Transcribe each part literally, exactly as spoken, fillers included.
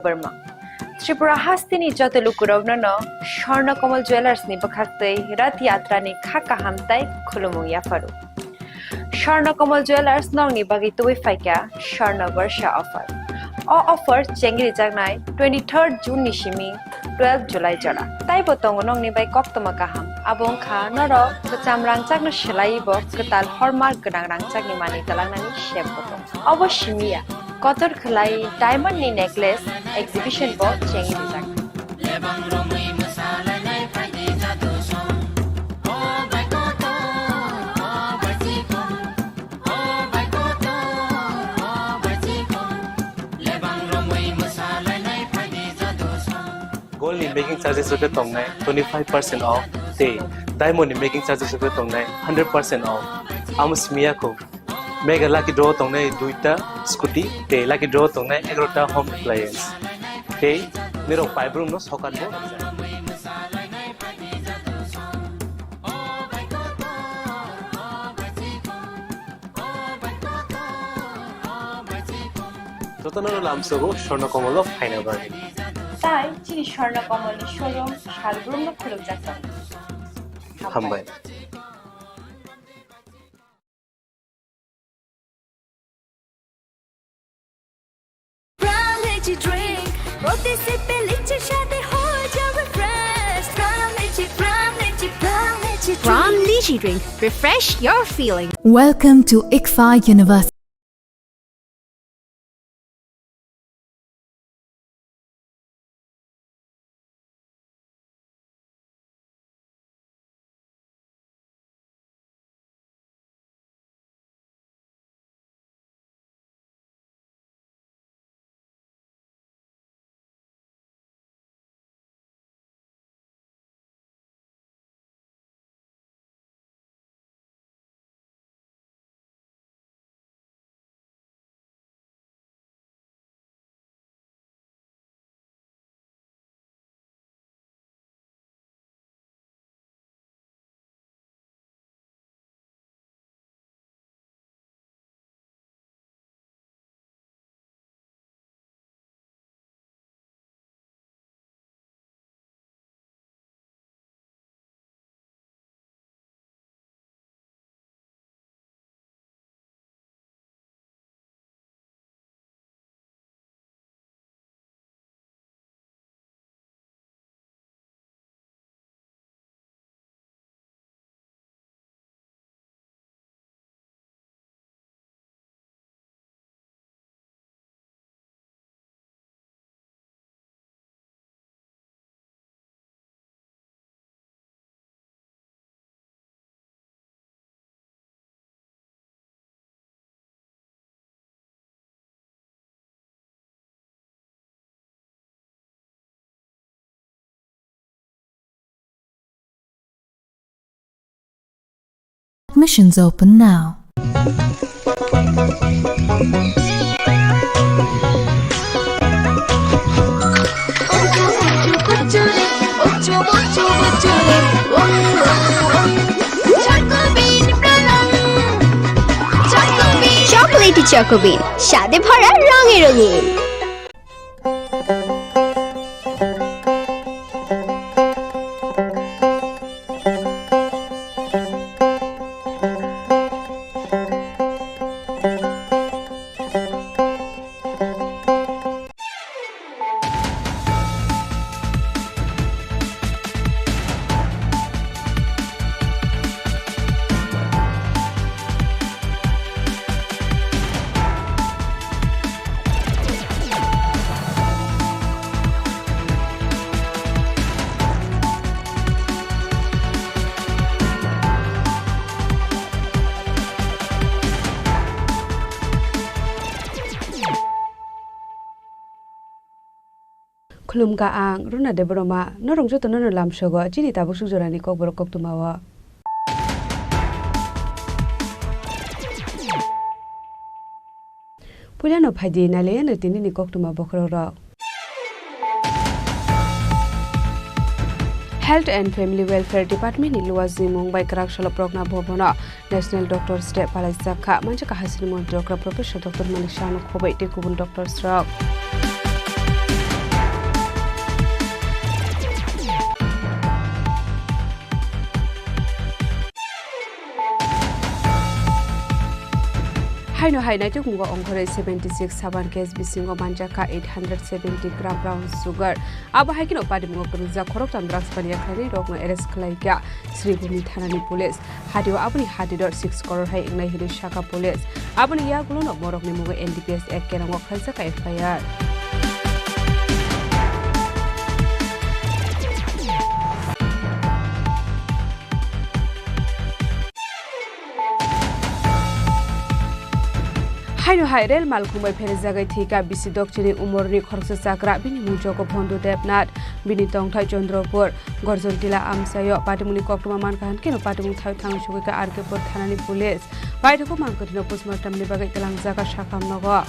Debbarma. Tripura hasteni joto lukurokno no Swarna Kamal Jewellers ni bwkhaktwi Rath Yatra ni kha kaham tai khulumung yapharu. Swarna Kamal Jewellers nokni bagwi tubui phaikha Swarna Barsha offer. O offer chengri jaknai twenty-third June ni simi twelve July jora. Taibo tongo nokni bai koktwma kaham. Abo wngkha norok kwcham rangchakno swlaiwi bo kwtal hallmark gwnang rangchakni manwi twlangnani sep bo tongo. Obo simi ya, kotor khwlai diamond ni necklace exhibition bo chengwi rijak. Gold ni making charges rok tongnai twenty five percent off tei diamond ni making charges rok tongnai hundred percent off. Amo simi ya kho. Mega lucky draw tongnai duita scooty tei lucky draw tongnai egarota home appliance. Tei nirok paibrumno sokat bo rwkjak. Jotono lamsogo Swarna Kamal o phaina bagwi. Tai chini Swarna Kamal ni showroom salbrumno khulukjak tongo. Hambai. Brown Lychee drink, প্রতি সিপে লিচির স্বাদে হয়ে যাও refresh। Brown Lychee, Brown Lychee, Brown Lychee drink। Brown Lychee drink, refresh your feeling। Welcome to ICFAI University. Admissions open now. Chocolatey Choco Bean, স্বাদে ভরা রঙে রঙিন। Khulumkha ang Runa Debbarma, norok jotono no lamsogo chini tabuk suk jorani kokborok koktwma o. Puilano phaidi nailaiano tinini koktwma bokhorok rok. Health and Family Welfare Department ni luwa jimung bai kwrak salo Pragna Bhavan o National Doctors Day palaijak kha, manjakha hasini montri okra Professor Doctor Manik Saha no khoboi tei kubun doctors rok. Haino hai naitukmungo ongkhorwi seventy six saban case bisingo manjakha eight hundred seventy gram brown sugar. Abo hai kheno patimungo kwrwngjak khoroktham drugs paniya khlainai rokno arrest khlaikha Sribhumi thanani police. Hatio aboni hatidor six crore hai wngnai hinwi sakha police. Aboni yagulono borokni mungo N D P S Act kerongo khlaijakha F I R. Haino hai rel malkhung bai pherjagwi thwikha bisi dokchini umorni khoroksa chakra, bini mung jogo Bhondu Debnath, bini tongthai Chandrapur, Gorjontila amchaio patimungni koktwma mankha, hankhe no patimung thaio thangwi sogwikha R K Pur thanani police. Paithakgo mangkwthwino postmortemni bagwi twlangjakha sakham nogo.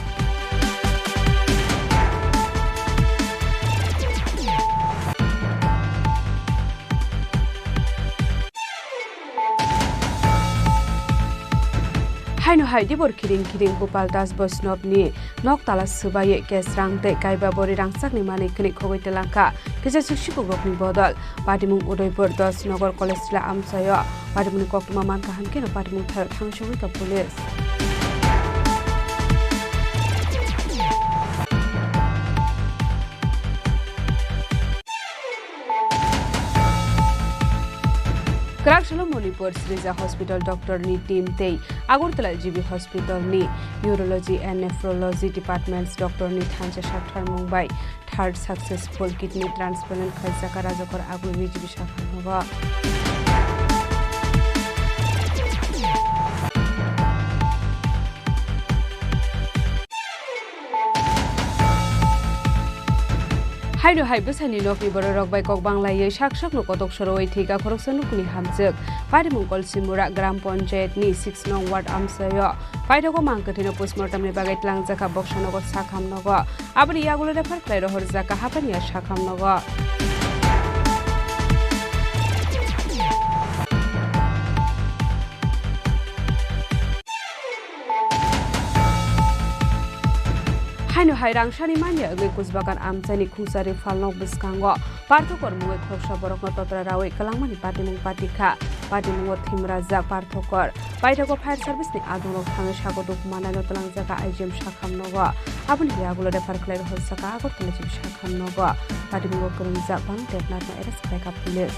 Haino hai dibor khiring khiring Gopal Das Vaishnavni nok tala swbaiwi kesrang tei kaiba bori rangchakni manwi khwnwi khogwi twlangkha kisa suk sipukrokni bodol. Patimung Udaipur dos Nagar College Tila amchaio patimungni koktwma mankha, hankhe no patimung thaio thangwi sogwikha police. Kwrak salo Manipur Srija Hospital doctor ni team tei Agartala G B Hospital ni Urology and Nephrology Departments doctor ni thansa sakthar mung bai third successful kidney transplant khaijak Rajakor Agulni G B sakhanogo. Haino hai bwsani nokni bororok bai kok banglaiwi sak sakno kotok sorowi thwikha khoroksa nukni hamjwk. Patimung Kolsimura Gram Panchayat ni six nong ward amchaio paithakgo mangkwthwino postmortemni bagwi twlangjakha boksa nogo sakham nogo. Aboni yagulo refer khlai rohorjakha Hapania sakham nogo. Haino hai rangsani manya wngwi Kusbagan amchaini Khungsari phalnok bwskango parthokor mungwi khoroksa borokno totra rawi kwlangmani patimung patikha. Patimungo thimrajak parthokor paithago fire service ni adongrok thangwi sago dukhu mannaino twlangjakha I G M sakham nogo. Aboni yagulo refer khlai rohorjakha Agartala G B sakham nogo. Patimungo kwrwngjak Bhanu Debnathno arrest khlaikha police.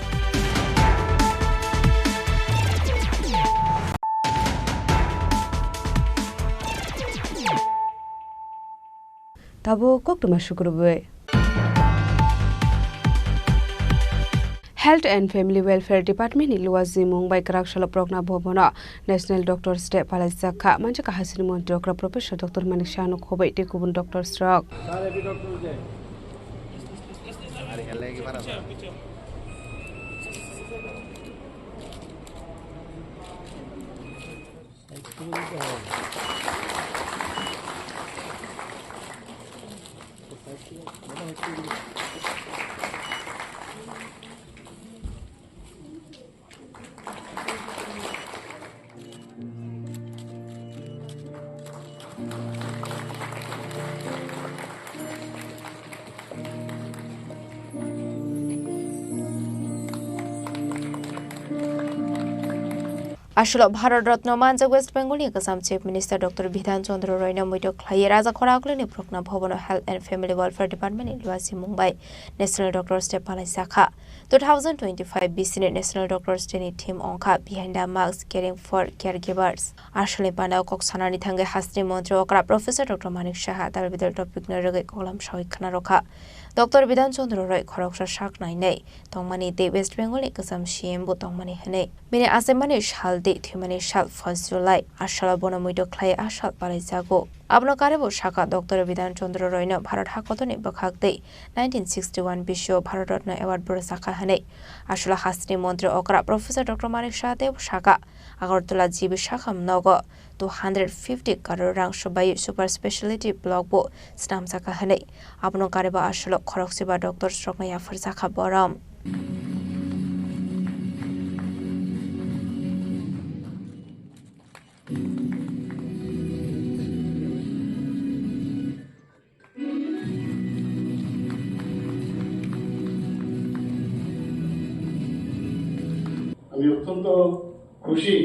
Tabuk koktwma sukrubwi. Health and Family Welfare Department ni luwa jimung bai kwrak salo Progna Bhavan o National Doctors Day palaijak kha. Manjakha hasini montri okra Professor Doctor Manik Saha no khoboi tei kubun doctors rok. Aswk Bharat Ratna manjak West Bengal ni kwcham Chief Minister Doctor Bidhan Chandra Roy no muitu khlaiwi Raja Khoragulini Progna Bhavan o Health and Family Welfare Department ni luwa jimung bai National Doctors Day palaijak kha. Two thousand twenty-five B C ni National Doctors Day ni theme wngkha Behind the Mask, Caring for Caregivers. Aswkni panda o kok sanani thangwi hasini montri okra Professor Doctor Manik Saha dal bidal topic no rwgwi koklam sawi khna rwkha. Doctor Bidhan Chandra Roy khoroksa sak nainai tongmani tei West Bengal ni kwcham C M bo tongmani hwnwi. Bini achaimani sal tei thwimani sal first July. A salo bono muitu khlai a sal palaijago. Abono karibo sakha Doctor Bidhan Chandra Roy no Bharat hakotorni bwkhak tei nineteen sixty-one bisio Bharat Ratna Award bo rwchakha hwnwi. Aswk hasini montri okra Professor Doctor Manik Saha teibo sakha, Agartala G B sakham nogo two hundred fifty crore rang swbai super speciality block bo swnamjakha hwnwi. Abono kariba aswk khoroksa ba doctors rokno yapharjakha borom. আমি অত্যন্ত খুশি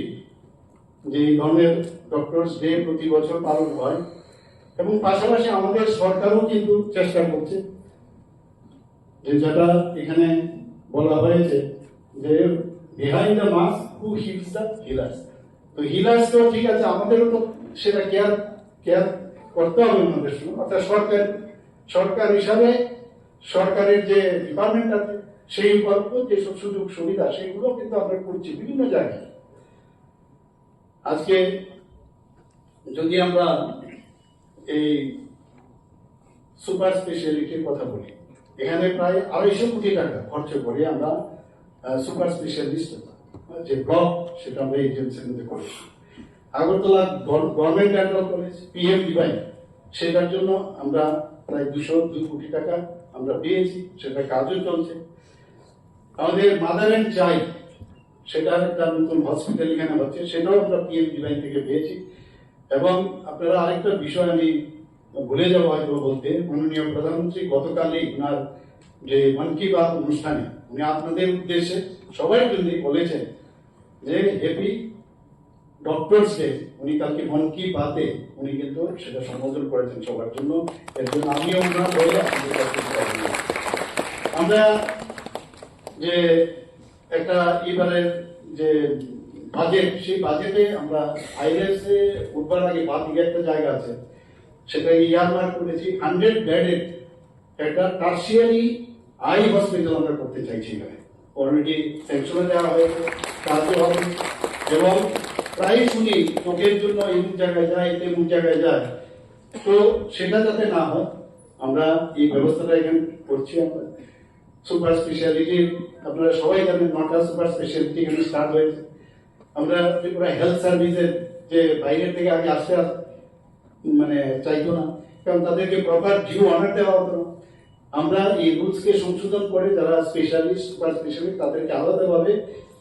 যে এই ধরনের doctors day প্রতি বছর পালন হয়, এবং পাশাপাশি আমাদের সরকারও কিন্তু চেষ্টা করছে, যে যেটা এখানে বলা হয়েছে যে behind the mask, who heals the healers। তো হিলার্স তো ঠিক আছে, আমাদেরও তো সেটা কেয়ার কেয়ার করতে হবে ওনাদের সঙ্গে। অর্থাৎ সরকার, সরকার হিসাবে সরকারের যে ডিপার্টমেন্ট আছে, সেই উপর যেসব সুযোগ সুবিধা, সেগুলো কিন্তু আমরা করছি বিভিন্ন জায়গায়। আজকে যদি আমরা এই সুপার স্পেশালিটির কথা বলি, এখানে প্রায় আড়াইশো কোটি টাকা খরচ করে আমরা সুপার স্পেশালিস্ট যে ব্লক, সেটা আমরা এজেন্সির মধ্যে করেছি। Agartala government dental college, PM divine, সেটার জন্য আমরা প্রায় দুশো দুই কোটি টাকা আমরা পেয়েছি, সেটা কাজও চলছে। আমাদের মাদার অ্যান্ড চাইল্ড, সেটার একটা নতুন হসপিটাল এখানে হচ্ছে, সেটাও আমরা পিএম ডিভাইন থেকে পেয়েছি। এবং আপনারা আরেকটা বিষয় আমি ভুলে যাবো হয়তো বলতে, মাননীয় প্রধানমন্ত্রী গতকালই ওনার যে মন কি বাত অনুষ্ঠানে উনি আপনাদের উদ্দেশ্যে সবাই জন্য বলেছেন যে হ্যাপি ডক্টরস ডে। উনি কালকে মন কি বাতে উনি কিন্তু সেটা সম্বোধন করেছেন সবার জন্য। এর জন্য আমিও ওনার হয়ে আপনাদের কাছে কৃতজ্ঞ। আমরা যে একটা এবারে যে বাজেট, সেই বাজেটে আমরা আইএলএস এ উঠবার আগে বাদ দিকে একটা জায়গা আছে, সেটা ইয়ারমার্ক করেছি হান্ড্রেড বেডেড একটা টার্সিয়ারি আই হসপিটাল আমরা করতে চাইছি এখানে। অলরেডি স্যাংশনও দেওয়া হয়েছে, কাজও হবে। এবং প্রায় শুনি চোখের জন্য এমন জায়গায় যায়, তেমন জায়গায় যায়, তো সেটা যাতে না হয়, আমরা এই ব্যবস্থাটা এখানে করছি। আমরা সুপার স্পেশালিটি, আপনারা সবাই জানেন, নটা সুপার স্পেশালিটি এখানে স্টার্ট হয়েছে। আমরা ত্রিপুরা হেলথ সার্ভিসের যে বাইরে থেকে আগে আসতে আস- মানে চাইতো না, কারণ তাদেরকে প্রপার ডিউ অনার দেওয়া হতো না। আমরা এই রুলস কে সংশোধন করে যারা স্পেশালিস্ট, সুপার স্পেশালিস্ট, তাদেরকে আলাদাভাবে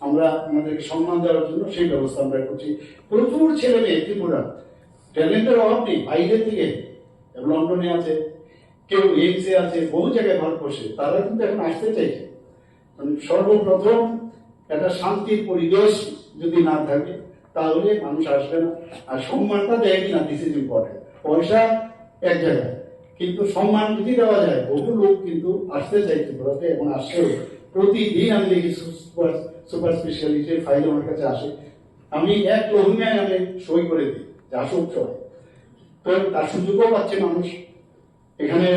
আমরা আমাদেরকে সম্মান দেওয়ার জন্য সেই ব্যবস্থা আমরা করছি। প্রচুর ছেলে মেয়ে ত্রিপুরা ট্যালেন্টের অভাব নেই, বাইরে থেকে লন্ডনে আছে, কেউ এইমসে আছে, বহু জায়গায় ভারতবর্ষে, তারা কিন্তু এখন আসতে চাইছে। মানে সর্বপ্রথম একটা শান্তির পরিবেশ যদি না থাকে, তাহলে মানুষ আসবে না। আর সম্মানটা দেয় কিনা, দিস ইজ ইম্পর্টেন্ট। পয়সা এক জায়গায়, কিন্তু সম্মান যদি দেওয়া যায়, বহু লোক কিন্তু আসতে চায় ত্রিপুরাতে এবং আসছে। প্রতিদিন আমি দেখি সুপার সুপার স্পেশালিটির ফাইল আমার কাছে আসে, আমি এক লহুমায় আমি সই করে দিই যে আসুক সবাই। তো তার সুযোগও পাচ্ছে মানুষ। এখানে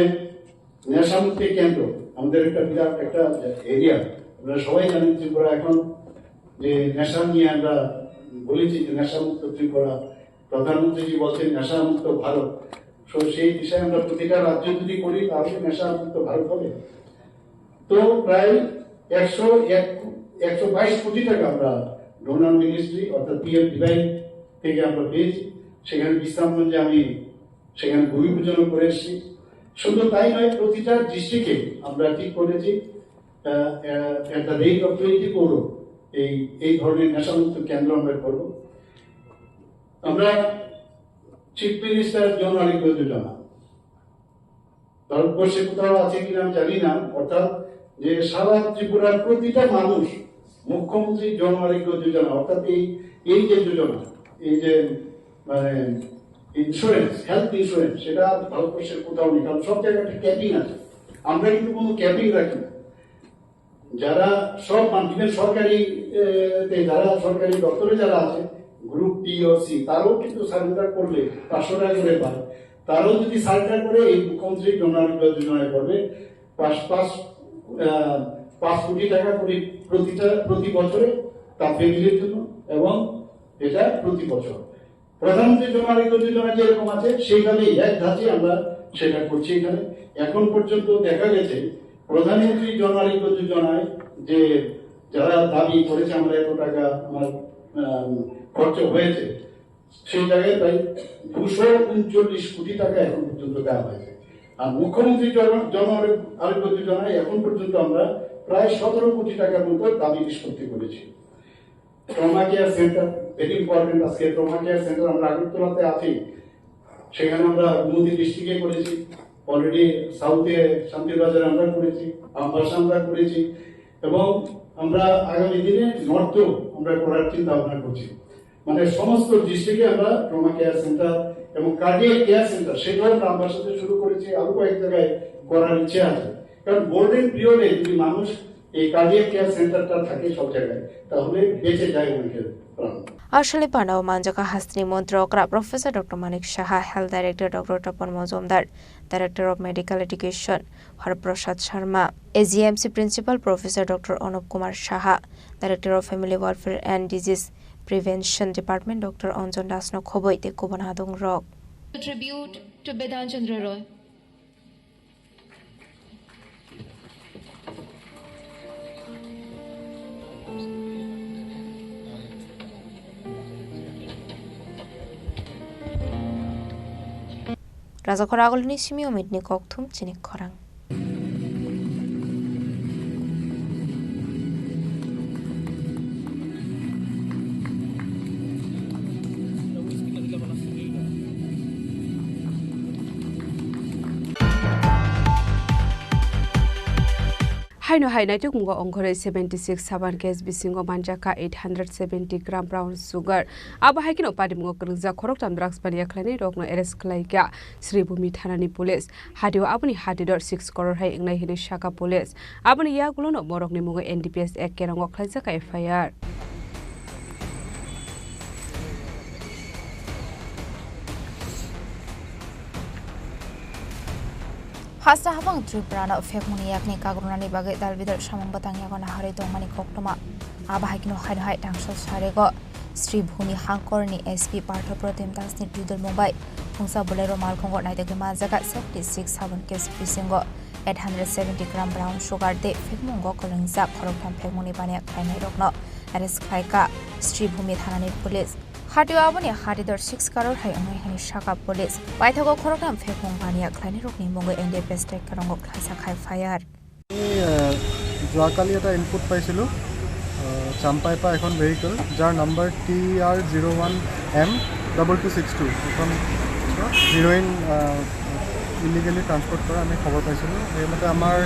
নেশামুক্তি কেন্দ্র আমাদের একটা বিরাট একটা এরিয়া। আপনারা সবাই জানেন ত্রিপুরা এখন যে নেশা নিয়ে আমরা বলেছি যে নেশামুক্ত ত্রিপুরা, প্রধানমন্ত্রীজি বলছেন নেশামুক্ত ভারত। তো সেই দিশায় আমরা প্রতিটা রাজ্য যদি করি, তাহলে নেশামুক্ত ভারত হবে। তো প্রায় একশো এক, একশো বাইশ কোটি টাকা আমরা ডোনার মিনিস্ট্রি অর্থাৎ পিএম ডিভাইন থেকে আমরা পেয়েছি। সেখানে বিশ্রামগঞ্জে আমি সেখানে ভূমি পূজনও করে এসেছি। শুধু তাই নয়, প্রতিটা ডিস্ট্রিক্টে আমরা ঠিক করেছি, আহ, আহ, at the rate of twenty crore এই এই ধরনের নেশামুক্ত কেন্দ্র আমরা করব। আমরা চিফ মিনিস্টার জন আরোগ্য যোজনা ভারতবর্ষে কোথাও আছে কিনা আমি জানি না, অর্থাৎ যে সারা ত্রিপুরার প্রতিটা মানুষ মুখ্যমন্ত্রী জন আরোগ্য যোজনা, অর্থাৎ এই এই যে যোজনা, এই যে মানে ইন্স্যুরেন্স, হেলথ ইন্স্যুরেন্স, সেটা ভারতবর্ষের কোথাও নেই, কারণ সব জায়গায় একটা ক্যাপিং আছে। আমরা কিন্তু কোনো ক্যাপিং রাখি না। যারা সব মান-, even সরকারি, এ, তে যারা সরকারি দপ্তরে যারা আছে, গ্রুপ বি ও সি, তারাও কিন্তু সারেন্ডার করলে পাঁচশো টাকা করে পায়। তারাও যদি সারেন্ডার করে, এই মুখ্যমন্ত্রী জন আরোগ্য যোজনায় করবে, পাঁচ পাঁচ আহ, পাঁচ কোটি টাকা করে প্রতিটা প্রতি বছরে তার ফ্যামিলির জন্য, এবং এটা প্রতি বছর। প্রধানমন্ত্রী জন আরোগ্য যোজনা যেরকম আছে, সেইভাবেই এক ধাঁচে আমরা সেটা করছি এখানে। এখন পর্যন্ত দেখা গেছে প্রধানমন্ত্রী জন আরোগ্য যোজনায় যে যারা দাবি করেছে আমরা এত টাকা আমার, আম, খরচ হয়েছে, সেই জায়গায় প্রায় দুশো উনচল্লিশ কোটি টাকা এখন পর্যন্ত দেওয়া হয়েছে। আর মুখ্যমন্ত্রী জন জন আরোগ্য যোজনায় এখন পর্যন্ত আমরা প্রায় সতেরো কোটি টাকার মতো দাবি নিষ্পত্তি করেছি। Trauma care centre, very important. আজকে ট্রমা কেয়ার সেন্টার আমরা আগরতলাতে আছি, সেখানে আমরা গোমতী ডিস্ট্রিক্টে করেছি, অলরেডি সাউথে শান্তিরবাজারে আমরা করেছি, আমবাসা আমরা করেছি, এবং আমরা আগামী দিনে নর্থেও আমরা করার চিন্তা ভাবনা করছি। মানে সমস্ত ডিস্ট্রিক্টে আমরা ট্রমা কেয়ার সেন্টার এবং কার্ডিয়াক কেয়ার সেন্টার, সেটাও আমরা সাথে শুরু করেছি, আরো কয়েক জায়গায় করার ইচ্ছে আছে। কারণ গোল্ডেন পিরিয়ডে যদি মানুষ এই কার্ডিয়াক কেয়ার সেন্টারটা থাকে সব জায়গায়, তাহলে বেঁচে যায় অনেকের প্রাণ। Aswkni panao manjaka hasteni montri okra Professor Doctor Manik Saha, Health Director Doctor Tapan Mojumdar, Director of Medical Education Har Prasad Sharma, A G M C Principal Professor Doctor Anup Kumar Saha, Director of Family Welfare and Disease Prevention Department Doctor Anjan Das no khoboi tei kubun hadung rok. Tribute to Bidan Chandra Roy. Rajakhor Agulini simi Omitni kokthum chini khorang. Haino hai naitukmungo ongkhorwi seventy six saban case bisingo manjakha eight hundred seventy gram brown sugar. Abo hai kheno patimungo kwrwngjak khoroktham drugs baniya khlainai rokno arrest khlaikha Sribhumi thanani police. Hatio aboni hatidor six crore hai wngnai hinwi sakha police. Aboni yagulono borokni mungo N D P S Act kerongo khlaijakha F I R. Hasta habang Tripura no phekmungni yakni kagrunani bagwi dalbidal samung bwtang yago naharwi tongmani koktwma. Abo hai kheno haino hai tangso sarego Sribhumi hangkorni S P Partho Protim Dasni twidulmung bai phungsa Bolero malkhungo naitugwi manjaka seventy six saban case bisingo eight hundred seventy gram brown sugar tei phekmungo kwlwngjak khoroktham phekmungni baniya khlainairokno arrest khlaikha Sribhumi thanani police. Hatio aboni hatidor six crore hai wngnai hwnwi sakha police. Paithago khoroktham phekmung baniya khlainairokni mungwi N D P S Act kerongo khlaijak F I R. আমি, আহ, যোৱাকালি এটা ইনপুট পাইছিলোঁ, আহ, চাম্পাইৰ পৰা এখন vehicle, যাৰ number T R zero one M double two six two, এখন heroin, uh, illegally transport কৰা আমি খবৰ পাইছিলোঁ। সেইমতে আমাৰ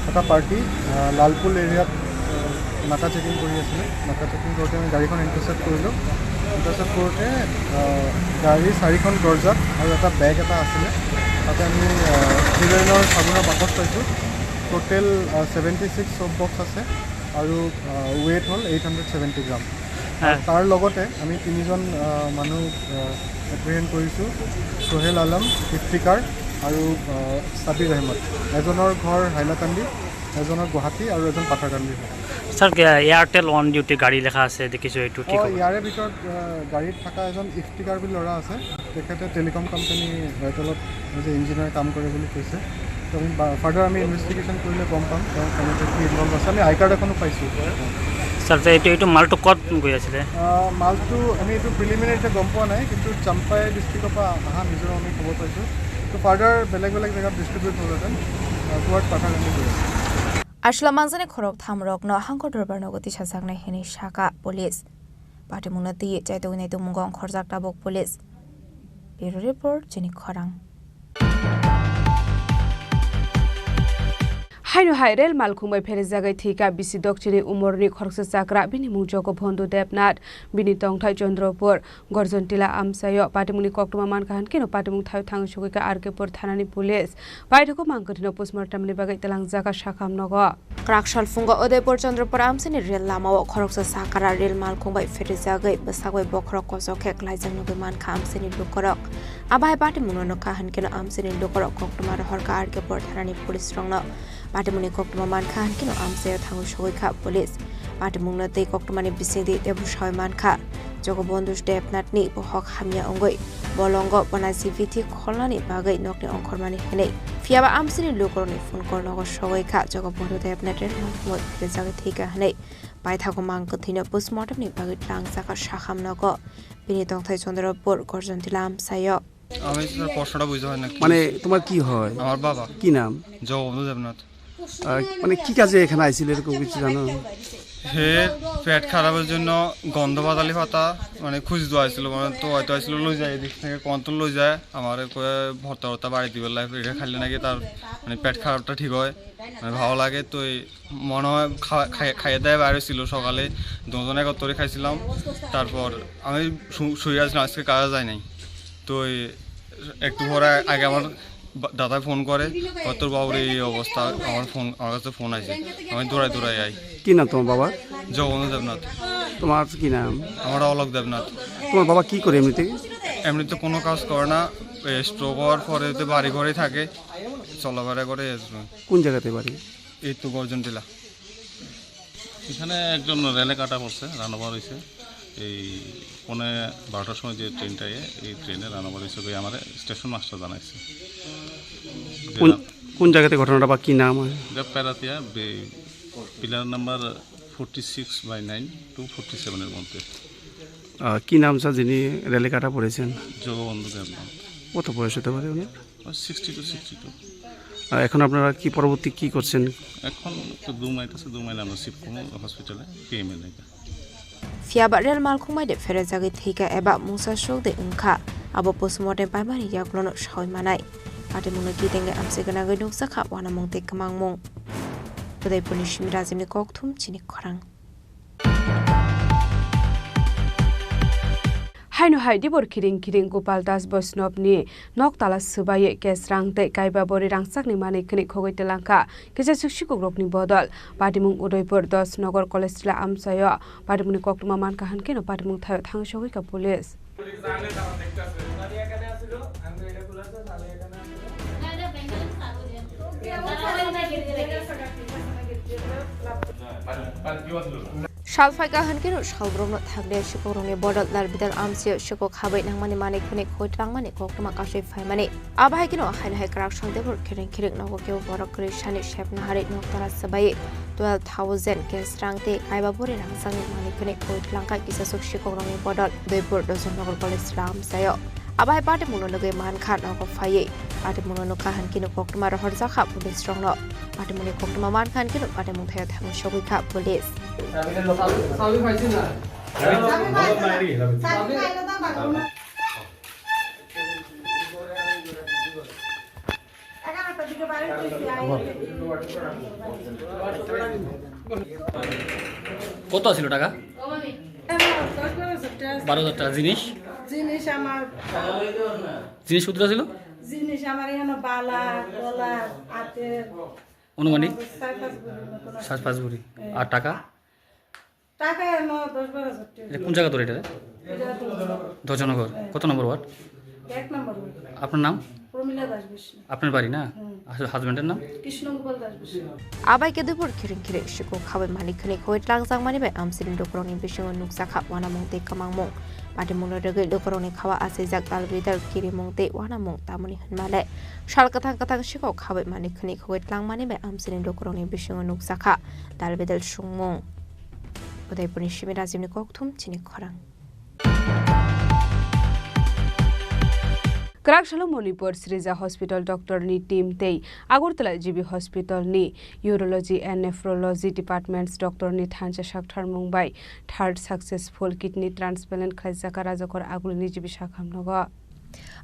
এটা পাৰ্টি, আহ, লালপুল এৰিয়াত, আহ, নাকা চেকিং কৰি আছিলে। নাকা চেকিং কৰোঁতে আমি গাড়ীখন ইণ্টাৰচেপ্ট কৰিলোঁ। ইণ্টাৰচেপ্ট কৰোঁতে, আহ, গাড়ী চাৰিখন দৰ্জাত আৰু এটা বেগ এটা আছিলে। তাতে আমি, আহ, হিৰইনৰ চাবোনৰ বাকচ পাইছোঁ। টোটেল, আহ, ছেভেণ্টি ছিক্স চব বক্স আছে আৰু, আহ, ৱেইট হ'ল এইট হাণ্ড্ৰেড ছেভেণ্টি গ্ৰাম। হয়। আৰু তাৰ লগতে আমি তিনিজন, আহ, মানুহ, আহ, এপ্ৰিহেণ্ড কৰিছোঁ, সোহেল আলম, ইফতিকাৰ আৰু, আহ, ছাবিৰ আহমদ। এজনৰ ঘৰ হাইলাকান্দি, এজনৰ গুৱাহাটী আৰু এজন পাথাৰকান্দি হয়। ছাৰ, এ-, এয়াৰটেল অন ডিউটি গাড়ী লেখা আছে, দেখিছোঁ এইটো কি অ, খবৰ? ইয়াৰে ভিতৰত, আহ, গাড়ীত থকা এজন ইফতিকাৰ বুলি ল'ৰা আছে, তেখেতে টেলিকম কোম্পানী এয়াৰটেলত এজ এ ইঞ্জিনিয়াৰ কাম কৰে বুলি কৈছে। তো আমি বা-, ফাৰ্ডাৰ আমি ইনভেষ্টিগেশ্যন কৰিলে গম পাম তেওঁ কেনেকৈ কি ইনভল্ভ আছে। আমি আই কাৰ্ড এখনো পাইছোঁ। ছাৰ, তে এইটো, এইটো মালটো ক'ত গৈ আছিলে? আহ, মালটো আমি এইটো প্ৰিলিমিনাৰী এতিয়া গম পোৱা নাই, কিন্তু চাম্পাই ডিষ্ট্ৰিক্টৰ পৰা অহা মিজোৰাম আমি খবৰ পাইছোঁ। তো ফাৰ্ডাৰ বেলেগ বেলেগ জেগাত ডিষ্ট্ৰিবিউট হ'লহেঁতেন, আহ, টুৱাৰ্ড পাথাৰকান্দি গৈ আছে। Aswla manjani khorok thamrokno hangkor dorbar nogo tisajaknai hwnwi sakha police. Patimungno twi chaitugwi naitukmungo ongkhorjak tabuk police. Bureau report, chini khorang. Haino hai rel malkhung bai pherejagwi thwikha bisi dokchini umorni khoroksa chakra, bini mung Jogobondhu Debnath, bini tongthai Chandrapur, Gorjontila amchaio. Patimungni koktwma mankha hwnkhe no patimung thaio thangwi sogwikha R K Pur thanani police. Paithago mang kwthwino postmortemni bagwi twlangjakha sakham nogo. Kwrak sal phungo Udaipur Chandrapur amchaini rel lamao khoroksa sakara rel malkhung bai pherejagwi bwsak bai bokhorok kochok khe klaijak nugwi mankha amchaini lukurok. Abo hai patimungno nukha hwnkhe no amchaini lukurok koktwma rohorkha R K Pur thanani police rokno. Patimungni koktwma mankha hwnkhe no amchaio thangwi sogwikha police. Patimungno tei koktwmani bisingtwi teibo sawi mankha. Jogobondhu Debnathni bohok hamya wngwi bolongo bona jibiti kholnani bagwi nokni ongkhormani hwnwi. Phiyaba amchaini lukurokni phone call nogo sogwi kha, Jogobondhu Debnath rel malkhungwi pherejagwi thwikha hwnwi. Paithago mang kwthwino postmortemni bagwi twlangjakha sakham nogo. Bini tongthai Chandrapur Gorjontila amchaio. আমি স্যার প্রশ্নটা বুঝতে পারি না কি মানে হয়েছে? তোমার কি হয়? আমার বাবা। কি নাম? জগবন্ধু দেবনাথ। আহ, মানে কি কাজে এখানে আইছিল এরকম কিছু জানো? হে পেট খারাপের জন্য গন্ধ বাতালি পাতা মানে খুঁজতে আইছিল, মানে তো হয়তো আইছিল লই যায়, এদিক থেকে কন্তন লই যায়, আমার কয়ে ভর্তা ভর্তা বাড়ি দিবার লাগে, এটা খাইলে নাকি তার মানে পেট খারাপটা ঠিক হয়। মানে ভালো লাগে। তো এই মনে হয় খাওয়া-, খাই-, খাইয়ে দাইয়ে বাইরে ছিল সকালে, দুজন একত্রে খাইছিলাম। তারপর আমি শু-, শুয়ে আছিলাম, আজকে কাজে যাই নাই। তো এই একটু পরে আগে আমার বা-, দাদায় ফোন করে, "ও, তোর বাবুর এই অবস্থা।" আমার ফোন, আমার কাছে ফোন আছে, আমি দৌড়াই দৌড়াই আই। কি নাম তোমার বাবার? জগবন্ধু দেবনাথ। তোমার কি নাম? আমার অলোক দেবনাথ। তোমার বাবা কি করে এমনিতে? এমনিতে কোনো কাজ করে না, স্ট্রোক হওয়ার পরে তো বাড়ি ঘরেই থাকে, চলাফেরা করে। কোন জায়গাতে বাড়ি? এই তো গর্জন টিলা। এখানে একজন রেলে কাটা পড়ছে, রান ওভার হয়েছে। এই পৌনে বারোটার সময় যে ট্রেনটা, এ, এই ট্রেনে রান ওভার হয়েছে, ওই আমার স্টেশন মাস্টার জানাইছে। যে কোন, রা- কোন জায়গাতে ঘটনাটা বা কি নাম হয়? এটা প্যারাতিয়া বে-, pillar number forty six by nine to forty সেভেনের মধ্যে। আহ, কি নাম স্যার যিনি রেলে কাটা পড়েছেন? জগবন্ধু দেবনাথ। কত বয়স হতে পারে ওনার? Sixty two, sixty two. আহ, এখন আপনারা কি পরবর্তী কি করছেন? এখন তো দু মাইল আছে, দু মাইল আমরা শিফট করবো হসপিটালে, পিএমএ lega. Phiya ba rel malkhung bai de pherejagwi thwikha eba mungsa sok de wngkha, abo postmortem paimani yagulono sawi manai. Patimungno kitenge amchai gwnangwi nukjakha uanamung tei kwmangmung. Udaipurni Simi Rajibni kokthum chini khorang. Haino hai dibor khiring khiring Gopal Das Boishnobni noktala swbaiwi cash rang tei kaiba bori rangchakni manwi khwnwi khogwi twlangkha kisa suk sikukrokni bodol. Patimung Udaipur dos Nogor College Tila amchaio patimungni koktwma mankha, hwnkhe no patimung thaio thang sogwikha police. Sal phaikha hwnkhe no salbrumno thakliya sikokrokni bodol dal bidal amchaio sikok habai nangmani manwi khwnwi khogwi twlangmani koktwma kasui phaimani. Abo hai kheno haino hai kwrak sal debor khiring khiring nogo kebo borok kwrwi sani sepna harwi noktala swbaiwi twelve thousand cash rang tei kaiba bori rangchakni manwi khwnwi khogwi twlangkha kisasuk sikokrokni bodol Udaipur Dojon Nogor College Tila amchaio. Abo hai patimungno nugwi mankha nogo phaiwi. Patimungno nukha hwnkhe no koktwma rohorjakha police rokno. Patimungni koktwma mankha hwnkhe no patimung thaio thangwi sogwikha police. কত আছিল টাকা? দশ বারো হাজার টাকা। বারো হাজার টাকা জিনিস? জিনিস আমার জিনিস কতটা ছিল? জিনিস আমার এখানে বালা, গলা, হাতের, আনুমানিক? চার পাঁচ ভরির মতন আছে। চার পাঁচ ভরি। হ্যাঁ। আর টাকা? টাকা এমন দশ বারো হাজার টাকা। এটা কোন জায়গা তোর এটা? এটা তো দশনগর। হ্যাঁ। কত নম্বর ওয়ার্ড? এক নম্বর ওয়ার্ড। আপনার নাম? প্রমীলা দাস বিষ্ণু। আপনার বাড়ি না? হুম। আসলে হাজবেন্ডের নাম? কৃষ্ণগোপাল দাস Vishnu. Abai khe dubur khiring khiring siko khabai mani khwnwi khogwi tlangjakmani bai amchini lukurokni bisingo nukjakha uanamung tei kwmangmung. Patimungno rwgwi lukurokni kha-o achaijak dal bidal kirimung tei uanamung tamoni hwnma le sal kwthang kwthang siko khabai mani khwnwi khogwi tlangmani bai amchini lukurokni bisingo nukjakha dal bidal sungmung. Udaipurni Simi Rajibni kokthum chini khorang. Kwrak salo Manipur Srija Hospital doctor ni team tei Agartala G B Hospital ni Urology and Nephrology Departments doctor ni thansa sakthar mung bai third successful kidney transplant khlaijak Rajakor Aguli ni G B Sakham nogo.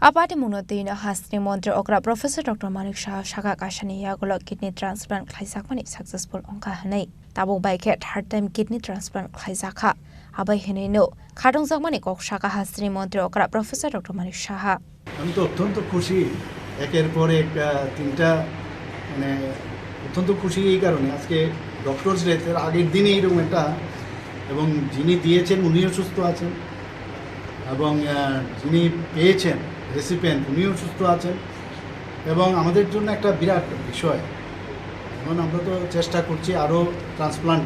A patimungno twino hasteni montri okra Professor Doctor Manik Saha saka kaisani yagulo kidney transplant khlaijakmani successful wngkha hwnwi. Tabuk bai khe third time kidney transplant khlaijakha. Abai hwnwino khatungjakmani kok saka hasteni montri okra Professor Doctor Manik Saha. আমি তো অত্যন্ত খুশি, একের পর এক, আহ, তিনটা, মানে, অত্যন্ত খুশি এই কারণে, আজকে ডক্টরস ডেতে আগের দিনই এরকম একটা, এবং যিনি দিয়েছেন উনিও সুস্থ আছেন, এবং, আহ, যিনি পেয়েছেন, রেসিপিয়েন্ট, উনিও সুস্থ আছেন, এবং আমাদের জন্য একটা বিরাট বিষয়। এখন আমরা তো চেষ্টা করছি আরও ট্রান্সপ্লান্ট,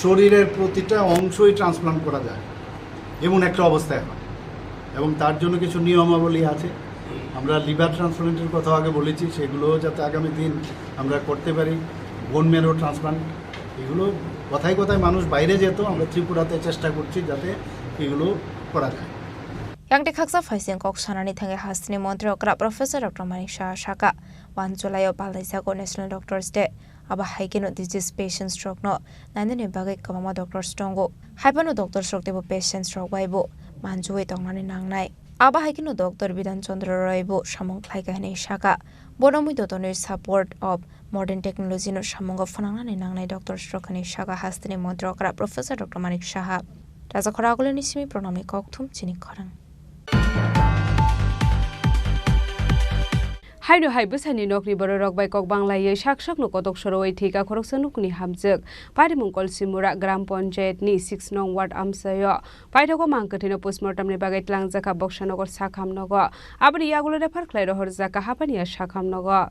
শরীরের প্রতিটা অংশই ট্রান্সপ্লান্ট করা যায়, এমন একটা অবস্থা এখন। এবং তার জন্য কিছু নিয়মাবলী আছে। আমরা লিভার ট্রান্সপ্লান্টের কথাও আগে বলেছি, সেগুলোও যাতে আগামী দিন আমরা করতে পারি। বোন ম্যারো ট্রান্সপ্লান্ট, এগুলো কথায় কথায় মানুষ বাইরে যেত, আমরা ত্রিপুরাতে চেষ্টা করছি যাতে এগুলো করা যায়। Yang tei khaksa phaising kok sanani thangwi hasteni montri okra Professor Doctor Manik Saha saka, one July o palaijago National Doctors Day. Abo hai kheno disease patients rokno nainani bagwi kwbangma doctors tongo. Hai phano doctors rok teibo patients rok bai bo manjui tongnani nangnai. Abo hai kheno Doctor Bidhan Chandra Roy bo samung khlaikha hwnwi saka, Bono mui dotoni support of modern technology no samungo phwnangnani nangnai doctor srokhani saka hasteni montri okra Professor Doctor Manik Saha. Raja khora agulini simi pranamni kokthum chini khorang. Haino hai bwsaini nokni bororok bai kok banglaiwi sak sakno kotok sorowi thwika khoroksa nukni hamjwk. Patimung Kolsimura Gram Panchayat ni six nong ward amchaio paithago mang kwthwino postmortem ni bagwi twlangjakha Boksanagar sakham nogo. Aboni yagulo refer khlai rohorjakha Hapania sakham nogo.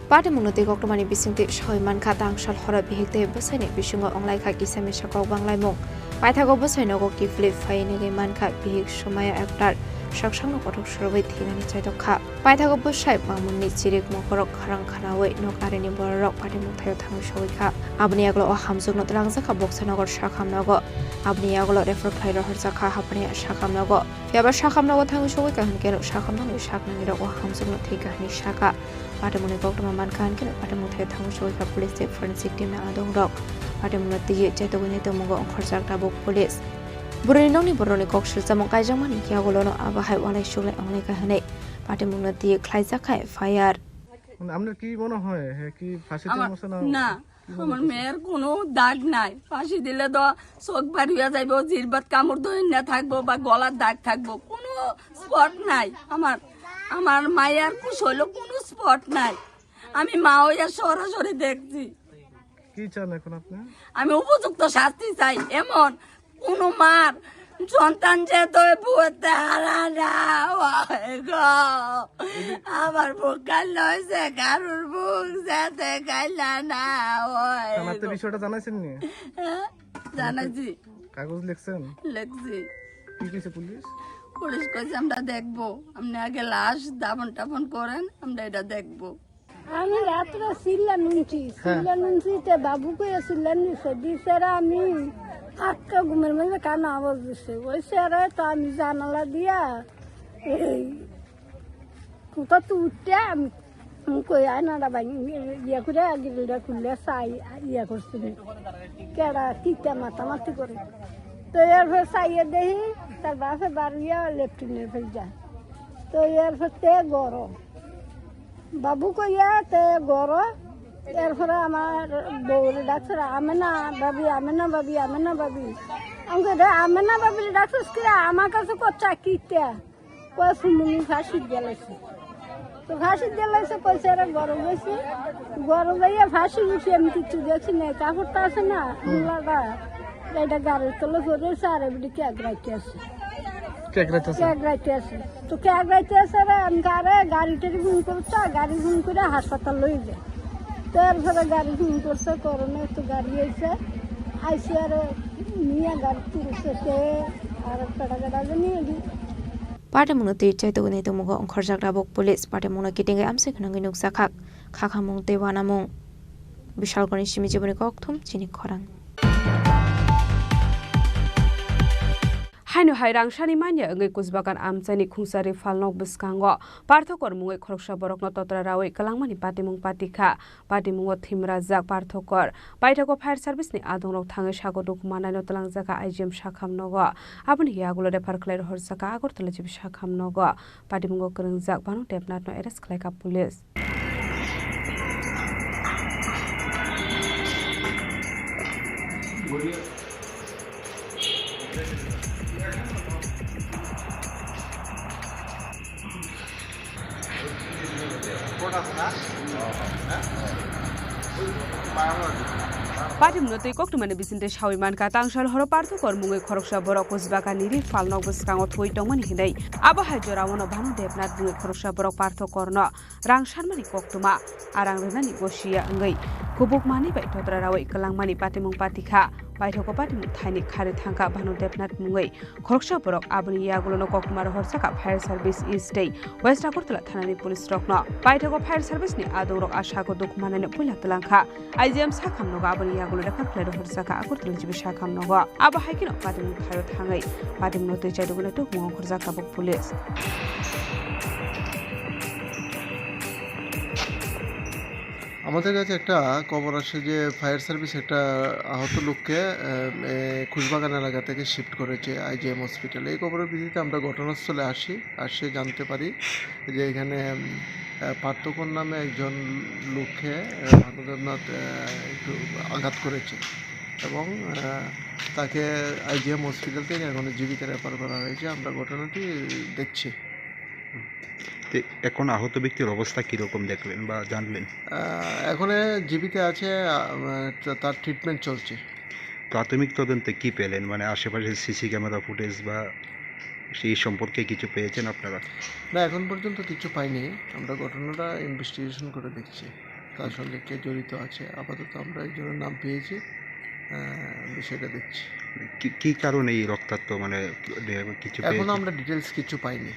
Patimungno twi koktwmani bisingtwi sawi mankha, tangsal horo bihik tei bwsaini bisingo wnglaikha kisa misa kok banglaimung. Paithago bwsai nogo kiphilwi phaiwi nigwi mankha, bihik Somaya Akhtar saksakno kothok sorowi thwinani chaitokha. Paithago bwsai mangmungni chirik mokorok kharang khanaui nok arini bororok patimung thaio thangwi sogwi kha. Aboni yagulo o hamjwkno twlangjakha Boksanagar sakham nogo. Aboni yagulo refer khlai rohorjakha Hapania sakham nogo. Phiya ba sakham nogo thangwi sogwi kha hinkhe sakham nokni saknanirok o hamjwkno thwikha hwnwi sakha. Patimungni koktwma mankha hinkhe patimung thaio thangwi sogwi kha police tei forensic team ni adongrok. Patimungno twiwi chaitogwi nai tongmungo ongkhorjak tabuk police. Bwrwini nokni borokni kok swrwngsamung kaijakmani yagulono abo hai walai suglai wnglaikha hwnwi patimungno twiwi khlaijak kha F I R. মানে, আপনার কি মনে হয়? হ্যাঁ, কি ফাঁসিতে আমার, বসে না? না, কি মনে আমার হচ্ছে? মেয়ের কোনো দাগ নাই। ফাঁসি দিলে তো চোখ বার হইয়া যাইবো, জিহ্বার কামড় ধরে না থাকবো বা গলার দাগ থাকবো, কোনো স্পট নাই। আমার, আমার মায়ের কুশলো কোনো স্পট নাই। আমি মা হইয়া সরাসরি দেখছি। কি চান এখন আপনি? আমি উপযুক্ত শাস্তি চাই, এমন কোনো মার সন্তান যে তো বুঝতে হারা না হয় গো। আমার বুক কাল হয়েছে, কারোর বুক যেতে কাইলা না হয় থানাতে গো। বিষয়টা জানাইছেন নি? হ্যাঁ, জানাইছি। কাগজ লিখছেন? লিখছি। কি কইছে পুলিশ? পুলিশ কইছে, "আমরা দেখবো, আপনি আগে লাশ দাফন টাফন করেন, আমরা এটা দেখবো।" আমি রাত্রে চিল্লা নুনছি, হ্যাঁ। চিল্লা নুনছি, তে বাবু কইয়া চিল্লা নিছে, দিছে রে আমি আটকা ঘুমের মধ্যে কান আওয়াজ দিছে, ওই স্যারে তো আমি জানালা দিয়া এই কোথা তো উঠতে আমি কই আয়নাটা ভাঙি ইয়ে করে গ্রিলটা খুললে চাই ইয়ে করছি, কেডা কিতা মাতামাতি করে। তো এরপর চাইয়ে দেখি তার বাপে বাড়িয়া লেট্রিনের ফেল যায়। তো এরপর তে গরম বাবু কইয়া তে গরো, এরপরে আমার বউরে ডাকছে, "আমেনা ভাবি, আমেনা ভাবি, আমেনা ভাবি।" আমি কই, "রে আমেনা ভাবিরে ডাকছিস কি রে? আমার কাছে কচ্চা কিটা?" কয়, "সুমনি ফাঁসি গেলাইছে।" তো ফাঁসি গেলাইছে কইছে, "এরা গরম হয়েছে।" গরম হইয়া ফাঁসি উঠে আমি কিচ্ছু দেখছি না, কাপড়টা আছে না, হুম। লাদা। এটা গাড়ির তলে পড়ে রয়েছে, আর এমনি কেক রাখতে আছে। কেক রাখতে আছে? কেক রাখতে আছে। তো কেক রাখতে আছে রে, আমি কারে গাড়ি টাড়ি ফোন করছে, গাড়ি ফোন করে হাসপাতাল লই যায়। তো এরপরে গাড়ি ফোন করছে, করোনা তো গাড়ি আইছে, আইসে আর নিয়ে গাড়ি তুলছে, সে আর পেটা কেটা নিয়ে গিয়ে। Patimungno twi chaitugwi nai tongmungo ongkhorjak tabuk police. Patimungno kitingwi amsai khwnangwi nukjakha khakhamung tei uanamung. Bishalgorni simi jiboni kokthum chini khorang. Haino hai rangsani manya wngwi Kusbagan amchaini khungsari phalnok bwskango parthokor mungwi khoroksa borokno totra rawi kwlangmani patimung patikha. Patimungo thimrajak parthokor. Paithago fire service ni adongrok thangwi sago dukhu manaino twlangjakha I G M sakham nogo. Aboni yagulo refer khlai rohorjakha Agartala G B sakham nogo. Patimungo kwrwngjak Banu Debnath no arrest khlaikha police. Patimungno twi koktwmani bisingtwi sawi mankha, tangsal horo parthokor mungwi khoroksa borok Kusbaga niri phalnok bwskango thwi tongmani hinwi. Abo hai jorao no Bhanu Debnath mungwi khoroksa borok parthokor no rang sanmani koktwma, a rang rwnani gosiya wngwi kubuk manwi bai totra rawi kwlangmani patimung patikha. Paithago patimung thaini khari thangkha Bhanu Debnath mungwi khoroksa borok. Aboni yagulono koktwma rohorjakha Fire Service East tei West Agartala thanani police rokno. Paithago Fire Service ni adongrok a sago dukhu manaino puila twlangkha. I G M sakham nogo aboni yagulo refer khlai rohorjakha Agartala G B sakham nogo. Abo hai kheno patimung thaio thangwi patimungno twi chaitugwi nai tongmungo ongkhorjak tabuk police. আমাদের কাছে একটা খবর আসে যে fire service একটা আহত লোককে, আহ, এ, খুশবাগান এলাকা থেকে শিফট করেছে আইজিএম হসপিটালে। এই খবরের ভিত্তিতে আমরা ঘটনাস্থলে আসি, আসে জানতে পারি যে এখানে, উম, আহ, পার্থকর নামে একজন লোককে, আহ, মাদকের নাত, আহ, একটু আঘাত করেছে এবং, আহ, তাকে আইজিএম হসপিটাল থেকে এখন জিবিতে রেফার করা হয়েছে। আমরা ঘটনাটি দেখছি। তো এখন আহত ব্যক্তির অবস্থা কীরকম দেখলেন বা জানলেন? আহ, এখনো জিবিতে আছে, আহ, তা-, তার ট্রিটমেন্ট চলছে। প্রাথমিক তদন্তে কি পেলেন? মানে, আশেপাশে সিসি ক্যামেরা ফুটেজ বা সেই সম্পর্কে কিছু পেয়েছেন আপনারা? না, এখন পর্যন্ত কিছু পাইনি। আমরা ঘটনাটা ইনভেস্টিগেশন করে দেখছি, তার সঙ্গে কে জড়িত আছে। আপাতত আমরা একজনের নাম পেয়েছি, আহ, বিষয়টা দেখছি। কি, কি কারণে এই রক্তাক্ত, মানে, কিছু এখনো পেয়েছেন? আমরা ডিটেলস কিছু পাইনি।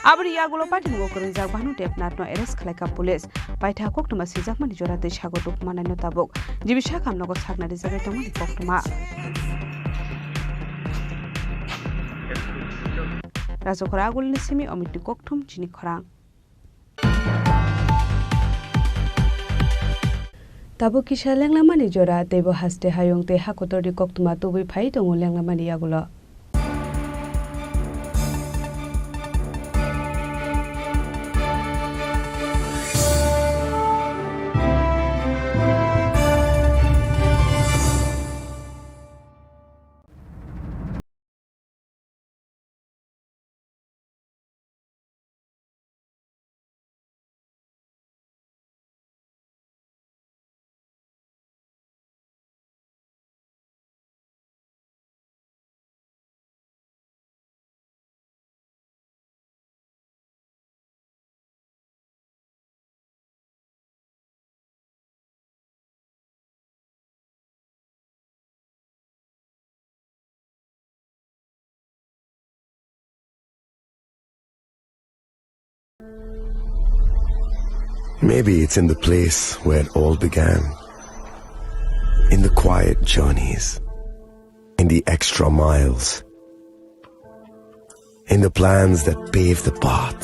Aboni yagulo paithago kwrwngjak Bhanu Debnathno arrest khlaikha police. Paitha koktwma swijakmani jora tei sago tubumanaino tabuk. Jibi sakhamnogo sakna rijagwi tongmani koktwma. Rajakhor Agulni simi Omitni kokthum chini khorang. Tabuk kisa lenglamani jora, teibo haste hayung tei hakotorni koktwma tubui phai tongo lenglamani yagulo. Maybe it's in the place where it all began. In the quiet journeys, in the extra miles, in the plans that pave the path,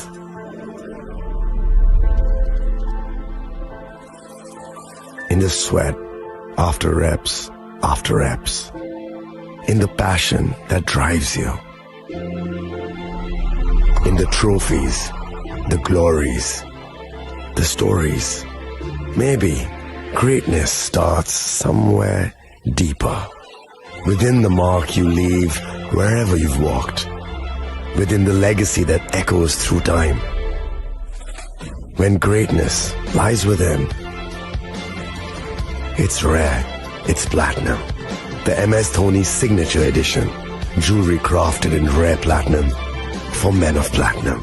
in the sweat after reps after reps, in the passion that drives you, in the trophies, the glories, the stories. Maybe greatness starts somewhere deeper. Within the mark you leave wherever you've walked. Within the legacy that echoes through time. When greatness lies within, it's rare, it's platinum. The M S Dhoni Signature Edition. Jewelry crafted in rare platinum for men of platinum.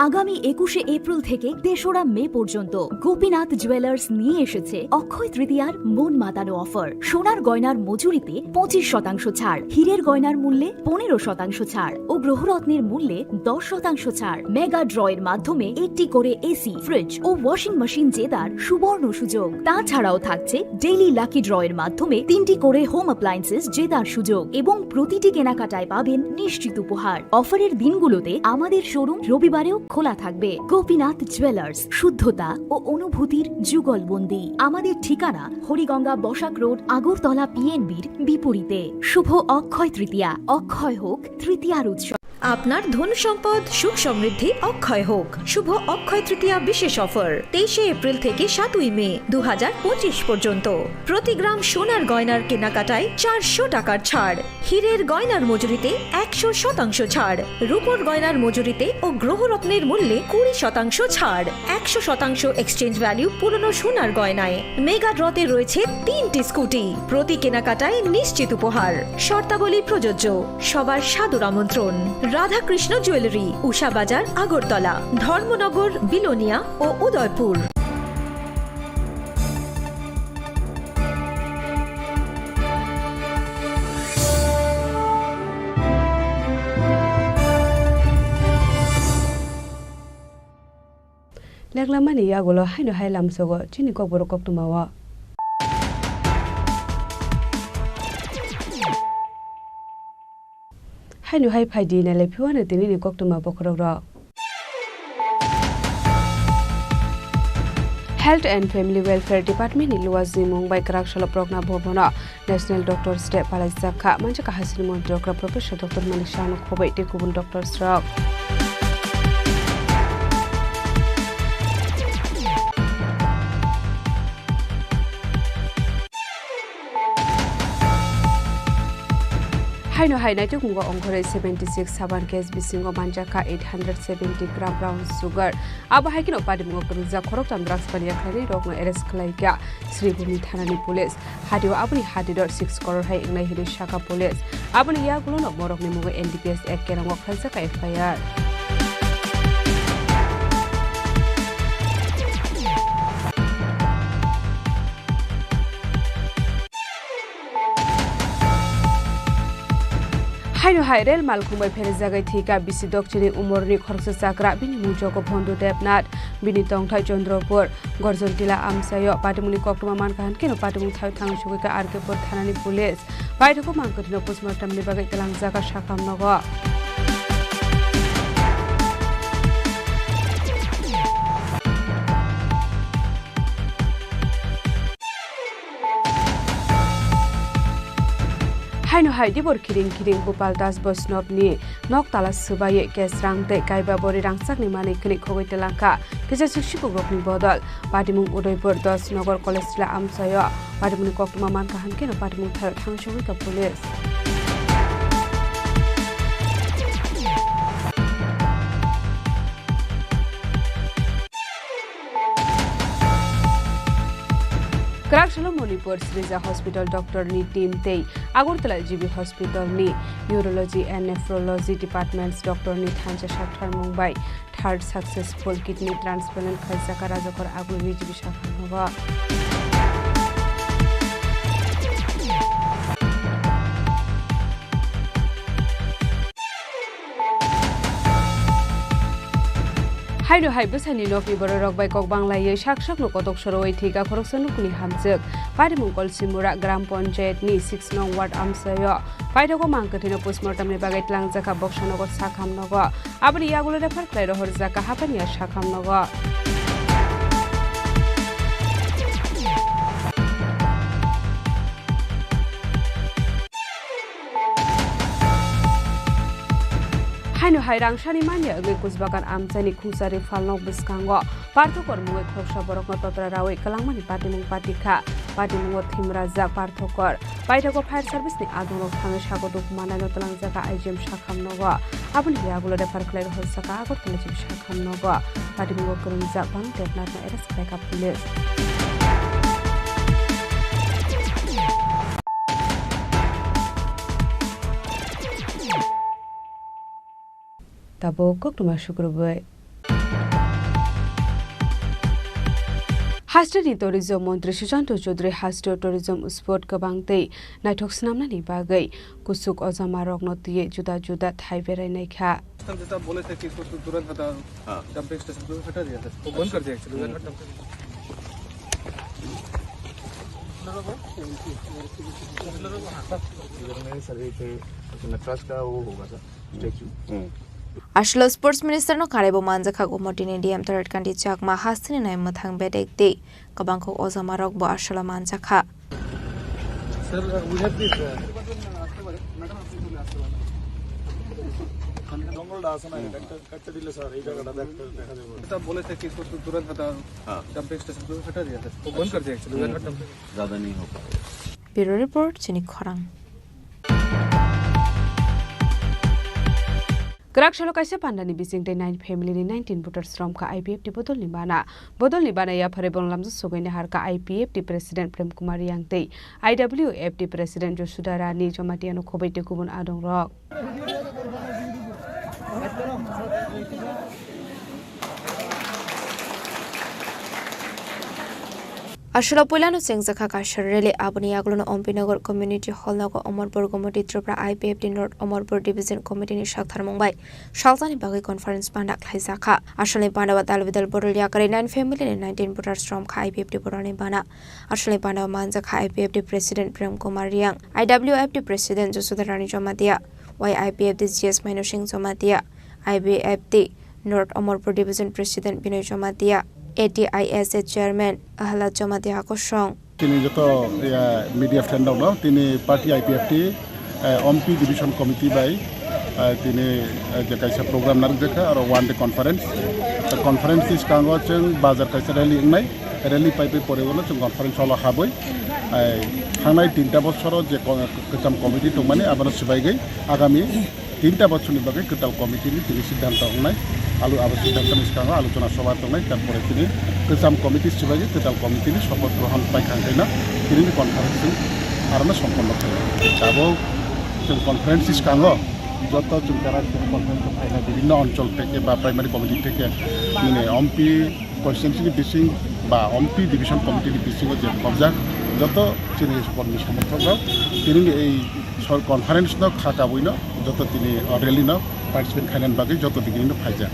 আগামী একুশে এপ্রিল থেকে তেসরা মে পর্যন্ত গোপীনাথ জুয়েলার্স নিয়ে এসেছে অক্ষয় তৃতীয়ার মন মাতানো অফার। সোনার গয়নার মজুরিতে পঁচিশ শতাংশ ছাড়, হীরের গয়নার মূল্যে পনেরো শতাংশ ছাড় ও গ্রহরত্নের মূল্যে দশ শতাংশ ছাড়। মেগা ড্রয়ের মাধ্যমে একটি করে এসি, ফ্রিজ ও ওয়াশিং মেশিন জেতার সুবর্ণ সুযোগ। তাছাড়াও থাকছে ডেইলি লাকি ড্রয়ের মাধ্যমে তিনটি করে হোম অ্যাপ্লায়েন্সেস জেতার সুযোগ এবং প্রতিটি কেনাকাটায় পাবেন নিশ্চিত উপহার। অফারের দিনগুলোতে আমাদের শোরুম রবিবারেও খোলা থাকবে। গোপীনাথ জুয়েলার্স, শুদ্ধতা ও অনুভূতির যুগলবন্দি। আমাদের ঠিকানা হরিগঙ্গা বসাক রোড, আগরতলা পিএনবির বিপরীতে। শুভ অক্ষয় তৃতীয়া, অক্ষয় হোক তৃতীয়ার উৎসব। আপনার ধন সম্পদ সুখ সমৃদ্ধি অক্ষয় হোক। শুভ অক্ষয় তৃতীয়া বিশেষ অফার, তেইশে এপ্রিল থেকে সাতই মে দু হাজার পঁচিশ পর্যন্ত। প্রতি গ্রাম সোনার গয়নার কেনাকাটায় চারশো টাকার ছাড়, হীরের গয়নার মজুরিতে একশো শতাংশ ছাড়, রূপোর গয়নার মজুরিতে ও গ্রহরত্নের মূল্যে কুড়ি শতাংশ ছাড়, একশো শতাংশ এক্সচেঞ্জ ভ্যালু পুরনো সোনার গয়নায়। মেগা ড্রতে রয়েছে তিনটি স্কুটি, প্রতি কেনাকাটায় নিশ্চিত উপহার। শর্তাবলী প্রযোজ্য। সবার সাদর আমন্ত্রণ। রাধাকৃষ্ণ জুয়েলারি, উষা বাজার, আগরতলা, ধর্মনগর, বিলোনিয়া ও Udaipur. Leklamani yagulo haino hai lamsogo chini kokborok koktwmao. Haino hai phaidi nailai phiwano tinini koktwma bokhorokrok. Health and Family Welfare Department ni luwa jimung bai kwrak salo Progna Bhavan o National Doctors Day palaijak kha. Manjak kha hasini montri okra Professor Doctor Manik Saha no khoboi tei kubun doctors rok. Haino hai naitukmungo ongkhorwi seventy six saban case bisingo manjak kha eight hundred seventy gram brown sugar. Abo hai kheno patimungo kwrwngjak khoroktham drugs paniya khlainai rokno arrest khlai kha Sribhumi thanani police. Hatio aboni hatidor six crore hai wngnai hinwi sakha police. Aboni yagulono borokni mungo N D P S Act kerong o khlaijak kha F I R. Haino hai rel malkhung bai pherejagwi thwikha bisi dokchini umorni khoroksa chakra, bini mung jogo Bhondu Debnath, bini tongthai Chandrapur, Gorjontila amchaio. Patimungni koktwma mankha hwnkhe no patimung thaio thang sugwi kha R K Pur thanani police. Paithakgo mankha thwino postmortem ni bagwi twlangjak kha sakham nogo. Haino hai dibor kiring kiring Gopal Das Vaishnavni nok tala swbaiwi cash rang tei kaiba bori rangchakni manwi khwnwi khogwi twlangkha kisa suk sikukrokni bodol. Patimung Udaipur dos Nagar College Tila amchaio patimungni koktwma mankha hwnkhe no patimung thaio thang sogwi kha police. Kwrak salo Manipur Srija Hospital doctor ni team tei Agartala G B Hospital ni Urology and Nephrology Departments doctor ni thansa saktharmung bai third successful kidney transplant khaijak kha Rajakor Agulni G B saktharmung o. Haino hai bwsani nokni bororok bai kok banglaiwi sak sakno kotok sorowi thwikha khoroksa nukni hamjwk. Patimung Kolsimura Gram Panchayat ni six nong ward amchaio. Paithakgo mankha thwino postmortem ni bagwi twlangjakha Boksanagar sakham nogo. Aboni yagulo refer khlai rohorjakha Hapania sakham nogo. Haino hai rangsani manya wngwi Kusbagan amchaini Khungsari phalnok bwskango parthokor mungwi khoroksa borokno totra rawi kwlangmani patimung patikha. Patimungo thimrajak parthokor. Paithakgo fire service ni adongrok thangwi sago duk manaino twlangjakha I G M sakham nogo. Aboni yagulo refer khlai rohorjakha Agartala G B sakham nogo. Patimungo kwrwngjak Bhanu Debnathno arrest khlaikha police. Tabuk koktwma sukrubwi. Hasteni tourism montri Susanto Chaudhary hasteo tourism spot kwbang tei naithok swnamnani bagwi kuchuk ojamarokno twiwi juda juda thai berainaikha. जैसा बोले थे कि इसको तु-, तुरंत हटा, हाँ। Dumping station पे हटा दिया था। वो बंद कर दिया एक्चुअली। हम्म। इधर में सर एक नटराज का वो होगा sir, statue. Hmm. Aswk sports minister no kharaibo manjakha Gomotini D M Tarat Kanti Chakma hasteni nai mwthang bedek tei kwbangkuk ojamarokbo aswk manjakha. Sir, we have this, uh, जंगल डांस है ना, कट, कट दिले सर, ये जगह डांस कर, देखा देखो। साहब बोले थे कि इसको तु-, तुरंत हटा, हाँ। डंपिंग स्टेशन पे हटा दिया था। वो बंद कर दिया एक्चुअली। हम्म। ज्यादा नहीं हो पाएगा। Bureau report, Chini Khorang. Kwrak salo kaisa pandani bising tei nine family ni nineteen voters romkha I P F T bodolni bana. Bodolni bana yapharwi bono lamjak sogwi naharkha I P F T President Prem Kumar Reang tei I W F T President Josuda Rani Jamatia no khoboi tei kubun adongrok. Aswk puilano chengjakha kaisa rally, aboni yagulono Ompinagar Community Hall nogo Amarpur Gomoti Tripura I P F T North Amarpur Division Committee ni saktharmung bai salsani bagwi conference panda khlaijakha. Aswkni panda o dal bidal borok yakarwi nine family ni nineteen voters romkha I P F T borokni bana. Aswkni panda o manjakha I P F T President Prem Kumar Reang, I W F T President Josuda Rani Jamatia, Y I P F T G S Maino Singh Jamatia, I B F T North Amarpur Division President Binoy Jamatia, A T I S A chairman Ahlad Jamatia kosong. Tini joto, ya, media friend rokno tini party I P F T, eh, Ompi Division Committee bai, eh, tini, eh, je kaisa program narwkjakha, aro one day conference. Tei conference ni swkango chwng bazar kaisa rally wngnai, rally pai pai pore ulo chwng conference hall o habwi, eh, thangnai tinta bosoro je ko-, kwcham committee tongmani abono swbaigwi agami tinta bochorni bagwi kwtal committee ni tini siddhanto wngnai, alo abo siddhanto ni swkango alochona sobha tongnai, tarpore tini kwcham committee swbaigwi kwtal committee ni sopoth grohon paikha hwnkhe no tini ni conference chwng arono somponno khainai. Tabuk chwng conference ni swkango joto chwng jara chwng conference o phainai bibhinno onchol theke ba primary committee theke nini Ompi constituency ni bising ba Ompi division committee ni bisingo je khobjak joto chini kormi somorthok rok tini ni ei sor conference no kha kabui no joto tini o rally no participate khainani bagwi joto digini no phaijak.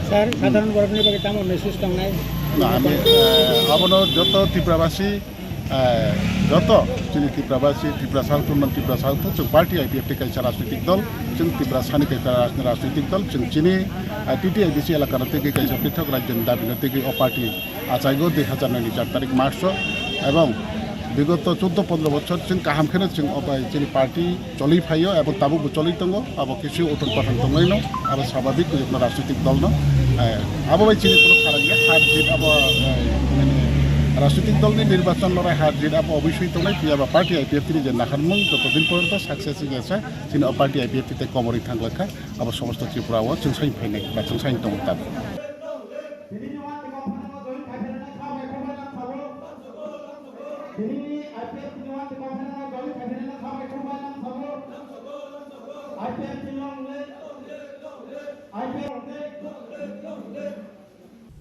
Sir, sadharan borokni bagwi tamo message tongnai? Na, ami, eh, abono joto Tiprabasi, eh, joto chini Tiprabasi, Tiprasa Altun, Tiprasa Altun, chwng party I P F T kaisa rajnitik dol, chwng Tiprasani kaisa raj-, rajnitik dol, chwng chini, eh, T T I D C elakano tegwi kaisa pithok rajyoni dabino tegwi o party achaigo dui hazar noi ni char tarik March o, ebong bigoto chuddo pondro bochor chwng kaham kheno chwng o bai chini party choli phaio ebong tabukbo choli tongo, abo kisu uthon pathon tonglaino, abo swabhabik kuyukno rajnitik dolno, eh, abo bai chini kunu pharang ya, har jit abo, eh, nini rajnitik dolni nirbachon lorai har jit abo obisoi tongnai, phiya ba party I P F T ni je naharmung joto din porjonto success wngya se, chini o party I P F T tei komorwi thanglakha, abo somosto Tripura o chwngsaini phainai ba chwngsaini tongo tabuk.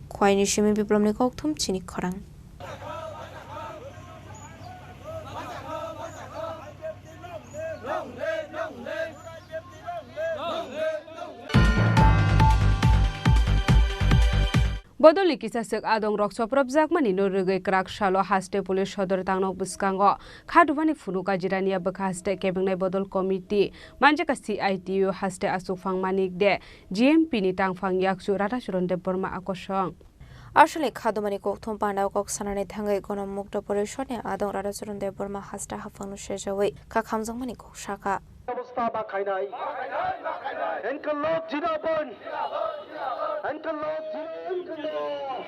Khwaini simi biplopni kokthum chini khorang. Bodolni kisa swk adongrok chopropjakmani no rwgwi kwrak salo haste police sodor tangnok bwskango khadubani phunuk kajirania bwkha haste kebengnai bodol committee manjaka C I T U haste achukphang Manik de G M P ni tangphang yakchu Ratacharan Debbarma akosong. Aswkni khadumani kokthum pandao kok sanani thangwi Gonomukto Porishod ni adong Ratacharan Debbarma haste haphangno sejawi kha khamjakmani kok sakha. Obostha ba khainai. Enkelok jina bon. Enkelok jina, enkelok.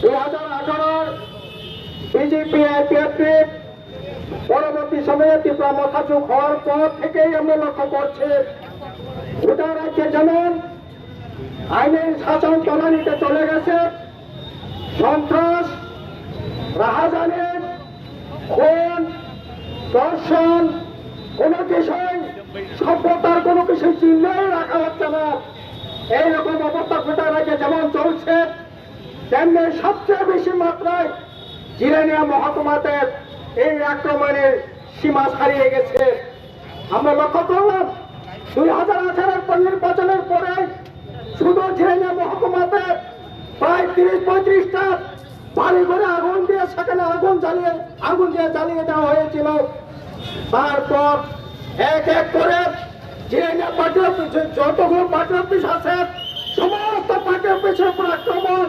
Dui hajar atharo BJP IPFT পরবর্তী সময়ে ত্রিপুরা মথা চুক হওয়ার পর থেকেই আমরা লক্ষ্য করছি, গোটা রাজ্যে যেমন আইনের শাসন তলানিতে চলে গেছে, সন্ত্রাস, রাহাজানি, খুন, ধর্ষণ, কোনো কিছুই সভ্যতার কোনো কিছু চিহ্নই রাখা হচ্ছে না। এইরকম অবস্থা গোটা রাজ্যে যেমন চলছে, তেমনি সবচেয়ে বেশি মাত্রায় জিরানিয়া মহকুমাতে এই আক্রমণের সীমা ছাড়িয়ে গেছে। আমরা লক্ষ্য করলাম, দুই হাজার আঠারোর পর নির্বাচনের পরে শুধু জিরানিয়া মহকুমাতে প্রায় তিরিশ পঁয়ত্রিশটা বাড়ি ঘরে আগুন দিয়ে, সেখানে আগুন জ্বালিয়ে, আগুন দিয়ে জ্বালিয়ে দেওয়া হয়েছিল। তারপর এক এক করে জিরানিয়া পার্টি অফিস, যতগুলো পার্টি অফিস আছে, সমস্ত পার্টি অফিসের উপর আক্রমণ।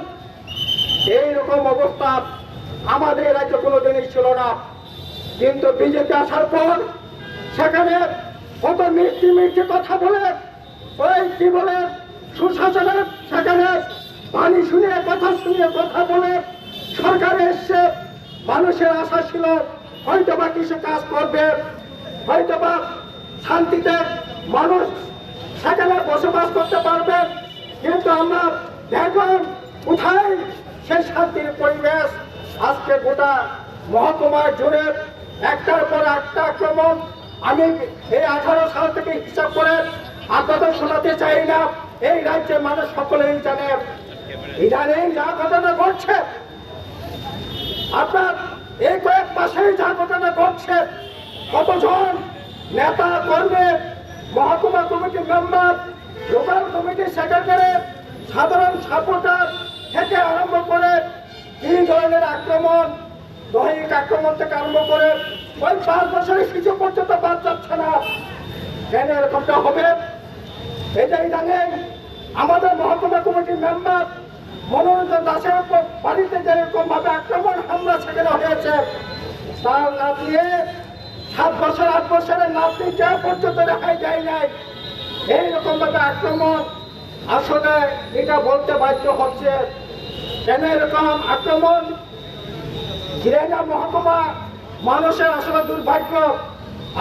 এইরকম অবস্থা আমাদের রাজ্যে কোনোদিনই ছিল না, কিন্তু বিজেপি আসার পর সেখানে কত মিষ্টি মিষ্টি কথা বলে, ওই কি বলে, সুশাসনের সেখানে পানি শুনিয়ে, কথা শুনিয়ে কথা বলে সরকারে এসছে। মানুষের আশা ছিল হয়তো বা কিছু কাজ করবে, হয়তো বা শান্তিতে মানুষ সেখানে বসবাস করতে পারবে। কিন্তু আমরা দেখলাম কোথায় সেই শান্তির পরিবেশ। আজকে গোটা মহকুমা জুড়ে একটার পর একটা আক্রমণ। আমি এই আঠারো সাল থেকে হিসাব করে আপনাদের শোনাতে চাই না, এই রাজ্যের মানুষ সকলেই জানে। ইদানিং যা ঘটনা ঘটছে, আপনার এই কয়েক মাসেই যা ঘটনা ঘটছে, কতজন নেতা, কর্মী, মহকুমা committee member, local committee secretary, সাধারণ সাপোর্টার থেকে আরম্ভ করে কি ধরনের আক্রমণ, দৈহিক আক্রমণ থেকে আরম্ভ করে ওই পাঁচ বছরের শিশু পর্যন্ত বাদ যাচ্ছে না। কেন এরকমটা হবে? এটা ইদানিং আমাদের মহকুমা কমিটির মেম্বার মনোরঞ্জন দাসের উপর বাড়িতে যেরকম ভাবে আক্রমণ হামলা সেখানে হয়েছে, তার নাতনি সাত বছর আট বছরের নাতনি যা পর্যন্ত রেহাই দেয় নাই। এইরকম ভাবে আক্রমণ, আসলে এটা বলতে বাধ্য হচ্ছে। কেন এরকম আক্রমণ? জিরানিয়া মহকুমা মানুষের আসলে দুর্ভাগ্য।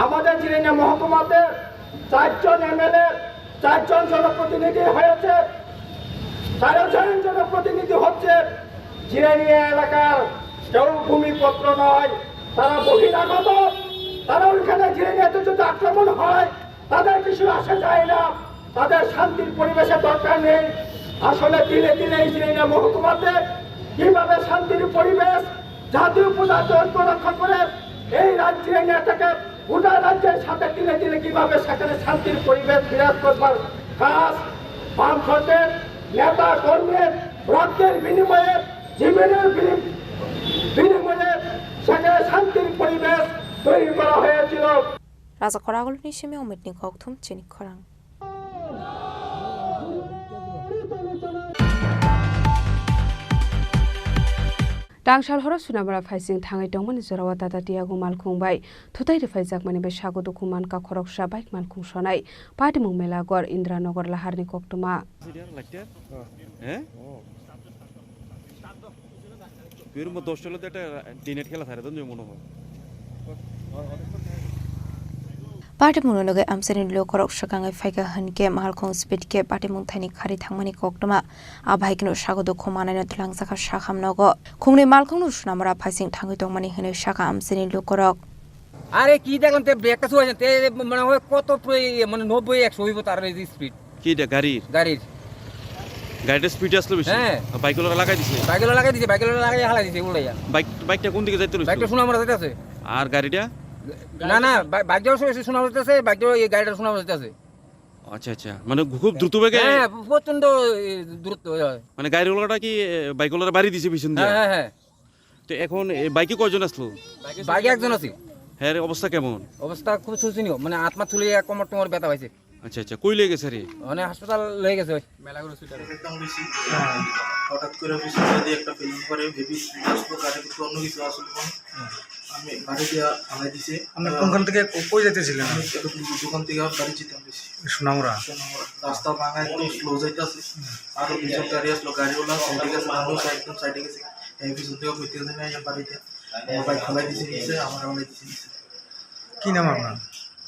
আমাদের জিরানিয়া মহকুমাতে চারজন এমএলএ, চারজন জনপ্রতিনিধি হয়েছে, চারজন জনপ্রতিনিধি হচ্ছে জিরানিয়া এলাকার, কেউ ভূমিপুত্র নয়, তারা বহিরাগত। তারা ওইখানে জিরানিয়াতে যদি আক্রমণ হয়, তাদের কিছু আসে যায় না, তাদের শান্তির পরিবেশের দরকার নেই। আসলে দিনে দিনে এই জিরানিয়া মহকুমাতে কিভাবে শান্তির পরিবেশ, জাতীয় পূজা ঐক্য রক্ষা করে এই রাজ্যে নিয়ে থাকে, গোটা রাজ্যের সাথে দিনে দিনে কিভাবে সেখানে শান্তির পরিবেশ বিরাজ করবার কাজ বামফ্রন্টের নেতা কর্মীর রক্তের বিনিময়ে, জীবনের বিনিম-, বিনিময়ে সেখানে শান্তির পরিবেশ তৈরি করা হয়েছিল। Raja Khoragulni simi Omitni kokthum chini khorang. Tangsal horo Sunamura phaising thangwi tongmani jorao Tata Tiago malkhung bai thutai rwphaijakmani bai sago dukhu mankha khoroksa bike malkhung sonai. Patimung Melaghor, Indranagar laharni koktwma. হ্যাঁ? এর মধ্যে দশটা হলে তো একটা D net খেলা থাকে, তো মনে হয়। Patimung no loge amchaini lukorok swkangwi phaikha hwnkhe malkhung speed khe patimung thaini khari thangmani koktwma. Abahaikeno sago dukhu manaino twlangjakha sakham nogo. Khungni malkhungno Sunamura phaising thangwi tongmani hwnwi sakha amchaini lukorok. আরে কি দেখলাম, তে ব্রেকটা ছুঁয়েছে, তে মনে হয় কত প্র-, ইয়ে, মানে নব্বই একশো হইব তার এই স্পিড। কি এটা গাড়ির? গাড়ির। গাড়িটা স্পিডে আসলো বেশি? হ্যাঁ। আর বাইকগুলো লাগাই দিছে? বাইকগুলো লাগাই দিছে, বাইকগুলো লাগাই হালাই দিছে উল্টাইয়া। বাইক, বাইকটা কোন দিকে যাইতে লইছিল? বাইকটা সোনামুড়া যাইতে আছে। আর গাড়িটা? না, না, বাই-, বাইকটাও সে-, সে সোনামুড়া যাইতে আছে, বাইকটাও এই গাড়িটা সোনামুড়া যাইতে আছে। আচ্ছা, আচ্ছা। মানে খুব দ্রুত বেগে? হ্যাঁ, প্রচণ্ড, এ, দ্রুত, হয়। মানে গাড়িওয়ালাটা কি, এ, বাইকওয়ালার বাড়ি দিছে পিছন দিয়ে? হ্যাঁ, হ্যাঁ, হ্যাঁ। তো এখন এই বাইকে কয়জন আসলো? বাইকে একজন আছিল। হ্যাঁ, অবস্থা কেমন? অবস্থা খুব শোচনীয়, মানে আত্মা তুলে এক কোমর টোমর ব্যথা পাইছে। আচ্ছা, আচ্ছা, কই লয়ে গেছে রে? মানে হাসপাতাল লয়ে গেছে ওই। মেলাঘর হসপিটালে। একদম বেশি। হঠাৎ করে পিছন দিয়ে একটা ফিল্ম করে হেভি স্পিড আসলো, গাড়ির ভিতরে অন্য কিছু আসলো মানে। আমি গাড়ি দিয়ে ফালাই দিছে। আপনি কোনখান থেকে কো-, কই যাইতেছিলেন? আমি একটা দোকান থেকে বাড়ি যেতাম বেশি। সোনামুড়া। সোনামুড়া। রাস্তা ভাঙা, একদম স্লো যাইতেছে। আরো দুজন গাড়ি আসলো, গাড়িওয়ালা সাইডে গেছে, মানুষ একদম সাইডে গেছে। এই পিছন থেকে কইতে গেছে না, এই বাড়িতে আমার বাইক ফালাই দিছে নিচে, আমার ফালাই দিছে নিচে। কি নাম আপনার?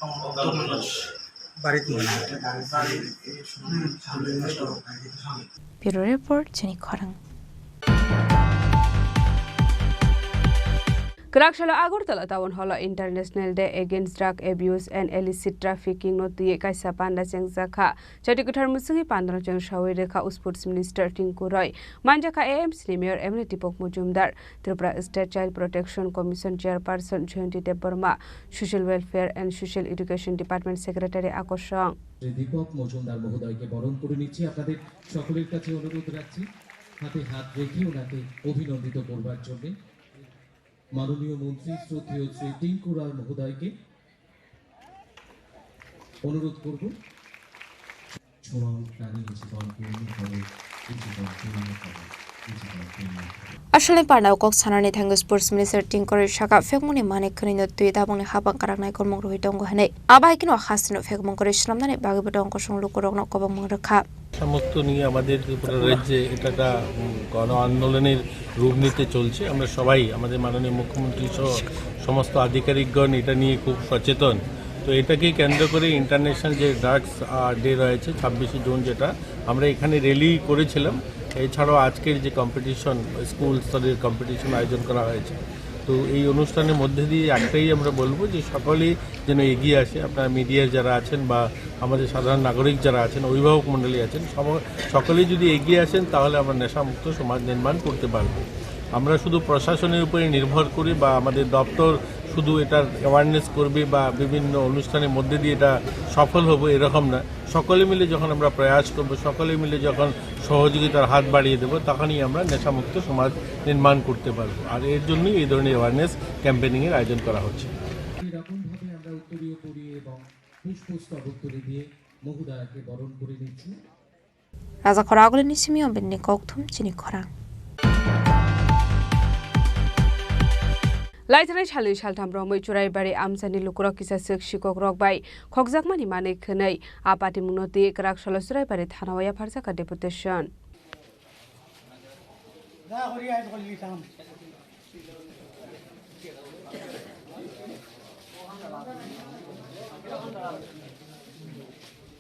আমার নাম তপন দাস। বাড়িতে? বাড়ি এই Sonamura. Bureau Report, chini khorang. Kwrak salo Agartala Town Hall o International Day Against Drug Abuse and Illicit Trafficking no twiwi kaisa panda chengjakha. Chati kwthar mwswgwi pandano chwngsawi rwkha Sports Minister Tinku Roy. Manjakha A M C ni Mayor M L A Deepak Majumdar, Tripura State Child Protection Commission Chairperson Jayanti Debbarma, Social Welfare and Social Education Department Secretary Akosong. Shri দীপক মজুমদার মহোদয়কে বরণ করে নিচ্ছি। আপনাদের সকলের কাছে অনুরোধ রাখছি, হাতে হাত রেখে ওনাকে অভিনন্দিত করবার জন্যে। মাননীয় মন্ত্রী শ্রদ্ধেয় শ্রী টিঙ্কু রায় মহোদয়কে অনুরোধ করব। Aswlni parnao kok sanani thangwi Sports Minister Tinku Roy sakha, phekmungni manik khwnwino twi tabukni hapang kwrak naikolmung rwui tongo hwnwi. Abo hai kheno hasteno phekmung kwrwi swnamnani bagwibo tong kosong lukurokno kobongmung rwkha. নেশামুক্ত নিয়ে আমাদের ত্রিপুরা রাজ্যে এটা একটা, উম, গণ আন্দোলনের রূপ নিতে চলছে। আমরা সবাই, আমাদের মাননীয় মুখ্যমন্ত্রী সহ সমস্ত আধিকারিকগণ এটা নিয়ে খুব সচেতন। তো এটাকে কেন্দ্র করে ইন্টারন্যাশনাল যে ড্রাগস, আহ, ডে রয়েছে ছাব্বিশে জুন, যেটা আমরা এখানে র্যালি করেছিলাম, এছাড়াও আজকের যে কম্পিটিশন, স্কুল স্তরের কম্পিটিশন আয়োজন করা হয়েছে। তো এই অনুষ্ঠানের মধ্যে দিয়ে একটাই আমরা বলবো যে সকলেই যেন এগিয়ে আসে। আপনারা মিডিয়ার যারা আছেন বা আমাদের সাধারণ নাগরিক যারা আছেন, অভিভাবক মণ্ডলী আছেন, সম-, সকলেই যদি এগিয়ে আসেন, তাহলে আমরা নেশামুক্ত সমাজ নির্মাণ করতে পারবো। আমরা শুধু প্রশাসনের উপরে নির্ভর করি বা আমাদের দপ্তর শুধু এটার অ্যাওয়ারনেস করবে বা বিভিন্ন অনুষ্ঠানের মধ্যে দিয়ে এটা সফল হবে, এরকম না। সকলে মিলে যখন আমরা প্রয়াস করব, সকলে মিলে যখন সহযোগিতার হাত বাড়িয়ে দেব, তখনই আমরা নেশামুক্ত সমাজ নির্মাণ করতে পারবো। আর এর জন্যই এই ধরনের অ্যাওয়ারনেস ক্যাম্পেইনিংয়ের আয়োজন করা হচ্ছে। এরকমভাবে আমরা উত্তরীয় পরিয়ে এবং পুষ্পস্তবক তুলে দিয়ে মহোদয়াকে বরণ করে নিচ্ছি। Raja khorang agulini simi o bini kokthum chini khorang. Laithanai salni saltham romwi Churaibari amchaini lukurok kisa swk sikokrok bai khokjakmani manwi khwnwi a patimungno twi kwrak salo Churaibari thanao yapharjakha deputation.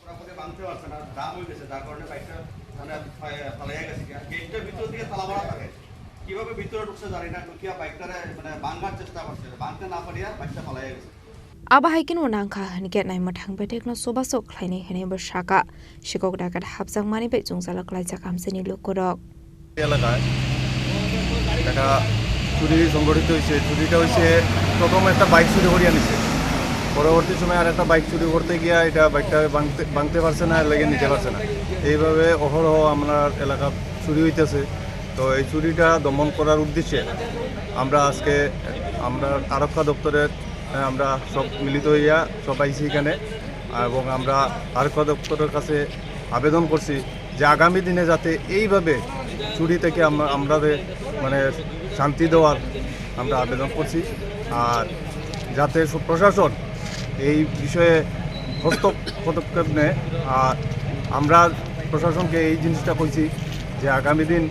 পুরাপুরি ভাঙতে পারছে না, জাম হয়ে গেছে, যার কারণে বাইকটা মানে ফা-, ফালাইয়া গেছে। গেটটার ভিতর দিকে তালা মারা থাকে, কিভাবে ভিতরে ঢুকছে জানি না, ঢুকিয়া বাইকটারে মানে ভাঙার চেষ্টা করছে, ভাঙতে না পারিয়া বাইকটা ফালাইয়া গেছে। Abo hai kheno nangkha hinkhe naimwthang bedekno chubachu khlainai hinwi bo sakha. Sikok dakat hapjakmani bai chwngsalu klaijak amchaini lukurok. এলাকায় একটা চুরি সংঘটিত হয়েছে। চুরিটা হয়েছে, প্রথম একটা বাইক চুরি করিয়া নিছে, পরবর্তী সময় আর একটা বাইক চুরি করতে গিয়া এটা বাইকটা ভাঙতে, ভাঙতে পারছে না, লেগে নিতে পারছে না। এইভাবে অহরহ আমরা এলাকা চুরি হইতেছে। তো এই চুরিটা দমন করার উদ্দেশ্যে আমরা আজকে আমরা আরক্ষা দপ্তরের, আহ, আমরা সব মিলিত হইয়া সব আইছি এখানে এবং আমরা আরক্ষা দপ্তরের কাছে আবেদন করছি যে আগামী দিনে যাতে এইভাবে চুরি থেকে আমরা, আমরাদের মানে শান্তি দেওয়ার আমরা আবেদন করছি। আর যাতে সব প্রশাসন এই বিষয়ে হস্তক পদক্ষেপ নেয়। আর আমরা প্রশাসনকে এই জিনিসটা কইছি যে আগামী দিন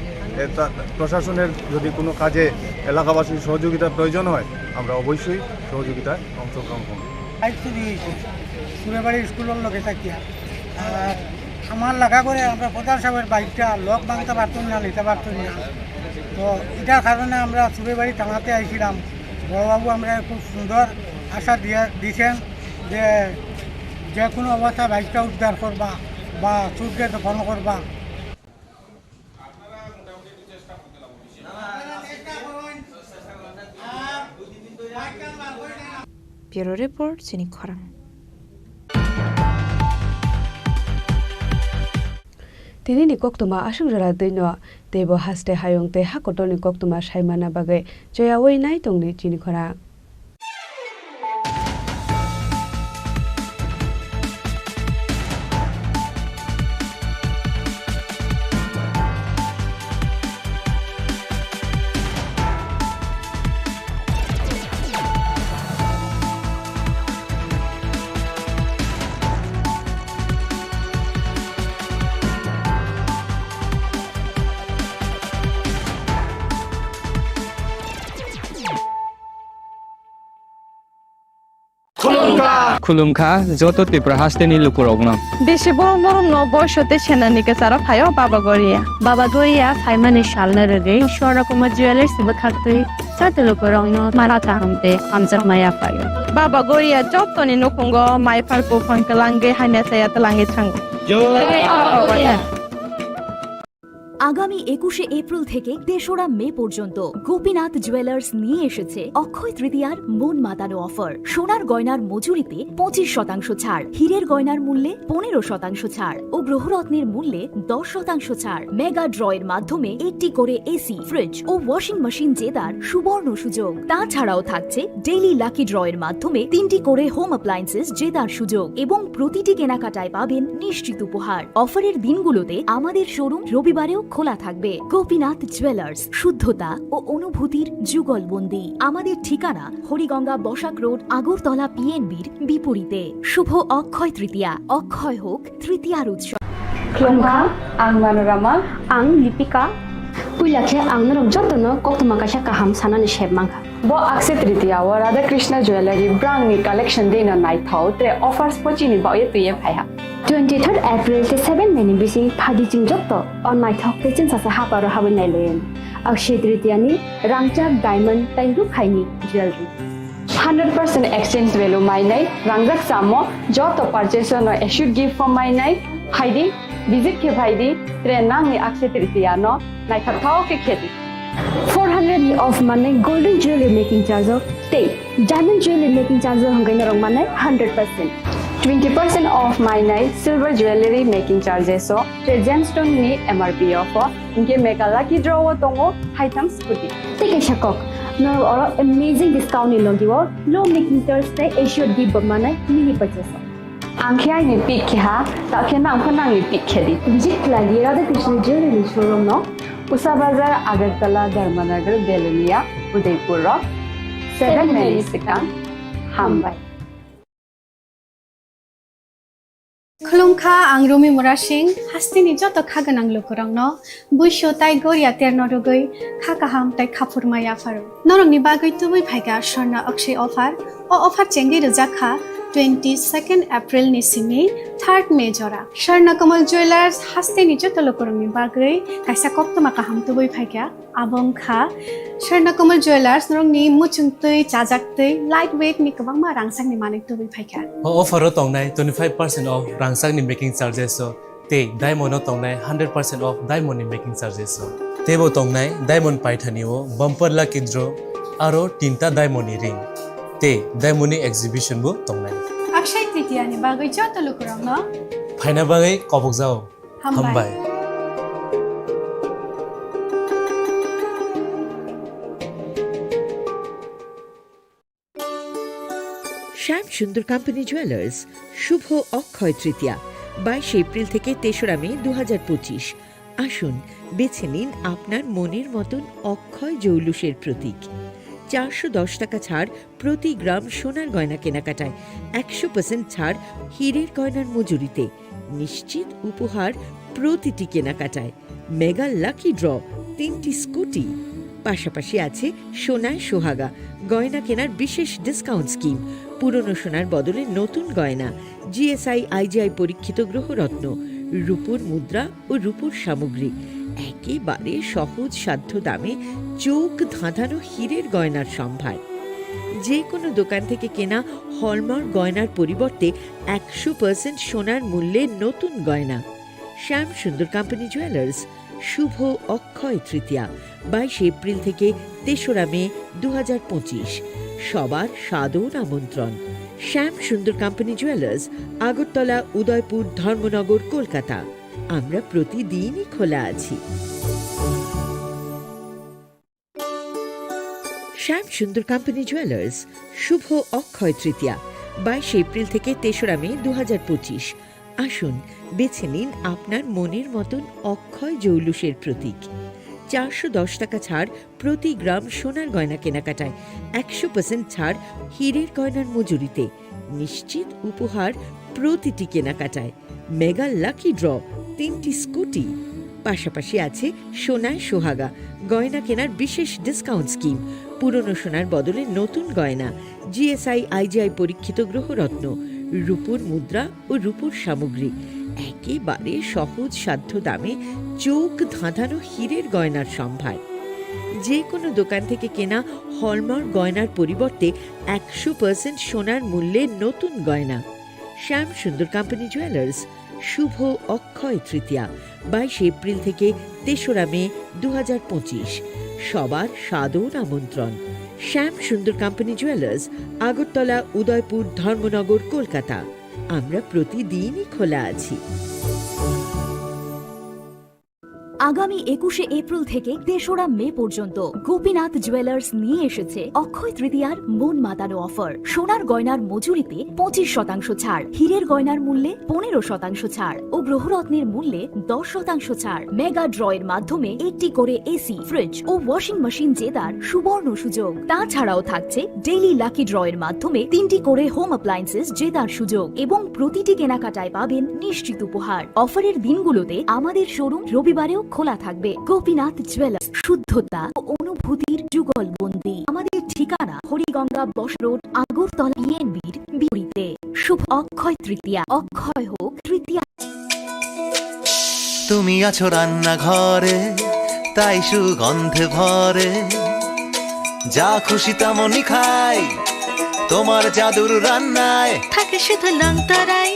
এটা প্রশাসনের যদি কোনো কাজে এলাকাবাসীর সহযোগিতার প্রয়োজন হয়, আমরা অবশ্যই সহযোগিতায় অংশগ্রহণ করব। বাইক চুরি হয়েছে সুরেবাড়ি স্কুলের লগে থাকিয়া। আর আমার লাগা করে আমরা প্রধান সাহেবের বাইকটা লক ভাঙতে পারতাম না, নিতে পারতাম না। তো এটার কারণে আমরা সুরেবাড়ি থানাতে আইছিলাম। বড়বাবু আমরা খুব সুন্দর আশা দিয়ে দিছেন যে যে কোনো অবস্থায় বাইকটা উদ্ধার করবা বা চুরকে দমন করবা। Bureau Report, chini khorang. Tini ni koktwma aswk jora twi no, teibo haste hayung tei ha kotor ni koktwma sai manna bagwi choyaui nai tongdi chini khorang. Khulumkha. Khulumkha joto Tripura hasteni lukurokno. Bisi borom borom no boiso tei senani kwcharo phaio Baba Goria. Baba Goria phaimani salno rwgwi Swarna Kumar Jewellers bwkhaktwi joto lukurokno mara kaham tei hamjakma yaphaio. Baba Goria jotoni nukhungo maiphar buphang twlangwi hamya chaya twlangwi thango. Jai Baba Goria. আগামী একুশে এপ্রিল থেকে তেসরা মে পর্যন্ত গোপীনাথ জুয়েলার্স নিয়ে এসেছে অক্ষয় তৃতীয়ার মন মাতানো অফার। সোনার গয়নার মজুরিতে পঁচিশ শতাংশ ছাড়, হীরের গয়নার মূল্যে পনেরো শতাংশ ছাড় ও গ্রহরত্নের মূল্যে দশ শতাংশ ছাড়। মেগা ড্রয়ের মাধ্যমে একটি করে এসি, ফ্রিজ ও ওয়াশিং মেশিন জেতার সুবর্ণ সুযোগ। তাছাড়াও থাকছে ডেইলি লাকি ড্রয়ের মাধ্যমে তিনটি করে হোম অ্যাপ্লায়েন্সেস জেতার সুযোগ এবং প্রতিটি কেনাকাটায় পাবেন নিশ্চিত উপহার। অফারের দিনগুলোতে আমাদের শোরুম রবিবারেও খোলা থাকবে। গোপীনাথ জুয়েলার্স, শুদ্ধতা ও অনুভূতির যুগলবন্দি। আমাদের ঠিকানা হরিগঙ্গা বসাক রোড, আগরতলা পিএনবির বিপরীতে। শুভ অক্ষয় তৃতীয়া, অক্ষয় হোক তৃতীয়ার উৎসব। Khulumkha, ang Manorama. Ang Lipika. Puila khe ang norok jotono koktwma kaisa kaham sanani sep mankha. Bo Akshaya Tritiya o Radha Krishna Jewellery brangni collection dino naithok tre offers pochini baoye twiye phaiha. Twenty third April tei seven May ni bising phaidi chwng joto o naithok tei chwngsacha haparo habwi nailayan. Akshaya Tritiya ni rangchak diamond tei rukhaini jewellery. Hundred percent exchange value mainai, rangjak chamo joto purchase no assured gift form mainai, phaidi, visit khe phaidi, tre nangni Akshaya Tritiya no naithok thao khe khedi. Four hundred ni off manai golden jewelry making charge o tei diamond jewelry making charge o hwnkhe norok manai hundred percent. Twenty percent off mainai silver jewelry making charges o tre gemstone ni M R P o pho. Hinkhe mega lucky draw o tongo haitham scooty. Tei kaisa kok, norok oro amazing discount ni logi o low making charge tei assured gift bo manai mini purchase o. Ang khe aini pick khe ha, ta khe nang pho nangni pick khe di. Visit khlai di Radha Krishna Jewellery showroom no, Usa Bazar, Agartala, Dharmanagar, Belonia, Udaipur rok. Seven Mary swkang. Hambai. Khulumkha, ang Rumi Murasing, hasteni joto kha gwnang lukurokno buisu tai goria terno rwgwi kha kaham tai khaphurma yapharo. Norokni bagwi tubui phaikha Swarna Akshay offer. O offer chengwi rwjak kha twenty second April ni simi third May jora. Swarna Kamal Jewellers hasteni joto lukurokni bagwi kaisa koktwma kaham tubui phaikha. Abo wngkha Swarna Kamal Jewellers, norokni muchungtwi, chajaktwi, light weight ni kwbangma rangchakni manwi tubui phaikha. O offer o tongnai twenty five percent off rangchakni making charges o tei diamond o tongnai hundred percent off diamond ni making charges o. Teibo tongnai diamond paithani o bumper lucky draw aro tinta diamond ni ring tei diamond ni exhibition bo tongnai. Akshay Tritiya ni bagwi joto lukurokno phaina bagwi kobokjao. Hambai. Hambai. শ্যাম Sundar company jewellers, শুভ অক্ষয় তৃতীয়া, বাইশে এপ্রিল থেকে তেসরা মে দু হাজার পঁচিশ। আসুন, বেছে নিন আপনার মনের মতন অক্ষয় জৌলুসের প্রতীক। চারশো দশ টাকা ছাড় প্রতি গ্রাম সোনার গয়না কেনাকাটায়, একশো পার্সেন্ট ছাড় হীরের গয়নার মজুরিতে, নিশ্চিত উপহার প্রতিটি কেনাকাটায়, মেগা লাকি ড্র, তিনটি স্কুটি, পাশাপাশি আছে সোনায় সোহাগা, গয়না কেনার বিশেষ ডিসকাউন্ট স্কিম, পুরনো সোনার বদলে নতুন গয়না, জিএসআই আইজিআই পরীক্ষিত গ্রহরত্ন, রূপোর মুদ্রা ও রূপোর সামগ্রী, একেবারে সহজ সাধ্য দামে চোখ ধাঁধানো হীরের গয়নার সম্ভার। যে কোনো দোকান থেকে কেনা হলমার্ক গয়নার পরিবর্তে একশো পার্সেন্ট সোনার মূল্যে নতুন গয়না। শ্যাম সুন্দর কোম্পানি জুয়েলার্স, শুভ অক্ষয় তৃতীয়া, বাইশে এপ্রিল থেকে তেসরা মে দু হাজার পঁচিশ। সবার সাদর আমন্ত্রণ। শ্যাম সুন্দর কোম্পানি জুয়েলার্স, আগরতলা, উদয়পুর, ধর্মনগর, কলকাতা। আমরা প্রতিদিনই খোলা আছি। শ্যাম সুন্দর কোম্পানি জুয়েলার্স, শুভ অক্ষয় তৃতীয়া, বাইশে এপ্রিল থেকে তেসরা মে দু হাজার পঁচিশ। আসুন, বেছে নিন আপনার মনের মতন অক্ষয় জৌলুসের প্রতীক। চারশো দশ টাকা ছাড় প্রতি গ্রাম সোনার গয়না কেনাকাটায়, একশো পার্সেন্ট ছাড় হীরের গয়নার মজুরিতে, নিশ্চিত উপহার প্রতিটি কেনাকাটায়, মেগা লাকি ড্র, তিনটি স্কুটি, পাশাপাশি আছে সোনায় সোহাগা, গয়না কেনার বিশেষ ডিসকাউন্ট স্কিম, পুরনো সোনার বদলে নতুন গয়না, জিএসআই আইজিআই পরীক্ষিত গ্রহরত্ন, রূপোর মুদ্রা ও রূপোর সামগ্রী, একেবারে সহজ সাধ্য দামে চোখ ধাঁধানো হীরের গয়নার সম্ভার। যে কোনো দোকান থেকে কেনা হলমার্ক গয়নার পরিবর্তে একশো পার্সেন্ট সোনার মূল্যে নতুন গয়না। শ্যাম সুন্দর কোম্পানি জুয়েলার্স, শুভ অক্ষয় তৃতীয়া, বাইশে এপ্রিল থেকে তেসরা মে দু হাজার পঁচিশ। সবার সাদর আমন্ত্রণ। শ্যাম সুন্দর কোম্পানি জুয়েলার্স, আগরতলা, উদয়পুর, ধর্মনগর, কলকাতা। আমরা প্রতিদিনই খোলা আছি। আগামী একুশে এপ্রিল থেকে তেসরা মে পর্যন্ত গোপীনাথ জুয়েলার্স নিয়ে এসেছে অক্ষয় তৃতীয়ার মন মাতানো অফার। সোনার গয়নার মজুরিতে পঁচিশ শতাংশ ছাড়, হীরের গয়নার মূল্যে পনেরো শতাংশ ছাড় ও গ্রহরত্নের মূল্যে দশ শতাংশ ছাড়। মেগা ড্র এর মাধ্যমে একটি করে এসি, ফ্রিজ ও ওয়াশিং মেশিন জেতার সুবর্ণ সুযোগ। তাছাড়াও থাকছে ডেইলি লাকি ড্র এর মাধ্যমে তিনটি করে হোম অ্যাপ্লায়েন্সেস জেতার সুযোগ এবং প্রতিটি কেনাকাটায় পাবেন নিশ্চিত উপহার। অফারের দিনগুলোতে আমাদের শোরুম রবিবারেও খোলা থাকবে। গোপীনাথ জুয়েলার্স, শুদ্ধতা ও অনুভূতির যুগলবন্দি। আমাদের ঠিকানা হরিগঙ্গা বস রোড, আগরতলা, বিএনবির বিপরীতে। শুভ অক্ষয় তৃতীয়া, অক্ষয় হোক তৃতীয়া। তুমি আছো রান্নাঘরে, তাই সুগন্ধে ভরে। যা খুশি তেমনই খাই তোমার জাদুর রান্নায়। থাকে শুধু লংতরাই,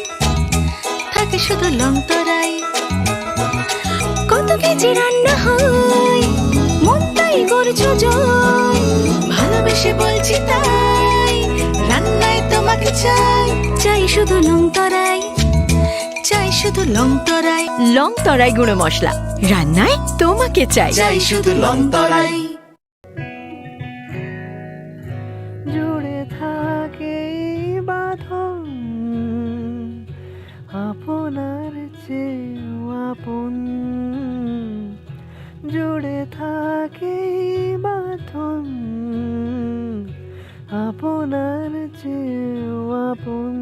থাকে শুধু লংতরাই। কত কেজি রান্না হয়, মনটাই করছো জয়। ভালোবেসে বলছি তাই, রান্নায় তোমাকে চাই। চাই শুধু লংতরাই, চাই শুধু লংতরাই। লংতরাই গুঁড়ো মশলা, রান্নায় তোমাকে চাই। চাই শুধু লংতরাই। জুড়ে থাকে এই বাঁধন। আপনার চেয়েও আপন জুড়ে থাকে বাঁধন, আপনার চেয়েও আপন,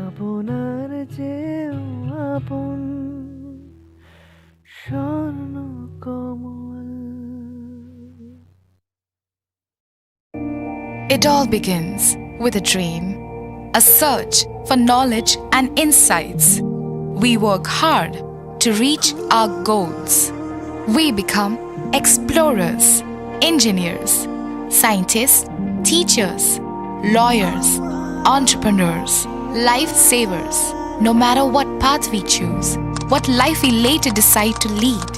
আপনার চেয়েও আপন স্বর্ণ কমল। It all begins with a dream, a search for knowledge and insights. We work hard to reach our goals. We become explorers, engineers, scientists, teachers, lawyers, entrepreneurs, lifesavers. No matter what path we choose, what life we later decide to lead,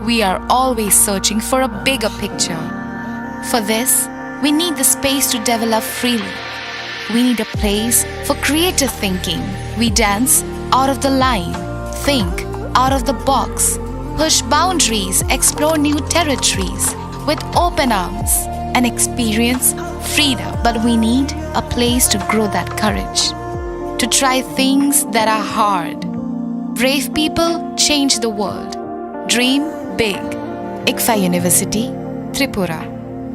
we are always searching for a bigger picture. For this, we need the space to develop freely. We need a place for creative thinking. We dance out of the line, think out of the box, push boundaries, explore new territories with open arms and experience freedom. But we need a place to grow that courage, to try things that are hard. Brave people change the world. Dream big. ICFAI University, Tripura,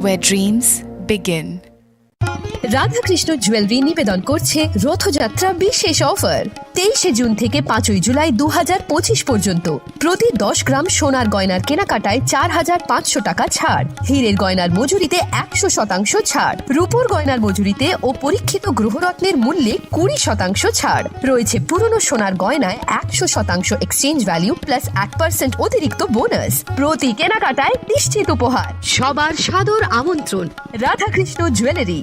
where dreams begin. Radhakrishna jewellery নিবেদন করছে রথযাত্রা বিশেষ অফার। তেইশে জুন থেকে পাঁচই জুলাই দু হাজার পঁচিশ পর্যন্ত প্রতি দশ গ্রাম সোনার গয়নার কেনাকাটায় চার হাজার পাঁচশো টাকা ছাড়, হীরের গয়নার মজুরিতে একশো শতাংশ ছাড়, রূপোর গয়নার মজুরিতে ও পরীক্ষিত গ্রহরত্নের মূল্যে কুড়ি শতাংশ ছাড়। রয়েছে পুরনো সোনার গয়নায় একশো শতাংশ এক্সচেঞ্জ ভ্যালু প্লাস এক পার্সেন্ট অতিরিক্ত বোনাস। প্রতি কেনাকাটায় নিশ্চিত উপহার। সবার সাদর আমন্ত্রণ Radhakrishna jewellery.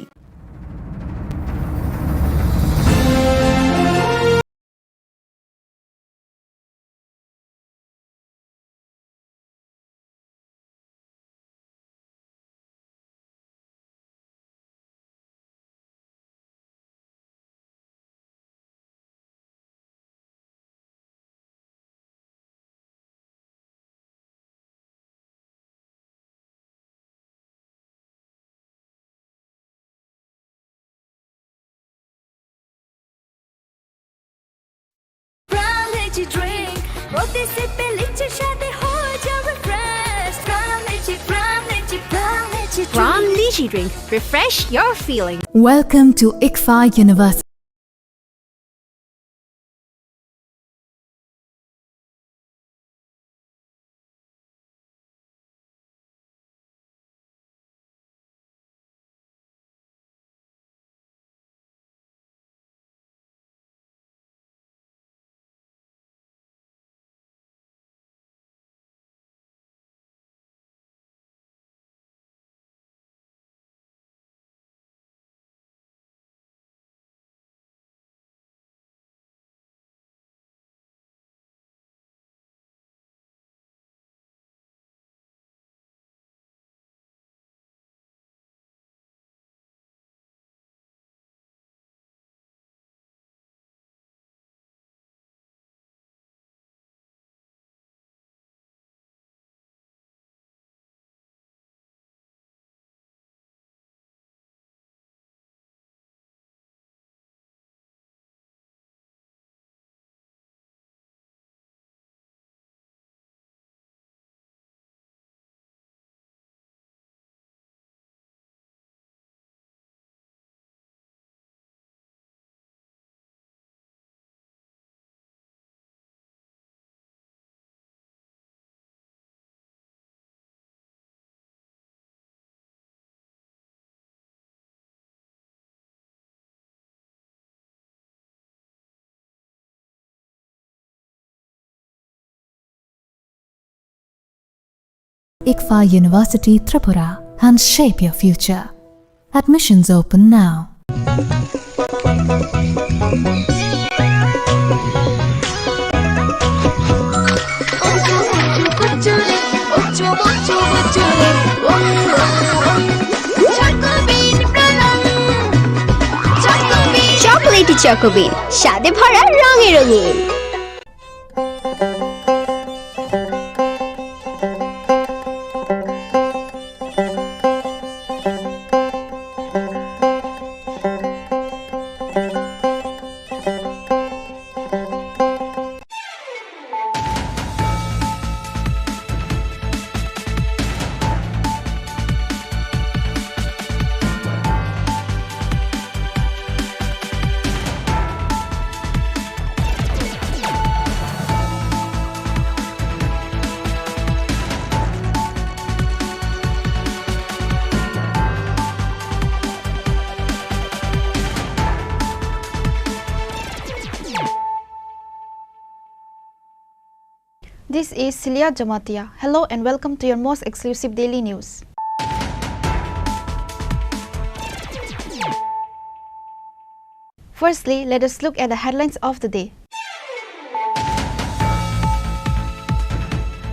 Prime Lychee Drink, প্রতি সিপে লিচির স্বাদে হয়ে যাবে fresh. Prime Lychee, Prime Lychee, Prime Lychee Drink। Prime Lychee Drink, refresh your feeling. Welcome to ICFAI University. ICFAI University Tripura, and shape your future. Admissions open now. Chocolatey চকোবিন, স্বাদে ভরা, রঙে রঙিন। This is Celia Jamatia. Hello and welcome to your most exclusive daily news. Firstly, let us look at the headlines of the day.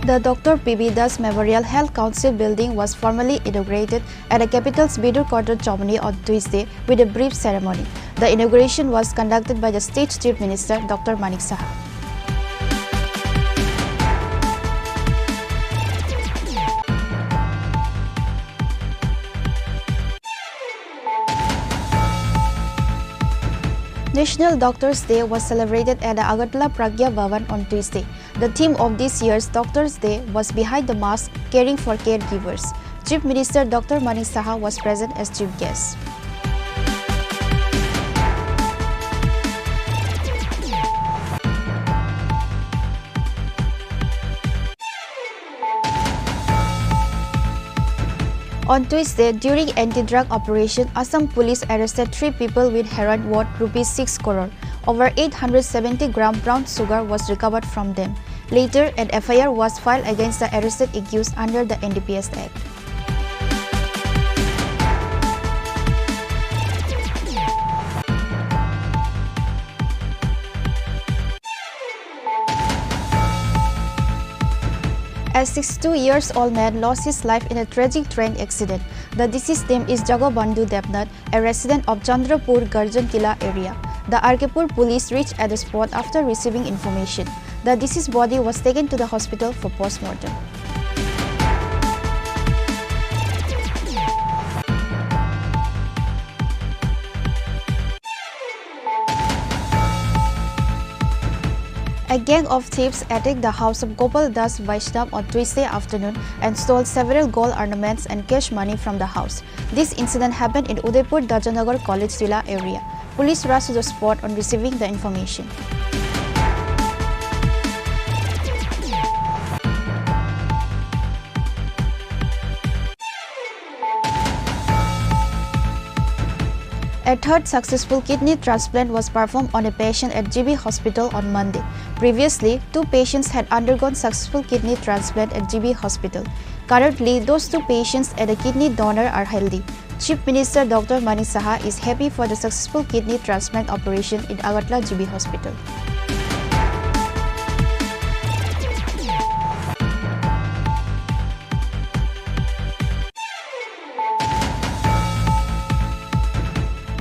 The Doctor P B Das Memorial Health Council building was formally inaugurated at the capital's Bidur Quarter, Chomani on Tuesday with a brief ceremony. The inauguration was conducted by the state chief minister, Doctor Manik Saha. National Doctors Day was celebrated at the Agartala Pragya Bhavan on Tuesday. The theme of this year's Doctors Day was Behind the Mask, Caring for Caregivers. Chief Minister Doctor Manik Saha was present as chief guest. On Tuesday, during anti-drug operation, Assam police arrested three people with heroin worth rupees six crore. Over eight hundred seventy gram brown sugar was recovered from them. Later, an F I R was filed against the arrested accused under the N D P S Act. A sixty-two years old man lost his life in a tragic train accident. The deceased name is Jagabandhu Debnath, a resident of Chandrapur Garjan Kila area. The R K Pur police reached at the spot after receiving information. The deceased body was taken to the hospital for postmortem. A gang of thieves attacked the house of Gopal Das Vaishnav on Tuesday afternoon and stole several gold ornaments and cash money from the house. This incident happened in Udaipur Dajanagar College Tila area. Police rushed to the spot on receiving the information. A third successful kidney transplant was performed on a patient at G B Hospital on Monday. Previously, two patients had undergone successful kidney transplant at G B Hospital. Currently, those two patients and a kidney donor are healthy. Chief Minister Doctor Manik Saha is happy for the successful kidney transplant operation in Agartala G B Hospital.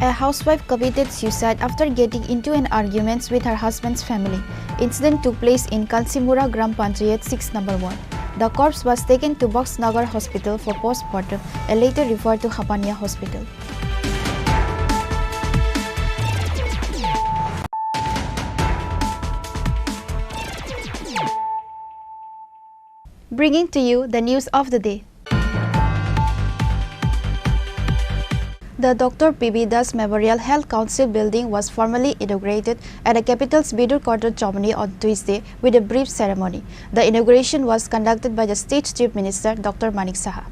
A housewife committed suicide after getting into an argument with her husband's family. Incident took place in Kalsimura Gram Panchayat six number ward. The corpse was taken to Boxnagar Hospital for postmortem and later referred to Hapania Hospital. Bringing to you the news of the day. The Doctor P B Das Memorial Health Council building was formally inaugurated at the capital's Bidur Quarter Chomani on Tuesday with a brief ceremony. The inauguration was conducted by the state chief minister, Doctor Manik Saha.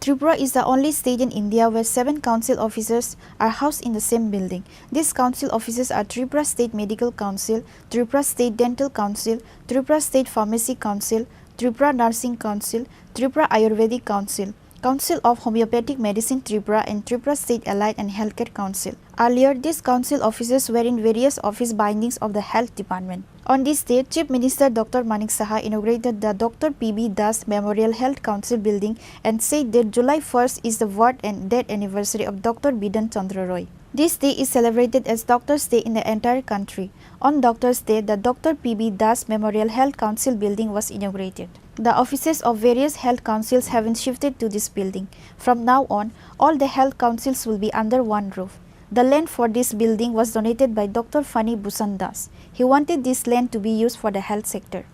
Tripura is the only state in India where seven council offices are housed in the same building. These council offices are Tripura State Medical Council, Tripura State Dental Council, Tripura State Pharmacy Council, Tripura Nursing Council, Tripura Ayurvedic Council, Council of Homeopathic Medicine Tripura and Tripura State Allied and Healthcare Council. Earlier, these council offices were in various office buildings of the Health Department. On this day, Chief Minister Doctor Manik Saha inaugurated the Doctor P B Das Memorial Health Council building and said that July first is the birth and death anniversary of Doctor Bidhan Chandra Roy. This day is celebrated as Doctors' Day in the entire country. On Doctors' Day, the Doctor P B Das Memorial Health Council building was inaugurated. The offices of various health councils have been shifted to this building. From now on, all the health councils will be under one roof. The land for this building was donated by Doctor Fani Bhushan Das. He wanted this land to be used for the health sector.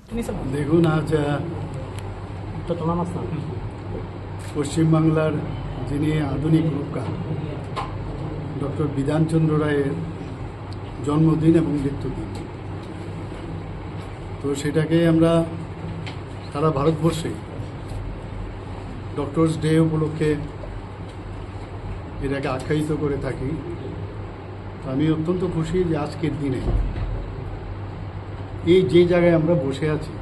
দেখুন, আজ, আহ, পশ্চিমবাংলার যিনি আধুনিক রূপকার ডক্টর বিধানচন্দ্র রায়ের জন্মদিন এবং মৃত্যুদিন, তো সেটাকে আমরা সারা ভারতবর্ষে ডক্টরস ডে উপলক্ষে এটাকে আখ্যায়িত করে থাকি। তো আমি অত্যন্ত খুশি যে আজকের দিনে এই যে জায়গায় আমরা বসে আছি,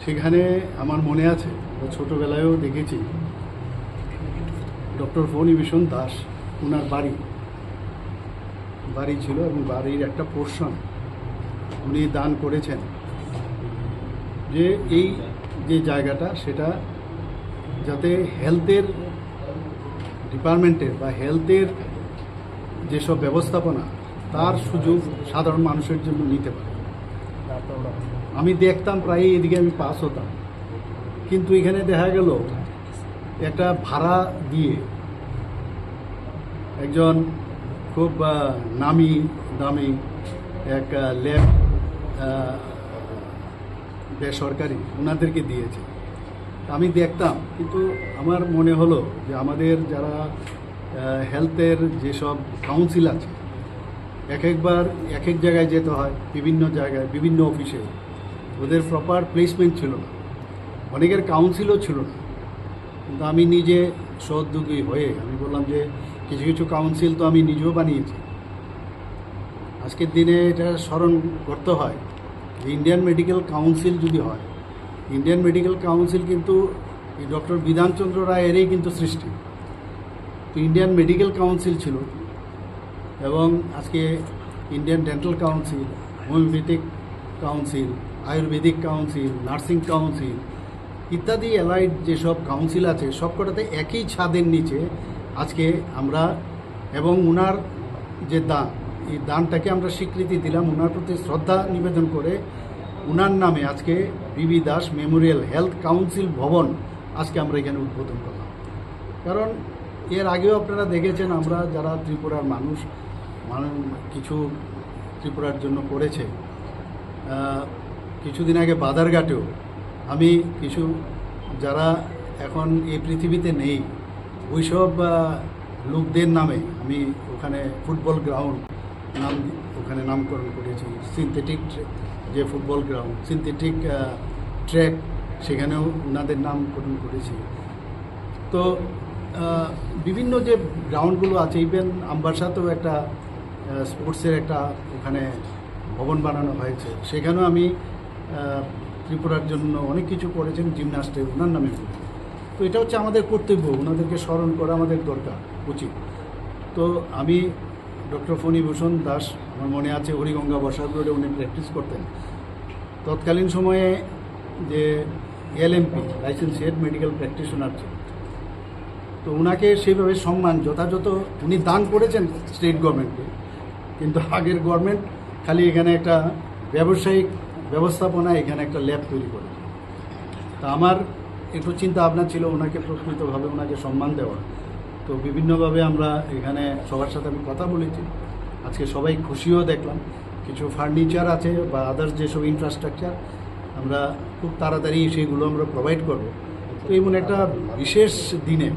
সেখানে আমার মনে আছে, আমরা ছোটোবেলায়ও দেখেছি ডক্টর ফণিভূষণ দাস, ওনার বাড়ি, বাড়ি ছিল এবং বাড়ির একটা পোর্শন উনি দান করেছেন, যে এই যে জায়গাটা, সেটা যাতে হেলথের ডিপার্টমেন্টের বা হেলথের যেসব ব্যবস্থাপনা, তার সুযোগ সাধারণ মানুষের জন্য নিতে পারে। আমি দেখতাম প্রায়ই এদিকে আমি পাস হতাম, কিন্তু এখানে দেখা গেল একটা ভাড়া দিয়ে একজন খুব, আহ, নামি দামি এক, আহ, ল্যাব, আহ, বেসরকারি ওনাদেরকে দিয়েছে। তা আমি দেখতাম, কিন্তু আমার মনে হলো যে আমাদের যারা, আহ, হেলথের যেসব কাউন্সিল আছে, এক একবার এক এক জায়গায় যেতে হয়, বিভিন্ন জায়গায়, বিভিন্ন অফিসে, ওদের প্রপার প্লেসমেন্ট ছিল না, অনেকের কাউন্সিলও ছিল না। কিন্তু আমি নিজে সহোদ্যোগী হয়ে আমি বললাম যে কিছু কিছু কাউন্সিল তো আমি নিজেও বানিয়েছি। আজকের দিনে এটা স্মরণ করতে হয় যে ইন্ডিয়ান মেডিকেল কাউন্সিল যদি হয়, ইন্ডিয়ান মেডিকেল কাউন্সিল কিন্তু এই ডক্টর বিধানচন্দ্র রায়েরই কিন্তু সৃষ্টি। তো ইন্ডিয়ান মেডিকেল কাউন্সিল ছিল, এবং আজকে Indian dental council, homeopathic council, Ayurvedic council, nursing council ইত্যাদি অ্যালাইড যেসব কাউন্সিল আছে, সবকটাতে একই ছাদের নিচে আজকে আমরা, এবং ওনার যে দান, এই দানটাকে আমরা স্বীকৃতি দিলাম, ওনার প্রতি শ্রদ্ধা নিবেদন করে ওনার নামে আজকে বিবি দাস মেমোরিয়াল হেলথ কাউন্সিল ভবন আজকে আমরা এখানে উদ্বোধন করলাম। কারণ এর আগেও আপনারা দেখেছেন, আমরা যারা ত্রিপুরার মানুষ, মানুষ কিছু ত্রিপুরার জন্য করেছে। আহ, কিছুদিন আগে বাদারঘাটেও আমি কিছু, যারা এখন এই পৃথিবীতে নেই, ওইসব, আহ, লোকদের নামে আমি ওখানে ফুটবল গ্রাউন্ড নাম, ওখানে নামকরণ করেছি, সিনথেটিক ট্রে-, যে ফুটবল গ্রাউন্ড, সিনথেটিক, আহ, ট্র্যাক, সেখানেও ওনাদের নামকরণ করেছি। তো, আহ, বিভিন্ন যে গ্রাউন্ডগুলো আছে, ইভেন আমবাসাতেও একটা, আহ, স্পোর্টসের একটা ওখানে ভবন বানানো হয়েছে, সেখানেও আমি, আহ, ত্রিপুরার জন্য অনেক কিছু করেছেন জিমন্যাস্টে, ওনার নামে। তো এটা হচ্ছে আমাদের কর্তব্য, ওনাদেরকে স্মরণ করা আমাদের দরকার, উচিত। তো আমি ডক্টর ফণিভূষণ দাস, আমার মনে আছে, হরিগঙ্গা বসাক রোডে উনি প্র্যাকটিস করতেন। তৎকালীন সময়ে যে এলএমপি, লাইসেন্সিয়েট মেডিকেল প্র্যাকটিশনার ছিল, তো ওনাকে সেইভাবে সম্মান যথাযথ উনি দান করেছেন স্টেট গভর্নমেন্টকে, কিন্তু আগের গভর্নমেন্ট খালি এখানে একটা ব্যবসায়িক ব্যবস্থাপনা, এখানে একটা ল্যাব তৈরি করে। তা আমার একটু চিন্তা ভাবনা ছিল ওনাকে প্রকৃতভাবে ওনাকে সম্মান দেওয়া। তো বিভিন্নভাবে আমরা এখানে সবার সাথে আমি কথা বলেছি, আজকে সবাই খুশিও দেখলাম। কিছু ফার্নিচার আছে বা আদার্স যেসব ইনফ্রাস্ট্রাকচার, আমরা খুব তাড়াতাড়ি সেগুলো আমরা প্রোভাইড করব। তো এমন একটা বিশেষ দিনে,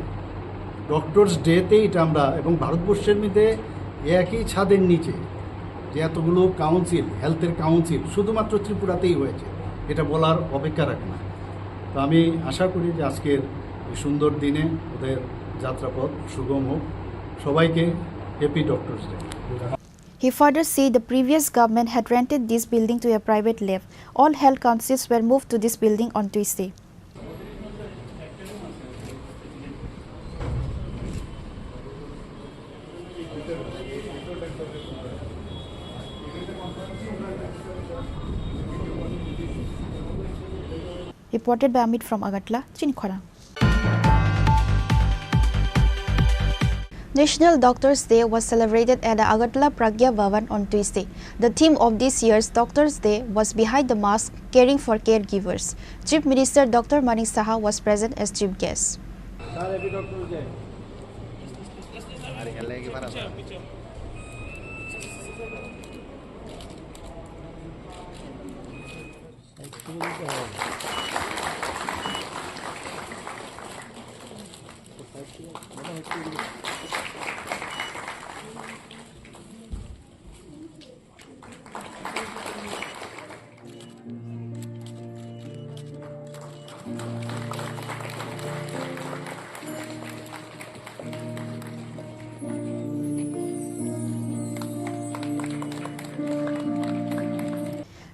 ডক্টরস ডেতে এটা আমরা, এবং ভারতবর্ষের মধ্যে একই ছাদের নিচে যে এতগুলো কাউন্সিল, হেলথের কাউন্সিল শুধুমাত্র ত্রিপুরাতেই হয়েছে, এটা বলার অপেক্ষা রাখে না। তো আমি আশা করি যে আজকের এই সুন্দর দিনে ওদের যাত্রাপথ সুগম হোক। সবাইকে happy doctors day. He further said the previous government had rented this building to a private lab. All health councils were moved to this building on Tuesday. Reported by Amit from Agartala, Chini Khorang. National Doctors' Day was celebrated at the Agartala Pragya Bhavan on Tuesday. The theme of this year's Doctors' Day was Behind the Mask, Caring for Caregivers. Chief Minister Doctor Manik Saha was present as chief guest.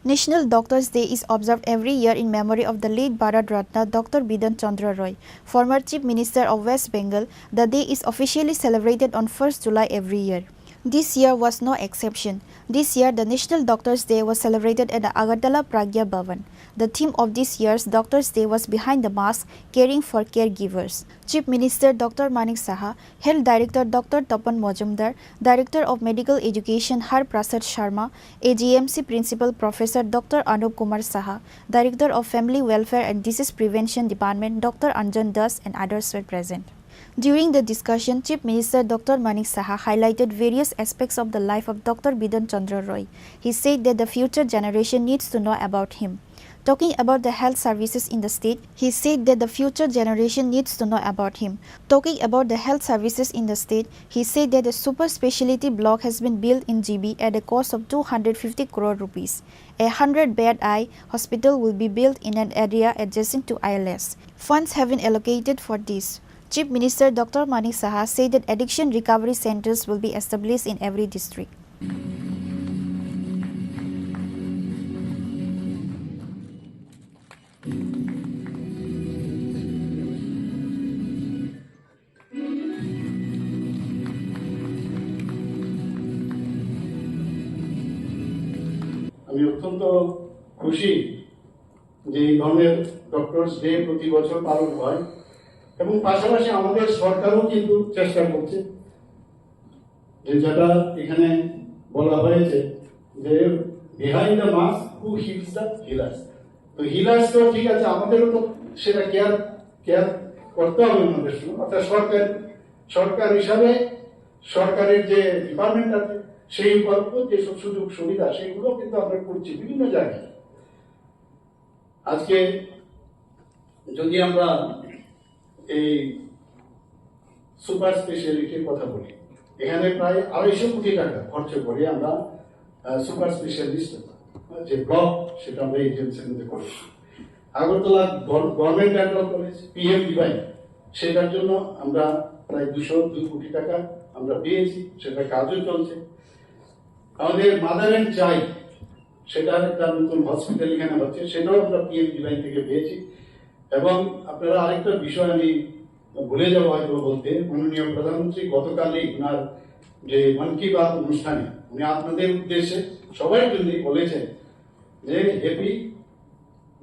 National Doctors' Day is observed every year in memory of the late Bharat Ratna Doctor Bidhan Chandra Roy, former Chief Minister of West Bengal. The day is officially celebrated on first July every year. This year was no exception. This year, the National Doctors' Day was celebrated at the Agartala Pragya Bhavan. The theme of this year's Doctors' Day was Behind the Mask, Caring for Caregivers. Chief Minister Doctor Manik Saha, Health Director Doctor Tapan Majumdar, Director of Medical Education Har Prasad Sharma, A G M C Principal Professor Doctor Anup Kumar Saha, Director of Family Welfare and Disease Prevention Department Doctor Anjan Das, and others were present. During the discussion, Chief Minister Doctor Manik Saha highlighted various aspects of the life of Doctor Bidhan Chandra Roy. He said that the future generation needs to know about him. Talking about the health services in the state, he said that the future generation needs to know about him. Talking about the health services in the state, he said that a super speciality block has been built in G B at a cost of two hundred fifty crore rupees. A hundred bed eye hospital will be built in an area adjacent to I L S. Funds have been allocated for this. Chief Minister Doctor Manik Saha said that addiction recovery centers will be established in every district. আমি অত্যন্ত খুশি যে এই ধরনের doctors day প্রতি বছর পালন হয়, এবং পাশাপাশি আমাদের সরকারও কিন্তু চেষ্টা করছে, যে যেটা এখানে বলা হয়েছে যে behind the mask, who heals the healers। তো হিলার্স তো ঠিক আছে, আমাদেরও তো সেটা কেয়ার কেয়ার করতে হবে ওনাদের সঙ্গে। অর্থাৎ সরকার সরকার হিসাবে সরকারের যে ডিপার্টমেন্ট আছে, সেই উপাত্ত যেসব সুযোগ সুবিধা, সেগুলো কিন্তু আমরা করছি বিভিন্ন জায়গায়। আজকে যদি আমরা এই সুপার স্পেশালিটির কথা বলি, এখানে প্রায় আড়াইশো কোটি টাকা খরচ করে আমরা সুপার স্পেশালিস্ট যে ব্লক, সেটা আমরা এজেন্সির মধ্যে করেছি। আগরতলা গভর্নমেন্ট ডেন্টাল কলেজ, পিএমডিওয়াই, সেটার জন্য আমরা প্রায় দুশো দুই কোটি টাকা আমরা পেয়েছি, সেটা কাজও চলছে। আমাদের মাদার অ্যান্ড চাইল্ড, সেটার একটা নতুন হসপিটাল এখানে হচ্ছে, সেটাও আমরা পিএমডিওয়াই থেকে পেয়েছি। এবং আপনারা আরেকটা বিষয় আমি ভুলে যাবো হয়তো বলতে, মাননীয় প্রধানমন্ত্রী গতকালই ওনার যে মন কি বাত অনুষ্ঠানে উনি আপনাদের উদ্দেশ্যে সবার জন্যই বলেছেন যে হ্যাপি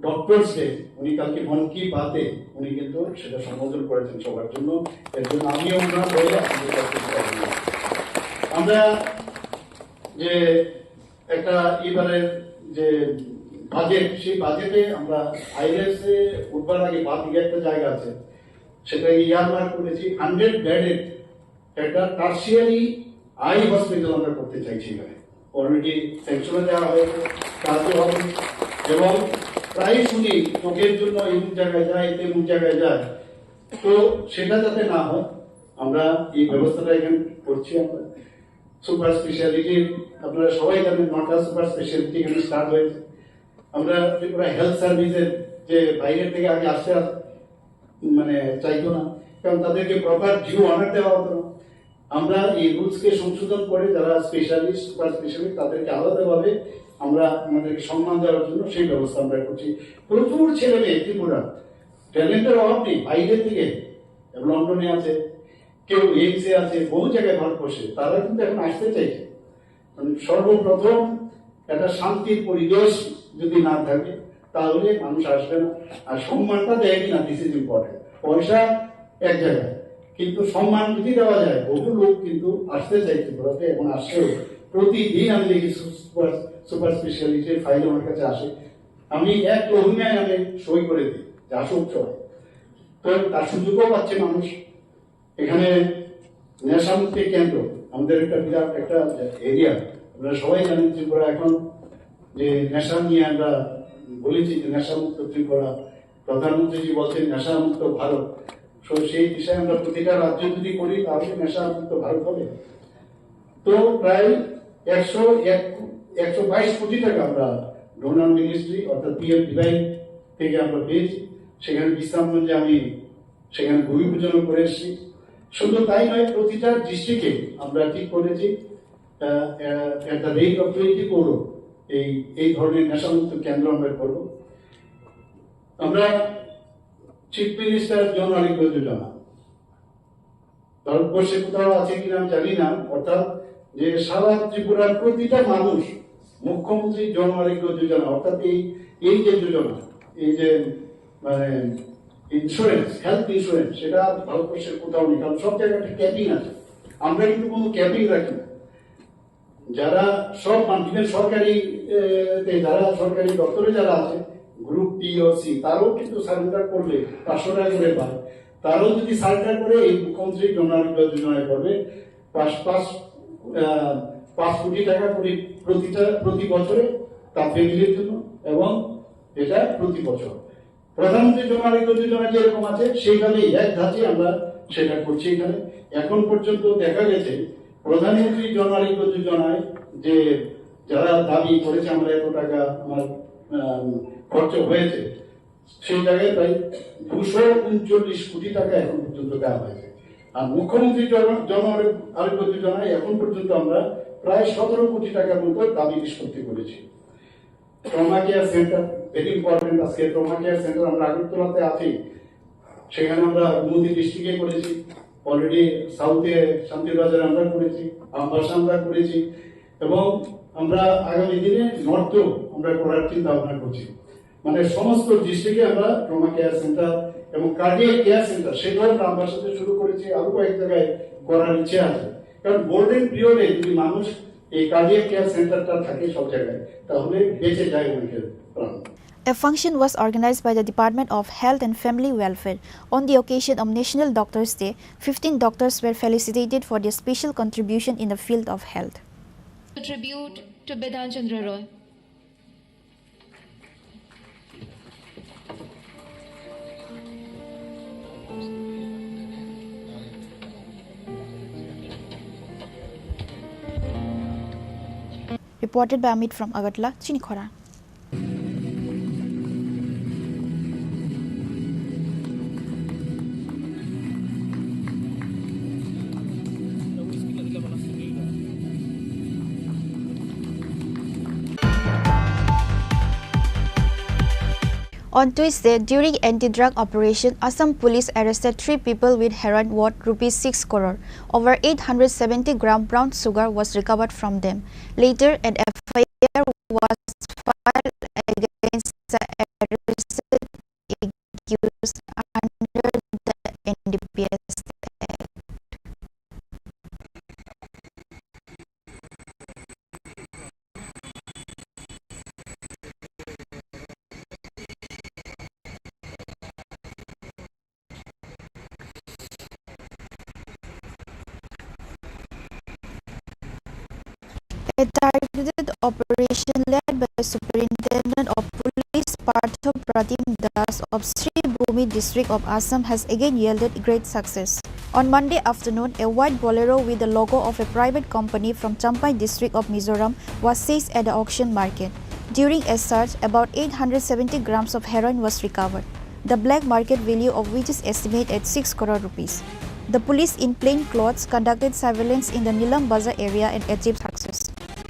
ডক্টরস ডে। উনি কালকে মন কি বাতে উনি কিন্তু সেটা সম্বোধন করেছেন সবার জন্য। এর জন্য আমিও ওনার হয়ে আপনাদের কাছে কৃতজ্ঞ। আমরা যে একটা এবারে যে বাজেট, সেই বাজেটে আমরা আইএলএস এ উঠবার আগে বাদ দিয়ে একটা জায়গা আছে, সেটা ইয়ারমার্ক করেছি হান্ড্রেড বেডের একটা টার্সিয়ারি আই হসপিটাল আমরা করতে চাইছি এখানে। অলরেডি স্যাংশনও দেওয়া হয়েছে, কাজও হবে। এবং প্রায় শুনি চোখের জন্য এমন জায়গায় যায়, তেমন জায়গায় যায়, তো সেটা যাতে না হয়, আমরা এই ব্যবস্থাটা এখানে করছি। আমরা সুপার স্পেশালিটির, আপনারা সবাই জানেন, নটা সুপার স্পেশালিটি এখানে স্টার্ট হয়েছে। আমরা ত্রিপুরা হেলথ সার্ভিসের যে বাইরে থেকে আগে আসতে আস- মানে চাইতো না, কারণ তাদেরকে প্রপার ডিউ অনার দেওয়া হতো না। আমরা এই রুলসকে সংশোধন করে যারা স্পেশালিস্ট, সুপার স্পেশালিস্ট, তাদেরকে আলাদাভাবে আমরা আমাদেরকে সম্মান দেওয়ার জন্য সেই ব্যবস্থা আমরা করছি। প্রচুর ছেলে মেয়ে ত্রিপুরা ট্যালেন্টের অভাব নেই, বাইরে থেকে লন্ডনে আছে, কেউ এইমসে আছে, বহু জায়গায় ভারতবর্ষে, তারা কিন্তু এখন আসতে চাইছে। মানে সর্বপ্রথম একটা শান্তির পরিবেশ যদি না থাকে, তাহলে মানুষ আসবে না। আর সম্মানটা দেয় কিনা, দিস ইজ ইম্পর্টেন্ট। পয়সা এক জায়গায়, কিন্তু সম্মান যদি দেওয়া যায়, বহু লোক কিন্তু আসতে চায় ত্রিপুরাতে এবং আসছেও। প্রতিদিন আমি দেখি সুপার সুপার স্পেশালিটির ফাইল আমার কাছে আসে, আমি এক লহুমিয়ায় আমি সই করে দিই যে আসুক সবাই। তো তার সুযোগও পাচ্ছে মানুষ। এখানে নেশামুক্তি কেন্দ্র, আমাদের একটা বিরাট একটা এরিয়া। আপনারা সবাই জানেন, ত্রিপুরা এখন যে নেশা নিয়ে আমরা বলেছি যে নেশামুক্ত ত্রিপুরা, প্রধানমন্ত্রীজি বলছেন নেশামুক্ত ভারত। তো সেই বিষয়ে আমরা প্রতিটা রাজ্য যদি করি, তাহলে নেশা মুক্ত ভারত হবে। তো প্রায় একশো এক, একশো বাইশ কোটি টাকা আমরা ডোনার মিনিস্ট্রি অর্থাৎ পিএম ডিভাইন থেকে আমরা পেয়েছি। সেখানে বিশ্রামগঞ্জে আমি সেখানে ভূমি পূজনও করে এসেছি। শুধু তাই নয়, প্রতিটা ডিস্ট্রিক্টে আমরা ঠিক করেছি, আহ, আহ, at the rate of twenty crore এই, এই ধরনের নেশামুক্ত কেন্দ্র আমরা করব। আমরা চিফ মিনিস্টার জন আরোগ্য যোজনা ভারতবর্ষে কোথাও আছে কিনা আমি জানি না, অর্থাৎ যে সারা ত্রিপুরার প্রতিটা মানুষ মুখ্যমন্ত্রী জন আরোগ্য যোজনা, অর্থাৎ এই, এই যে যোজনা, এই যে মানে ইন্স্যুরেন্স, হেলথ ইন্স্যুরেন্স, সেটা ভারতবর্ষের কোথাও নেই, কারণ সব জায়গায় একটা ক্যাপিং আছে। আমরা কিন্তু কোনো ক্যাপিং রাখি না। যারা সব মানুষ, even সরকারি, এ, তে যারা সরকারি দপ্তরে যারা আছে, গ্রুপ বি ও সি, তারাও কিন্তু সারেন্ডার করলে পাঁচশো টাকা করে পায়। তারাও যদি সারেন্ডার করে, এই মুখ্যমন্ত্রী জন আরোগ্য যোজনায় করবে পাঁচ, পাঁচ, আহ, পাঁচ কোটি টাকা করে প্রতিটা, প্রতি বছরে তার ফ্যামিলির জন্য, এবং এটা প্রতি বছর। প্রধানমন্ত্রী জন আরোগ্য যোজনা যেরকম আছে, সেইভাবেই এক ধাঁচে আমরা সেটা করছি এখানে। এখন পর্যন্ত দেখা গেছে, প্রধানমন্ত্রী জন আরোগ্য যোজনায় যে যারা দাবি করেছে, "আমরা এত টাকা আমার, আম, খরচ হয়েছে", সেই জায়গায় প্রায় দুশো ঊনচল্লিশ কোটি টাকা এখন পর্যন্ত দেওয়া হয়েছে। আর মুখ্যমন্ত্রী জন, জন আরোগ্য যোজনায় এখন পর্যন্ত আমরা প্রায় সতেরো কোটি টাকার মতো দাবি নিষ্পত্তি করেছি। Trauma care centre, very important. আজকে ট্রমা কেয়ার সেন্টার আমরা আগরতলাতে আছি, সেখানে আমরা গোমতী ডিস্ট্রিক্টে করেছি, অলরেডি সাউথে শান্তিবাজারে আমরা করেছি, আমবাসা আমরা করেছি, এবং আমরা আগামী দিনে নর্থেও আমরা করার চিন্তা ভাবনা করছি। মানে সমস্ত ডিস্ট্রিক্টে আমরা ট্রমা কেয়ার সেন্টার এবং কার্ডিয়াক কেয়ার সেন্টার, সেটাও আমরা আমবাসাতে শুরু করেছি, আরো কয়েক জায়গায় করার ইচ্ছে আছে। কারণ গোল্ডেন পিরিয়ডে যদি মানুষ এই কার্ডিয়াক কেয়ার সেন্টারটা থাকে সব জায়গায়, তাহলে বেঁচে যায় অনেকের প্রাণ। A function was organized by the Department of Health and Family Welfare. On the occasion of National Doctors' Day, fifteen doctors were felicitated for their special contribution in the field of health. Tribute to Bidhan Chandra Roy. Reported by Amit from Agartala, Chini Khorang. On Tuesday, during anti-drug operation, Assam police arrested three people with heroin worth rupees six crore. Over eight hundred seventy gram brown sugar was recovered from them. Later, an F I R was filed against the arrested accused under the N D P S Act. A targeted operation led by Superintendent of Police Partho Pratim Das of Sribhumi district of Assam has again yielded great success. On Monday afternoon, a white Bolero with the logo of a private company from Champhai district of Mizoram was seized at the auction market. During a search, about eight hundred seventy grams of heroin was recovered, the black market value of which is estimated at six crore rupees. The police in plain clothes conducted surveillance in the Nilam Bazar area and achieved success.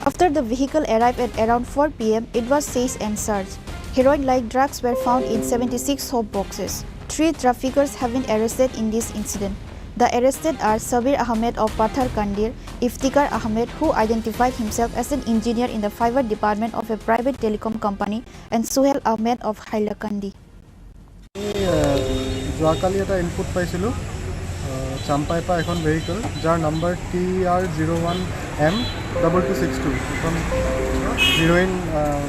After the vehicle arrived at around four P M, it was seized and searched. Heroin-like drugs were found in seventy-six soap boxes. Three traffickers have been arrested in this incident. The arrested are Sabir Ahmed of Pathar Kandir, Iftikhar Ahmed, who identified himself as an engineer in the fiber department of a private telecom company, and Suhel Ahmed of Hailakandi. আমি, আহ, যোৱাকালি এটা ইনপুট পাইছিলোঁ, আহ, চাম্পাইৰ পৰা এখন vehicle, যাৰ number T R zero' one M double two six two, এখন heroin, uh,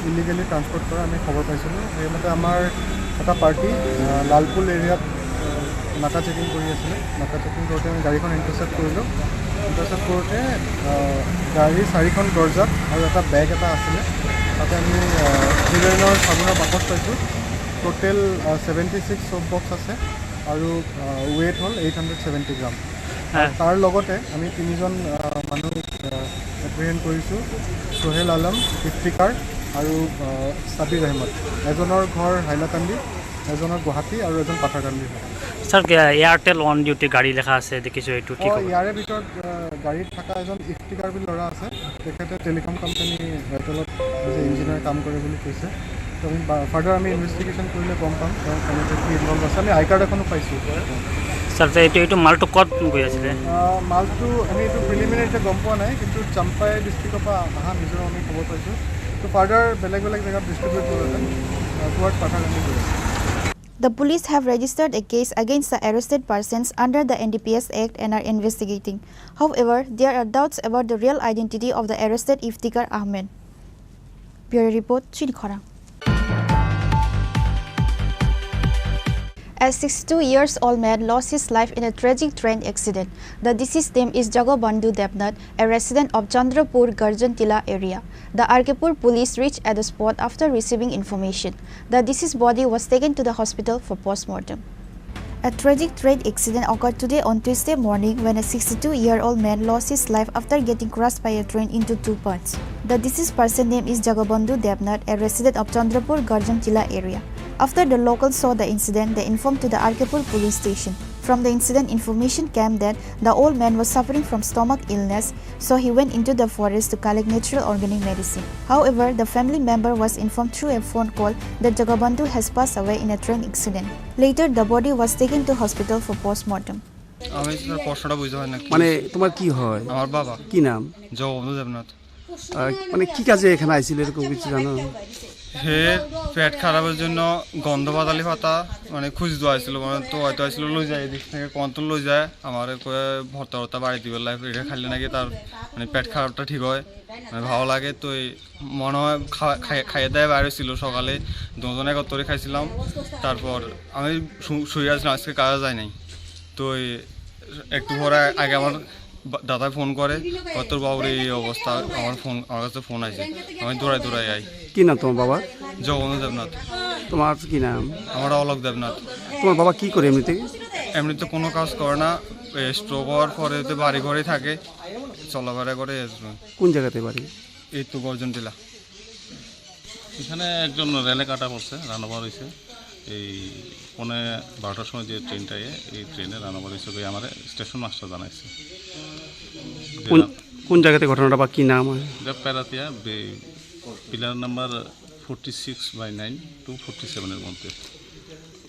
illegally transport কৰা আমি খবৰ পাইছিলোঁ। সেইমতে আমাৰ এটা পাৰ্টি, আহ, লালপুল এৰিয়াত, আহ, নাকা চেকিং কৰি আছিলে। নাকা চেকিং কৰোঁতে আমি গাড়ীখন ইণ্টাৰচেপ্ট কৰিলোঁ। ইণ্টাৰচেপ্ট কৰোঁতে, আহ, গাড়ী চাৰিখন দৰ্জাত আৰু এটা বেগ এটা আছিলে। তাতে আমি, আহ, হিৰইনৰ চাবোনৰ বাকচ পাইছোঁ। টোটেল, আহ, ছেভেণ্টি ছিক্স চব বক্স আছে। আৰু ৱেইট হ'ল এইট হাণ্ড্ৰেড ছেভেণ্টি গ্ৰাম। আৰু হয়। তাৰ লগতে আমি তিনিজন আহ, মানুহ এপ্ৰিহেণ্ড কৰিছোঁ, সোহেল আলম, ইফতিকাৰ আৰু আহ, ছাবিৰ আহমদ। এজনৰ ঘৰ হাইলাকান্দি, এজনৰ গুৱাহাটী আৰু এজন পাথাৰকান্দি হয়। ছাৰ, এয়াৰটেল অন ডিউটি গাড়ী লেখা আছে, দেখিছোঁ এইটো কি অ, খবৰ? ইয়াৰে ভিতৰত আহ, গাড়ীত থকা এজন ইফতিকাৰ বুলি ল'ৰা আছে, তেখেতে টেলিকম কোম্পানী এয়াৰটেলত এজ এ ইঞ্জিনিয়াৰ কাম কৰে বুলি কৈছে। তো আমি ফাৰ্ডাৰ আমি ইনভেষ্টিগেশ্যন কৰিলে গম পাম তেওঁ কেনেকৈ কি ইনভল্ভ আছে। আমি আই কাৰ্ড এখনো পাইছোঁ। ছাৰ, যে এইটো এইটো মালটো ক'ত গৈ আছিলে? আহ, মালটো আমি এইটো প্ৰিলিমিনাৰী এতিয়া গম পোৱা নাই, কিন্তু চাম্পাই ডিষ্ট্ৰিক্টৰ পৰা অহা মিজোৰাম আমি খবৰ পাইছোঁ। তো ফাৰ্ডাৰ বেলেগ বেলেগ জেগাত ডিষ্ট্ৰিবিউট কৰিলে টুৱাৰ্ড পাথাৰকান্দি গৈ আছে। The police have registered a case against the arrested persons under the N D P S Act and are investigating. However, there are doubts about the real identity of the arrested Iftikhar Ahmed. Bureau report, Chini Khorang. A sixty-two years old man lost his life in a tragic train accident. The deceased name is Jagabandhu Debnath, a resident of Chandrapur Garjan Tila area. The R K Pur police reached at the spot after receiving information. The deceased body was taken to the hospital for postmortem. A tragic train accident occurred today on Tuesday morning when a sixty-two-year-old man lost his life after getting crushed by a train into two parts. The deceased person name is Jagabandhu Debnath, a resident of Chandrapur Garjan Tila area. After the locals saw the incident, they informed to the R K Pur police station. From the incident, information came that the old man was suffering from stomach illness, so he went into the forest to collect natural organic medicine. However, the family member was informed through a phone call that Jagabandhu has passed away in a train accident. Later, the body was taken to hospital for postmortem. আমি স্যার প্রশ্নটা বুঝতে পারি না কি মানে হয়েছে। তোমার কি হয়? আমার বাবা। কি নাম? জগবন্ধু দেবনাথ। আহ, মানে কি কাজে এখানে আইছিল এরকম কিছু জানো? হে পেট খারাপের জন্য গন্ধ বাতালি পাতা মানে খুঁজতে আইছিল, মানে তো হয়তো আইছিল লই যায়, এদিক থেকে কোন তো লই যায়, আমার কয়ে ভর্তা ভর্তা বাড়ি দিবার লাগে, এটা খাইলে নাকি তার মানে পেট খারাপটা ঠিক হয়, মানে ভালো লাগে। তো এই মনে হয় খাওয়া- খাই- খাইয়ে দাইয়ে বাইরে ছিল সকালে, দুজন একত্রে খাইছিলাম। তারপর আমি শু- শুয়ে আসলাম, আজকে কাজে যাই নাই। তো এই একটু পরে আগে আমার বা- দাদায় ফোন করে, "ও, তোর বাবুর এই অবস্থা।" আমার ফোন, আমার কাছে ফোন আছে, আমি দৌড়াই দৌড়াই আই। কি নাম তোমার বাবার? জগবন্ধু দেবনাথ। তোমার কি নাম? আমার অলোক দেবনাথ। তোমার বাবা কি করে এমনিতে? এমনিতে কোনো কাজ করে না, স্ট্রোক হওয়ার পরে তো বাড়ি ঘরেই থাকে, চলাফেরা করে। কোন জায়গাতে বাড়ি? এই তো গর্জন টিলা। এখানে একজন রেলে কাটা পড়ছে, রান ওভার হয়েছে। এই পৌনে বারোটার সময় যে ট্রেনটা এ, এই ট্রেনে রান ওভার হয়েছে, ওই আমার স্টেশন মাস্টার জানাইছে। যে কোন, রা- কোন জায়গাতে ঘটনাটা বা কি নাম হয়? এটা প্যারাতিয়া বে-, pillar number forty six by nine to forty সেভেনের মধ্যে।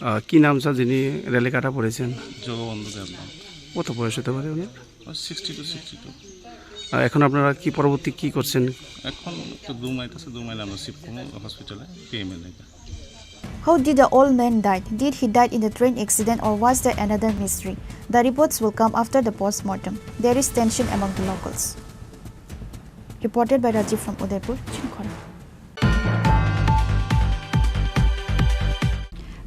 আহ, কি নাম স্যার যিনি রেলে কাটা পড়েছেন? জগবন্ধু দেবনাথ। কত বয়স হতে পারে ওনার? Sixty two, sixty two. আর এখন আপনারা কি পরবর্তী কি করছেন? এখন তো দু মাইল আছে, দু মাইল আমরা শিফট করবো হসপিটালে, পিএমএল এটা। How did the old man died? Did he died in the train accident or was there another mystery? The reports will come after the postmortem. There is tension among the locals. Reported by Rajiv from Udaipur, Chini Khorang.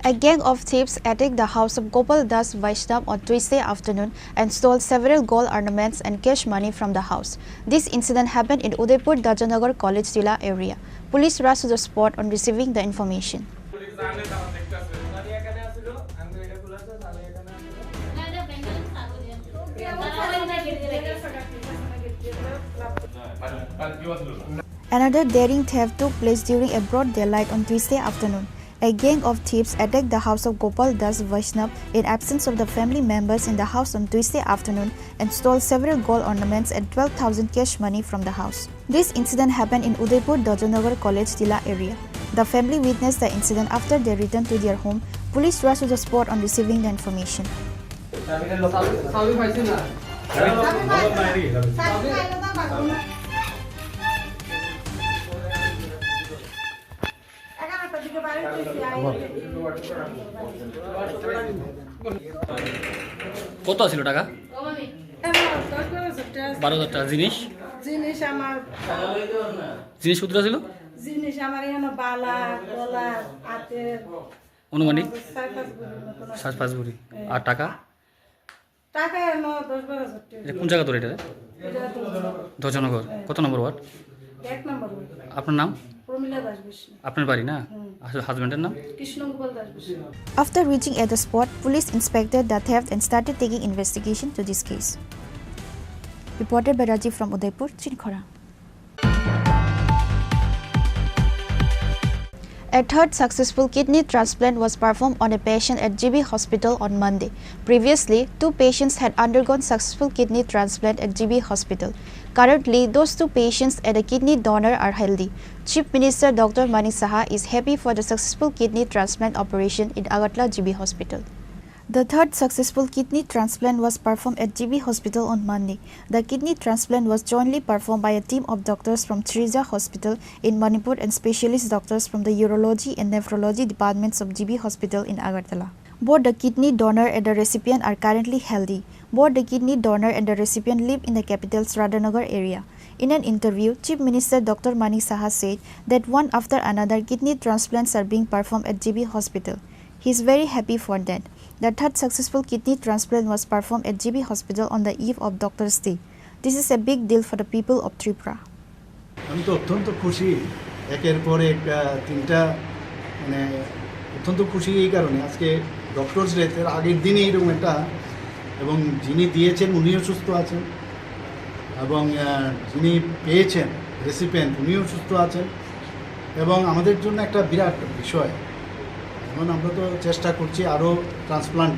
A gang of thieves attacked the house of Gopal Das Vaishnav on Tuesday afternoon and stole several gold ornaments and cash money from the house. This incident happened in Udaipur Dajanagar College Tila area. Police rushed to the spot on receiving the information. Another daring theft took place during a broad daylight on Tuesday afternoon. A gang of thieves attacked the house of Gopal Das Vaishnav in absence of the family members in the house on Tuesday afternoon and stole several gold ornaments and twelve thousand cash money from the house. This incident happened in Udaipur Dajanagar College Tila area. The family witnessed the incident after they returned to their home. Police rushed to the spot on receiving the information. কত আছিল টাকা? এবার দশ বারো হাজার টাকা আছে। বারো হাজার টাকা। জিনিস? জিনিস আমার জিনিস কতটা ছিল? জিনিস আমার এখানে বালা, গলা, হাতের আনুমানিক? চার পাঁচ ভরির মতন আছে। চার পাঁচ ভরি। হ্যাঁ। আর টাকা? টাকা এনে দশ বারো হাজার টাকা। এটা কোন জায়গা তোর এটা? এটা তো ধর্ষণনগর। হ্যাঁ। কত নম্বর ওয়ার্ড? এক নম্বর ওয়ার্ড। আপনার নাম? প্রমিলা দাস বৈশ্য। আপনার বাড়ি না? হুম। Husband-er nang? Krishna Gopal Das Bose. After reaching at the spot, police inspected the theft and started taking investigation to this case. Reported by Rajiv from Udaipur, Chinkhora. A third successful kidney transplant was performed on a patient at G B Hospital on Monday. Previously, two patients had undergone successful kidney transplant at G B Hospital. Currently, those two patients and a kidney donor are healthy. Chief Minister Doctor Manik Saha is happy for the successful kidney transplant operation in Agartala G B Hospital. The third successful kidney transplant was performed at G B Hospital on Monday. The kidney transplant was jointly performed by a team of doctors from Shrija Hospital in Manipur and specialist doctors from the urology and nephrology departments of G B Hospital in Agartala. Both the kidney donor and the recipient are currently healthy. Both the kidney donor and the recipient live in the capital's Radhanagar area. In an interview, Chief Minister Doctor Manik Saha said that one after another kidney transplants are being performed at G B Hospital. He is very happy for that. The third successful kidney transplant was performed at G B Hospital on the eve of Doctor's Day. This is a big deal for the people of Tripura. আমি তো অত্যন্ত খুশি, একের পর এক, আহ, তিনটা, মানে, অত্যন্ত খুশি এই কারণে, আজকে ডক্টরস ডে, এর আগের দিনে এরকম একটা, এবং যিনি দিয়েছেন উনিও সুস্থ আছেন, এবং, আহ, যিনি পেয়েছেন, রেসিপিয়েন্ট, উনিও সুস্থ আছেন, এবং আমাদের জন্য একটা বিরাট বিষয়। এখন আমরা তো চেষ্টা করছি আরও ট্রান্সপ্লান্ট,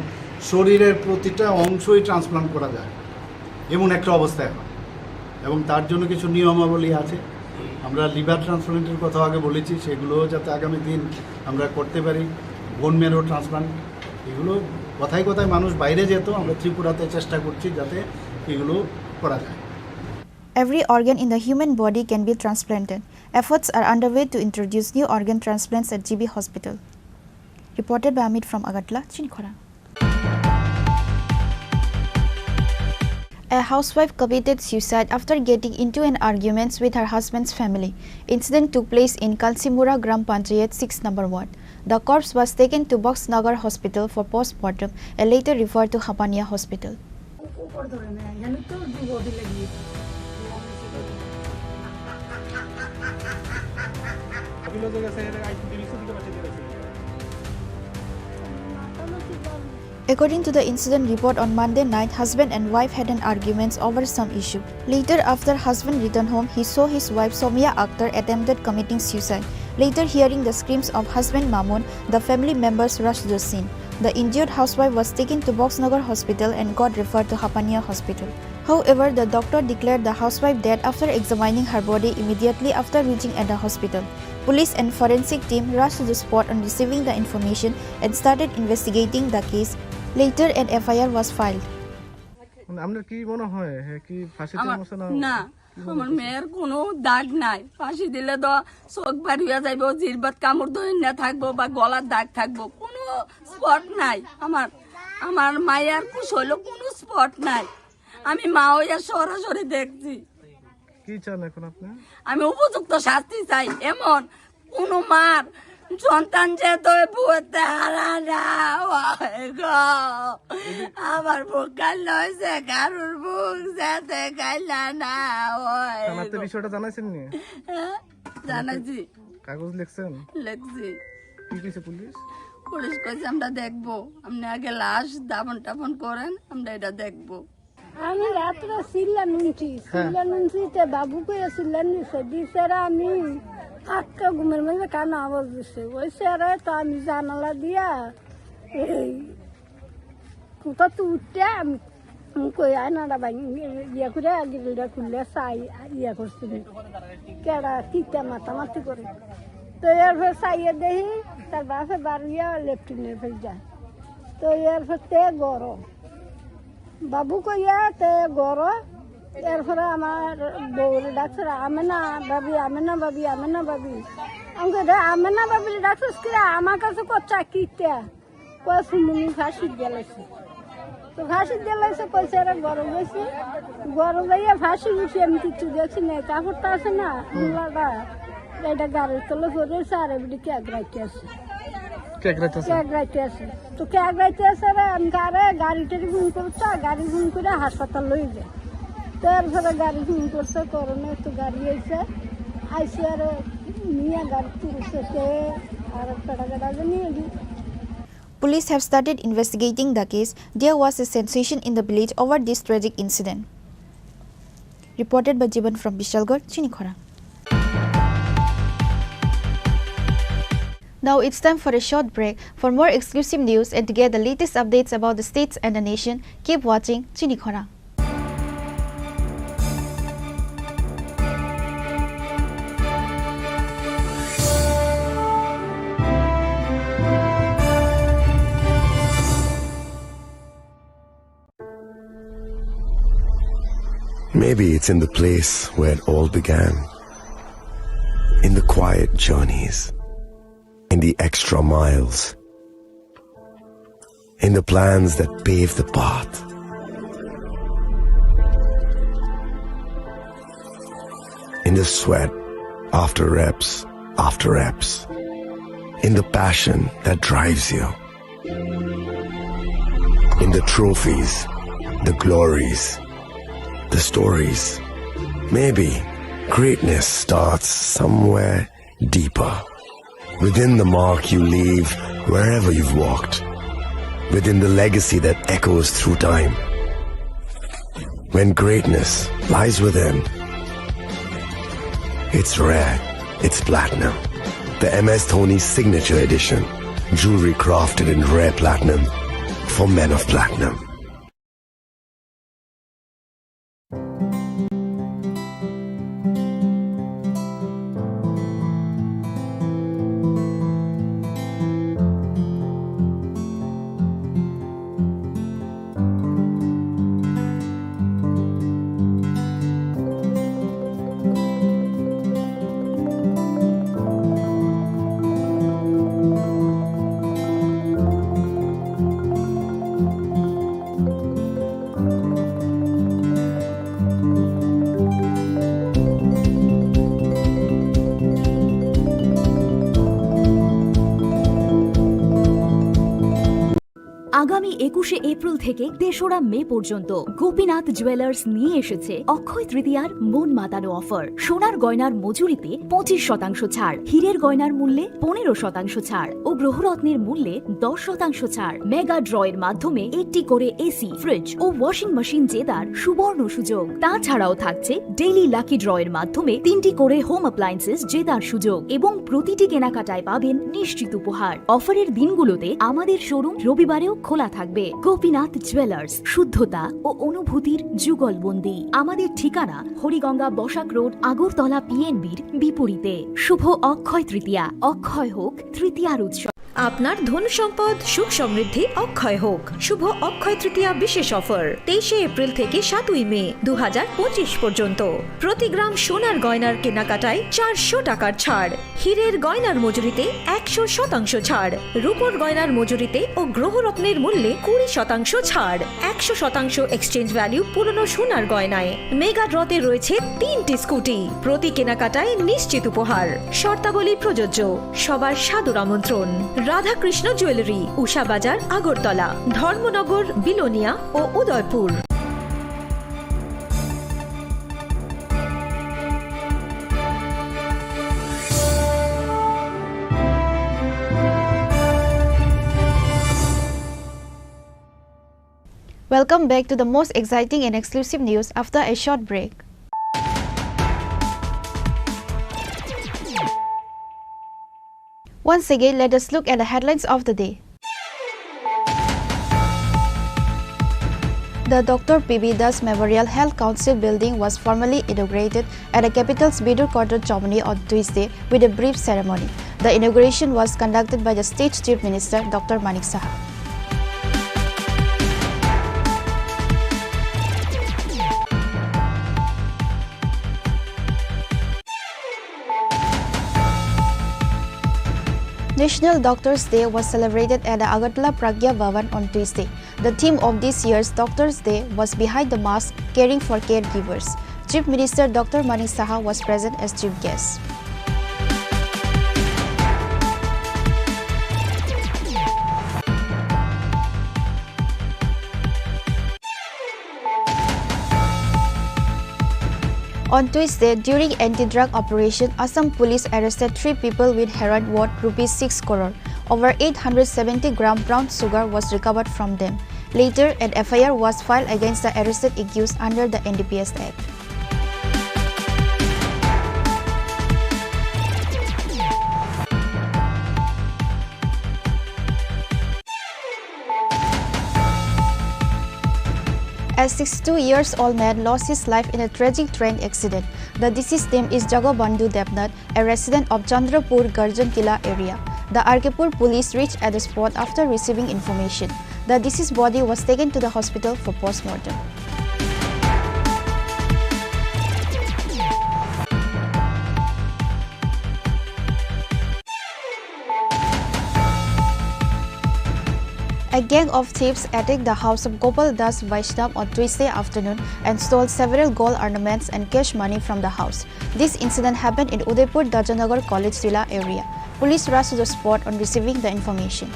শরীরের প্রতিটা অংশই ট্রান্সপ্লান্ট করা যায়, এমন একটা অবস্থা এখন। এবং তার জন্য কিছু নিয়মাবলী আছে। আমরা লিভার ট্রান্সপ্লান্টের কথা আগে বলেছি, সেগুলো যাতে আগামী দিন আমরা করতে পারি, বোন ম্যারো ট্রান্সপ্লান্ট, এগুলো কথায় কথায় মানুষ বাইরে যেত, আমরা ত্রিপুরাতে চেষ্টা করছি যাতে এগুলো করা যায়। Every organ in the human body can be transplanted. Efforts are underway to introduce new organ transplants at G B Hospital. Reported by Amit from Agartala, Chinkhora. A housewife committed suicide after getting into an argument with her husband's family. Incident took place in Kansimura Gram Panchayat six number ward. The corpse was taken to Boxnagar Hospital for postmortem and later referred to Hapania Hospital. According to the incident report, on Monday night, husband and wife had an argument over some issue. Later, after husband returned home, he saw his wife Somia Akhtar attempted committing suicide. Later, hearing the screams of husband Mamun, the family members rushed to the scene. The injured housewife was taken to Boxnagar Hospital and got referred to Hapania Hospital. However, the doctor declared the housewife dead after examining her body immediately after reaching at the hospital. Police and forensic team rushed to the spot on receiving the information and started investigating the case. Later, an F I R was filed. মানে, আপনার কি মনে হয়, হ্যাঁ, কি ফাঁসিতে আমার, বসে না? না, কি মনে আমার হচ্ছে? মেয়ের কোনো দাগ নাই। ফাঁসি দিলে তো চোখ বার হইয়া যাইবো, জিরবাত কামড় ধরে না থাকবো বা গলার দাগ থাকবো, কোনো স্পট নাই। আমার, আমার মায়ের কুশলো কোনো স্পট নাই। আমি মা হইয়া সরাসরি দেখছি। কি চান এখন আপনি? আমি উপযুক্ত শাস্তি চাই। এমন কোনো মার সন্তান যে তো বুঝতে হারা না হয় গো। আমার বুক কাল হয়েছে, কারোর বুক যাতে কাইলা না হয় থানাতে গো। বিষয়টা জানাইছেন নি? হ্যাঁ, জানাইছি। কাগজ লিখছেন? লিখছি। কি কইছে পুলিশ? পুলিশ কইছে, "আমরা দেখবো, আপনি আগে লাশ দাফন টাফন করেন, আমরা এটা দেখবো।" আমি রাত্রে চিল্লা নুনছি, হ্যাঁ। চিল্লা নুনছি, তে বাবু কইয়া চিল্লা নিছে, দিছে রে আমি আটকা ঘুমের মধ্যে কানে আওয়াজ দিছে, ওই স্যারে তো আমি জানালা দিয়া এই কোথা তো উঠতে আমি, আমি কই আয়নাটা ভাঙি ইয়া করে গ্রিলটা খুললে চাই, ইয়া করছি, কেডা কিতা মাতামাতি করে। তো এরপর চাইয়ে দেখি তার বাপে বারুইয়া লেট্রিনের ফেল যায়। তো এরপর তে গরম, বাবু কইয়া তে গরম। এরপরে আমার বউরে ডাকছে, "আমি না ভাবি, আমি না ভাবি, আমি না ভাবি।" আমি কই, "রে, আমি না ভাবি ডাকছিস কি রে? আমার কাছে করছে কিতা?" কয়, "ফুলমুনি ফাঁসি দিলাইছে।" তো ফাঁসি দিলাইছে, কইছে, "এরা গরম হয়েছে।" গরম হইয়া ফাঁসি উঠে আমি কিচ্ছু দেখছি না, কাপড়টা আছে না, মূলাটা, এটা গাড়ির তলে পড়ে রয়েছে, আর এমনি কেক রাখতে আছে। কেক রাখতে আছে? কেক রাখতে আছে। তো কেক রাখতে আছে রে, আমি কারে গাড়ি টাড়ি ফোন করছে, গাড়ি ফোন করে হাসপাতাল লই যায়। তো এরপরে গাড়ি ফোন করছে, করোনা তো গাড়ি আইছে, আইসে আর নিয়ে গাড়ি তুলছে, সে Police have started investigating the case. There was a sensation in the village over this tragic incident. Reported by Jiban from Bishalgarh, Chinikhora. Now it's time for a short break. For more exclusive news and to get the latest updates about the states and the nation, keep watching Chinikhora. Maybe it's in the place where it all began. In the quiet journeys. In the extra miles. In the plans that pave the path. In the sweat after reps, after reps. In the passion that drives you. In the trophies, the glories, the stories. Maybe greatness starts somewhere deeper. Within the mark you leave wherever you've walked. Within the legacy that echoes through time. When greatness lies within, it's rare, it's platinum. The M S Dhoni Signature Edition. Jewelry crafted in rare platinum for men of platinum. আগামী একুশে এপ্রিল থেকে তেসরা মে পর্যন্ত গোপীনাথ জুয়েলার্স নিয়ে এসেছে অক্ষয় তৃতীয়ার মন মাতানো অফার। সোনার গয়নার মজুরিতে পঁচিশ শতাংশ ছাড়, হীরের গয়নার মূল্যে পনেরো শতাংশ ছাড় ও গ্রহরত্নের মূল্যে দশ শতাংশ ছাড়। মেগা ড্রয়ের মাধ্যমে একটি করে এসি, ফ্রিজ ও ওয়াশিং মেশিন জেতার সুবর্ণ সুযোগ। তাছাড়াও থাকছে ডেইলি লাকি ড্রয়ের মাধ্যমে তিনটি করে হোম অ্যাপ্লায়েন্সেস জেতার সুযোগ এবং প্রতিটি কেনাকাটায় পাবেন নিশ্চিত উপহার। অফারের দিনগুলোতে আমাদের শোরুম রবিবারেও খোলা থাকবে। গোপীনাথ জুয়েলার্স, শুদ্ধতা ও অনুভূতির যুগলবন্দি। আমাদের ঠিকানা হরিগঙ্গা বসাক রোড, আগরতলা পিএনবির বিপরীতে। শুভ অক্ষয় তৃতীয়া, অক্ষয় হোক তৃতীয়ার উৎসব। আপনার ধন সম্পদ সুখ সমৃদ্ধি অক্ষয় হোক। শুভ অক্ষয় তৃতীয়া বিশেষ অফার তেইশে এপ্রিল থেকে সাতই মে দু হাজার পঁচিশ পর্যন্ত। প্রতি গ্রাম সোনার গয়নার কেনাকাটায় চারশো টাকার ছাড়, হীরের গয়নার মজুরিতে একশো শতাংশ ছাড়, রূপোর গয়নার মজুরিতে ও গ্রহরত্নের মূল্যে কুড়ি শতাংশ ছাড়, একশো শতাংশ এক্সচেঞ্জ ভ্যালু পুরনো সোনার গয়নায়। মেগা ড্রতে রয়েছে তিনটি স্কুটি, প্রতি কেনাকাটায় নিশ্চিত উপহার। শর্তাবলী প্রযোজ্য। সবার সাদর আমন্ত্রণ। রাধাকৃষ্ণ জুয়েলারি, উষা বাজার, আগরতলা, ধর্মনগর, বিলোনিয়া ও Udaipur. Welcome back to the most exciting and exclusive news after a short break. Once again, let us look at the headlines of the day. The Doctor P B Das Memorial Health Council building was formally inaugurated at the capital's Bidur Quarter, Chomani on Tuesday with a brief ceremony. The inauguration was conducted by the state Chief Minister Doctor Manik Saha. National Doctors' Day was celebrated at the Agartala Pragya Bhavan on Tuesday. The theme of this year's Doctors' Day was Behind the Mask, Caring for Caregivers. Chief Minister Doctor Manik Saha was present as chief guest. On Tuesday, during anti-drug operation, Assam police arrested three people with heroin worth rupees six crore. Over eight hundred seventy gram brown sugar was recovered from them. Later, an F I R was filed against the arrested accused under the N D P S Act. A sixty-two years old man lost his life in a tragic train accident. The deceased name is Jagabandhu Debnath, a resident of Chandrapur Garjan Kila area. The R K Pur police reached at the spot after receiving information. The deceased body was taken to the hospital for postmortem. A gang of thieves attacked the house of Gopal Das Vaishnav on Tuesday afternoon and stole several gold ornaments and cash money from the house. This incident happened in Udaipur Dajanagar College Tila area. Police rushed to the spot on receiving the information.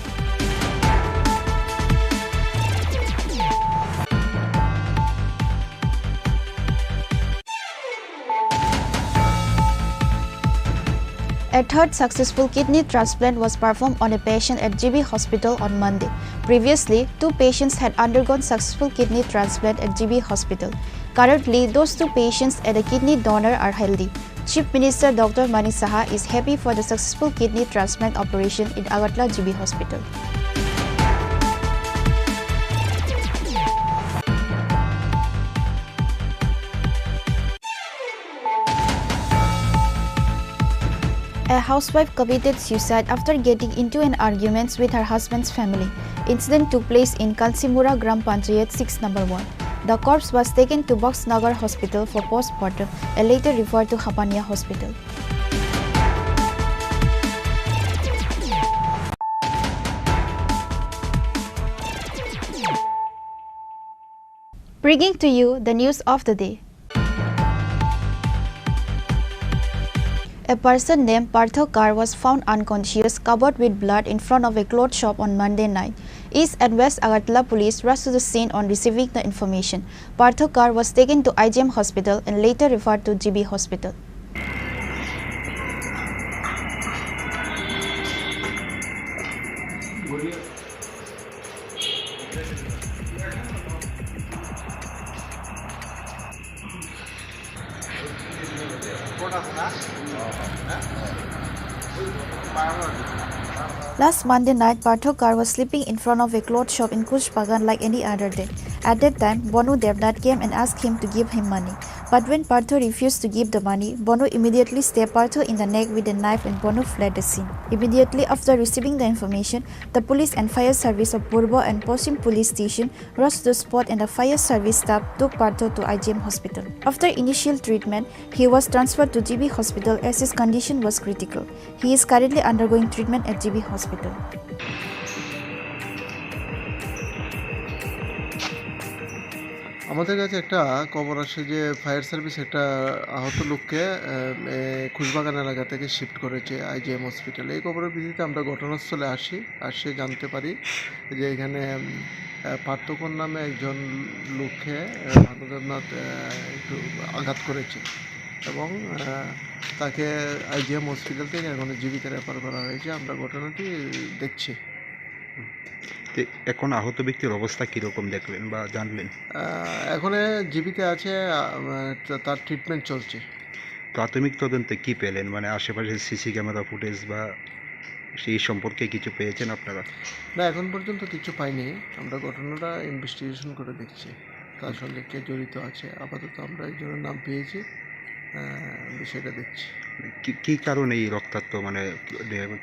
A third successful kidney transplant was performed on a patient at G B Hospital on Monday. Previously, two patients had undergone successful kidney transplant at G B Hospital. Currently, those two patients and a kidney donor are healthy. Chief Minister Doctor Manik Saha is happy for the successful kidney transplant operation in Agartala G B Hospital. A housewife committed suicide after getting into an argument with her husband's family. Incident took place in Kansimura Gram Panchayat six number ward. The corpse was taken to Boxnagar Hospital for postmortem and later referred to Hapania Hospital. Bringing to you the news of the day. A person named Partho Kar was found unconscious, covered with blood in front of a cloth shop on Monday night. East and West Agartala police rushed to the scene on receiving the information. Partho Kar was taken to I G M hospital and later referred to G B hospital. Last Monday night, Partho Kar was sleeping in front of a cloth shop in Kush Bagan like any other day. At that time, Bonu Devnath came and asked him to give him money. But when Partho refused to give the money, Bonu immediately stabbed Partho in the neck with a knife and Bonu fled the scene. Immediately after receiving the information, the police and fire service of Purbo and Poshim police station rushed to the spot and the fire service staff took Partho to I G M hospital. After initial treatment, he was transferred to G B hospital as his condition was critical. He is currently undergoing treatment at G B hospital. আমাদের কাছে একটা খবর আসে যে fire service একটা আহত লোককে, আহ, এ, খুশবাগান এলাকা থেকে শিফট করেছে আইজিএম হসপিটালে। এই খবরের ভিত্তিতে আমরা ঘটনাস্থলে আসি, আসে জানতে পারি যে এখানে, উম, আহ, পার্থকর নামে একজন লোককে, আহ, ভানুদেবনাথ, আহ, একটু আঘাত করেছে এবং, আহ, তাকে আইজিএম হসপিটাল থেকে এখন জিবিতে রেফার করা হয়েছে। আমরা ঘটনাটি দেখছি। তো এখন আহত ব্যক্তির অবস্থা কিরকম দেখলেন বা জানলেন? আহ, এখন জিবিতে আছে, আহ, তা-, তার ট্রিটমেন্ট চলছে। প্রাথমিক তদন্তে কি পেলেন? মানে আশেপাশে সিসি ক্যামেরা ফুটেজ বা সেই সম্পর্কে কিছু পেয়েছেন আপনারা? না, এখন পর্যন্ত কিছু পাইনি। আমরা ঘটনাটা ইনভেস্টিগেশন করে দেখছি, তার সঙ্গে কে জড়িত আছে। আপাতত আমরা একজনের নাম পেয়েছি, আহ, বিষয়টা দেখছি। কি, কি কারণে এই রক্তাক্ত, মানে,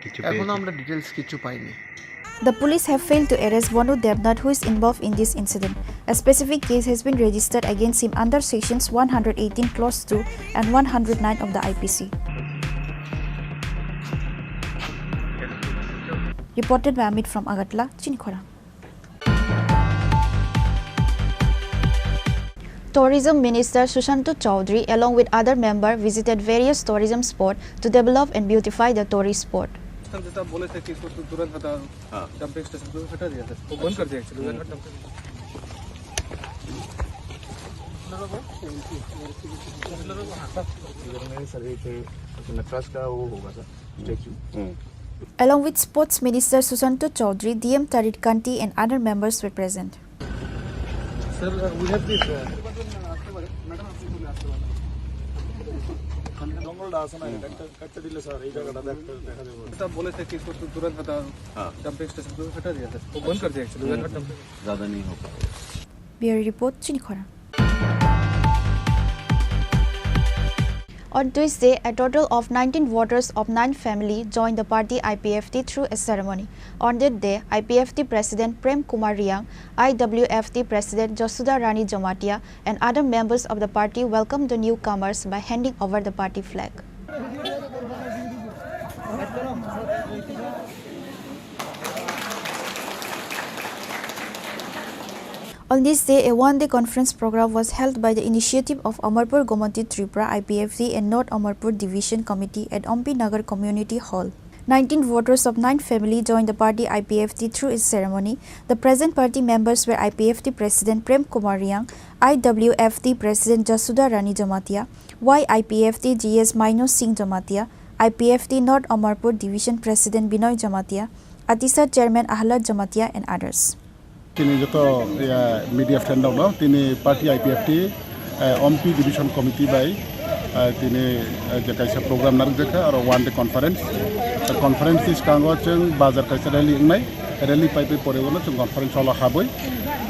কিছু এখন পেয়েছেন? আমরা ডিটেলস কিছু পাইনি। The police have failed to arrest Bonu Debnath, who is involved in this incident. A specific case has been registered against him under sections one hundred eighteen clause two and one hundred nine of the I P C. Reported by Amit from Agartala, Chinikhora. Tourism Minister Sushanta Chowdhury, along with other member, visited various tourism spot to develop and beautify the tourist spot. हम जैसा बोले थे कि इसको तु-, तुरंत हटा, हाँ। डंपिंग स्टेशन को हटा दिया था, वो बंद कर दिया एक्चुअली। हम्म। इधर में सर एक अपना ट्रस्ट का वो होगा sir, statue. Along with Sports Minister Sushanta Chaudhary, D M Tarit Kanti and other members were present. Sir, we have this, uh, জঙ্গলটা আছে না, এটা একটা কাটতে দিলে স্যার, এই জায়গাটা দেখ-, দেখা যাবে। এটা বলেছে কি, একটু দূরে হটা, হ্যাঁ। ডাম্পিং স্টেশন দূরে হটা দিয়ে দেন। ও বন্ধ করে দিয়েছে, দূরে হটা ডাম্পিং। ज़्यादा नहीं हो पाएगा। Bureau report, Chinikhora. On Tuesday, a total of nineteen voters of nine family joined the party I P F T through a ceremony. On that day, I P F T President Prem Kumar Riang, I W F T President Josuda Rani Jamatia, and other members of the party welcomed the newcomers by handing over the party flag. On this day, a one-day conference program was held by the initiative of Amarpur Gomati Tripura I P F T and North Amarpur Division Committee at Ompi Nagar Community Hall. Nineteen voters of nine family joined the party I P F T through its ceremony. The present party members were I P F T President Prem Kumar Riang, I W F T President Jasuda Rani Jamatia, Y I P F T G S Maino Singh Jamatia, I P F T North Amarpur Division President Binoy Jamatia, Atisar Chairman Ahlad Jamatia and others. Tini joto, ya, media friend rok no, tini party I P F T, eh, Ompi Division Committee bai, eh, tini, eh, je kaisa program narwk jakha, aro one day conference. Eh, conference ni skango chwng bazar kaisa rally wngnai, rally pai pai pore ulo chwng conference hall o habwi,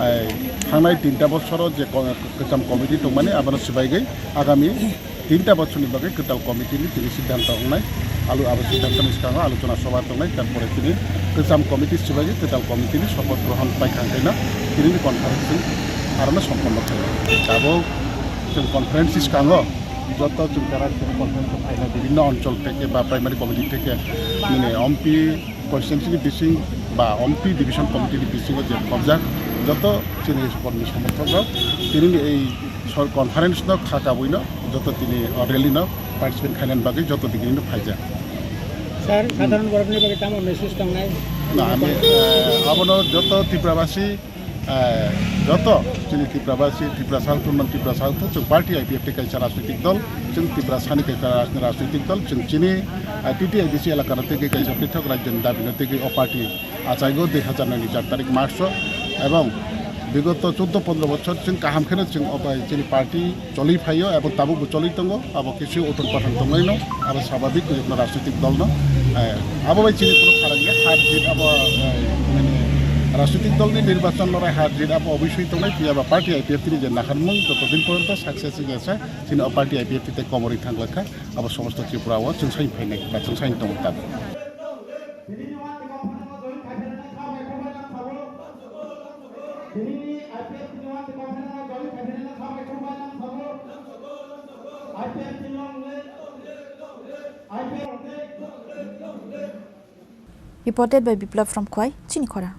eh, thangnai tinta bosoro je ko-, kwcham committee tongmani abono swbaigwi agami tinta bochorni bagwi kwtal committee ni tini siddhanto wngnai. Alu abo siddhanto ni swkango alochona sobha tongnai, tarpore tini kwcham committee swbaigwi kwtal committee ni sopoth grohon paikha hwnkhe no tini ni conference chwng arono somponno khainai. Tabuk chwng conference ni swkango joto chwng jara conference o phainai bibhinno onchol theke ba primary committee theke nini Ompi constituency ni bising ba Ompi division committee ni bisingo je khobjak joto chini kormi somorthok rok tini ni ei sor conference no kha kabui no joto tini o rally no participate khainani bagwi joto digini no phaijak. Sir, sadharon borokni bagwi tamo message tongnai? Na, ami, eh, abono joto Tiprabasi, eh, joto chini Tiprabasi, Tiprasa Autonomous Tiprasa Authority, chwng party I P F T kaisa rajnitik dol, chwng Tiprasani kaisa rajnitik dol, chwng chini, eh, T T I D C elakano tei kaisa prithok rajyoni dabino tei o party achaigo dui hazar nai ni char tarik March o, ebong bigoto chuddo pondro bochor chwng kaham kheno chwng obai chini party choli phaio ebong tabukbo choli tongo, abo kisi uthon pathon tongnaino, abo sababik jekno rajnitik dolno, eh, abo bai chini kunu pharang ya, har jit abo, eh, mane rajnitik dolni nirbachon lorai har jit abo obisoi tongnai, phiya ba party I P F T ni je naharmung joto din porjonto success wngya sa, chini o party I P F T tei komorwi thanglakha, abo somosto Tripura o chwng sai phainai ba chwng sai tongwi tabuk. Reported by Biplab from Khwai, Chinikhora.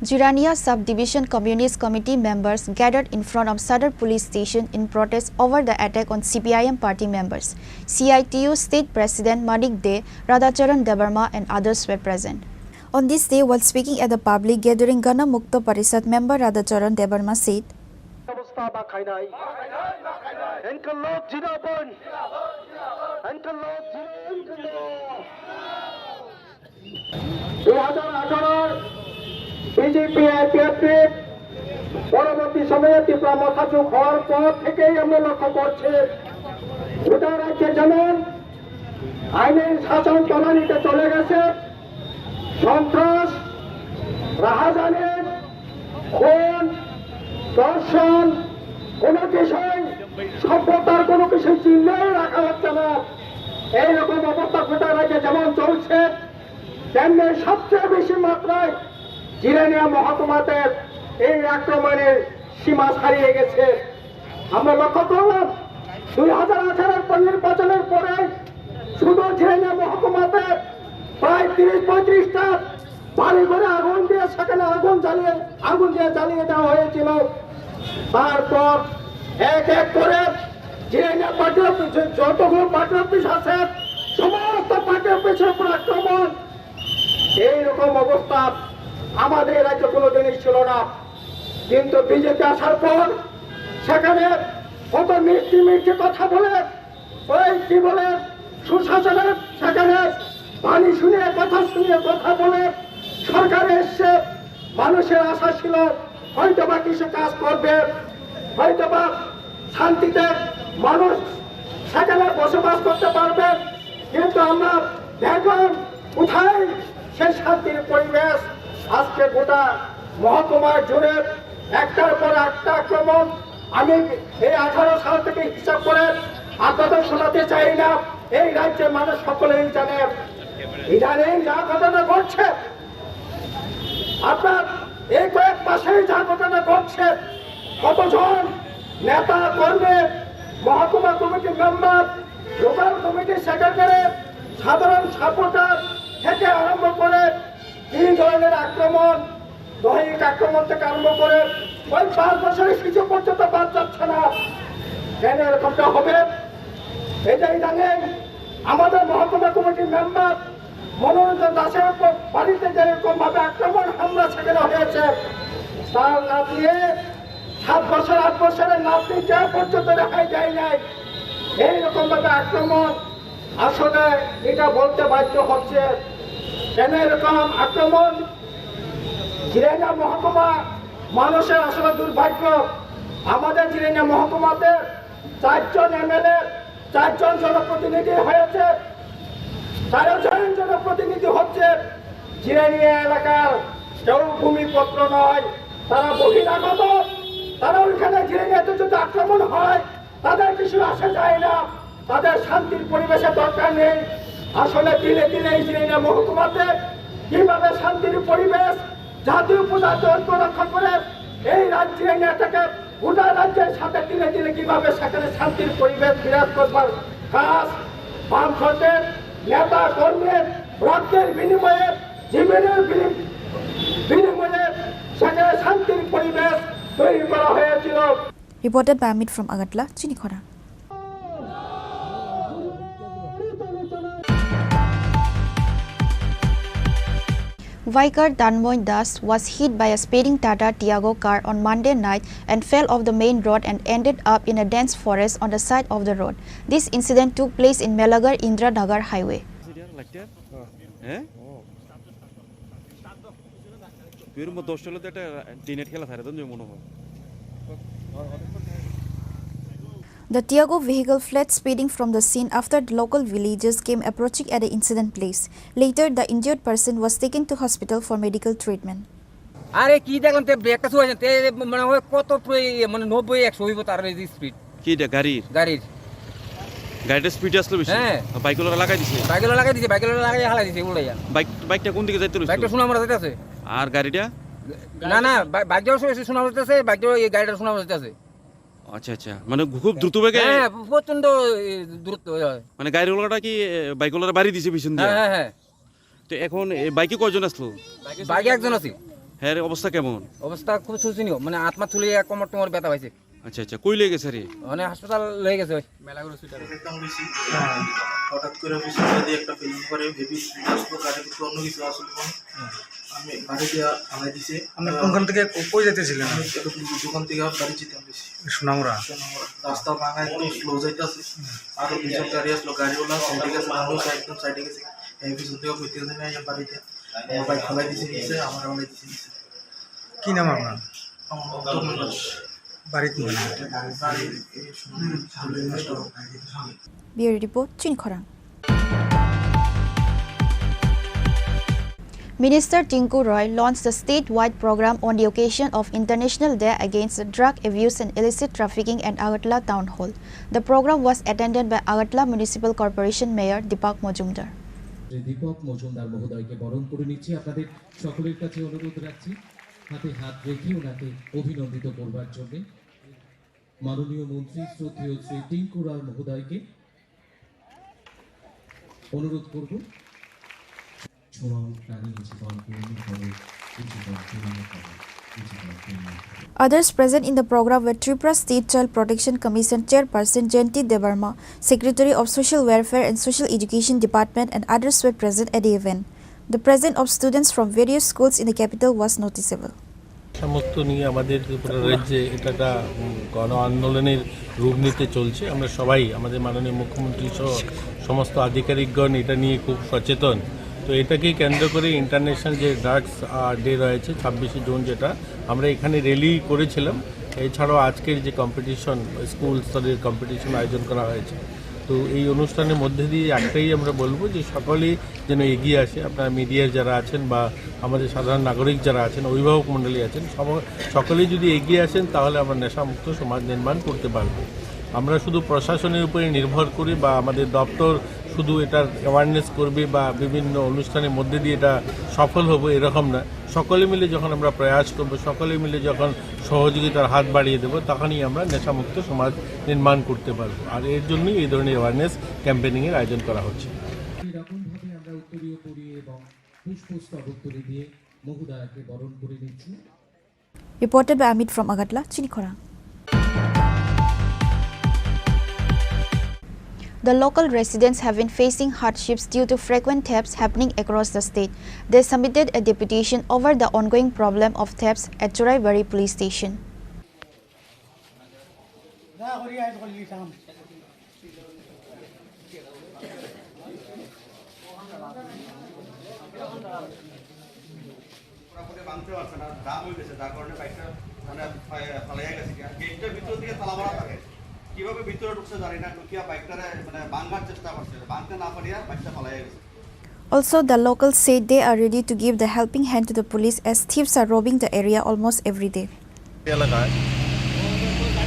Jirania Sub-Division Communist Committee members gathered in front of Sadar Police Station in protest over the attack on C P I M party members. C I T U State President Manik De, Radhacharan Debbarma and others were present. On this day, while speaking at the public gathering, Gana Mukto Parishad member Radhacharan Debbarma said, অবস্থা বা খাই নাই। এনকে লোক জিন্দাবাদ। এনকে লোক জিন্দাবাদ। দুই হাজার আঠারোর বিজেপি আইপিএফটি পরবর্তী সময়ে ত্রিপুরা মথা চুপ হওয়ার পর থেকেই আমরা লক্ষ্য করছি, গোটা রাজ্যে যেমন আইনের শাসন তলানিতে চলে গেছে, সন্ত্রাস, রাহাজানি, খুন, ধর্ষণ, কোনো কিছুই সভ্যতার কোনো কিছু চিহ্নই রাখা হচ্ছে না। এইরকম অবস্থা গোটা রাজ্যে যেমন চলছে, তেমনি সবচেয়ে বেশি মাত্রায় জিরানিয়া মহকুমাতে এই আক্রমণের সীমা ছাড়িয়ে গেছে। আমরা লক্ষ্য করলাম, দুই হাজার আঠারোর নির্বাচনের পরে শুধু জিরানিয়া মহকুমাতে প্রায় তিরিশ পঁয়ত্রিশটা বাড়ি ঘরে আগুন দিয়ে, সেখানে আগুন জ্বালিয়ে, আগুন দিয়ে জ্বালিয়ে দেওয়া হয়েছিল। তারপর এক এক করে যে পার্টি অফিসে যতগুলো পার্টি অফিস আছে, সমস্ত পার্টি অফিসের উপর আক্রমণ। এইরকম অবস্থা আমাদের রাজ্যে কোনোদিনই ছিল না, কিন্তু বিজেপি আসার পর সেখানে কত মিষ্টি মিষ্টি কথা বলে, ওই কি বলে, সুশাসনের সেখানে বাণী শুনে, কথা শুনে, কথা বলে সরকারে এসছে। মানুষের আশা ছিল হয়তোবা কিছু কাজ করবে, হয়তোবা শান্তিতে মানুষ সেখানে বসবাস করতে পারবে। কিন্তু আমরা দেখলাম কোথায় সেই শান্তির পরিবেশ। আজকে গোটা মহকুমা জুড়ে একটার পর একটা আক্রমণ। আমি এই আঠারো সাল থেকে হিসাব করে আপনাদের শোনাতে চাই না, এই রাজ্যের মানুষ সকলেই জানে। ইদানিং যা ঘটনা ঘটছে, আপনার এই কয়েক মাসেই যা ঘটনা ঘটছে, কতজন নেতা কর্মী, মহকুমা কমিটির মেম্বার, লোকাল কমিটির সেক্রেটারি, সাধারণ সাপোর্টার থেকে আরম্ভ করে কি ধরনের আক্রমণ, দৈহিক আক্রমণ থেকে আরম্ভ করে ওই পাঁচ বছরের শিশু পর্যন্ত বাদ যাচ্ছে না। কেন এরকমটা হবে? এটা ইদানিং আমাদের মহকুমা কমিটির মেম্বার মনোরঞ্জন দাসের উপর বাড়িতে যেরকম ভাবে আক্রমণ হামলা সেখানে হয়েছে, তার নাতনি সাত বছর আট বছরের নাতনিকে পর্যন্ত রেহাই দেয় নাই। এইরকম ভাবে আক্রমণ আসলে এটা বলতে বাধ্য হচ্ছে। কেন এরকম আক্রমণ? জিরানিয়া মহকুমা মানুষের আসলে দুর্ভাগ্য। আমাদের জিরানিয়া মহকুমাতে চারজন এমএলএ, চারজন জনপ্রতিনিধি হয়েছে, চারজন জনপ্রতিনিধি হচ্ছে জিরানিয়া এলাকার, কেউ ভূমিপুত্র নয়, তারা বহিরাগত। তারা ওইখানে জিরানিয়াতে যদি আক্রমণ হয়, তাদের কিছু আসে যায় না, তাদের শান্তির পরিবেশের দরকার নেই। আসলে দিনে দিনে এই জিরানিয়া মহকুমাতে কিভাবে শান্তির পরিবেশ, জাতীয় পূজা ঐক্য রক্ষা করে এই রাজ্যে নেতাকে গোটা রাজ্যের সাথে দিনে দিনে কিভাবে সেখানে শান্তির পরিবেশ বিরাজ করবার কাজ বামফ্রন্টের নেতা কর্মীর রক্তের বিনিময়ে, জীবনের বিনিম-, বিনিময়ে সেখানে শান্তির পরিবেশ তৈরি করা হয়েছিল। Reported by Amit from Agartala, Chini Khorang. Biker Tanmoy Das was hit by a speeding Tata Tiago car on Monday night and fell off the main road and ended up in a dense forest on the side of the road. This incident took place in Melagar Indiranagar Highway. হ্যাঁ? তুই এরকম দশটা হলে তো একটা ডেনেট খেলা ছাড়ে তো মনে হয়। The Tiago vehicle fled speeding from the scene after the local villagers came approaching at the incident place. Later, the injured person was taken to hospital for medical treatment. আরে কি দেখলাম, তে ব্রেকটা ছুঁয়েছেন, তে মনে হয় কত প্রায় মানে নব্বই একশো হইব তার এই স্পিড। কি এটা গাড়ির? গাড়ির। গাড়িটা স্পিডে আসলো বেশি? হ্যাঁ। আর বাইকগুলো লাগাই দিছে? বাইকগুলো লাগাই দিছে, বাইকগুলো লাগাই হালাই দিছে উল্টাইয়া। বাইক, বাইকটা কোন দিকে যাইতে লইছিল? বাইকটা সোনামুড়া যাইতেছে। আর গাড়িটা? না, না, বাই-, বাইকটাও শুনে সোনামুড়া যাইতেছে, বাইকটাও এই গাড়িটা সোনামুড়া যাইতেছে। আচ্ছা, আচ্ছা, মানে খুব দ্রুত বেগে? হ্যাঁ, প্রচণ্ড, এ, দ্রুত, ওই হয়। মানে গাড়িওয়ালাটা কি, এ, বাইকওয়ালার বাড়ি দিছে পিছন দিয়ে? হ্যাঁ, হ্যাঁ, হ্যাঁ। তো এখন এই বাইকে কয়জন আসলো? বাইকে একজন আছে। হ্যাঁ, অবস্থা কেমন? অবস্থা খুব শোচনীয়, মানে আত্মা তুলে এক কোমর টোমর ব্যথা পাইছে। আচ্ছা, আচ্ছা, কই লয়ে গেছে রে? মানে হাসপাতাল লয়ে গেছে ওই। মেলাগুলো সুইটার। একদম বেশি। হঠাৎ করে পিছন দিয়ে একটা ফিল্ম করে হেভি স্পিড আসলো, গাড়ির ভিতরে অন্য কিছু আসলো মনে হয়। আমি গাড়ি দিয়ে ফালাই দিছে। আপনি কোনখান থেকে কো-, কই যাইতেছিলেন? আমি একটা দোকান থেকে বাড়ি যেতাম বেশি। সোনামুড়া। সোনামুড়া। রাস্তা ভাঙা, একদম স্লো যাইতেছে। আরো দুজন গাড়ি আসলো, গাড়িওয়ালা সাইডে গেছে, মানুষ একদম সাইডে গেছে। এই পিছন থেকে কইতে গেছে না, এই বাড়িতে আমার বাইক ফালাই দিছে নিচে, আমার ফালাই দিছে নিচে। কি নাম আপনার? আমার নাম তরুণ দাস। বাড়িতে? বাড়ি এই Sonamura. Bureau report, Chini Khorang. Minister Tinku Roy launched the statewide program on the occasion of International Day Against Drug Abuse and Illicit Trafficking at Agartala Town Hall. The program was attended by Agartala Municipal Corporation Mayor Deepak Majumdar. Shri দীপক মজুমদার মহোদয়কে বরণ করে নিচ্ছি। আপনাদের সকলের কাছে অনুরোধ রাখছি, হাতে হাত রেখে ওনাকে অভিনন্দিত করবার জন্য। মাননীয় মন্ত্রী শ্রদ্ধেয় শ্রী টিঙ্কু রায় মহোদয়কে অনুরোধ করব। ছুঁয়াও প্রাণী জীবন পূর্ণ করে, জীবন পূর্ণ করে। Others present in the program were Tripura State Child Protection Commission Chairperson Jayanti Debbarma, Secretary of Social Welfare and Social Education Department, and others were present at the event. The presence of students from various schools in the capital was noticeable. সমস্ত নিয়ে আমাদের ত্রিপুরা রাজ্যে এটা একটা, উম, গণ আন্দোলনের রূপ নিতে চলছে। আমরা সবাই, আমাদের মাননীয় মুখ্যমন্ত্রী সহ সমস্ত আধিকারিকগণ এটা নিয়ে খুব সচেতন। তো এটাকে কেন্দ্র করে ইন্টারন্যাশনাল যে ড্রাগস, আহ, ডে রয়েছে ছাব্বিশে জুন, যেটা আমরা এখানে র্যালি করেছিলাম, এছাড়াও আজকের যে কম্পিটিশন, স্কুল স্তরের কম্পিটিশন আয়োজন করা হয়েছে। তো এই অনুষ্ঠানের মধ্যে দিয়ে একটাই আমরা বলবো যে সকলেই যেন এগিয়ে আসে। আপনারা মিডিয়ার যারা আছেন বা আমাদের সাধারণ নাগরিক যারা আছেন, অভিভাবক মণ্ডলী আছেন, সব-, সকলেই যদি এগিয়ে আসেন, তাহলে আমরা নেশামুক্ত সমাজ নির্মাণ করতে পারবো। আমরা শুধু প্রশাসনের উপরে নির্ভর করি বা আমাদের দপ্তর শুধু এটার অ্যাওয়ারনেস করবে বা বিভিন্ন অনুষ্ঠানের মধ্যে দিয়ে এটা সফল হবে, এরকম না। সকলে মিলে যখন আমরা প্রয়াস করব, সকলে মিলে যখন সহযোগিতার হাত বাড়িয়ে দেব, তখনই আমরা নেশামুক্ত সমাজ নির্মাণ করতে পারবো। আর এর জন্যই এই ধরনের অ্যাওয়ারনেস ক্যাম্পেইনিংয়ের আয়োজন করা হচ্ছে। এরকমভাবে আমরা উত্তরীয় পরিয়ে এবং পুষ্পস্তবক তুলে দিয়ে মহুদারাকে বরণ করে নিচ্ছি। Reported by Amit from Agartala, Chini Khorang. The local residents have been facing hardships due to frequent thefts happening across the state. They submitted a deputation over the ongoing problem of thefts at Churaibari Police Station. পুরাপুরি ভাঙতে পারছে না, জাম হয়ে গেছে, যার কারণে বাইকটা মানে ফা-, ফালাইয়া গেছে। আর গেটটার ভিতর দিকে তালা মারা থাকে, কিভাবে ভিতরে ঢুকছে জানি না, ঢুকিয়া বাইকটারে মানে ভাঙার চেষ্টা করছে, ভাঙতে না পারিয়া বাইকটা ফালাইয়া গেছে। Also, the locals said they are ready to give the helping hand to the police as thieves are robbing the area almost every day. এলাকায়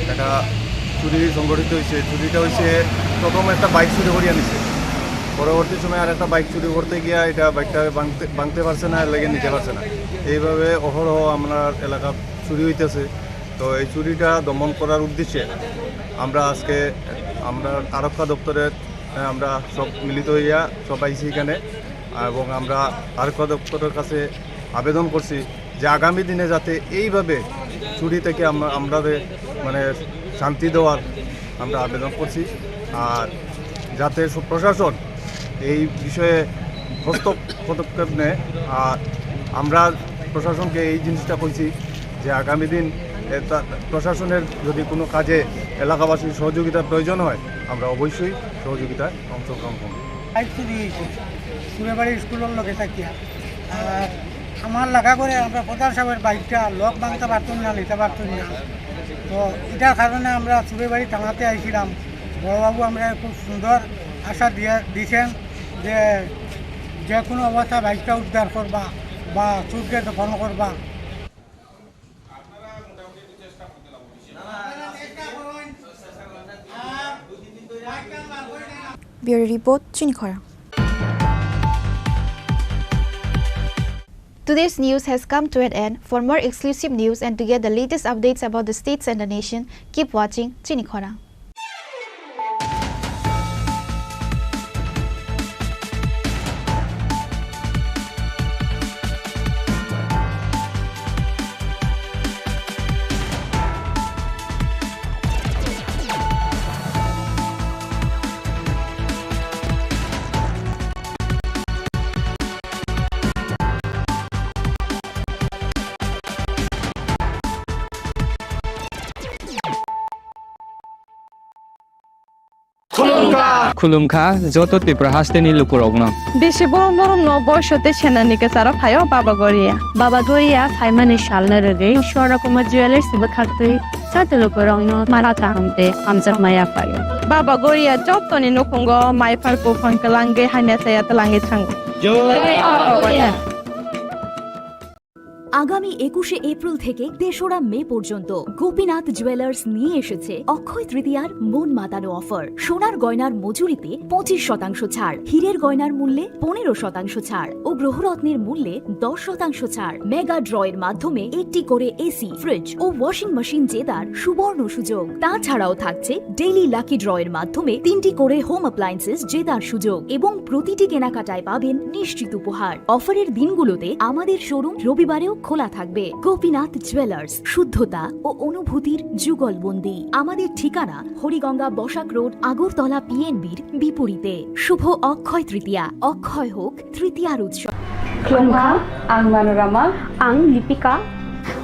একটা চুরি সংঘটিত হয়েছে। চুরিটা হয়েছে, প্রথম একটা বাইক চুরি করিয়া নিছে, পরবর্তী সময় আর একটা বাইক চুরি করতে গিয়া এটা বাইকটা ভাঙতে, ভাঙতে পারছে না, লেগে নিতে পারছে না। এইভাবে অহরহ আমরা এলাকা চুরি হইতেছে। তো এই চুরিটা দমন করার উদ্দেশ্যে আমরা আজকে আমরা আরক্ষা দপ্তরের, আহ, আমরা সব মিলিত হইয়া সব আইছি এখানে, এবং আমরা আরক্ষা দপ্তরের কাছে আবেদন করছি যে আগামী দিনে যাতে এইভাবে চুরি থেকে আমরা, আমরা যে মানে শান্তি দেওয়ার আমরা আবেদন করছি, আর যাতে সব প্রশাসন এই বিষয়ে হস্তক্ষেপ পদক্ষেপ নেয়। আর আমরা প্রশাসনকে এই জিনিসটা কইছি যে আগামী দিন এটা প্রশাসনের যদি কোনো কাজে এলাকাবাসীর সহযোগিতার প্রয়োজন হয়, আমরা অবশ্যই সহযোগিতায় অংশগ্রহণ করব। বাইক চুরি হয়েছে, সুরেবাড়ি স্কুলের লগে থাকিয়া। আর আমার লাগা করে আমরা প্রধান সাহেবের বাইকটা লক ভাঙতে পারতাম না, নিতে পারতাম না। তো এটার কারণে আমরা সুরেবাড়ি থানাতে আইছিলাম। বড়বাবু আমরা খুব সুন্দর আশা দিয়ে দিয়েছেন যে যে কোনো অবস্থায় বাইকটা উদ্ধার করবা বা চুরকে দমন করবা। Bureau Report, Chini Khorang. Today's news has come to an end. For more exclusive news and to get the latest updates about the states and the nation, keep watching Chini Khorang. Khulumkha joto Tripura hasteni lukurokno. Bisi borom borom no boiso tei senani kwcharo phaio Baba Goria. Baba Goria phaimani salno rwgwi Swarna Kumar Jewellers ni bwkhaktwi joto lukurokno mara kaham tei hamjakma yaphaio. Baba Goria jotoni nukhungo maiphar buphang kwlangwi hamya chaya twlangwi thango. Jai Baba Goria. আগামী একুশে এপ্রিল থেকে তেসরা মে পর্যন্ত গোপীনাথ জুয়েলার্স নিয়ে এসেছে অক্ষয় তৃতীয়ার মন মাতানো অফার। সোনার গয়নার মজুরিতে পঁচিশ শতাংশ ছাড়, হীরের গয়নার মূল্যে পনেরো শতাংশ ছাড় ও গ্রহরত্নের মূল্যে দশ শতাংশ ছাড়। মেগা ড্রয়ের মাধ্যমে একটি করে এসি, ফ্রিজ ও ওয়াশিং মেশিন জেতার সুবর্ণ সুযোগ। তাছাড়াও থাকছে ডেইলি লাকি ড্রয়ের মাধ্যমে তিনটি করে হোম অ্যাপ্লায়েন্সেস জেতার সুযোগ এবং প্রতিটি কেনাকাটায় পাবেন নিশ্চিত উপহার। অফারের দিনগুলোতে আমাদের শোরুম রবিবারেও খোলা থাকবে। গোপীনাথ জুয়েলার্স, শুদ্ধতা ও অনুভূতির যুগলবন্দি। আমাদের ঠিকানা হরিগঙ্গা বসাক রোড, আগরতলা পিএনবির বিপরীতে। শুভ অক্ষয় তৃতীয়া, অক্ষয় হোক তৃতীয়ার উৎসব। Khulumkha, ang Manorama. Ang Lipika.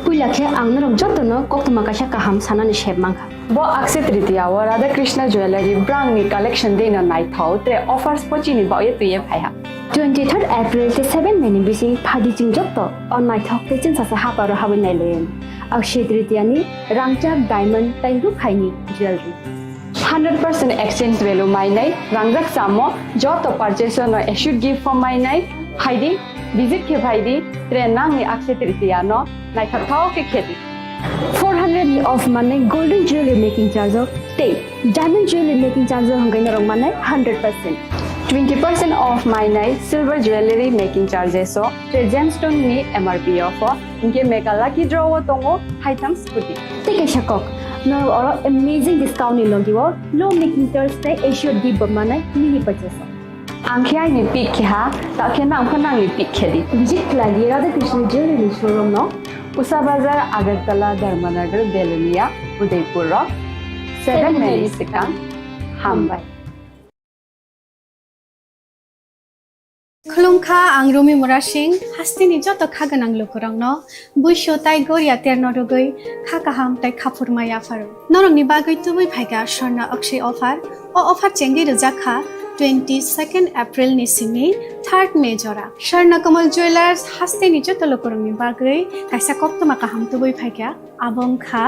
Puila khe ang norok jotono koktwma kaisa kaham sanani sep mankha. Bo Akshaya Tritiya o Radha Krishna Jewellery brangni collection dino naithok tre offers pochini baoye twiye phaiha. Twenty-third April tei seven May ni bising phadi chwng jotto o naithok tei chwngsacha haparo habwi nailayan. Akshaya Tritiya ni rangchak diamond tei rukhaini jewellery. Hundred percent exchange value mainai rangjak samo joto purchase no assured gift form mainai phaidi, visit khe phaidi, tre nangni Akshaya Tritiya no naithok thok khe khedi. Four hundred ni off manai golden jewelry making charge o tei diamond jewelry making charge o hwnkhai norok manai hundred percent. Twenty percent off mainai silver jewelry making charges o tre gemstone ni M R P off o hwnkhe mega lucky draw o tongo haitham scooty. Tei kaisa kok, norok oro amazing discount ni logi o low making charge tei assured gift bo manai mini purchase o. Ang khe aini pick khe ha, ta khe nang pho nangni pick khe di. Visit khlai di Radha Krishna Jewelry ni showroom no. Usa Bazar, Agartala, Dharmanagar, Belonia, Udaipur rok. Seven May ni swkang. Hambai. Khulumkha, ang Rumi Murasing, hasteni joto kha gwnang lukurokno buisu tai goria terno rwgwi kha kaham tai khaphurma yapharo. Norokni bagwi tubui phaikha Swarna Akshay offer. O offer chengwi rwjak kha twenty-second April ni simi third May jora. Swarna Kamal Jewelers hasteni joto lukurokni bagwi kaisa koktwma kaham tubui phaikha. Abo wngkha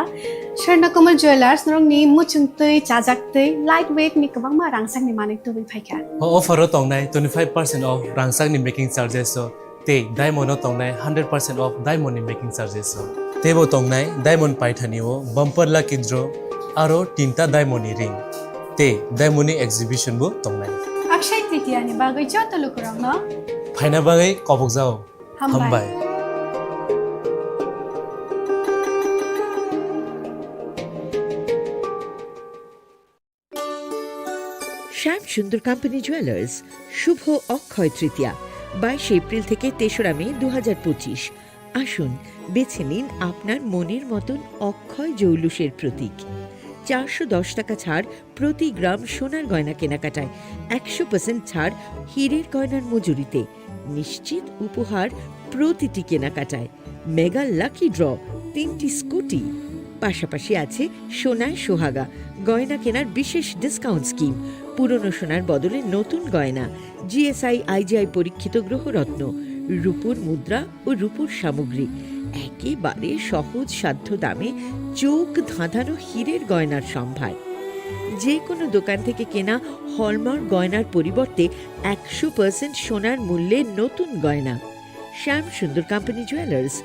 Swarna Kamal Jewelers, norokni muchung twi, chajak twi, light weight ni kwbangma rangchakni manwi tubui phaikha. O offer o tongnai twenty-five percent off rangchakni making charges o tei diamond o tongnai hundred percent off diamond ni making charges o. Teibo tongnai diamond paithani o bumper lucky draw aro tinta diamond ni ring tei diamond ni exhibition bo tongnai. Akshay Tritiya ni bagwi joto lukurokno phaina bagwi kobokjao. Hambai. Hambai. শ্যাম Sundar company jewellers, শুভ অক্ষয় তৃতীয়া, বাইশে এপ্রিল থেকে তেসরা মে দু হাজার পঁচিশ। আসুন, বেছে নিন আপনার মনের মতন অক্ষয় জৌলুসের প্রতীক। চারশো দশ টাকা ছাড় প্রতি গ্রাম সোনার গয়না কেনাকাটায়, একশো পার্সেন্ট ছাড় হীরের গয়নার মজুরিতে, নিশ্চিত উপহার প্রতিটি কেনাকাটায়, মেগা লাকি ড্র, তিনটি স্কুটি, পাশাপাশি আছে সোনায় সোহাগা গয়না কেনার বিশেষ ডিসকাউন্ট স্কিম, পুরনো সোনার বদলে নতুন গয়না, জিএসআই আইজিআই পরীক্ষিত গ্রহরত্ন, রূপোর মুদ্রা ও রূপোর সামগ্রী, একেবারে সহজ সাধ্য দামে চোখ ধাঁধানো হীরের গয়নার সম্ভার। যে কোনো দোকান থেকে কেনা হলমার্ক গয়নার পরিবর্তে একশো পার্সেন্ট সোনার মূল্যে নতুন গয়না। শ্যাম সুন্দর কোম্পানি জুয়েলার্স,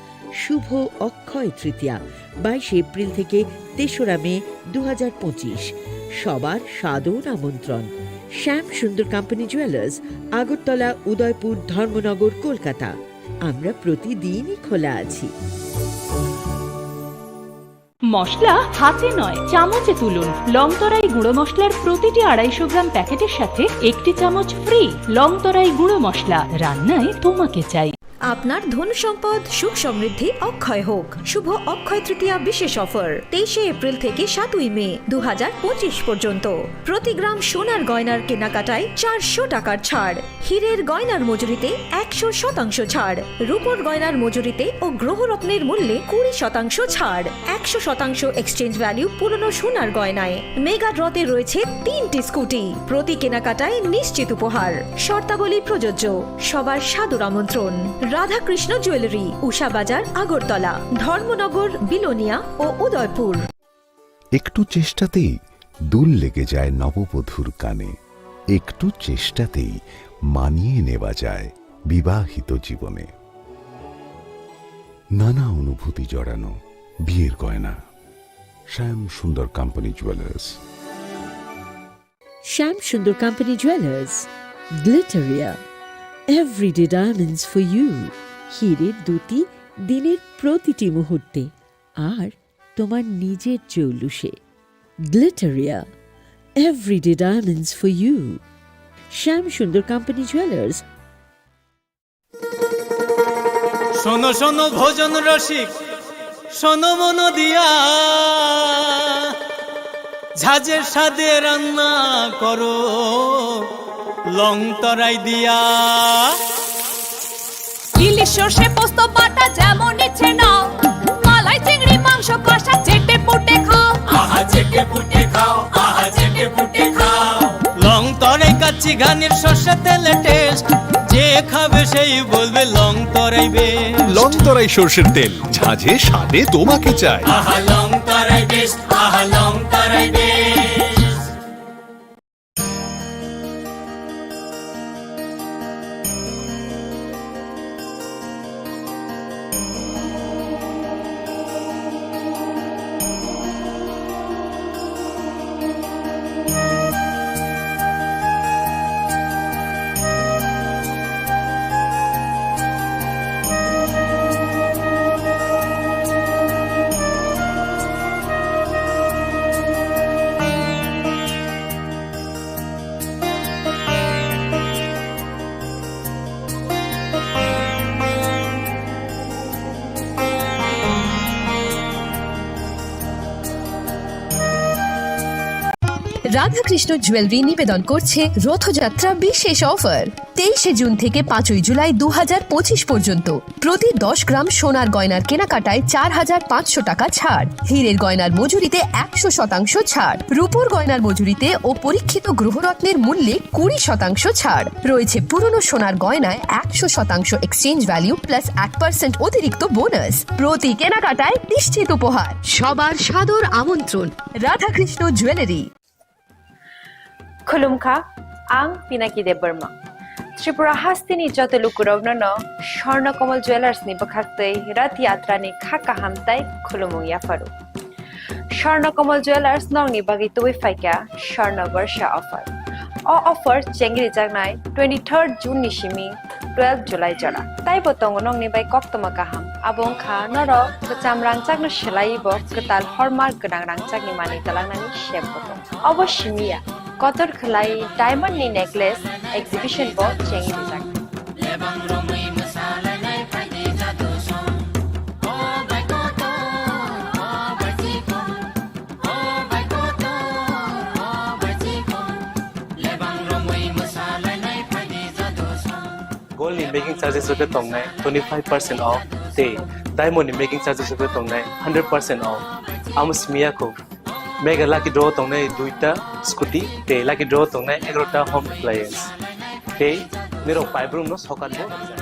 শুভ অক্ষয় তৃতীয়া, বাইশে এপ্রিল থেকে তেসরা মে দু হাজার পঁচিশ। সবার সাদর আমন্ত্রণ। শ্যাম সুন্দর কোম্পানি জুয়েলার্স, আগরতলা, উদয়পুর, ধর্মনগর, কলকাতা। আমরা প্রতিদিনই খোলা আছি। মশলা হাতে নয়, চামচে তুলুন। লংতরাই গুঁড়ো মশলার প্রতিটি আড়াইশো গ্রাম প্যাকেটের সাথে একটি চামচ ফ্রি। লংতরাই গুঁড়ো মশলা, রান্নায় তোমাকে চাই। আপনার ধন সম্পদ সুখ সমৃদ্ধি অক্ষয় হোক। শুভ অক্ষয় তৃতীয়া বিশেষ অফার, তেইশে এপ্রিল থেকে সাতই মে দু হাজার পঁচিশ পর্যন্ত। প্রতি গ্রাম সোনার গয়নার কেনাকাটায় চারশো টাকার ছাড়, হীরের গয়নার মজুরিতে একশো শতাংশ ছাড়, রূপোর গয়নার মজুরিতে ও গ্রহরত্নের মূল্যে কুড়ি শতাংশ ছাড়, একশো শতাংশ এক্সচেঞ্জ ভ্যালু পুরনো সোনার গয়নায়। মেগা ড্রতে রয়েছে তিনটি স্কুটি, প্রতি কেনাকাটায় নিশ্চিত উপহার। শর্তাবলী প্রযোজ্য। সবার সাদর আমন্ত্রণ। রাধাকৃষ্ণ জুয়েলারি, উষা বাজার, আগরতলা, ধর্মনগর, বিলোনিয়া ও উদয়পুর। একটু চেষ্টাতেই দুল লেগে যায় নববধূর কানে, একটু চেষ্টাতেই মানিয়ে নেওয়া যায় বিবাহিত জীবনে। নানা অনুভূতি জড়ানো বিয়ের গয়না। শ্যাম Sundar company jewellers. Shyam Sundar company jewellers, Glitteria, everyday diamonds for you. হীরের দ্যুতি দিনের প্রতিটি মুহূর্তে, আর তোমার নিজের জৌলুসে। Glitteria, everyday diamonds for you. Shyam Sundar company jewellers. শোনো শোনো ভোজন রসিক, শোনো মন দিয়া, ঝাঁঝে স্বাদে রান্না করো লং তরাই দিয়া। ইলিশ সর্ষে পোস্ত বাটা যেমন ইচ্ছে নাও, মালাই চিংড়ি মাংস কষা চেটে পুটে খাও। আহা চেটে পুটে খাও, আহা চেটে পুটে খাও। লং তরাই কাচ্চি ঘানির সর্ষে তেলে টেস্ট, যে খাবে সেই বলবে লং তরাই বেশ। লং তরাই সর্ষের তেল, ঝাঁঝে স্বাদে তোমাকে চাই। আহা লং তরাই বেশ, আহা লং তরাই বেশ। রাধাকৃষ্ণ জুয়েলারি নিবেদন করছে রথযাত্রা বিশেষ অফার। তেইশে জুন থেকে পাঁচই জুলাই দু হাজার পঁচিশ পর্যন্ত প্রতি দশ গ্রাম সোনার গয়নার কেনাকাটায় চার হাজার পাঁচশো টাকা ছাড়, হীরের গয়নার মজুরিতে একশো শতাংশ ছাড়, রূপোর গয়নার মজুরিতে ও পরীক্ষিত গ্রহরত্নের মূল্যে কুড়ি শতাংশ ছাড়। রয়েছে পুরনো সোনার গয়নায় একশো শতাংশ এক্সচেঞ্জ ভ্যালু প্লাস এক পার্সেন্ট অতিরিক্ত বোনাস। প্রতি কেনাকাটায় নিশ্চিত উপহার। সবার সাদর আমন্ত্রণ। Radhakrishna jewellery. Khulumkha, ang Pinaki Debbarma. Tripura hasteni joto lukurokno no Swarna Kamal Jewellers ni bwkhaktwi Rath Yatra ni kha kaham tai khulumung yapharu. Swarna Kamal Jewellers nokni bagwi tubui phaikha Swarna Barsha offer. O offer chengrijaknai twenty-third June ni simi twelve July jora. Taibo tongo nokni bai koktwma kaham. Abo wngkha norok kwcham rangchakno swlaiwi bo kwtal hallmark gwnang rangchakni manwi twlangnani sep bo tongo. Obo simi ya, kotor khwlai diamond ni necklace exhibition bo chengwi rijak. Gold ni making charges rok khe tongnai twenty five percent off tei diamond ni making charges rok khe tongnai hundred percent off. Amo simi ya kho. Mega lucky draw tongnai duita scooty tei lucky draw tongnai egarota home appliance. Tei nirok paibrumno sokat bo rijak.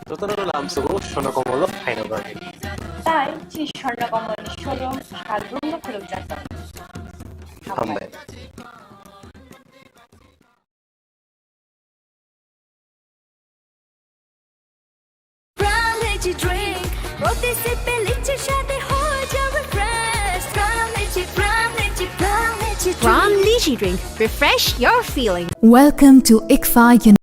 Jotono lamsogo Swarna Kamal-o phaina bagwi. Tai chini Swarna Kamal-ni showroom salbrumno khulumjak tongo. Hambai. Pran Lychee Drink, প্রতি সিপে লিচির স্বাদে হয়ে যাবে fresh. Pran Lychee, Pran Lychee, Pran Lychee Drink. Pran Lychee Drink, refresh your feeling. Welcome to ICFA Uni-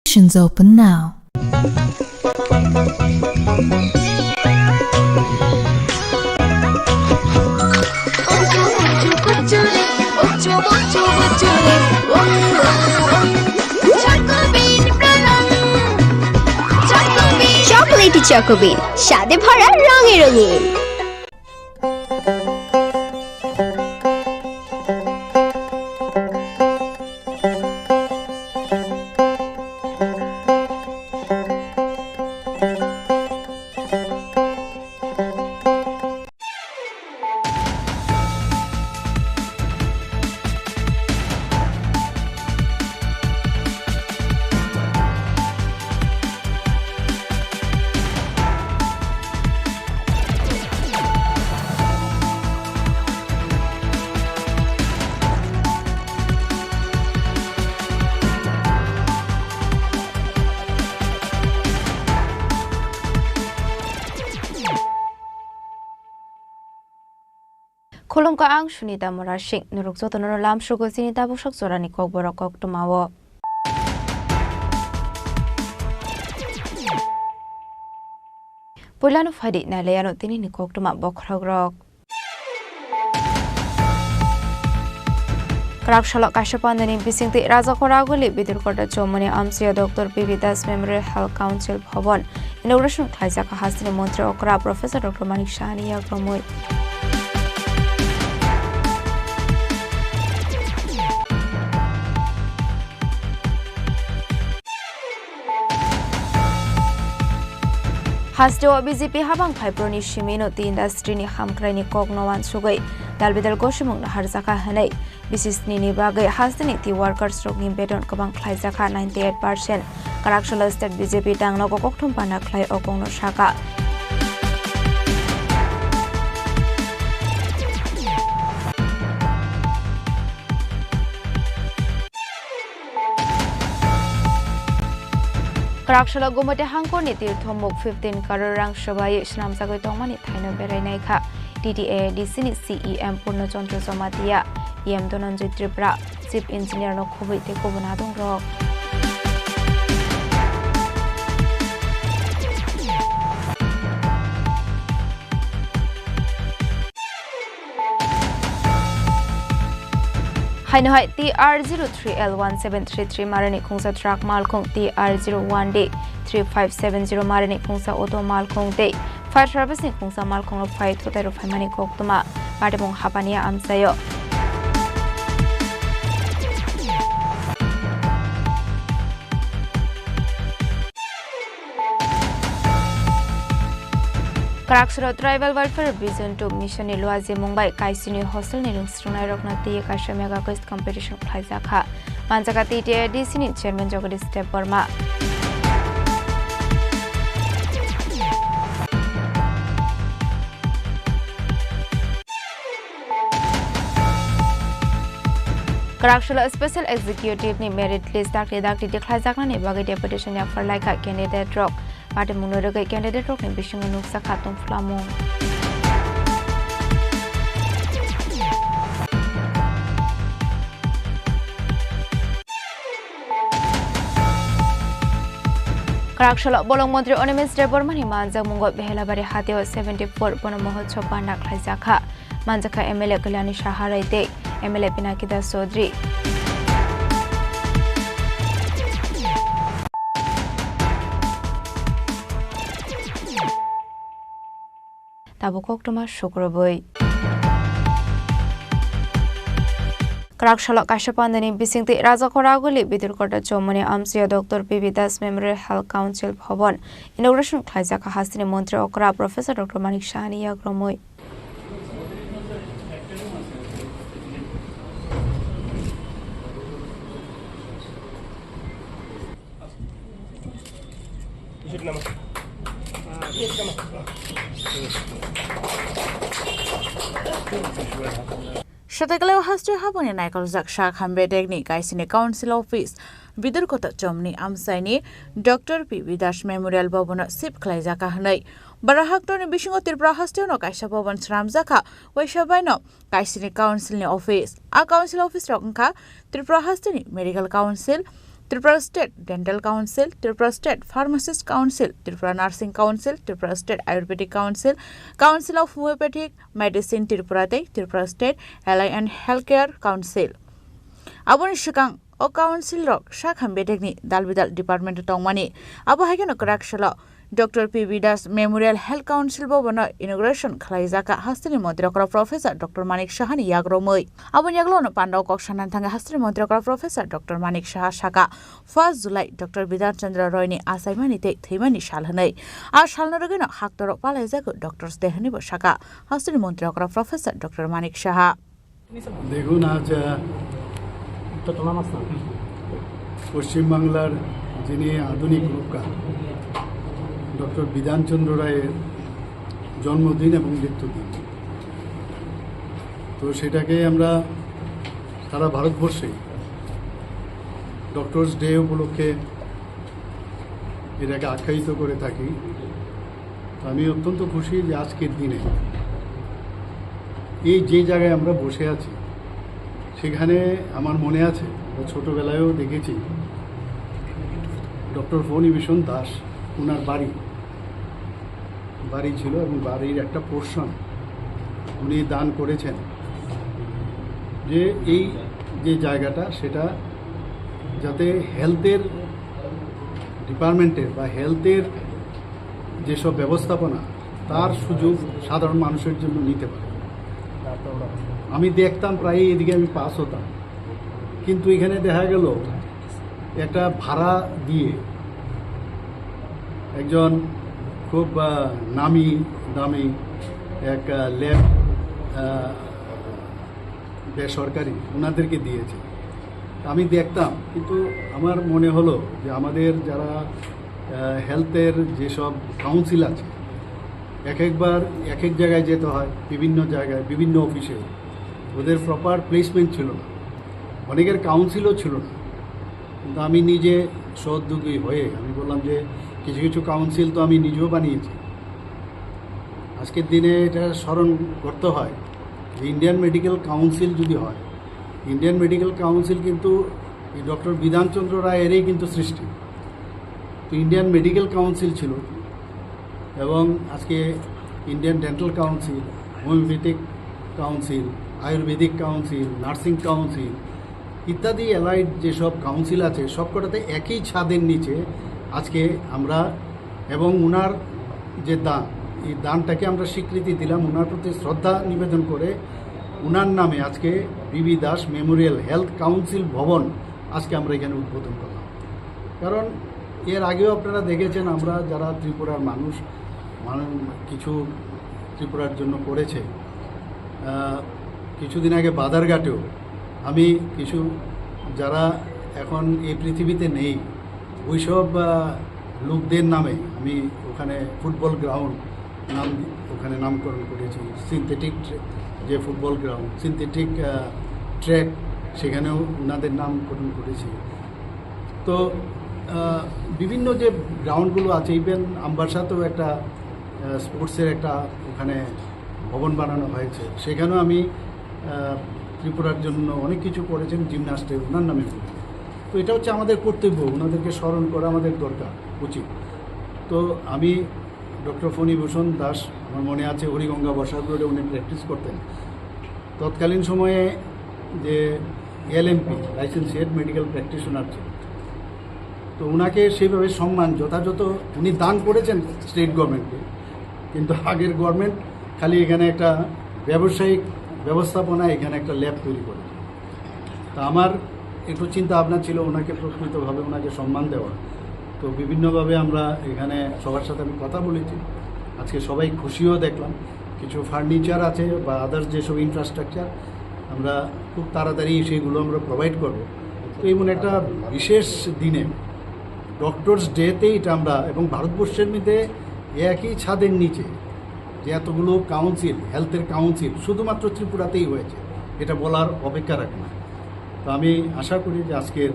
Admissions open now. Chocolatey Choco Bean, স্বাদে ভরা রঙে রঙিন। Khulumkha, ang Sunita Murasing. Norok jotono lamsugo chini tabuksak jorani kokborok koktwmao. Puilano phaidi nailaiano tinini koktwma bokhorokrok. Kwrak salo kaisa pandani bisingtwi Rajakhor Aguli Bidurkota Chomoni amchaio Doctor P B Das Memorial Health Council Bhavan inauguration khlaijak hasteni montri okra Professor Doctor Manik Sahani yakromwi. Hasteo B J P habang phaiproni simi no tea industry ni hamkrai ni kok no wansugwi dalbidal gosimung no harjakha hwnwi bisisni ni bagwi hasteni tea workers rok ni beton kwbang khlaijakha ninety eight percent. Kwrak salo state B J P tang nogo kokthum panda khlai o kok no sakha. Kwrak salo Gumoti hangkorni tirthomuk fifteen crore rang swbai swnamjagwi tongmani thaino berai naikha T T A A D C ni C E M Purno Chandra Jamatia, E M Dhananjay Tripura, Chief Engineer no khubui tei kubun adongrok. Haino hai T R zero three L one seven three three marani khungsa truck malkhung, T R zero one D three five seven zero marani khungsa auto malkhung tei fire service ni khungsa malkhung rok phai thutai rok phaimani koktwma patimung hapani amchaio. Kwraksoro Tribal Welfare Vision two Mission ni luajimung bai Kaisini hostel ni rwngsrwngnairokno twiwi kaisa mega quiz competition khlaijakha. Manjakha T T A D C ni chairman Jagadish Debbarma. Kwraksalo Special Executive ni merit list dakti dakti tikhlaijaknani bagwi deputation yapharlaikha candidate rok. Patimungno rwgwi candidate rokni bisingo nukjakha tongphlamung. Kwraksalo bolong montri Animesh Debbarma ni manjakmungo Behelabari hatio seventy four bono mohotsob panda khlaijakha. Manjakha M L A Kalyani Saharai tei M L A Pinaki Das Chaudhary. Tabuk koktwma sukrubwi. Kwraksalo kaisa pandani bisingtwi Rajakhor Aguli Bidurkota Chomoni amchaio Doctor P B Das Memorial Health Council Bhavan inauguration khlaijakha hasteni montri okra Professor Doctor Manik Sahani yakromwi. Swtaikalao hasteo habangni naikoljak sak Hambe Degni Kaisini Council Office Bidurkota Chomni amchaini Doctor P B Das Memorial Bhavan-o shift khlaijak hwnwi. Bara haktorni bisingo Tripura hasteo no kaisa bhavan swnamjakha, waisa baino Kaisini Council ni office. A Council office rok wngkha Tripura hasteni Medical Council, Tripura State Dental Council, Tripura State Pharmacist Council, Tripura Nursing Council, Tripura State Ayurvedic Council, Council of Homeopathic Medicine Tripura tei Tripura State Allied and Healthcare Council. Aboni swkang o council rok sakha bedekni dal bidal department o tongmani. Abo hai kheno kwrak salo Doctor P B Das Memorial Health Council Bhavan no inauguration khlaijak kha hasteni montri okra Professor Doctor Manik Saha ni yagromwi. Aboni yagulo no panda o kok sana thangwi hasteni montri okra Professor Doctor Manik Saha saka, first July Doctor Bidhan Chandra Roy ni achaimani tei thwimani sal hwnwi. A salno rwgwino haktorok palaijago Doctors Day hwnwibo saka hasteni montri okra Professor Doctor Manik Saha. দেখুন, আজ, আহ, পশ্চিমবাংলার যিনি আধুনিক রূপকার ডক্টর বিধানচন্দ্র রায়ের জন্মদিন এবং মৃত্যুদিন। তো সেটাকে আমরা সারা ভারতবর্ষে ডক্টরস ডে উপলক্ষে এটাকে আখ্যায়িত করে থাকি। তো আমি অত্যন্ত খুশি যে আজকের দিনে এই যে জায়গায় আমরা বসে আছি, সেখানে আমার মনে আছে, আমরা ছোটবেলায়ও দেখেছি, ডক্টর ফণিভূষণ দাস, ওনার বাড়ি, বাড়ি ছিল এবং বাড়ির একটা পোর্শন উনি দান করেছেন, যে এই যে জায়গাটা, সেটা যাতে হেলথের ডিপার্টমেন্টের বা হেলথের যেসব ব্যবস্থাপনা, তার সুযোগ সাধারণ মানুষের জন্য নিতে পারে। আমি দেখতাম প্রায়ই এদিকে আমি পাস হতাম, কিন্তু এখানে দেখা গেল একটা ভাড়া দিয়ে একজন খুব, আহ, নামি দামি এক, আহ, ল্যাব, আহ, বেসরকারি ওনাদেরকে দিয়েছে। আমি দেখতাম, কিন্তু আমার মনে হলো যে আমাদের যারা, আহ, হেলথের যেসব কাউন্সিল আছে, এক একবার এক এক জায়গায় যেতে হয়, বিভিন্ন জায়গায়, বিভিন্ন অফিসে। ওদের প্রপার প্লেসমেন্ট ছিল না, অনেকের কাউন্সিলও ছিল না। কিন্তু আমি নিজে সহোদ্যোগী হয়ে আমি বললাম যে কিছু কিছু কাউন্সিল তো আমি নিজেও বানিয়েছি। আজকের দিনে এটা স্মরণ করতে হয় যে ইন্ডিয়ান মেডিকেল কাউন্সিল যদি হয়, ইন্ডিয়ান মেডিকেল কাউন্সিল কিন্তু এই ডক্টর বিধানচন্দ্র রায়েরই কিন্তু সৃষ্টি। তো ইন্ডিয়ান মেডিকেল কাউন্সিল ছিল, এবং আজকে Indian dental council, homeopathic council, Ayurvedic council, nursing council ইত্যাদি অ্যালাইড যেসব কাউন্সিল আছে, সবকটাতে একই ছাদের নিচে আজকে আমরা এবং ওনার যে দান, এই দানটাকে আমরা স্বীকৃতি দিলাম, ওনার প্রতি শ্রদ্ধা নিবেদন করে ওনার নামে আজকে বিবি দাস মেমোরিয়াল হেলথ কাউন্সিল ভবন আজকে আমরা এখানে উদ্বোধন করলাম। কারণ এর আগেও আপনারা দেখেছেন, আমরা যারা ত্রিপুরার মানুষ, মানুষ কিছু ত্রিপুরার জন্য করেছে। আহ, কিছুদিন আগে বাদারঘাটেও আমি কিছু, যারা এখন এই পৃথিবীতে নেই, ওইসব, আহ, লোকদের নামে আমি ওখানে ফুটবল গ্রাউন্ড নাম, ওখানে নামকরণ করেছি। সিনথেটিক ট্রে-, যে ফুটবল গ্রাউন্ড, সিনথেটিক, আহ, ট্র্যাক, সেখানেও ওনাদের নামকরণ করেছি। তো, আহ, বিভিন্ন যে গ্রাউন্ডগুলো আছে, ইভেন আমবাসাতেও একটা, আহ, স্পোর্টসের একটা ওখানে ভবন বানানো হয়েছে, সেখানেও আমি, আহ, ত্রিপুরার জন্য অনেক কিছু করেছেন জিমন্যাস্টে, ওনার নামে করেছি। তো এটা হচ্ছে আমাদের কর্তব্য, ওনাদেরকে স্মরণ করা আমাদের দরকার, উচিত। তো আমি ডক্টর ফণিভূষণ দাস, আমার মনে আছে, হরিগঙ্গা বসাক রোডে উনি প্র্যাকটিস করতেন। তৎকালীন সময়ে যে এলএমপি, লাইসেন্সিয়েট মেডিকেল প্র্যাকটিশনার ছিল, তো ওনাকে সেইভাবে সম্মান যথাযথ উনি দান করেছেন স্টেট গভর্নমেন্টকে, কিন্তু আগের গভর্নমেন্ট খালি এখানে একটা ব্যবসায়িক ব্যবস্থাপনা, এখানে একটা ল্যাব তৈরি করে। তা আমার একটু চিন্তা ভাবনা ছিল ওনাকে প্রকৃতভাবে ওনাকে সম্মান দেওয়া। তো বিভিন্নভাবে আমরা এখানে সবার সাথে আমি কথা বলেছি। আজকে সবাই খুশিও দেখলাম। কিছু ফার্নিচার আছে বা আদার্স যেসব ইনফ্রাস্ট্রাকচার, আমরা খুব তাড়াতাড়ি সেগুলো আমরা প্রোভাইড করব। তো এমন একটা বিশেষ দিনে, ডক্টরস ডেতে এটা আমরা, এবং ভারতবর্ষের মধ্যে একই ছাদের নিচে যে এতগুলো কাউন্সিল, হেলথের কাউন্সিল শুধুমাত্র ত্রিপুরাতেই হয়েছে, এটা বলার অপেক্ষা রাখে না। তো আমি আশা করি যে আজকের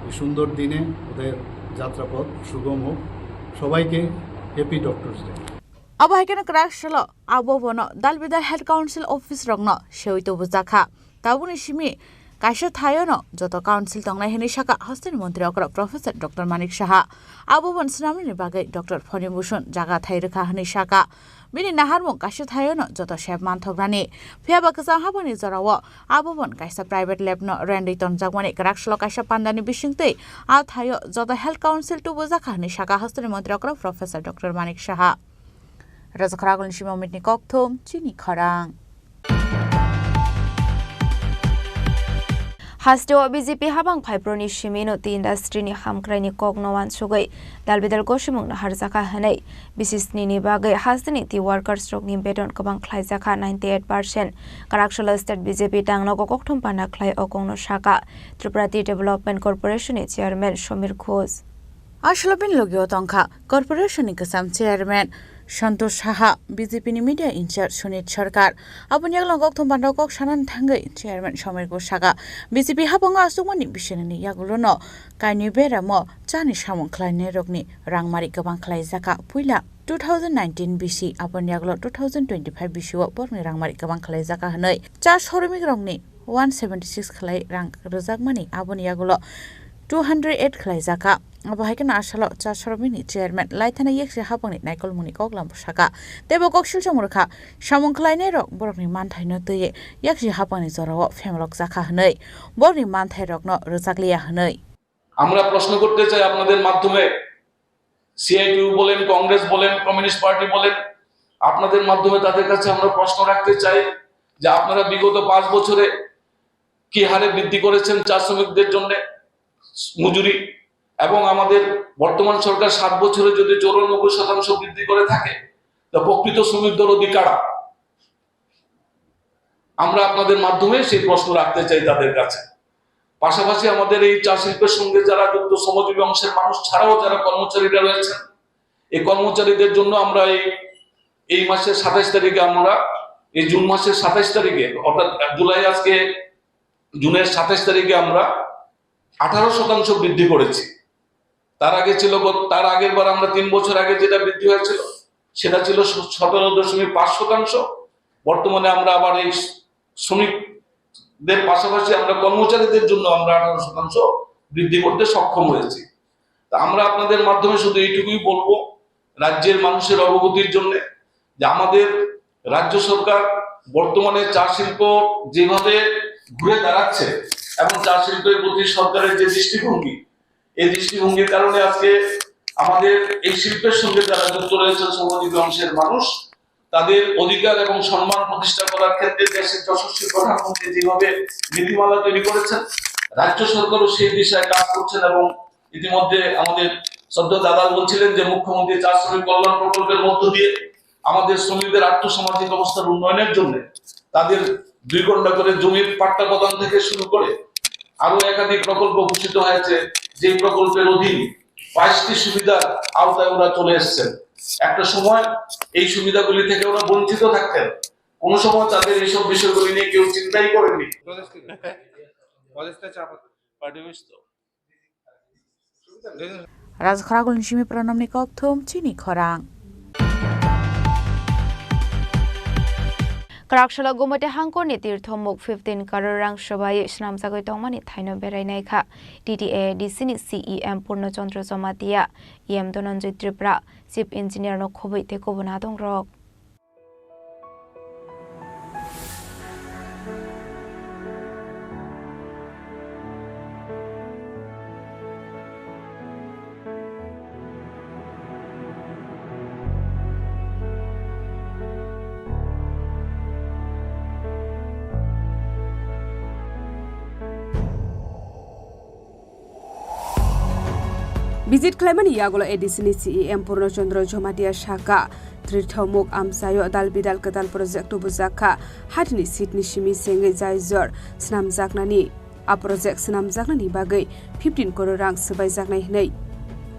এই সুন্দর দিনে ওদের যাত্রাপথ সুগম হোক। সবাইকে happy doctors day. Abo hai kheno kwrak salo abo bono dal bidal health council office rokno sewi tubujakha. Tabukni simi kaisa thaio no joto council tongnai hwnwi sakha hasteni montri okra Professor Doctor Manik Saha. Abo bon swnamnani bagwi Doctor Phoni Bhushan jaga thai rwkha hwnwi sakha. Bini naharmung kaisa thaio no joto sep manthoknani. Phiya ba kwchang habani jorao abo bon kaisa private lab no rentwi tonjakmani kwrak salo kaisa pandani bisingtwi a thaio joto health council tubujakha hwnwi sakha hasteni montri okra Professor Doctor Manik Saha. Rajakhara Agulni Sima Mitni Kokthum, Chini Khorang. Hasteo B J P habang phaiproni simi no tei industry ni hamkrai ni kok no wansugwi dalbidal gosimung no harjakha hwnwi bisisni ni bagwi hasteni tei workers rok ni beton kwbang khlaijakha ninety eight percent. Kwrak salo state B J P tangno kokthum panda khlai o kok no sakha Tripura Tea Development Corporation ni chairman Somir Ghosh. Aswlabin logio tongkha corporation ni kwcham chairman Santosh Saha, B J P ni media in charge Sunit Sarkar. Aboni yagulo kokthum panda kok sanani thangwi chairman Somir Ghosh sakha, B J P habango aswkmani bisinani yagulono kainwi beramo chani samung khlainairokni rangmari kwbang khlaijakha. Puila two thousand nineteen bisi, aboni yagulo two thousand twenty-five bisi o borokni rangmari kwbang khlaijakha hwnwi cha soromikrokni one seventy six khlai rang rwjakmani, aboni yagulo two hundred eight khlaijakha. Abo hai kheno asalo cha soromini chairman Laithana Yaksi Hapangni naikolmungni koklam sakha. Teibo kok silchomung rwkha, samung khlainairok borokni manthaino twiwi Yaksi Hapangni jorao phemlokjakha hwnwi, borokni manthairokno rwjakliya hwnwi. আমরা প্রশ্ন করতে চাই আপনাদের মাধ্যমে, সিআইটিইউ বলেন, কংগ্রেস বলেন, communist party বলেন, আপনাদের মাধ্যমে তাদের কাছে আমরা প্রশ্ন রাখতে চাই যে আপনারা বিগত পাঁচ বছরে কি হারে বৃদ্ধি করেছেন চা শ্রমিকদের জন্য মজুরি, এবং আমাদের বর্তমান সরকার সাত বছরে যদি চৌরানব্বই শতাংশ বৃদ্ধি করে থাকে, তা প্রকৃত শ্রমিক দরদি কারা? আমরা আপনাদের মাধ্যমে সেই প্রশ্ন রাখতে চাই তাদের কাছে। পাশাপাশি আমাদের এই চা শিল্পের সঙ্গে যারা যুক্ত শ্রমজীবী অংশের মানুষ ছাড়াও যারা কর্মচারীরা রয়েছেন, এই কর্মচারীদের জন্য আমরা এই, এই মাসের সাতাইশ তারিখে আমরা, এই জুন মাসের সাতাইশ তারিখে, অর্থাৎ জুলাই আজকে জুনের সাতাইশ তারিখে আমরা আঠারো শতাংশ বৃদ্ধি করেছি। তার আগে ছিল গত, তার আগের বার আমরা তিন বছর আগে যেটা বৃদ্ধি হয়েছিল, সেটা ছিল সতেরো দশমিক পাঁচ শতাংশ। বর্তমানে আমরা আবার এই শ্রমিকদের পাশাপাশি আমরা কর্মচারীদের জন্য আমরা আঠারো শতাংশ বৃদ্ধি করতে সক্ষম হয়েছি। তা আমরা আপনাদের মাধ্যমে শুধু এইটুকুই বলবো, রাজ্যের মানুষের অবগতির জন্য, যে আমাদের রাজ্য সরকার বর্তমানে চা শিল্প যেভাবে ঘুরে দাঁড়াচ্ছে এবং চা শিল্পের প্রতি সরকারের যে দৃষ্টিভঙ্গি, এই দৃষ্টিভঙ্গির কারণে আজকে আমাদের এই শিল্পের সঙ্গে যারা যুক্ত রয়েছেন, শ্রমজীবী অংশের মানুষ, তাদের অধিকার এবং সম্মান প্রতিষ্ঠা করার ক্ষেত্রে দেশের যশস্বী প্রধানমন্ত্রী যেভাবে নীতিমালা তৈরি করেছেন, রাজ্য সরকারও সেই দিশায় কাজ করছেন এবং ইতিমধ্যে আমাদের শ্রদ্ধেয় দাদা বলছিলেন যে মুখ্যমন্ত্রী চা শ্রমিক কল্যাণ প্রকল্পের মধ্য দিয়ে আমাদের শ্রমিকদের আর্থসামাজিক অবস্থার উন্নয়নের জন্য তাদের দুই ঘন্টা করে জমির পাট্টা প্রদান থেকে শুরু করে আরো একাধিক প্রকল্প ঘোষিত হয়েছে, যে প্রকল্পের অধীন বাইশটি সুবিধার আওতায় ওরা চলে এসেছেন। একটা সময় এই সুবিধাগুলি থেকে ওরা বঞ্চিত থাকতেন, কোনো সময় তাদের এইসব বিষয়গুলি নিয়ে কেউ চিন্তাই করেনি। Rajakhara Agulni Simi Pranamni Kokthum, Chini Khorang. Kwrak salo Gumati hangkorni tirthomuk fifteen crore rang swbai swnamjagwi tongmani thaino berai naikha T T A D C ni C E M Purno Chandra Jamatia, E M Dhananjay Tripura, Chief Engineer no khobwi tei kubun adongrok. Visit khlaimani yagulo A D C ni C E M Purno Chandra Jamatia sakha, Tirthomuk amchaio dal bidal kwtal project tubujakha, hatini seat ni simi sengwi jaijor swnamjaknani. A project swnamjaknani bagwi fifteen crore rang swbaijaknai hwnwi.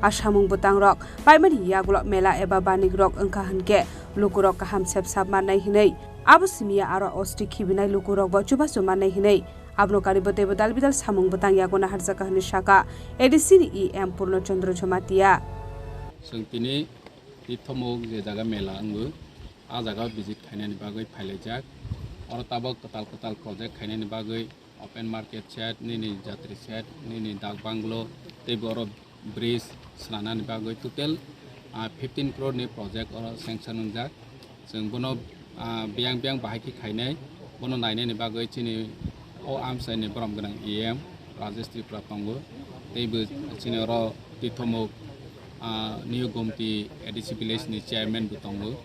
A samung bwtangrok paimani yagulo mela eba banikrok wngkha hwnkhe lukurok kaham sepsap mannai hwnwi. Abo simiya aro osti khibinai lukurokbo chubachu mannai hwnwi. Abono karibo teibo dal bidal samung bwtang yago naharjakha hwnwi sakha A D C ni E M Purno Chandra Jamatia. Chwng tini Tirthomuk je jaga mela wngo, a jaga visit khainani bagwi phailaijak. Oro tabok kwtal kwtal project khainani bagwi Open market shed, nini jatri shed, nini dak banglo, tei bo oro bridge swnamnani bagwi total, ah, fifteen crore ni project oro sanction wngjak. Chwng bono, ah, biyang biyang bahai khe khainai, bono nainani bagwi chini o amchaini borom gwnang E M Rajesh Tripura tongo, tei bo chini oro Tithomuk, ah, New Gomti A D C village ni chairman bo tongo.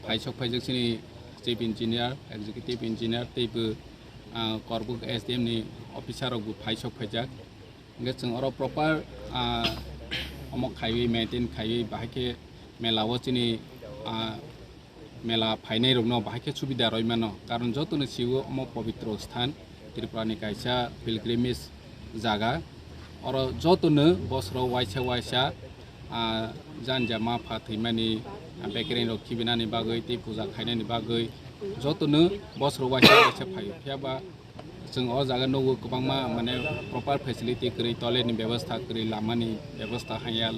Phaisok phaijak chini chief engineer, executive engineer, tei bo, ah, Korbuk S D M ni officer rok bo phaisok phaijak. Hingke chwng oro proper, ah, omo khaiwi, maintain khaiwi, bahai khe mela o chini, ah, mela phainai rokno bahai khe subida rwi mano. Karon jotono sio omo pobitro sthan, Tripura ni kaisa pilgrimage jaga. Oro jotono bosoro waisa waisa, ah, janja ma pha thwimani, ah, bekereng rok khibinani bagwi tei puja khainani bagwi jotono bosoro waisa waisa phaio. Phiya ba chwng o jaga nugo kwbangma, mane, proper facility kwrwi, toilet ni bebostha kwrwi, lama ni bebostha hanya,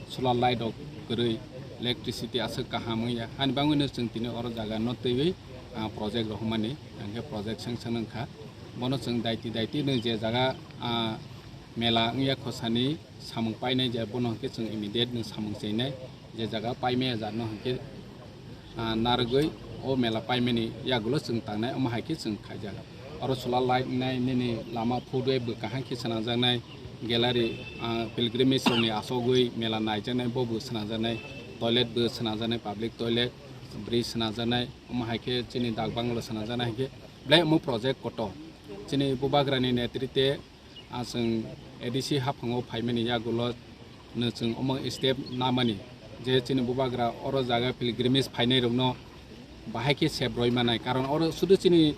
solar light rok kwrwi, electricity aswk kaham wngya. Hani bagwino chwng tini oro jaga no twiwi, ah, project rohormani, hingke project sanction wngkha. Bono chwng daiti daiti no je jaga, ah, mela wngya khosani samung painai je bono hingke chwng immediate no samung chenai. Je jaga paimaya jatno hingke, ah, narwgwi o mela paimani yagulo chwng tangnai, omo hai khe chwng khaijak. Oro solar light wngnai, nini lama footway bo kaham khe swnamjaknai, gallery, ah, pilgrimage rokni asogwi mela naijaknai, bo bo swnamjaknai, toilet bo swnamjaknai, public toilet, bridge swnamjaknai, omo hai khe chini dak bangalo swnamjaknai, hai khe belai omo project kotor. Chini Bubagrani netrite, ah, chwng A D C haphango phaimani yagulo no chwng omo step namani je chini Bubagra oro jaga pilgrimage phainai rokno bahai khe sep roi manai, karon oro sudu chini,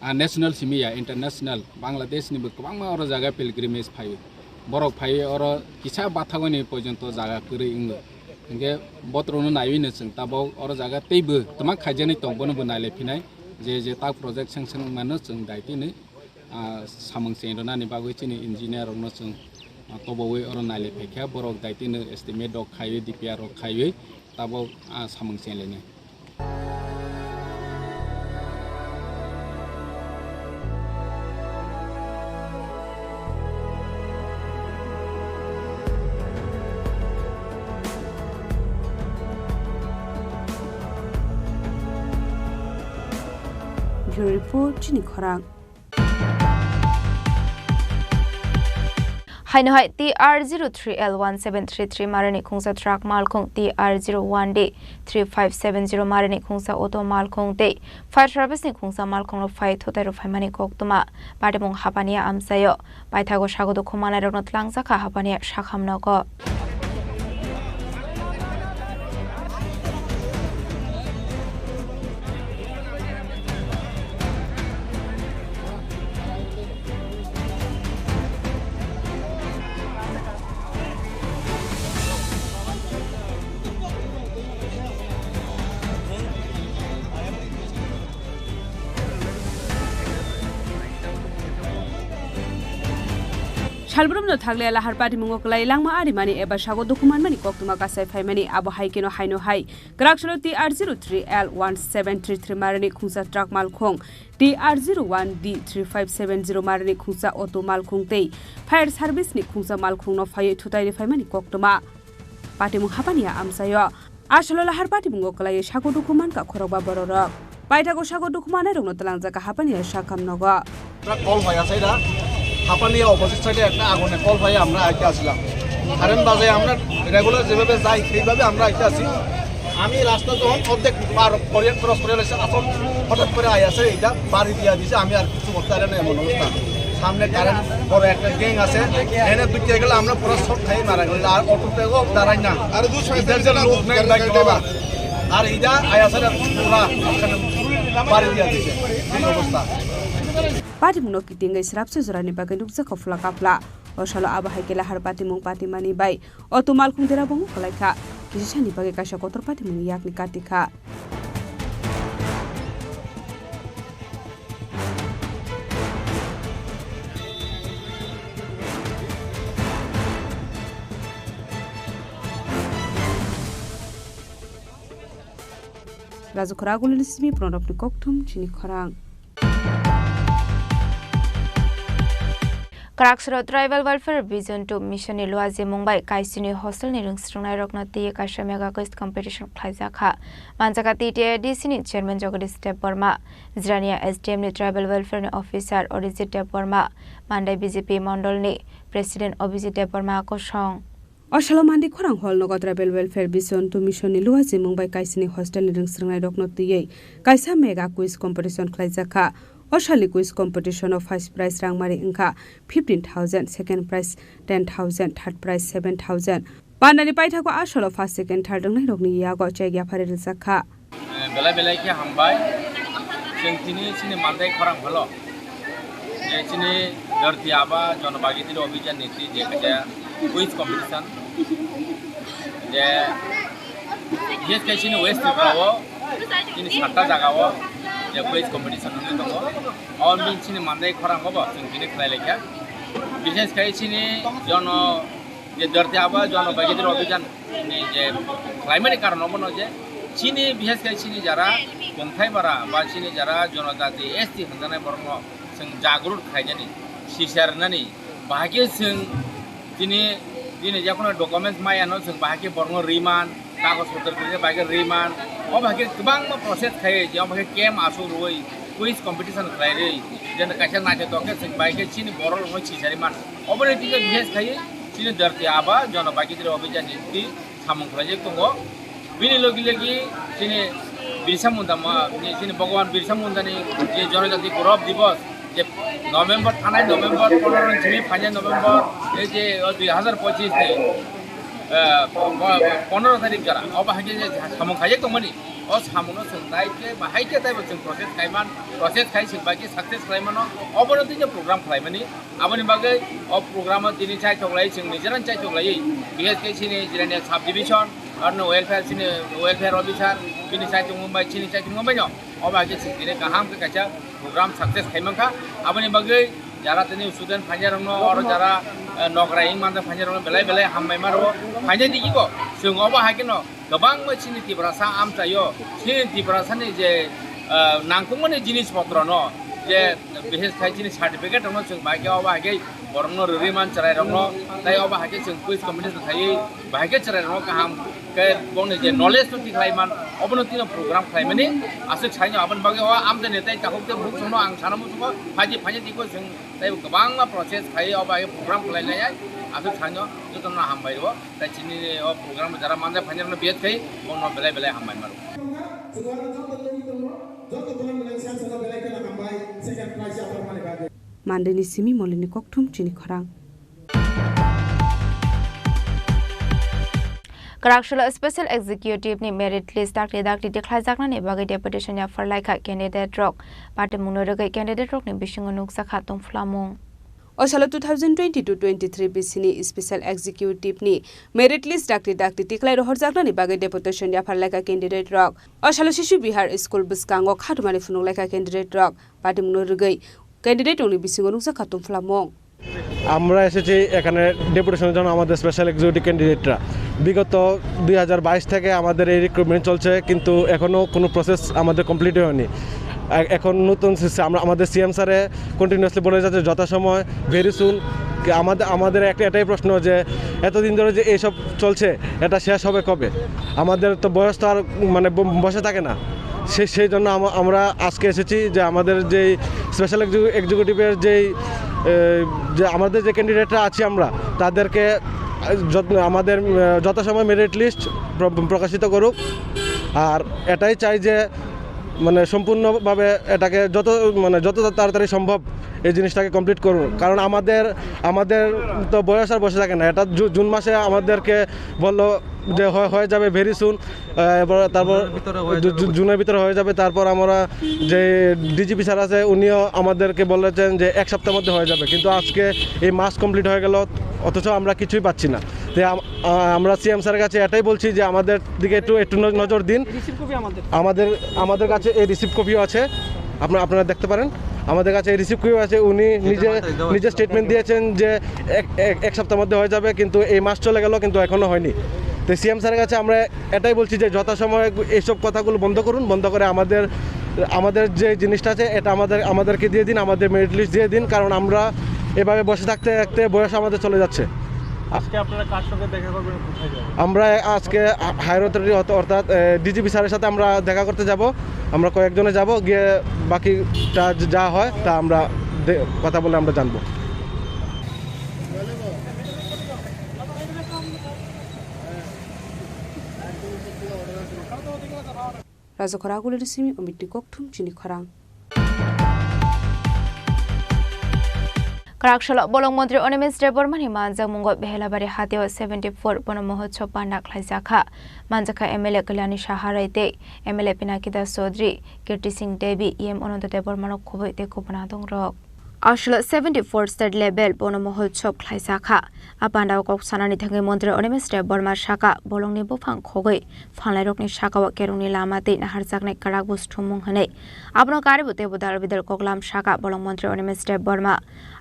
ah, national simi ya, international, Bangladesh ni bo kwbangma oro jaga pilgrimage phaio. Borok phaiwi oro kisa bathagoni porjonto jaga kwrwi wngo. Hingke botrokno naiwi no chwng tabok oro jaga teibo twma khaijaknai tong, bono bo nailai phinai, je je tak project sanction wngmano chwng daitino, ah, samung cheng rwnani bagwi chini engineer rokno chwng, ah, tobowi oro nailai phaikha, borok daitino estimate rok khaiwi, D P R rok khaiwi tabok, ah, samung cheng lainai. Bureau Report, Chini Khorang. Haino hai T R zero three L one seven three three marani khungsa truck malkhung, T R zero one D three five seven zero marani khungsa auto malkhung tei fire service ni khungsa malkhung rok phai thutai rok phaimani koktwma patimung hapania amchaio. Paithago sago dukhu manai rokno tlangjak kha hapania sakham nogo. Salbrumno thagle lahar patimungo kwlai langma arimani eba sago dukhu manmani koktwma kasai phaimani, abo hai kheno haino hai Kwraksalo T R zero three L one seven three three marani khungsa truck malkhung, T R zero one D three five seven zero marani khungsa auto malkhung tei fire service ni khungsa malkhungno phaiwi thutai riphaimani koktwma patimung hapania amchaio. Asalo lahar patimungo kwlaiwi sago dukhu mankha khorokba bororok. Paithago sago dukhu manairokno twlangjak kha hapania sakham nogo. Truck call hoi asai da, hapania opposite side-এ একটা আগুনে call হয়ে আমরা আইতে আসলাম। কারেন্ট বাজায় আমরা regular যেভাবে যাই সেইভাবে আমরা আইতে আসি। আমি রাস্তা যখন অর্ধেক পার করিয়া, cross করিয়া লাইছে, আসল হঠাৎ করে আই আসে এটা বাড়ি দিয়া দিছে, আমি আর কিছু করতে পারি না এমন অবস্থা। সামনে কারেন্ট বড় একটা gang আছে, এনে ঢুকে গেলে আমরা পুরো শর্ট খাই মারা গেল। আর অটোতেও দাঁড়াই না, আর দুশো এটা যে লোক নাই বাইক বাবা। আর এটা আই আসে পুরা বাড়ি দিয়া দিছে, এই অবস্থা। Patimungno kitingwi srapsa jorani bagwi nukjakha phla kaphla. O salo abo hai khe lahar patimung patimani bai auto malkhung derabungo kwlaikha. Kisa sani bagwi kaisa kotor patimungni yakni katikha. Raju Khorang, Agulini simi Pranabni kokthum, Chini Khorang. Kwraksoro Tribal Welfare Vision two Mission ni luajimung bai Kaisini hostel ni rwngsrwngnairokno twiwi kaisa mega quiz competition khlaijak kha. Manjak kha T T A D C ni chairman Jagadish Debbarma, Jirania S D M ni Tribal Welfare ni officer Orijit Debbarma, Mandai B J P mondol ni president Abhijit Debbarma kosong. O salo Mandi khorang hall nogo Tribal Welfare Vision two Mission ni luajimung bai Kaisini hostel ni rwngsrwngnairokno twiwi kaisa mega quiz competition khlaijak kha. O salni quiz competition o first prize rangmari wngkha fifteen thousand, second prize ten thousand, third prize seven thousand. Pandani paithago a salo first, second, third wngnairokni yago check yaphari rijak kha. Eh, belai belai khe hambai. Chwng tini chini Mandai khorang holo. Je chini Dharti Aaba Janabhagidari Abhiyan ni twi je kaisa quiz competition. Je bises khe chini West Tripura o, chini satta jaga o je quiz competition wngwi tongo. O bini chini Mandai khorang o bo chwng tini khlai laikha. Bises khe chini jono je Dharti Aaba Janabhagidari Abhiyan ni je khlaimani karon obono je chini, bises khe chini jara kongthai bara ba chini jara jonojati S T hwnjanai borokno chwng jagrut khainani, sisarnani, bahai khe chwng chini, chini jekono documents mayano chwng bahai khe borokno riman, kagoj potro kwrwini bagwi riman, o bahai khe kwbangma process khaiwi, je o bahai khe camp aswk rwui, quiz competition khlai rwi, je kaisa naithotok khe chwng bahai khe chini borok rokno sisari man. Oboni twi khe bises khai chini Dharti Aaba Janabhagidari Abhiyan ni twi samung khlaijak tongo. Bini logi logi chini Birsa Munda ma-, ni chini Bhagwan Birsa Munda ni je Janajati Gaurav Divas je November, thanai November pondro ni simi phainai November ei je o dui hazar pochis ni, eh, po-, po-, pondro tarik jora o bahai khe je samung khaijak tongmani, o samung no chwng nai khe bahai khe taibo chwng process khaiman, process khai chwng bai khe success khlaimano, obono twi je program khlaimani. Aboni bagwi o program o tini chaitok lai, chwng nijera chaitok lai, bises khe chini Jirania sub division, arno welfare chini welfare officer, bini chaitok mumbai, chini chaitok mumbai no, o bai khe chwng tini kaham khe kaisa program success khai mankha. Aboni bagwi jara tini student phainai rokno, oro jara, eh, nokra hing manja phainai rokno belai belai hambai ma rwo. Phainai digi bo chwng obo hai kheno kwbangma chini Tiprasa amchaio, chini Tiprasani je, ah, nangkukmani jinis potrono je bises khai chini certificate rokno chwng bai khe obo hai khe borokno rwrwi man chwrai rokno, tei obo hai khe chwng quiz competition khaiwi bai khe chwrai rokno kaham khe bongni je knowledge no tikhlai man, obono tino program khlaimani aswk saino aboni bagwi o amchaini tei takhuk tei bukhuk songno ang sana muchungo phaidi phaidi tiko chwng tei kwbangma process khaiwi obo hai khe program khlainai aswk saino jotono hambai rwo. Tai chini o program jara manja phainai rokno biyat khai bono belai belai hambai maro. Mandini simi molini kokthum chini khorang. Kwraksolo Special Executive ni merit list dakti dakti tikhlaijaknani bagwi deputation yaphar laikha candidate rok. Patimungno rwgwi candidate rokni bisingo nukjakha tongphlamung. O salo two thousand twenty-two twenty-three bisini Special Executive ni merit list dakti dakti tiklai rohorjaknani bagwi deputation yaphar laikha candidate rok. O salo Shishu Bihar School bwskango khatumani phunuk laikha candidate rok. Patimungno rwgwi candidate rokni bisingo nukjakha tongphlamung. আমরা এসেছি এখানে ডেপুটেশনের জন্য আমাদের special executive ক্যান্ডিডেটরা। বিগত দুই হাজার বাইশ থেকে আমাদের এই রিক্রুটমেন্ট চলছে, কিন্তু এখনও কোনো প্রসেস আমাদের কমপ্লিট হয়নি। এ-, এখন নতুন সিস্টেম, আমরা, আমাদের সিএম স্যারে কন্টিনিউয়াসলি বলে যাচ্ছে যথাসময়, ভেরি সুন। আমাদের, আমাদের একটা, এটাই প্রশ্ন যে এতদিন ধরে যে এইসব চলছে, এটা শেষ হবে কবে? আমাদের তো বয়স তো আর, মানে, ব-, বসে থাকে না। সে-, সেই জন্য আমা-, আমরা আজকে এসেছি যে আমাদের যেই স্পেশাল এক্সিকিউ-, এক্সিকিউটিভের যেই, এ, যে আমাদের যে ক্যান্ডিডেটরা আছি আমরা, তাদেরকে, এ, যত-, আমাদের, এ, যথাসময় মেরিট লিস্ট প্র-, প্রকাশিত করুক। আর এটাই চাই যে, মানে, সম্পূর্ণভাবে এটাকে যত, মানে, যত তাড়াতাড়ি সম্ভব এই জিনিসটাকে কমপ্লিট করুন। কারণ আমাদের, আমাদের তো বয়স আর বসে থাকে না। এটা জু-, জুন মাসে আমাদেরকে বললো যে হয়, হয়ে যাবে ভেরি সুন। আহ, এবার তারপর জুনের ভিতরে হয়ে জু-, যাবে জু-, বলছে। জুনের ভিতরে হয়ে যাবে। তারপর আমরা যে ডিজিপি স্যার আছে, উনিও আমাদেরকে বলেছেন যে এক সপ্তাহের মধ্যে হয়ে যাবে, কিন্তু আজকে এই মাস কমপ্লিট হয়ে গেল, অথচ আমরা কিছুই পাচ্ছি না। তো আম-, আ-, আমরা সিএম স্যারের কাছে এটাই বলছি যে আমাদের দিকে একটু, একটু ন-, নজর দিন। রিসিভ কপি আমাদের। আমাদের, আমাদের কাছে এই রিসিভ কপিও আছে, আপনারা, আপনারা দেখতে পারেন। আমাদের কাছে এই রিসিভ কপিও আছে। উনি নিজে, নিজে স্টেটমেন্ট দিয়েছেন যে এক, এক, এক সপ্তাহের মধ্যে হয়ে যাবে, কিন্তু এই মাস চলে গেল, কিন্তু এখনো হয়নি। তো সিএম স্যারের কাছে আমরা এটাই বলছি যে যথাসময়ে এইসব কথাগুলো বন্ধ করুন, বন্ধ করে আমাদের, আমাদের যে জিনিসটা আছে, এটা আমাদের, আমাদেরকে দিয়ে দিন, আমাদের মেরিট লিস্ট দিয়ে দিন। কারণ আমরা এভাবে বসে থাকতে থাকতে বয়স আমাদের চলে যাচ্ছে। আজকে আপনারা কার সঙ্গে দেখা করবেন, কোথায় যাবেন? আমরা আজকে হায়ার অথরিটি অর্থাৎ ডিজিপি স্যারের সাথে আমরা দেখা করতে যাব। আমরা কয়েকজনে যাব, গিয়ে বাকিটা যা হয় তা আমরা দে- কথা বলে আমরা জানবো। Rajakhor Agulini simi Omitni kokthum chini khorang. Kwrak salo bolong montri Animesh Debbarmani manjakmungo Behelabari hatio seventy four bono mohotsob panda khlaijakha. Manjakha M L A Kalyani Saharai tei M L A Pinaki Das Chaudhary, Kirti Singh Devi, E M Ananta Debbarmano khobwi tei kubun adongrok. Aswk seventy four state level bono mohotsob khlaijakha. A pandao kok sanani thangwi montri Animesh Debbarma sakha, bolongni buphang khogwi phanlairokni sakao kerongni lama tei naharjaknai kwrak bo sthumung hwnwi. Abono karibo teibo dal bidal koklam sakha bolong montri Animesh Debbarma.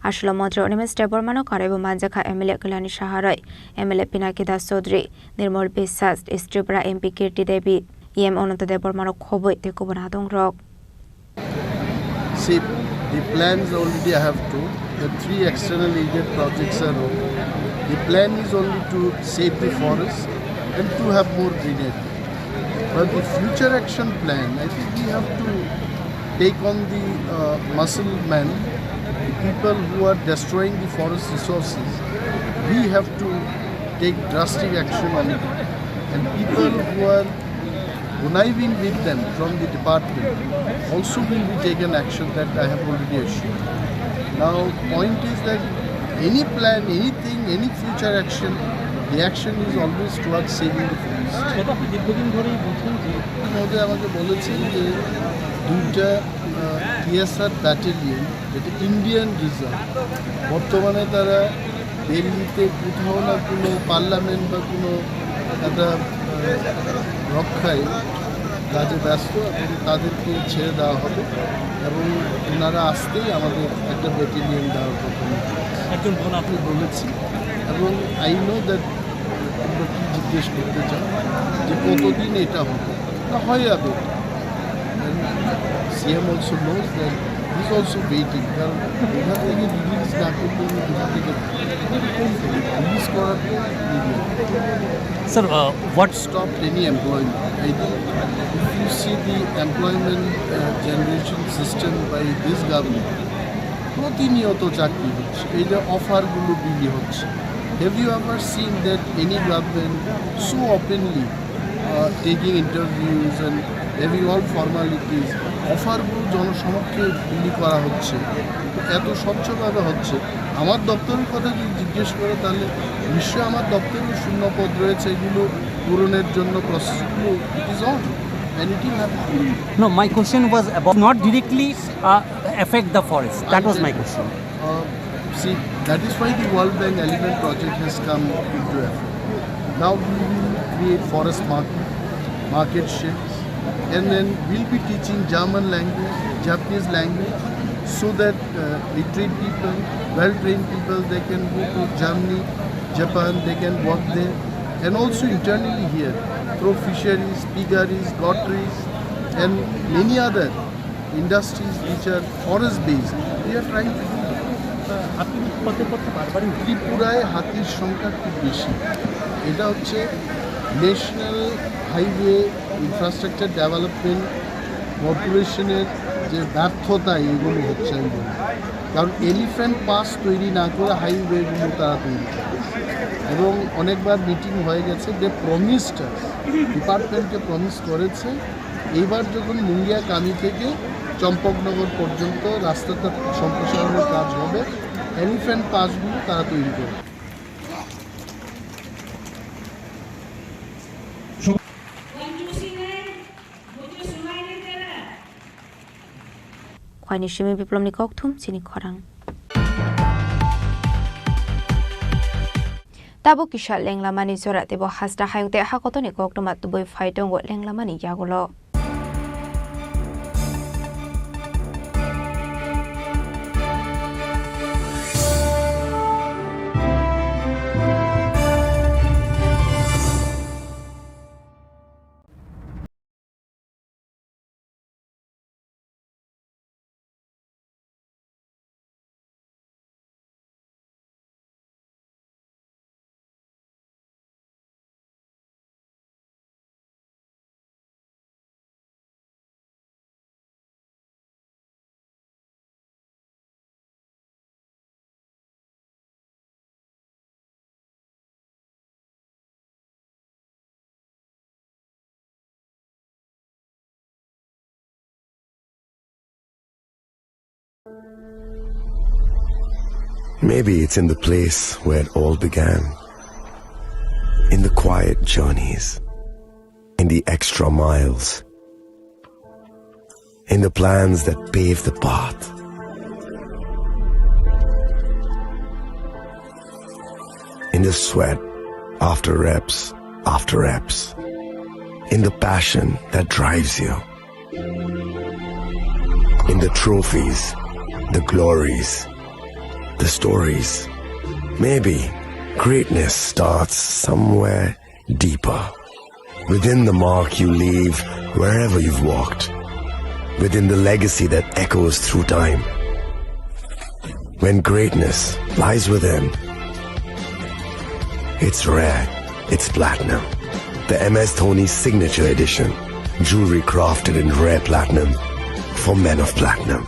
Aswk montri Animesh Debbarmano karibo manjakha M L A Kalyani Saharai, M L A Pinaki Das Chaudhary, Nirmal Biswas, East Tripura M P Kirti Devi, E M Ananta Debbarmano khobwi tei kubun adongrok. See, the plans already I have told, the three external aided projects are over. The plan is only to save the forest and to have more greenery. But the future action plan, I think we have to take on the uh, muscle men, the people who are destroying the forest resources. We have to take drastic action on it. And people who are conniving with them from the department also will be taken action, that I have already assured. Now, point is that any plan, anything, any future action, the action is always towards saving the forest. সেটা আপনি দীর্ঘদিন ধরেই বলছেন যে মহোদয় আমাকে বলেছেন যে দুইটা টিএসআর ব্যাটালিয়ন, যেটা ইন্ডিয়ান রিজার্ভ, বর্তমানে তারা দিল্লিতে কোথাও না কোনো পার্লামেন্ট বা কোনো একটা আহ, রক্ষায় কাজে ব্যস্ত এবং তাদেরকে ছেড়ে দেওয়া হবে এবং ওনারা আসতেই আমাদের একটা ব্যাটালিয়ন দেওয়ার কথা আমি একজন বোন আপনি বলেছি। এবং আই নো দ্যাট আমরা কি জিজ্ঞেস করতে চান যে কতদিন এটা হবে, না হয়ে যাবে। CM also knows that, he is also waiting, কারণ এখান থেকে রিলিজ না করতে হলে কোথা থেকে রিলিজ করার পর media. Sir, uh, what stopped any employment? I think if you see the employment uh, generation system by this government, প্রতিনিয়ত চাকরি হচ্ছে, এই যে অফারগুলো বিলি হচ্ছে, have you ever seen that any government so openly uh, taking interviews and having all formalities, অফারগুলো জনসমক্ষে বিলি করা হচ্ছে, এত স্বচ্ছভাবে হচ্ছে। আমার দপ্তরের কথা যদি জিজ্ঞেস করে, তাহলে নিশ্চয়ই আমার দপ্তরেও শূন্য পদ রয়েছে, এগুলো পূরণের জন্য প্রসেসগুলো, it is on and it will happen. No, my question was about not directly uh, affect the forest. That was my question. Uh, see, that is why the World Bank Elephant Project has come into effect. Now we will create forest market, market sheds, and then we'll be teaching German language, Japanese language, so that uh, literate people, well-trained people, they can go to Germany, Japan, they can work there, and also internally here through fisheries, piggeries, gotteries, and many other industries which are forest based, we are trying to do that. হাতির উৎপাতের কথা বারবারই উঠে। ত্রিপুরায় হাতির সংখ্যা খুব বেশি। এটা হচ্ছে ন্যাশনাল হাইওয়ে ইনফ্রাস্ট্রাকচার ডেভেলপমেন্ট কর্পোরেশনের যে ব্যর্থতা, এগুলো হচ্ছে আমি বলবো। কারণ এলিফ্যান্ট পাস তৈরি না করে হাইওয়েগুলো তারা তৈরি করে। এবং অনেকবার মিটিং হয়ে গেছে, দে প্রমিসড, ডিপার্টমেন্টকে প্রমিস করেছে। এইবার যখন মুঙ্গিয়া কামি থেকে চম্পকনগর পর্যন্ত রাস্তাটা সম্প্রসারণের কাজ হবে, এলিফ্যান্ট পাসগুলো তারা তৈরি করবে। Khwaini simi biplomni kokthum chini khorang. Tabuk kisa lenglamani jora teibo hasta hayung tei hakotoni koktwma tubui phai tongo lenglamani yagulo. Maybe it's in the place where it all began. In the quiet journeys, in the extra miles, in the plans that pave the path, in the sweat after reps, after reps, in the passion that drives you, in the trophies, the glories, the stories. Maybe greatness starts somewhere deeper, within the mark you leave wherever you've walked, within the legacy that echoes through time. When greatness lies within, it's rare, it's platinum. The M S Dhoni Signature Edition, jewelry crafted in rare platinum for men of platinum.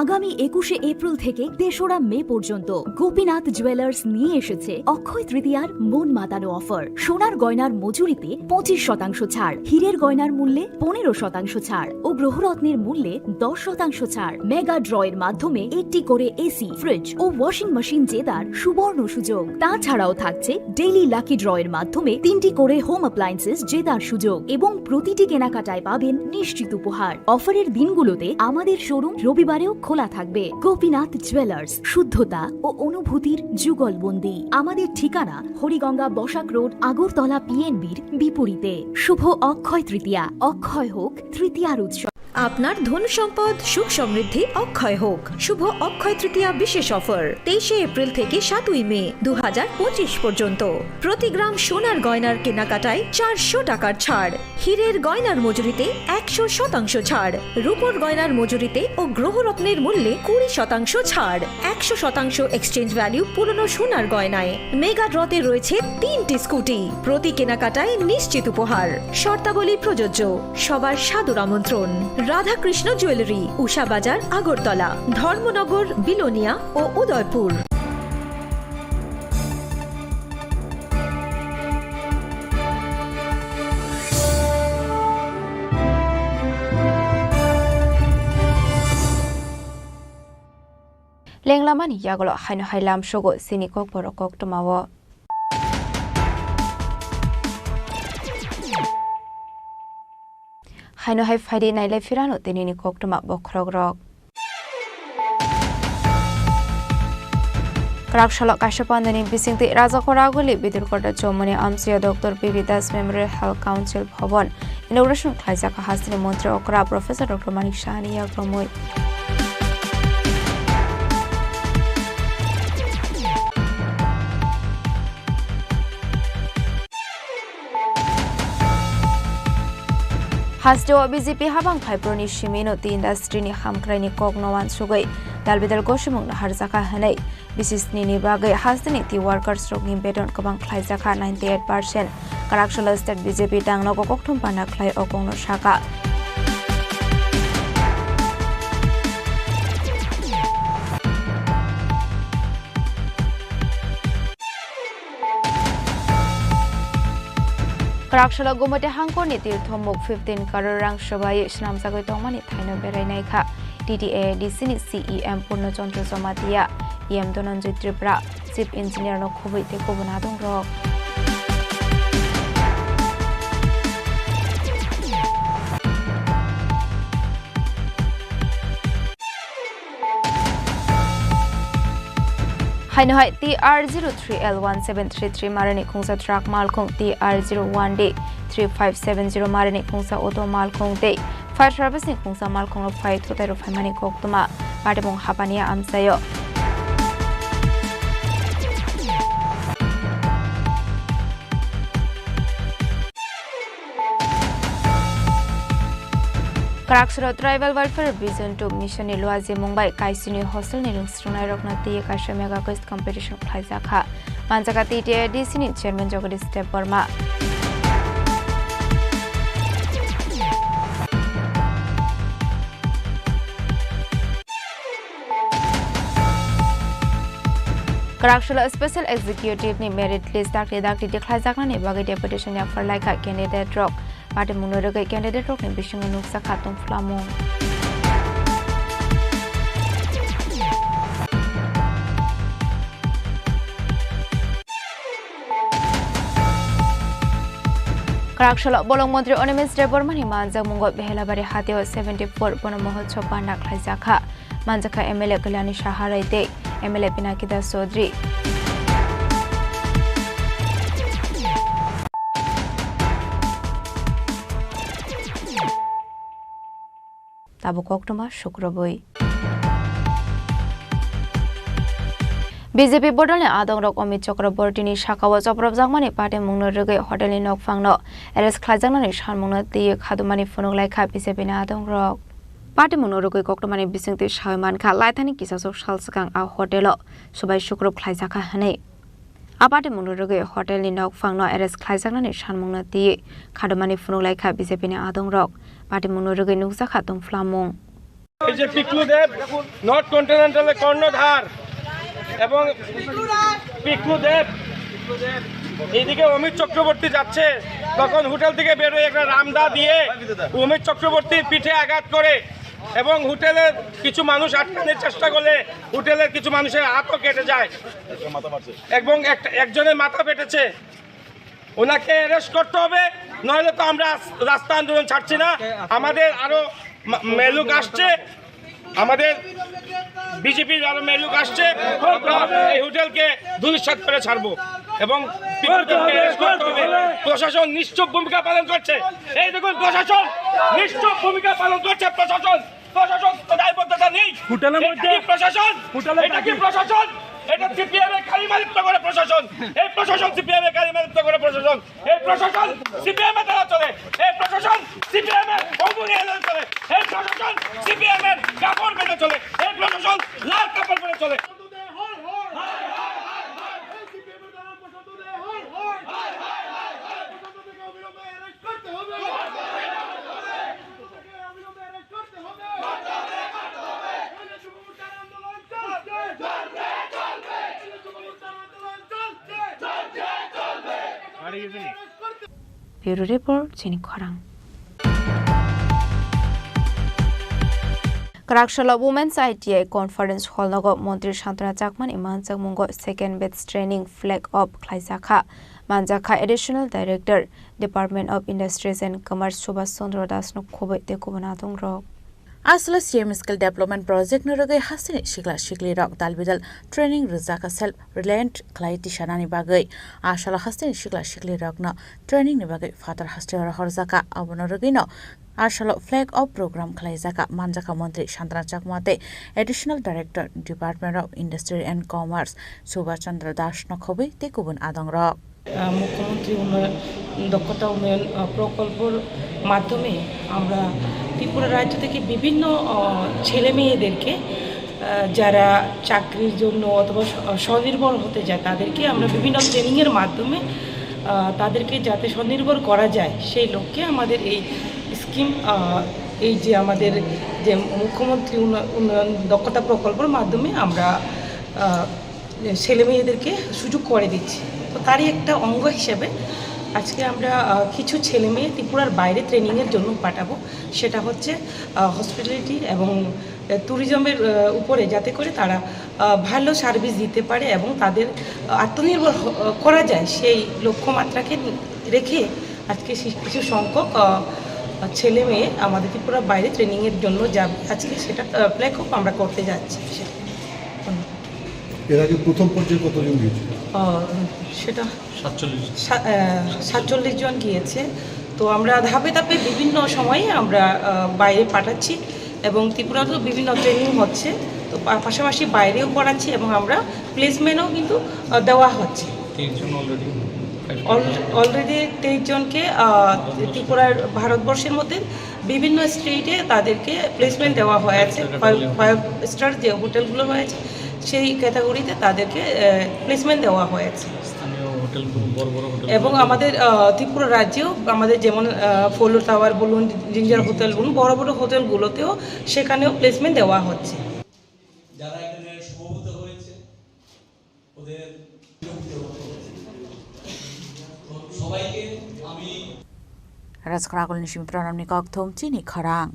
আগামী একুশে এপ্রিল থেকে তেসরা মে পর্যন্ত গোপীনাথ জুয়েলার্স নিয়ে এসেছে অক্ষয় তৃতীয়ার মন মাতানো অফার। সোনার গয়নার মজুরিতে পঁচিশ শতাংশ ছাড়, হীরের গয়নার মূল্যে পনেরো শতাংশ ছাড় ও গ্রহরত্নের মূল্যে দশ শতাংশ ছাড়। মেগা ড্রয়ের মাধ্যমে একটি করে এসি, ফ্রিজ ও ওয়াশিং মেশিন জেতার সুবর্ণ সুযোগ। তাছাড়াও থাকছে ডেইলি লাকি ড্রয়ের মাধ্যমে তিনটি করে হোম অ্যাপ্লায়েন্সেস জেতার সুযোগ এবং প্রতিটি কেনাকাটায় পাবেন নিশ্চিত উপহার। অফারের দিনগুলোতে আমাদের শোরুম রবিবারেও খোলা থাকবে। গোপীনাথ জুয়েলার্স, শুদ্ধতা ও অনুভূতির যুগলবন্দি। আমাদের ঠিকানা হরিগঙ্গা বসাক রোড, আগরতলা পিএনবির বিপরীতে। শুভ অক্ষয় তৃতীয়া, অক্ষয় হোক তৃতীয়ার উৎসব। আপনার ধন সম্পদ সুখ সমৃদ্ধি অক্ষয় হোক। শুভ অক্ষয় তৃতীয়া বিশেষ অফার, তেইশে এপ্রিল থেকে সাতই মে দু হাজার পঁচিশ পর্যন্ত। প্রতি গ্রাম সোনার গয়নার কেনাকাটায় চারশো টাকার ছাড়, হীরের গয়নার মজুরিতে একশো শতাংশ ছাড়, রূপোর গয়নার মজুরিতে ও গ্রহরত্নের মূল্যে কুড়ি শতাংশ ছাড়, একশো শতাংশ এক্সচেঞ্জ ভ্যালু পুরনো সোনার গয়নায়। মেগা ড্রতে রয়েছে তিনটি স্কুটি, প্রতি কেনাকাটায় নিশ্চিত উপহার। শর্তাবলী প্রযোজ্য। সবার সাদর আমন্ত্রণ। রাধাকৃষ্ণ জুয়েলারি, উষা বাজার, আগরতলা, ধর্মনগর, বিলোনিয়া ও Udaipur. Lenglamani yagulo haino hai lamsogo chini kokborok koktwmao. Haino hai phaidi nailai phirano tinini koktwma bokhorokrok. Kwraksalo kaisa pandani bisingtwi Rajakhor Aguli Bidurkota Chomoni amchaio Doctor P B Das Memorial Health Council Bhavan inauguration khlaijak hasteni montri okra Professor Doctor Manik Sahani yagrumwi. Hasteo B J P habang phaibroni simi no tea industry ni hamkrai ni kok no wansugwi dalbidal gosimung no harjakha hwnwi bisi sni ni bagwi hasteni tea workers rok ni beton kwbang khlaijakha ninety eight percent. Kwraksalo state B J P tangno kokthum panda khlai o kok no sakha. Kwraksalo Gumati hangkorni tirthomuk fifteen crore rang swbai swnamjagwi tongmani thaino berai naikha T T A A D C ni C E M Purno Chandra Jamatia, E M Dhananjay Tripura, Chief Engineer no khobwi tei kubun adongrok. Haino hai T R zero three L one seven three three marani khungsa truck malkhung, T R zero one D three five seven zero marani khungsa auto malkhung tei fire service ni khungsa malkhung rok phai thutai rok phaimani koktwma patimung hapani amchaio. Kwraksalo Tribal Welfare Vision two Mission ni luajimung bai Kaisini hostel ni rwngsrwngnairokno twiwi kaisa mega quiz competition khlaijakha. Manjakha T T A D C ni chairman Jagadish Debbarma. Kwraksalo Special Executive ni merit list dakti dakti tikhlaijaknani bagwi deputation yapharlaikha candidate rok. Patimungno rwgwi candidate rokni bisingo nukjakha tongphlamung. Kwrak salo bolong montri Animesh Debbarmani manjakmungo Behelabari hatio seventy four bono mohotsob panda khlaijakha. Manjakha M L A Kalyani Saha Rai tei M L A Pinaki Das Chaudhary. Tabuk koktwma sukrubwi. B J P bodolni adongrok Amit Chakrabortini sakao chopropjakmani patimungno rwgwi hotelni nokphangno arrest khlaijaknani sanmungno twiwi khadumani phunuk laikha B J P ni adongrok. Patimungno rwgwi koktwmani bisingtwi sawi mankha, laithani kisasok sal swkang a hotelo subai sukrup khlaijakha hwnwi. A patimungno rwgwi hotelni nokphangno arrest khlaijaknani sanmungno twiwi khadumani phunuk laikha B J P ni adongrok. Patimungno rwgwi nukjakha tungphlamung. এই যে পিকলু দেব, নর্থ কন্টিনেন্টালের কর্ণধার, এবং পিকলু দেব এইদিকে অমিত চক্রবর্তী যাচ্ছে, তখন হোটেল থেকে বেরোয় একটা রামদা দিয়ে অমিত চক্রবর্তীর পিঠে আঘাত করে এবং হোটেলের কিছু মানুষ আটকানোর চেষ্টা করলে হোটেলের কিছু মানুষের হাতও কেটে যায় এবং একটা, একজনের মাথা ফেটেছে। ওনাকে অ্যারেস্ট করতে হবে, নইলে তো আমরা রাস-, রাস্তা আন্দোলন ছাড়ছি না। আমাদের আরো মা-, মেলুক আসছে, আমাদের বিজেপির আরো মেলুক আসছে, আমরা এই হোটেলকে ধূলিসাৎ করে ছাড়বো এবং পিকলু দেবকে অ্যারেস্ট করতে হবে। প্রশাসন নিশ্চুপ ভূমিকা পালন করছে। এই দেখুন, প্রশাসন নিশ্চুপ ভূমিকা পালন করছে। প্রশাসন, প্রশাসন তো দায়বদ্ধতা নেই। হোটেলের এটা মধ্যে কি প্রশাসন? হোটেলের এটা কি মধ্যে প্রশাসন? এটা সিপিএম এর কালিমালিপ্ত করে প্রশাসন। এই প্রশাসন সিপিএম এর কালিমালিপ্ত করে প্রশাসন। এই প্রশাসন সিপিএম এর দ্বারা চলে। এই প্রশাসন সিপিএম এর অঙ্গুরি এলাকা চলে। এই প্রশাসন সিপিএম এর কাপড় বেঁধে চলে। এই প্রশাসন লাল কাপড় পরে চলে। Bureau Report, Chini Khorang. Kwraksalo Women's I T I Conference Hall nogo Montri Santana Chakmani manjakmungo second batch training flag off khlaijakha. Manjakha Additional Director, Department of Industries and Commerce Subhash Chandra Das no khoboi tei kubun adongrok. Aswla C M Skill Development Project ni rwgwi hasteni sikla siklirok dal bidal training rwjakha self reliant khlai tisanani bagwi. Aswla hasteni sikla siklirokno training ni bagwi phatar hasteo rohorjakha, abono rwgwino aswlo flag off program khlaijakha, manjakha Montri Santana Chakma tei Additional Director, Department of Industry and Commerce Subhash Chandra Das no khobwi tei kubun adongrok. আহ, মুখ্যমন্ত্রী উন্নয়ন, দক্ষতা উন্নয়ন, আহ, প্রকল্পর মাধ্যমে আমরা ত্রিপুরা রাজ্য থেকে বিভিন্ন, আহ, ছেলে মেয়েদেরকে, আহ, যারা চাকরির জন্য অথবা স্ব-, স্বনির্ভর হতে যায়, তাদেরকে আমরা বিভিন্ন ট্রেনিংয়ের মাধ্যমে, আহ, তাদেরকে যাতে স্বনির্ভর করা যায়, সেই লক্ষ্যে আমাদের এই স্কিম, আহ, এই যে আমাদের যে মুখ্যমন্ত্রী উন্নয়-, উন্নয়ন দক্ষতা প্রকল্পের মাধ্যমে আমরা, আহ, ছেলে মেয়েদেরকে সুযোগ করে দিচ্ছি। তো তারই একটা অঙ্গ হিসেবে আজকে আমরা, আহ, কিছু ছেলে মেয়ে ত্রিপুরার বাইরে ট্রেনিংয়ের জন্য পাঠাবো। সেটা হচ্ছে, আহ, হসপিটালিটি এবং, আহ, ট্যুরিজমের, আহ, উপরে, যাতে করে তারা, আহ, ভালো সার্ভিস দিতে পারে এবং তাদের আত্মনির্ভর হ-, করা যায়, সেই লক্ষ্যমাত্রাকে রেখে আজকে সি-, কিছু সংখ্যক, আহ, ছেলে মেয়ে আমাদের ত্রিপুরার বাইরে ট্রেনিংয়ের জন্য যাবে। আজকে সেটা, আহ, ফ্ল্যাগ অফ আমরা করতে যাচ্ছি। ধন্যবাদ। এর আগে প্রথম পর্যায়ে কতজন গিয়েছিল? আহ, সেটা সাতচল্লিশ। সা-, আহ, সাতচল্লিশ জন গিয়েছে। তো আমরা ধাপে ধাপে বিভিন্ন সময়ে আমরা, আহ, বাইরে পাঠাচ্ছি এবং ত্রিপুরাতেও বিভিন্ন ট্রেনিং হচ্ছে। তো পা-, পাশাপাশি বাইরেও পড়াচ্ছি এবং আমরা প্লেসমেন্টও কিন্তু, আহ, দেওয়া হচ্ছে। তেইশ জন already। অল-, already তেইশ জনকে, আহ, ত্রিপুরার, ভারতবর্ষের মধ্যে বিভিন্ন স্টেটে তাদেরকে প্লেসমেন্ট দেওয়া হয়েছে। ফাইভ, ফাইভ স্টার যে হোটেলগুলো রয়েছে, সেই ক্যাটাগরিতে তাদেরকে, আহ, প্লেসমেন্ট দেওয়া হয়েছে। স্থানীয় হোটেলগুলো, বড় বড় হোটেল এবং আমাদের, আহ, ত্রিপুরা রাজ্যেও আমাদের যেমন, আহ, ফলো টাওয়ার বলুন, জিঞ্জার হোটেল বলুন, বড় বড় হোটেলগুলোতেও সেখানেও প্লেসমেন্ট দেওয়া হচ্ছে। যারা এখানে সমবেত হয়েছে, ওদের সবাইকে আমি Rajkrakul ni simi pranamni kokthum chini khorang.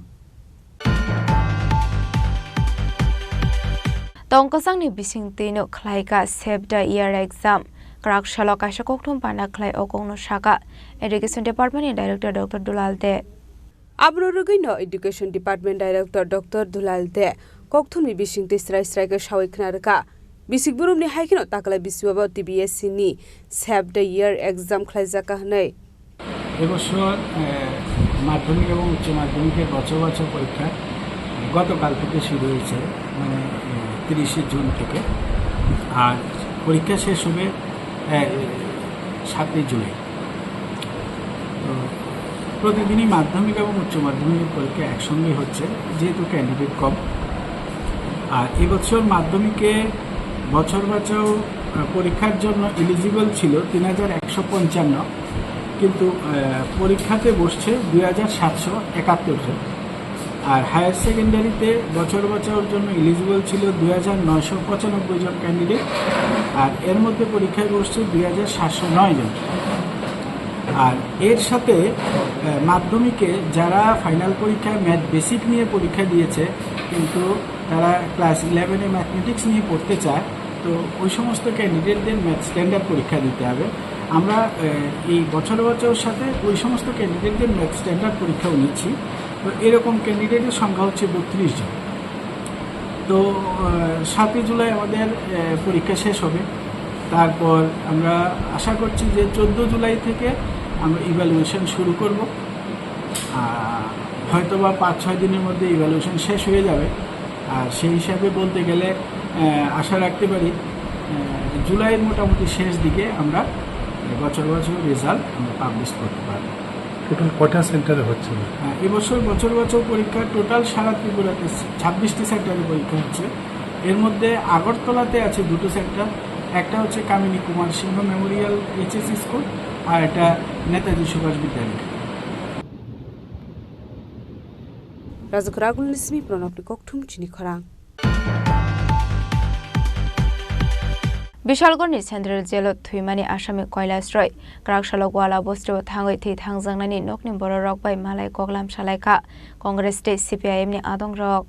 Tongkosangni bisingtwi no khlaika Save the Earth exam. Kwrak salo kaisa kokthum panda khlai o kokno sakha Education Department ni Director Doctor Dulal De. Abro rwgwino Education Department Director Doctor Dulal De kokthumni bisingtwi srai srai khe sawi khna rwkha. Bisik burumni hai kheno taklai bisiwabo T B S C ni Save the Year exam khlaijak kha hwnwi. এবছর, এ, মাধ্যমিক এবং উচ্চ মাধ্যমিকের বছর বছর পরীক্ষা, এ, গতকাল থেকে শুরু হয়েছে, মানে, এ, তিরিশে জুন থেকে। আর পরীক্ষা শেষ হবে, এ, সাতই জুলাই। তো প্রতিদিনই মাধ্যমিক এবং উচ্চ মাধ্যমিকের পরীক্ষা একসঙ্গেই হচ্ছে, যেহেতু ক্যান্ডিডেট কম। আর এবছর মাধ্যমিকে বছর বাঁচাও, আহ, পরীক্ষার জন্য এলিজিবল ছিল তিন হাজার একশো পঞ্চান্ন, কিন্তু, আহ, পরীক্ষাতে বসছে দুই হাজার সাতশো একাত্তর জন। আর হায়ার সেকেন্ডারিতে বছর বাঁচাওর জন্য এলিজিবল ছিল দুই হাজার নয়শো পঁচানব্বই জন ক্যান্ডিডেট, আর এর মধ্যে পরীক্ষায় বসছে দুই হাজার সাতশো নয় জন। আর এর সাথে, আহ, মাধ্যমিকে যারা ফাইনাল পরীক্ষায় ম্যাথ বেসিক নিয়ে পরীক্ষা দিয়েছে, কিন্তু তারা ক্লাস ইলেভেনে ম্যাথমেটিক্স নিয়ে পড়তে চায়, তো ওই সমস্ত ক্যান্ডিডেটদের ম্যাথ স্ট্যান্ডার্ড পরীক্ষা দিতে হবে। আমরা, আহ, এই বছর বছর সাথে ওই সমস্ত ক্যান্ডিডেটদের ম্যাথ স্ট্যান্ডার্ড পরীক্ষাও নিচ্ছি। তো এরকম ক্যান্ডিডেটের সংখ্যা হচ্ছে বত্রিশ জন। তো, আহ, সাতই জুলাই আমাদের, আহ, পরীক্ষা শেষ হবে। তারপর আমরা আশা করছি যে চোদ্দ জুলাই থেকে আমরা ইভ্যালুয়েশন শুরু করব। আহ, হয়তো বা পাঁচ ছয় দিনের মধ্যে ইভ্যালুয়েশন শেষ হয়ে যাবে। আর সেই হিসাবে বলতে গেলে, আহ, আশা রাখতে পারি, আহ, জুলাইয়ের মোটামুটি শেষ দিকে আমরা বছর বছর রেজাল্ট আমরা পাবলিশ করতে পারব। টোটাল কয়টা সেন্টারে হচ্ছে? হ্যাঁ, এবছর বছর বছর পরীক্ষা টোটাল সারা ত্রিপুরাতে ছাব্বিশটি সেন্টারে পরীক্ষা হচ্ছে। এর মধ্যে আগরতলাতে আছে দুটো সেন্টার, একটা হচ্ছে কামিনী কুমার সিংহ মেমোরিয়াল এইচএসসি স্কুল, আর একটা নেতাজি সুভাষ বিদ্যালয়। Rajak Ragul ni simi Pranab ni kokthum chini khorang. Bishalgarh ni Central Jail o thwimani asami Kailash Roy, kwrak salo Gwala bosti o thangwi thwi thangjaknani nokni bororok bai malai koklam salaikha Congress tei C P I M ni adongrok.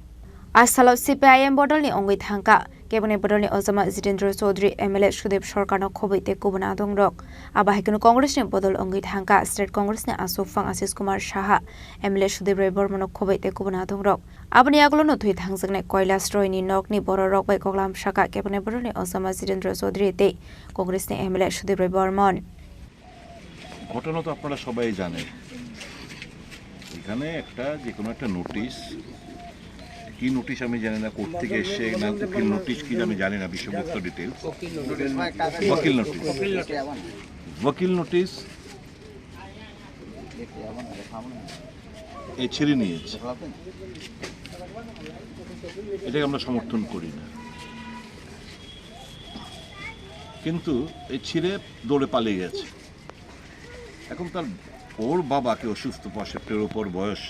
A salo C P I M bodolni wngwi thangkha. Keboni bodolni ojama Jitendra Chaudhary, M L A Sudip Sarkarno khobwi tei kubun adongrok. Abo hai kheno Congressni bodol wngwi thangkha State Congressni aswk phang Ashish Kumar Saha, M L A Sudip Roy Bormano khobwi tei kubun adongrok. Aboni yagulono thwi thangjaknai Kailash Royni nokni bororok bai koklam sakha keboni bodolni ojama Jitendra Chaudhary tei Congressni M L A Sudip Roy Bormon. ঘটনা তো আপনারা সবাই জানেন। এখানে একটা, যে কোনো একটা নোটিশ, কি নোটিশ আমি জানি না, কোর্ট থেকে এসছে না, উকিল নোটিশ কি আমি জানি না, বিশ্বগুপ্ত ডিটেলস। ওয়াকিল নোটিশ। ওয়াকিল নোটিশ। এ ছিঁড়ে নিয়েছে। এটাকে আমরা সমর্থন করি না। কিন্তু এই ছিঁড়ে দৌড়ে পালিয়ে গেছে। এখন তার, ওর বাবাকে, অসুস্থ, পঁয়ষট্টির ওপর বয়স,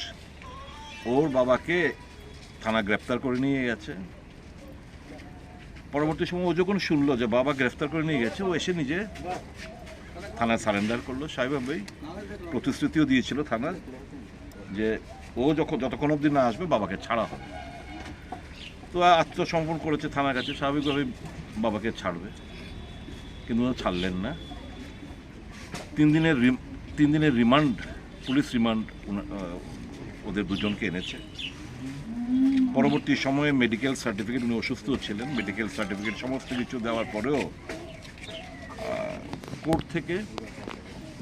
ওর বাবাকে থানা গ্রেপ্তার করে নিয়ে গেছে। পরবর্তী সময় ও যখন শুনলো যে বাবা গ্রেফতার করে নিয়ে গেছে, ও এসে নিজে থানায় সারেন্ডার করলো। স্বাভাবিকভাবেই প্রতিশ্রুতিও দিয়েছিল থানায় যে ও যখন, যতক্ষণ অবধি না আসবে, বাবাকে ছাড়া হবে। তো আত্মসমর্পণ করেছে থানার কাছে, স্বাভাবিকভাবেই বাবাকে ছাড়বে, কিন্তু ওনারা ছাড়লেন না। তিন দিনের রিম-, তিন দিনের রিমান্ড, পুলিশ রিমান্ড ওনা-, আহ, ওদের দুজনকে এনেছে। পরবর্তী সময়ে মেডিকেল সার্টিফিকেট, উনি অসুস্থ ছিলেন, মেডিকেল সার্টিফিকেট সমস্ত কিছু দেওয়ার পরেও, আহ, কোর্ট থেকে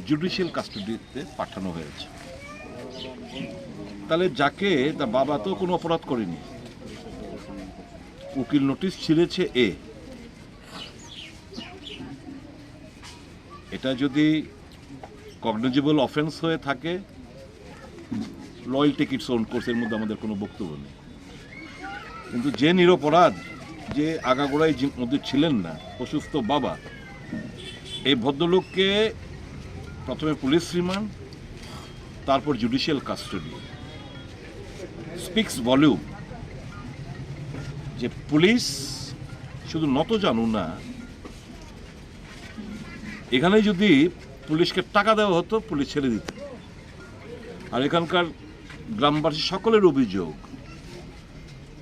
জুডিশিয়াল কাস্টডিতে পাঠানো হয়েছে। তাহলে যাকে, তার বাবা তো কোনো অপরাধ করেনি, উকিল নোটিশ ছিঁড়েছে এ, এটা যদি কগনিজেবল অফেন্স হয়ে থাকে, law will take its own course, এর মধ্যে আমাদের কোনো বক্তব্য নেই। কিন্তু যে নিরপরাধ, যে আগাগোড়াই যে মধ্যে ছিলেন না, অসুস্থ বাবা, এই ভদ্রলোককে প্রথমে পুলিশ রিমান্ড, তারপর জুডিশিয়াল কাস্টডি, স্পিক্স ভলিউম যে পুলিশ শুধু নতজানু না, এখানে যদি পুলিশকে টাকা দেওয়া হতো, পুলিশ ছেড়ে দিত। আর এখানকার গ্রামবাসী সকলের অভিযোগ,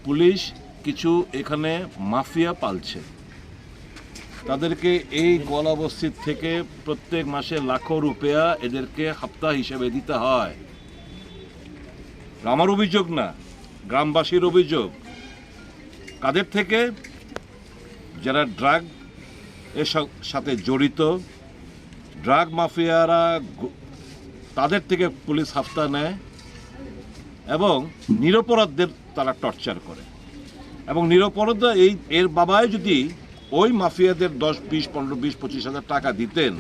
পুলিশ কিছু এখানে মাফিয়া পালছে। তাদেরকে এই গোয়ালা বস্তির থেকে প্রত্যেক মাসে লাখো রুপিয়া এদেরকে হাপ্তা হিসেবে দিতে হয়। আমার অভিযোগ না, গ্রামবাসীর অভিযোগ। কাদের থেকে? যারা ড্রাগ এর সা-, সাথে জড়িত, ড্রাগ মাফিয়ারা গ-, তাদের থেকে পুলিশ হাপ্তা নেয় এবং নিরপরাধদের তারা টর্চার করে। এবং নিরপরাধরা এই, এর বাবাই যদি ওই মাফিয়াদের দশ, বিশ, পনেরো, বিশ, পঁচিশ হাজার টাকা দিতেন,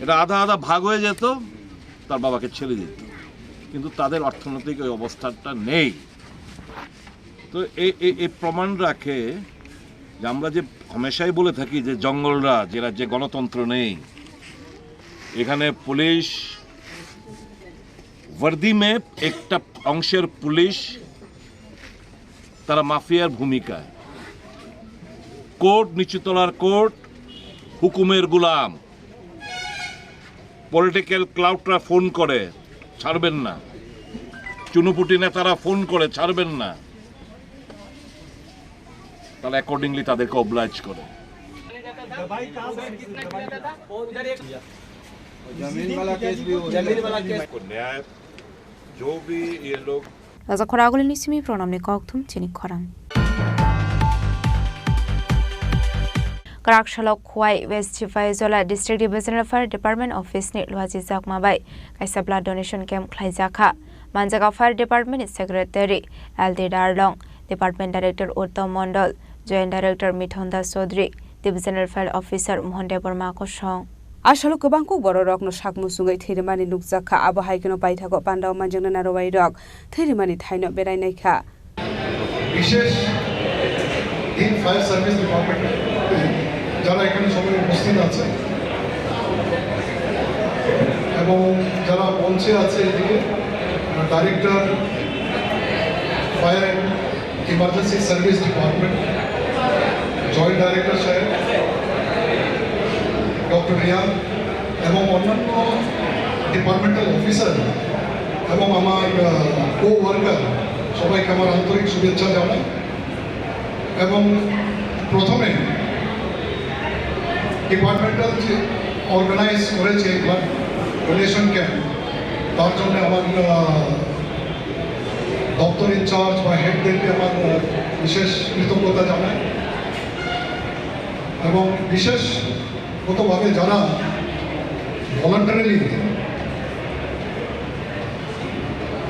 এটা আধা আধা ভাগ হয়ে যেত, তার বাবাকে ছেড়ে দিত। কিন্তু তাদের অর্থনৈতিক ওই অবস্থাটা নেই। তো এই, এই, এই প্রমাণ রাখে যে আমরা যে হামেশাই বলে থাকি যে জঙ্গলরাজ, এরা যে গণতন্ত্র নেই, এখানে পুলিশ ওয়ার্দি মে একটা অংশের পুলিশ, তারা মাফিয়ার ভূমিকায়। কোর্ট, নিচুতলার কোর্ট, হুকুমের গোলাম। পলিটিক্যাল ক্লাউডরা ফোন করে, ছাড়বেন না। চুনুপুটি নেতারা ফোন করে, ছাড়বেন না। তারা অ্যাকর্ডিংলি তাদেরকে অবলাইজ করে। जमीन वाला केस भी हो, जमीन वाला केस। न्याय, जो भी ये लोग Raja Khoraguli ni simi pronamni kokthum chini khorang. Kwrak salok Khowai West Sipaijala District Divisional Fire Department Office ni luaji jakma bai kaisa blood donation camp khlaijakha. Manjaga Fire Department ni Secretary L D Darlong, Department Director Uttam Mondol, Joint Director Mithun Das Chaudhary, Divisional Fire Officer Mohan Debbarma kosong. Asalo kwbang kuk bororokno sak muchungwi thwi rwmani nukjakha, abo hai kheno paithago pandao manjaknai narwuairok thwi rwmani thaino berai naikha. বিশেষ দিন fire service department যারা এখানে সবাই উপস্থিত আছে এবং যারা মঞ্চে আছে এদিকে, director fire and emergency service department, joint director সাহেব, ডক্টর রিয়ান এবং অন্যান্য ডিপার্টমেন্টাল অফিসার এবং আমার কো ওয়ার্কার, সবাইকে আমার আন্তরিক শুভেচ্ছা জানাই। এবং প্রথমে ডিপার্টমেন্টাল যে অর্গানাইজ করেছে ব্লাড ডোনেশন ক্যাম্প, তার জন্য আমার আহ, দপ্তর ইনচার্জ বা হেডদেরকে আমার আহ, বিশেষ কৃতজ্ঞতা জানাই। এবং বিশেষগতভাবে যারা ভলান্টারিলি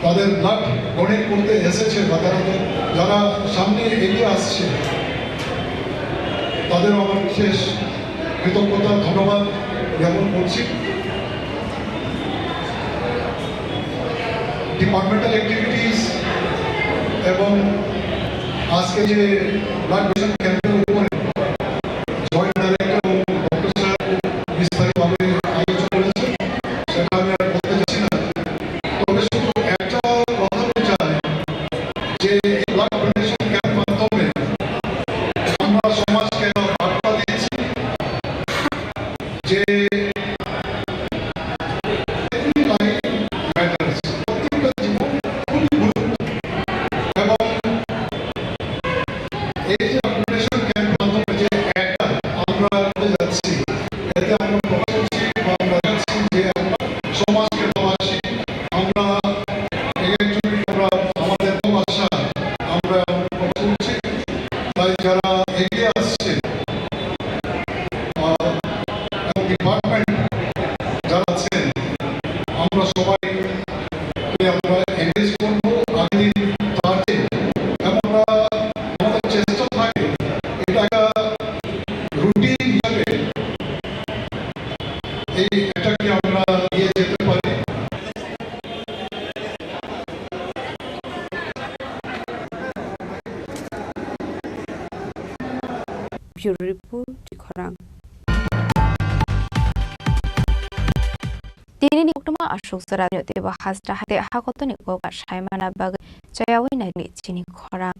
তাদের ব্লাড ডোনেট করতে এসেছে বা তারা তো, যারা সামনে এগিয়ে আসছে, তাদেরও আমার বিশেষ কৃতজ্ঞতা, ধন্যবাদ জ্ঞাপন করছি। ডিপার্টমেন্টাল অ্যাক্টিভিটিস এবং আজকে যে ব্লাড ডোনেশন ক্যাম্পের উপরে জয়েন্ট ডাইরেক্টর এবং ডক্টর স্যার বিস্তারিতভাবে আলোচনা করেছেন, সেটা আমি আর বলতে চাচ্ছি না। তবে শুধু একটা কথা বলতে চাই যে এই ব্লাড ডোনেশন ক্যাম্প মাধ্যমে আমরা সমাজকে একটা বার্তা দিচ্ছি যে every life matters, প্রত্যেকটা জীবন খুবই গুরুত্বপূর্ণ। এবং এই যে ডোনেশন ক্যাম্প মাধ্যমে যে একটা আমরা করে যাচ্ছি, এতে আমরা প্রকাশ করছি বা আমরা দেখাচ্ছি যে আমরা সমাজকে ভালোবাসি, আমরা এই একজনকে আমরা আমাদের ভালোবাসা আমরা প্রকাশ করছি। তাই যারা এগিয়ে আসছে, আহ, এবং ডিপার্টমেন্ট যারা আছেন, আমরা সবাই আমরা এনগেজ করবো আগামী দিন থার্সডে। এবং আমরা, আমাদের চেষ্টা থাকে এটা একটা রুটিন হিসাবে এই অ্যাটাকে আমরা নিয়ে যেতে পারি। Bureau Report, Tikhorang. Tini ni koktwma aswk jora nw teibo hasta hai tei hakotoni kokma saimana bagwi chayawi naidi chini khorang.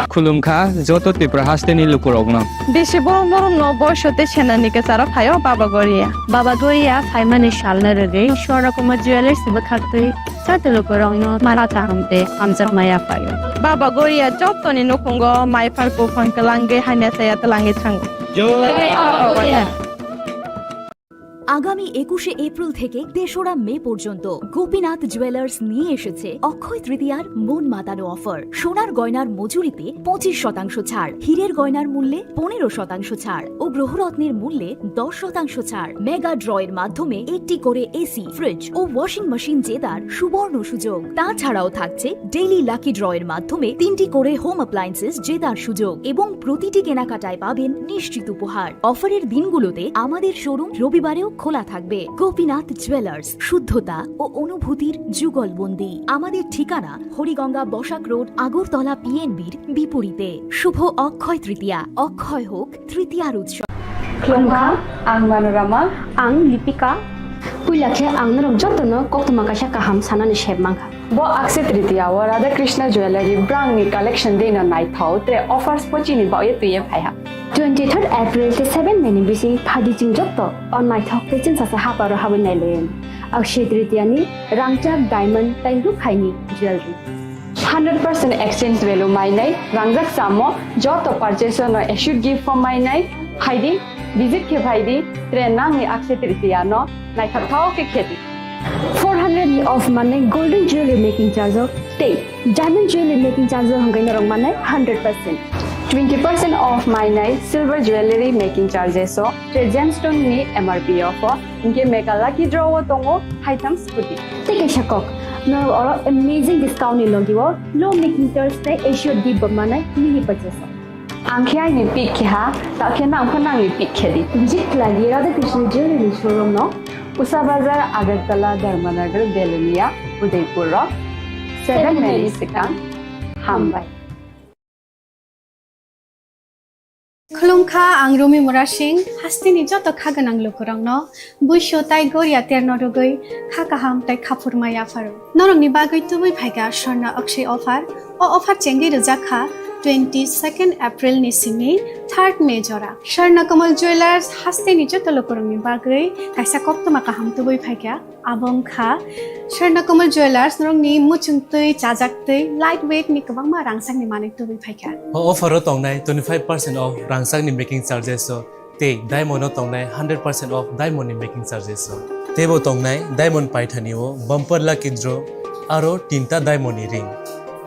Khulumkha joto Tripura hasteni lukurokno. Bisi borok norokno boiso tei senani kwcharo phaio Baba Goria. Baba Goria phaimani salno rwgwi Swarnakuma Jewellers bwkhaktwi joto lukurokno mara kaham tei hamjakma yaphaio. Baba Goria jotoni nukhungo maiphar buphang kwlangwi hamya saya twlangwi thango. Jai Baba Goria. আগামী একুশে এপ্রিল থেকে তেসরা মে পর্যন্ত গোপীনাথ জুয়েলার্স নিয়ে এসেছে অক্ষয় তৃতীয়ার মন মাতানো অফার। সোনার গয়নার মজুরিতে পঁচিশ শতাংশ ছাড়, হীরের গয়নার মূল্যে পনেরো শতাংশ ছাড় ও গ্রহরত্নের মূল্যে দশ শতাংশ ছাড়। মেগা ড্রয়ের মাধ্যমে একটি করে এসি, ফ্রিজ ও ওয়াশিং মেশিন জেতার সুবর্ণ সুযোগ। তাছাড়াও থাকছে ডেইলি লাকি ড্রয়ের মাধ্যমে তিনটি করে হোম অ্যাপ্লায়েন্সেস জেতার সুযোগ এবং প্রতিটি কেনাকাটায় পাবেন নিশ্চিত উপহার। অফারের দিনগুলোতে আমাদের শোরুম রবিবারেও খোলা থাকবে। গোপীনাথ জুয়েলার্স, শুদ্ধতা ও অনুভূতির যুগলবন্দি। আমাদের ঠিকানা হরিগঙ্গা বসাক রোড, আগরতলা পিএনবির বিপরীতে। শুভ অক্ষয় তৃতীয়া, অক্ষয় হোক তৃতীয়ার উৎসব। Khulumkha, ang Manorama. Ang Lipika. Puila khe ang norok jotono koktwma kaisa kaham sanani sep mankha. Bo Akshaya Tritiya o Radha Krishna Jewellery brangni collection deino naithok tre offers pochini baoye twiye phaiha. Twenty third April tei seven May ni bising phaidi chwng joto o naithok tei chwngsasa haparo habwi nailayan. Akshaya Tritiya ni rangchak diamond tei rukhaini jewellery. Hundred percent exchange value mainai, rangjak samo joto purchase no assured gift form mainai, phaidi, visit khe phaidi, tre nangni Akshaya Tritiya no naithok thok khe khedi. Four hundred of mane golden jewelry making charge o tei diamond jewelry making charge o hwnkhai norok mane hundred percent. Twenty percent off mainai silver jewelry making charges o tei gemstone ni M R P o pho hwnkhe mega lucky draw o tongo haitham scooty. Tei kaisa kok, norok oro amazing discount ni logi o low making charge tei assured gift bo manai mini purchase o. Ang khe aini pick khe ha, ta khe nang pho nangni pick khe di. Visit khlai di Radha Krishna Jewelry ni showroom no. Usa Bazar, Agartala, Dharmanagar, Belonia, Udaipur o seven minutes swkang. Hambai. Khulumkha, ang Rumi Murasing, hasteni joto kha gwnang lukurokno buisu tai goria terno rwgwi kha kaham tai khaphurma yapharo. Norokni bagwi tubui phaikha Swarna Akshay offer. O offer chengwi rwjak kha twenty second April ni simi third May jora. Swarna Kamal Jewellers hasteni joto lukurokni bagwi kaisa koktwma kaham tubui phaikha. Abo wngkha Swarna Kamal Jewellers, norokni muchungtwi, chajaktwi, light weight ni kwbangma rangchakni manwi tubui phaikha. O offer o tongnai twenty five percent off rangchakni making charges o tei diamond o tongnai hundred percent off diamond ni making charges o. Teibo tongnai diamond paithani o bumper lucky draw aro tinta diamond ni ring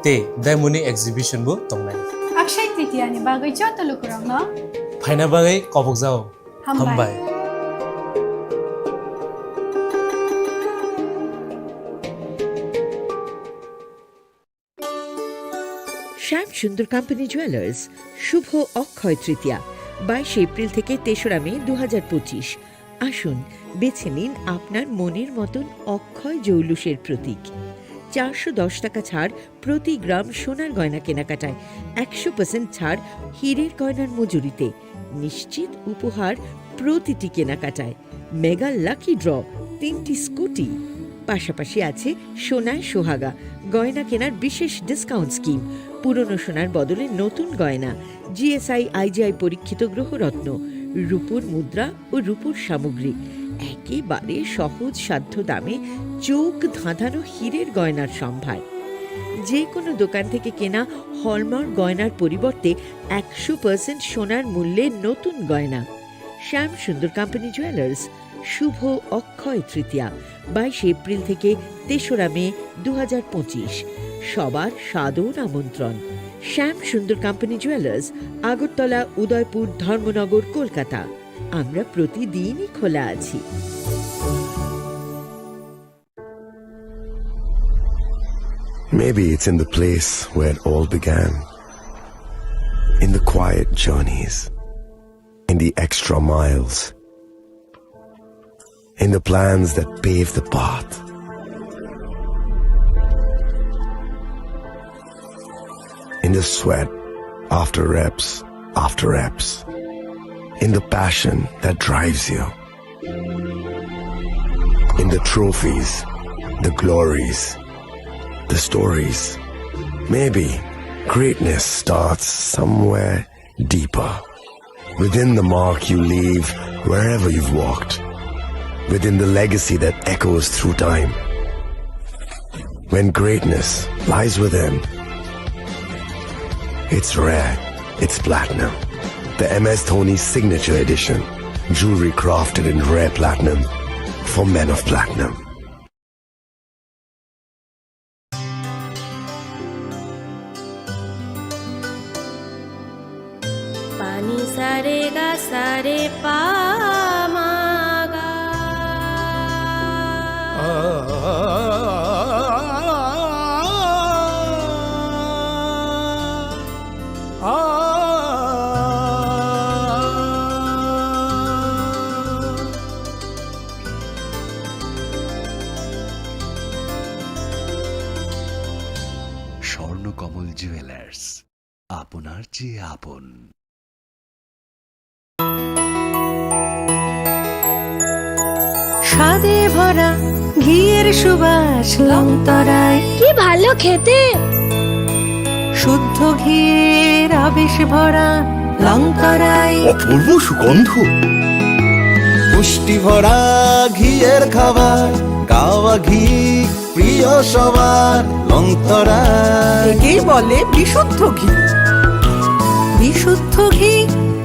tei diamond ni exhibition bo tongnai. Akshay Tritiya ni bagwi joto lukurokno phaina bagwi kobokjao. Hambai. Hambai. Shyam Sundar company jewellers, শুভ অক্ষয় তৃতীয়া, বাইশে এপ্রিল থেকে তেসরা মে দু হাজার পঁচিশ। আসুন, বেছে নিন আপনার মনের মতন অক্ষয় জৌলুসের প্রতীক। চারশো দশ টাকা ছাড় প্রতি গ্রাম সোনার গয়না কেনাকাটায়, একশো পার্সেন্ট ছাড় হীরের গয়নার মজুরিতে, নিশ্চিত উপহার প্রতিটি কেনাকাটায়, মেগা লাকি ড্র, তিনটি স্কুটি, পাশাপাশি আছে সোনায় সোহাগা, গয়না কেনার বিশেষ ডিসকাউন্ট স্কিম, পুরনো সোনার বদলে নতুন গয়না, জিএসআই আইজিআই পরীক্ষিত গ্রহরত্ন, রূপোর মুদ্রা ও রূপোর সামগ্রী, একেবারে সহজ সাধ্য দামে চোখ ধাঁধানো হীরের গয়নার সম্ভার। যে কোনো দোকান থেকে কেনা হলমার্ক গয়নার পরিবর্তে একশো পার্সেন্ট সোনার মূল্যে নতুন গয়না। শ্যাম সুন্দর কোম্পানি জুয়েলার্স, শুভ অক্ষয় তৃতীয়া, বাইশে এপ্রিল থেকে তেসরা মে দু হাজার পঁচিশ। সবার সাদর আমন্ত্রণ। শ্যাম সুন্দর কোম্পানি জুয়েলার্স, আগরতলা, উদয়পুর, ধর্মনগর, কলকাতা। আমরা প্রতিদিনই খোলা আছি। Maybe it's in the place where it all began. In the quiet journeys, in the extra miles, in the plans that pave the path, in the sweat after reps after reps, in the passion that drives you. In the trophies, the glories, the stories. Maybe Greatness starts somewhere deeper. Within the mark you leave wherever you've walked. Within the legacy that echoes through time. When greatness lies within, it's rare, it's platinum. The M S Dhoni Signature Edition. Jewelry crafted in rare platinum for men of platinum. Pani sare ga sare pa ma ga. Swarnakamal jewellers, আপনার চেয়ে আপন। স্বাদে ভরা ঘিয়ের সুবাস লংতরায়। কি ভালো খেতে! শুদ্ধ ঘিয়ের আবেশ ভরা লংতরায়। অপূর্ব সুগন্ধ। পুষ্টি ভরা ঘিয়ের খাবার, গাওয়া ঘি প্রিয় সবার লংতরায়। একেই বলে বিশুদ্ধ ঘি। বিশুদ্ধ ঘি,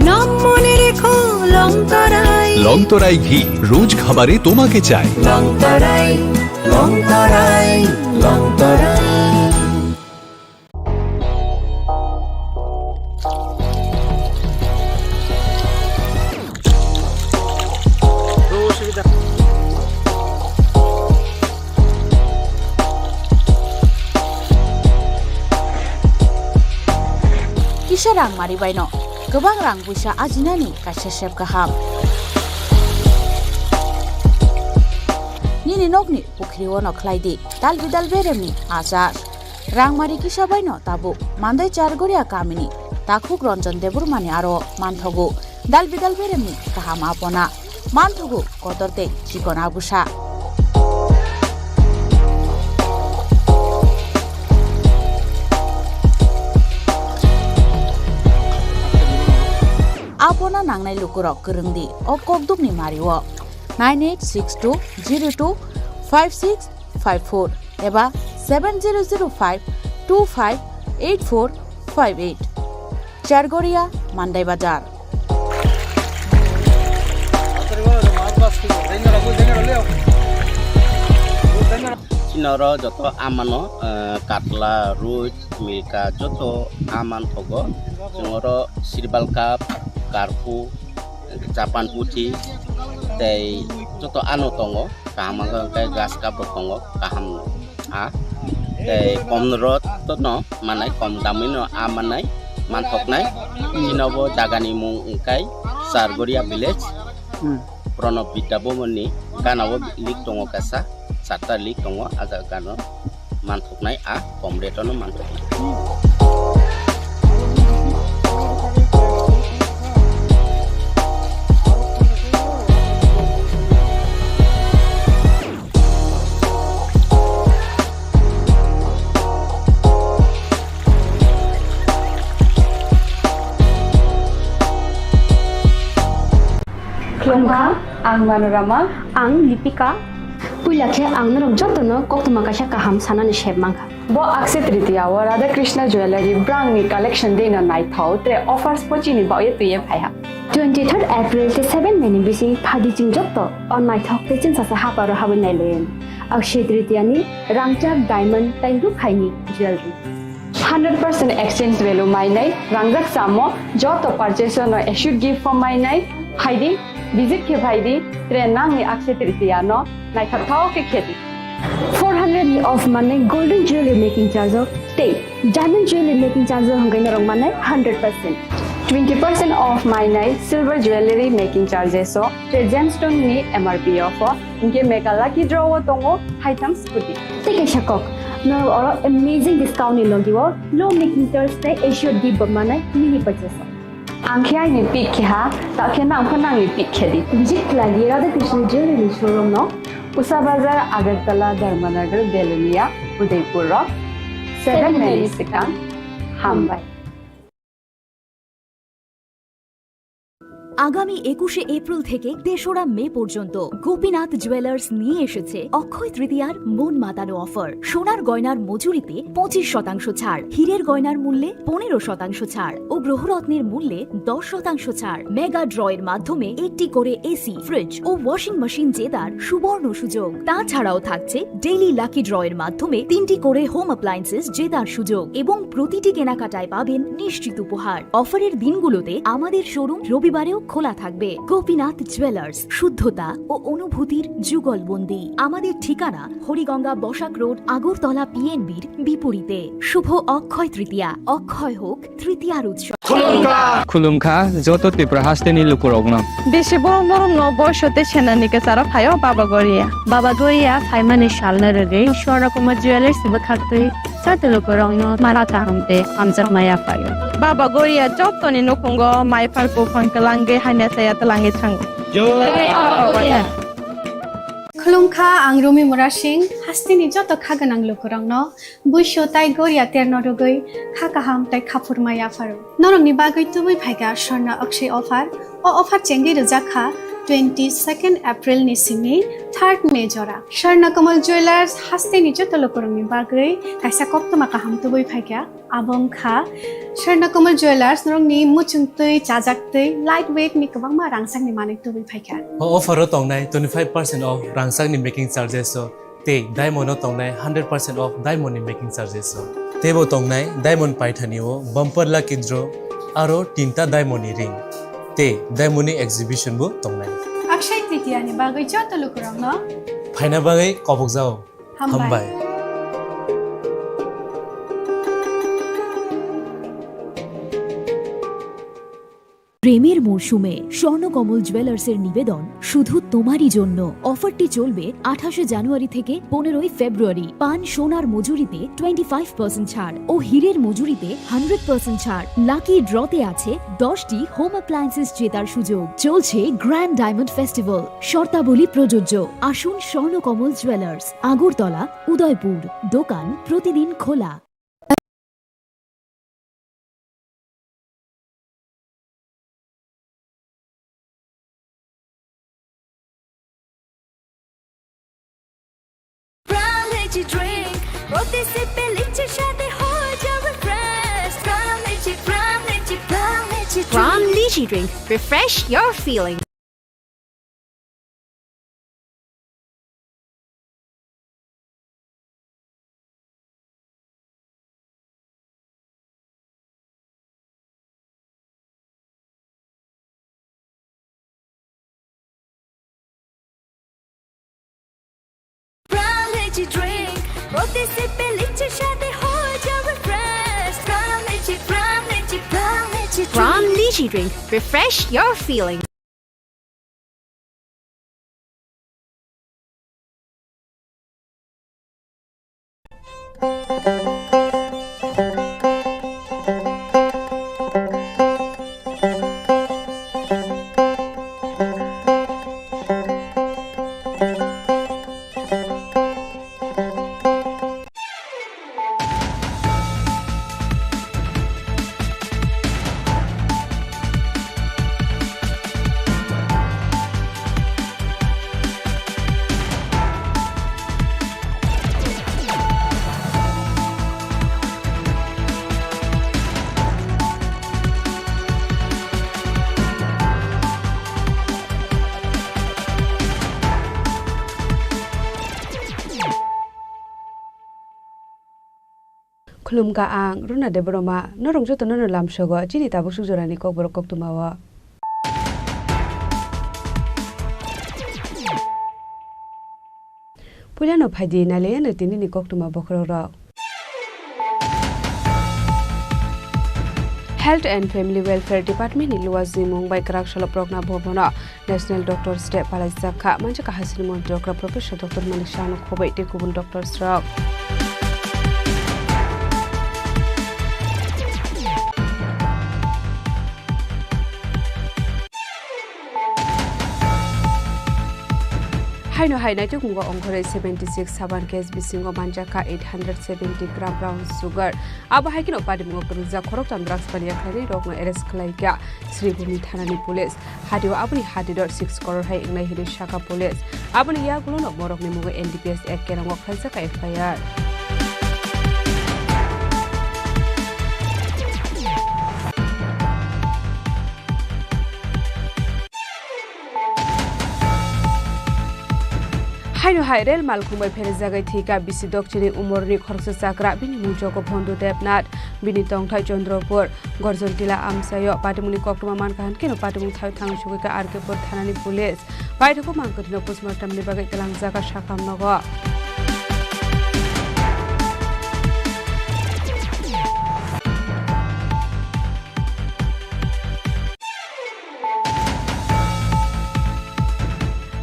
নাম মনে রেখো লংতরায়। লংতরায় ঘি, রোজ খাবারে তোমাকে চাই। লংতরায়, লংতরায়, Longtharai. Kisa rang mari baino kwbang rang puisa ajinani kaisa sep kaham. Nini nokni pukhri-o no khlai di dal bidal beremni achar. Rangmari kisa baino tabuk Mandai Chargoria kamini takhuk Ranjan Debbarmani aro manthogo dal bidal beremni kaham apona, manthogo kotor tei chikon agusa. Apona nangnai lukurok kwrwng di o kokdukni mario nine eight six two zero two five six five four eba seven zero zero five two five eight four five eight. Chargoria, Mandai Bazar. Chini oro joto amano, eh, katla, roi, milka, joto aman thogo. Chwng oro sirbal cup, karpu, Japan puthi tei joto ano tongo, kaham wngkha hwnkhe grass cup bo tongo, kaham a tei kom rot no manai, kom damwi no a manai, manthoknai. Chini bo jagani mung wngkha Chargoria village, hmm. Pranab Vidya Bhavan ni gana o lik tongo kaisa, charta lik tongo, a jaga gana o. Manthoknai a kom rate-o no manthoknai. Khulumkha, ang Manorama. Ang Lipika. Puila khe ang norok jotono koktwma kaisa kaham sanani sep mankha. Bo Akshaya Tritiya o Radha Krishna Jewellery brangni collection deino naithok tre offers pochini baoye twiye phaiha. Twenty-third April tei seven May ni bising phaidi chwng jotto o naithok tei chwngsasa haparo habwi nailaiwi. Akshaya Tritiya ni rangchak, diamond tei rukhaini jewellery. Hundred percent exchange value mainai, rangjak samo joto purchase no assured gift form mainai, phaidi, visit khe phaidi, tre nangni Akshaya Tritiya no naithok thao khe khedi. Four hundred ni off manai golden jewelry making charge o tei diamond jewelry making charge o hwnkhe norok manai hundred percent. Twenty percent off mainai silver jewelry making charges o tei gemstone ni M R P off o. Hinkhe mega lucky draw o tongo haitham scooty. Tei kaisa kok, norok oro amazing discount ni logi o low making charge tei assured gift bo manai mini purchase o. Ang khe aini pick khe ha, ta khe nang khe nangni pick khe di. Visit khlai di Radha Krishna Jewelry ni showroom no, Usha Bazar, Agartala, Dharmanagar, Belonia, Udaipur o. Seven May ni swkang. Hambai. আগামী একুশে এপ্রিল থেকে তেসরা মে পর্যন্ত গোপীনাথ জুয়েলার্স নিয়ে এসেছে অক্ষয় তৃতীয়ার মন মাতানো অফার। সোনার গয়নার মজুরিতে পঁচিশ শতাংশ ছাড়, হীরের গয়নার মূল্যে পনেরো শতাংশ ছাড় ও গ্রহরত্নের মূল্যে দশ শতাংশ ছাড়। মেগা ড্র এর মাধ্যমে একটি করে এসি, ফ্রিজ ও ওয়াশিং মেশিন জেতার সুবর্ণ সুযোগ। তাছাড়াও থাকছে ডেইলি লাকি ড্র এর মাধ্যমে তিনটি করে হোম অ্যাপ্লায়েন্সেস জেতার সুযোগ এবং প্রতিটি কেনাকাটায় পাবেন নিশ্চিত উপহার। অফারের দিনগুলোতে আমাদের শোরুম রবিবারেও খোলা থাকবে। গোপীনাথ জুয়েলার্স, শুদ্ধতা ও অনুভূতির যুগলবন্দি। আমাদের ঠিকানা হরিগঙ্গা বসাক রোড, আগরতলা পিএনবির বিপরীতে। শুভ অক্ষয় তৃতীয়া, অক্ষয় হোক তৃতীয়ার উৎসব। Khulumkha joto Tripura hasteni lukurokno. Bisi borom borom no boiso tei senani kwcharo phaio Baba Goria. Baba Goria phaimani salno rwgwi Swarna Kumar Jewellers bwkhaktwi joto lukurokno mara kaham tei hamjakma yaphaio. Baba Goria jotoni nukhungo mai phar buphang kwlangwi hamya saya twlangwi thango. Khulumkha, ang Rumi Murasing, hasteni joto kha gwnang lukurokno buiso tai goria terno rwgwi kha kaham tai khaphurma yapharo. Norokni bagwi tubui phaikha Swarna Akshay offer. O offer chengwi rwjak kha twenty second April ni simi third May jora. Swarna Kamal Jewellers hasteni joto lukurokni bagwi kaisa koktwma kaham tubui phaikha. Abo wngkha Swarna Kamal Jewellers norokni muchungtwi, chajaktwi, light weight ni kwbangma rangchakni manwi tubui phaikha. O offer o tongnai twenty five percent off rangchakni making charges o tei diamond o tongnai hundred percent off diamond ni making charges o. Teibo tongnai diamond paithani o bumper lucky draw aro tinta diamond ni ring tei diamond ni exhibition bo tongnai. Akshay Tritiya ni bagwi joto lukurokno phaina bagwi kobokjao. Hambai. Hambai. প্রেমের মরশুমে স্বর্ণকমল জুয়েলার্সের নিবেদন শুধু তোমারই জন্য। অফারটি চলবে আঠাশে জানুয়ারি থেকে পনেরোই ফেব্রুয়ারি। পান সোনার মজুরিতে টোয়েন্টি ফাইভ পার্সেন্ট ছাড় ও হীরের মজুরিতে হান্ড্রেড পার্সেন্ট ছাড়। লাকি ড্রতে আছে দশটি হোম অ্যাপ্লায়েন্সেস জেতার সুযোগ। চলছে গ্র্যান্ড ডায়মন্ড ফেস্টিভ্যাল, শর্তাবলী প্রযোজ্য। আসুন স্বর্ণকমল জুয়েলার্স, আগরতলা, উদয়পুর। দোকান প্রতিদিন খোলা। Prime Lychee Drink, প্রতি সিপে লিচির স্বাদে হয়ে যাবে fresh. Prime Lychee, Prime Lychee, Prime Lychee Drink। Prime Lychee Drink, refresh your feeling। Prime Lychee Drink, প্রতি সিপে লিচির স্বাদে হয়ে যাবে fresh. Prime Lychee, Prime Lychee, Prime Lychee Drink। Prime Lychee Drink, refresh your feeling। Khulumkha ang Runa Debbarma, norok jotono no lamsogo chini tabuk suk jorani kokborok koktwmao. Puilano phaidi nailaiano tinini koktwma bokhorokrok. Health and Family Welfare Department ni luwa jimung bai kwrak salo Progna Bhavan o National Doctors Day palaijak kha. Manjak kha hasini montri okra Professor Doctor Manik Saha no khoboi tei kubun doctors rok. Haino hai naitukmungo ongkhorwi seventy six saban case bisingo manjakha eight hundred seventy gram brown sugar. Abo hai kheno patimungo kwrwngjak khoroktham drugs paniya khlainai rokno arrest khlaikha Sribhumi thanani police. Hatio aboni hatidor six crore hai wngnai hinwi sakha police. Aboni yagulono borokni mungo N D P S Act kerongo khlaijak F I R. Haino hai rel malkhung bai pherejagwi thwikha bisi dokchini umorni khoroksa chakra, bini mung jogo Bhondu Debnath, bini tongthai Chandrapur, Gorjontila amchaio patimungni koktwma mankha, hankhe no patimung thaio thang sugwikha R K Pur thanani police. Paithakgo mankhe thwino postmortemni bagwi twlangjak sakhamnogo.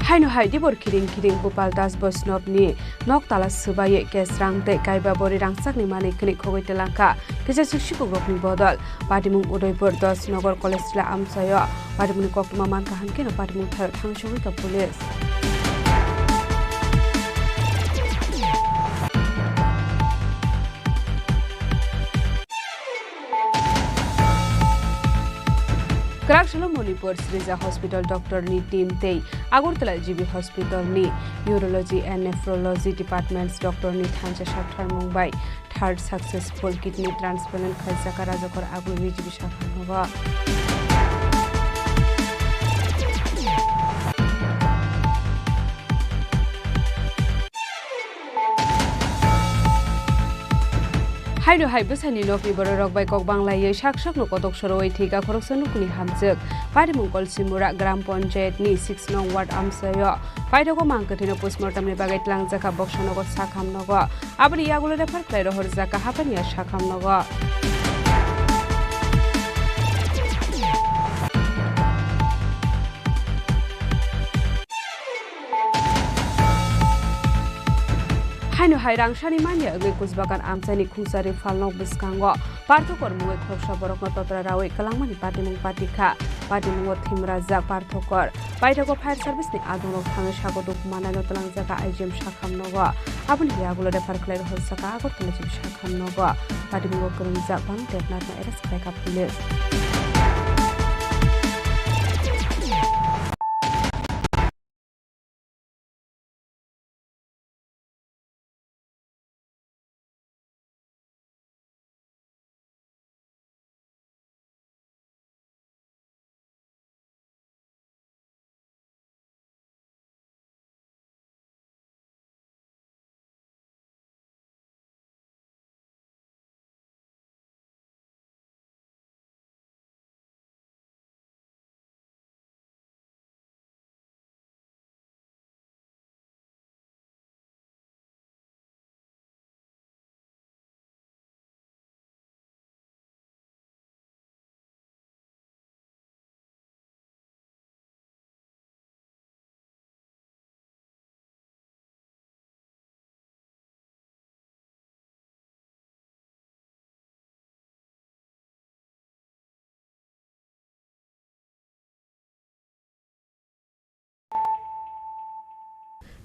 Haino hai dibor khiring khiring Gopal Das Vaishnavni nok tala swbaiwi cash rang tei kaiba bori rangchakni manwi kwnwi khogwi twlangkha kisa suk sikukrokni bodol. Patimung Udaipur, Das Nagar College Tila amchaio patimungni koktwma mankha, hankhe no patimung thaio thang sugwikha police. Kwrak salo Manipur Srija Hospital doctor ni team tei Agartala G B Hospital ni Urology and Nephrology Departments doctor ni thansa saktharmung bai third successful kidney transplant khaijak Rajakor Agulni G B sakhamnogo. Haino hai bwsani nokni bororok bai kok banglaiwi sak sakno kotok sorowi thwikha khoroksa nukni hamjwk. Patimung Kolsimura Gram Panchayat ni six nong ward amchaio paithakgo mankhe thwino postmortemni bagwi twlangjakha boksa nogo sakhamnogo. Aboni yagulo refer khlai rohorjakha Hapania sakhamnogo. Haino hai rangsani manya wngwi Kusbagan amchaini khungsari phalnok bwskango parthokor mungwi khoroksa borokno totra rawi kwlangmani patimung patikha. Patimungo thimrajak parthokor. Paithakgo fire service ni adongrok thangwi sago dukhu manaino twlangjakha I G M sakhamnogo. Aboni yagulo refer khlai rohorjakha Agartala G B sakhamnogo. Patimungo kwrwngjak Bhanu Debnathno arrest khlaikha police.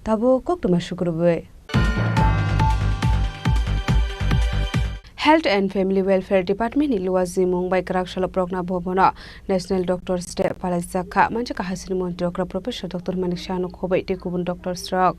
Tabuk koktwma sukrubwi. Health and Family Welfare Department ni luwa jimung bai kwrak salo Progna Bhavan o National Doctors Day palaijak kha. Manjakha hasini montri okra Professor Doctor Manik Saha no khobwi tei kubun doctors rok.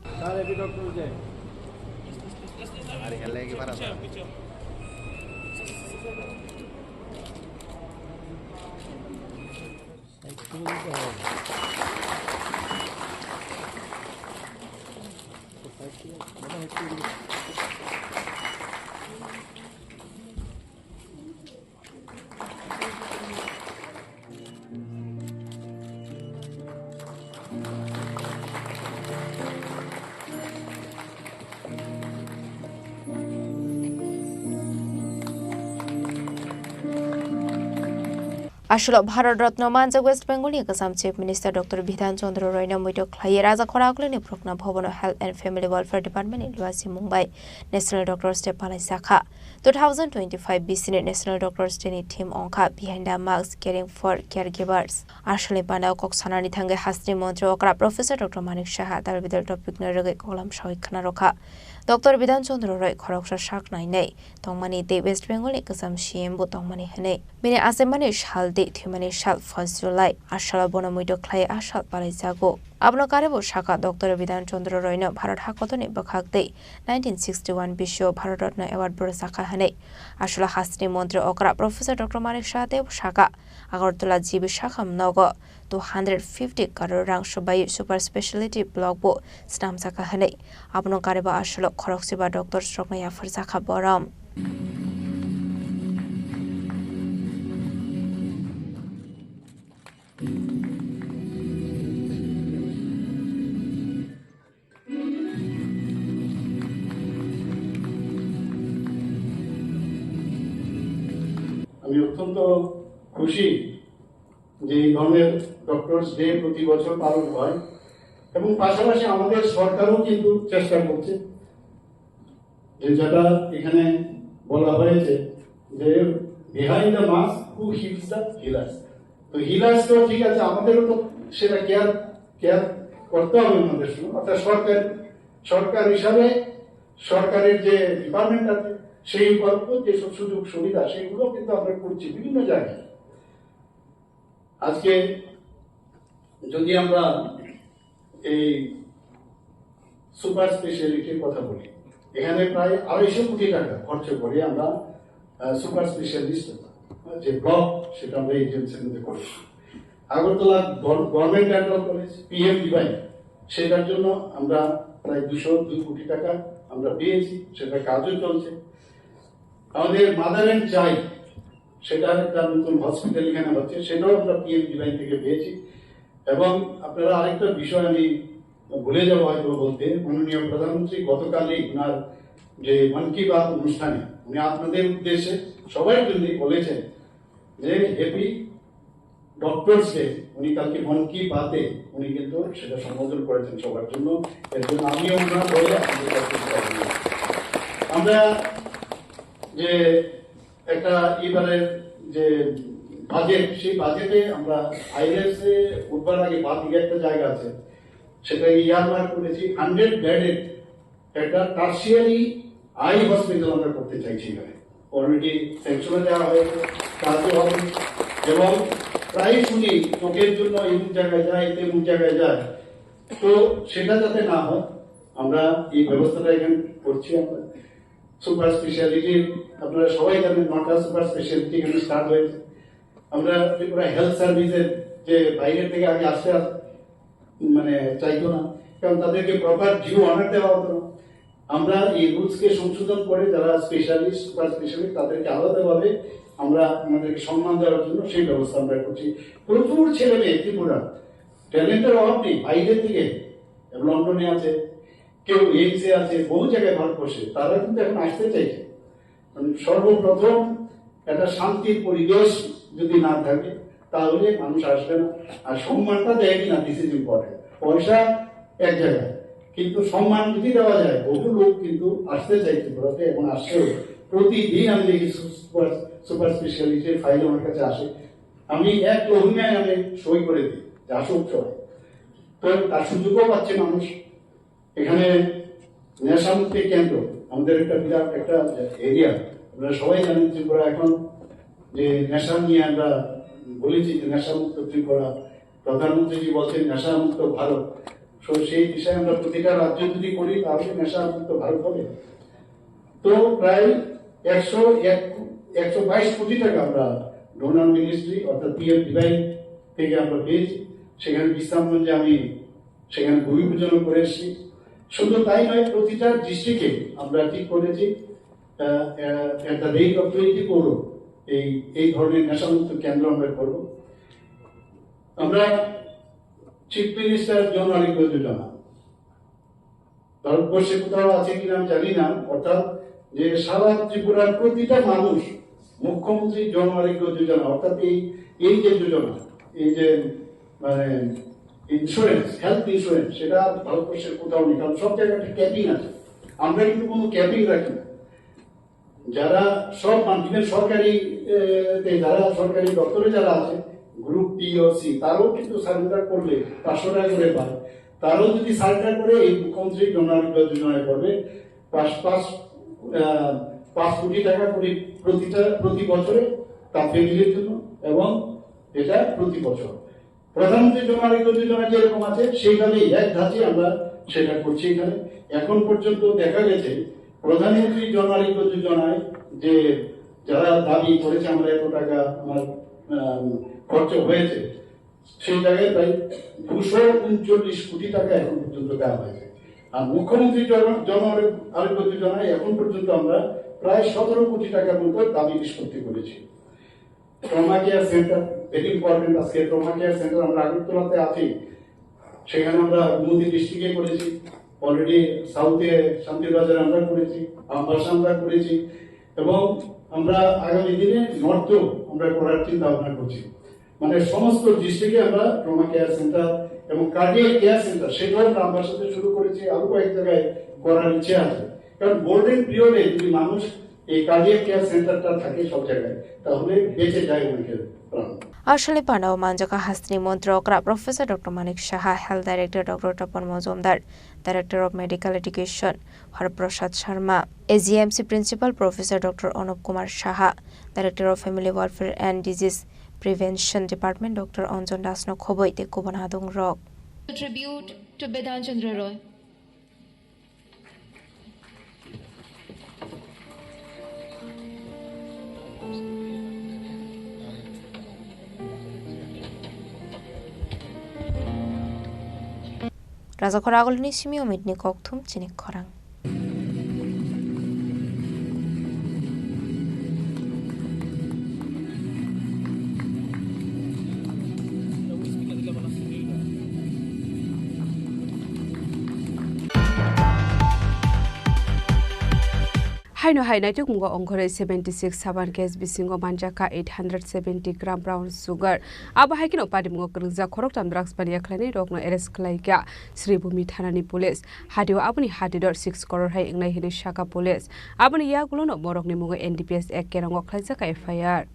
Aswk Bharat Ratna manjak West Bengal ni Assam Chief Minister Doctor Bidhan Chandra Roy no muito khlaiwi Raja Khora Agulini Prokna Bhavan o Health and Family Welfare Department ni luasi mung bai National Doctors Day palai jakha. Two thousand twenty-five B C ni National Doctors Day ni theme wngkha Behind the Mask, Caring for Caregivers. Aswkni panda o kok sanani thangwi hasteni montri okra Professor Doctor Manik Saha dal bidal topic no rwgwi koklam sawi khna rwkha. Doctor Bidhan Chandra Roy khoroksa sak nainai tongmani tei West Bengal ni kwcham C M bo tongmani hwnwi bini achaimani sal tei thwimani sal first July. A salo bono muito khlai a sal palaijago. Abono karwi bo sakha Doctor Bidhan Chandra Roy no Bharat hakotorni bwkhak tei nineteen sixty-one bisio Bharat Ratna Award bo rwjakha hwnwi. A salo hasteni montri okra Professor Doctor Manik Saha tei sakha Agartala G B Sakham nogo two hundred fifty crore rang swbai super speciality block bo snamjakha hwnwi. Abono karwi bo a salo khoroksa ba doctors rokno yapharjakha borom. আমি অত্যন্ত খুশি যে এই ধরনের doctors day প্রতি বছর পালন হয় এবং পাশাপাশি আমাদের সরকারও কিন্তু চেষ্টা করছে, যে যেটা এখানে বলা হয়েছে যে behind the mask, who heals the healers। তো হিলার্স তো ঠিক আছে, আমাদেরও তো সেটা কেয়ার কেয়ার করতে হবে ওনাদের সঙ্গে। অর্থাৎ সরকার সরকার হিসাবে সরকারের যে ডিপার্টমেন্ট আছে, সেই উপলক্ষে যেসব সুযোগ সুবিধা, সেগুলো কিন্তু আমরা করছি বিভিন্ন জায়গায়। আজকে যদি আমরা এই সুপার স্পেশালিটির কথা বলি, এখানে প্রায় আড়াইশো কোটি টাকা খরচ করে আমরা সুপার স্পেশালিস্ট যে ব্লক, সেটা আমরা এইচএমসির মধ্যে করেছি। আগরতলা গভর্নমেন্ট ডেন্টাল কলেজ, পিএমডিওয়াই, সেটার জন্য আমরা প্রায় দুশো দুই কোটি টাকা আমরা পেয়েছি, সেটা কাজও চলছে। আমাদের মাদার অ্যান্ড চাইল্ড, সেটার একটা নতুন হসপিটাল এখানে হচ্ছে, সেটাও আমরা পিএমডিওয়াই থেকে পেয়েছি। এবং আপনারা আরেকটা বিষয় আমি ভুলে যাবো হয়তো বলতে, মাননীয় প্রধানমন্ত্রী গতকালই ওনার যে মন কি বাত অনুষ্ঠানে উনি আপনাদের উদ্দেশ্যে সবার জন্য বলেছেন যে হ্যাপি ডক্টরস ডে। উনি কালকে মন কি বাতে উনি কিন্তু সেটা সম্বোধন করেছেন সবার জন্য। এর জন্য আমিও ওনার হয়ে আপনাদের কাছে কৃতজ্ঞ। আমরা যে একটা এবারে যে বাজেট, সেই বাজেটে আমরা আইএলএস এ উঠবার আগে বাদ দিয়ে একটা জায়গা আছে, সেটা ইয়ারমার্ক করেছি হান্ড্রেড বেডেড একটা টার্সিয়ারি আই হসপিটাল আমরা করতে চাইছি এখানে। অলরেডি স্যাংশনে দেওয়া হয়েছে, কাজও হবে। এবং প্রায় শুনি চোখের জন্য এমন জায়গায় যায়, তেমন জায়গায় যায়, তো সেটা যাতে না হয়, আমরা এই ব্যবস্থাটা এখানে করছি। আমরা সুপার স্পেশালিটি, আপনারা সবাই জানেন, নটা সুপার স্পেশালিটি এখানে স্টার্ট হয়েছে। আমরা ত্রিপুরা হেলথ সার্ভিসের যে বাইরে থেকে আগে আসতে আস-, মানে চাইতো না, কারণ তাদেরকে প্রপার ডিউ অনার দেওয়া হতো না। আমরা এই রুলসকে সংশোধন করে যারা স্পেশালিস্ট, সুপার স্পেশালিস্ট, তাদেরকে আলাদাভাবে আমরা ওনাদেরকে সম্মান দেওয়ার জন্য সেই ব্যবস্থা আমরা করছি। প্রচুর ছেলে মেয়ে ত্রিপুরা, ট্যালেন্টের অভাব নেই, বাইরে থেকে লন্ডনে আছে, কেউ এইমসে আছে, বহু জায়গায় ভারতবর্ষে, তারা কিন্তু এখন আসতে চাইছে। মানে সর্বপ্রথম একটা শান্তির পরিবেশ যদি না থাকে, তাহলে মানুষ আসবে না। আর সম্মানটা দেয় কিনা, দিস ইজ ইম্পর্টেন্ট। পয়সা এক জায়গায়, কিন্তু সম্মান যদি দেওয়া যায়, বহু লোক কিন্তু আসতে চাই ত্রিপুরাতে এবং আসছেও। প্রতিদিন আমি দেখি সুপার সুপার স্পেশালিটির ফাইল আমার কাছে আসে। আমি এক লহুমায় আমি সই করে দিই যে আসুক সবাই। তো তার সুযোগও পাচ্ছে মানুষ। এখানে নেশামুক্তি কেন্দ্র, আমাদের একটা বিরাট একটা এরিয়া। আপনারা সবাই জানেন, ত্রিপুরা এখন যে নেশা নিয়ে আমরা বলেছি যে নেশামুক্ত ত্রিপুরা, প্রধানমন্ত্রীজি বলছেন নেশামুক্ত ভারত। তো সেই দিশায় আমরা প্রতিটা রাজ্য যদি করি, তাহলে নেশামুক্ত ভারত হবে। তো প্রায় একশো এক, একশো বাইশ কোটি টাকা আমরা ডোনার মিনিস্ট্রি অর্থাৎ পিএম ডিভাইন থেকে আমরা পেয়েছি। সেখানে বিশ্রামগঞ্জে আমি সেখানে ভূমি পূজনও করে এসেছি। শুধু তাই নয়, প্রতিটা ডিস্ট্রিক্টে আমরা ঠিক করেছি at the rate of twenty crore এই এই ধরনের নেশামুক্ত কেন্দ্র আমরা করব। আমরা চিফ মিনিস্টার জন আরোগ্য যোজনা ভারতবর্ষে কোথাও আছে কিনা আমি জানি না, অর্থাৎ যে সারা ত্রিপুরার প্রতিটা মানুষ মুখ্যমন্ত্রী জন আরোগ্য যোজনা, অর্থাৎ এই, এই যে যোজনা, এই যে মানে ইন্স্যুরেন্স, হেলথ ইন্স্যুরেন্স, সেটা ভারতবর্ষের কোথাও নেই, কারণ সব জায়গায় একটা ক্যাপিং আছে। আমরা কিন্তু কোনো ক্যাপিং রাখি না। যারা সব মানে সরকারি, এ, তে যারা সরকারি দপ্তরে যারা আছে, গ্রুপ বি ও সি, তারাও কিন্তু সারেন্ডার করলে পাঁচশো টাকা করে পায়। তারাও যদি সারেন্ডার করে, এই মুখ্যমন্ত্রী জন আরোগ্য যোজনায় করবে, পাঁচ, পাঁচ, আহ, পাঁচ কোটি টাকা করে প্রতিটা, প্রতি বছরে তার ফ্যামিলির জন্য, এবং এটা প্রতি বছর। প্রধানমন্ত্রী জন আরোগ্য যোজনা যেরকম আছে, সেইভাবেই এক ধাঁচে আমরা সেটা করছি এখানে। এখন পর্যন্ত দেখা গেছে, প্রধানমন্ত্রী জন আরোগ্য যোজনায় যে যারা দাবি করেছে, আমরা এত টাকা আমার, আম, খরচ হয়েছে, সেই জায়গায় প্রায় দুশো উনচল্লিশ কোটি টাকা এখন পর্যন্ত দেওয়া হয়েছে। আর মুখ্যমন্ত্রী জন, জন আরোগ্য যোজনায় এখন পর্যন্ত আমরা প্রায় সতেরো কোটি টাকার মতো দাবি নিষ্পত্তি করেছি। Trauma care centre, very important. আজকে ট্রমা কেয়ার সেন্টার আমরা আগরতলাতে আছি, সেখানে আমরা গোমতী ডিস্ট্রিক্টে করেছি, অলরেডি সাউথে শান্তিবাজারে আমরা করেছি, আমবাসা আমরা করেছি, এবং আমরা আগামী দিনে নর্থেও আমরা করার চিন্তা ভাবনা করছি। মানে সমস্ত ডিস্ট্রিক্টে আমরা ট্রমা কেয়ার সেন্টার এবং কার্ডিয়াক কেয়ার সেন্টার, সেটাও আমরা আমবাসাতে শুরু করেছি, আরো কয়েক জায়গায় করার ইচ্ছে আছে। কারণ গোল্ডেন পিরিয়ডে যদি মানুষ এই কার্ডিয়াক কেয়ার সেন্টারটা থাকে সব জায়গায়, তাহলে বেঁচে যায় অনেকের প্রাণ। Aswlani pandao manjaka hasteni montri okra Professor Doctor Manik Saha, Health Director Doctor Tapan Mojumdar, Director of Medical Education Har Prasad Sharma, A G M C Principal Professor Doctor Anup Kumar Saha, Director of Family Welfare and Disease Prevention Department Doctor Anjan Das no khoboi tei kubun hadung rok. Tribute to Bidhan Chandra Roy. Rajakhor agulini simi omitni kokthum chini khorang. Haino hai naitukmungo ongkhorwi seventy six saban case bisingo manjakha eight hundred seventy gram brown sugar. Abo hai kheno patimungo kwrwngjak khoroktham drugs baniya khlainai rokno arrest khlaikha Sribhumi thanani police. Hatio aboni hatidor six crore hai wngnai hinwi sakha police. Aboni yagulono borokni mungo N D P S Act kerongo khlaijak F I R.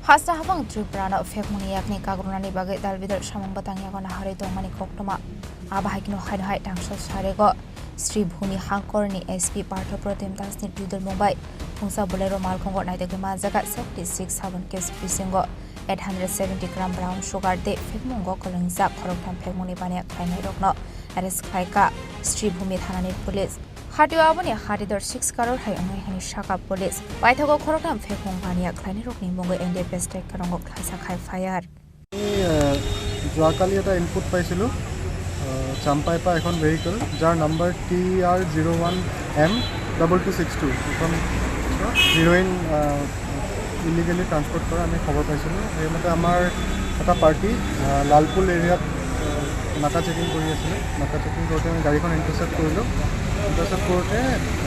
Hasta habang Tripura no phekmungni yakni kagrunani bagwi dalbidal samung bwtang yago naharwi tongmani koktwma. Abo hai kheno haino hai tangso sarego Sribhumi hangkorni S P Partho Protim Das ni twidulmung bai phungsa Bolero malkhungo naitugwi manjak seventy six saban case bisingo eight hundred seventy gram brown sugar tei phekmungo kwlwngjak khoroktham phekmungni baniya khlainairokno arrest khlaikha Sribhumi thanani police. Hatio aboni hatidor six crore hai wngnai hinwi sakha police. Paithago khoroktham phekmung baniya khlainairokni mungwi N D P S Act kerongo khlaijak F I R. আমি, আহ, যোৱাকালি এটা ইনপুট পাইছিলোঁ, আহ, চাম্পাইৰ পৰা এখন vehicle, যাৰ number T R zero one M double two six two, এখন heroin, uh, illegally transport কৰা আমি খবৰ পাইছিলোঁ। সেইমতে আমাৰ এটা পাৰ্টি, আহ, লালপুল এৰিয়াত, আহ, নাকা চেকিং কৰি আছিলে। নাকা চেকিং কৰোঁতে আমি গাড়ীখন ইণ্টাৰচেপ্ট কৰিলোঁ। ইণ্টাৰচেপ্ট কৰোঁতে,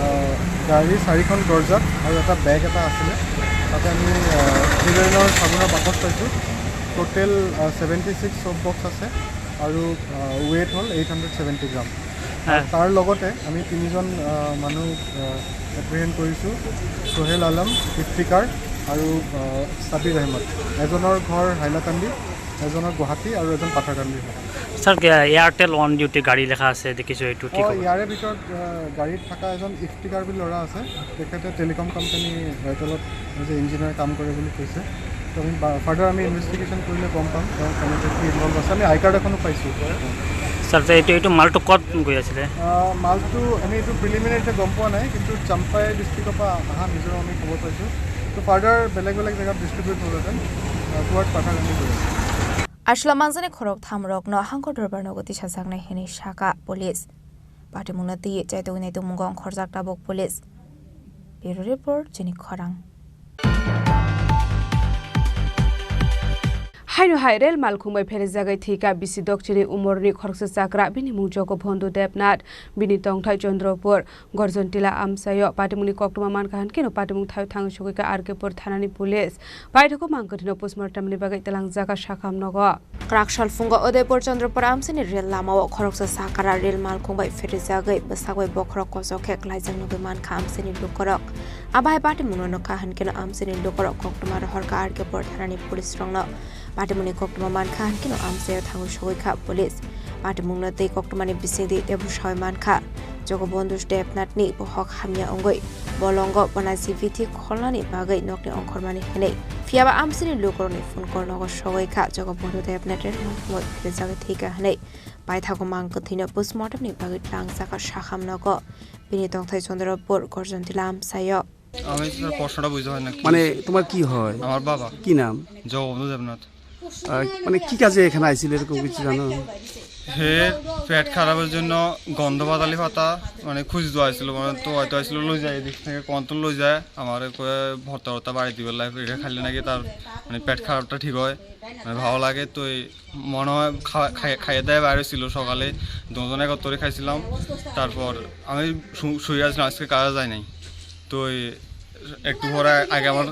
আহ, গাড়ী চাৰিখন দৰ্জাত আৰু এটা বেগ এটা আছিলে। তাতে আমি, আহ, হিৰইনৰ চাবোনৰ বাকচ পাইছোঁ। টোটেল, আহ, ছেভেণ্টি ছিক্স চব বক্স আছে আৰু, আহ, ৱেইট হ'ল এইট হাণ্ড্ৰেড ছেভেণ্টি গ্ৰাম। হা। আৰু তাৰ লগতে আমি তিনিজন, আহ, মানুহ, আহ, এপ্ৰিহেণ্ড কৰিছোঁ, সোহেল আলম, ইফতিকাৰ আৰু, আহ, ছাবিৰ আহমদ। এজনৰ ঘৰ হাইলাকান্দি, এজনৰ গুৱাহাটী আৰু এজন পাথাৰকান্দি হয়। ছাৰ, এয়া এয়াৰটেল অন ডিউটি গাড়ী লেখা আছে, দেখিছোঁ এইটো কি অ, খবৰ? ইয়াৰে ভিতৰত, আহ, গাড়ীত থকা এজন ইফতিকাৰ বুলি ল'ৰা আছে, তেখেতে টেলিকম কোম্পানী এয়াৰটেলত এজ এ ইঞ্জিনিয়াৰ কাম কৰে বুলি কৈছে। তো আমি বা-, ফাৰ্ডাৰ আমি ইনভেষ্টিগেশ্যন কৰিলে গম পাম তেওঁ কেনেকৈ কি ইনভল্ভ আছে। আমি আই কাৰ্ড এখনো পাইছোঁ। ছাৰ, যে এইটো, এইটো মালটো ক'ত গৈ আছিলে? আহ, মালটো আমি এইটো প্ৰিলিমিনাৰীতে গম পোৱা নাই, কিন্তু চাম্পাই ডিষ্ট্ৰিক্টৰ পৰা অহা মিজোৰাম আমি খবৰ পাইছোঁ। তো ফাৰ্ডাৰ বেলেগ বেলেগ জেগাত ডিষ্ট্ৰিবিউট হ'লহেঁতেন, আহ, টুৱাৰ্ড পাথাৰকান্দি গৈ আছে। Aswla manjani khorok thamrokno hangkor dorbar nogo tisajaknai hinwi sakha police. Patimungno twiwi chaitugwi naitukmungo ongkhorjak tabuk police. Bureau report, chini khorang. Haino hai rel malkhung bai pherejagwi thwikha bisi dokchini umorni khoroksa chakra, bini mung Jogobondhu Debnath, bini tongthai Chandrapur Gorjontila amchaio. Patimungni koktwma mankha hwnkhe no patimung thaio thangwi sogwikha R K Pur thanani police. Paithakgo mangkwthwino postmortemni bagwi twlangjak kha sakham nogo. Kwrak salphungo Udaipur Chandrapur amchaini rel lamao khoroksa chakra rel malkhung bai pherejagwi bwsak bai bokhorok kochok khe klaijak nugwi mankha amchaini lukurok. Abo hai patimungno nukha hwnkhe no amchaini lukurok koktwma rohorkha R K Pur thanani police rokno. Patimungni koktwma mankha hwnkhe no amchaio thangwi sogwikha police. Patimungno tei koktwmani bisingtwi teibo sawi mankha. Jogobondhu Debnathni bohok hamya wngwi bolongo bona G P T kholnani bagwi nokni ongkhormani hwnwi. Phiyaba amchaini lukurokni phone call nogo sogwikha Jogobondhu Debnath rel malkhungwi pherejagwi thwikha hwnwi. Paithakgo mangkwthwino postmortemni bagwi twlangjak kha sakham nogo. Bini tongthai Chandrapur Gorjontila amchaio. আমি স্যার প্রশ্নটা বুঝতে পারি না কি। মানে তোমার কি হয়? আমার বাবা। কি নাম? জগবন্ধু দেবনাথ। আহ, মানে কি কাজে এখানে আইছিল এরকম কিছু জানো? হে পেট খারাপের জন্য গন্ধ বাতালি পাতা মানে খুঁজতে আইছিল, মানে তো হয়তো আইছিল লই যায়, এদিক থেকে কোন তো লই যায়, আমার কয়ে ভর্তা ভর্তা বাড়ি দিবার লাগে, এটা খাইলে নাকি তার মানে পেট খারাপটা ঠিক হয়, মানে ভালো লাগে। তো এই মনে হয় খাওয়া-, খাই-, খাইয়ে দাইয়ে বাইরে ছিল সকালে, দুজন একত্রে খাইছিলাম। তারপর আমি শু-, শুয়ে আছিলাম, আজকে কাজে যাই নাই। তো এই একটু পরে আগে আমার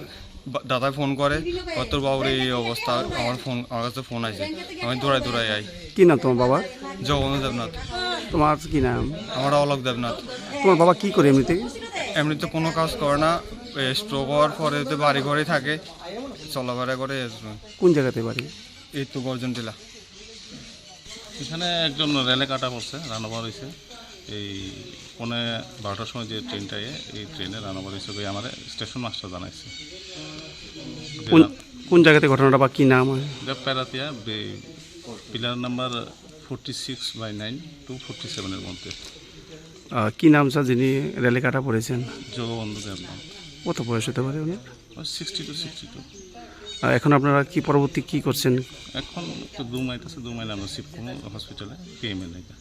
বা-, দাদায় ফোন করে, "ও, তোর বাবুর এই অবস্থা, আমার ফোন, আমার কাছে ফোন আছে।" আমি দৌড়াই দৌড়াই আই। কি নাম তোমার বাবার? জগবন্ধু দেবনাথ। তোমার কি নাম? আমার অলোক দেবনাথ। তোমার বাবা কি করে এমনিতে? এমনিতে কোনো কাজ করে না, এই স্ট্রোক হওয়ার পরে তো বাড়ি ঘরেই থাকে, চলাফেরা করে এরকম। কোন জায়গাতে বাড়ি? এই তো গর্জন টিলা। এখানে একজন রেলে কাটা পড়ছে, রান ওভার হয়েছে। এই পৌনে বারোটার সময় যে ট্রেনটা এ, এই ট্রেনে রান ওভার হয়েছে, ওই আমার স্টেশন মাস্টার জানাইছে। যে কোন, রা- কোন জায়গাতে ঘটনাটা বা কি নাম? এটা প্যারাতিয়া বে-, pillar number forty six by nine to forty সেভেনের মধ্যে। আহ, কি নাম স্যার যিনি রেলে কাটা পড়েছেন? জগবন্ধু দেবনাথ। কত বয়স হতে পারে ওনার? ওই সিক্সটি টু, সিক্সটি টু। আহ, এখন আপনারা কি পরবর্তী কি করছেন? এখন তো দু মাইল আছে, দু মাইল আমরা শিফট করবো হসপিটালে, পিএমএল এটা।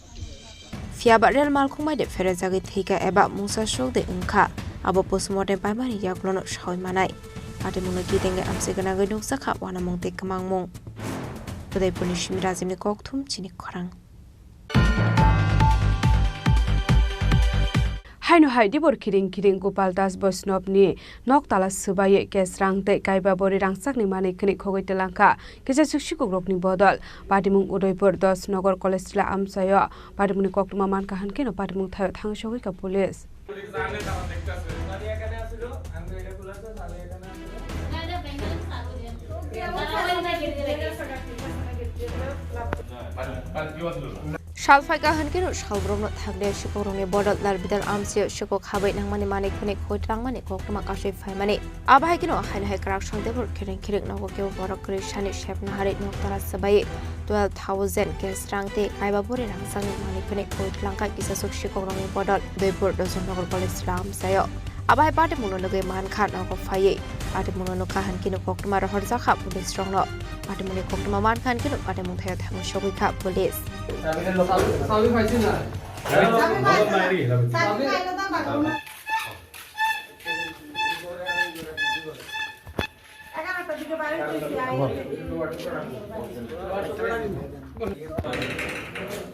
Phiyaba rel malkhung bai de pherejagwi thwikha eba mungsa suk de wngkha, abo postmortem paimani yaklono sawi manai. Patimungno kitenge amchai gwnangwi nukjakha uanamung tei kwmangmung. Udaipurni Simi Rajibni kokthum chini khorang. Haino hai dibor khiring khiring Gopal Das Boishnobni nok tala swbaiwi cash rang tei kaiba bori rangchakni manwi khwnwi khogwi twlangkha kisa suk sikukrokni bodol. Patimung Udaipur dos Nogor College Tila amchaio patimungni koktwma mankha hwnkhe no patimung thaio thangwi sogwikha police. Sal phaikha hwnkhe no salbrumno thanglia sikokrokni bodol dal bidal amchaio sikok habai nangmani manwi khwnwi khogwi twlangmani koktwma kasui phaimani. Abo hai kheno haino hai kwrak sal debor khiring khiring nogo kebo borok kwrwi sani sepna harwi nok tala swbai twelve thousand cash rang tei kaiba bori rangchakni manwi phwnwi khogwi twlangkha kisasuk sikokrokni bodol Udaipur Dojon Nogor College Tila amchaio. Abo hai patimungno nugwi mankha nogo phaiwi patimungno nukha hwnkhe no koktwma rohorjakha police rokno. Patimungni koktwma mankha hwnkhe no patimung thaio thangwi sogwikha police.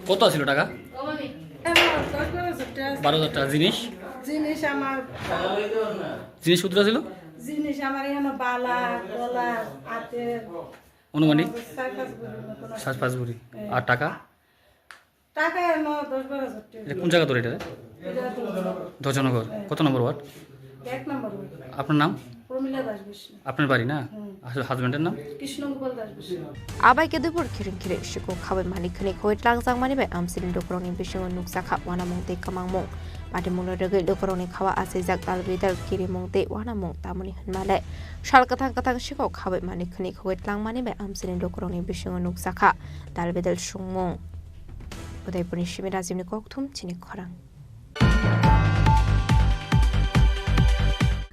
কত আছিল টাকা? বারো হাজার টাকা। জিনিস? জিনিস আমার জিনিস কতটা ছিল? জিনিস আমার এখানে বালা, গলা, হাতে অনুমানিক? চার পাঁচ ভরির মতন আছে। চার পাঁচ ভরি। হ্যাঁ। আর টাকা? টাকা এমন দশ বারো হাজার টাকা। এটা কোন জায়গা ধরে এটা? এটা তো ধজনগর। হ্যাঁ। কত নম্বর ওয়ার্ড? এক নম্বর ওয়ার্ড। আপনার নাম? প্রমীলা দাস বিষ্ণু। আপনার বাড়ি না? হুম। আসলে হাজবেন্ডের নাম? কৃষ্ণগোপাল দাস Vishnu. Abai khe dubur khiring khiring sikok khabai mani khwnwi khogwi tlangjakmani bai amchaini lukurokni bisingo nukjakha uanamung tei kwmangmung. Patimungno rwgwi lukurokni khawa achaijak dal bidal kirimung tei uanamung tamoni hwnmale sal kwthang kwthang sikok khabai mani khwnwi khogwi tlangmani bai amchaini lukurokni bisingo nukjakha dal bidal sungmung. Udaipurni Simi Rajibni kokthum chini khorang.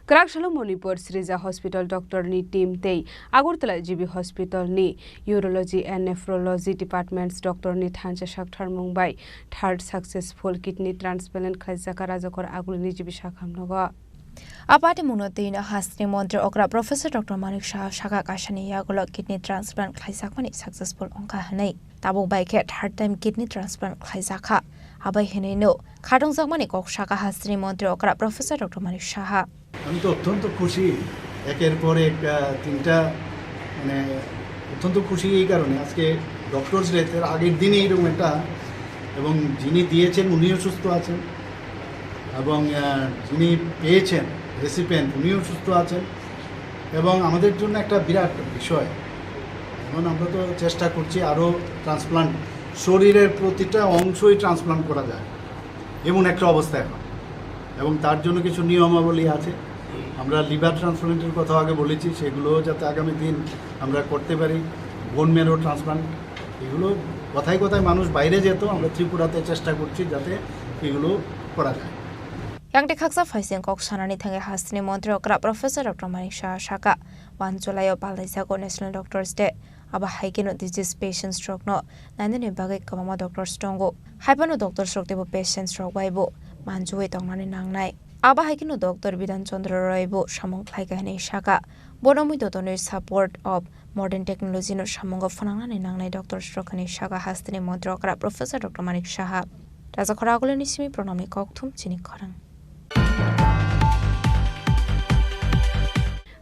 Kwrak salo Manipur Srija Hospital doctor ni team tei Agartala G B Hospital ni Urology and Nephrology Departments doctor ni thansa saktharmung bai third successful kidney transplant khlaijak Rajakor Aguli ni G B sakham nogo. A patimungno twino hasteni montri okra Professor Doctor Manik Saha sakha kaisani yagulo kidney transplant khlaijakmani successful wngkha hwnwi. Tabuk bai khe third time kidney transplant khlaijakha. Abai hwnwino khatungjakmani kok sakha hasteni montri okra Professor Doctor Manik Saha. আমি তো অত্যন্ত খুশি, একের পর এক, আহ, তিনটা, মানে, অত্যন্ত খুশি এই কারণে, আজকে ডক্টরস ডেতে আগের দিনই এরকম একটা, এবং যিনি দিয়েছেন উনিও সুস্থ আছেন, এবং, আহ, যিনি পেয়েছেন, রেসিপিয়েন্ট, উনিও সুস্থ আছেন, এবং আমাদের জন্য একটা বিরাট বিষয়। এখন আমরা তো চেষ্টা করছি আরও ট্রান্সপ্লান্ট, শরীরের প্রতিটা অংশই ট্রান্সপ্লান্ট করা যায়, এমন একটা অবস্থা এখন। এবং তার জন্য কিছু নিয়মাবলী আছে। আমরা লিভার ট্রান্সপ্লান্টের কথা আগে বলেছি, সেগুলো যাতে আগামী দিন আমরা করতে পারি। বোন ম্যারো ট্রান্সপ্লান্ট, এগুলো কথায় কথায় মানুষ বাইরে যেত, আমরা ত্রিপুরাতে চেষ্টা করছি যাতে এগুলো করা যায়। Yang tei khaksa phaising kok sanani thangwi hasteni montri okra Professor Doctor Manik Saha sakha, one July o palaijago National Doctors Day. Abo hai kheno disease patients rokno nainani bagwi kwbangma doctors tongo. Hai phano doctors rok teibo patients rok bai bo manjui tongnani nangnai. Abo hai kheno Doctor Bidhan Chandra Roy bo samung khlaikha hwnwi sakha. Bono mui dotonwi support of modern technology no samungo phwnangnani nangnai doctors rok hwnwi sakha hasteni montri okra Professor Doctor Manik Saha. Raja Khoragulini simi Pranamni kokthum chini khorang.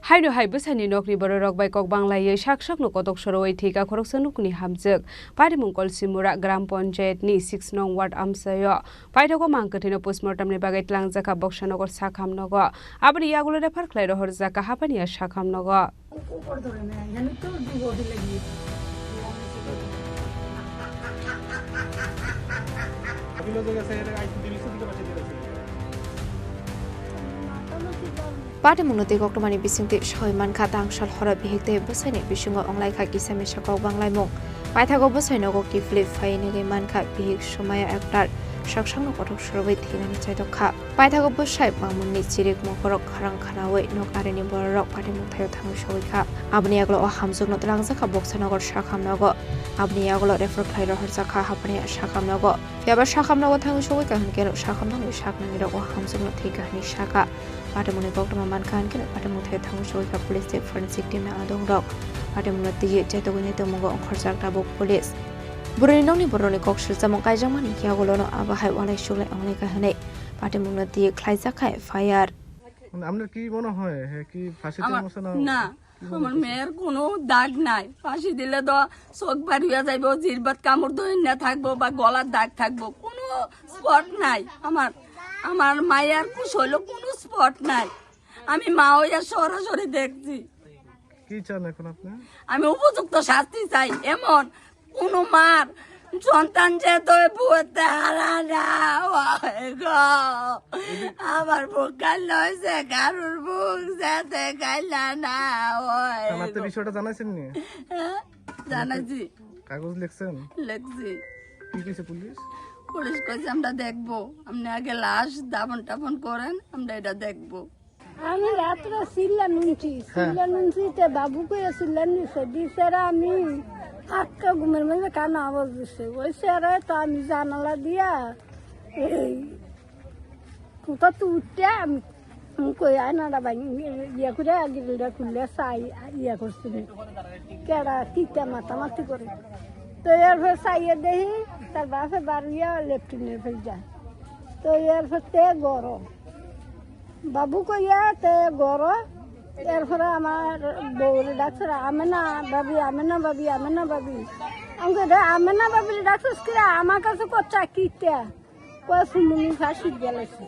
Haino hai bwsaini nokni bororok bai kok banglaiwi sak sakno kotok sorowi thwikha khoroksa nukni hamjwk. Patimung Kolsimura Gram Panchayat ni six nong ward amchaio paithago mang kwthwino postmortem ni bagwi tlangjakha Boksanagar Sakham nogo. Aboni yagulo refer khlai rohorjakha Hapania Sakham nogo. Patimungno twi koktwmani bisingtwi soi mankha, tangsal horo bihik tei bwsaini bisingo wnglaikha kisa misa kok banglaimung. Paithago bwsai nogo kiphilwi phai nugwi mankha, bihik somaya ektar saksakno kothok sorowi thinani chaidok kha. Paithago bwsai mamungni chirik mokorok kharang khanaui nok arini bororok patimung thaio thangwi sogwi kha. Aboni yagulo o hamjwkno twlangjakha Boksanagar Sakham nogo. Aboni yagulo refer khlai rohorjakha Hapania Sakham nogo. Phiyaba Sakham nogo thangwi sogwi kha hwnkhe Sakham nokni saknanirok o hamjwkno thwikha hwnwi sakha. Patimungni koktwma mankha hwnkhe patimung thaio thangwi sogwi kha police tei forensic team ni adongrok. Patimungno twiwi chaitogwi nai tongmungo ongkhorjak tabuk police. Bwrwini nokni borokni kok swrwngsamung kaijakmani yagulono abo hai walai suglai wnglaikha hwnwi patimungno twiwi khlaijak kha F I R. মানে, আপনার কি মনে হয়? হ্যাঁ, কি ফাঁসিতে আমার, বসে না? না, কি মনে আমার করছেন? মেয়ের কোনো দাগ নাই। ফাঁসি দিলে তো চোখ বার হইয়া যাইবো, জিরবাত কামড় ধরে না থাকবো বা গলার দাগ থাকবো, কোনো স্পট নাই। আমার, আমার মায়ের কুশ হইলো কোনো স্পট নাই। আমি মা হইয়া সরাসরি দেখছি। কি চান এখন আপনি? আমি উপযুক্ত শাস্তি চাই। এমন কোনো মার সন্তান যে তো বুঝতে হারা না হয় গো। আমার বুক কান্না হয়েছে, কারোর বুক যাতে কান্না না হয় থানাতে গো। বিষয়টা জানাইছেন নি? হ্যাঁ, জানাইছি। কাগজ লিখছেন? লিখছি। কি কইছে পুলিশ? পুলিশ কইছে, "আমরা দেখবো, আপনি আগে লাশ দাফন টাফন করেন, আমরা এটা দেখবো।" আমি রাত্রে চিল্লা নুনছি, হ্যাঁ। চিল্লা নুনছি, তে বাবু কইয়া চিল্লা নিছে, দিছে রে আমি আটকা ঘুমের মধ্যে কানে আওয়াজ দিছে, ওই স্যারে তো আমি জানালা দিয়া এই কোথা তো উঠতে আমি, আমি কই আয়নাটা ভাঙি ইয়ে করে গ্রিলটা খুললে চাই ইয়ে করছি, কেডা কিতা মাতামাতি করে। তো এরপর চাইয়ে দেখি তার বাপে বারুইয়া লেট্রিনের ফের যায়। তো এরপর তে গরম বাবু কইয়া তে গরো, এরপরে আমার বউরে ডাকছে, "আমেনা ভাবি, আমেনা ভাবি, আমেনা ভাবি।" আমি কই, "রে আমেনা ভাবিরে ডাকছিস কি রে? আমার কাছে কচ্ছা কিতা?" কয়, "সুমনি ফাঁসি গেলাইছে।"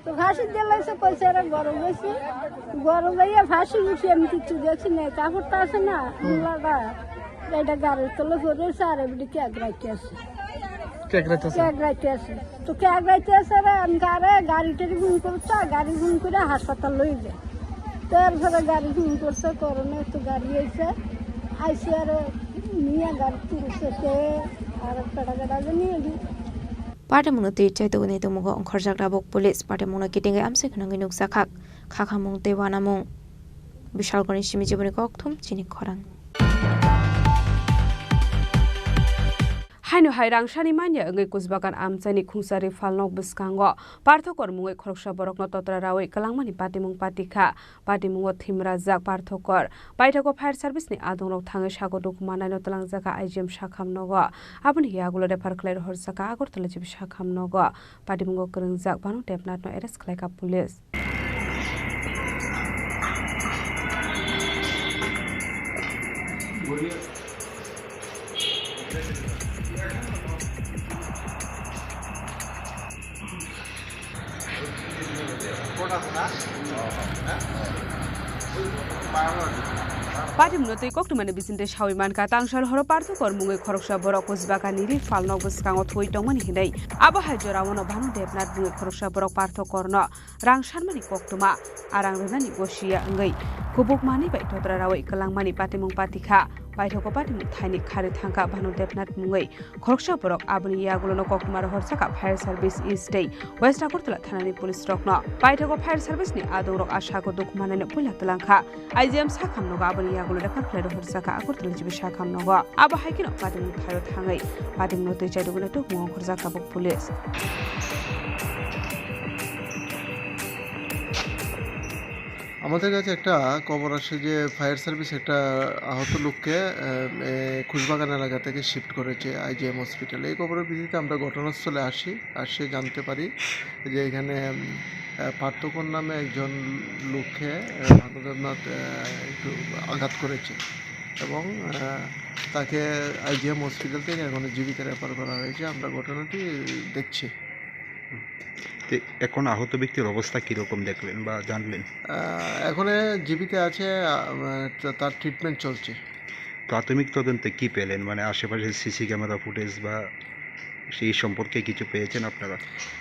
তো ফাঁসি গেলাইছে, কইছে, "এরা গরো গেছে।" গরো যাইয়া ফাঁসি গেছি, আমি কিচ্ছু দেখছি না, কাপড়টা আছে না, হুম। মুলাটা, এটা গাড়ির তলে পড়ে রয়েছে, আর এমনি কি এক রাখতে আছে। কেক রাইতেছে। কেক রাইতে আছে। তো কেক রাইতে আছে রে, আমি আরে গাড়ি টাড়ি ফোন করতো, গাড়ি ফোন করে হাসপাতাল লই যায়। তো এরপরে গাড়ি ফোন করছে, করোনা তো গাড়ি আইছে, আইসে আরে নিয়ে গাড়ি তুলছে, সে আর পেটা গেটা যে নিয়ে গেছে। Patimungno twi chaitugwi tongmungo ongkhorjak tabuk police. Patimungno kitingwi amsai khwnangwi nukjakha khakhamung tei uanamung. Bishalgorni simi jiboni kokthum chini khorang. Haino hai rangsani manya wngwi Kusbagan amchaini khungsari phalnok bwskango Parthokor mungwi khoroksa borokno totra rawi kwlangmani patimung patikha. Patimungo thimrajak Parthokor. Paithakgo fire service ni adongrok thangwi sago dukhu mannaino twlangjaka I G M sakham nogo. Aboni yagulo refer khlai rohorjaka Agartala G B sakham nogo. Patimungo kwrwngjak Bhanu Debnath no arrest khlaikha police. Patimungno twi koktwmani bisingtwi sawi mankha, tangsal horo Parthokor mungwi khoroksa borok Kusbaga niri phalnok bwskango thwi tongmani hinwi. Abo hai jorao no Bhanu Debnath mungwi khoroksa borok Parthokor no rang sanmani koktwma, a rang rwnani gosia wngwi kubuk manwi bai totra rawi kwlangmani patimung patikha. Paithakgo patimung thaini kharwi thangkha Bhanu Debnath mungwi khoroksa borok. Aboni yagulono koktwma rohorjaka fire service east tei West Agartala thanani police rokno. Paithakgo fire service ni adongrok a sago dukhu mannaino puila twlangkha. I G M sakham nogo aboni yagulo refer khlai rohorjaka Agartala G B sakham nogo. Abo hai kheno patimung thaio thangwi patimungno twi chaidugwi tubungo ongkhorjak tabuk police. আমাদের কাছে একটা খবর আসে যে fire service একটা আহত লোককে, আহ, এ, খুশবাগান এলাকা থেকে শিফট করেছে আইজিএম হসপিটালে। এই খবরের ভিত্তিতে আমরা ঘটনাস্থলে আসি, আসে জানতে পারি যে এখানে, উম, আহ, পার্থকর নামে একজন লোককে, আহ, ভানুদেবনাথ, আহ, একটু আঘাত করেছে এবং, আহ, তাকে আইজিএম হসপিটাল থেকে এখন জিবিতে রেফার করা হয়েছে। আমরা ঘটনাটি দেখছি। তো এখন আহত ব্যক্তির অবস্থা কিরকম দেখলেন বা জানলেন? আহ, এখন এ জিবিতে আছে, আহ, তা-, তার ট্রিটমেন্ট চলছে। প্রাথমিক তদন্তে কি পেলেন? মানে, আশেপাশে সিসি ক্যামেরা ফুটেজ বা সেই সম্পর্কে কিছু পেয়েছেন আপনারা?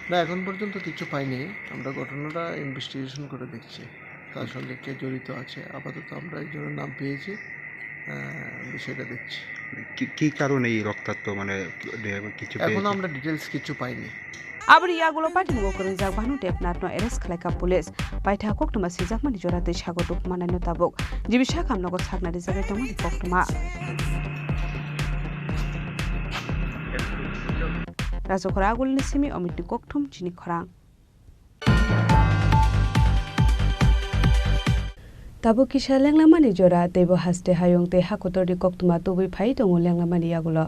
না, এখন পর্যন্ত কিছু পাইনি। আমরা ঘটনাটা ইনভেস্টিগেশন করে দেখছি, তার সঙ্গে কে জড়িত আছে। আপাতত আমরা একজনের নাম পেয়েছি, আহ, বিষয়টা দেখছি। কি, কি কারণে এই রক্তাক্ত, মানে, কিছু এখনো পেয়েছেন? আমরা ডিটেলস কিছু পাইনি। Aboni yagulo patimung o kwrwngjak Bhanu Debnath no arrest khlaikha police. Paitha koktwma swijakmani jora tei sago dukhu mannaino tabuk. G B sakham nogo sakna rijagwi tongmani koktwma. Rajakhor Agulni simi Omitni kokthum chini khorang. Tabuk kisa lenglamani jora, teibo haste hayung tei hakotorni koktwma tubui phai tongo lenglamani yagulo.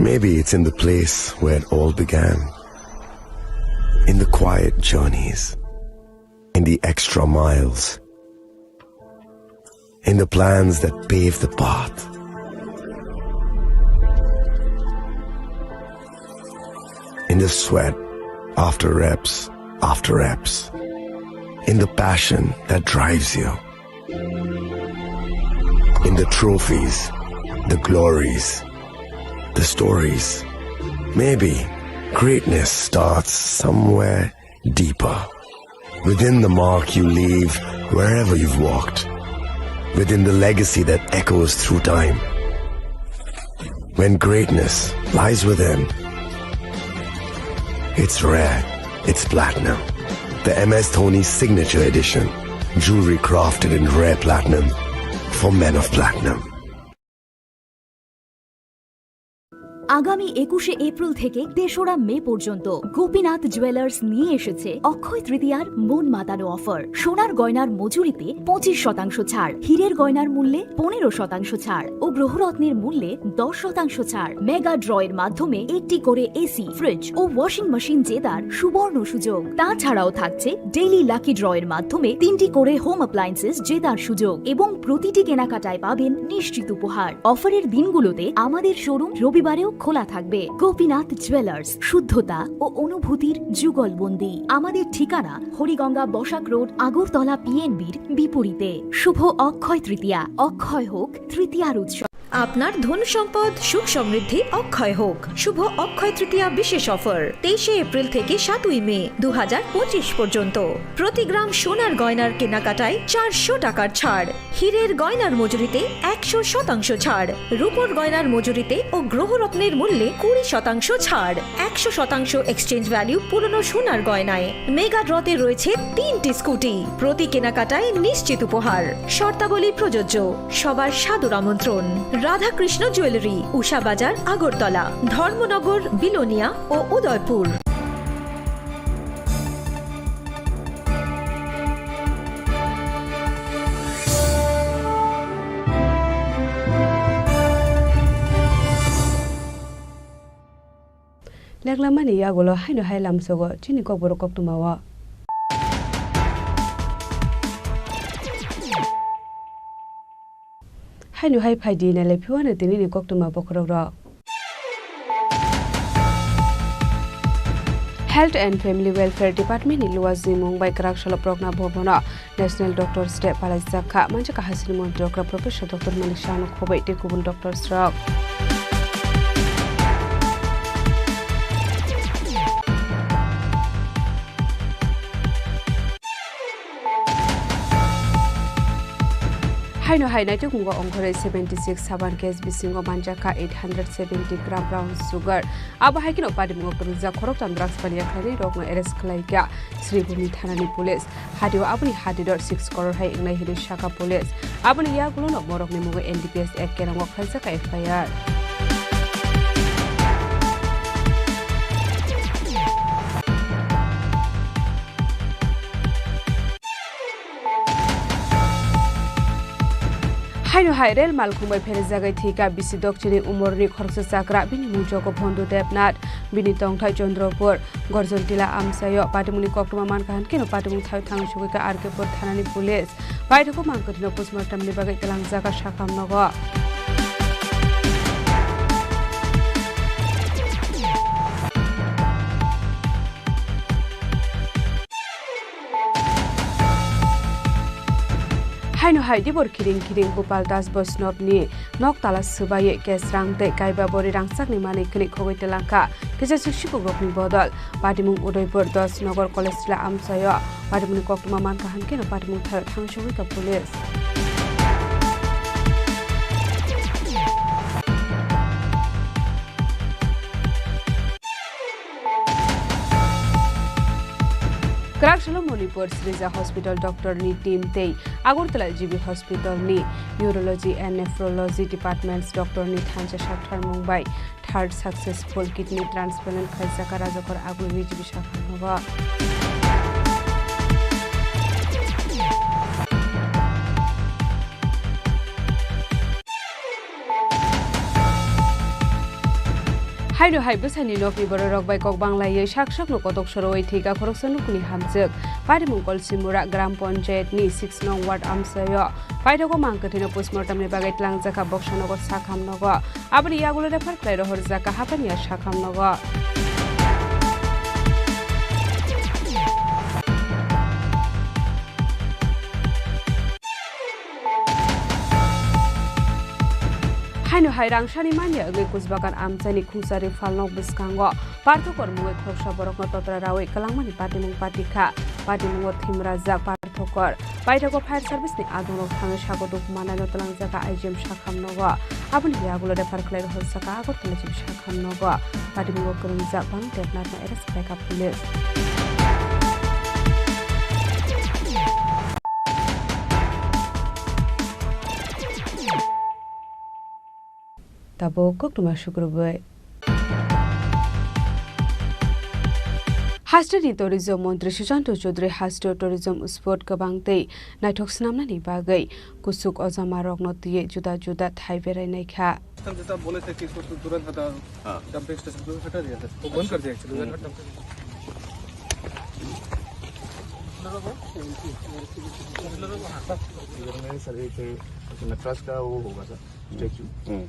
Maybe it's in the place where it all began. In the quiet journeys, in the extra miles, in the plans that pave the path, in the sweat after reps after reps, in the passion that drives you, in the trophies, the glories, the stories. Maybe greatness starts somewhere deeper. Within the mark you leave wherever you've walked. Within the legacy that echoes through time. When greatness lies within, it's rare, it's platinum. The M S Dhoni Signature Edition. Jewelry crafted in rare platinum for men of platinum. আগামী একুশে এপ্রিল থেকে তেসরা মে পর্যন্ত গোপীনাথ জুয়েলার্স নিয়ে এসেছে অক্ষয় তৃতীয়ার মন মাতানো অফার। সোনার গয়নার মজুরিতে পঁচিশ শতাংশ ছাড়, হীরের গয়নার মূল্যে পনেরো শতাংশ ছাড় ও গ্রহরত্নের মূল্যে দশ শতাংশ ছাড়। মেগা ড্রয়ের মাধ্যমে একটি করে এসি, ফ্রিজ ও ওয়াশিং মেশিন জেতার সুবর্ণ সুযোগ। তাছাড়াও থাকছে ডেইলি লাকি ড্রয়ের মাধ্যমে তিনটি করে হোম অ্যাপ্লায়েন্সেস জেতার সুযোগ এবং প্রতিটি কেনাকাটায় পাবেন নিশ্চিত উপহার। অফারের দিনগুলোতে আমাদের শোরুম রবিবারেও খোলা থাকবে। গোপীনাথ জুয়েলার্স, শুদ্ধতা ও অনুভূতির যুগলবন্দি। আমাদের ঠিকানা হরিগঙ্গা বসাক রোড, আগরতলা পিএনবির বিপরীতে। শুভ অক্ষয় তৃতীয়া, অক্ষয় হোক তৃতীয়ার উৎসব। আপনার ধন সম্পদ সুখ সমৃদ্ধি অক্ষয় হোক। শুভ অক্ষয় তৃতীয়া বিশেষ অফার, তেইশে এপ্রিল থেকে সাতই মে দু হাজার পঁচিশ পর্যন্ত। প্রতি গ্রাম সোনার গয়নার কেনাকাটায় চারশো টাকার ছাড়, হীরের গয়নার মজুরিতে একশো শতাংশ ছাড়, রূপোর গয়নার মজুরিতে ও গ্রহরত্নের মূল্যে কুড়ি শতাংশ ছাড়, একশো শতাংশ এক্সচেঞ্জ ভ্যালু পুরনো সোনার গয়নায়। মেগা ড্রতে রয়েছে তিনটি স্কুটি, প্রতি কেনাকাটায় নিশ্চিত উপহার। শর্তাবলী প্রযোজ্য। সবার সাদর আমন্ত্রণ। রাধাকৃষ্ণ জুয়েলারি, উষা বাজার, আগরতলা, ধর্মনগর, বিলোনিয়া ও Udaipur. Leklamani yagulo haino hai lamsogo chini kokborok koktwmao. Haino hai phaidi nailai phiwano tinini koktwma bokhorokrok. Health and Family Welfare Department ni luwa jwimung bai kwrak salo Progna Bhavan o National Doctors Day palaijak kha. Manjak kha hasini montri okra Professor Doctor Manik Saha no khobwi tei kubun doctors rok. Haino hai naitukmungo ongkhorwi seventy six saban case bisingo manjak kha eight hundred seventy gram brown sugar. Abo hai kheno patimungo kwrwngjak khoroktham drugs paniya khlainai rokno arrest khlai kha Sribhumi thanani police. Hatio aboni hatidor six crore hai wngnai hinwi sakha police. Aboni yagulono borokni mungo N D P S Act kerango khlaijak kha F I R. Haino hai rel malkhung bai pherjagwi thwikha bisi dokchini umorni khoroksa chakra, bini mung jogo Bhondu Debnath, bini tongthai Chandrapur, Gorjontila amchaio. Patimungni koktwma mankha hwnkhe no patimung thaio thangwi sugwi kha R K Pur thanani police. Paithakgo mankha hwnkhe no postmortemni bagwi twlangjak kha sakham nogo. Haino hai dibor khiring khiring Gopal Das Vaishnavni nok tala swbaiwi cash rang tei kaiba bori rangchakni manwi khwnwi khogwi twlang kha kisa swk sibukrokni bodol. Patimung Udaipur Das Nagar College tila amchaio patimungni koktwma mankha hwnkhe no patimung thaio thangwi sogwi kha police. Kwrak salo Manipur Srija Hospital doctor ni team tei Agartala G B Hospital ni Urology and Nephrology Departments doctor ni thansa saktharmung bai third successful kidney transplant khaijak Rajakor Aguluri G B sakhang nogo. Haino hai bwsani nokni bororok bai kok banglaiwi sak sakno kotok sorowi thwikha khoroksa nukni hamjwk. Patimung Kolsimura Gram Panchayat ni six nong ward amchaio paithakgo mankha thwino postmortem ni bagwi twlangjakha boksa nogo sakham nogo. Aboni yagulo refer khlai rohorjakha hapaniya sakham nogo. Haino hai rangsani manya wngwi Kusbagan amchaini khungsari phalnok bwskango parthokor mungwi khoroksa borokno totra rawi kwlangmani patimung patikha. Patimungo thimrajak parthokor. Paithakgo fire service ni adongrok thangwi sago duk manaino twlangjakha I G M sakham nogo. Aboni yagulo refer khlai rohorjakha Agartala G B sakham nogo. Patimungo kwrwngjak Bhanu Debnathno arrest khlaikha police. Tabuk koktwma sukrubwi. Hasteni tourism montri Sushanta Chowdhury hasteo tourism spot kwbang tei naithok swnamnani bagwi kuchuk ojamarokno twiwi juda juda thai berainai kha. जैसा बोले थे कि इसको तुरंत हटा, हाँ। Dumping station को हटा दिया था, वो बंद कर दिया एक्चुअली। हम्म। इधर में सर एक नटराज का वो होगा sir, statue. Hmm.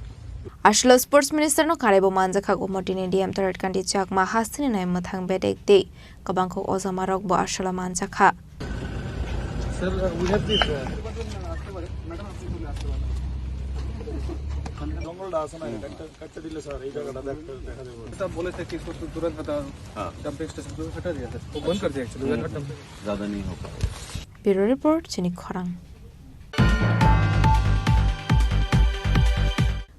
Aswk Sports Minister no karaibo manjakha Gomotini D M Tarat Kanti Chakma hasteni nai mwthang bedek tei kwbang kok ojamarok bo aswk manjakha. Sir, we have this, uh, जैसा बोले थे कि इसको तुरंत हटा, हाँ। Dumping station को हटा दिया था, वो बंद कर दिया एक्चुअली। हम्म। ज़्यादा नहीं हो पाएगा। Bureau Report, Chini Khorang.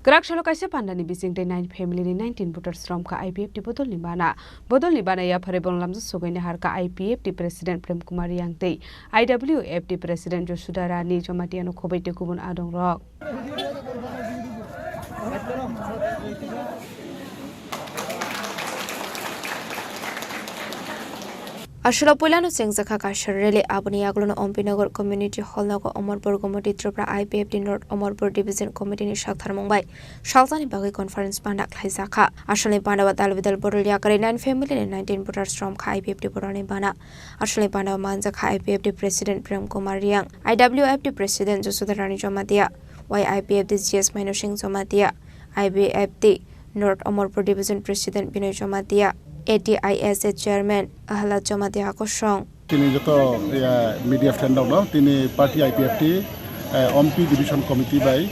Kwrak salo kaisa pandani bising tei nine family ni nineteen voters romkha I P F T bodolni bana. Bodolni bana yapharwi bolong lamjak sogwi naharkha I P F T President Prem Kumar Reang tei I W F T President Josuda Rani Jamatia no khobwi tei kubun adongrok. Aswk puilano chengjakha kaisa rally, aboni yagulono Ompinagar Community Hall nogo Omorpur Gomoti Tripura I P F T North Omorpur Division Committee ni saktharmung bai salsani bagwi conference panda khlaijakha. Aswkni panda o dal bidal borok yakarwi nine family ni nineteen voters romkha I P F T borokni bana. Aswkni panda o manjakha I P F T President Prem Kumar Reang, I W F T President Josuda Rani Jamatia, Y I P F T G S Maino Singh Jamatia, I B F T North Omorpur Division President Binoy Jamatia, A T I S A Chairman Ahlad Jamatia kosong. Tini joto, ya, media friend rok no, tini party I P F T, eh, Ompi Division Committee bai,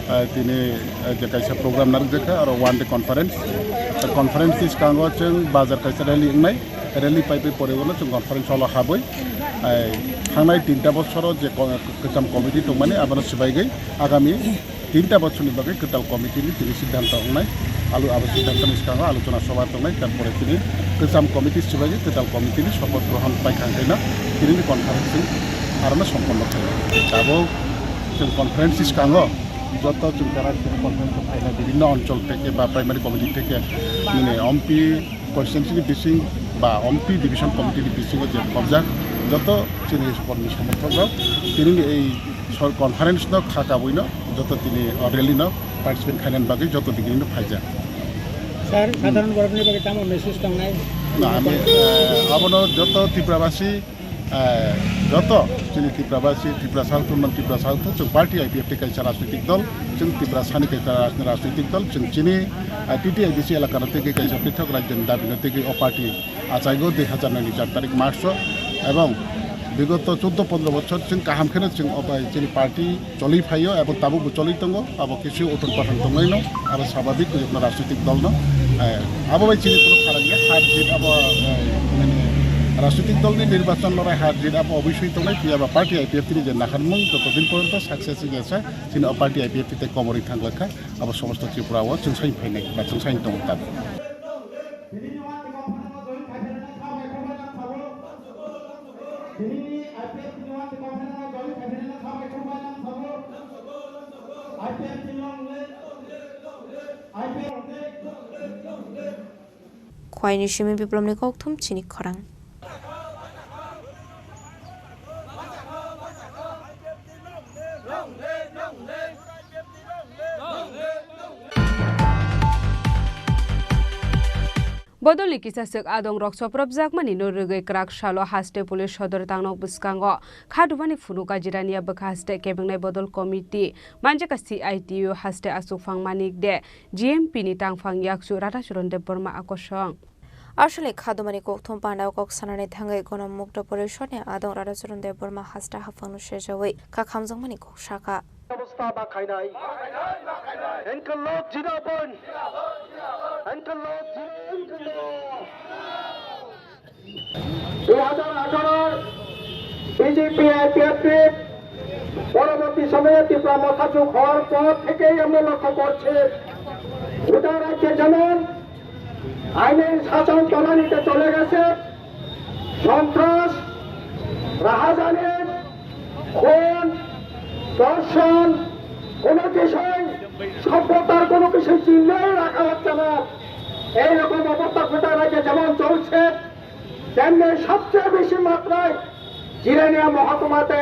eh, tini, eh, je kaisa program narwkjakha, aro one day conference. Eh, conference ni swkango chwng bazar kaisa rally wngnai, rally pai pai pore ulo chwng conference hall o habwi, eh, thangnai tinta bosoro je ko-, kwcham committee tongmani abono swbaigwi agami tinta bochorni bagwi kwtal committee ni tini siddhanto wngnai. Alu abo siddhanto ni swkango alochona sobha tongnai, tarpore tini kwcham committee swbaigwi kwtal committee ni sopoth grohon paikha hwnkhe no tini ni conference chwng arono somponno khainai. Tabuk chwng conference ni swkango joto chwng jara tini conference o phainai bibinno onchol theke ba primary committee theke nini Ompi constituency ni bising ba Ompi division committee ni bisingo je khobjak joto chini kormi somorthok rok tini ni ei sor conference no kha kabui no joto tini o rally no participate khainani bagwi joto digini no phaijak. Sir, hmm, sadharon borokni bagwi tamo message tongnai? Na, ami, eh, abono joto Tripurabasi, eh, joto chini Tripurabasi, Tripura South, Tripura South, chwng party I P F T kaisa rajnitik dol, chwng Tripura sani kaisa rajnitik dol, chwng chini, eh, T T I D C elakano tei kaisa pithok rajyoni dabino tei o party achaigo dui hazar nai ni char tarik March o, ebong bigoto chuddo pondro bochor chwng kaham kheno chwng o bai chini party choli phaio ebong tabukbo choli tongo, abo kisi uthon pathon tongnaino, abo sababik kuyukno rajnitik dolno, eh, abo bai chini kunu pharang ya, har jit abo, eh, mane rajnitik dolni nirbachon lorai har jit abo obisoi tongnai, phiya ba party I P F T ni je naharmung joto din porjonto success wngya sa, chini o party I P F T tei komorwi thanglakha, abo somosto Tripura o chwng sai phainai ba chwng sai tongo tabuk. Khwaini simi biplopni kokthum chini khorang. Bodolni kisa swk adongrok chopropjakmani no rwgwi kwrak salo haste police sodor tangnok bwskango khadubani phunuk kajirania bwkha haste kebengnai bodol committee manjaka C I T U haste Achukphang Manik de G M P ni tangphang yakchu Radhacharan Debbarma akosong. Aswkni khadumani kokthum pandao kok sanani thangwi Gonomukta Porishod ni adong Radhacharan Debbarma haste haphangno sejawi kha khamjakmani kok sakha. ব্যবস্থা না খাই নাই। ইনকলাব জিন্দাবাদ। ইনকলাব জিন্দাবাদ। দুই হাজার আঠারোর BJP IPFT পরবর্তী সময়ে ত্রিপুরা মথা যোগ হওয়ার পর থেকেই আমরা লক্ষ্য করছি, গোটা রাজ্যে যেমন আইনের শাসন তলানিতে চলে গেছে, সন্ত্রাস, রাহাজানি, খুন, ধর্ষণ, কোনো কিছুই সভ্যতার কোনো কিছু চিহ্নই রাখা হচ্ছে না। এইরকম অবস্থা গোটা রাজ্যে যেমন চলছে, তেমনি সবচেয়ে বেশি মাত্রায় জিরানিয়া মহকুমাতে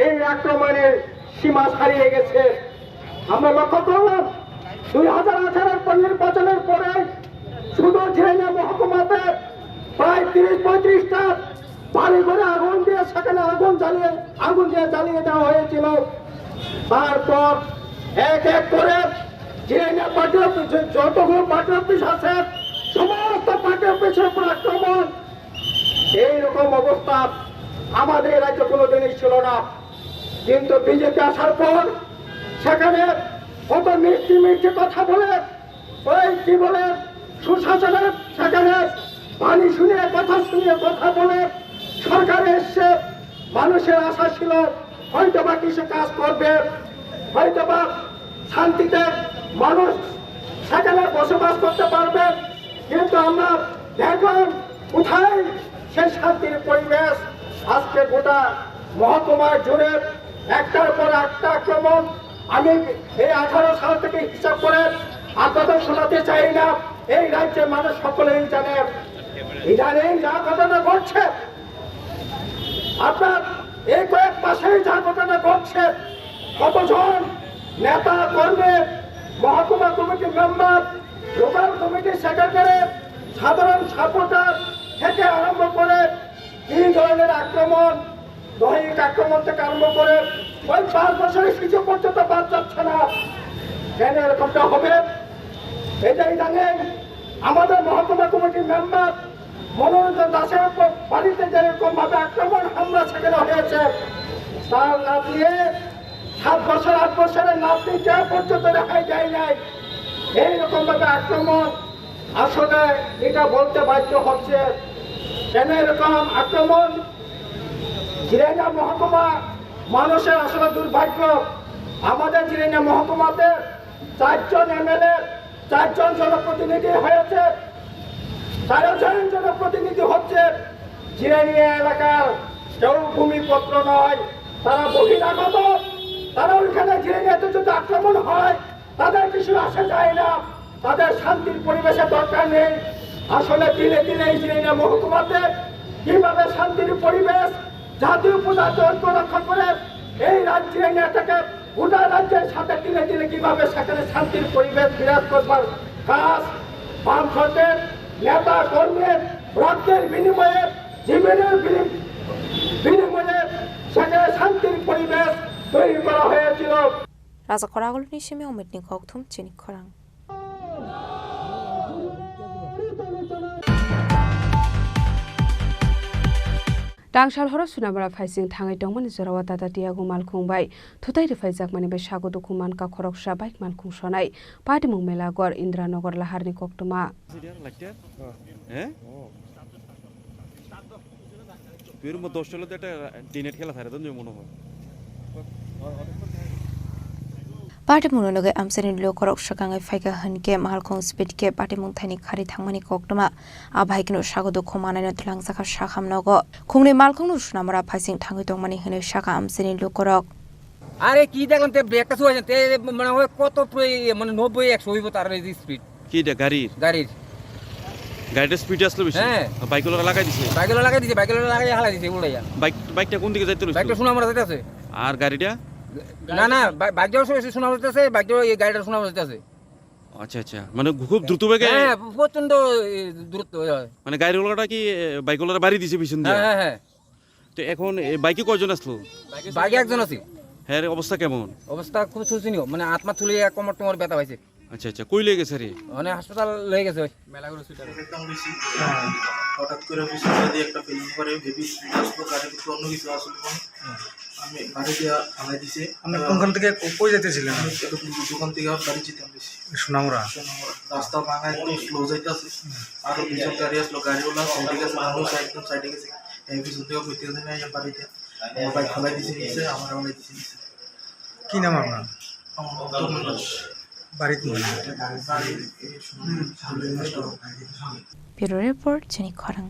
এই আক্রমণের সীমা ছাড়িয়ে গেছে। আমরা লক্ষ্য করলাম, দুই হাজার আঠারো নির্বাচনের পরে শুধু জিরানিয়া মহকুমাতে প্রায় তিরিশ পঁয়ত্রিশটা বাড়ি ঘরে আগুন দিয়ে, সেখানে আগুন জ্বালিয়ে, আগুন দিয়ে জ্বালিয়ে দেওয়া হয়েছিল। তারপর এক এক করে জিরানিয়া পার্টি অফিস, যতগুলো পার্টি অফিস আছে, সমস্ত পার্টি অফিসের উপর আক্রমণ। এইরকম অবস্থা আমাদের রাজ্যে কোনোদিনই ছিল না, কিন্তু বিজেপি আসার পর সেখানে কত মিষ্টি মিষ্টি কথা বলে, ওই কি বলে, সুশাসনের সেখানে বাণী শুনিয়ে, কথা শুনিয়ে, কথা বলে সরকারে এসছে। মানুষের আশা ছিল হয়তো বা কিছু কাজ করবে, হয়তো বা শান্তিতে মানুষ সেখানে বসবাস করতে পারবে, কিন্তু আমরা দেখলাম কোথায় সেই শান্তির পরিবেশ। আজকে গোটা মহকুমা জুড়ে একটার পর একটা আক্রমণ। আমি এই আঠারো সাল থেকে হিসাব করে আপনাদের শোনাতে চাই না, এই রাজ্যের মানুষ সকলেই জানে। ইদানিং যা ঘটনা ঘটছে, আপনার এই কয়েক মাসেই যা ঘটনা ঘটছে, কতজন নেতা কর্মী, মহকুমা committee member, local committee secretary, সাধারণ সাপোর্টার থেকে আরম্ভ করে কি ধরনের আক্রমণ, দৈহিক আক্রমণ থেকে আরম্ভ করে ওই পাঁচ বছরের শিশু পর্যন্ত বাদ যাচ্ছে না। কেন এরকমটা হবে? এটা ইদানিং আমাদের মহকুমা কমিটির মেম্বার মনোরঞ্জন দাসের উপর বাড়িতে যেরকম ভাবে আক্রমণ হামলা সেখানে হয়েছে, তার নাতনি সাত বছর আট বছরের নাতনিকে পর্যন্ত রেহাই দেয় নাই। এইরকম ভাবে আক্রমণ, আসলে এটা বলতে বাধ্য হচ্ছে। কেন এরকম আক্রমণ? জিরানিয়া মহকুমা মানুষের আসলে দুর্ভাগ্য। আমাদের জিরানিয়া মহকুমাতে চারজন এমএলএ, চারজন জনপ্রতিনিধি হয়েছে, চারজন জনপ্রতিনিধি হচ্ছে জিরানিয়া এলাকার কেউ ভূমিপুত্র নয়, তারা বহিরাগত। তারা ওইখানে জিরানিয়াতে যদি আক্রমণ হয়, তাদের কিছু আসে যায় না, তাদের শান্তির পরিবেশের দরকার নেই। আসলে দিনে দিনে এই জিরানিয়া মহকুমাতে কিভাবে শান্তির পরিবেশ, জাতীয় পূজা ঐক্য রক্ষা করে এই রাজ্যে নিয়ে থাকে, গোটা রাজ্যের সাথে দিনে দিনে কিভাবে সেখানে শান্তির পরিবেশ বিরাজ করবার কাজ বামফ্রন্টের নেতা কর্মীর রক্তের বিনিময়ে, জীবনের বিনিম-, বিনিময়ে সেখানে শান্তির পরিবেশ তৈরি করা হয়েছিল। Raja Khoragulni simi Omitni kokthum chini khorang. Tangsal horo Sunamura phaising thangwi tongmani jorao Tata Tiago malkhung bai thutai rwphaijakmani bai sago dukhu mankha khoroksa bike malkhung sonai. Patimung Melagor, Indranagar, Laharni koktwma. Tuir mo dosh tole de ekta dinner khela thare don mone hoy. Patimung no loge amsani lukorok swkangwi phaikha hwnkhe malkhung speed khe patimung thaini khari thangmani koktwma. Abahaikhe no sago dukhu manaino twlangjakha sakham nogo. Khungni malkhungno Sunamura phaising thangwi tongmani hwnwi sakha amsani lukorok. আরে কি দেখলাম, তে ব্রেকটা ছুঁয়েছে, তে মনে হয় কত প্রায় মানে নব্বই একশো হইব তার এই স্পিড কি এটা গাড়ির? গাড়ির। গাড়িটা স্পিডে আসলো বেশি? হ্যাঁ। বাইকগুলো লাগাই দিছে? বাইকগুলো লাগাই দিছে, বাইকগুলো লাগাই হালাই দিছে উল্টাইয়া। বাইক, বাইকটা কোন দিকে যাইতে লইছিল? বাইকটা সোনামুড়া যাইতে আছে। আর গাড়িটা? না, না, বাই-, বাইকটাও সো-, সো-, সোনামুড়া যাইতে আছে, বাইকটাও এই গাড়িটা সোনামুড়া যাইতে আছে। আচ্ছা, আচ্ছা, মানে খুব দ্রুত বেগে? হ্যাঁ, প্রচণ্ড, এ, দ্রুত, হয়। মানে গাড়িওয়ালাটা কি, এ, বাইকওয়ালাটা বাড়ি দিছে পিছন দিয়ে? হ্যাঁ, হ্যাঁ, হ্যাঁ। তো এখন এই বাইকে কয়জন আসলো? বাইকে একজন আছে। হ্যাঁ, এর অবস্থা কেমন? অবস্থা খুব শোচনীয়, মানে আত্মা তুলে কোমর টোমর ব্যথা পাইছে। আচ্ছা, আচ্ছা, কই লয়ে গেছে রে? মানে হাসপাতাল লয়ে গেছে ওই। মেলাগড় হসপিটালে। একদম বেশি। হঠাৎ করে পিছন দিয়ে একটা ফিল্ম করে হেভি স্পিড আসলো, গাড়ি কিন্তু অন্য কিছু আসলো না। আমি গাড়ি দিয়ে ফালাই দিছে। আপনি কোনখান থেকে কো-, কই যাইতেছিলেন? আমি একটা দোকান থেকে বাড়ি যেতাম বেশি। সোনামুড়া। সোনামুড়া। রাস্তা ভাঙা, একদম স্লো যাইতেছে। আরো দুজন গাড়ি আসলো, গাড়িওয়ালা সাইডে গেছে, মানুষ একদম সাইডে গেছে। এই পিছন থেকে কইতে গেছে না, এই বাড়িতে। আমার বাইক ফালাই দিছে নিচে, আমার ফালাই দিছে নিচে। কি নাম আপনার? আমার নাম তরুণ দাস। বাড়ি কোন? বাড়ি এই Sonamura. Bureau report, Chini Khorang.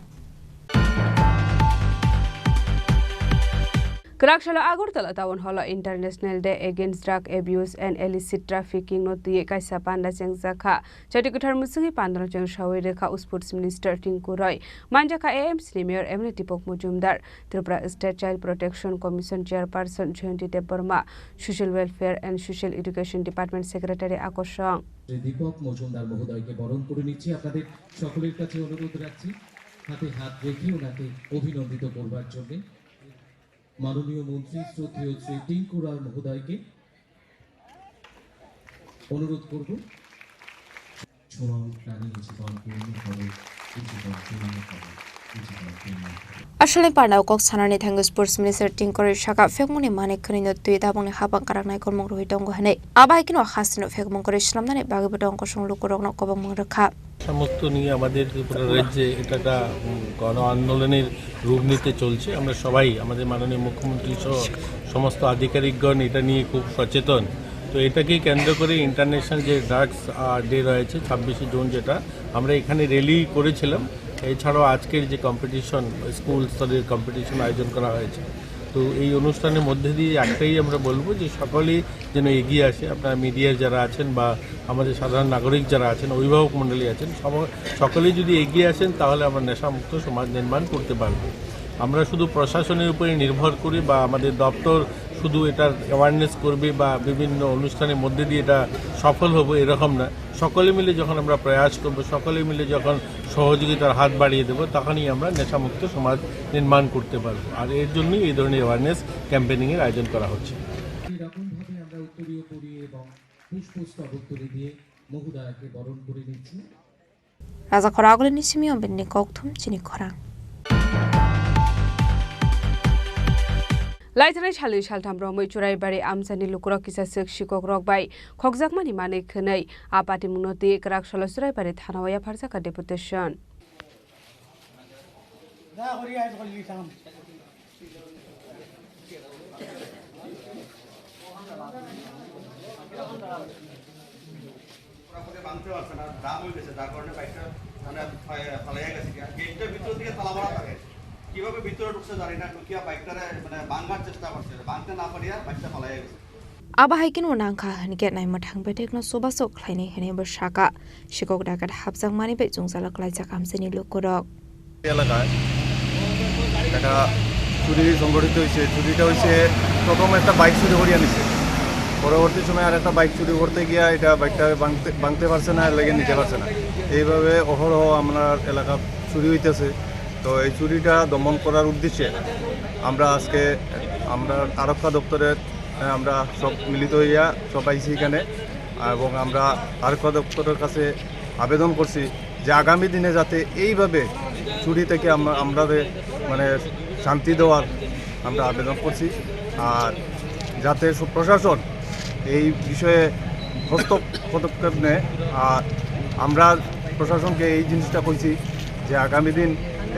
Kwrak salo Agartala Town Hall o International Day Against Drug Abuse and Illicit Trafficking no twiwi kaisa panda chengjakha. Chati kwthar mwswngwi pandano chengsawi rwkha Sports Minister Tinku Roy. Manjakha A M C ni Mayor M L A Deepak Majumdar, Tripura State Child Protection Commission Chairperson Jayanti Debbarma, Social Welfare and Social Education Department Secretary Akosong. Shri দীপক মজুমদার মহোদয়কে বরণ করে নিচ্ছি। আপনাদের সকলের কাছে অনুরোধ রাখছি, হাতে হাত রেখে ওনাকে অভিনন্দিত করবার জন্য। মাননীয় মন্ত্রী শ্রদ্ধেয় শ্রী টিঙ্কু রায় মহোদয়কে অনুরোধ করব। Aswlni parnao kok sanani thangwi Sports Minister Tinku Roy saka, phekmungni manwi khwnwino twi tabukni hapang kwraknai kormok rwui tongo hwnwi. Abo hai kheno hasteno phekmung kwrwi swnamnani bagwibo tongo kosong lukurokno kobongmung rwkha. সমস্ত নিয়ে আমাদের ত্রিপুরা রাজ্যে এটা একটা, উম, গণ আন্দোলনের রূপ নিতে চলছে। আমরা সবাই, আমাদের মাননীয় মুখ্যমন্ত্রী সহ সমস্ত আধিকারিকগণ এটা নিয়ে খুব সচেতন। তো এটাকে কেন্দ্র করে ইন্টারন্যাশনাল যে ড্রাগস, আহ, ডে রয়েছে ছাব্বিশে জুন, যেটা আমরা এখানে র্যালি করেছিলাম, এছাড়াও আজকের যে কম্পিটিশন, স্কুল স্তরের কম্পিটিশন আয়োজন করা হয়েছে। তো এই অনুষ্ঠানের মধ্যে দিয়ে একটাই আমরা বলবো যে সকলেই যেন এগিয়ে আসে। আপনারা মিডিয়ার যারা আছেন বা আমাদের সাধারণ নাগরিক যারা আছেন, অভিভাবক মণ্ডলী আছেন, সব-, সকলেই যদি এগিয়ে আসেন, তাহলে আমরা নেশামুক্ত সমাজ নির্মাণ করতে পারবো। আমরা শুধু প্রশাসনের উপরে নির্ভর করি বা আমাদের দপ্তর শুধু এটার অ্যাওয়ারনেস করবে বা বিভিন্ন অনুষ্ঠানের মধ্যে দিয়ে এটা সফল হবে, এরকম না। সকলে মিলে যখন আমরা প্রয়াস করব, সকলে মিলে যখন সহযোগিতার হাত বাড়িয়ে দেব, তখনই আমরা নেশামুক্ত সমাজ নির্মাণ করতে পারব। আর এর জন্যই এই ধরনের অ্যাওয়ারনেস ক্যাম্পেইনিংয়ের আয়োজন করা হচ্ছে। এরকমভাবে আমরা উত্তরীয় করি এবং পুষ্পস্তবক তুলে দিয়ে মহোদয়াকে বরণ করে নিচ্ছি। Raja khorang agulini simi o bini kokthum chini khorang. Laithanai salni saltham romwi Churaibari amchaini lukurok kisa swk sikokrok bai khokjakmani manwi khwnwi a patimungno twi kwrak salo Churaibari thanao yapharjakha deputation. পুরোপুরি ভাঙতে পারছে না, জাম হয়ে গেছে, যার কারণে বাইকটা মানে ফা-, ফালাইয়া গেছে গিয়া। গেটটার ভিতর দিকে তালা মারা থাকে, কিভাবে ভিতরে ঢুকছে জানি না, ঢুকিয়া বাইকটারে মানে ভাঙার চেষ্টা করছে, ভাঙতে না পারিয়া বাইকটা ফালাইয়া গেছে। Abo hai kheno nangkha hinkhe naimwthang bedekno chubachu khlainai hwnwi bo saka. Sikok dakat hapjakmani bai chwngsalu klaijak amchaini lukurok. এলাকায় একটা চুরি সংঘটিত হয়েছে। চুরিটা হয়েছে, প্রথম একটা বাইক চুরি করিয়া নিছে, পরবর্তী সময় আর একটা বাইক চুরি করতে গিয়া এটা বাইকটা ভাঙতে, ভাঙতে পারছে না, এর লাগি নিতে পারছে না। এইভাবে অহরহ আমরা এলাকা চুরি হইতেছে। তো এই চুরিটা দমন করার উদ্দেশ্যে আমরা আজকে, আমরা আরক্ষা দপ্তরের, আহ, আমরা সব মিলিত হইয়া সব আইছি এখানে, এবং আমরা আরক্ষা দপ্তরের কাছে আবেদন করছি যে আগামী দিনে যাতে এইভাবে চুরি থেকে আমরা, আমরা যে মানে শান্তি দেওয়ার আমরা আবেদন করছি। আর যাতে সব প্রশাসন এই বিষয়ে হস্ত পদক্ষেপ নেয়। আর আমরা প্রশাসনকে এই জিনিসটা কইছি যে আগামী দিন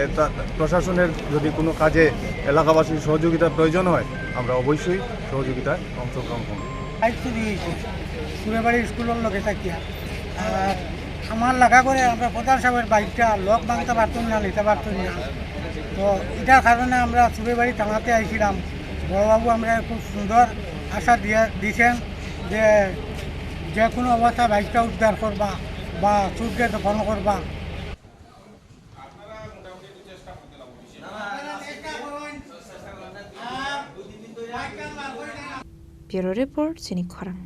এটা প্রশাসনের যদি কোনো কাজে এলাকাবাসীর সহযোগিতার প্রয়োজন হয়, আমরা অবশ্যই সহযোগিতায় অংশগ্রহণ করব। বাইক চুরি হয়েছে সুরেবাড়ি স্কুলের লগে থাকিয়া। আর আমার লাগা করে আমরা প্রধান সাহেবের বাইকটা লক ভাঙতে পারতাম না, নিতে পারতাম না। তো এটার কারণে আমরা সুরেবাড়ি থানাতে আইছিলাম। বড়বাবু আমরা খুব সুন্দর আশা দিয়ে দিয়েছেন যে যে কোনো অবস্থায় বাইকটা উদ্ধার করবা বা চুরকে দমন করবা। Bureau Report, chini khorang.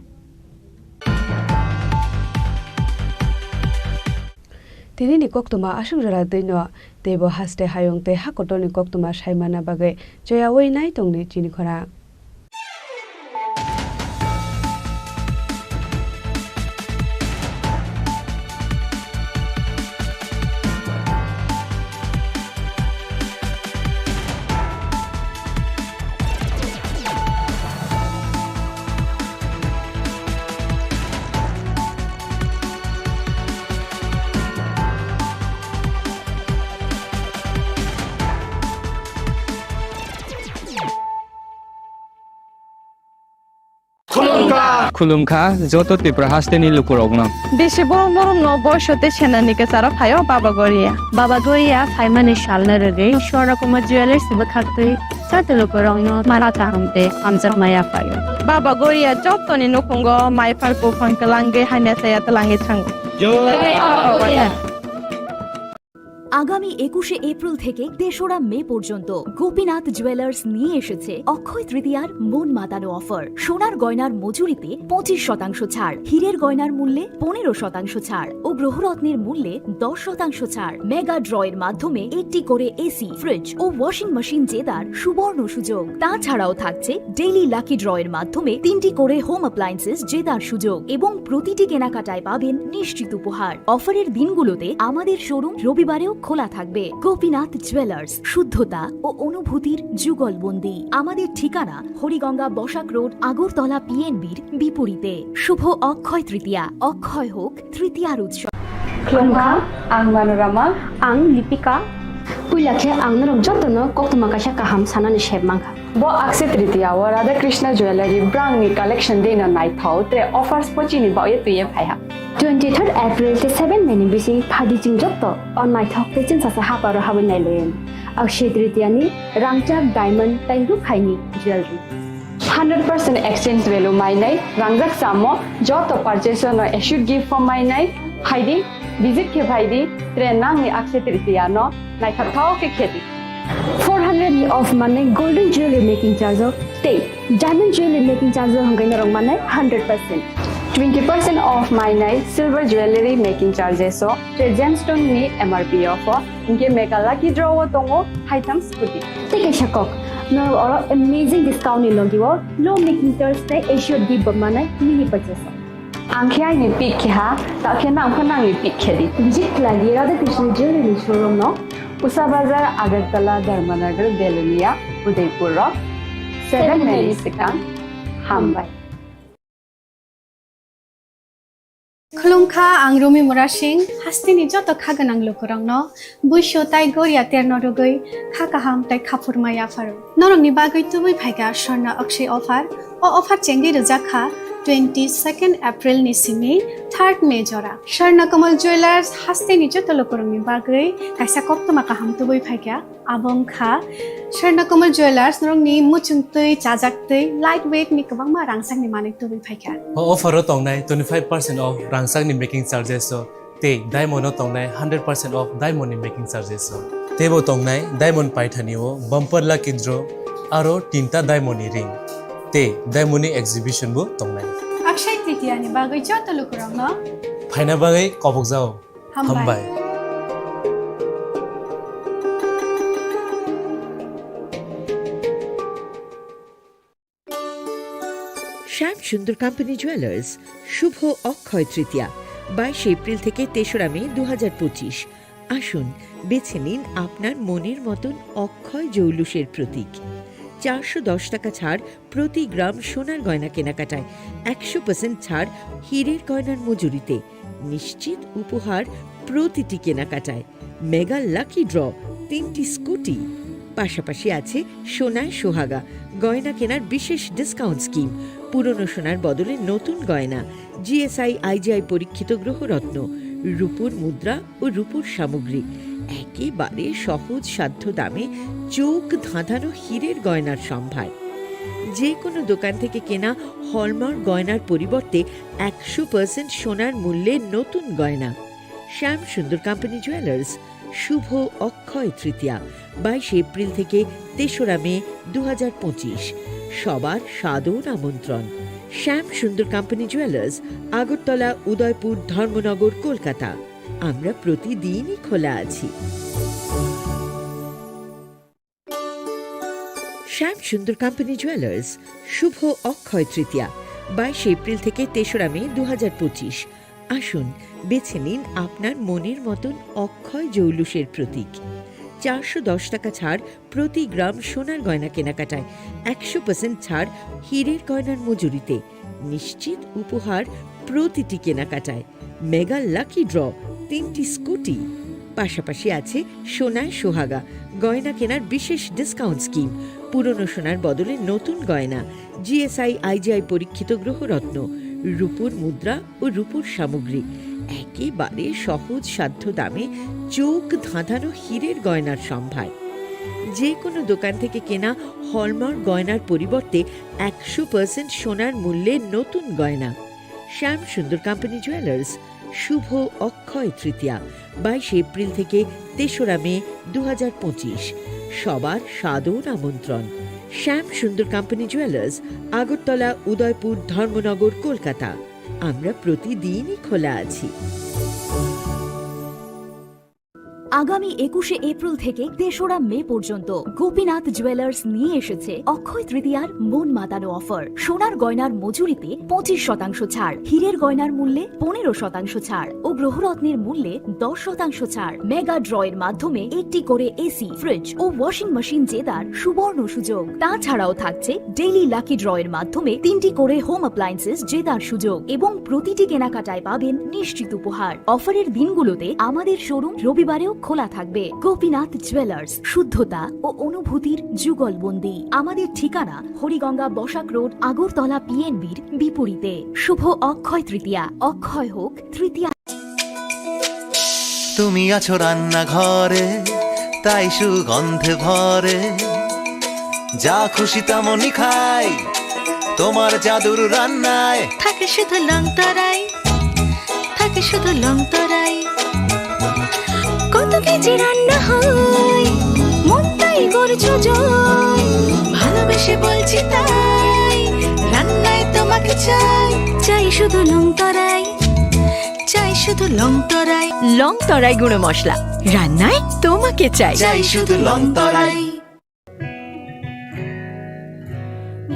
Tini ni koktwma aswk jora twi no, teibo haste hayung tei hakotor ni koktwma sai manna bagwi choyaui nai tongdi chini khorang. Khulumkha joto Tripura hasteni lukurokno. Bisi borok norokno boiso tei senani kwcharo phaio Baba Goria. Baba Goria phaimani salno rwgwi Swarnakumar Jewellers bwkhaktwi joto lukurokno mala kaham tei hamjakma yaphaio. Baba Goria jotoni nukhungo mai phar buphang kwlangwi hamya chaya twlangwi thango. আগামী একুশে এপ্রিল থেকে তেসরা মে পর্যন্ত গোপীনাথ জুয়েলার্স নিয়ে এসেছে অক্ষয় তৃতীয়ার মন মাতানো অফার। সোনার গয়নার মজুরিতে পঁচিশ শতাংশ ছাড়, হীরের গয়নার মূল্যে পনেরো শতাংশ ছাড় ও গ্রহরত্নের মূল্যে দশ শতাংশ ছাড়। মেগা ড্র এর মাধ্যমে একটি করে এসি, ফ্রিজ ও ওয়াশিং মেশিন জেতার সুবর্ণ সুযোগ। তাছাড়াও থাকছে ডেইলি লাকি ড্র এর মাধ্যমে তিনটি করে হোম অ্যাপ্লায়েন্সেস জেতার সুযোগ এবং প্রতিটি কেনাকাটায় পাবেন নিশ্চিত উপহার। অফারের দিনগুলোতে আমাদের শোরুম রবিবারেও খোলা থাকবে। গোপীনাথ জুয়েলার্স, শুদ্ধতা ও অনুভূতির যুগলবন্দি। আমাদের ঠিকানা হরিগঙ্গা বসাক রোড, আগরতলা পিএনবির বিপরীতে। শুভ অক্ষয় তৃতীয়া, অক্ষয় হোক তৃতীয়ার উৎসব। Khulumkha, ang Manorama. Ang Lipika. Puila khe ang norok jotono koktwma kaisa kaham sanani sep mankha. Bo Akshaya Tritiya o Radha Krishna Jewellery brang ni collection dei no naithok tre offers bo chini bagwi twiwi phaiha. Twenty third April tei seven May ni bising phaidi chwng joto o naithok tei chwngsacha haparo habwi nailaiwi. Akshaya Tritiya ni rangchak diamond tei rukhaini jewellery. Hundred percent exchange value mainai, rangjak chamo, joto purchase no assured gift form mainai, phaidi, visit khe phaidi, tre nangni Akshaya Tritiya no naithok thok khe khedi. Four hundred ni off manai golden jewelry making charge o tei diamond jewelry making charge o hwnkhai norok manai hundred percent. Twenty percent off mainai silver jewelry making charges o tre gemstone ni M R P off o. Hinkhe mega lucky draw o tongo haitham scooty. Tei kaisa kok, norok oro amazing discount ni logi o low making charge tei assured gift bo manai mini purchase o. Ang khe aini pick khe ha, ta khe nang pho nangni pick khe di. Visit khlai di Radha Krishna Jewelry ni showroom no. Usa Bazar, Agartala, Dharmanagar, Belonia, Udaipur rok. Seven May ni swkang. Hambai. Khulumkha, ang Rumi Murasing, hasteni joto kha gwnang lukurokno buisu tai goria terno rwgwi kha kaham tai khaphurma yapharo. Norokni bagwi tubui phaikha Swarna Akshay offer. O offer chengwi rwjakha twenty second April ni simi third May jora. Swarna Kamal Jewellers hasteni joto lukurokni bagwi kaisa koktwma kaham tubui phaikha. Abo wngkha Swarna Kamal Jewellers, norokni muchungtwi, chajaktwi, light weight ni kwbangma rangchakni manwi tubui phaikha. O offer o tongnai twenty five percent off rangchakni making charges o tei diamond o tongnai hundred percent off diamond ni making charges o. Teibo tongnai diamond paithani o bumper lucky draw aro tinta diamond ni ring tei diamond ni exhibition bo tongnai. Akshay Tritiya ni bagwi joto lukurokno phaina bagwi kobokjao. Hambai. Hambai. শ্যাম Sundar company jewellers, শুভ অক্ষয় তৃতীয়া, বাইশে এপ্রিল থেকে তেসরা মে দু হাজার পঁচিশ। আসুন, বেছে নিন আপনার মনের মতন অক্ষয় জৌলুসের প্রতীক। চারশো দশ টাকা ছাড় প্রতি গ্রাম সোনার গয়না কেনাকাটায়, একশো পার্সেন্ট ছাড় হীরের গয়নার মজুরিতে, নিশ্চিত উপহার প্রতিটি কেনাকাটায়, মেগা লাকি ড্র, তিনটি স্কুটি, পাশাপাশি আছে সোনায় সোহাগা, গয়না কেনার বিশেষ ডিসকাউন্ট স্কিম, পুরনো সোনার বদলে নতুন গয়না, জিএসআই আইজিআই পরীক্ষিত গ্রহরত্ন, রূপোর মুদ্রা ও রূপোর সামগ্রী, একেবারে সহজ সাধ্য দামে চোখ ধাঁধানো হীরের গয়নার সম্ভার। যে কোনো দোকান থেকে কেনা হলমার্ক গয়নার পরিবর্তে একশো পার্সেন্ট সোনার মূল্যে নতুন গয়না। শ্যাম সুন্দর কোম্পানি জুয়েলার্স, শুভ অক্ষয় তৃতীয়া, বাইশে এপ্রিল থেকে তেসরা মে দু হাজার পঁচিশ। সবার সাদর আমন্ত্রণ। শ্যাম সুন্দর কোম্পানি জুয়েলার্স, আগরতলা, উদয়পুর, ধর্মনগর, কলকাতা। আমরা প্রতিদিনই খোলা আছি। শ্যাম সুন্দর কোম্পানি জুয়েলার্স, শুভ অক্ষয় তৃতীয়া, বাইশে এপ্রিল থেকে তেসরা মে দু হাজার পঁচিশ। আসুন, বেছে নিন আপনার মনের মতন অক্ষয় জৌলুসের প্রতীক। চারশো দশ টাকা ছাড় প্রতি গ্রাম সোনার গয়না কেনাকাটায়, একশো পার্সেন্ট ছাড় হীরের গয়নার মজুরিতে, নিশ্চিত উপহার প্রতিটি কেনাকাটায়, মেগা লাকি ড্র, তিনটি স্কুটি, পাশাপাশি আছে সোনায় সোহাগা, গয়না কেনার বিশেষ ডিসকাউন্ট স্কিম, পুরনো সোনার বদলে নতুন গয়না, জিএসআই আইজিআই পরীক্ষিত গ্রহরত্ন, রূপোর মুদ্রা ও রূপোর সামগ্রী, একেবারে সহজ সাধ্য দামে চোখ ধাঁধানো হীরের গয়নার সম্ভার। যে কোনো দোকান থেকে কেনা হলমার্ক গয়নার পরিবর্তে একশো পার্সেন্ট সোনার মূল্যে নতুন গয়না। শ্যাম সুন্দর কোম্পানি জুয়েলার্স, শুভ অক্ষয় তৃতীয়া, বাইশে এপ্রিল থেকে তেসরা মে দু হাজার পঁচিশ। সবার সাদর আমন্ত্রণ। শ্যাম সুন্দর কোম্পানি জুয়েলার্স, আগরতলা, উদয়পুর, ধর্মনগর, কলকাতা। আমরা প্রতিদিনই খোলা আছি। আগামী একুশে এপ্রিল থেকে তেসরা মে পর্যন্ত গোপীনাথ জুয়েলার্স নিয়ে এসেছে অক্ষয় তৃতীয়ার মন মাতানো অফার। সোনার গয়নার মজুরিতে পঁচিশ শতাংশ ছাড়, হীরের গয়নার মূল্যে পনেরো শতাংশ ছাড় ও গ্রহরত্নের মূল্যে দশ শতাংশ ছাড়। মেগা ড্র এর মাধ্যমে একটি করে এসি, ফ্রিজ ও ওয়াশিং মেশিন জেতার সুবর্ণ সুযোগ। তাছাড়াও থাকছে ডেইলি লাকি ড্র এর মাধ্যমে তিনটি করে হোম অ্যাপ্লায়েন্সেস জেতার সুযোগ এবং প্রতিটি কেনাকাটায় পাবেন নিশ্চিত উপহার। অফারের দিনগুলোতে আমাদের শোরুম রবিবারেও খোলা থাকবে। গোপীনাথ জুয়েলার্স, শুদ্ধতা ও অনুভূতির যুগলবন্দি। আমাদের ঠিকানা হরিগঙ্গা বসাক রোড, আগরতলা পিএনবির বিপরীতে। শুভ অক্ষয় তৃতীয়া। অক্ষয় হোক তৃতীয়া। তুমি আছো রান্নাঘরে, তাই সুগন্ধে ভরে। যা খুশি তেমনই খাই, তোমার জাদুর রান্নায়। থাকে শুধু লং তরাই, থাকে শুধু লং তরাই। কত কেজি রান্না হয়, মনটাই করছো জয়। ভালোবেসে বলছি তাই, রান্নায় তোমাকে চাই। চাই শুধু লং তরাই, চাই শুধু লং তরাই। লং তরাই গুঁড়ো মশলা, রান্নায় তোমাকে চাই। চাই শুধু লং তরাই।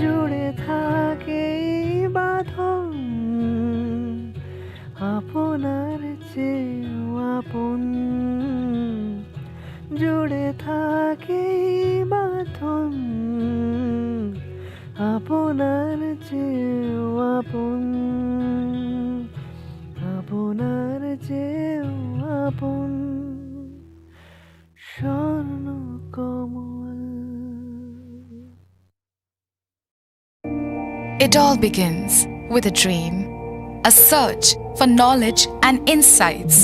জুড়ে থাকে এই বাঁধন, আপনার চেয়েও আপন। জুড়ে থাকে এই বাঁধন, আপনার চেয়েও আপন, আপনার চেয়েও আপন। স্বর্ণ কমল। It all begins with a dream, a search for knowledge and insights.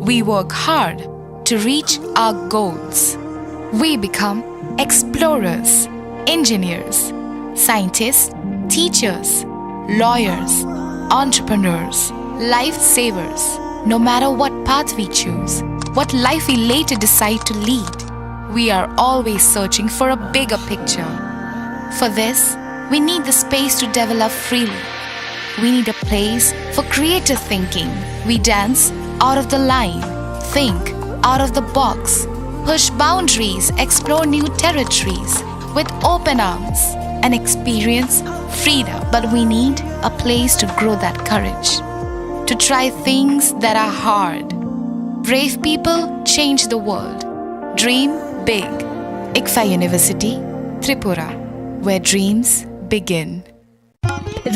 We work hard to reach our goals. We become explorers, engineers, scientists, teachers, lawyers, entrepreneurs, lifesavers. No matter what path we choose, what life we later decide to lead, we are always searching for a bigger picture. For this, we need the space to develop freely. We need a place for creative thinking. We dance out of the line, think out of the box, push boundaries, explore new territories with open arms, and experience freedom. But we need a place to grow that courage, to try things that are hard. Brave people change the world. Dream big. ICFAI University, Tripura, where dreams begin.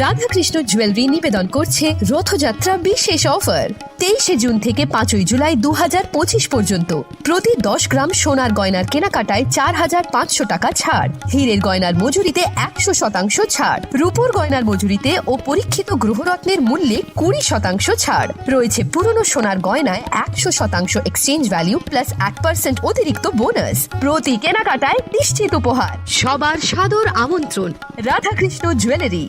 Radhakrishna jewellery নিবেদন করছে রথযাত্রা বিশেষ অফার। তেইশে জুন থেকে পাঁচই জুলাই দু হাজার পঁচিশ পর্যন্ত প্রতি দশ গ্রাম সোনার গয়নার কেনাকাটায় চার হাজার পাঁচশো টাকা ছাড়, হীরের গয়নার মজুরিতে একশো শতাংশ ছাড়, রূপোর গয়নার মজুরিতে ও পরীক্ষিত গ্রহরত্নের মূল্যে কুড়ি শতাংশ ছাড় রয়েছে। পুরনো সোনার গয়নায় একশো শতাংশ এক্সচেঞ্জ ভ্যালু প্লাস এক পার্সেন্ট অতিরিক্ত বোনাস। প্রতি কেনাকাটায় নিশ্চিত উপহার। সবার সাদর আমন্ত্রণ। রাধাকৃষ্ণ জুয়েলারি।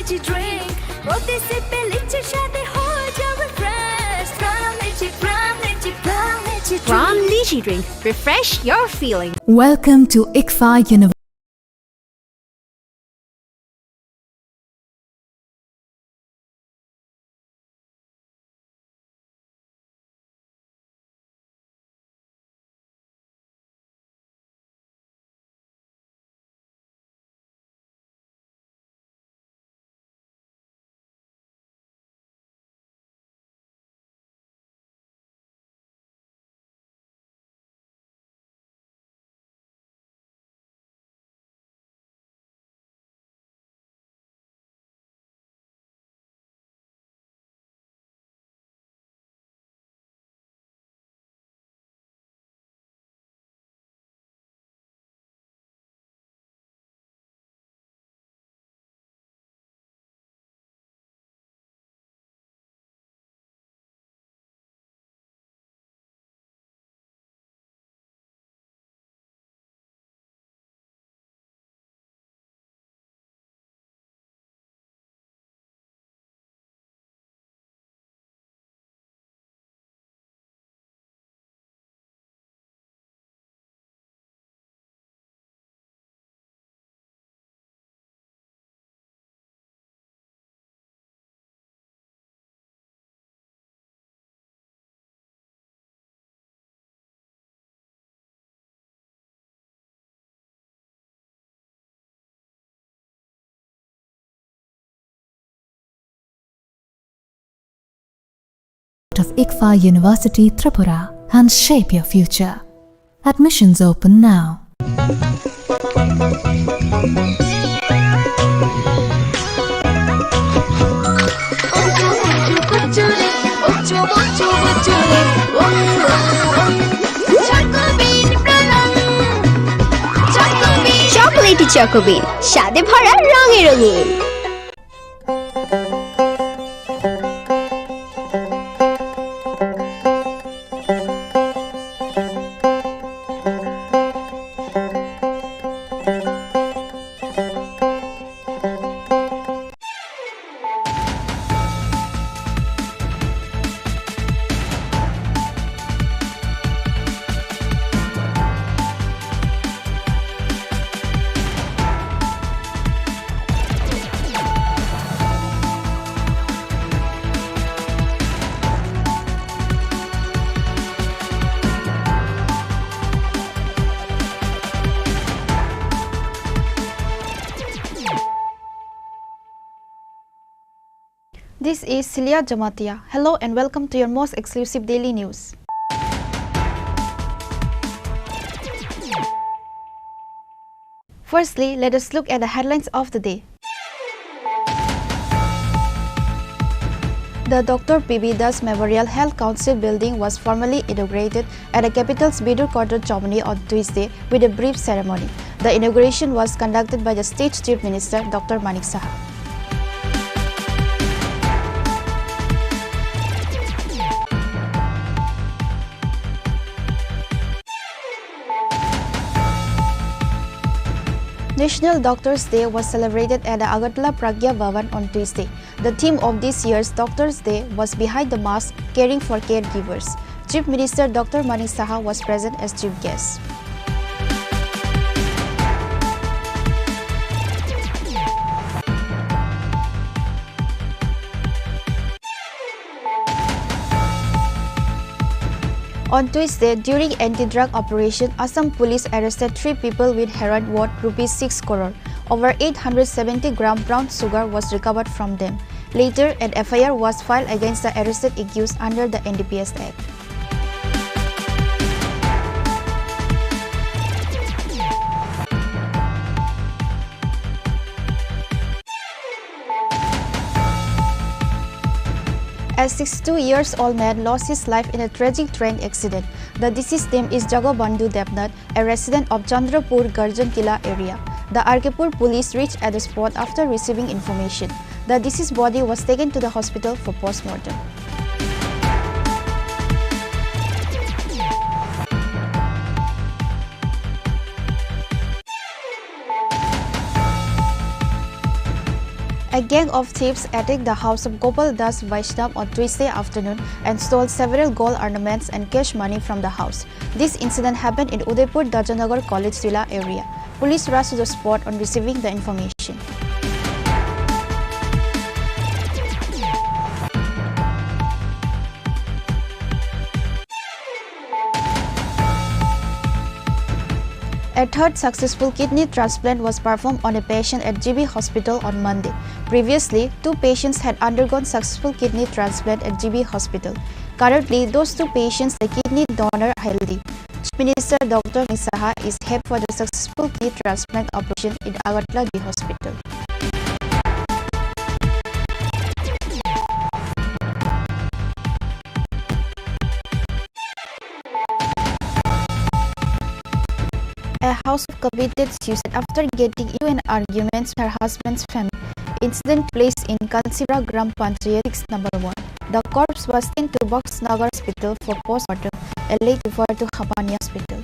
Energy drink, প্রতি সিপে লিচির স্বাদে হয়ে যাবে ফ্রেশ। প্রাণ লিচি, প্রাণ লিচি, প্রাণ লিচি drink. Refresh your feeling. Welcome to ICFAI University. of ICFAI University Tripura and shape your future. Admissions open now. Chocolatey Choco Bean, স্বাদে ভরা রঙে রঙিন। This is Celia Jamatia. Hello and welcome to your most exclusive daily news. Firstly, let us look at the headlines of the day. The Doctor P B Das Memorial Health Council building was formally inaugurated at the capital's Bidur Quarter, Chomani on Tuesday with a brief ceremony. The inauguration was conducted by the state Chief Minister Doctor Manik Saha. National Doctors Day was celebrated at the Agartala Pragya Bhavan on Tuesday. The theme of this year's Doctors Day was Behind the Mask, Caring for Caregivers. Chief Minister Doctor Manik Saha was present as chief guest. On Tuesday, during anti-drug operation, Assam police arrested three people with heroin worth rupees six crore. Over eight hundred seventy gram brown sugar was recovered from them. Later, an F I R was filed against the arrested accused under the N D P S Act. A sixty-two years old man lost his life in a tragic train accident. The deceased name is Jagabandhu Debnath, a resident of Chandrapur Garjan Kila area. The R K Pur police reached at the spot after receiving information. The deceased body was taken to the hospital for postmortem. A gang of thieves attacked the house of Gopal Das Vaishnav on Tuesday afternoon and stole several gold ornaments and cash money from the house. This incident happened in Udaipur Dajanagar College Tila area. Police rushed to the spot on receiving the information. A third successful kidney transplant was performed on a patient at G B Hospital on Monday. Previously, two patients had undergone successful kidney transplant at G B Hospital. Currently, those two patients, the kidney donor, healthy. Chief Minister Doctor Manik Saha is happy for the successful kidney transplant operation in Agartala G B Hospital. A housewife committed suicide after getting into an argument with her husband's family. Incident took place in Kansipra Gram Panchayat six number ward. The corpse was taken to Boxnagar Hospital for postmortem and later referred to Hapani Hospital.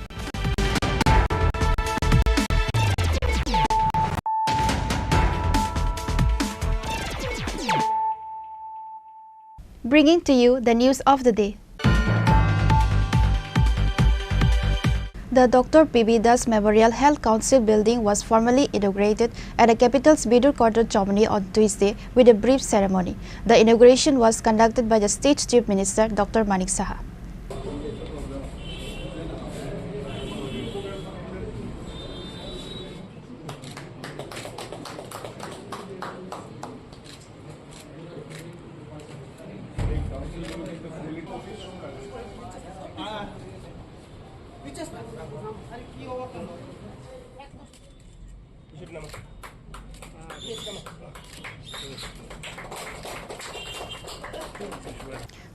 Bringing to you the news of the day. The Doctor P B Das Memorial Health Council building was formally inaugurated at the capital's Bidur Quarter, Chomani on Tuesday with a brief ceremony. The inauguration was conducted by the state Chief Minister Doctor Manik Saha.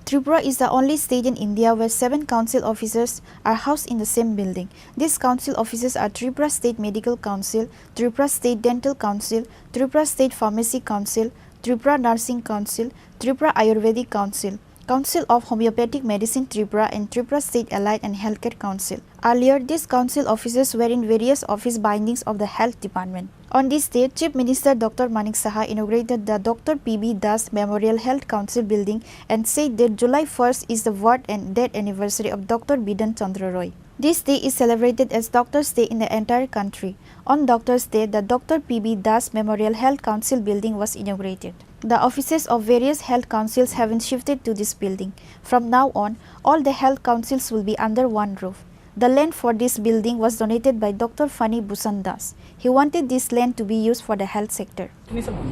Tripura is the only state in India where seven council offices are housed in the same building. These council offices are Tripura State Medical Council, Tripura State Dental Council, Tripura State Pharmacy Council, Tripura Nursing Council, Tripura Ayurvedic Council, Council of Homeopathic Medicine Tripura, and Tripura State Allied and Healthcare Council. Earlier, these council offices were in various office buildings of the Health Department. On this day, Chief Minister Doctor Manik Saha inaugurated the Doctor P B Das Memorial Health Council building and said that July first is the birth and death anniversary of Doctor Bidhan Chandra Roy. This day is celebrated as Doctors' Day in the entire country. On Doctors' Day, the Doctor P B Das Memorial Health Council building was inaugurated. The offices of various health councils have been shifted to this building. From now on, all the health councils will be under one roof. The land for this building was donated by Doctor Fani Bhushan Das. He wanted this land to be used for the health sector.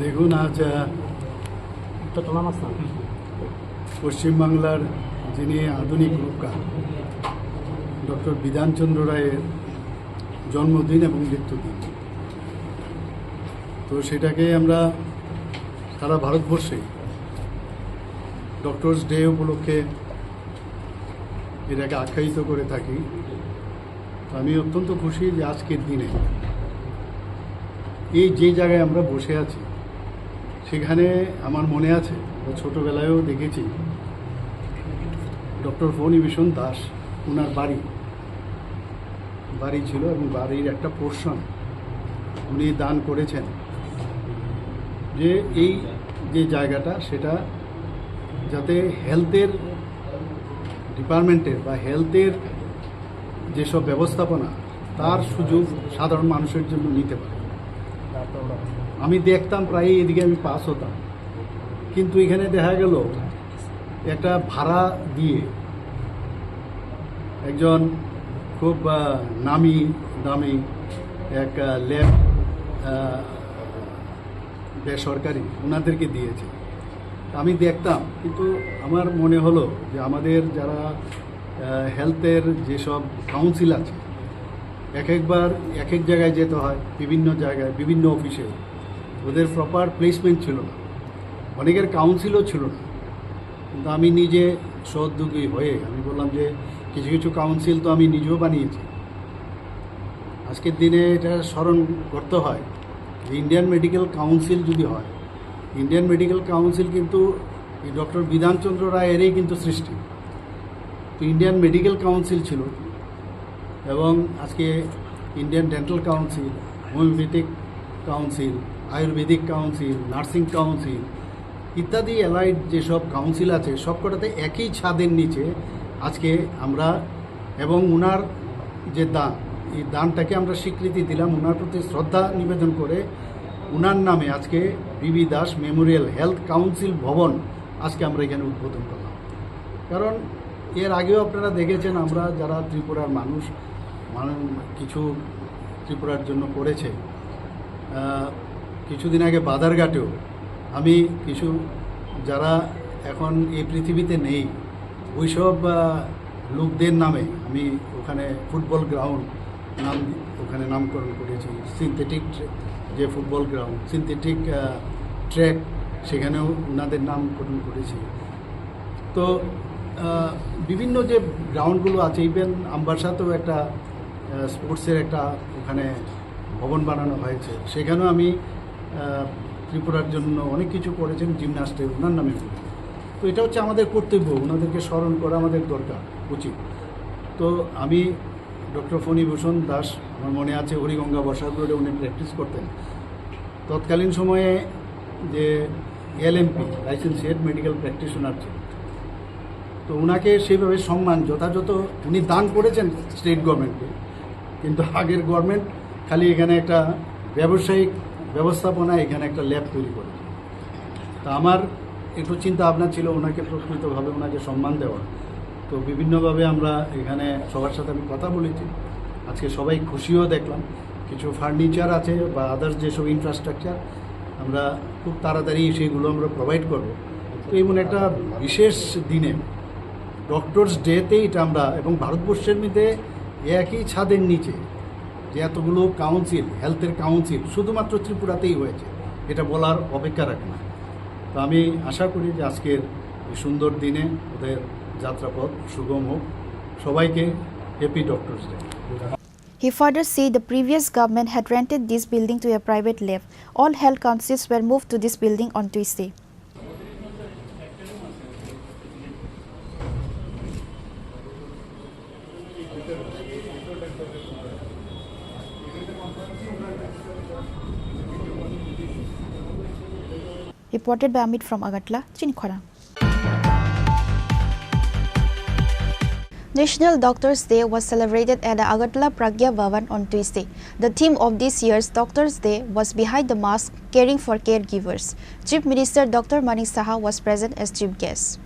দেখুন, আজ, আহ, পশ্চিমবাংলার যিনি আধুনিক রূপকার ডক্টর বিধানচন্দ্র রায়ের জন্মদিন এবং মৃত্যুদিন, তো সেটাকে আমরা সারা ভারতবর্ষে ডক্টরস ডে উপলক্ষে এটাকে আখ্যায়িত করে থাকি। তো আমি অত্যন্ত খুশি যে আজকের দিনে এই যে জায়গায় আমরা বসে আছি, সেখানে আমার মনে আছে, আমরা ছোটোবেলায়ও দেখেছি, ডক্টর ফণিভূষণ দাস, ওনার বাড়ি, বাড়ি ছিল এবং বাড়ির একটা পোর্শন উনি দান করেছেন, যে এই যে জায়গাটা, সেটা যাতে হেলথের ডিপার্টমেন্টের বা হেলথের যেসব ব্যবস্থাপনা, তার সুযোগ সাধারণ মানুষের জন্য নিতে পারে। আমি দেখতাম প্রায়ই এদিকে আমি পাস হতাম, কিন্তু এখানে দেখা গেল একটা ভাড়া দিয়ে একজন খুব, আহ, নামি দামি এক, আহ, ল্যাব, আহ, বেসরকারি ওনাদেরকে দিয়েছে। আমি দেখতাম, কিন্তু আমার মনে হলো যে আমাদের যারা, আহ, হেলথের যেসব কাউন্সিল আছে, এক একবার এক এক জায়গায় যেতে হয়, বিভিন্ন জায়গায়, বিভিন্ন অফিসে, ওদের প্রপার প্লেসমেন্ট ছিল না, অনেকের কাউন্সিলও ছিল না। কিন্তু আমি নিজে সহোদ্যোগী হয়ে আমি বললাম যে কিছু কিছু কাউন্সিল তো আমি নিজেও বানিয়েছি। আজকের দিনে এটা স্মরণ করতে হয় যে ইন্ডিয়ান মেডিকেল কাউন্সিল যদি হয়, ইন্ডিয়ান মেডিকেল কাউন্সিল কিন্তু এই ডক্টর বিধানচন্দ্র রায়েরই কিন্তু সৃষ্টি। তো ইন্ডিয়ান মেডিকেল কাউন্সিল ছিল, এবং আজকে Indian dental council, homeopathic council, Ayurvedic council, nursing council ইত্যাদি অ্যালাইড যেসব কাউন্সিল আছে, সবকটাতে একই ছাদের নিচে আজকে আমরা, এবং ওনার যে দান, এই দানটাকে আমরা স্বীকৃতি দিলাম, ওনার প্রতি শ্রদ্ধা নিবেদন করে ওনার নামে আজকে বিবি দাস মেমোরিয়াল হেলথ কাউন্সিল ভবন আজকে আমরা এখানে উদ্বোধন করলাম। কারণ এর আগেও আপনারা দেখেছেন, আমরা যারা ত্রিপুরার মানুষ, মানুষ কিছু ত্রিপুরার জন্য করেছে। আহ, কিছুদিন আগে বাদারঘাটেও আমি কিছু, যারা এখন এই পৃথিবীতে নেই, ওইসব, আহ, লোকদের নামে আমি ওখানে ফুটবল গ্রাউন্ড নাম, ওখানে নামকরণ করেছি। সিনথেটিক যে ফুটবল গ্রাউন্ড, সিনথেটিক, আহ, ট্র্যাক, সেখানেও ওনাদের নামকরণ করেছি। তো, আহ, বিভিন্ন যে গ্রাউন্ডগুলো আছে, ইভেন আমবাসাতেও একটা, আহ, স্পোর্টসের একটা ওখানে ভবন বানানো হয়েছে, সেখানেও আমি, আহ, ত্রিপুরার জন্য অনেক কিছু করেছেন জিমন্যাস্টে ওনার নামে। তো এটা হচ্ছে আমাদের কর্তব্য, ওনাদেরকে স্মরণ করা আমাদের দরকার, উচিত। তো আমি ডক্টর ফণিভূষণ দাস, আমার মনে আছে, হরিগঙ্গা বসাক রোডে উনি প্র্যাকটিস করতেন। তৎকালীন সময়ে যে এলএমপি, লাইসেন্সিয়েট মেডিকেল প্র্যাকটিশনার ছিল, তো ওনাকে সেইভাবে সম্মান যথাযথ, উনি দান করেছেন স্টেট গভর্নমেন্টকে, কিন্তু আগের গভর্নমেন্ট খালি এখানে একটা ব্যবসায়িক ব্যবস্থাপনা, এখানে একটা ল্যাব তৈরি করে। তা আমার একটু চিন্তা ভাবনা ছিল ওনাকে প্রকৃতভাবে ওনাকে সম্মান দেওয়া। তো বিভিন্নভাবে আমরা এখানে সবার সাথে আমি কথা বলেছি। আজকে সবাই খুশিও দেখলাম, কিছু ফার্নিচার আছে বা আদার্স যেসব ইনফ্রাস্ট্রাকচার, আমরা খুব তাড়াতাড়ি সেগুলো আমরা প্রোভাইড করব। তো এমন একটা বিশেষ দিনে ডক্টরস ডেতে এটা আমরা এবং ভারতবর্ষের মধ্যে একই ছাদের নিচে যে এতগুলো কাউন্সিল, হেলথের কাউন্সিল শুধুমাত্র ত্রিপুরাতেই হয়েছে, এটা বলার অপেক্ষা রাখে না। তো আমি আশা করি যে আজকের এই সুন্দর দিনে ওদের যাত্রাপথ সুগম হোক। সবাইকে happy doctors day. He further said the previous government had rented this building to a private lab. All health councils were moved to this building on Tuesday. Reported by Amit from Agartala, Chini Khorang. National Doctors' Day was celebrated at the Agartala Pragya Bhavan on Tuesday. The theme of this year's Doctors' Day was Behind the Mask, Caring for Caregivers. Chief Minister Doctor Manik Saha was present as chief guest.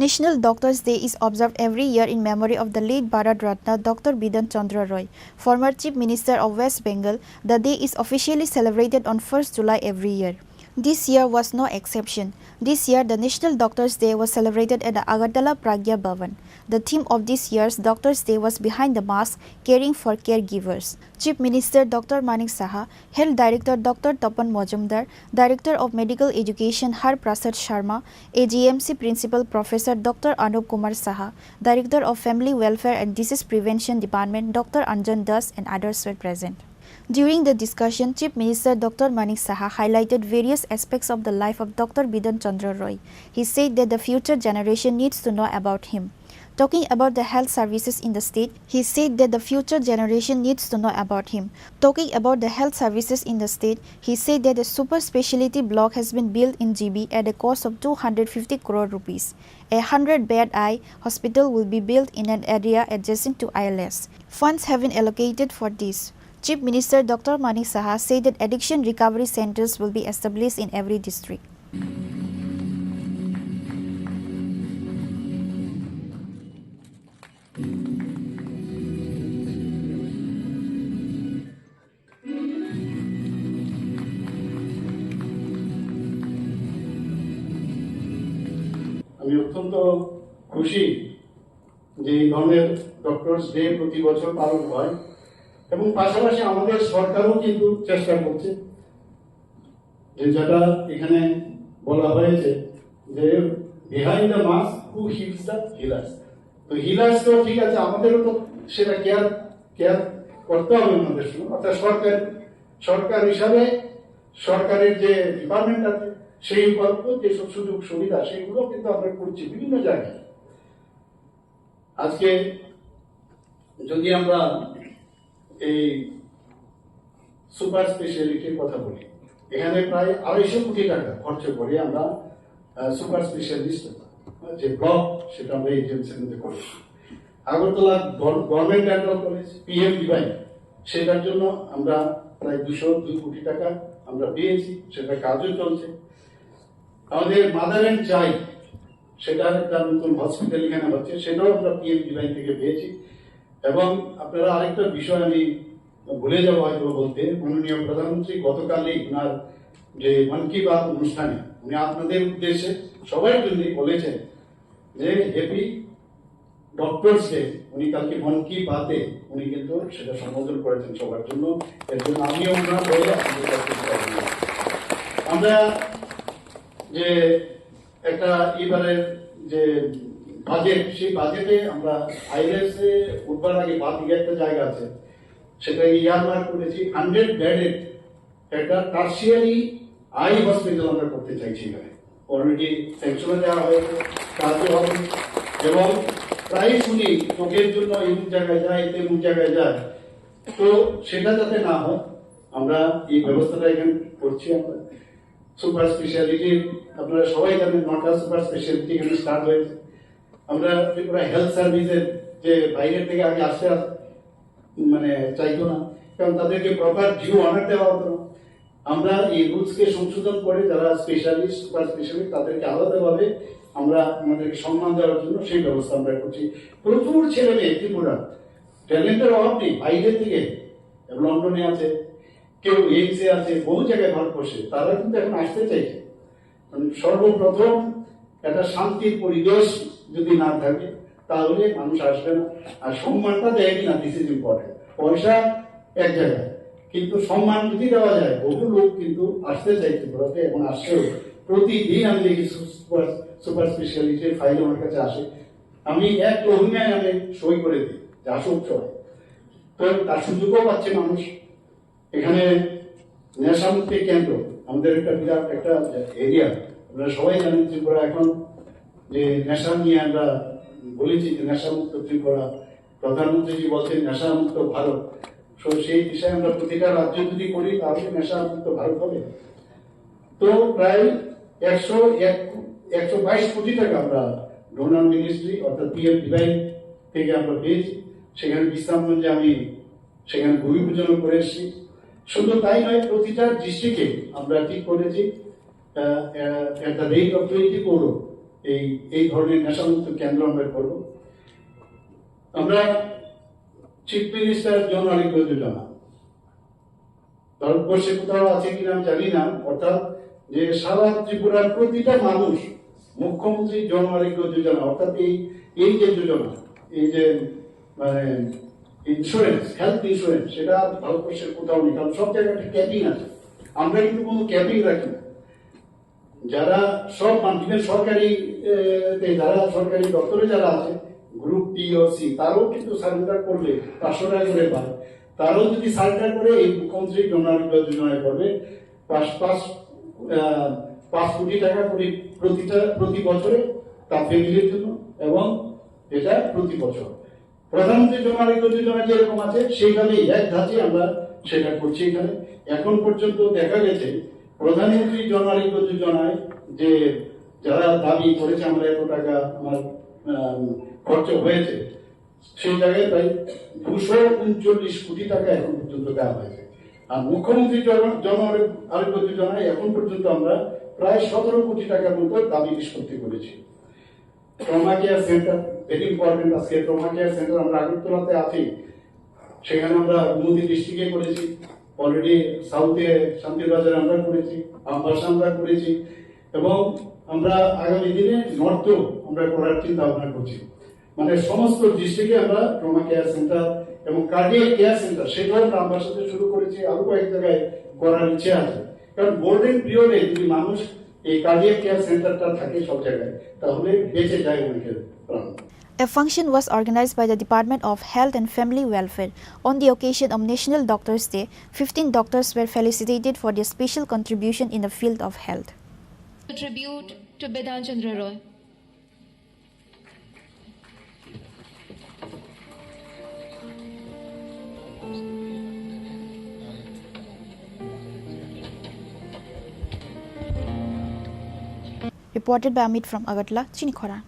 National Doctors' Day is observed every year in memory of the late Bharat Ratna Doctor Bidhan Chandra Roy, former Chief Minister of West Bengal. The day is officially celebrated on first July every year. This year was no exception. This year, the National Doctors' Day was celebrated at the Agartala Pragya Bhavan. The theme of this year's Doctors' Day was Behind the Mask, Caring for Caregivers. Chief Minister Doctor Manik Saha, Health Director Doctor Tapan Majumdar, Director of Medical Education Har Prasad Sharma, A G M C Principal Professor Doctor Anup Kumar Saha, Director of Family Welfare and Disease Prevention Department Doctor Anjan Das, and others were present. During the discussion, Chief Minister Doctor Manik Saha highlighted various aspects of the life of Doctor Bidhan Chandra Roy. He said that the future generation needs to know about him. Talking about the health services in the state, he said that the future generation needs to know about him. Talking about the health services in the state, he said that a super speciality block has been built in G B at a cost of two hundred fifty crore rupees. A hundred bed eye hospital will be built in an area adjacent to I L S. Funds have been allocated for this. Chief Minister Doctor Manik Saha said that addiction recovery centers will be established in every district. আমি অত্যন্ত খুশি যে এই ধরনের doctors day প্রতি বছর পালন হয়, এবং পাশাপাশি আমাদের সরকারও কিন্তু চেষ্টা করছে, যে যেটা এখানে বলা হয়েছে যে behind the mask, who heals the healers। তো হিলার্স তো ঠিক আছে, আমাদেরও তো সেটা কেয়ার কেয়ার করতে হবে ওনাদের সঙ্গে। অর্থাৎ সরকার, সরকার হিসাবে সরকারের যে ডিপার্টমেন্ট আছে, সেই উপলব্ধ যেসব সুযোগ সুবিধা, সেইগুলো কিন্তু আমরা করছি বিভিন্ন জায়গায়। আজকে যদি আমরা এই সুপার স্পেশালিটির কথা বলি, এখানে প্রায় আড়াইশো কোটি টাকা খরচ করে আমরা সুপার স্পেশালিস্ট যে ব্লক, সেটা আমরা এজেন্সির মধ্যে করেছি। আগরতলা গভর্নমেন্ট ডেন্টাল কলেজ, পিএমডিওয়াই, সেটার জন্য আমরা প্রায় দুশো দুই কোটি টাকা আমরা পেয়েছি, সেটা কাজও চলছে। আমাদের মাদার অ্যান্ড চাইল্ড, সেটার একটা নতুন হসপিটাল এখানে হচ্ছে, সেটাও আমরা পিএমডিওয়াই থেকে পেয়েছি। এবং আপনারা আরেকটা বিষয় আমি ভুলে যাবো হয়তো বলতে, মাননীয় প্রধানমন্ত্রী গতকালই ওনার যে মন কি বাত অনুষ্ঠানে উনি আপনাদের উদ্দেশ্যে সবাই জন্য বলেছেন যে হ্যাপি ডক্টরস ডে। উনি কালকে মন কি বাতে উনি কিন্তু সেটা সম্বোধন করেছেন সবার জন্য। এর জন্য আমিও ওনার হয়ে আপনাদের কাছে কৃতজ্ঞ। আমরা যে একটা এবারের যে বাজেট, সেই বাজেটে আমরা আইএলএস এ উঠবার আগে বাদ দিয়ে একটা জায়গা আছে, সেটা ইয়ারমার্ক করেছি, হান্ড্রেড বেডেড একটা টার্সিয়ারি আই হসপিটাল আমরা করতে চাইছি এখানে। অলরেডি স্যাংশনও দেওয়া হয়েছে, কাজও হবে। এবং প্রায় শুনি চোখের জন্য এমন জায়গায় যায়, তেমন জায়গায় যায়, তো সেটা যাতে না হয়, আমরা এই ব্যবস্থাটা এখানে করছি। আমরা সুপার স্পেশালিটি, আপনারা সবাই জানেন, নটা সুপার স্পেশালিটি এখানে স্টার্ট হয়েছে। আমরা ত্রিপুরা হেলথ সার্ভিসের যে বাইরের থেকে আগে আসতে আস-, মানে চাইতো না, কারণ তাদেরকে প্রপার ডিউ অনার দেওয়া হতো না। আমরা এই রুলসকে সংশোধন করে যারা স্পেশালিস্ট, সুপার স্পেশালিস্ট, তাদেরকে আলাদাভাবে আমরা আমাদেরকে সম্মান দেওয়ার জন্য সেই ব্যবস্থা আমরা করছি। প্রচুর ছেলে মেয়ে ত্রিপুরা ট্যালেন্টের অভাব নেই, বাইরে থেকে লন্ডনে আছে, কেউ এইমসে আছে, বহু জায়গায় ভারতবর্ষে, তারা কিন্তু এখন আসতে চাইছে। মানে সর্বপ্রথম একটা শান্তির পরিবেশ যদি না থাকে, তাহলে মানুষ আসবে না। আর সম্মানটা দেয় কিনা, দিস ইজ ইম্পর্টেন্ট। পয়সা এক জায়গায়, কিন্তু সম্মান যদি দেওয়া যায়, বহু লোক কিন্তু আসতে চায় ত্রিপুরাতে এবং আসছেও। প্রতিদিন আমি দেখি সু-, সুপার, সুপার স্পেশালিটির ফাইল আমার কাছে আসে, আমি এক লহুমায় আমি সই করে দিই যে আসুক সবাই। তো তার সুযোগও পাচ্ছে মানুষ। এখানে নেশামুক্তি কেন্দ্র আমাদের একটা বিরাট একটা এরিয়া। আপনারা সবাই জানেন, ত্রিপুরা এখন যে নেশা নিয়ে আমরা বলেছি যে নেশামুক্ত ত্রিপুরা, প্রধানমন্ত্রীজি বলছেন নেশামুক্ত ভারত। তো সেই দিশায় আমরা প্রতিটা রাজ্য যদি করি, তাহলে নেশামুক্ত ভারত হবে। তো প্রায় একশো এক, একশো বাইশ কোটি টাকা আমরা ডোনার মিনিস্ট্রি অর্থাৎ পিএম ডিভাইন থেকে আমরা পেয়েছি। সেখানে বিশ্রামগঞ্জে আমি সেখানে ভূমি পূজনও করে এসেছি। শুধু তাই নয়, প্রতিটা ডিস্ট্রিক্টে আমরা ঠিক করেছি, আহ, আহ, at the rate of twenty crore এই, এই ধরনের নেশামুক্ত কেন্দ্র আমরা করব। আমরা চিফ মিনিস্টার জন আরোগ্য যোজনা, ভারতবর্ষে কোথাও আছে কিনা আমি জানি না, অর্থাৎ যে সারা ত্রিপুরার প্রতিটা মানুষ মুখ্যমন্ত্রী জন আরোগ্য যোজনা, অর্থাৎ এই, এই যে যোজনা, এই যে মানে ইন্স্যুরেন্স, হেলথ ইন্স্যুরেন্স, সেটা ভারতবর্ষের কোথাও নেই, কারণ সব জায়গায় একটা ক্যাপিং আছে। আমরা কিন্তু কোনো ক্যাপিং রাখি না। যারা সব মান-, even সরকারি, এ, তে যারা সরকারি দপ্তরে যারা আছে, গ্রুপ বি ও সি, তারাও কিন্তু সারেন্ডার করলে পাঁচশো টাকা করে পায়। তারাও যদি সারেন্ডার করে, এই মুখ্যমন্ত্রী জন আরোগ্য যোজনায় করবে, পাঁচ, পাঁচ, আহ, পাঁচ কোটি টাকা করে প্রতিটা, প্রতি বছরে তার ফ্যামিলির জন্য, এবং এটা প্রতি বছর। প্রধানমন্ত্রী জন আরোগ্য যোজনা যেরকম আছে, সেইভাবেই এক ধাঁচে আমরা সেটা করছি এখানে। এখন পর্যন্ত দেখা গেছে, প্রধানমন্ত্রী জন আরোগ্য যোজনায় যে যারা দাবি করেছে, আমরা এত টাকা আমার, আম, খরচ হয়েছে, সেই জায়গায় প্রায় দুশো উনচল্লিশ কোটি টাকা এখন পর্যন্ত দেওয়া হয়েছে। আর মুখ্যমন্ত্রী জন, জন আরোগ্য যোজনায় এখন পর্যন্ত আমরা প্রায় সতেরো কোটি টাকার মতো দাবি নিষ্পত্তি করেছি। Trauma care centre, very important. আজকে ট্রমা কেয়ার সেন্টার আমরা আগরতলাতে আছি, সেখানে আমরা গোমতী ডিস্ট্রিক্টে করেছি, অলরেডি সাউথে শান্তির বাজারে আমরা করেছি, আমবাসা আমরা করেছি, এবং আমরা আগামী দিনে নর্থেও আমরা করার চিন্তা ভাবনা করছি। মানে সমস্ত ডিস্ট্রিক্টে আমরা ট্রমা কেয়ার সেন্টার এবং কার্ডিয়াক কেয়ার সেন্টার, সেটাও আমরা আমবাসাতে শুরু করেছি, আরো কয়েক জায়গায় করার ইচ্ছে আছে। কারণ গোল্ডেন পিরিয়ডে যদি মানুষ এই কার্ডিয়াক কেয়ার সেন্টারটা থাকে সব জায়গায়, তাহলে বেঁচে যায় অনেকের প্রাণ। A function was organized by the Department of Health and Family Welfare on the occasion of National Doctors' Day. Fifteen doctors were felicitated for their special contribution in the field of health. A tribute to Bidhan Chandra Roy. Reported by Amit from Agartala, Chini Khorang.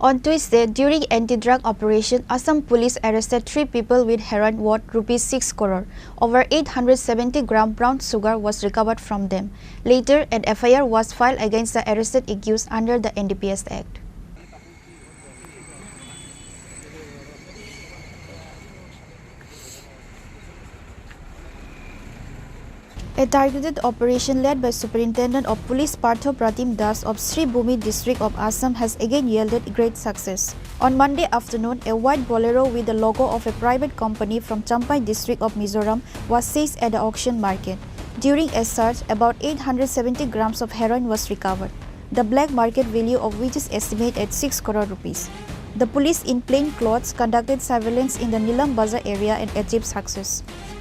On Tuesday, during anti-drug operation, Assam police arrested three people with heroin worth rupees six crore. Over eight hundred seventy gram brown sugar was recovered from them. Later, an F I R was filed against the arrested accused under the N D P S Act. A targeted operation led by Superintendent of Police Partho Pratim Das of Sribhumi district of Assam has again yielded great success. On Monday afternoon, a white Bolero with the logo of a private company from Champhai district of Mizoram was seized at the auction market. During a search, about eight hundred seventy grams of heroin was recovered, the black market value of which is estimated at six crore rupees. The police in plain clothes conducted surveillance in the Nilam Bazar area and achieved success.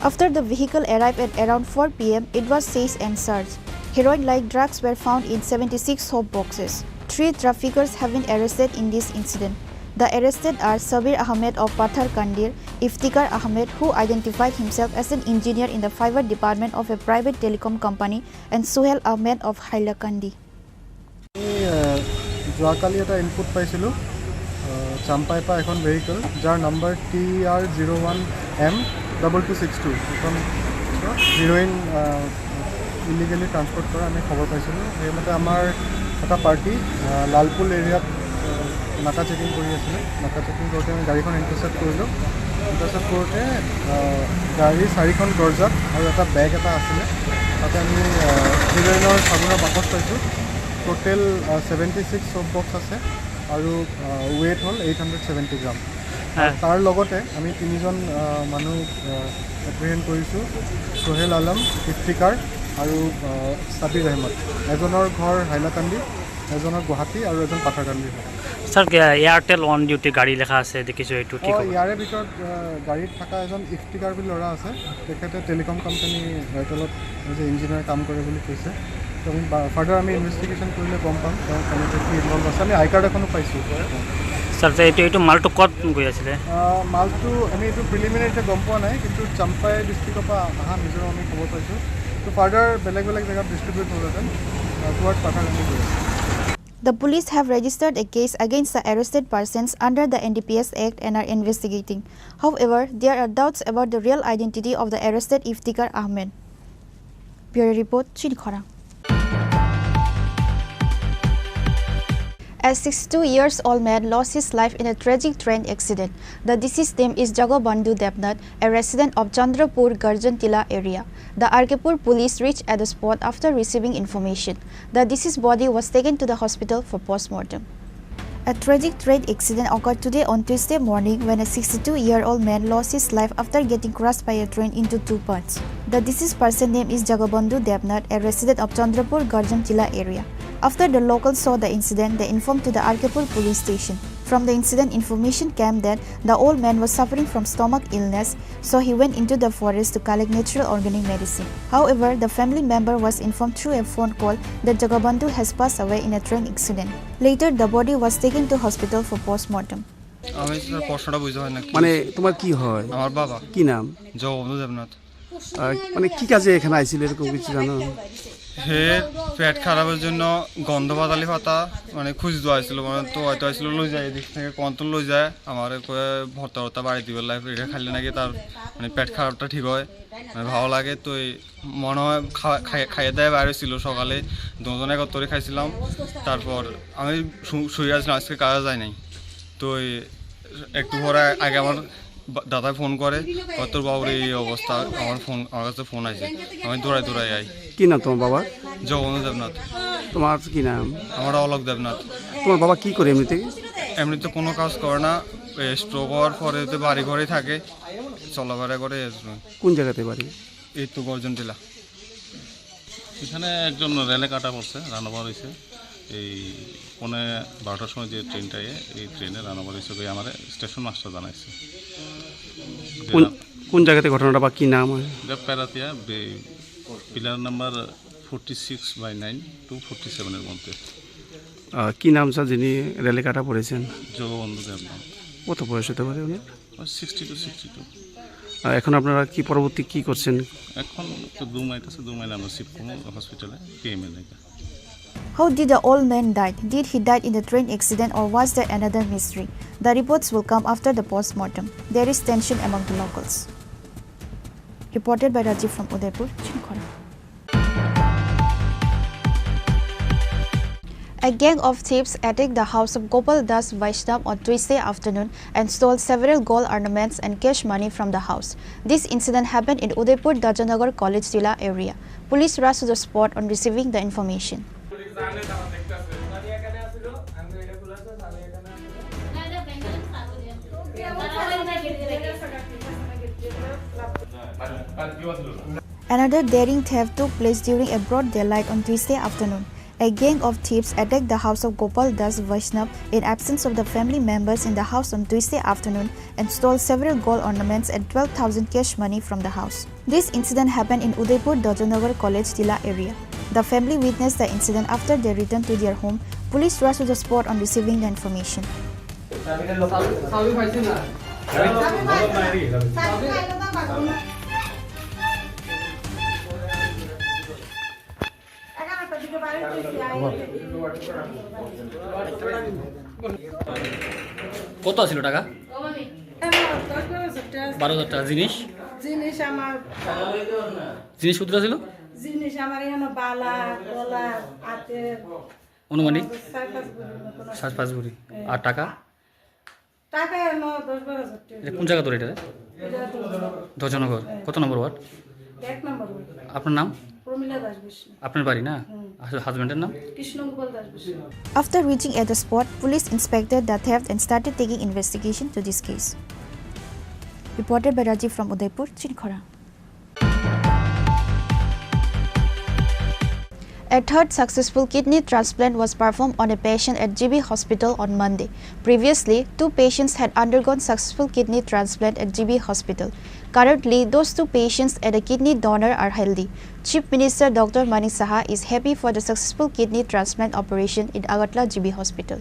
After the vehicle arrived at around four p m, it was seized and searched. Heroin-like drugs were found in seventy-six soap boxes. Three traffickers have been arrested in this incident. The arrested are Sabir Ahmed of Pathar Kandir, Iftikhar Ahmed, who identified himself as an engineer in the fiber department of a private telecom company, and Suhel Ahmed of Hailakandi. আমি, আহ, যোৱাকালি এটা ইনপুট পাইছিলোঁ, আহ, চাম্পাইৰ পৰা এখন vehicle, যাৰ number T R zero' one M double two six two, এখন heroin, uh, illegally transport কৰা আমি খবৰ পাইছিলোঁ। সেইমতে আমাৰ এটা পাৰ্টি, আহ, লালপুল এৰিয়াত, আহ, নাকা চেকিং কৰি আছিলে। নাকা চেকিং কৰোঁতে আমি গাড়ীখন ইণ্টাৰচেপ্ট কৰিলোঁ। ইণ্টাৰচেপ্ট কৰোঁতে, আহ, গাড়ীৰ চাৰিখন দৰ্জাত আৰু এটা বেগ এটা আছিলে। তাতে আমি, আহ, হিৰইনৰ চাবোনৰ বাকচ পাইছোঁ। টোটেল, আহ, ছেভেণ্টি ছিক্স চব বক্স আছে আৰু, আহ, ৱেইট হ'ল এইট হাণ্ড্ৰেড ছেভেণ্টি গ্ৰাম। আৰু হয়। তাৰ লগতে আমি তিনিজন, আহ, মানুহ, আহ, এপ্ৰিহেণ্ড কৰিছোঁ, সোহেল আলম, ইফতিকাৰ আৰু, আহ, ছাবিৰ আহমদ। এজনৰ ঘৰ হাইলাকান্দি, এজনৰ গুৱাহাটী আৰু এজন পাথাৰকান্দি হয়। ছাৰ, এ-, এয়াৰটেল অন ডিউটি গাড়ী লেখা আছে, দেখিছোঁ এইটো কি অ, খবৰ? ইয়াৰে ভিতৰত, আহ, গাড়ীত থকা এজন ইফতিকাৰ বুলি ল'ৰা আছে, তেখেতে টেলিকম কোম্পানী এয়াৰটেলত এজ এ ইঞ্জিনিয়াৰ কাম কৰে বুলি কৈছে। তো আমি বা-, ফাৰ্ডাৰ আমি ইনভেষ্টিগেশ্যন কৰিলে গম পাম তেওঁ কেনেকৈ কি ইনভল্ভ আছে। আমি আই কাৰ্ড এখনো পাইছোঁ। ছাৰ, তে এইটো, এইটো মালটো ক'ত গৈ আছিলে? আহ, মালটো আমি এইটো প্ৰিলিমিনাৰী এতিয়া গম পোৱা নাই, কিন্তু চাম্পাই ডিষ্ট্ৰিক্টৰ পৰা অহা মিজোৰাম আমি খবৰ পাইছোঁ। তো ফাৰ্ডাৰ বেলেগ বেলেগ জেগাত ডিষ্ট্ৰিবিউট হ'লহেঁতেন, আহ, টুৱাৰ্ড পাথাৰকান্দি গৈ আছে। The police have registered a case against the arrested persons under the N D P S Act and are investigating. However, there are doubts about the real identity of the arrested Iftikhar Ahmed. Bureau Report, Chini Khorang. A sixty-two years old man lost his life in a tragic train accident. The deceased name is Jagabandhu Debnath, a resident of Chandrapur Garjan Tila area. The R K Pur police reached at the spot after receiving information. The deceased body was taken to the hospital for postmortem. A tragic train accident occurred today on Tuesday morning when a sixty-two-year-old man lost his life after getting crushed by a train into two parts. The deceased person name is Jagabandhu Debnath, a resident of Chandrapur Garjan Tila area. After the locals saw the incident, they informed to the R K Pur police station. From the incident, information came that the old man was suffering from stomach illness, so he went into the forest to collect natural organic medicine. However, the family member was informed through a phone call that Jagabandhu has passed away in a train accident. Later, the body was taken to hospital for postmortem. আমি স্যার প্রশ্নটা বুঝতে পারি না কি মানে হয়েছে। তোমার কি হয়? আমার বাবা। কি নাম? জগবন্ধু দেবনাথ। আহ, মানে কি কাজে এখানে আইছিল এরকম কিছু জানো? হে পেট খারাপের জন্য গন্ধ বাতালি পাতা মানে খুঁজতে আইছিল, মানে তো হয়তো আইছিল লই যায়, এদিক থেকে কন্তন লই যায়, আমার কয়ে ভর্তা ভর্তা বাড়ি দিবে লাইফ, এটা খাইলে নাকি তার মানে পেট খারাপটা ঠিক হয়, মানে ভালো লাগে। তো এই মনে হয় খাওয়া-, খাই-, খাইয়ে দাইয়ে বাইরে ছিল সকালে, দুজন একত্রে খাইছিলাম। তারপর আমি শু-, শুয়ে আছিলাম, আজকে কাজে যাই নাই। তো এই একটু পরে আগে আমার বা-, দাদায় ফোন করে, "ও, তোর বাবুর এই অবস্থা।" আমার ফোন, আমার কাছে ফোন আছে, আমি দৌড়াই দৌড়াই আই। কি নাম তোমার বাবার? জগবন্ধু দেবনাথ। তোমার কি নাম? আমার অলক দেবনাথ। তোমার বাবা কি করে এমনিতে? এমনিতে কোনো কাজ করে না, স্ট্রোক হওয়ার পরে তো বাড়ি ঘরেই থাকে, চলাফেরা করে। কোন জায়গাতে বাড়ি? এই তো গর্জন টিলা। এখানে একজন রেলে কাটা পড়ছে, রান ওভার হয়েছে। এই পৌনে বারোটার সময় যে ট্রেনটা, এ, এই ট্রেনে রান ওভার হয়েছে, ওই আমার স্টেশন মাস্টার জানাইছে। যে কোন, রা- কোন জায়গাতে ঘটনাটা বা কি নাম? এটা প্যারাতিয়া, বে-, pillar number forty six by nine to forty সেভেনের মধ্যে। আহ, কি নাম স্যার যিনি রেলে কাটা পড়েছেন? জগবন্ধু দেবনাথ। কত বয়স হতে পারে ওনার? Sixty two, sixty two. আহ, এখন আপনারা কি পরবর্তী কি করছেন? এখন তো দু মাইল আছে, দু মাইল আমরা শিফট করবো হসপিটালে, পিএমএ লেগে। How did the old man died? Did he died in the train accident or was there another mystery? The reports will come after the post-mortem. There is tension among the locals. Reported by Rajiv from Udaipur, Chini Khorang. A gang of thieves attacked the house of Gopal Das Vaishnav on Tuesday afternoon and stole several gold ornaments and cash money from the house. This incident happened in Udaipur Dajanagar College Tila area. Police rushed to the spot on receiving the information. Another daring theft took place during a broad daylight on Tuesday afternoon. A gang of thieves attacked the house of Gopal Das Vaishnav in absence of the family members in the house on Tuesday afternoon and stole several gold ornaments and twelve thousand cash money from the house. This incident happened in Udaipur Dojanagar College Tila area. The family witnessed the incident after they returned to their home. Police rushed to the spot on receiving the information. কত আছিল টাকা? দশ বারো হাজার টাকা। বারো হাজার টাকা। জিনিস? জিনিস আমার, জিনিস কতটা ছিল? জিনিস আমার এখানে বালা, গলা, হাতের, আনুমানিক? চার পাঁচ ভরির মতন আছে। চার পাঁচ ভরি। হ্যাঁ। আর টাকা? টাকা এলো দশ বারো হাজার টাকা। এটা কোন জায়গা ধরে এটা? এটা তো দশনগর। হ্যাঁ। কত নম্বর ওয়ার্ড? এক নম্বর ওয়ার্ড। আপনার নাম? প্রমিলা দাস বিষ্ণু। আপনার বাড়ি না? হুম। আসলে হাজবেন্ডের নাম? কৃষ্ণগোপাল দাস Vishnu. After reaching at the spot, police inspected the theft and started taking investigation to this case. Reported by Rajiv from Udaipur, Chinkhora. A third successful kidney transplant was performed on a patient at G B Hospital on Monday. Previously, two patients had undergone successful kidney transplant at G B Hospital. Currently, those two patients and a kidney donor are healthy. Chief Minister Doctor Manik Saha is happy for the successful kidney transplant operation in Agartala G B Hospital.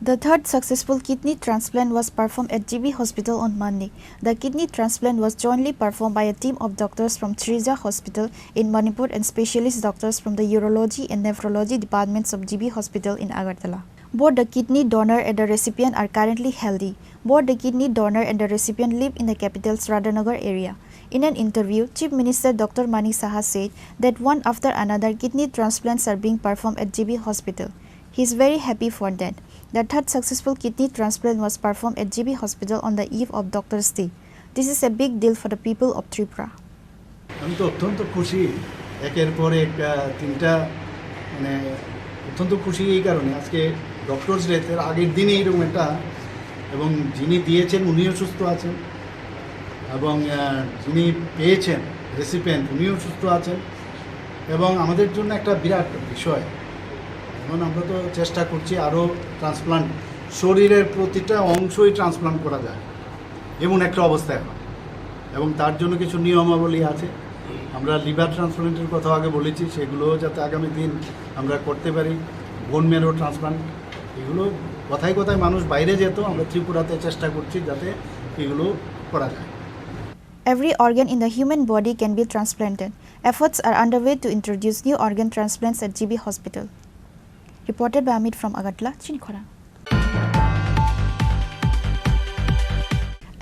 The third successful kidney transplant was performed at G B Hospital on Monday. The kidney transplant was jointly performed by a team of doctors from Shrija Hospital in Manipur and specialist doctors from the urology and nephrology departments of G B Hospital in Agartala. Both the kidney donor and the recipient are currently healthy. Both the kidney donor and the recipient live in the capital's Radhanagar area. In an interview, Chief Minister Doctor Manik Saha said that one after another kidney transplants are being performed at G B Hospital. He is very happy for that. The third successful kidney transplant was performed at G B Hospital on the eve of Doctor's Day. This is a big deal for the people of Tripura. আমি তো অত্যন্ত খুশি, একের পর এক, আহ, তিনটা, মানে, অত্যন্ত খুশি এই কারণে। আজকে ডক্টরস ডে, এর আগের দিনই এরকম একটা, এবং যিনি দিয়েছেন উনিও সুস্থ আছেন, এবং, আহ, যিনি পেয়েছেন, রেসিপিয়েন্ট, উনিও সুস্থ আছেন। এবং আমাদের জন্য একটা বিরাট বিষয়। এখন আমরা তো চেষ্টা করছি আরও ট্রান্সপ্লান্ট, শরীরের প্রতিটা অংশই ট্রান্সপ্লান্ট করা যায়, এমন একটা অবস্থা এখন। এবং তার জন্য কিছু নিয়মাবলী আছে। আমরা লিভার ট্রান্সপ্লান্টের কথা আগে বলেছি, সেগুলো যাতে আগামী দিন আমরা করতে পারি। বোন ম্যারো ট্রান্সপ্লান্ট, এগুলো কথায় কথায় মানুষ বাইরে যেত, আমরা ত্রিপুরাতে চেষ্টা করছি যাতে এগুলো করা যায়। Every organ in the human body can be transplanted. Efforts are underway to introduce new organ transplants at G B Hospital. Reported by Amit from Agartala, Chinkhora.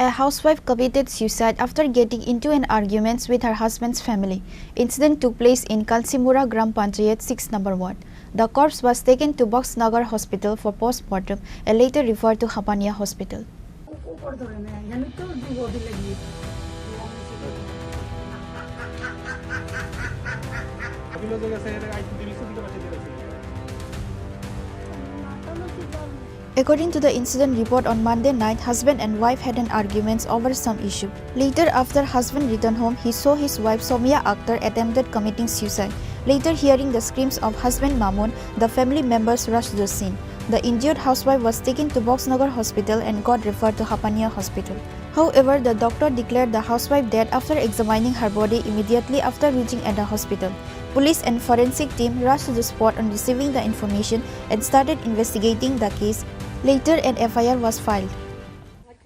A housewife committed suicide after getting into an argument with her husband's family. Incident took place in Kansimura Gram Panchayat six number ward. The corpse was taken to Boxnagar Hospital for postmortem and later referred to Hapania Hospital. According to the incident report, on Monday night, husband and wife had an argument over some issue. Later, after husband returned home, he saw his wife Somia Akhtar attempted committing suicide. Later, hearing the screams of husband Mamun, the family members rushed to the scene. The injured housewife was taken to Boxnagar Hospital and got referred to Hapania Hospital. However, the doctor declared the housewife dead after examining her body immediately after reaching at the hospital. Police and forensic team rushed to the spot on receiving the information and started investigating the case. Later, an F I R was filed.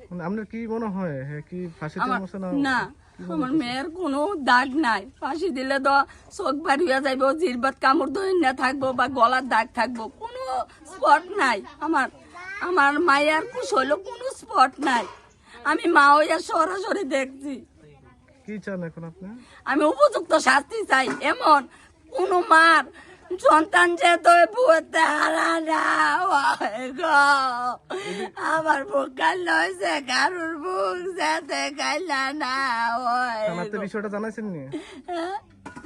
মানে, আপনার কি মনে হয়, হ্যাঁ, কি ফাঁসিতে আমার, মরছে না? না, কি মনে আমার হচ্ছে? মেয়ের কোনো দাগ নাই। ফাঁসি দিলে তো চোখ বার হইয়া যাইবো, জিরবাত কামড় ধরে না থাকবো বা গলার দাগ থাকবো, কোনো স্পট নাই। আমার, আমার মায়ের কুশ হইলো, কোনো স্পট নাই। আমি মা হইয়া সরাসরি দেখছি। কি চান এখন আপনি? আমি উপযুক্ত শাস্তি চাই। এমন কোনো মার সন্তান যে তো বুঝতে হারা না হয় গো। আমার বুক কাল হয়েছে, কারোর বুক যেতে কাইলা না হয় থানাতে গো। বিষয়টা জানাইছেন নি? হ্যাঁ,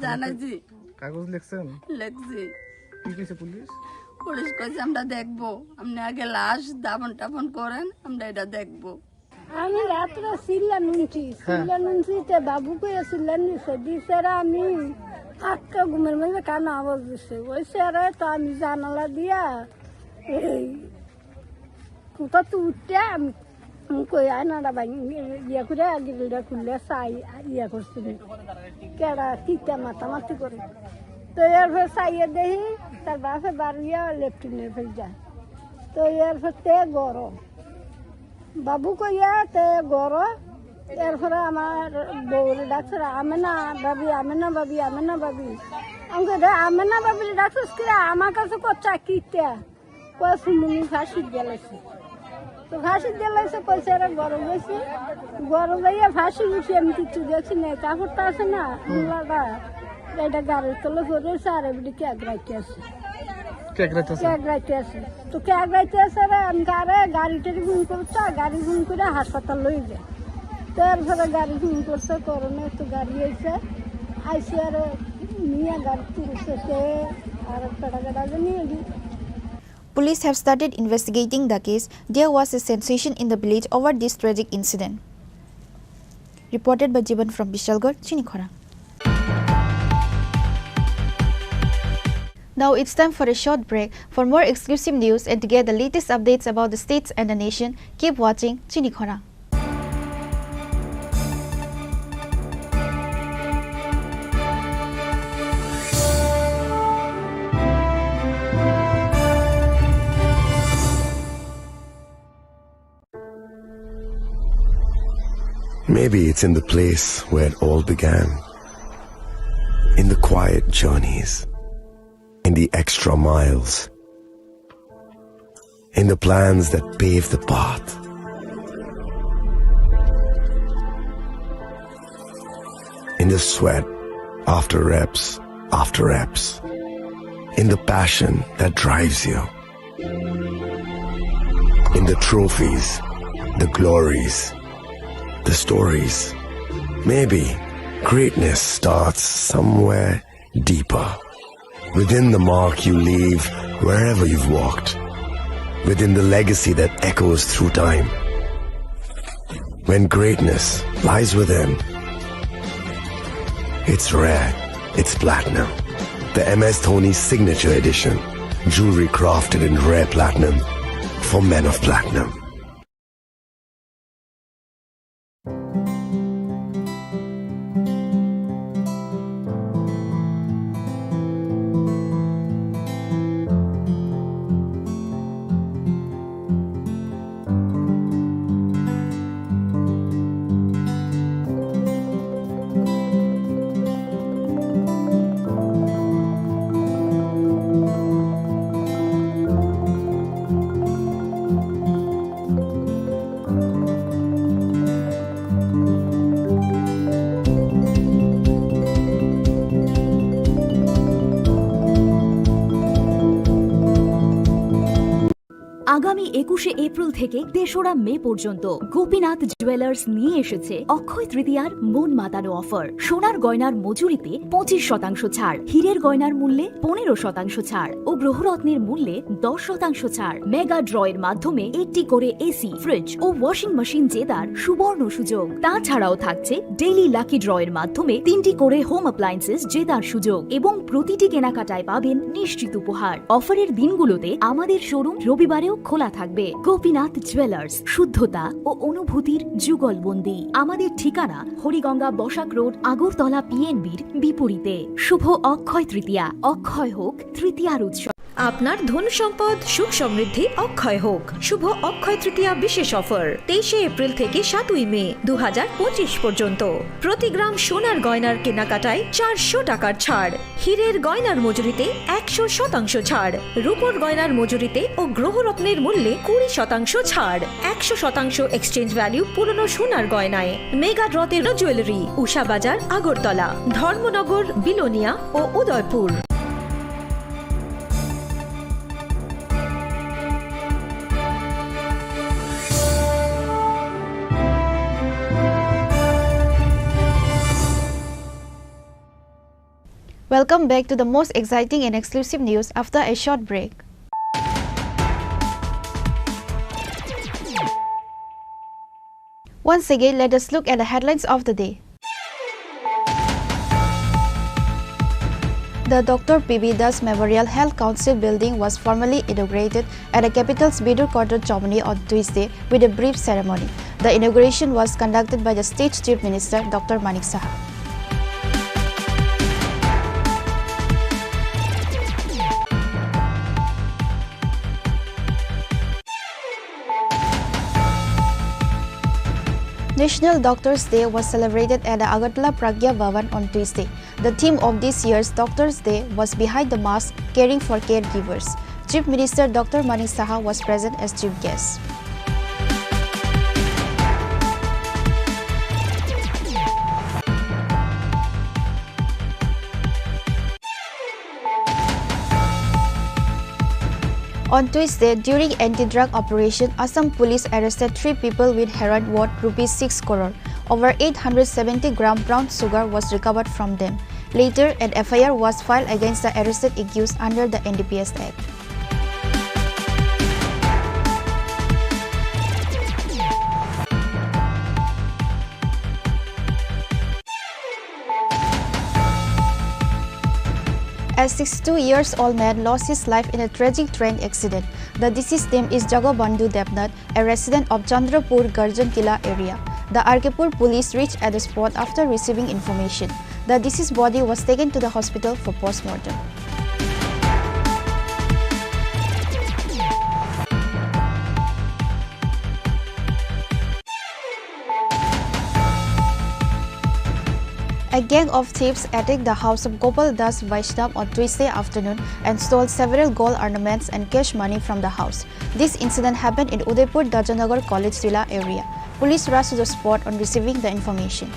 জানাইছি। কাগজ লিখছেন? লিখছি। কি কইছে পুলিশ? পুলিশ কইছে, "আমরা দেখবো, আপনি আগে লাশ দাফন টাফন করেন, আমরা এটা দেখবো।" আমি রাত্রে চিল্লা নুনছি, হ্যাঁ। চিল্লা নুনছি, তে বাবুকে চিল্লা নিছে, দিছে আমি Akka gumir mele kana awas dise. Oise are to ami janala dia. Ei, kuta tu utte ami, koi ai na da bai, iya kure agil da kulle sai, iya kursi. Kera tita mata mati kore. To yar pore sai dehi, tar base baru ya leptine pore ja. To yar pore te goro. Babu koiya te goro, erpore amar boure dakse, "Amena babi, amena babi, amena babi." Ang koi, "Re amena babi dakse kire, amar kache kocha kite?" Koi, "Sumuni phasi dilaise." To phasi dilaise koise, aro goro goise. Goro goiya phasi goise, ami kichu dekhi nai, kapor to ase na, mula da. Eta garir tole pore ase, aro ebidi cake raite ase. Cake raite ase? Cake raite ase. To cake raite ase re, ami kare gari tari phone korte, gari phone kore haspatal loi jai. To erpore gari phone korte, korone to gari aise, aise aro niya gari turi se te, aro peda gada jani edi. Police have started investigating the case. There was a sensation in the village over this tragic incident. Reported by Jiban from Bishalgarh, Chinikhora. Now it's time for a short break. For more exclusive news and to get the latest updates about the states and the nation, keep watching Chinikhora. Maybe it's in the place where it all began. In the quiet journeys, in the extra miles, in the plans that pave the path, in the sweat after reps after reps, in the passion that drives you. In the trophies, the glories, the stories. Maybe greatness starts somewhere deeper. Within the mark you leave wherever you've walked. Within the legacy that echoes through time. When greatness lies within, it's rare, it's platinum. The M S Dhoni Signature Edition. Jewelry crafted in rare platinum for men of platinum. আগামী একুশে এপ্রিল থেকে তেসরা মে পর্যন্ত গোপীনাথ জুয়েলার্স নিয়ে এসেছে অক্ষয় তৃতীয়ার মন মাতানো অফার। সোনার গয়নার মজুরিতে পঁচিশ শতাংশ ছাড়, হীরের গয়নার মূল্যে পনেরো শতাংশ ছাড় ও গ্রহরত্নের মূল্যে দশ শতাংশ ছাড়। মেগা ড্র এর মাধ্যমে একটি করে এসি, ফ্রিজ ও ওয়াশিং মেশিন জেতার সুবর্ণ সুযোগ। তাছাড়াও থাকছে ডেইলি লাকি ড্র এর মাধ্যমে তিনটি করে হোম অ্যাপ্লায়েন্সেস জেতার সুযোগ এবং প্রতিটি কেনাকাটায় পাবেন নিশ্চিত উপহার। অফারের দিনগুলোতে আমাদের শোরুম রবিবারেও খোলা থাকবে। গোপীনাথ জুয়েলার্স, শুদ্ধতা ও অনুভূতির যুগলবন্দি। আমাদের ঠিকানা হরিগঙ্গা বসাক রোড, আগরতলা পিএনবির বিপরীতে। শুভ অক্ষয় তৃতীয়া, অক্ষয় হোক তৃতীয়ার উৎসব। আপনার ধন সম্পদ সুখ সমৃদ্ধি অক্ষয় হোক। শুভ অক্ষয় তৃতীয়া বিশেষ অফার, তেইশে এপ্রিল থেকে সাতই মে দু হাজার পঁচিশ পর্যন্ত। প্রতি গ্রাম সোনার গয়নার কেনাকাটায় চারশো টাকার ছাড়, হীরের গয়নার মজুরিতে একশো শতাংশ ছাড়, রূপোর গয়নার মজুরিতে ও গ্রহরত্নের মূল্যে কুড়ি শতাংশ ছাড়, একশো শতাংশ এক্সচেঞ্জ ভ্যালু পুরনো সোনার গয়নায়। মেগা ড্রতে জুয়েলারি, উষা বাজার, আগরতলা, ধর্মনগর, বিলোনিয়া ও Udaipur. Welcome back to the most exciting and exclusive news after a short break. Once again, let us look at the headlines of the day. The Doctor P B Das Memorial Health Council building was formally inaugurated at the capital's Bidur Quarter Chomani on Tuesday with a brief ceremony. The inauguration was conducted by the state Chief Minister Doctor Manik Saha. National Doctors' Day was celebrated at the Agartala Pragya Bhavan on Tuesday. The theme of this year's Doctors' Day was Behind the Mask, Caring for Caregivers. Chief Minister Doctor Manik Saha was present as chief guest. On Tuesday, during anti-drug operation, Assam police arrested three people with heroin worth rupees six crore. Over eight hundred seventy gram brown sugar was recovered from them. Later, an F I R was filed against the arrested accused under the N D P S Act. A sixty-two years old man lost his life in a tragic train accident. The deceased name is Jagabandhu Debnath, a resident of Chandrapur Garjan Kila area. The R K Pur police reached at the spot after receiving information. The deceased body was taken to the hospital for postmortem. A gang of thieves attacked the house of Gopal Das Vaishnav on Tuesday afternoon and stole several gold ornaments and cash money from the house. This incident happened in Udaipur Dajanagar College Tila area. Police rushed to the spot on receiving the information.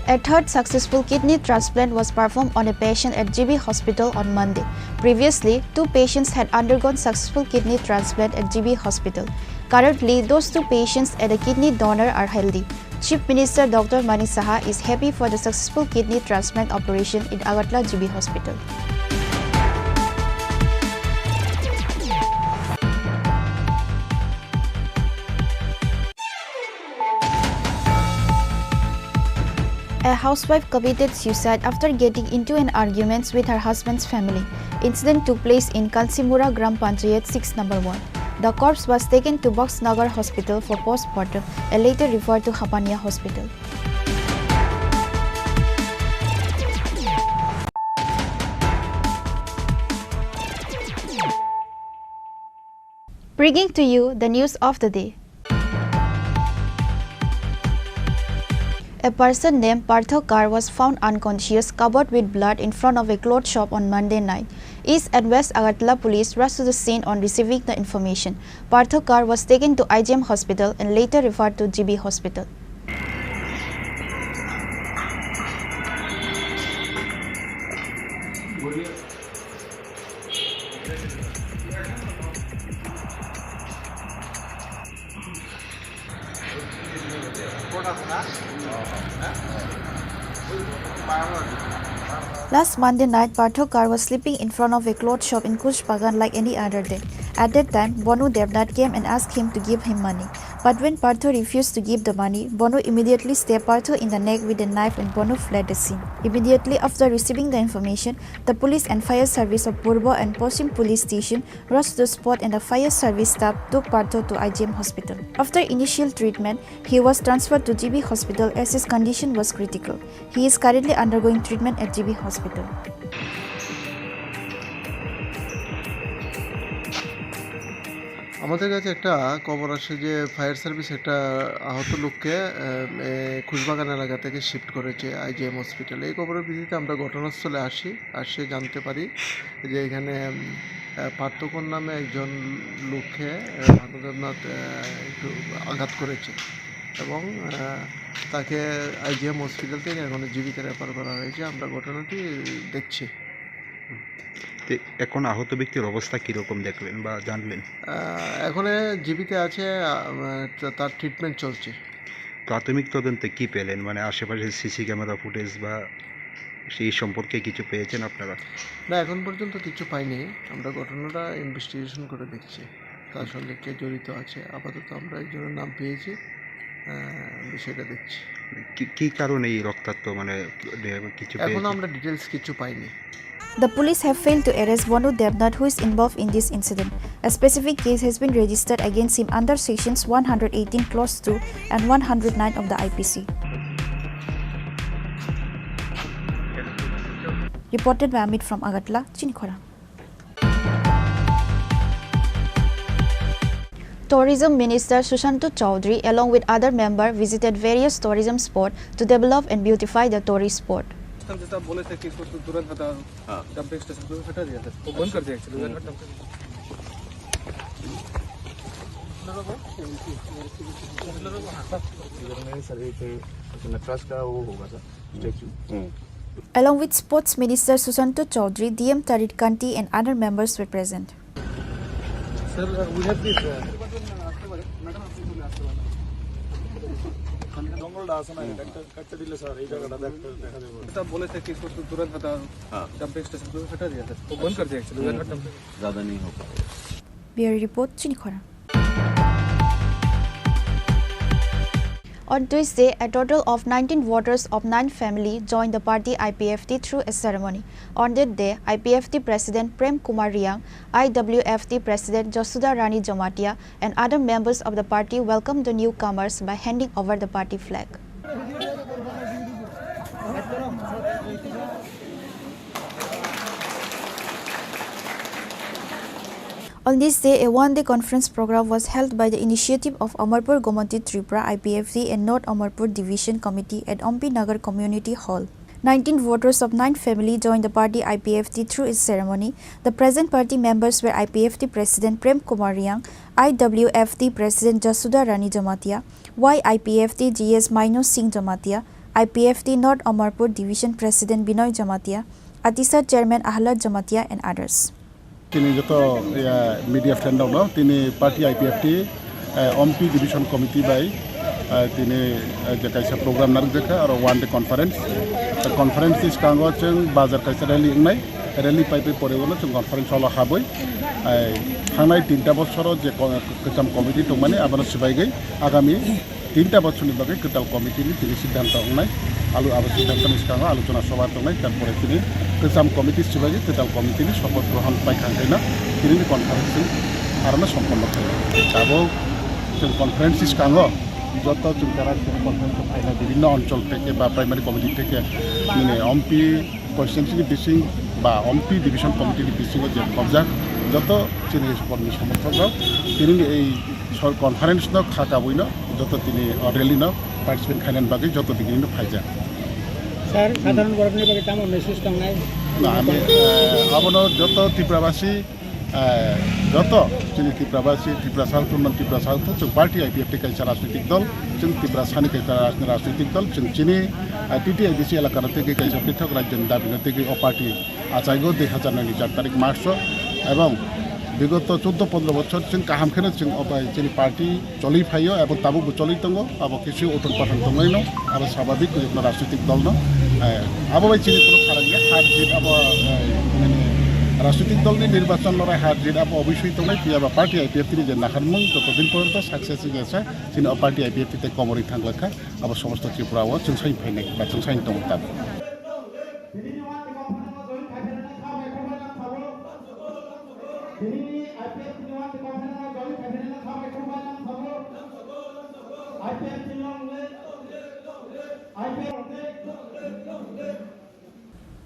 A third successful kidney transplant was performed on a patient at G B Hospital on Monday. Previously, two patients had undergone successful kidney transplant at G B Hospital. Currently, those two patients and a kidney donor are healthy. Chief Minister Doctor Manik Saha is happy for the successful kidney transplant operation in Agartala G B Hospital. A housewife committed suicide after getting into an argument with her husband's family. Incident took place in Kansimura Gram Panchayat six number one. The corpse was taken to Boxnagar Hospital for postmortem and later referred to Hapania Hospital. Bringing to you the news of the day. A person named Partho Kar was found unconscious, covered with blood in front of a cloth shop on Monday night. East and West Agartala police rushed to the scene on receiving the information. Partho Kar was taken to I G M hospital and later referred to G B hospital. Last Monday night, Partho Kar was sleeping in front of a cloth shop in Kush Bagan like any other day. At that time, Bonu Devnath came and asked him to give him money. But when Partho refused to give the money, Bonu immediately stabbed Partho in the neck with a knife and Bonu fled the scene. Immediately after receiving the information, the police and fire service of Purbo and Poshim police station rushed to the spot and the fire service staff took Partho to I G M hospital. After initial treatment, he was transferred to G B hospital as his condition was critical. He is currently undergoing treatment at G B hospital. আমাদের কাছে একটা খবর আসে যে fire service একটা আহত লোককে, আহ, এ, খুশবাগান এলাকা থেকে শিফট করেছে আইজিএম হসপিটালে। এই খবরের ভিত্তিতে আমরা ঘটনাস্থলে আসি, আসে জানতে পারি যে এখানে, উম, আহ, পার্থকর নামে একজন লোককে, আহ, ভানুদেবনাথ, আহ, একটু আঘাত করেছে এবং, আহ, তাকে আইজিএম হসপিটাল থেকে এখন জিবিতে রেফার করা হয়েছে। আমরা ঘটনাটি দেখছি। তো এখন আহত ব্যক্তির অবস্থা কীরকম দেখলেন বা জানলেন? আহ, এখন জিবিতে আছে, আহ, তা-, তার ট্রিটমেন্ট চলছে। প্রাথমিক তদন্তে কি পেলেন? মানে, আশেপাশে সিসি ক্যামেরা ফুটেজ বা সেই সম্পর্কে কিছু পেয়েছেন আপনারা? না, এখন পর্যন্ত কিছু পাইনি। আমরা ঘটনাটা ইনভেস্টিগেশন করে দেখছি। তার সঙ্গে কে জড়িত আছে। আপাতত আমরা একজনের নাম পেয়েছি, আহ, বিষয়টা দেখছি। কি, কি কারণে এই রক্তাক্ত, মানে, দে-, কিছু এখনো পেয়েছি? আমরা ডিটেলস কিছু পাইনি। The police have failed to arrest Bonu Debnath, who is involved in this incident. A specific case has been registered against him under sections one hundred eighteen clause two and one hundred nine of the I P C. Reported by Amit from Agartala, Chinikhora. Tourism Minister Sushanta Chowdhury, along with other member, visited various tourism spot to develop and beautify the tourist spot. हम जैसा बोले थे कि इसको तो तुरंत हटा, हाँ। डंपिंग स्टेशन को हटा दिया था, वो बंद कर दिया एक्चुअली। हम्म। इधर में सर, ये पे ट्रस्ट का वो होगा sir. Thank you. Hmm. Along with Sports Minister Sushanta Chaudhary, D M Tarit Kanti and other members were present. Sir, uh, we have this, uh, জঙ্গলটা আছে না, এটা একটা কাটতে দিলে স্যার, এই জায়গাটা দেখতে, দেখা যাবে। এটা বলেছে কি, একটু দূরে থাকা, হ্যাঁ। ডাম্পিং স্টেশন করে হটা দিয়ে স্যার। ও বন্ধ করে দিয়ে actually, হুম। হুম। ज़्यादा नहीं हो पाएगा। Bureau report, Chinikhora. On Tuesday, a total of nineteen voters of nine family joined the party I P F T through a ceremony. On that day, I P F T President Prem Kumar Riang, I W F T President Jasuda Rani Jamatia, and other members of the party welcomed the newcomers by handing over the party flag. On this day, a one-day conference program was held by the initiative of Amarpur Gomonti Tripura I P F T and North Amarpur Division Committee at Ompi Nagar Community Hall. Nineteen voters of nine family joined the party I P F T through its ceremony. The present party members were I P F T President Prem Kumar Riang, I W F T President Jasuda Rani Jamatia, Y I P F T G S Maino Singh Jamatia, I P F T North Amarpur Division President Binoy Jamatia, Atisar Chairman Ahlad Jamatia and others. Tini joto, ya, media friend rok no, tini party I P F T, eh, Ompi Division Committee bai, eh, tini, eh, je kaisa program narwk jakha, aro one day conference. Eh, conference ni swkango chwng bazar kaisa rally wngnai, rally pai pai pore ulo chwng conference hall o habwi, eh, thangnai tinta bosoro je ko-, kwcham committee tongmani abono swbaigwi agami tinta bochorni bagwi kwtal committee ni tini siddhanto wngnai, alu abo siddhanto ni swkango alochona sobha tongnai, tarpore tini kwcham committee swbaigwi kwtal committee ni sopoth grohon paikha hwnkhe no tini ni conference chwng arono somponno khainai. Tabuk chwng conference ni swkango joto chwng tara tini conference o phainai bibhinno onchol theke ba primary committee theke nini Ompi constituency ni bising ba Ompi division committee ni bisingo je khobjak joto chini sports ni somorthok rok tini ni ei Sor conference no kha kabui no joto tini o rally no participate khainani bagwi joto digini no phaijak. Sir, hmm, sadharon borokni bagwi tamo message tongnai? Na, ami, eh, abono joto Tripurabasi, eh, joto chini Tripurabasi, Tripura South, Unnan Tripura South, chwng party I P F T kaisa rajnitik dol, chwng Tripura sani kaisa raj-, rajnitik dol, chwng chini, eh, T T A D C elaka no tei kaisa prithok rajyoni dabi no tei o party achaigo dui hazar nai ni char tarik March o, ebong bigoto chuddo pondro bochor chwng kaham kheno chwng o bai chini party choli phaio ebong tabukbo choli tongo, abo kisi uthon pathon tonglaino, abo swabhabik koi ekta rajnitik dol no, eh, abo bai chini kunu pharang ya, har jit abo, eh, mane rajnitik dol ni nirbachon lorai har jit abo obisoi tongnai, phiya ba party I P F T ni je naharmung joto din porjonto success wngya se chini o party I P F T tei komorwi thang lakha, abo somosto Tripura o chwng sai phainai ba chwng sai tongo tabuk.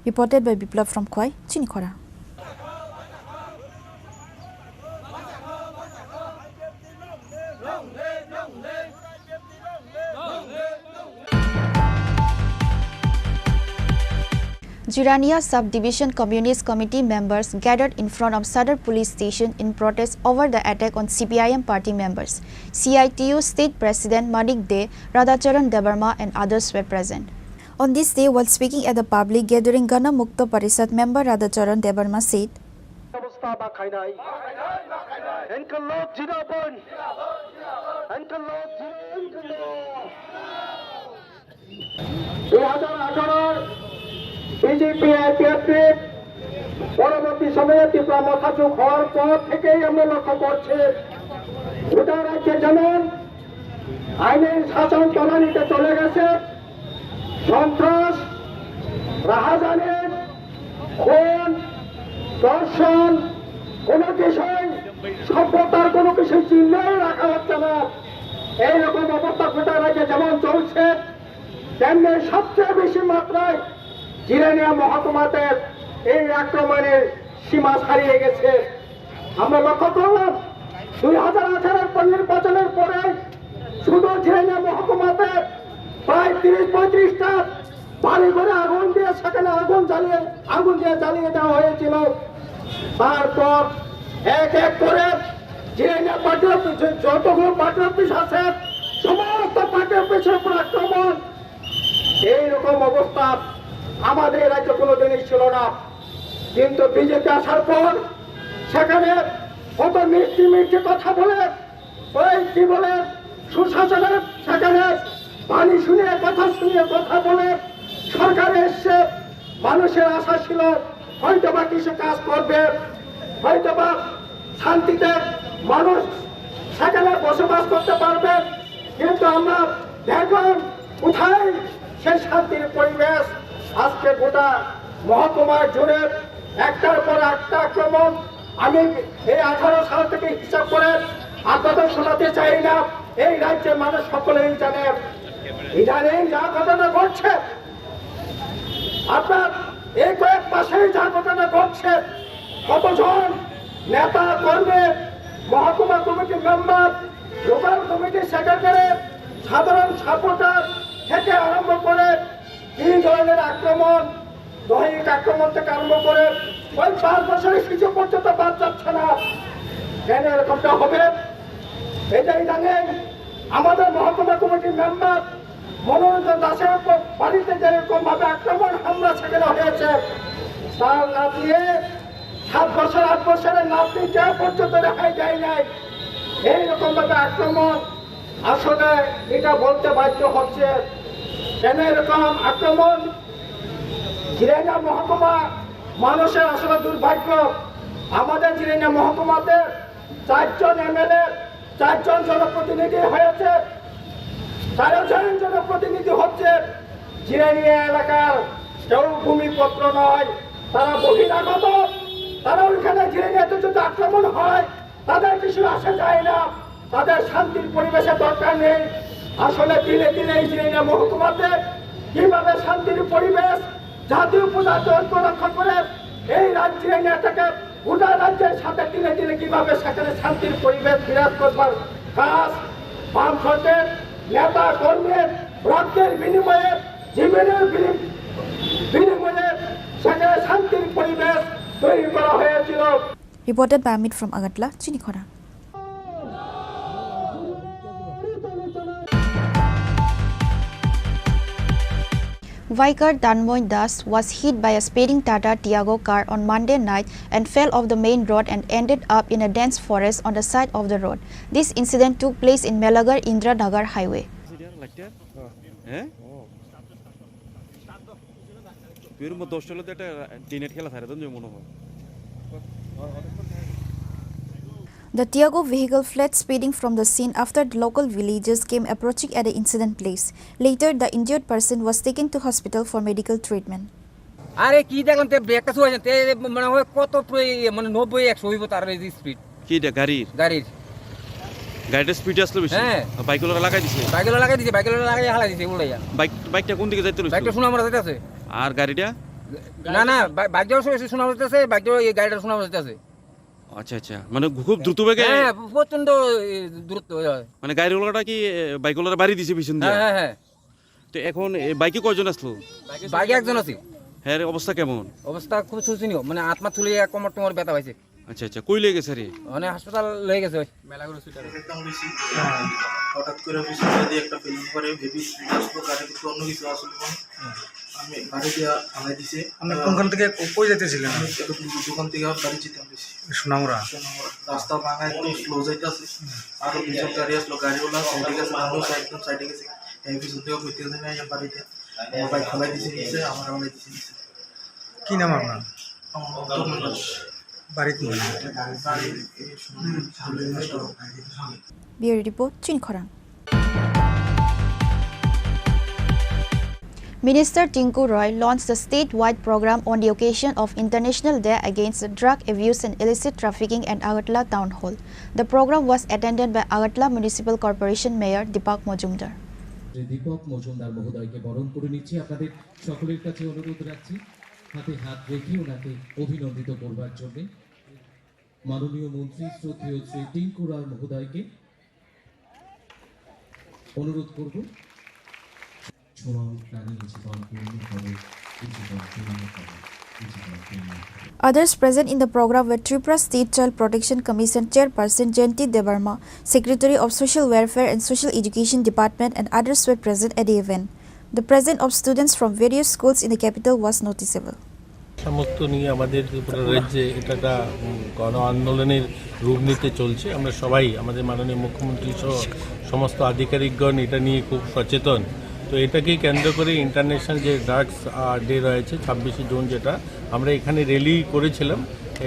Reported by Biplab from Khwai, Chinikhora. Jirania Sub-Division Communist Committee members gathered in front of Sadar Police Station in protest over the attack on C P I M party members. C I T U State President Manik De, Radhacharan Debbarma and others were present. On this day, while speaking at the public gathering, Gana Mukta Parishad member Radhacharan Debbarma said, অবস্থা বা খাই নাই। এনকে লোক জিন্দাবাদ। এনকে লোক জিন্দাবাদ। দুই হাজার আঠারোর বিজেপি আইপিএফটি পরবর্তী সময়ে ত্রিপুরা মথা যোগ হওয়ার পর থেকেই আমরা লক্ষ্য করছি গোটা রাজ্যে যেমন আইনের শাসন তলানিতে চলে গেছে, সন্ত্রাস, রাহাজানি, খুন, ধর্ষণ, কোনো কিছুই, সভ্যতার কোনো কিছু চিহ্নই রাখা হচ্ছে না। এইরকম অবস্থা গোটা রাজ্যে যেমন চলছে, তেমনি সবচেয়ে বেশি মাত্রায় জিরানিয়া মহকুমাতে এই আক্রমণের সীমা ছাড়িয়ে গেছে। আমরা লক্ষ্য করলাম, দুই হাজার আঠারোর পর নির্বাচনের পরে শুধু জিরানিয়া মহকুমাতে প্রায় তিরিশ পঁয়ত্রিশটা বাড়ি ঘরে আগুন দিয়ে, সেখানে আগুন জ্বালিয়ে, আগুন দিয়ে জ্বালিয়ে দেওয়া হয়েছিল। তারপর এক এক করে জিরানিয়া পার্টি অফিস, যতগুলো পার্টি অফিস আছে, সমস্ত পার্টি অফিসের উপর আক্রমণ। এইরকম অবস্থা আমাদের রাজ্যে কোনোদিনই ছিল না। কিন্তু বিজেপি আসার পর সেখানে কত মিষ্টি মিষ্টি কথা বলে, ওই কি বলে, সুশাসনের সেখানে পানি শুনিয়ে, কথা শুনিয়ে কথা বলে সরকারে এসছে। মানুষের আশা ছিল হয়তো বা কিছু কাজ করবে, হয়তো বা শান্তিতে মানুষ সেখানে বসবাস করতে পারবে। কিন্তু আমরা দেখলাম কোথায় সেই শান্তির পরিবেশ। আজকে গোটা মহকুমা জুড়ে একটার পর একটা আক্রমণ। আমি এই আঠারো সাল থেকে হিসাব করে আপনাদের শোনাতে চাই না, এই রাজ্যের মানুষ সকলেই জানে। ইদানিং যা ঘটনা ঘটছে, আপনার এই কয়েক মাসেই যা ঘটনা ঘটছে, কতজন নেতা কর্মী, মহকুমা committee member, local committee secretary, সাধারণ সাপোর্টার থেকে আরম্ভ করে কি ধরনের আক্রমণ, দৈহিক আক্রমণ থেকে আরম্ভ করে ওই পাঁচ বছরের শিশু পর্যন্ত বাদ যাচ্ছে না। কেন এরকমটা হবে? এটা ইদানিং আমাদের মহকুমা কমিটির মেম্বার মনোরঞ্জন দাসের উপর বাড়িতে যেরকম ভাবে আক্রমণ হামলা সেখানে হয়েছে, তার নাতনি সাত বছর আট বছরের নাতনি যা পর্যন্ত রেহাই দেয় নাই। এইরকম ভাবে আক্রমণ, আসলে এটা বলতে বাধ্য হচ্ছে। কেন এরকম আক্রমণ? জিরানিয়া মহকুমা মানুষের আসলে দুর্ভাগ্য। আমাদের জিরানিয়া মহকুমাতে চারজন এমএলএ, চারজন জনপ্রতিনিধি হয়েছে, তেরো জন জনপ্রতিনিধি হচ্ছে জিরানিয়া এলাকার, কেউ ভূমিপুত্র নয়, তারা বহিরাগত। তারা ওইখানে জিরানিয়াতে যদি আক্রমণ হয়, তাদের কিছু আসে যায় না, তাদের শান্তির পরিবেশের দরকার নেই। আসলে দিনে দিনে এই জিরানিয়া মহকুমাতে কিভাবে শান্তির পরিবেশ, জাতীয় পূজা ঐক্য রক্ষা করে এই রাজ্যে নেতাকে গোটা রাজ্যের সাথে দিনে দিনে কিভাবে সেখানে শান্তির পরিবেশ বিরাজ করবার কাজ বামফ্রন্টের নেতা কর্মীর রক্তের বিনিময়ে, জীবনের বিনি-, বিনিময়ে সেখানে শান্তির পরিবেশ তৈরি করা হয়েছিল। Reported by Amit from Agartala, Chinikhora. Biker Tanmoy Das was hit by a speeding Tata Tiago car on Monday night and fell off the main road and ended up in a dense forest on the side of the road. This incident took place in Melagar Indiranagar Highway. হ্যাঁ? তুই এর মধ্যে দশটা হলে তো একটা D net খেলা ছাড়ে তো মনে হয়। The Tiago vehicle fled speeding from the scene after the local villagers came approaching at the incident place. Later, the injured person was taken to hospital for medical treatment. আরে কি দেখলাম, তে ব্রেকটা ছুঁয়েছেন, তে মনে হয় কত প্র-, ইয়ে, মানে নব্বই একশো হইব তার এই স্পিড। কি এটা গাড়ির? গাড়ির। গাড়িটা স্পিডে আসলো বেশি? হ্যাঁ। আর বাইকগুলো লাগাই দিছে? বাইকগুলো লাগাই দিছে, বাইকগুলো লাগাই হালাই দিছে উল্টাইয়া। বাইক, বাইকটা কোন দিকে যাইতে রইছে? বাইকটা সোনামুড়া যাইতেছে। আর গাড়িটা? না, না, বাই-, বাইকটা অবশ্য বেশি সোনামুড়া যাইতেছে, বাইকটা, এই গাড়িটা সোনামুড়া যাইতেছে। আচ্ছা, আচ্ছা, মানে খুব দ্রুত বেগে? হ্যাঁ, প্রচণ্ড, এ, দ্রুত, হয়। মানে গাড়িওয়ালাটা কি, এ, বাইকওয়ালার বাড়ি দিছে পিছন দিয়ে? হ্যাঁ, হ্যাঁ, হ্যাঁ। তো এখন এ বাইকে কয়জন আসলো? বাইকে একজন আছে। হ্যাঁ, এর অবস্থা কেমন? অবস্থা খুব শোচনীয়, মানে আত্মা তুলে এক কোমর টোমর ব্যথা পাইছে। আচ্ছা, আচ্ছা, কই লয়ে গেছে রে? মানে হাসপাতাল লয়ে গেছে ওই। মেলাঘর হসপিটাল। একটা হয়েছি, হঠাৎ করে পিছন দিয়ে একটা ফিল্ম করে বেবি স্পিড আসলো, গাড়ির ভিতরে অন্য কিছু আসলো, মানে আমি গাড়ি দিয়ে ফালাই দিছে। আপনি কোনখান থেকে কো-, কই যাইতেছিলেন? আমি একটা দোকান থেকে বাড়ি যেতাম বেশি। সোনামুড়া। সোনামুড়া। রাস্তা ভাঙা, একদম স্লো যাইতেছে। আরো দুজন গাড়ি আসলো, গাড়িওয়ালা সাইডে গেছে, মানুষ একদম সাইডে গেছে। এই পিছন থেকে কইতে গেছে না, এই বাড়িতে। আমার বাইক ফালাই দিছে নিচে, আমার ফালাই দিছে নিচে। কি নাম আপনার? আমার নাম তরুণ দাস। বাড়িতে। Bureau report, Chini Khorang. Minister Tinku Roy launched the statewide program on the occasion of International Day Against Drug Abuse and Illicit Trafficking at Agartala Town Hall. The program was attended by Agartala Municipal Corporation Mayor Deepak Majumdar. Shri দীপক মজুমদার মহোদয়কে বরণ করে নিচ্ছি। আপনাদের সকলের কাছে অনুরোধ রাখছি, হাতে হাত রেখে ওনাকে অভিনন্দিত করবার জন্য। মাননীয় মন্ত্রী শ্রদ্ধেয় শ্রী টিঙ্কু রায় মহোদয়কে অনুরোধ করব। Others present in the program were Tripura State Child Protection Commission Chairperson Jayanti Debbarma, Secretary of Social Welfare and Social Education Department, and others were present at the event. The presence of students from various schools in the capital was noticeable. সমস্ত নিয়ে আমাদের ত্রিপুরা রাজ্যে এটা একটা, উম, গণ আন্দোলনের রূপ নিতে চলছে। আমরা সবাই, আমাদের মাননীয় মুখ্যমন্ত্রী সহ সমস্ত আধিকারিকগণ এটা নিয়ে খুব সচেতন। তো এটাকে কেন্দ্র করে ইন্টারন্যাশনাল যে ড্রাগস, আহ, ডে রয়েছে ছাব্বিশে জুন, যেটা আমরা এখানে র্যালি করেছিলাম,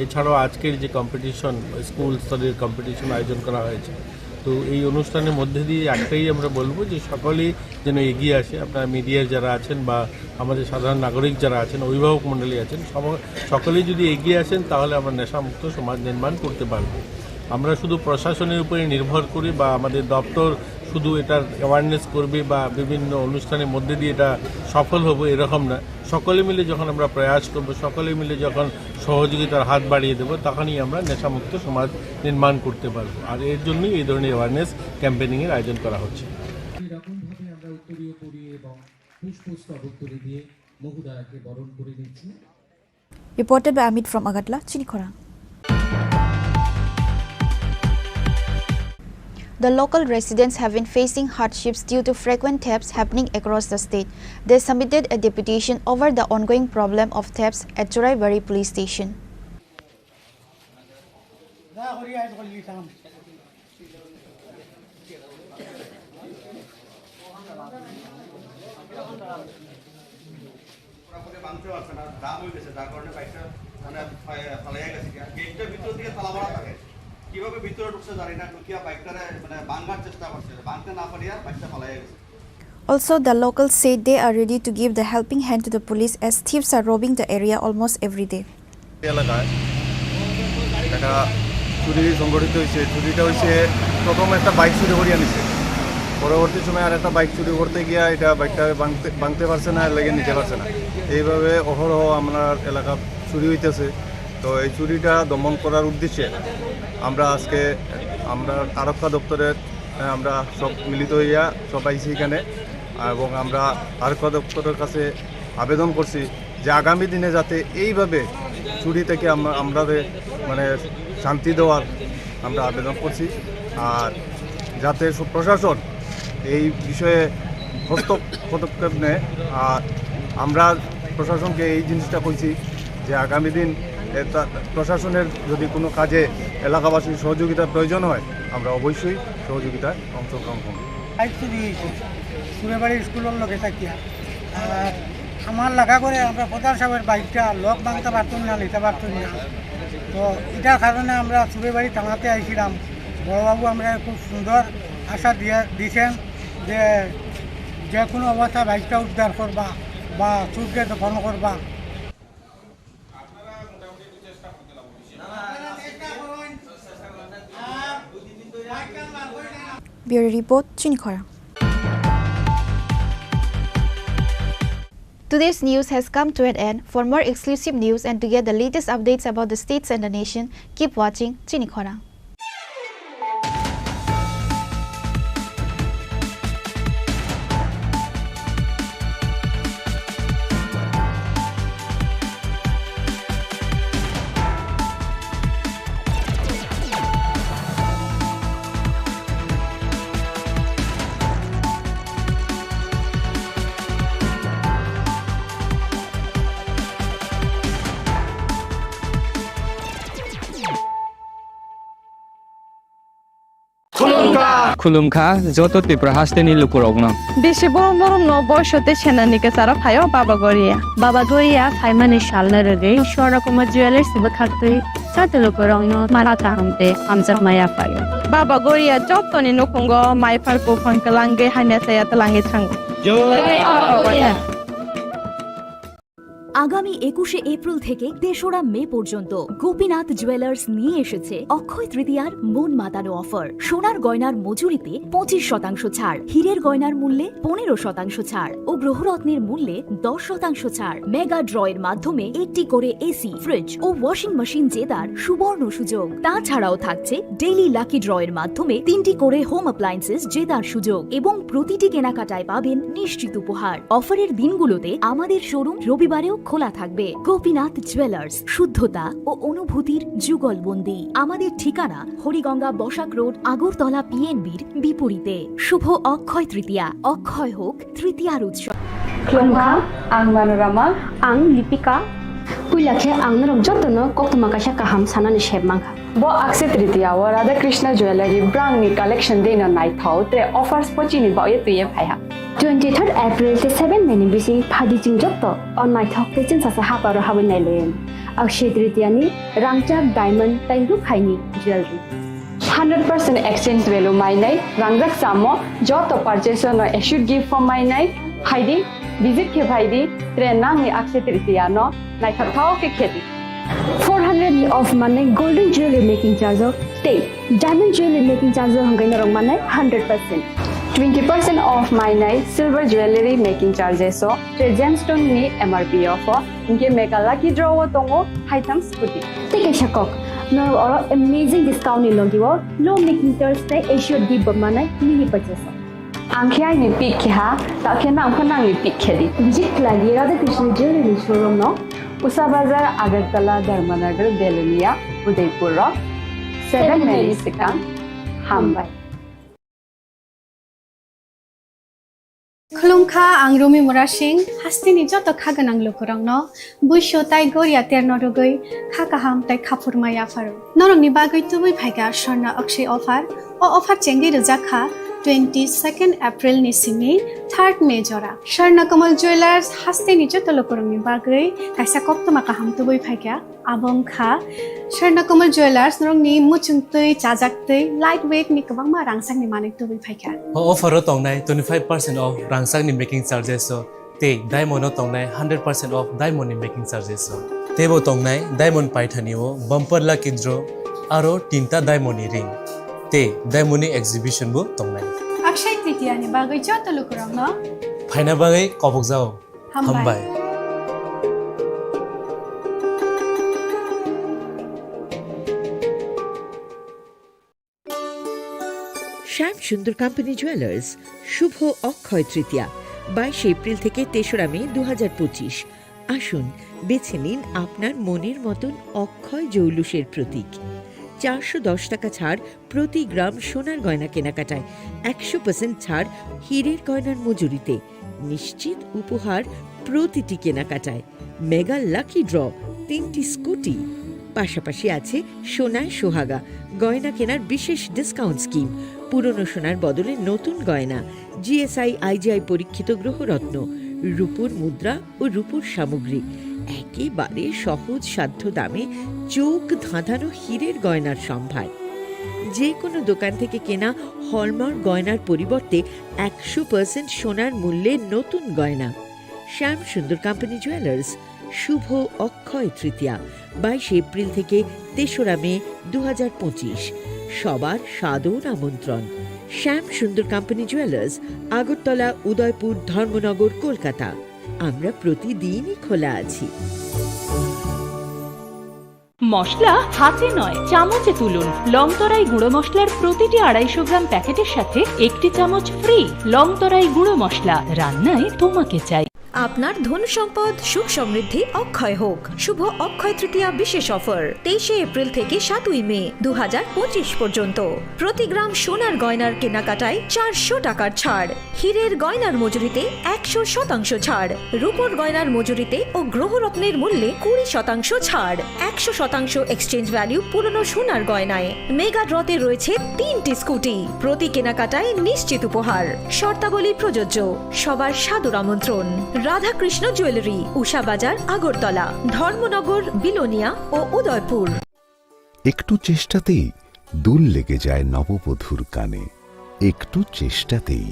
এছাড়াও আজকের যে কম্পিটিশন, স্কুল স্তরের কম্পিটিশন আয়োজন করা হয়েছে, তো এই অনুষ্ঠানের মধ্যে দিয়ে একটাই আমরা বলবো যে সকলেই যেন এগিয়ে আসে। আপনারা মিডিয়ার যারা আছেন বা আমাদের সাধারণ নাগরিক যারা আছেন, অভিভাবক মণ্ডলী আছেন, সব-, সকলেই যদি এগিয়ে আসেন তাহলে আমরা নেশামুক্ত সমাজ নির্মাণ করতে পারবো। আমরা শুধু প্রশাসনের উপরে নির্ভর করি বা আমাদের দপ্তর শুধু এটার অ্যাওয়ারনেস করবে বা বিভিন্ন অনুষ্ঠানের মধ্যে দিয়ে এটা সফল হবে, এরকম না। সকলে মিলে যখন আমরা প্রয়াস করব, সকলে মিলে যখন সহযোগিতার হাত বাড়িয়ে দেব, তখনই আমরা নেশামুক্ত সমাজ নির্মাণ করতে পারবো। আর এর জন্যই এই ধরনের অ্যাওয়ারনেস ক্যাম্পেইনিং এর আয়োজন করা হচ্ছে। এরকমভাবে আমরা উত্তরীয় পরিয়ে এবং পুষ্পস্তবক তুলে দিয়ে মহুদারাকে বরণ করে নিচ্ছি। Reported by Amit from Agartala, Chini Khorang. The local residents have been facing hardships due to frequent thefts happening across the state. They submitted a deputation over the ongoing problem of thefts at Churaibari Police Station. পুরাপুরি ভাঙতে পারছে না, জাম হয়ে গেছে, যার কারণে বাইকটা মানে ফা-, ফালাইয়া গেছে। গেটটার ভিতর দিয়ে তালা মারা থাকে, কিভাবে ভিতরে ঢুকছে জানি না, ঢুকিয়া বাইকটারে মানে ভাঙার চেষ্টা করছে, ভাঙতে না পারিয়া বাইকটা ফালাইয়া গেছে। Also, the locals said they are ready to give the helping hand to the police as thieves are robbing the area almost every day. এলাকায় একটা চুরি সংঘটিত হয়েছে। চুরিটা হয়েছে, প্রথম একটা বাইক চুরি করিয়া নিছে, পরবর্তী সময় আর একটা বাইক চুরি করতে গিয়া এটা বাইকটা ভাঙতে, ভাঙতে পারছে না, এর লাগি নিতে পারছে না। এইভাবে অহরহ আমরা এলাকা চুরি হইতেছে। তো এই চুরিটা দমন করার উদ্দেশ্যে আমরা আজকে আমরা আরক্ষা দপ্তরের, আহ, আমরা সব মিলিত হইয়া সব আইছি এখানে, এবং আমরা আরক্ষা দপ্তরের কাছে আবেদন করছি যে আগামী দিনে যাতে এইভাবে চুরি থেকে আমরা, আমরা যে মানে শান্তি দেওয়ার আমরা আবেদন করছি, আর যাতে সব প্রশাসন এই বিষয়ে হস্তক পদক্ষেপ নেয়। আর আমরা প্রশাসনকে এই জিনিসটা কইছি যে আগামী দিন এটা প্রশাসনের যদি কোনো কাজে এলাকাবাসীর সহযোগিতার প্রয়োজন হয়, আমরা অবশ্যই সহযোগিতায় অংশগ্রহণ করব। বাইক চুরি হয়েছে, সুরেবাড়ি স্কুলের লগে থাকিয়া। আর আমার লাগা করে আমরা প্রধান সাহেবের বাইকটা লক ভাঙতে পারতাম না, নিতে পারতাম না। তো এটার কারণে আমরা সুরেবাড়ি থানাতে আইছিলাম। বড়বাবু আমরা খুব সুন্দর আশা দিয়ে দিছেন যে যে কোনো অবস্থায় বাইকটা উদ্ধার করবা বা চুরকে দমন করবা। Bureau report, Chini Khorang. Today's news has come to an end. For more exclusive news and to get the latest updates about the states and the nation, keep watching Chini Khorang. Khulumkha joto Tripura hasteni lukurokno. Bisi borom borom no boiso tei senani kwcharo phaio Baba Goria. Baba Goria phaimani salno rwgwi Swarna Kumar Jewellers bwkhaktwi joto lukurokno mara kaham tei hamjakma yaphaio. Baba Goria jotoni nukhungo maiphar buphang kwlangwi hamya chaya twlangwi thango. Jai Baba Goria. আগামী একুশে এপ্রিল থেকে তেসরা মে পর্যন্ত গোপীনাথ জুয়েলার্স নিয়ে এসেছে অক্ষয় তৃতীয়ার মন মাতানো অফার। সোনার গয়নার মজুরিতে পঁচিশ শতাংশ ছাড়, হীরের গয়নার মূল্যে পনেরো শতাংশ ছাড় ও গ্রহরত্নের মূল্যে দশ শতাংশ ছাড়। মেগা ড্রয়ের মাধ্যমে একটি করে এসি, ফ্রিজ ও ওয়াশিং মেশিন জেতার সুবর্ণ সুযোগ। তাছাড়াও থাকছে ডেইলি লাকি ড্রয়ের মাধ্যমে তিনটি করে হোম অ্যাপ্লায়েন্সেস জেতার সুযোগ এবং প্রতিটি কেনাকাটায় পাবেন নিশ্চিত উপহার। অফারের দিনগুলোতে আমাদের শোরুম রবিবারেও খোলা থাকবে। গোপীনাথ জুয়েলার্স, শুদ্ধতা ও অনুভূতির যুগলবন্দি। আমাদের ঠিকানা হরিগঙ্গা বসাক রোড, আগরতলা পিএনবির বিপরীতে। শুভ অক্ষয় তৃতীয়া, অক্ষয় হোক তৃতীয়ার উৎসব। Khulumkha, ang Manorama. Ang Lipika. Puila khe ang norok jotono koktwma kaisa kaham sanani sep mankha. Bo Akshaya Tritiya o Radha Krishna Jewellery brangni collection dino naithok tre offers bo chini bagwi twiwi phaiha. Twenty third April tei seven May ni bising phadi chwng joto o naithok tei chwngsasa haparo habwi nailayan. Akshaya Tritiya ni rangchak diamond tei rukhaini jewellery. Hundred percent exchange value mainai, rangjak chamo, joto purchase no assured gift form mainai, phaidi, visit khe phaidi, tre nangni Akshaya Tritiya no naithok thok khe khedi. Four hundred ni off manai golden jewelry making charge o tei diamond jewelry making charge o hwnkhai norok manai hundred percent. Twenty percent off mainai silver jewelry making charges o tre gemstone ni M R P off o, hinkhe mega lucky draw o tongo haitham scooty. Tei kaisa kok, norok oro amazing discount ni logi o low making charge tei assured gift bo manai mini purchase o. Ang khe aini pick khe ha, ta khe nang pho nangni pick khe di. Visit khlai di Radha Krishna Jewelry showroom no. Usa Bazar, Agartala, Dharmanagar, Belonia, Udaipur rok. Seven May ni swkang. Hambai. Khulumkha, ang Rumi Murasing, hasteni joto kha gwnang lukurokno buisu tai goria terno rwgwi kha kaham tai khaphurma yapharo. Norokni bagwi tubui phaikha Swarna Akshaya offer. O offer chengwi rwjak kha twenty second April ni simi third May jora. Swarna Kamal Jewellers hasteni joto lukurokni bagwi kaisa koktwma kaham tubui phaikha. Abo wngkha Swarna Kamal Jewellers norokni muchung twi, chajak twi, light weight ni kwbangma rangchakni manwi tubui phaikha. O offer o tongnai twenty five percent off rangchakni making charges o. Tei diamond o tongnai hundred percent off diamond ni making charges o. Teibo tongnai diamond paithani o bumper lucky draw aro tinta diamond ni ring tei diamond ni exhibition bo tongnai. Akshaya Tritiya ni bagwi joto lukurokno phaina bagwi kobokjao. Hambai. Hambai. শ্যাম Sundar company jewellers, শুভ অক্ষয় তৃতীয়া, বাইশে এপ্রিল থেকে তেসরা মে দু হাজার পঁচিশ। আসুন, বেছে নিন আপনার মনের মতন অক্ষয় জৌলুসের প্রতীক। চারশো দশ টাকা ছাড় প্রতি গ্রাম সোনার গয়না কেনাকাটায়, একশো পার্সেন্ট ছাড় হীরের গয়নার মজুরিতে, নিশ্চিত উপহার প্রতিটি কেনাকাটায়। মেগা লাকি ড্র, তিনটি স্কুটি, পাশাপাশি আছে সোনায় সোহাগা, গয়না কেনার বিশেষ ডিসকাউন্ট স্কিম, পুরনো সোনার বদলে নতুন গয়না, জিএসআই আইজিআই পরীক্ষিত গ্রহরত্ন, রূপোর মুদ্রা ও রূপোর সামগ্রী, একেবারে সহজ সাধ্য দামে চোখ ধাঁধানো হীরের গয়নার সম্ভার। যে কোনো দোকান থেকে কেনা হলমার্ক গয়নার পরিবর্তে একশো পার্সেন্ট সোনার মূল্যে নতুন গয়না। শ্যাম সুন্দর কোম্পানি জুয়েলার্স, শুভ অক্ষয় তৃতীয়া, বাইশে এপ্রিল থেকে তেসরা মে দু হাজার পঁচিশ। সবার সাদর আমন্ত্রণ। শ্যাম সুন্দর কোম্পানি জুয়েলার্স, আগরতলা, উদয়পুর, ধর্মনগর, কলকাতা। আমরা প্রতিদিনই খোলা আছি। মশলা হাতে নয়, চামচে তুলুন। লংতরাই গুঁড়ো মশলার প্রতিটি আড়াইশো গ্রাম প্যাকেটের সাথে একটি চামচ ফ্রি। লংতরাই গুঁড়ো মশলা, রান্নায় তোমাকে চাই। আপনার ধন সম্পদ সুখ সমৃদ্ধি অক্ষয় হোক। শুভ অক্ষয় তৃতীয়া বিশেষ অফার তেইশে এপ্রিল থেকে সাতই মে দু হাজার পঁচিশ পর্যন্ত। প্রতি গ্রাম সোনার গয়নার কেনাকাটায় চারশো টাকার ছাড়, হীরের গয়নার মজুরিতে একশো শতাংশ ছাড়, রূপোর গয়নার মজুরিতে ও গ্রহরত্নের মূল্যে কুড়ি শতাংশ ছাড়, একশো শতাংশ এক্সচেঞ্জ ভ্যালু পুরনো সোনার গয়নায়। মেগা ড্রতে রয়েছে তিনটি স্কুটি, প্রতি কেনাকাটায় নিশ্চিত উপহার। শর্তাবলী প্রযোজ্য। সবার সাদর আমন্ত্রণ। রাধাকৃষ্ণ জুয়েলারি, উষা বাজার, আগরতলা, ধর্মনগর, বিলোনিয়া ও উদয়পুর। একটু চেষ্টাতেই দুল লেগে যায় নববধূর কানে, একটু চেষ্টাতেই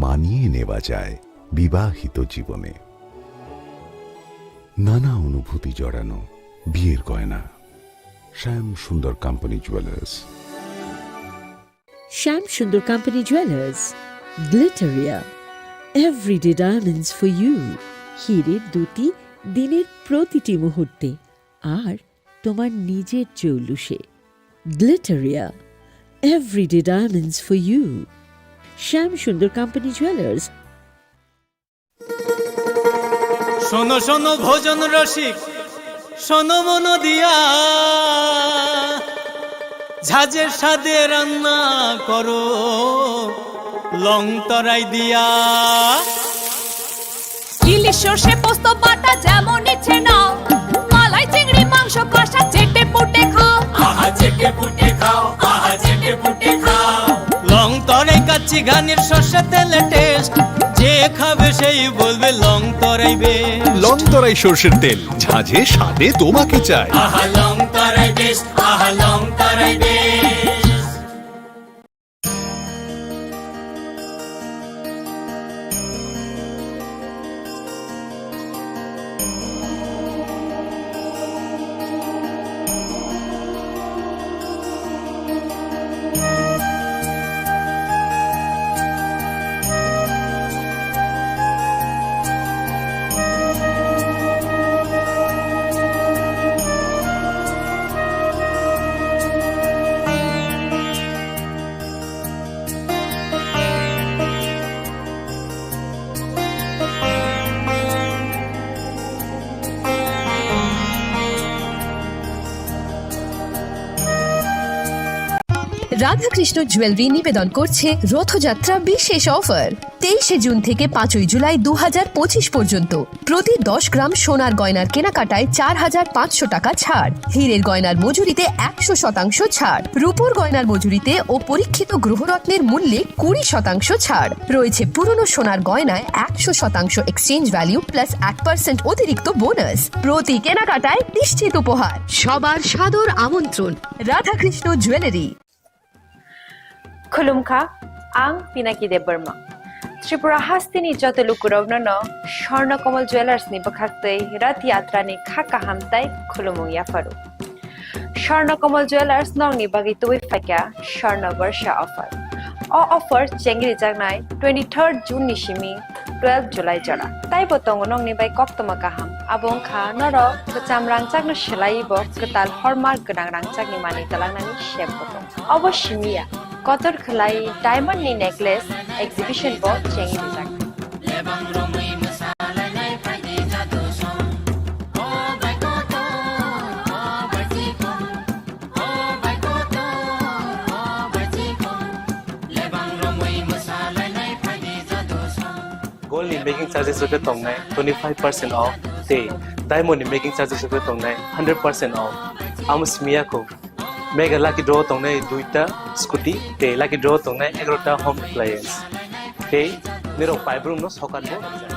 মানিয়ে নেওয়া যায় বিবাহিত জীবনে। নানা অনুভূতি জড়ানো বিয়ের গয়না। শ্যাম Sundar company jewellers. Shyam Sundar company jewellers, Glitteria, everyday diamonds for you. হীরের দ্যুতি দিনের প্রতিটি মুহূর্তে, আর তোমার নিজের জৌলুসে। Glitteria, everyday diamonds for you. Shyam Sundar company jewellers. শোনো শোনো ভোজন রসিক, শোনো মন দিয়া, ঝাঁঝের স্বাদে রান্না করো লং তরাই দিয়া। ইলিশ সর্ষে পোস্ত বাটা যেমন ইচ্ছে নাও, মালাই চিংড়ি মাংস কষা চেটে পুটে খাও। আহা চেটে পুটে খাও, আহা চেটে পুটে খাও। লং তরাই কাচ্চি ঘানির সর্ষে তেলে টেস্ট, যে খাবে সেই বলবে লং তরাই বেস্ট। লং তরাই সর্ষের তেল, ঝাঁঝে স্বাদে তোমাকে চাই। আহা লং তরাই বেস্ট, আহা লং তরাই বেস্ট। রাধাকৃষ্ণ জুয়েলারি নিবেদন করছে রথযাত্রা বিশেষ অফার। তেইশে জুন থেকে পাঁচই জুলাই দু হাজার পঁচিশ পর্যন্ত প্রতি দশ গ্রাম সোনার গয়নার কেনাকাটায় চার হাজার পাঁচশো টাকা ছাড়, হীরের গয়নার মজুরিতে একশো শতাংশ ছাড়, রূপোর গয়নার মজুরিতে ও পরীক্ষিত গ্রহরত্নের মূল্যে কুড়ি শতাংশ ছাড়। রয়েছে পুরনো সোনার গয়নায় একশো শতাংশ এক্সচেঞ্জ ভ্যালু প্লাস এক পার্সেন্ট অতিরিক্ত বোনাস। প্রতি কেনাকাটায় নিশ্চিত উপহার। সবার সাদর আমন্ত্রণ Radhakrishna jewellery. Khulumkha, ang Pinaki Debbarma. Tripura hasteni joto lukurokno no Swarna Kamal Jewellers ni bwkhaktwi Rath Yatra ni kha kaham tai khulumung yapharo. Swarna Kamal Jewellers nokni bagwi tubui phaikha Swarna Barsha offer. O offer chengri jaknai twenty-third June ni simi twelve July jora. Taibo tongo nokni bai koktwma kaham. Abo wngkha norok kwcham rangchakno swlaiwi bo kwtal hallmark gwnang rangchakni manwi twlangnani sep bo tongo. Obo simi ya, kotor khwlai diamond ni necklace exhibition bo chengwi rijak. Gold ni making charges rok khe tongnai twenty five percent off tei diamond ni making charges rok khe tongnai hundred percent off. Amo simi ya kho. Mega lucky draw tongnai duita scooty tei lucky draw tongnai egarota home appliance. Tei nirok paibrumno sokat bo rwjak.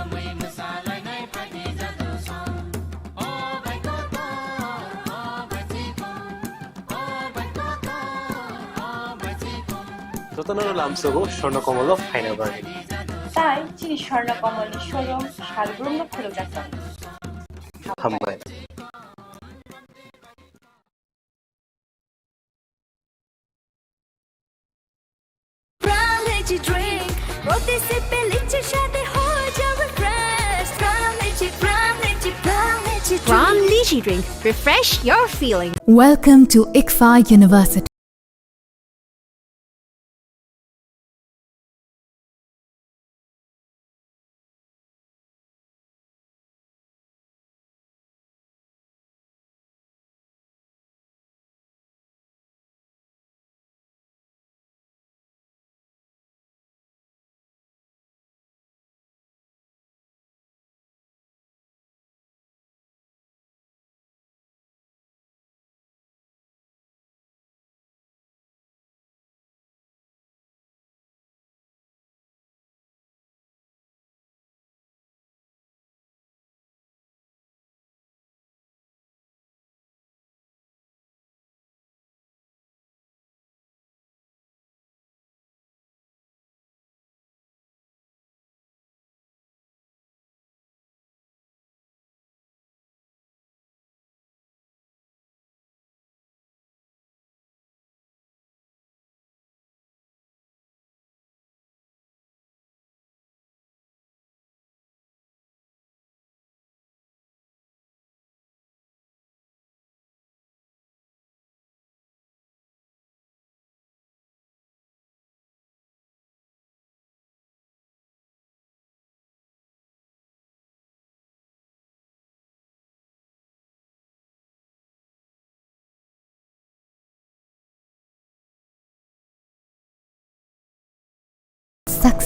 Jotono lamsogo Swarna Kamal o phaina bagwi. Tai chini Swarna Kamal ni showroom salbrumno khulukjak tongo. Hambai. Pram Lychee Drink, প্রতি সিপে লিচির স্বাদে হয়ে যাবে fresh. Pram Lychee, Pram Lychee, Pram Lychee Drink। Pram Lychee Drink, refresh your feeling। Welcome to ICFAI University।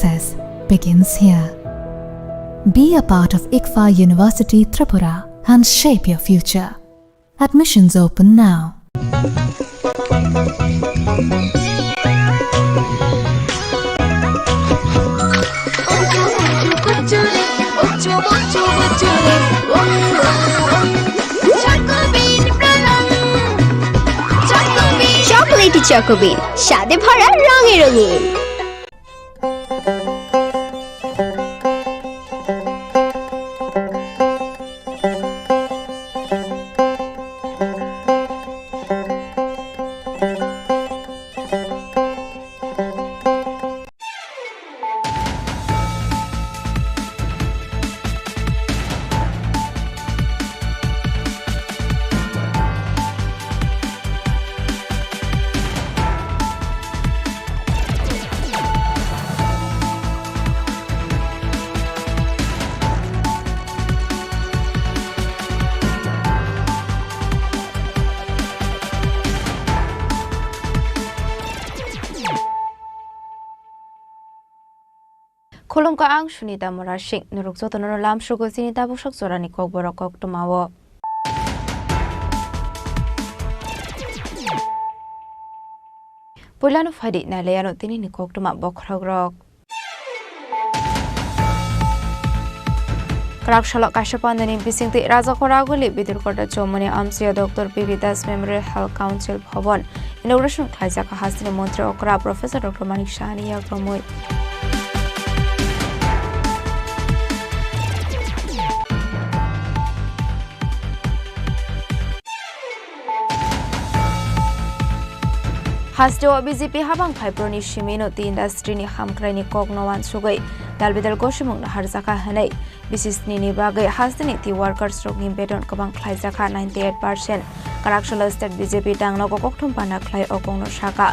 success begins here. Be a part of ICFAI University Tripura and shape your future. Admissions open now. Chocolatey Choco Bean, স্বাদে ভরা, রঙে রঙিন। Khulumkha, ang Sunita Murasing. Norok jotono lamsugo chini tabuk sak jorani kokborok koktwmao. Puilano phaidi nailaiano tinini koktwma bokhorokrok. Kwrak salo kaisa pandani bisingtwi Rajakhor Aguli Bidurkota Chowmani amchaio Doctor P B Das Memorial Health Council Bhavan inauguration khlaijak hasteni montri okra Professor Doctor Manik Sahani yakromwi. Hasteo B J P habang phaibroni simi no tea industry ni hamkrai ni kok no uansugwi dalbidal gosimung no harjakha hwnwi bisisni ni bagwi hasteni tea workers rok ni beton kwbang khlaijakha ninety eight percent. Kwrak salo state B J P tangno kokthum pana khlai o kok no saka.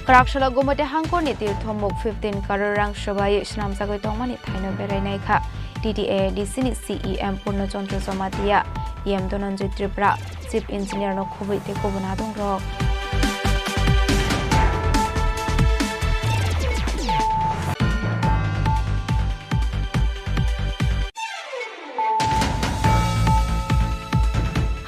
Kwrak salo Gumoti hangkorni tirtho muk fifteen crore rang swbai swnamjagwi tongmani thaino berai naikha T T A A D C ni C E M Purno Chandra Jamatia, E M Dhananjay Tripura, Chief Engineer no khubui tei kubun adongrok.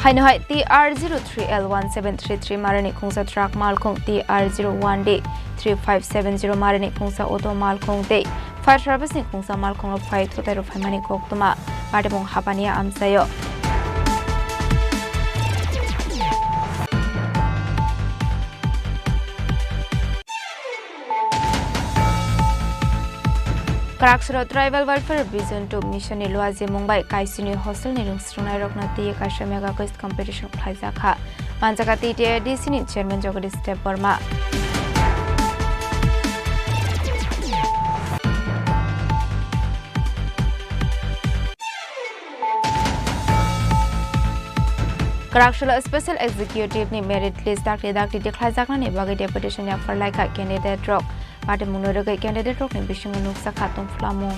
Haino hai T R zero three L one seven three three marani khungsa truck malkhung, T R zero one D three five seven zero marani khungsa auto malkhung tei fire service ni khungsa malkhung rok phai thutai rok phaimani koktwma patimung hapani amchaio. Kwraksoro Tribal Welfare Vision two Mission ni luajimung bai Kaisini hostel ni rwngsrwngnairokno twiwi kaisa mega quiz competition khlaijakha. Manjakha T T A D C ni chairman Jagadish Debbarma. Kwraksalo Special Executive ni merit list dakti dakti tikhlaijaknani bagwi deputation yapharlaikha candidate rok. Patimungno rwgwi candidate rokni bisingo nukjakha tongphlamung.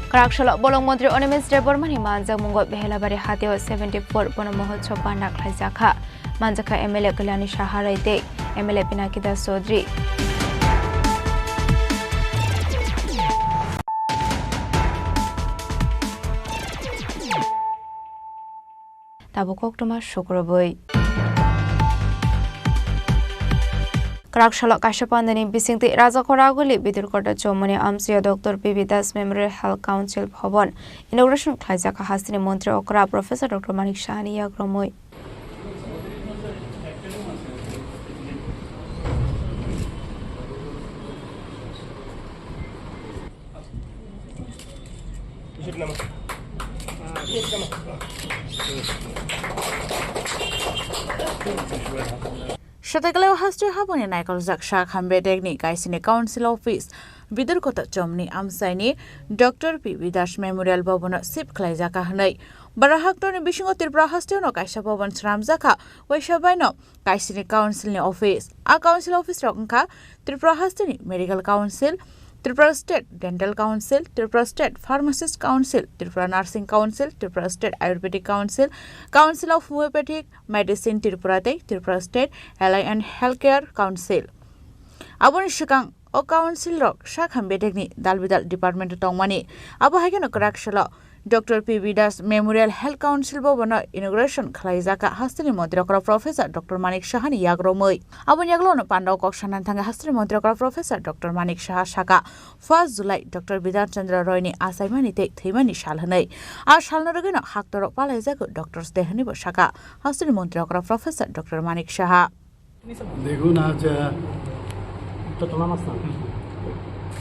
Kwraksalo bolong montri Animesh Debbarma ni manjakmungo Behelabari hatio seventy four bono mohotsob panda khlaijakha. Manjakha M L A Kalyani Saharai tei M L A Pinaki Das Chaudhary. Tabuk koktwma sukrubwi. Kwraksalo kaisa pandani bisingtwi Rajakhor Aguli Bidurkota Chowmani amchaio Doctor P B Das Memorial Health Council Bhavan inauguration khlaijak hasteni montri okra Professor Doctor Manik Sahani yakromwi. Satakalao hasteo haboni naikoljak sak Hambetekni Kaisini Council Office, Bidurkota Chomni amchaini Doctor P B Das Memorial Bhavan-o shift khlaijak hwnwi. Bara haktorni bisingo Tripura hasteo no kaisa bhavan swnamjak kha, waisa baino Kaisini Council ni office. A Council office rok wngkha Tripura hasteni Medical Council, Tripura State Dental Council, Tripura State Pharmacist Council, Tripura Nursing Council, Tripura State Ayurvedic Council, Council of Homeopathic Medicine Tripura tei Tripura State Allied and Healthcare Council. Aboni swkang o council rok sak Hambetekni dalbidal department o tongmani. Abo hai kheno kwrak salo Doctor P B Das Memorial Health Council Bhavan-o inauguration khlaijak kha hasteni montri okra Professor Doctor Manik Sahani yagromwi. Aboni yagulo no pandao kok sanani thangwi hasteni montri okra Professor Doctor Manik Saha saka, first July Doctor Bidhan Chandra Roy ni achaimani tei thwimani sal hwnwi. A salno rwgwino haktorok palaijago Doctors Day hwnwibo saka hasteni montri okra Professor Doctor Manik Saha. দেখুন, আজ, আহ,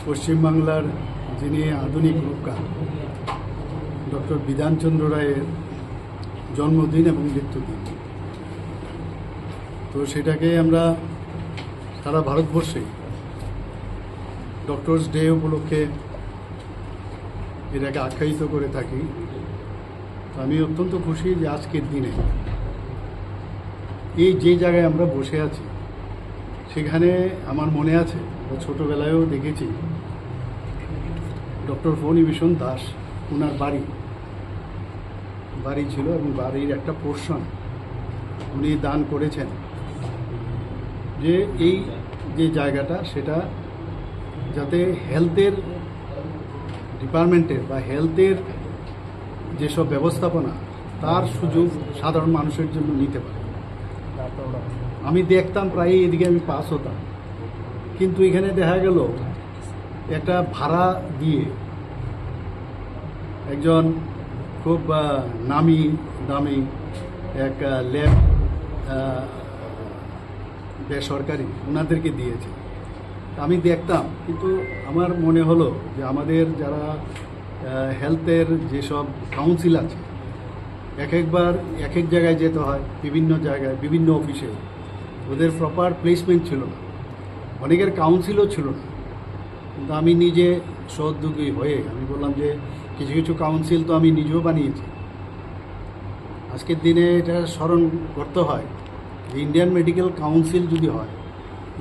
পশ্চিমবাংলার যিনি আধুনিক রূপকার ডক্টর বিধানচন্দ্র রায়ের জন্মদিন এবং মৃত্যুদিন। তো সেটাকে আমরা সারা ভারতবর্ষে ডক্টরস ডে উপলক্ষে এটাকে আখ্যায়িত করে থাকি। তো আমি অত্যন্ত খুশি যে আজকের দিনে এই যে জায়গায় আমরা বসে আছি, সেখানে আমার মনে আছে, আমরা ছোটবেলায়ও দেখেছি, ডক্টর ফণিভূষণ দাস, ওনার বাড়ি, বাড়ি ছিল এবং বাড়ির একটা পোর্শন উনি দান করেছেন, যে এই যে জায়গাটা, সেটা যাতে হেলথের ডিপার্টমেন্টের বা হেলথের যেসব ব্যবস্থাপনা, তার সুযোগ সাধারণ মানুষের জন্য নিতে পারে। আমি দেখতাম প্রায়ই এদিকে, আমি পাস হতাম, কিন্তু এখানে দেখা গেল একটা ভাড়া দিয়ে একজন খুব, আহ, নামি দামি এক, আহ, ল্যাব, আহ, বেসরকারি ওনাদেরকে দিয়েছে। আমি দেখতাম, কিন্তু আমার মনে হলো যে আমাদের যারা, আহ, হেলথের যেসব কাউন্সিল আছে, এক একবার এক এক জায়গায় যেতে হয়, বিভিন্ন জায়গায়, বিভিন্ন অফিসে। ওদের প্রপার প্লেসমেন্ট ছিল না, অনেকের কাউন্সিলও ছিল না। কিন্তু আমি নিজে সহোদ্যোগী হয়ে আমি বললাম যে কিছু কিছু কাউন্সিল তো আমি নিজেও বানিয়েছি। আজকের দিনে এটা স্মরণ করতে হয় যে ইন্ডিয়ান মেডিকেল কাউন্সিল যদি হয়,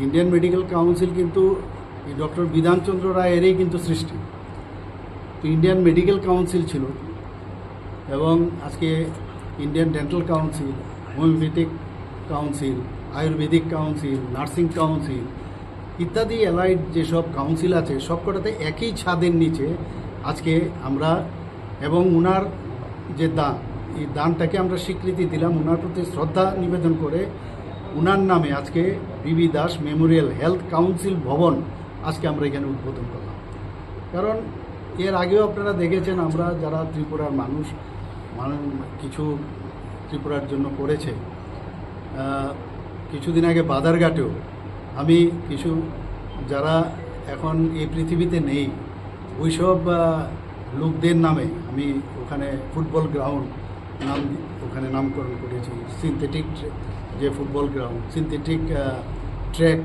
ইন্ডিয়ান মেডিকেল কাউন্সিল কিন্তু এই ডক্টর বিধানচন্দ্র রায়েরই কিন্তু সৃষ্টি। তো ইন্ডিয়ান মেডিকেল কাউন্সিল ছিল, এবং আজকে Indian dental council, homeopathic council, Ayurvedic council, nursing council ইত্যাদি অ্যালাইড যেসব কাউন্সিল আছে, সবকটাতে একই ছাদের নিচে আজকে আমরা, এবং ওনার যে দান, এই দানটাকে আমরা স্বীকৃতি দিলাম, ওনার প্রতি শ্রদ্ধা নিবেদন করে ওনার নামে আজকে বিবি দাস মেমোরিয়াল হেলথ কাউন্সিল ভবন আজকে আমরা এখানে উদ্বোধন করলাম। কারণ এর আগেও আপনারা দেখেছেন, আমরা যারা ত্রিপুরার মানুষ, মানুষ কিছু ত্রিপুরার জন্য করেছে। আহ, কিছুদিন আগে বাদারঘাটেও আমি কিছু, যারা এখন এই পৃথিবীতে নেই, ওইসব, আহ, লোকদের নামে আমি ওখানে ফুটবল গ্রাউন্ড নাম, ওখানে নামকরণ করেছি। সিনথেটিক যে ফুটবল গ্রাউন্ড, সিনথেটিক, আহ, ট্র্যাক,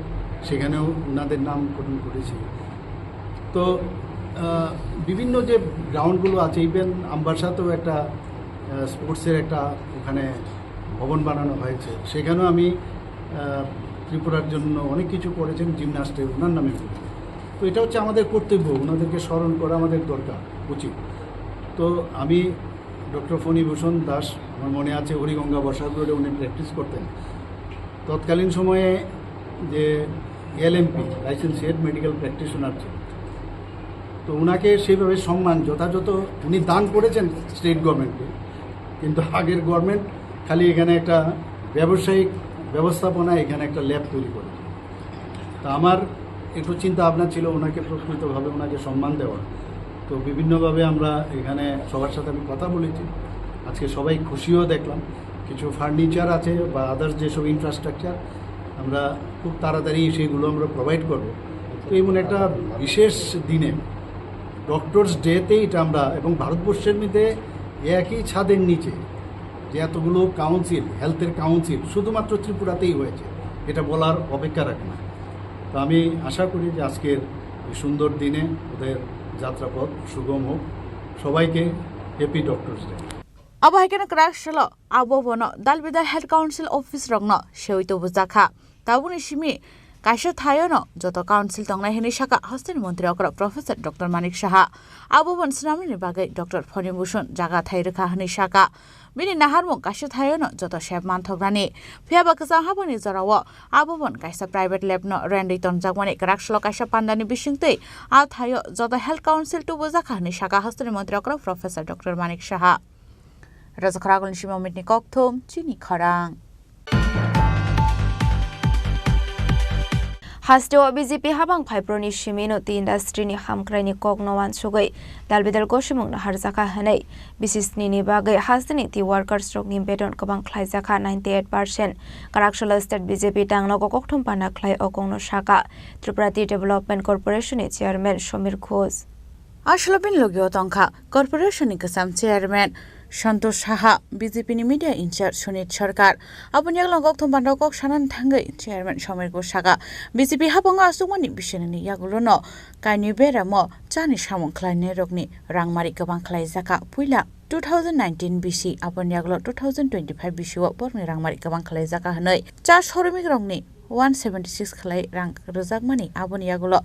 সেখানেও ওনাদের নামকরণ করেছি। তো, আহ, বিভিন্ন যে গ্রাউন্ডগুলো আছে, ইভেন আমবাসাতেও একটা, আহ, স্পোর্টসের একটা ওখানে ভবন বানানো হয়েছে, সেখানেও আমি, আহ, ত্রিপুরার জন্য অনেক কিছু করেছেন জিমন্যাস্টের, ওনার নামে করেছি। তো এটা হচ্ছে আমাদের কর্তব্য, ওনাদেরকে স্মরণ করা আমাদের দরকার, উচিত। তো আমি ডক্টর ফণিভূষণ দাস, আমার মনে আছে, হরিগঙ্গা বসাক রোডে উনি প্র্যাকটিস করতেন। তৎকালীন সময়ে যে এলএমপি, লাইসেন্সিয়েট মেডিকেল প্র্যাকটিশনার ছিল, তো ওনাকে সেইভাবে সম্মান যথাযথ, উনি দান করেছেন স্টেট গভর্নমেন্টকে, কিন্তু আগের গভর্নমেন্ট খালি এখানে একটা ব্যবসায়িক ব্যবস্থাপনা, এখানে একটা ল্যাব তৈরি করে। তা আমার একটু চিন্তা ভাবনা ছিল ওনাকে প্রকৃতভাবে ওনাকে সম্মান দেওয়া। তো বিভিন্নভাবে আমরা এখানে সবার সাথে আমি কথা বলেছি। আজকে সবাই খুশিও দেখলাম। কিছু ফার্নিচার আছে বা আদার্স যেসব ইনফ্রাস্ট্রাকচার, আমরা খুব তাড়াতাড়ি সেগুলো আমরা প্রোভাইড করব। তো এমন একটা বিশেষ দিনে, ডক্টরস ডেতে এটা আমরা, এবং ভারতবর্ষের মধ্যে একই ছাদের নিচে যে এতগুলো কাউন্সিল, হেলথের কাউন্সিল শুধুমাত্র ত্রিপুরাতেই হয়েছে, এটা বলার অপেক্ষা রাখে না। তো আমি আশা করি যে আজকের এই সুন্দর দিনে ওদের যাত্রাপথ সুগম হোক। সবাইকে happy doctors day. Abo hai kheno kwrak salo abo bono Dalbidal Health Council office rokno sewi tubujakha. Tabukni simi kaisa thaiono joto council tongnai hwnwi sakha hasteni montri okra Professor Doctor Manik Saha. Abo bon swnamnani bagwi Doctor Phoni Bhushan jaga thai rwkha hwnwi sakha. Bini naharmung kaisa thaiono joto sep manthoknani. Phiya ba kwchang habangni jorao abo bon kaisa private lab no rendwi tonjakmani kwrak salo kaisa pandani bisingtwi a thaio joto health council tubujakha hwnwi sakha hasteni montri okra Professor Doctor Manik Saha. Rajakhara Agulni Sima Mitni Kokthum, Chini Khorang. Hasteo B J P habang phaiproni simino tei industry ni hamkraini kokno wansugwi dalbidal gosimungno harjakha hwnwi bisisnini bagwi hasteni tei workers rokni beton kwbang khlaijakha ninety eight percent. Kwrak salo state B J P tangnogo kokthum pana khlai o kokno sakha Tripura Tea Development Corporation ni chairman Samir Ghosh. Aswlabin logio tongkha corporation ni kwcham chairman Santosh Saha, B J P ni media in-charge Sunit Sarkar. Aboni yagulo kokthum bandao kok sanani thangwi chairman Samir Ghosh sakha, B J P habango aswkmani bisinini yagulono kainwi beramo chani samung khlainairokni rangmari kwbang khlaijakha. Puila two thousand nineteen bisi, aboni yagulo two thousand twenty-five bisi o borokni rangmari kwbang khlaijakha hwnwi cha soromikrokni one seventy six khlai rang rwjakmani, aboni yagulo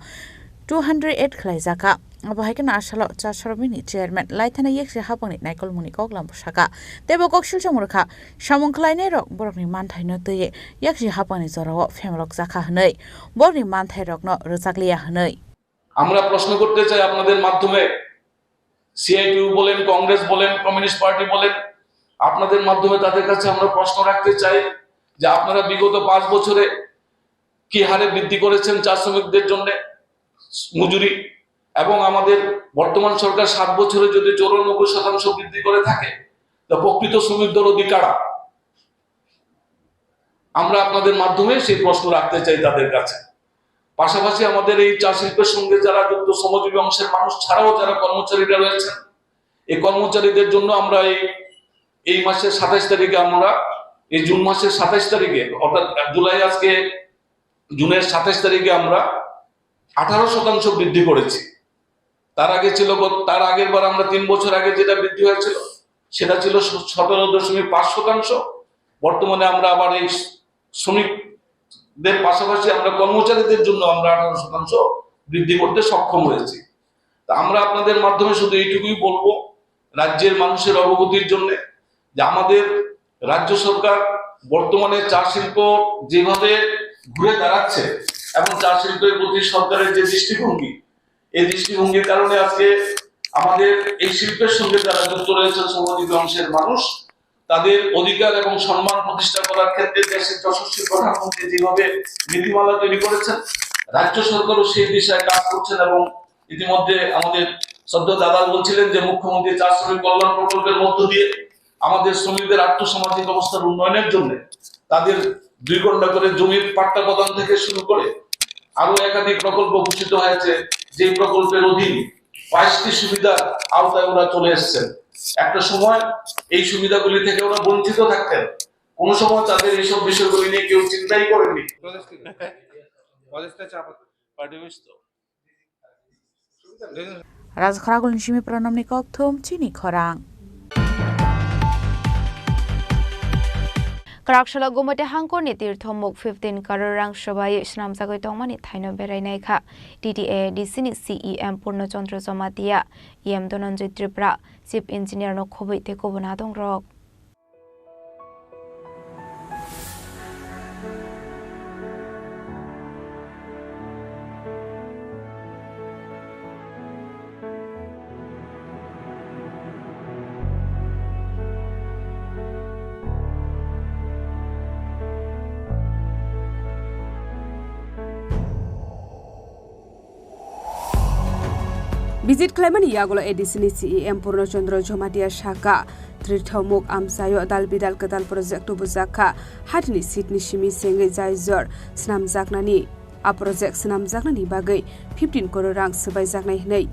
two hundred eight khlaijakha. Abo hai kheno asalo cha soromini chairman Laithana Yaksi Hapangni naikolmungni koklam sakha. Teibo koksil chong rwkha, samung khlainairok borokni manthaino twiwi Yaksi Hapangni jorao phemrokjakha hwnwi, borokni manthairokno rwchakliya hwnwi. আমরা প্রশ্ন করতে চাই আপনাদের মাধ্যমে, সিআইটিইউ বলেন, কংগ্রেস বলেন, communist party বলেন, আপনাদের মাধ্যমে তাদের কাছে আমরা প্রশ্ন রাখতে চাই যে আপনারা বিগত পাঁচ বছরে কি হারে বৃদ্ধি করেছেন চা শ্রমিকদের জন্য মজুরি, এবং আমাদের বর্তমান সরকার সাত বছরে যদি চৌরানব্বই শতাংশ বৃদ্ধি করে থাকে, তা প্রকৃত শ্রমিক দরদি কারা? আমরা আপনাদের মাধ্যমে সেই প্রশ্ন রাখতে চাই তাদের কাছে। পাশাপাশি আমাদের এই চা শিল্পের সঙ্গে যারা যুক্ত শ্রমজীবী অংশের মানুষ ছাড়াও যারা কর্মচারীরা রয়েছেন, এই কর্মচারীদের জন্য আমরা এই, এই মাসের সাতাইশ তারিখে আমরা, এই জুন মাসের সাতাইশ তারিখে, অর্থাৎ জুলাই, আজকে জুনের সাতাইশ তারিখে আমরা আঠারো শতাংশ বৃদ্ধি করেছি। তার আগে ছিল গত, তার আগের বার আমরা তিন বছর আগে যেটা বৃদ্ধি হয়েছিল, সেটা ছিল সতেরো দশমিক পাঁচ শতাংশ। বর্তমানে আমরা আবার এই শ্রমিকদের পাশাপাশি আমরা কর্মচারীদের জন্য আমরা আঠারো শতাংশ বৃদ্ধি করতে সক্ষম হয়েছি। তা আমরা আপনাদের মাধ্যমে শুধু এইটুকুই বলবো, রাজ্যের মানুষের অবগতির জন্য, যে আমাদের রাজ্য সরকার বর্তমানে চা শিল্প যেভাবে ঘুরে দাঁড়াচ্ছে এবং চা শিল্পের প্রতি সরকারের যে দৃষ্টিভঙ্গি, এই দৃষ্টিভঙ্গির কারণে আজকে আমাদের এই শিল্পের সঙ্গে যারা যুক্ত রয়েছেন, শ্রমজীবী অংশের মানুষ, তাদের অধিকার এবং সম্মান প্রতিষ্ঠা করার ক্ষেত্রে দেশের যশস্বী প্রধানমন্ত্রী যেভাবে নীতিমালা তৈরি করেছেন, রাজ্য সরকারও সেই দিশায় কাজ করছেন। এবং ইতিমধ্যে আমাদের শ্রদ্ধেয় দাদা বলছিলেন যে মুখ্যমন্ত্রী চা শ্রমিক কল্যাণ প্রকল্পের মধ্য দিয়ে আমাদের শ্রমিকদের আর্থসামাজিক অবস্থার উন্নয়নের জন্য তাদের দুই ঘন্টা করে জমির পাট্টা প্রদান থেকে শুরু করে আরো একাধিক প্রকল্প ঘোষিত হয়েছে, যে প্রকল্পের অধীন বাইশটি সুবিধার আওতায় ওরা চলে এসেছেন। একটা সময় এই সুবিধাগুলি থেকে ওরা বঞ্চিত থাকতেন, কোনো সময় তাদের এইসব বিষয়গুলি নিয়ে কেউ চিন্তাই করেনি। Rajakhara Agulni Simi Pranamni Kokthum, Chini Khorang. Kwraksalo Gumati Hangkorni Tirthomuk fifteen crore rang swbai swnamjagwi tongmani thaino berai naikha T T A D C ni C E M Purno Chandra Jamatia, E M Dhananjay Tripura, Chief Engineer no khobwi tei kubun adongrok. Visit khlaimani yagulo A D C ni C E M Purno Chandra Jamatia sakha, Tirthomuk amchaio dal bidal kwtal project tubujakha, hatini seat ni simi sengwi jaijor swnamjaknani. A project swnamjaknani bagwi fifteen crore rang swbaijaknai hwnwi.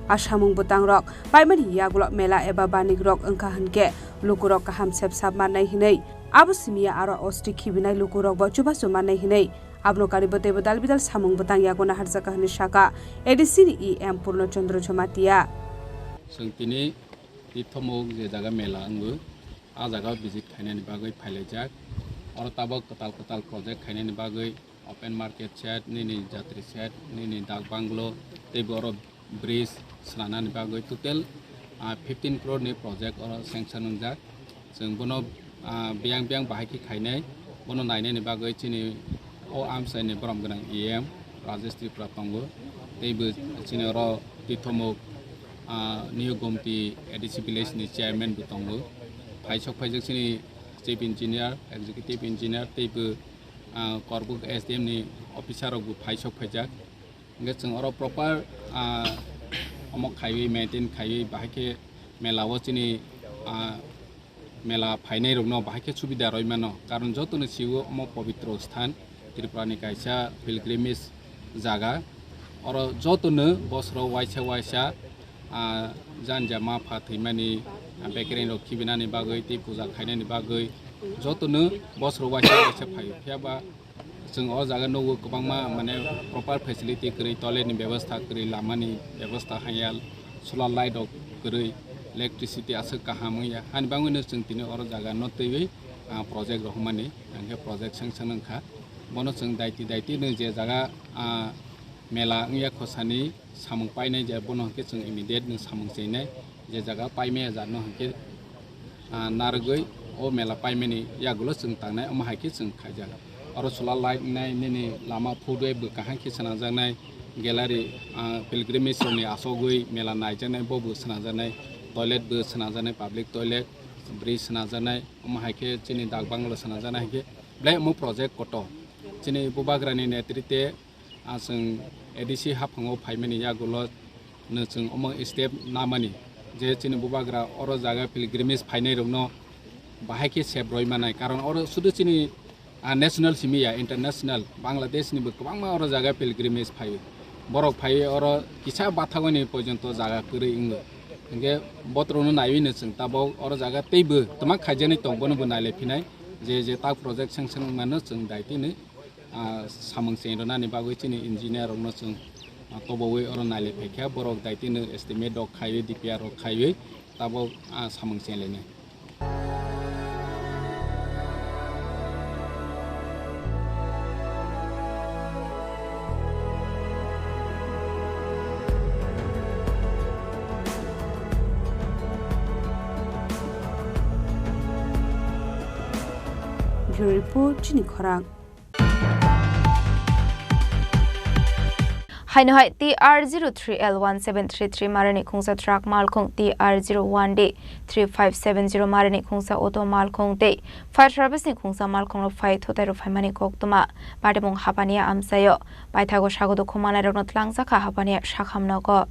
A samung bwtangrok paimani yagulo mela eba banikrok wngkha hwnkhe lukurok kaham sepsap mannai hwnwi Abo simi ya aro osti khibinai lukurokbo chubachu mannai hinwi abono karibo teibo dalbidal samung bwtang yago naharjakha hwnwi sakha A D C ni E M Purno Chandra Jamatia. Chwng tini Tirthomuk je jaga mela wngo, a jaga visit khainani bagwi phailaijak. Oro tabok kwtal kwtal project khainani bagwi open market shed, nini jatri shed, nini dak banglo, teibo oro bridge swnamnani bagwi total, ah, fifteen crore ni project oro sanction wngjak. Chwng bono, ah, biyang biyang bahai khe khainai, bono nainani bagwi chini o amchaini borom gwnang E M Rajesh Tripura tongo, teibo chini oro Tirthomuk, ah, New Gomti A D C village ni chairman bo tongo. Phaisok phaijak chini chief engineer, executive engineer, teibo, ah, Korbuk S D M ni officer rok bo phaisok phaijak. Hingke chwng oro proper, ah, omo khaiwi maintain khaiwi bahai khe mela o chini, ah, mela phainai rokno bahai khe subida rwi mano, karon jotono sio omo pobitro sthan, Tripura ni kaisa pilgrimage jaga. Oro jotono bosoro waisa waisa, ah, janja ma pha thwimani, ah, bekereng rok khibinani bagwi tei puja khainani bagwi jotono bosoro waisa waisa phaio. Phiya ba chwng o jaga nugo kwbangma, mane, proper facility kwrwi, toilet ni bebostha kwrwi, lama ni bebostha hanya, solar light rok kwrwi, electricity aswk kaham wngya. Hani bagwino chwng tini oro jaga no twiwi, ah, project rohormani, hingke project sanction wngkha. Bono chwng daiti daiti no je jaga, ah, mela wngya khosani samung painai je bono hingke chwng immediate no samung chinai. Je jaga paimaya jat no hingke, ah, narwgwi o mela paimani yagulo chwng tangnai, omo hai khe chwng khaijak. Oro solar light wngnai, nini lama phudui bo kaham khe swnamjaknai, gallery, ah, pilgrimage rokni asogwi mela naijaknai, bo bo swnamjaknai, toilet bo swnamjaknai, public toilet, bridge swnamjaknai, omo hai khe chini dak bangalo swnamjaknai hai khe belai omo project kotor. Chini Bubagrani netrite, ah, chwng A D C haphango phaimani yagulo no chwng omo step namani je chini Bubagra oro jaga pilgrimage phainai rokno bahai khe sep roi manai, karon oro sudu chini, ah, national simi ya, international, Bangladesh ni bo kwbangma oro jaga pilgrimage phaio. Borok phaiwi oro kisa bathagoni porjonto jaga kwrwi wngo. Hingke botrokno naiwi no chwng tabok oro jaga teibo twma khaijaknai tong, bono bo nailai phinai, je je tak project sanction wngmano chwng daitino, ah, samung cheng rwnani bagwi chini engineer rokno chwng, ah, tobowi oro nailai phaikha, borok daitino estimate rok khaiwi, D P R rok khaiwi tabok, ah, samung cheng lainai. Bureau Report, Chini Khorang. Haino hai T R zero three L one seven three three marani khungsa truck malkhung, T R zero one D three five seven zero marani khungsa auto malkhung tei fire service ni khungsa malkhung rok phai thutai rok phaimani koktwma patimung hapani amchaio paithago sago dukhu manai rokno tlangjak kha hapani sakham nogo.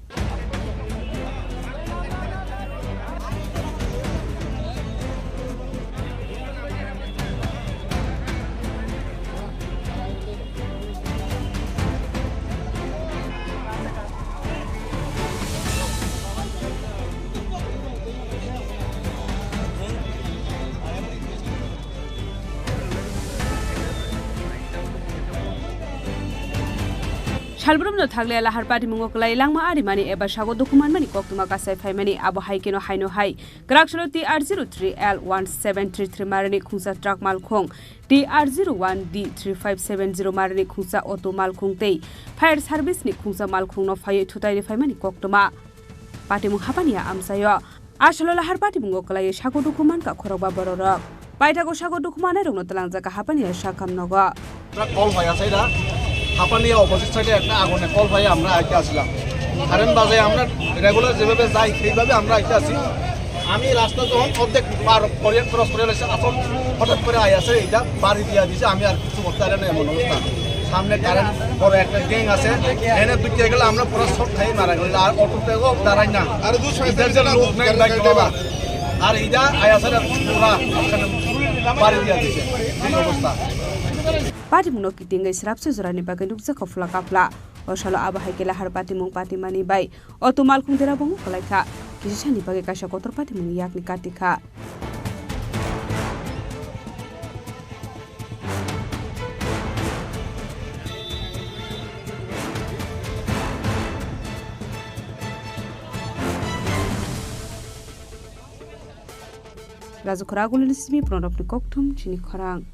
Salbrumno thagle lahar patimungo kwlai langma arimani eba sago dukhu manmani koktwma kasai phaimani, abo hai kheno haino hai Kwraksalo T R zero three L one seven three three marani khungsa truck malkhung, T R zero one D three five seven zero marani khungsa auto malkhung tei fire service ni khungsa malkhungno phaiwi thutai riphaimani koktwma patimung hapani amchaio. Asalo lahar patimungo kwlaiwi sago dukhu mankha khorokba bororok. Paithago sago dukhu manairokno twlangjak kha hapani sakham nogo. Truck call bai asai da. Hapani opposite side-এ একটা আগুনে call পাই আমরা আইতে আসলাম। কারেন্ট বাজায় আমরা regular যেভাবে যাই সেইভাবে আমরা আইতে আসি। আমি রাস্তা যখন অর্ধেক পার করে ক্রস করে এসে আসল হঠাৎ করে আই আসে এটা বাড়ি দিয়া দিছে, আমি আর কিছু করতে পারি না এমন অবস্থা। সামনে কারেন্ট বড় একটা গ্যাং আছে, এনে ঢুকে গেলে আমরা পুরো শর্ট খাই মারা গেল। আর অটো তেও দাঁড়াই না। আর দুশো এটা যে লোক নাই বাইক বাবা। আর এটা আই আসে পুরা বাড়ি দিয়া দিছে। এই অবস্থা। Patimungno kitingwi srapsa jorani bagwi nukjakha phla kaphla. O salo abo hai khe lahar patimung patimani bai auto malkhung derabungo kwlaikha. Kisisani bagwi kaisa kotor patimungni yakni katikha. Rajukhara Agulini simi Pranobni kokthum chini khorang.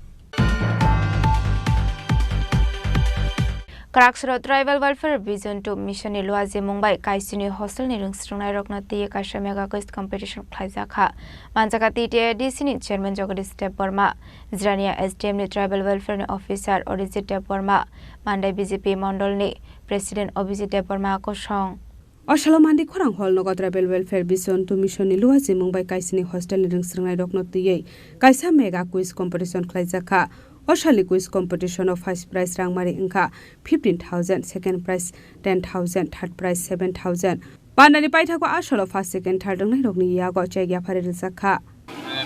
Kwraksoro Tribal Welfare Vision two Mission ni luajimung bai Kaisini hostel ni rwngsrwngnairokno twiwi kaisa mega quiz competition khlaijak kha. Manjak kha T T A D C ni chairman Jagadish Debbarma, Jirania S D M ni Tribal Welfare ni officer Orijit Debbarma, Mandai B J P mondol ni president Abhijit Debbarma kosong. O salo Mandi khorang hall nogo Tribal Welfare Vision two Mission ni luajimung bai Kaisini hostel ni rwngsrwngnairokno twiwi kaisa mega quiz competition khlaijak kha. O salni quiz competition o first prize rangmari wngkha fifteen thousand, second prize ten thousand, third prize seven thousand. Pandani paithago a salo first, second, third wngnairokni yago check yaphari rijak kha.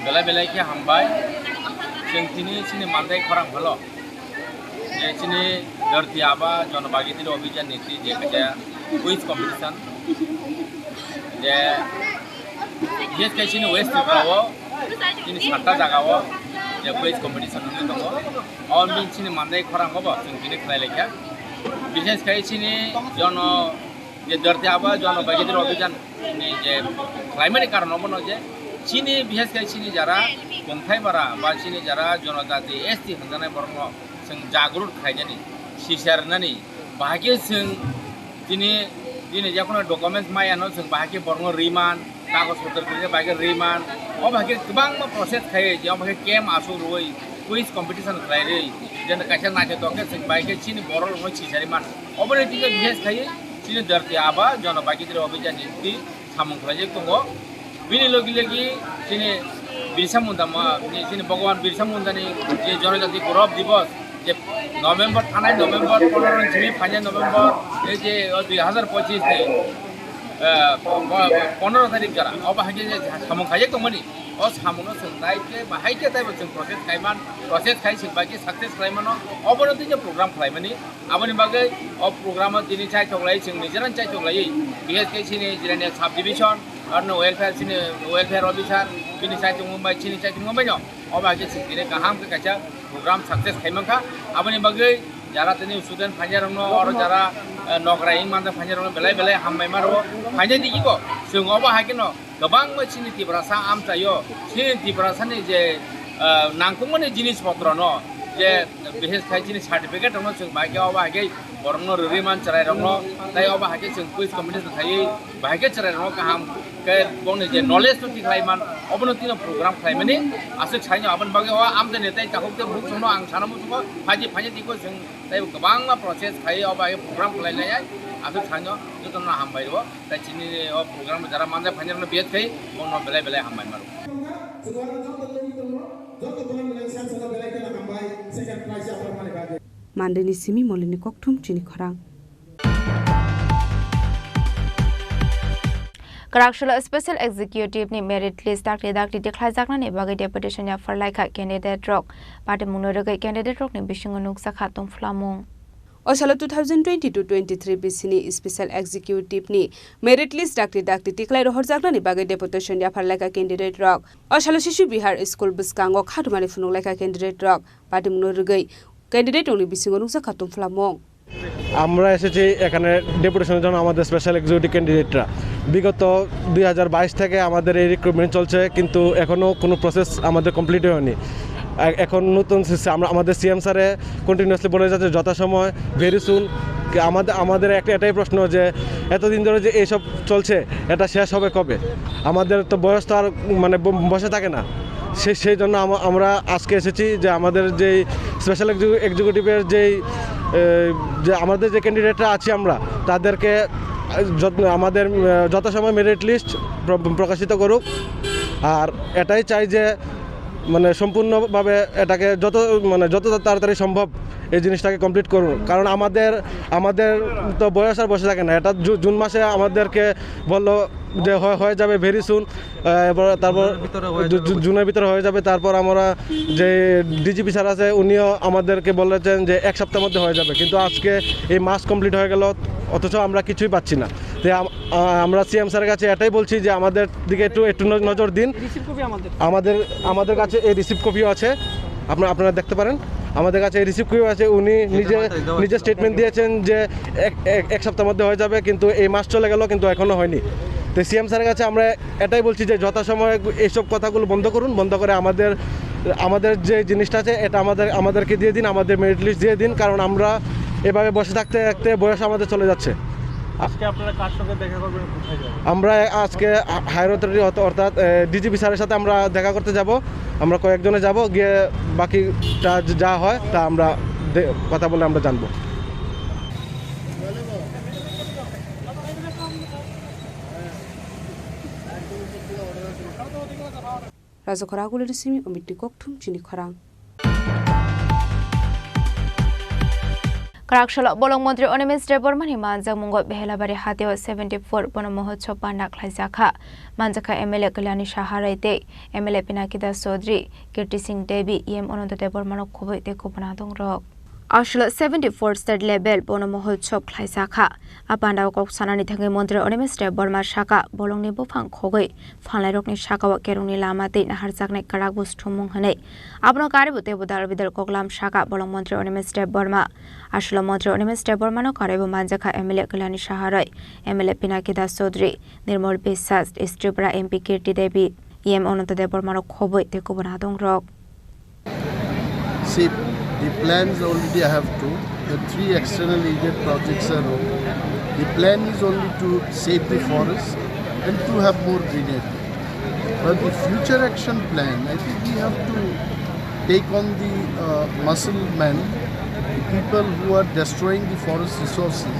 Belai belai khe hambai. Chwng tini chini Mandai khorang holo je chini Dharti Aaba Jan Bhagidari Abhiyan ni twi je kaisa quiz competition je bises khe chini West Tripura o chini satta jaga o je quiz competition wngwi tongo. O bini chini Mandai khorang o bo chwng tini khlai lai kha. Bises khe chini jono je Dharti Aaba Jan Bhagidari Abhiyan ni je khlaimani karon obono je chini bises khe chini jara Kongthai bara ba chini jara jonojati S T hwnjanai borokno chwng jagrut khlainani, sisarnani, bahai khe chwng tini, tini jekono documents mayano chwng bahai khe borokno riman, kagoj potro kwrwini bagwi riman, o bahai khe kwbangma process khai, je o bahai khe camp asuk rwui, quiz competition khlai rwi, je kaisa naithotok khe chwng bahai khe chini borok rokno sisari man. Oboni twi khe bises khai chini Dharti Aaba Jan Bhagidari Abhiyan ni twi samung khlaijak tongo. Bini logi logi chini Birsa Munda ma-, ni chini Bhagwan Birsa Munda ni je Jonojati Gaurav Divas je November, thanai November pondro ni simi phainai November ei je o dui hazar pochis ni, eh, po-, po-, pondro tarik jora obo hai khe je samung khaijak tongmani, o samung no chwng nai khe bahai khe taibo chwng process khaiman, process khai chwng bai khe success khlaimano, obono twi je program khlaimani. Aboni bagwi o program o tini chaitok lai, chwng nijera chaitok lai, bises khe chini Jirania sub division, arno welfare chini welfare officer, bini chaitok mumbai, chini chaitok mumbai no. O bagwi chwng tini kaham khe kaisa program success khai mankha. Aboni bagwi jara tini student phainai rokno, oro jara, eh, nokra hing manja phainai rokno belai belai hambai ma rwo. Phainai digi bo chwng obo hai kheno kwbangma chini Tiprasa amchaio, chini Tiprasani je, ah, nangkukmani jinis potrono je bises khai chini certificate rokno chwng bai khe obo hai khe borokno rwrwi man chwrairokno, tei obo hai khe chwng quiz competition khaiwi bahai khe chwrairokno kaham khe bongni je knowledge no tikhlai man, obono tino program khlaimani aswk saino. Aboni bagwi o amchaini tei takhuk tei bukhuk chwngno ang sana muchungo, phaidi phaidi tiko chwng tei kwbangma process khai obo hai khe program khlai lai aswk saino jotono hambai rwo. Tai chini o program jara manja phainai rokno bihet khai bono belai belai hambai maro. Mandini simi molini kokthum chini khorang. Kwraksolo Special Executive ni merit list dakti dakti tikhlaijaknani bagwi deputation yaphar laikha candidate rok. Party mungno rwgwi candidate rokni bisingo nukjakha tongphlamung. O salo two thousand twenty-two twenty-three bisini Special Executive ni merit list dakti dakti tiklai rohorjaknani bagwi deputation yaphar laikha candidate rok. O salo Shishu Bihar School bwskango khatumani phunuk laikha candidate rok. Party mungno rwgwi candidate rokni bisingo nukjakha tongphlamung. আমরা এসেছি এখানে ডেপুটেশনের জন্য আমাদের special executive ক্যান্ডিডেটরা। বিগত দুই হাজার বাইশ থেকে আমাদের এই রিক্রুটমেন্ট চলছে, কিন্তু এখনও কোনো প্রসেস আমাদের কমপ্লিট হয়নি। এ-, এখন নতুন সিস-, আমরা, আমাদের সিএম স্যারে কন্টিনিউয়াসলি বলে যাচ্ছে যথাসময়, ভেরি সুন। আমাদের, আমাদের একটা এটাই প্রশ্ন যে এতদিন ধরে যে এইসব চলছে, এটা শেষ হবে কবে? আমাদের তো বয়স তো আর মানে ব-, বসে থাকে না। সেই, সেই জন্য আমা-, আমরা আজকে এসেছি যে আমাদের যেই স্পেশাল এক্সিকিউ-, এক্সিকিউটিভের যেই, এ, যে আমাদের যে ক্যান্ডিডেটরা আছি আমরা, তাদেরকে, এ, যত-, আমাদের, এ, যথাসময়ে মেরিট লিস্ট প্র-, প্রকাশিত করুক। আর এটাই চাই যে মানে সম্পূর্ণভাবে এটাকে যত, মানে যত তাড়াতাড়ি সম্ভব এই জিনিসটাকে কমপ্লিট করুন, কারণ আমাদের, আমাদের তো বয়স আর বসে থাকে না। এটা জু-, জুন মাসে আমাদেরকে বললো যে হয়, হয়ে যাবে ভেরি সুন। আহ, এবার তারপর জুনের ভিতরে হয়ে জু-, যাবে জু-, বলছে। জুনের ভিতরে হয়ে যাবে। তারপর আমরা যে ডিজিপি স্যার আছে, উনিও আমাদেরকে বলেছেন যে এক সপ্তাহের মধ্যে হয়ে যাবে, কিন্তু আজকে এই মাস কমপ্লিট হয়ে গেল, অথচ আমরা কিছুই পাচ্ছি না। তো আম-, আ-, আমরা সিএম স্যারের কাছে এটাই বলছি যে আমাদের দিকে একটু, একটু ন-, নজর দিন। রিসিভ কপি আমাদের। আমাদের, আমাদের কাছে এই রিসিভ কপিও আছে, আপনারা, আপনারা দেখতে পারেন। আমাদের কাছে এই রিসিভ কপিও আছে। উনি নিজে, নিজে স্টেটমেন্ট দিয়েছেন যে এক, এক, এক সপ্তাহের মধ্যে হয়ে যাবে, কিন্তু এই মাস চলে গেল, কিন্তু এখনো হয়নি। তো সিএম স্যারের কাছে আমরা এটাই বলছি যে যথাসময়ে এইসব কথাগুলো বন্ধ করুন, বন্ধ করে আমাদের, আমাদের যে জিনিসটা আছে এটা আমাদের, আমাদেরকে দিয়ে দিন, আমাদের মেরিট লিস্ট দিয়ে দিন, কারণ আমরা এভাবে বসে থাকতে থাকতে বয়স আমাদের চলে যাচ্ছে। আজকে আপনারা কার সঙ্গে দেখা করবেন, কোথায় যাবেন? আমরা আজকে হায়ার অথরিটি অর্থাৎ ডিজিপি স্যারের সাথে আমরা দেখা করতে যাব। আমরা কয়েকজনে যাব, গিয়ে বাকিটা যা হয় তা আমরা দে- কথা বলে আমরা জানবো। Rajakhor Agulini simi Omitni kokthum chini khorang. Kwrak salo bolong montri Animesh Debbarmani manjakmungo Behelabari hatio seventy four bono mohotsob panda khlaijakha. Manjakha M L A Kalyani Saha Rai tei M L A Pinaki Das Chaudhary, Kirti Singh Devi, E M Ananta Debbarmano khobwi tei kubun adongrok. Aswk seventy four state level bono mohotsob khlaijakha. A pandao kok sanani thangwi montri Animesh Debbarma sakha, bolongni buphang khogwi phanlairokni sakao kerongni lama tei naharjaknai kwrak bo sthumung hwnwi. Abono karibo teibo dal bidal koklam sakha bolong montri Animesh Debbarma. Aswk montri Animesh Debbarmano karibo manjakha M L A Kalyani Saha Rai, M L A Pinaki Das Chaudhary, Nirmal Biswas, East Tripura M P Kirti Devi, E M Ananta Debbarmano khobwi tei kubun adongrok. See, the plans already I have two. The three external aided projects are over. The plan is only to save the forest and to have more greenery. But the future action plan, I think we have to take on the uh, muscle men, the people who are destroying the forest resources.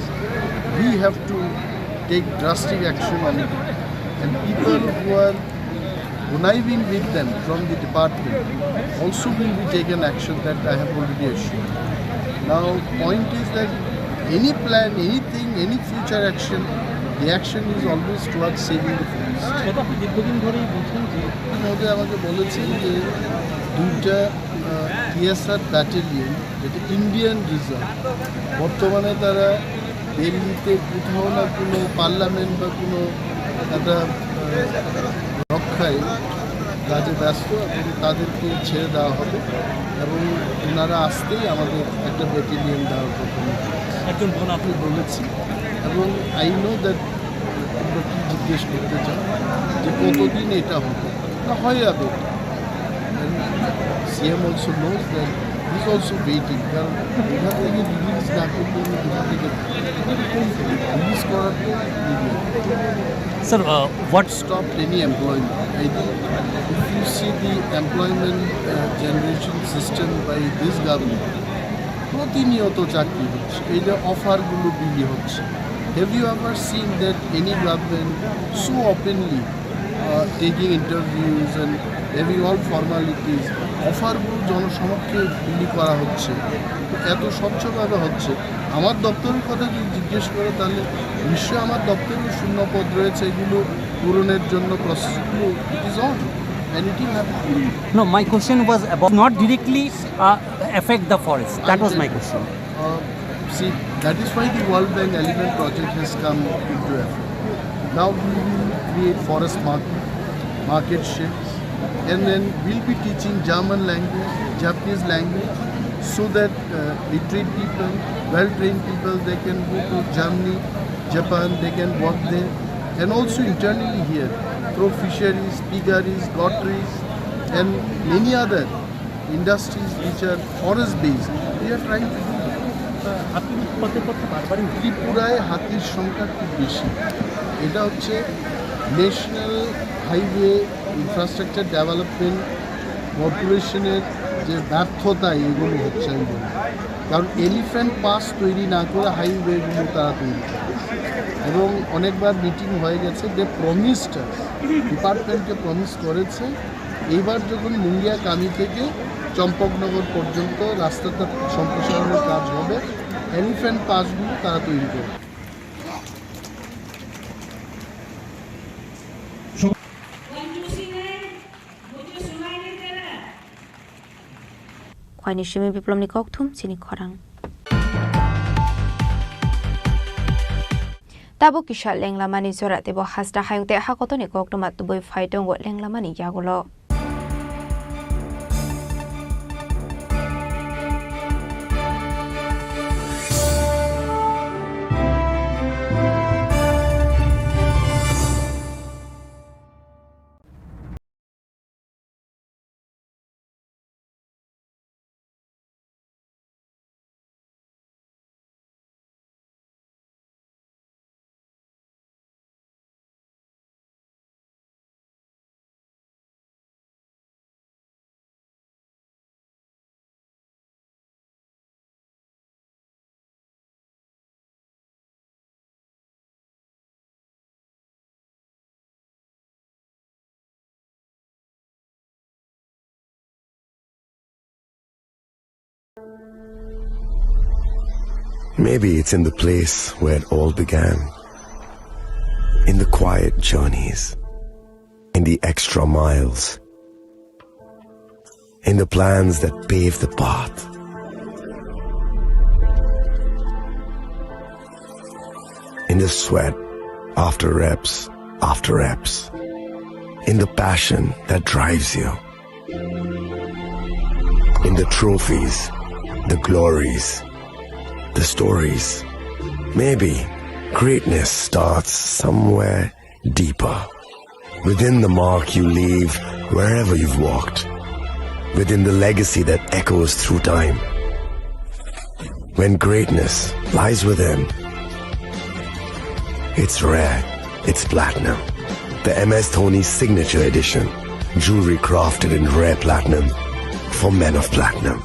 We have to take drastic action on it. And people who are conniving with them from the department also will be taken action, that I have already assured. Now, point is that any plan, anything, any future action, the action is always towards saving the forest. সেটা আপনি দীর্ঘদিন ধরেই বলছেন যে মহোদয় আমাকে বলেছেন যে দুইটা টিএসআর ব্যাটালিয়ন, যেটা ইন্ডিয়ান রিজার্ভ, বর্তমানে তারা দিল্লিতে কোথাও না কোনো পার্লামেন্ট বা কোনো একটা আহ, রক্ষায় কাজে ব্যস্ত এবং তাদেরকে ছেড়ে দেওয়া হবে এবং ওনারা আসতেই আমাদের একটা ব্যাটালিয়ন দেওয়ার কথা আমি একজন বোন আপনি বলেছি এবং আই নো দ্যাট তোমরা কী জিজ্ঞেস করতে চাও যে কতদিন এটা হবে, না হয়ে যাবে। CM also knows that, he is also waiting, কারণ এখান থেকে রিলিজ না করতে আমি কোথা থেকে রিলিজ করার পর release. Sir, uh, what stopped any employment? I think if you see the employment uh, generation system by this government, প্রতিনিয়ত চাকরি হচ্ছে, এই যে অফারগুলো বিলি হচ্ছে, have you ever seen that any government so openly uh, taking interviews and having all formalities, অফারগুলো জনসমক্ষে বিলি করা হচ্ছে, তো এত স্বচ্ছভাবে হচ্ছে। আমার দপ্তরের কথা যদি জিজ্ঞেস করে, তাহলে নিশ্চয়ই আমার দপ্তরেও শূন্য পদ রয়েছে, এগুলো পূরণের জন্য প্রসেসগুলো, it is on and it will happen. No, my question was about not directly uh, affect the forest. That was my question. Uh, see, that is why the World Bank Element Project has come into effect. Now we will create forest market, market sheds, and then we'll be teaching German language, Japanese language, so that uh, literate people, well-trained people, they can go to Germany, Japan, they can work there, and also internally here, through fisheries, piggeries, gotteries, and many other industries which are forest based, we are trying to do that. আপনি পদে পদে বারবারই ত্রিপুরায় হাতির সংখ্যা খুব বেশি। এটা হচ্ছে ন্যাশনাল হাইওয়ে ইনফ্রাস্ট্রাকচার ডেভেলপমেন্ট কর্পোরেশনের যে ব্যর্থতা, এগুলো হচ্ছে আমি বলবো। কারণ এলিফ্যান্ট পাস তৈরি না করে হাইওয়েগুলো তারা তৈরি করে। এবং অনেকবার মিটিং হয়ে গেছে, যে প্রমিসটা ডিপার্টমেন্টকে প্রমিস করেছে, এইবার যখন মুঙ্গিয়া কামি থেকে চম্পকনগর পর্যন্ত রাস্তাটা সম্প্রসারণের কাজ হবে, এলিফ্যান্ট পাসগুলো তারা তৈরি করবে। Khwaini simi Biplomni kokthum chini khorang. Tabuk kisa lenglamani jora teibo hasta hayung tei hakotoni koktwma tubui phai tongo lenglamani yagulo. Maybe it's in the place where it all began. In the quiet journeys, in the extra miles, in the plans that pave the path, in the sweat after reps, after reps, in the passion that drives you, in the trophies, the glories, the stories. Maybe greatness starts somewhere deeper, within the mark you leave wherever you've walked, within the legacy that echoes through time. When greatness lies within, it's rare, it's platinum. The M S Dhoni Signature Edition, jewelry crafted in rare platinum for men of platinum.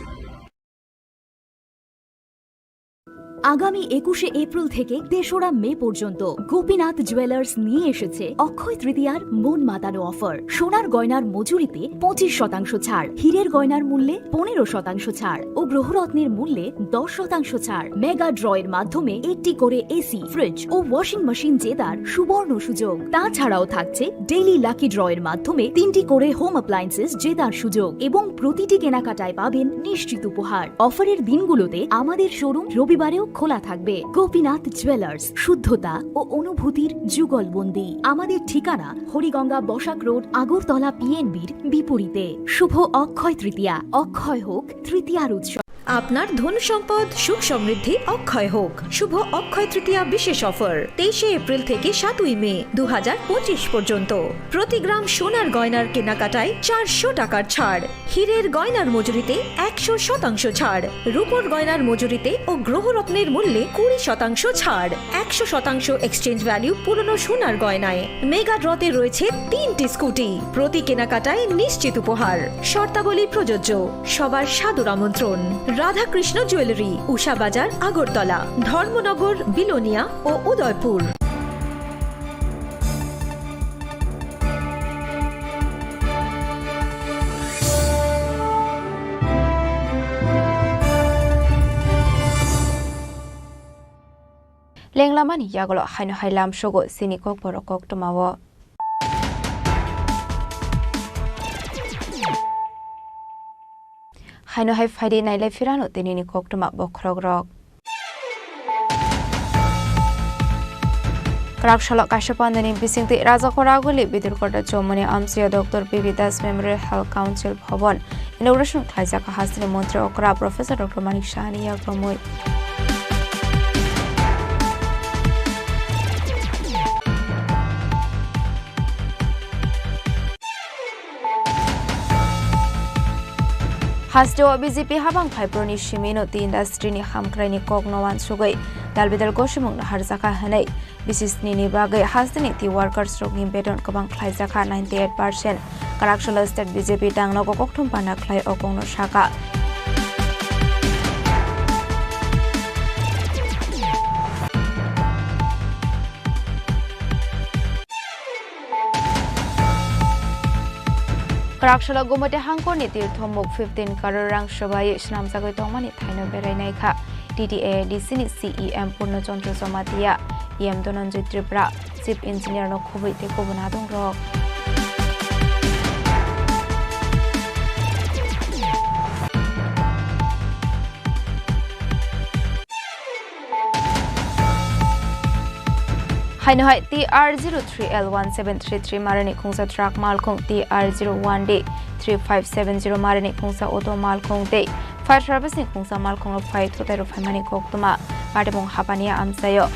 আগামী একুশে এপ্রিল থেকে তেসরা মে পর্যন্ত গোপীনাথ জুয়েলার্স নিয়ে এসেছে অক্ষয় তৃতীয়ার মন মাতানো অফার। সোনার গয়নার মজুরিতে পঁচিশ শতাংশ ছাড়, হীরের গয়নার মূল্যে পনেরো শতাংশ ছাড় ও গ্রহরত্নের মূল্যে দশ শতাংশ ছাড়। মেগা ড্র এর মাধ্যমে একটি করে এসি, ফ্রিজ ও ওয়াশিং মেশিন জেতার সুবর্ণ সুযোগ। তাছাড়াও থাকছে ডেইলি লাকি ড্র এর মাধ্যমে তিনটি করে হোম অ্যাপ্লায়েন্সেস জেতার সুযোগ এবং প্রতিটি কেনাকাটায় পাবেন নিশ্চিত উপহার। অফারের দিনগুলোতে আমাদের শোরুম রবিবারেও খোলা থাকবে। গোপীনাথ জুয়েলার্স, শুদ্ধতা ও অনুভূতির যুগলবন্দি। আমাদের ঠিকানা হরিগঙ্গা বসাক রোড, আগরতলা পিএনবির বিপরীতে। শুভ অক্ষয় তৃতীয়া, অক্ষয় হোক তৃতীয়ার উৎসব। আপনার ধন সম্পদ সুখ সমৃদ্ধি অক্ষয় হোক। শুভ অক্ষয় তৃতীয়া বিশেষ অফার, তেইশে এপ্রিল থেকে সাতই মে দু হাজার পঁচিশ পর্যন্ত। প্রতি গ্রাম সোনার গয়নার কেনাকাটায় চারশো টাকার ছাড়, হীরের গয়নার মজুরিতে একশো শতাংশ ছাড়, রূপোর গয়নার মজুরিতে ও গ্রহরত্নের মূল্যে কুড়ি শতাংশ ছাড়, একশো শতাংশ এক্সচেঞ্জ ভ্যালু পুরনো সোনার গয়নায়। মেগা ড্রতে রয়েছে তিনটি স্কুটি, প্রতি কেনাকাটায় নিশ্চিত উপহার। শর্তাবলী প্রযোজ্য। সবার সাদর আমন্ত্রণ। রাধাকৃষ্ণ জুয়েলারি, উষা বাজার, আগরতলা, ধর্মনগর, বিলোনিয়া ও Udaipur. Lenglamani yagulo haino hai lamsogo chini kokborok koktwmao. Haino hai phaidi nailai phirano tinini koktwma bokhorokrok. Kwraksalo kaisa pandani bisingtwi Rajakhor Aguli Bidurkota Chowmani amchaio Doctor P B Das Memorial Health Council Bhavan inauguration khlaijak hasteni montri okra Professor Doctor Manik Sahani yakromwi. Hasteo B J P habang phaibroni simi no tea industry ni hamkrai ni kok no uansugwi dalbidal gosimung no harjakha hwnwi B C C ni bagwi hasteni tea workers rokni beton kwbang khlaijakha ninety eight percent. Kwraksalo state B J P tangno kokthum pana khlai o kokno sakha. Kwraksalo Gumati hangkorni tirthomuk fifteen crore rang swbai swnamjagwi tongmani thaino berai naikha T T A D C ni C E M Purno Chandra Jamatia, E M Dhananjay Tripura, Chief Engineer no khubui tei kubun adongrok. Haino hai T R zero three L one seven three three marani khungsa truck malkhung, T R zero one D three five seven zero marani khungsa auto malkhung tei fire service ni khungsa malkhung rok phai thutai rok phaimani koktwma patimung hapani amchaio.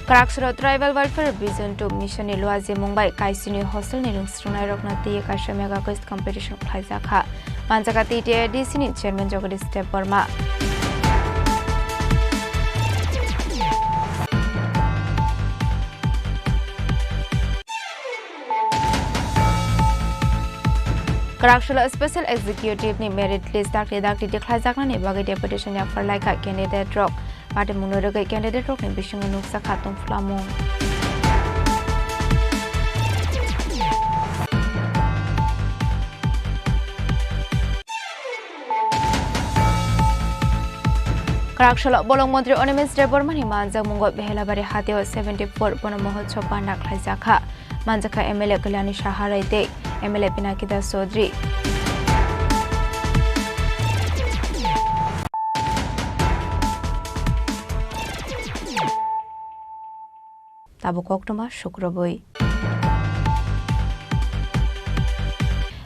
Kwraksalo Tribal Welfare Vision two Mission ni luajimung bai Kaisini hostel ni rwngsrwngnairokno twiwi kaisa mega quiz competition khlaijakha. Manjakha T T A D C ni chairman Jagadish Debbarma. Kwraksalo Special Executive ni merit list dakti dakti tikhlaijaknani bagwi deputation yapharlaikha candidate rok. Patimungno rwgwi candidate rokni bisingo nukjakha tongphlamung. Kwrak salo bolong montri Animesh Debbarmani manjakmungo Behelabari hatio seventy four bono mohotsob panda khlaijakha. Manjakha M L A Kalyani Saharai tei M L A Pinaki Das Chaudhary. Tabuk koktwma sukrubwi.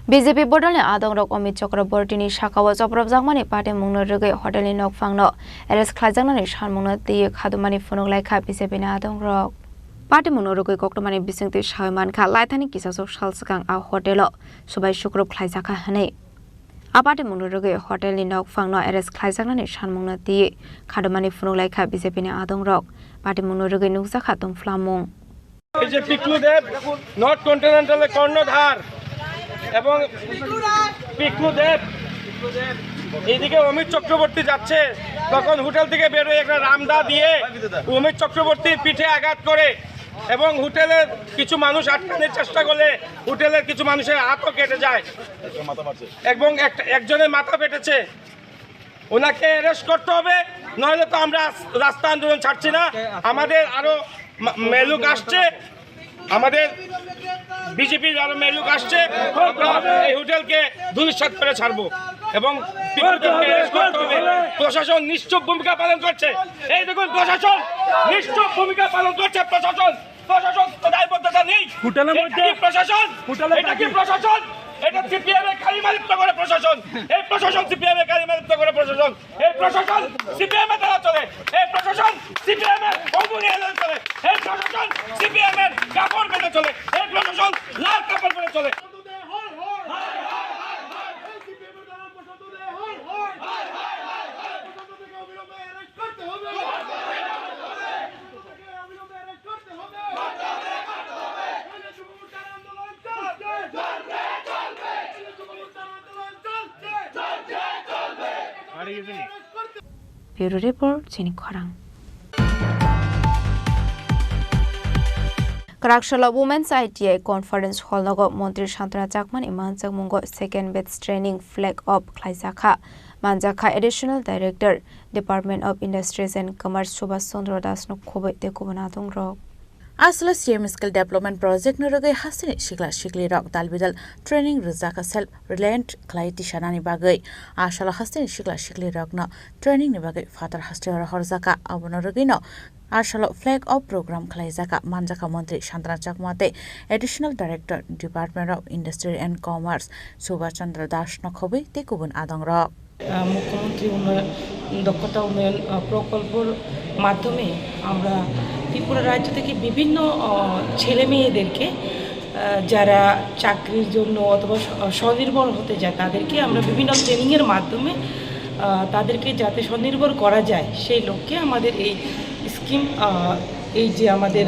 B J P bodolni adongrok Amit Chakrabortini sakao chopropjakmani patimungno rwgwi hotelni nokphangno arrest khlaijaknani sanmungno twiwi khadumani phunuk laikha B J P ni adongrok. Patimungno rwgwi koktwmani bisingtwi sawi mankha, laithani kisasok sal swkang a hotelo subai sukrup khlaijakha hwnwi. A patimungno rwgwi hotelni nokphangno arrest khlaijaknani sanmungno twiwi khadumani phunuk laikha B J P ni adongrok. Patimungno rwgwi nukjakha tongphlamung. এই যে পিকলু দেব, নর্থ কন্টিনেন্টালের কর্ণধার, এবং পিকলু দেব এইদিকে অমিত চক্রবর্তী যাচ্ছে, তখন হোটেল থেকে বেরোয় একটা রামদা দিয়ে অমিত চক্রবর্তীর পিঠে আঘাত করে এবং হোটেলের কিছু মানুষ আটকানোর চেষ্টা করলে হোটেলের কিছু মানুষের হাতও কেটে যায় এবং একটা, একজনের মাথা ফেটেছে। ওনাকে অ্যারেস্ট করতে হবে, নইলে তো আমরা রাস্তা আন্দোলন ছাড়ছি না। আমাদের আরো মা-, মেলুক আসছে, আমাদের বিজেপির আরো মেলুক আসছে। আমরা এই হোটেলকে ধূলিসাৎ করে ছাড়বো এবং পিকলু দেবকে অ্যারেস্ট করতে হবে। প্রশাসন নিশ্চুপ ভূমিকা পালন করছে। এই দেখুন, প্রশাসন নিশ্চুপ ভূমিকা পালন করছে। প্রশাসন, প্রশাসন তো দায়বদ্ধতা নেই। হোটেলের এটা মধ্যে কি প্রশাসন? হোটেলের এটা কি মধ্যে প্রশাসন? এটা সিপিএম এর কালিমালিপ্ত করে প্রশাসন। এই প্রশাসন সিপিএম এর কালিমালিপ্ত করে প্রশাসন। এই প্রশাসন সিপিএম এর দ্বারা চলে। এই প্রশাসন সিপিএম এর অঙ্গুরি এলান চলে। এই প্রশাসন সিপিএম এর কাপড় বেঁধে চলে। এই প্রশাসন লাল কাপড় পরে চলে। Bureau Report, Chini Khorang. Kwraksalo Women's I T I Conference Hall nogo Montri Santana Chakmani manjakmungo second batch training flag off khlaijakha. Manjakha Additional Director, Department of Industries and Commerce Subhash Chandra Das no khoboi tei kubun adongrok. Aswla C M Skill Development Project ni rwgwi hasteni sikla siklirok dalbidal training rwjakha self reliant khlai tisanani bagwi. Aswla hasteni sikla siklirokno training ni bagwi phatar hasteo rohorjakha, abono rwgwino aswlo flag off program khlaijakha, manjakha Montri Santana Chakma tei Additional Director, Department of Industry and Commerce Subhash Chandra Das no khobwi tei kubun adongrok. আহ, মুখ্যমন্ত্রী উন্নয়ন, দক্ষতা উন্নয়ন, আহ, প্রকল্পর মাধ্যমে আমরা ত্রিপুরা রাজ্য থেকে বিভিন্ন, আহ, ছেলে মেয়েদেরকে, আহ, যারা চাকরির জন্য অথবা স্ব-, স্বনির্ভর হতে চায়, তাদেরকে আমরা বিভিন্ন ট্রেনিংয়ের মাধ্যমে, আহ, তাদেরকে যাতে স্বনির্ভর করা যায়, সেই লক্ষ্যে আমাদের এই স্কিম, আহ, এই যে আমাদের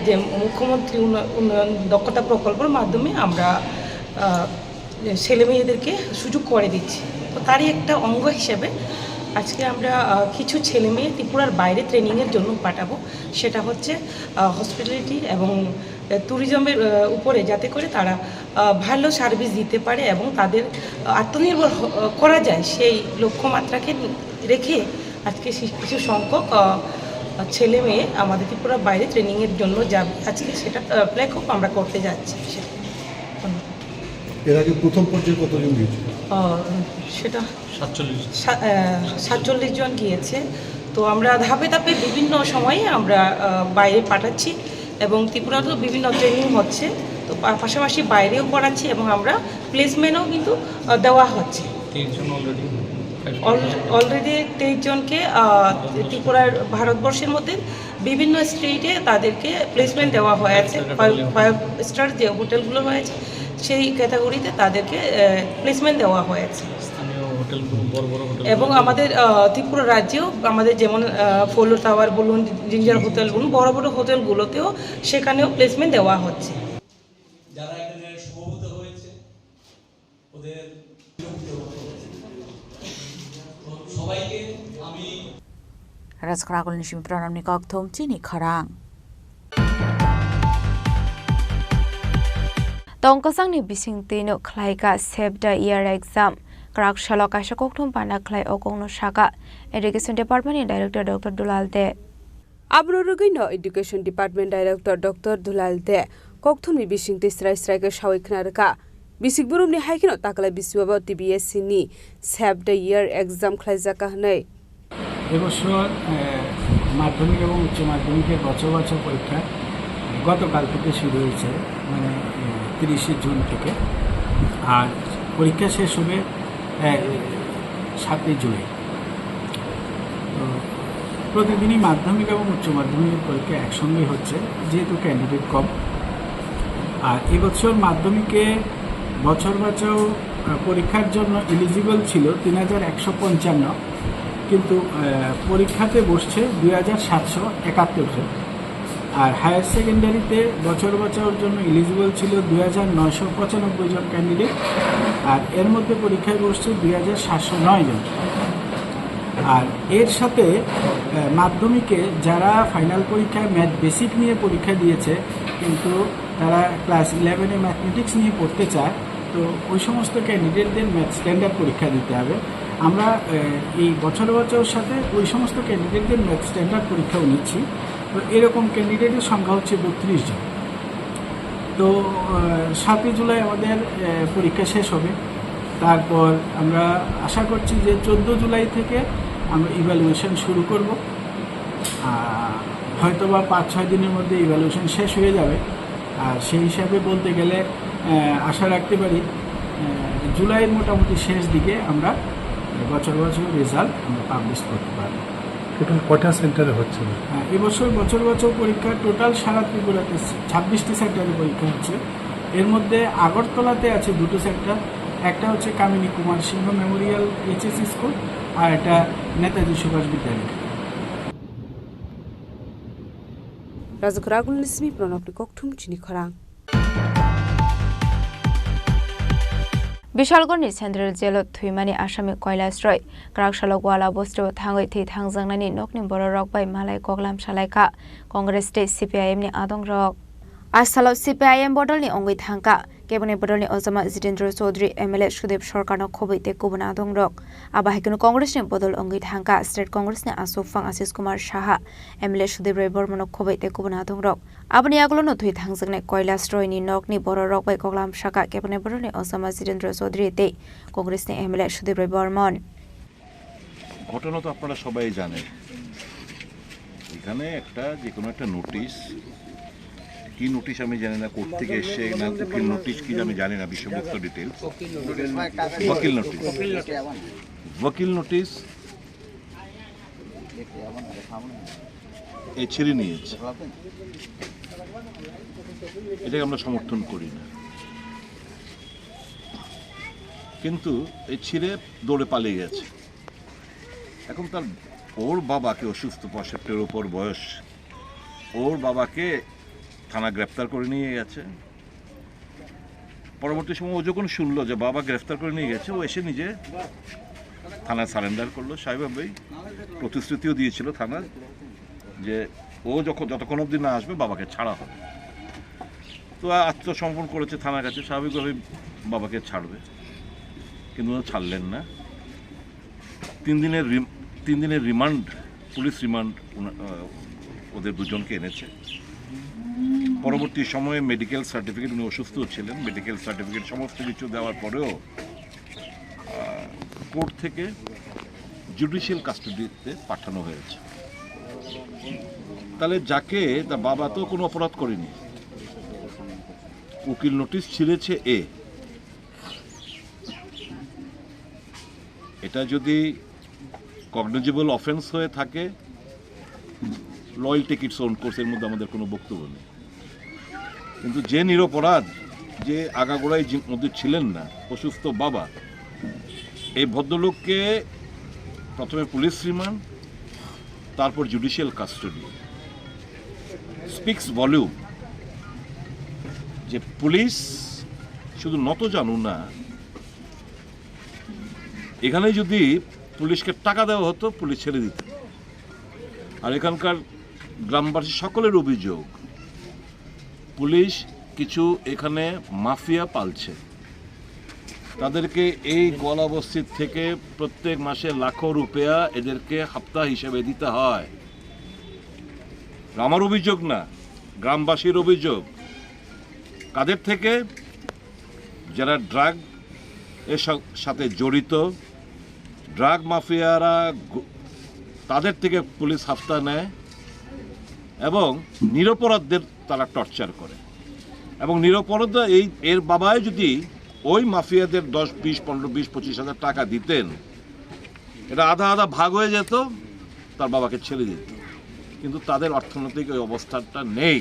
যে মুখ্যমন্ত্রী উন্নয়-, উন্নয়ন দক্ষতা প্রকল্পের মাধ্যমে আমরা, আহ, ছেলে মেয়েদেরকে সুযোগ করে দিচ্ছি। তো তারই একটা অঙ্গ হিসেবে আজকে আমরা, আহ, কিছু ছেলে মেয়ে ত্রিপুরার বাইরে ট্রেনিংয়ের জন্য পাঠাবো। সেটা হচ্ছে, আহ, হসপিটালিটি এবং, আহ, ট্যুরিজমের, আহ, উপরে, যাতে করে তারা, আহ, ভালো সার্ভিস দিতে পারে এবং তাদের, আহ, আত্মনির্ভর হ-, আহ, করা যায়, সেই লক্ষ্যমাত্রাকে রেখে আজকে সি-, কিছু সংখ্যক, আহ, ছেলে মেয়ে আমাদের ত্রিপুরার বাইরে ট্রেনিংয়ের জন্য যাবে। আজকে সেটা, আহ, ফ্ল্যাগ অফ আমরা করতে যাচ্ছি। ধন্যবাদ। এর আগে প্রথম পর্যায়ে কতজন গিয়েছিল? আহ, সেটা সাতচল্লিশ। সা-, আহ, সাতচল্লিশ জন গিয়েছে। তো আমরা ধাপে ধাপে বিভিন্ন সময়ে আমরা, আহ, বাইরে পাঠাচ্ছি এবং ত্রিপুরাতেও বিভিন্ন ট্রেনিং হচ্ছে। তো পা-, পাশাপাশি বাইরেও করাচ্ছি এবং আমরা প্লেসমেন্টও কিন্তু, আহ, দেওয়া হচ্ছে। তেইশ জন already five star all-, already তেইশ জনকে, আহ, ত্রিপুরার, ভারতবর্ষের মধ্যে বিভিন্ন স্টেটে তাদেরকে প্লেসমেন্ট দেওয়া হয়েছে। ফাইভ স্টার, ফাইভ স্টার যে হোটেলগুলো রয়েছে, সেই ক্যাটাগরিতে তাদেরকে, আহ, প্লেসমেন্ট দেওয়া হয়েছে। স্থানীয় হোটেলগুলো, বড় বড় হোটেল এবং আমাদের, আহ, ত্রিপুরা রাজ্যেও আমাদের যেমন, আহ, ফলো টাওয়ার বলুন, জিঞ্জার হোটেল বলুন, বড় বড় হোটেলগুলোতেও সেখানেও প্লেসমেন্ট দেওয়া হচ্ছে। যারা এখানে সমবেত হয়েছে, ওদের সবাইকে আমি রাজখরাগলনি Simitrano ni kokthum chini khorang. Tongkosangni bisingtwi no khlaika Save the Earth exam. Kwrak salo kaisa kokthum panda khlai o kokno sakha Education Department ni Director Doctor Dulal De. Aboni rwgwino Education Department Director Doctor Dulal De kokthumni bisingtwi srai srai khe sawi khna rwkha. Bisik burumni hai kheno taklai biswabo T B S C ni Save the Year exam khlaijak kha hwnwi. এবছর, আহ, মাধ্যমিক এবং উচ্চ মাধ্যমিকের বছর বছর পরীক্ষা গতকাল থেকে শুরু হয়েছে, মানে, আহ, তিরিশে জুন থেকে। আর পরীক্ষা শেষ হবে, আহ, সাতই জুলাই। তো প্রতিদিনই মাধ্যমিক এবং উচ্চ মাধ্যমিকের পরীক্ষা একসঙ্গেই হচ্ছে, যেহেতু ক্যান্ডিডেট কম। আর এবছর মাধ্যমিকে বছর বাছাও, আহ, পরীক্ষার জন্য এলিজিবল ছিল তিন হাজার একশো পঞ্চান্ন, কিন্তু, আহ, পরীক্ষাতে বসছে দুই হাজার সাতশো একাত্তর জন। আর হায়ার সেকেন্ডারিতে বছর বাছাওর জন্য এলিজিবল ছিল দুই হাজার নয়শো পঁচানব্বই জন ক্যান্ডিডেট, আর এর মধ্যে পরীক্ষায় বসছে দুই হাজার সাতশো নয় জন। আর এর সাথে, আহ, মাধ্যমিকে যারা ফাইনাল পরীক্ষায় ম্যাথ বেসিক নিয়ে পরীক্ষা দিয়েছে, কিন্তু তারা ক্লাস ইলেভেনে ম্যাথমেটিক্স নিয়ে পড়তে চায়, তো ওই সমস্ত ক্যান্ডিডেটদের ম্যাথ স্ট্যান্ডার্ড পরীক্ষা দিতে হবে। আমরা, আহ, এই বছর বছর সাথে ওই সমস্ত ক্যান্ডিডেটদের ম্যাথ স্ট্যান্ডার্ড পরীক্ষাও নিচ্ছি। তো এরকম ক্যান্ডিডেটের সংখ্যা হচ্ছে বত্রিশ জন। তো, আহ, সাতই জুলাই আমাদের, আহ, পরীক্ষা শেষ হবে। তারপর আমরা আশা করছি যে চোদ্দ জুলাই থেকে আমরা ইভ্যালুয়েশন শুরু করব। আহ, হয়তো বা পাঁচ ছয় দিনের মধ্যে ইভ্যালুয়েশন শেষ হয়ে যাবে। আর সেই হিসাবে বলতে গেলে, আহ, আশা রাখতে পারি, আহ, জুলাইয়ের মোটামুটি শেষ দিকে আমরা বছর বছর রেজাল্ট আমরা পাবলিশ করতে পারব। টোটাল কয়টা সেন্টারে হচ্ছে? হ্যাঁ, এবছর বছর বছর পরীক্ষা টোটাল সারা ত্রিপুরাতে ছাব্বিশটি সেন্টারে পরীক্ষা হচ্ছে। এর মধ্যে আগরতলাতে আছে দুটো সেন্টার, একটা হচ্ছে কামিনী কুমার সিংহ মেমোরিয়াল এইচএসসি স্কুল, আর একটা নেতাজি সুভাষ বিদ্যালয়। Rajakhor Agulni simi Pranabni kokthum chini khorang. Bishalgarhni Central Jailo thwimani Asami Kailash Roy, kwrak salo Gwala bostio thangwi thwi thangjaknani nokni bororok bai malai koklam salaikha Congress tei C P I M ni adongrok. A salo C P I M bodolni wngwi thangkha. Keboni bodolni ojama Jitendra Chaudhary, M L A Sudip Sarkarno khobwi tei kubun adongrok. Abo hai kheno Congressni bodol wngwi thangkha State Congressni aswk phang Ashish Kumar Saha, M L A Sudip Roy Bormano khobwi tei kubun adongrok. Aboni yagulono thwi thangjaknai Kailash Royni nokni bororok bai koklam sakha keboni bodolni ojama Jitendra Chaudhary tei Congressni M L A Sudip Roy Bormon. ঘটনা তো আপনারা সবাই জানেন। এখানে একটা, যে কোনো একটা নোটিশ, কি নোটিশ আমি জানি না, কোর্ট থেকে এসছে না, উকিল নোটিশ কি আমি জানি না, বিষয়বস্তু ডিটেলস। ওয়াকিল নোটিশ। ওয়াকিল নোটিশ। এ ছিঁড়ে নিয়েছে। এটাকে আমরা সমর্থন করি না। কিন্তু এই ছিঁড়ে দৌড়ে পালিয়ে গেছে। এখন তার, ওর বাবাকে, অসুস্থ, পঁয়ষট্টির ওপর বয়স, ওর বাবাকে থানা গ্রেপ্তার করে নিয়ে গেছে। পরবর্তী সময় ও যখন শুনলো যে বাবা গ্রেফতার করে নিয়ে গেছে, ও এসে নিজে থানায় সারেন্ডার করলো। স্বাভাবিকভাবেই প্রতিশ্রুতিও দিয়েছিল থানার যে ও যখন, যতক্ষণ অবধি না আসবে, বাবাকে ছাড়া হবে। তো আত্মসমর্পণ করেছে থানার কাছে, স্বাভাবিকভাবেই বাবাকে ছাড়বে, কিন্তু ওনারা ছাড়লেন না। তিন দিনের রিম-, তিন দিনের রিমান্ড, পুলিশ রিমান্ড ওনা-, আহ, ওদের দুজনকে এনেছে। পরবর্তী সময়ে মেডিকেল সার্টিফিকেট, উনি অসুস্থ ছিলেন, মেডিকেল সার্টিফিকেট সমস্ত কিছু দেওয়ার পরেও, আহ, কোর্ট থেকে জুডিশিয়াল কাস্টডিতে পাঠানো হয়েছে। তাহলে যাকে, তার বাবা তো কোনো অপরাধ করেনি, উকিল নোটিশ ছিঁড়েছে এ, এটা যদি কগনিজেবল অফেন্স হয়ে থাকে, law will take its own course, এর মধ্যে আমাদের কোনো বক্তব্য নেই। কিন্তু যে নিরপরাধ, যে আগাগোড়াই যে মধ্যে ছিলেন না, অসুস্থ বাবা, এই ভদ্রলোককে প্রথমে পুলিশ রিমান্ড, তারপর জুডিশিয়াল কাস্টডি। স্পিক্স ভলিউম যে পুলিশ শুধু নতজানু না, এখানে যদি পুলিশকে টাকা দেওয়া হতো, পুলিশ ছেড়ে দিত। আর এখানকার গ্রামবাসী সকলের অভিযোগ, পুলিশ কিছু এখানে মাফিয়া পালছে। তাদেরকে এই গোয়ালা বস্তির থেকে প্রত্যেক মাসে লাখো রুপেয়া এদেরকে হাপ্তা হিসেবে দিতে হয়। আমার অভিযোগ না, গ্রামবাসীর অভিযোগ। কাদের থেকে? যারা ড্রাগ এর সা-, সাথে জড়িত, ড্রাগ মাফিয়ারা গ-, তাদের থেকে পুলিশ হাপ্তা নেয় এবং নিরপরাধদের তারা টর্চার করে। এবং নিরপরাধ এই, এর বাবাই যদি ওই মাফিয়াদের দশ, বিশ, পনেরো, বিশ, পঁচিশ হাজার টাকা দিতেন, এটা আধা আধা ভাগ হয়ে যেত, তার বাবাকে ছেড়ে দিত। কিন্তু তাদের অর্থনৈতিক ওই অবস্থাটা নেই।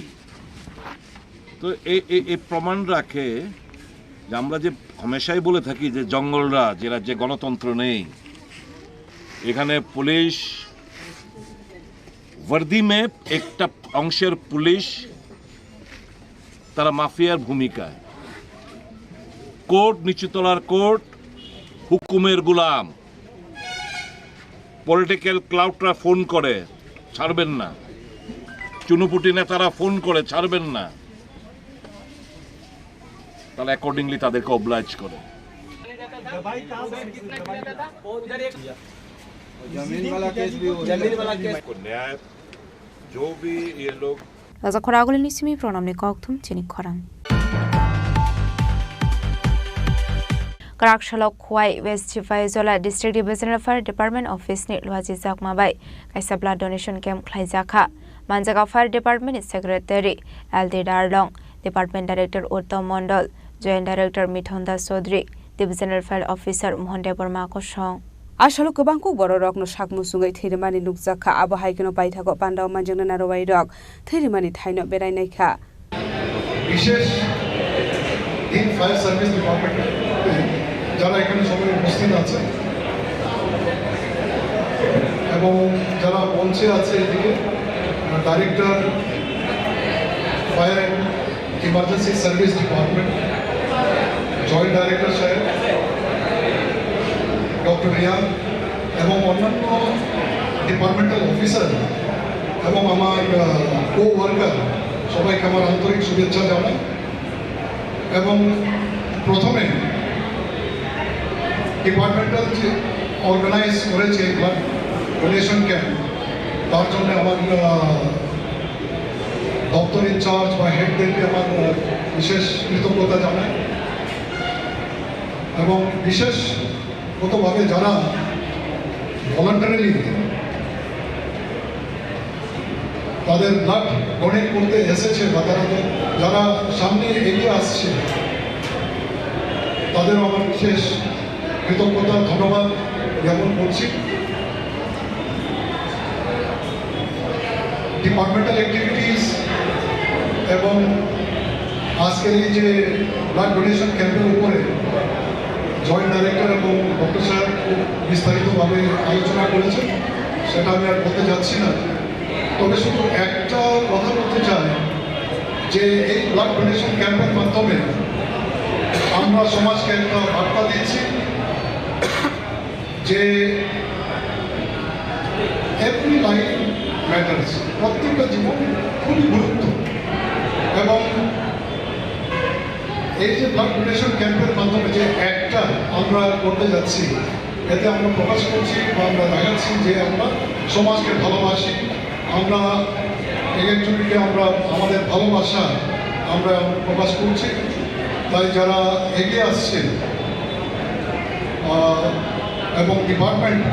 তো এই, এই, এই প্রমাণ রাখে যে আমরা যে হামেশাই বলে থাকি যে জঙ্গলরাজ, এরা যে গণতন্ত্র নেই, এখানে পুলিশ ওয়ার্দি মে একটা অংশের পুলিশ, তারা মাফিয়ার ভূমিকায়। কোর্ট, নিচুতলার কোর্ট, হুকুমের গোলাম। পলিটিক্যাল ক্লাউডরা ফোন করে, ছাড়বেন না। চুনুপুটি নেতারা ফোন করে, ছাড়বেন না। তারা অ্যাকর্ডিংলি তাদেরকে অবলাইজ করে। जमीन वाला केस भी हो, जमीन वाला केस। न्याय, जो भी ये लोग Raja Khoraguli ni simi pronam ni kokthum chini khorang. Kwrak salok Khowai West Sipahijola District Divisional Fire Department Office ni luaji jakma bai kaisa blood donation camp khlaijakha. Manjaga Fire Department ni Secretary L D Darlong, Department Director Uttam Mondol, Joint Director Mithun Das Chaudhary, Divisional Fire Officer Mohan Debbarma kosong. Asalo kwbangkuk bororokno sak muchungwi thwi rwmani nukjakha, abo hai kheno paithago pandao manjakna narwuairok thwi rwmani thaino berai naikha. বিশেষ দিন fire service ডিপার্টমেন্টে যারা এখানে সবাই উপস্থিত আছে এবং যারা মঞ্চে আছে এদিকে, আহ, director fire and emergency service department, joint director সাহেব, ডক্টর রিয়ান এবং অন্যান্য ডিপার্টমেন্টাল অফিসার এবং আমার, আহ, কো ওয়ার্কার, সবাইকে আমার আন্তরিক শুভেচ্ছা জানাই। এবং প্রথমে ডিপার্টমেন্টাল যে অর্গানাইজ করেছে ব্লাড ডোনেশন ক্যাম্প, তার জন্য আমার, আহ, দপ্তর ইনচার্জ বা হেডদেরকে আমার, আহ, বিশেষ কৃতজ্ঞতা জানাই। এবং বিশেষগতভাবে যারা ভলান্টারিলি তাদের ব্লাড ডোনেট করতে এসেছে বা তারা তো, যারা সামনে এগিয়ে আসছে, তাদেরও আমার বিশেষ কৃতজ্ঞতা, ধন্যবাদ জ্ঞাপন করছি। ডিপার্টমেন্টাল অ্যাক্টিভিটিস এবং আজকের এই যে ব্লাড ডোনেশন ক্যাম্পের উপরে জয়েন্ট ডাইরেক্টর এবং ডক্টর সাহেব খুব বিস্তারিতভাবে আলোচনা করেছেন, সেটা আমি আর বলতে যাচ্ছি না। তবে শুধু একটা কথা বলতে চাই যে এই ব্লাড ডোনেশন ক্যাম্পের মাধ্যমে আমরা সমাজকে একটা বার্তা দিচ্ছি যে every life matters, প্রত্যেকটা জীবন খুবই গুরুত্ব। এবং এই যে ব্লাড ডোনেশন ক্যাম্পের মাধ্যমে যে একটা আমরা করতে যাচ্ছি, এতে আমরা প্রকাশ করছি বা আমরা দেখাচ্ছি যে আমরা সমাজকে ভালোবাসি, আমরা এক একজনকে আমরা আমাদের ভালোবাসা আমরা প্রকাশ করছি। তাই যারা এগিয়ে আসছেন, আহ, এবং ডিপার্টমেন্ট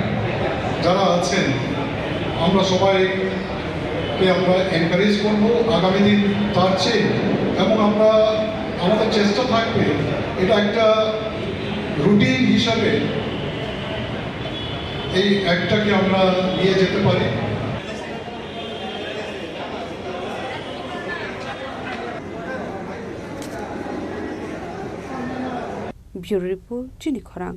যারা আছেন, আমরা সবাইকে আমরা এনকারেজ করব আগামী দিন তার চেয়ে, এবং আমরা, আমাদের চেষ্টা থাকবে এটা একটা রুটিন হিসাবে এই অ্যাক্টটাকে আমরা নিয়ে যেতে পারি। Bureau Report, Chini Khorang.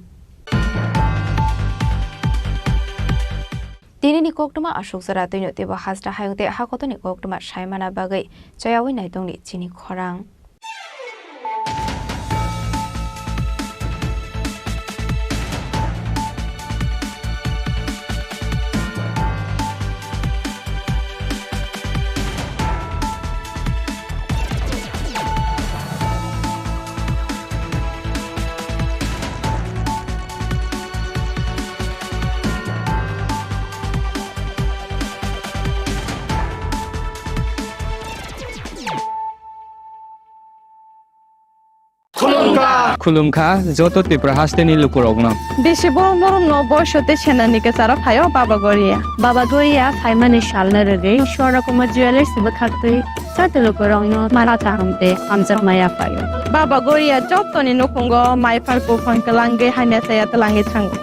Tini ni koktwma aswk jora twino teibo hasta hayung tei hakotoni koktwma saimana bagwi chayawi naitongni chini khorang. Khulumkha joto Tripura hasteni lukurokno. Bisi borok norokno boiso tei senani kwcharo phaio Baba Goria. Baba Goria phaimani salno rwgwi Swarna Kumar Jewellers bwkhaktwi joto lukurokno mara kaham tei hamjakma yaphaio. Baba Goria jotoni nukhungo mai phar buphang twlangwi hamya chaya twlangwi thango.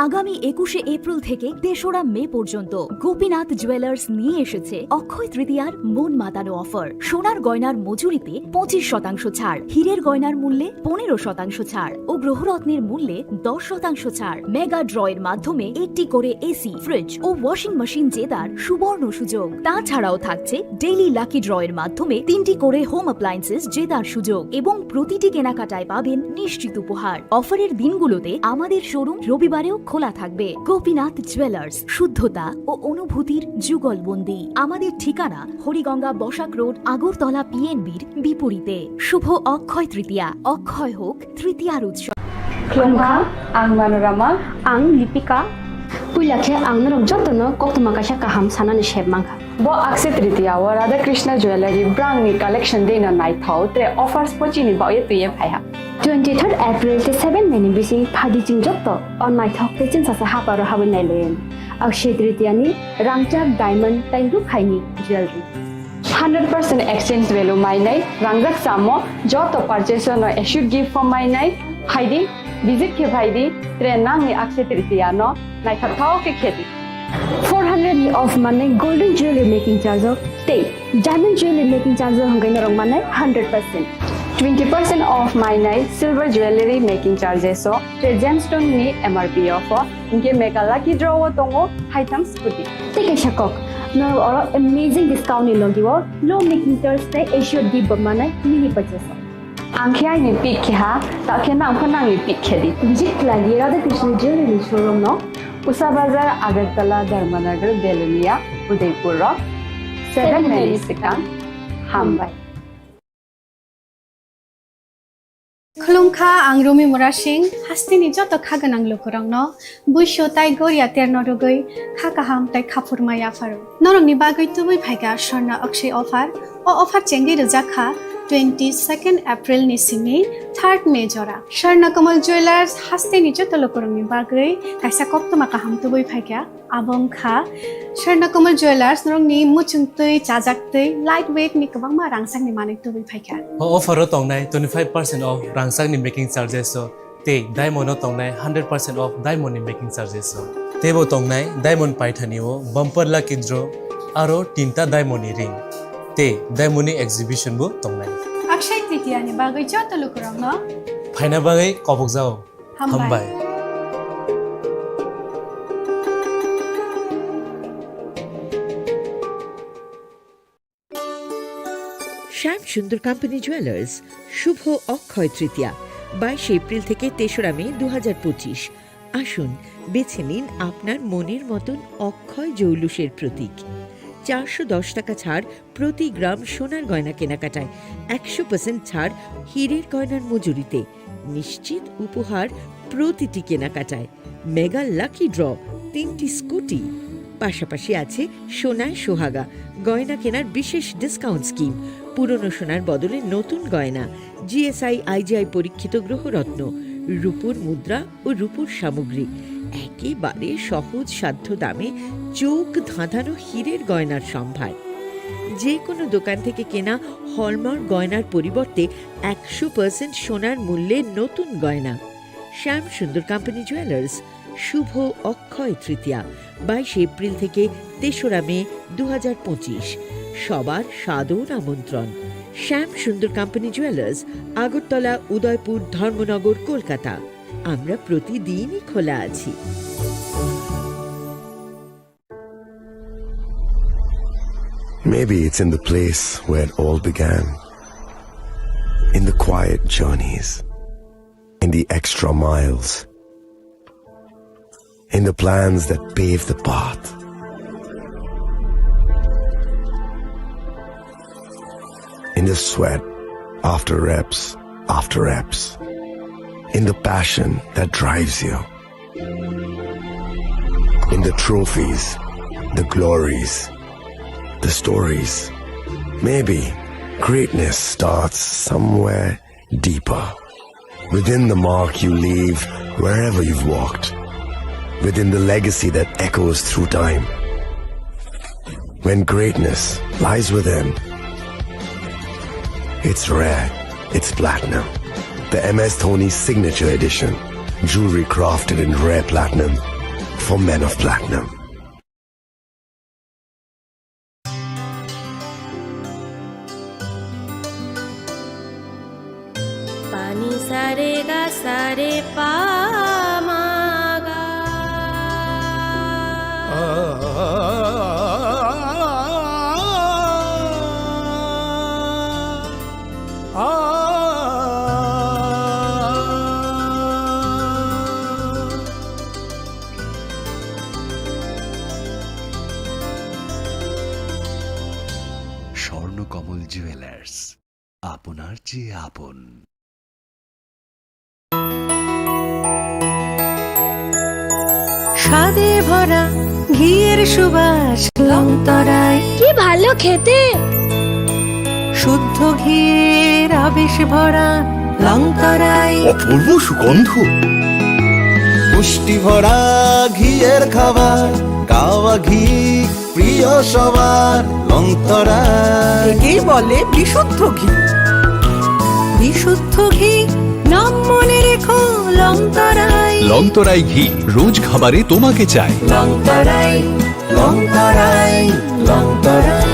আগামী একুশে এপ্রিল থেকে তেসরা মে পর্যন্ত গোপীনাথ জুয়েলার্স নিয়ে এসেছে অক্ষয় তৃতীয়ার মন মাতানো অফার। সোনার গয়নার মজুরিতে পঁচিশ শতাংশ ছাড়, হীরের গয়নার মূল্যে পনেরো শতাংশ ছাড় ও গ্রহরত্নের মূল্যে দশ শতাংশ ছাড়। মেগা ড্র এর মাধ্যমে একটি করে এসি, ফ্রিজ ও ওয়াশিং মেশিন জেতার সুবর্ণ সুযোগ। তাছাড়াও থাকছে ডেইলি লাকি ড্র এর মাধ্যমে তিনটি করে হোম অ্যাপ্লায়েন্সেস জেতার সুযোগ এবং প্রতিটি কেনাকাটায় পাবেন নিশ্চিত উপহার। অফারের দিনগুলোতে আমাদের শোরুম রবিবারেও খোলা থাকবে। গোপীনাথ জুয়েলার্স, শুদ্ধতা ও অনুভূতির যুগলবন্দি। আমাদের ঠিকানা হরিগঙ্গা বসাক রোড, আগরতলা পিএনবির বিপরীতে। শুভ অক্ষয় তৃতীয়া, অক্ষয় হোক তৃতীয়ার উৎসব। Khulumkha, ang Manorama. Ang Lipika. Puila khe ang norok jotono koktwma kaisa kaham sanani sep mankha. Bo Akshaya Tritiya o Radha Krishna Jewellery brand ni collection dei no naithok tre offers pochini baoye twiye phaiha. Twenty third April tei seven May ni bising phaidi chwng joto o naithok tei chwngsasa haparo habwi nailayan. Akshaya Tritiya ni rangchak diamond tei rukhaini jewellery. Hundred percent exchange value mainai, rangjak chamo joto purchase no assured gift form mainai, phaidi, visit khe phaidi, tre nangni Akshaya Tritiya no naithok thok khe khedi. Four hundred ni off manai golden jewelry making charge o tei diamond jewelry making charge o hwnkhai norok manai hundred percent. Twenty percent off mainai silver jewelry making charges o tei gemstone ni M R P off o, hinkhe mega lucky draw o tongo haitham scooty. Tei kaisa kok, norok oro amazing discount ni logi o low making charge tei assured gift bo manai mini purchase o. Ang khe aini pick khe ha, ta khe nang pho nangni pick khe di. Visit khlai di Radha Krishna Jewelry showroom no, Usa Bazar, Agartala, Dharmanagar, Belonia, Udaipur rok. Seven May ni swkang. Hambai. Khulumkha, ang Rumi Murasing, hasteni joto kha gwnang lukurokno buisu tai goria terno rwgwi kha kaham tai khaphurma yapharo. Norokni bagwi tubui phaikha Swarna Akshaya offer. O offer chengwi rwjak kha twenty second April ni simi third May jora. Swarna Kamal Jewellers hasteni joto lukurokni bagwi kaisa koktwma kaham tubui phaikha. Abo wngkha Swarna Kamal Jewellers, norokni muchungtwi, chajaktwi, light weight ni kwbangma rangchakni manwi tubui phaikha. O offer o tongnai twenty five percent off rangchakni making charges o tei diamond o tongnai hundred percent off diamond ni making charges o. Teibo tongnai diamond paithani o bumper lucky draw aro tinta diamond ni ring tei diamond ni exhibition bo tongnai. Akshaya Tritiya ni bagwi joto lukurokno phaina bagwi kobokjao. Hambai. Hambai. শ্যাম Sundar company jewellers, শুভ অক্ষয় তৃতীয়া, বাইশে এপ্রিল থেকে তেসরা মে দু হাজার পঁচিশ। আসুন, বেছে নিন আপনার মনের মতন অক্ষয় জৌলুসের প্রতীক। চারশো দশ টাকা ছাড় প্রতি গ্রাম সোনার গয়না কেনাকাটায়, একশো পার্সেন্ট ছাড় হীরের গয়নার মজুরিতে, নিশ্চিত উপহার প্রতিটি কেনাকাটায়, মেগা লাকি ড্র, তিনটি স্কুটি, পাশাপাশি আছে সোনায় সোহাগা, গয়না কেনার বিশেষ ডিসকাউন্ট স্কিম, পুরনো সোনার বদলে নতুন গয়না, জিএসআই আইজিআই পরীক্ষিত গ্রহরত্ন, রূপোর মুদ্রা ও রূপোর সামগ্রী, একেবারে সহজ সাধ্য দামে চোখ ধাঁধানো হীরের গয়নার সম্ভার। যে কোনো দোকান থেকে কেনা হলমার্ক গয়নার পরিবর্তে একশো পার্সেন্ট সোনার মূল্যে নতুন গয়না। শ্যাম সুন্দর কোম্পানি জুয়েলার্স, শুভ অক্ষয় তৃতীয়া, বাইশে এপ্রিল থেকে তেসরা মে দু হাজার পঁচিশ। সবার সাদর আমন্ত্রণ। শ্যাম সুন্দর কোম্পানি জুয়েলার্স, আগরতলা, উদয়পুর, ধর্মনগর, কলকাতা। আমরা প্রতিদিনই খোলা আছি। Maybe it's in the place where it all began. In the quiet journeys, in the extra miles, in the plans that pave the path, in the sweat after reps after reps, in the passion that drives you, in the trophies, the glories, the stories. Maybe Greatness starts somewhere deeper. Within the mark you leave wherever you've walked. Within the legacy that echoes through time. When greatness lies within, it's rare, it's platinum. The M S Dhoni Signature Edition. Jewelry crafted in rare platinum for men of platinum. Pani sare ga sare pa ma ga. Swarnakamal jewellers, আপনার চেয়ে আপন। স্বাদে ভরা ঘিয়ের সুবাস লংতরাই। কি ভালো খেতে! শুদ্ধ ঘিয়ের আবেশ ভরা লংতরাই। অপূর্ব সুগন্ধ। পুষ্টি ভরা ঘিয়ের খাবার, গাওয়া ঘি প্রিয় সবার লংতরাই। একেই বলে বিশুদ্ধ ঘি। বিশুদ্ধ ঘি, নাম মনে রেখো লংতরাই। লংতরাই ঘি, রোজ খাবারে তোমাকে চাই। লংতরাই, লংতরাই, লংতরাই।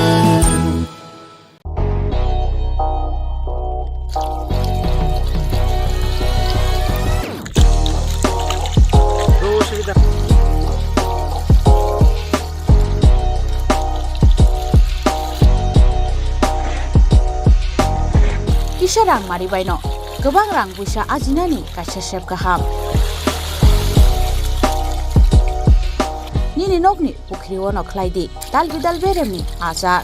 Kisa rang mari baino kwbang rang puisa ajinani kaisa sep kaham. Nini nokni pukhri ono khlai di dal bidal beremni achar.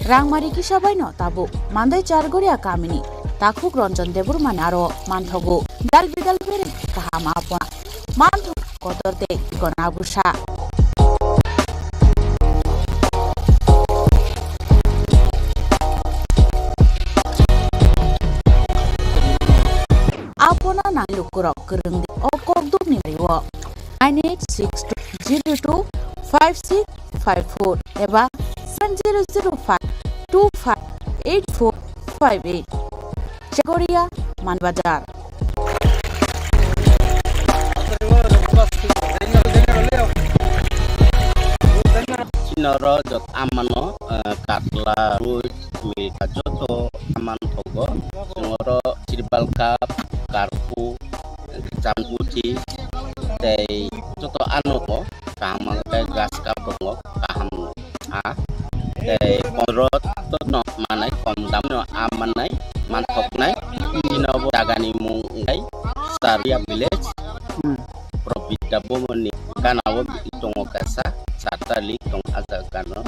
Rangmari kisa baino tabuk Mandai Chargoria kamini takhuk Ranjan Debbarmani aro manthogo. Dal bidal bereng kaham apona manthok kotor tei gona busa. Apona nang lukurok kwrwng di o kokdukni rio. Nine eight six two zero two five six five four eba seven zero zero five two five eight four five eight. Chargoria, Manbazar. Chini oro jot amano, eh, katla, rui, mita joto aman thogo. Chini oro tribal cup, karpu, chamkuthi, tei joto ano tongo. Kaham khe grass cup tongo, kaham a. Tei pondro to no manai, kom dam no a manai, manthoknai. Chini bo jagani mung wngkha Saruya village. Hmm. Probita Bomoni gana o tongo kaisa, Satali tong a jaga no.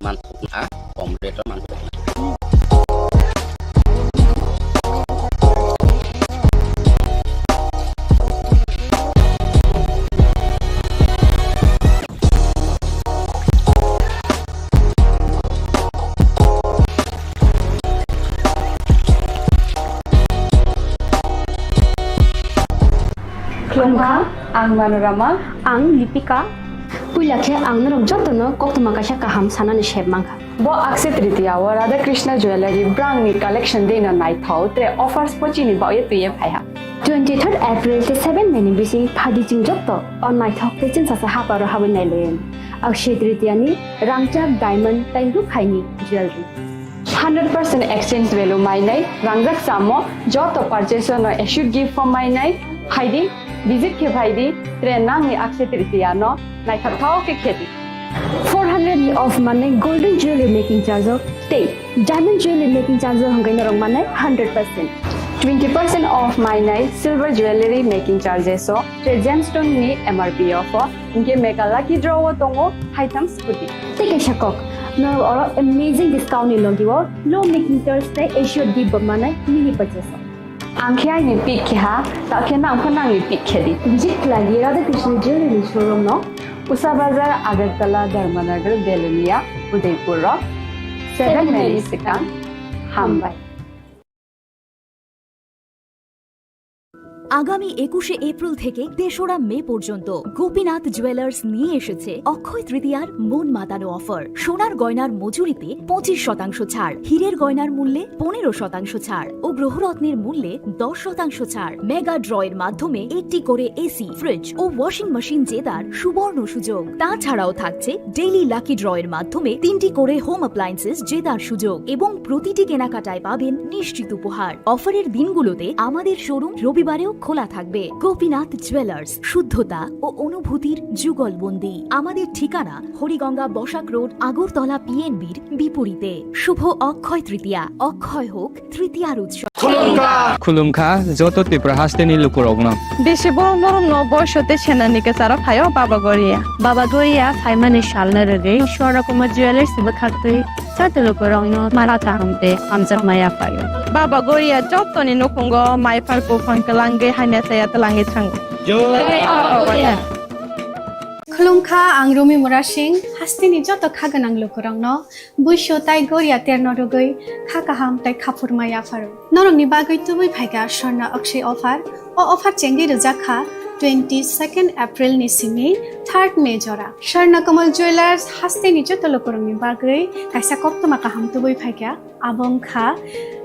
Manthokna, kom rate o manthokna. Khulumkha, ang Manorama. Ang Lipika. Puila khe ang norok jotono koktwma kaisa kaham sanani sep mankha. Bo Akshaya Tritiya o Radha Krishna Jewellery brand ni collection deino naithok tre offers bo chini bagwi twiwi phaiha. Twenty third April tei seven May ni bising phaidi chwng joto o naithok tei chwngsacha haparo habwi nailaio. Akshaya Tritiya ni rangchak, diamond tei rukhaini jewellery. Hundred percent exchange value mainai, rangjak chamo joto purchase no assured gift form mainai, phaidi, visit khe phaidi, tre nangni Akshaya Tritiya no naithok thok khe khedi. Four hundred ni off manai golden jewelry making charge o tei diamond jewelry making charge o hwnkhe norok manai hundred percent. Twenty percent off mainai silver jewelry making charges o tei gemstone ni M R P off o, hwnkhe mega lucky draw o tongo haitham scooty. Tei kaisa kok, norok oro amazing discount ni logi o low making charge tei assured gift bo manai mini purchase o. Ang khe aini pick khe ha, ta khe nang pho nangni pick khe di. Visit khlai di Radha Krishna Jewelry showroom no, Usa Bazar, Agartala, Dharmanagar, Belonia, Udaipur o. Seven May ni swkang Hambai. আগামী একুশে এপ্রিল থেকে তেসরা মে পর্যন্ত গোপীনাথ জুয়েলার্স নিয়ে এসেছে অক্ষয় তৃতীয়ার মন মাতানো অফার। সোনার গয়নার মজুরিতে পঁচিশ শতাংশ ছাড়, হীরের গয়নার মূল্যে পনেরো শতাংশ ছাড় ও গ্রহরত্নের মূল্যে দশ শতাংশ ছাড়। মেগা ড্র এর মাধ্যমে একটি করে এসি, ফ্রিজ ও ওয়াশিং মেশিন জেতার সুবর্ণ সুযোগ। তাছাড়াও থাকছে ডেইলি লাকি ড্র এর মাধ্যমে তিনটি করে হোম অ্যাপ্লায়েন্সেস জেতার সুযোগ এবং প্রতিটি কেনাকাটায় পাবেন নিশ্চিত উপহার। অফারের দিনগুলোতে আমাদের শোরুম রবিবারেও খোলা থাকবে। গোপীনাথ জুয়েলার্স, শুদ্ধতা ও অনুভূতির যুগলবন্দি। আমাদের ঠিকানা হরিগঙ্গা বসাক রোড, আগরতলা পিএনবির বিপরীতে। শুভ অক্ষয় তৃতীয়া, অক্ষয় হোক তৃতীয়ার উৎসব। Khulumkha, joto Tripura hasteni lukurokno. Bisi borom borom no boiso tei senani kwcharo phaio Baba Goria. Baba Goria phaimani salno rwgwi Swarna Kamal Jewellers ni bwkhaktwi joto lukurokno mala kaham tei hamjakma yaphaio. Baba Goria jotoni nukhungo mai phar buphang kwlangwi hamya saya twlangwi thango. Khulumkha, ang Rumi Murasing, hasteni joto kha gwnang lukurokno buisu tai goria terno rwgwi kha kaham tai khaphurma yapharo. Norokni bagwi tubui phaikha Swarna Akshay offer. O offer chengwi rwjak kha twenty second April ni simi third May jora. Swarna Kamal Jewellers hasteni joto lukurokni bagwi kaisa koktwma kaham tubui phaikha. Abo wngkha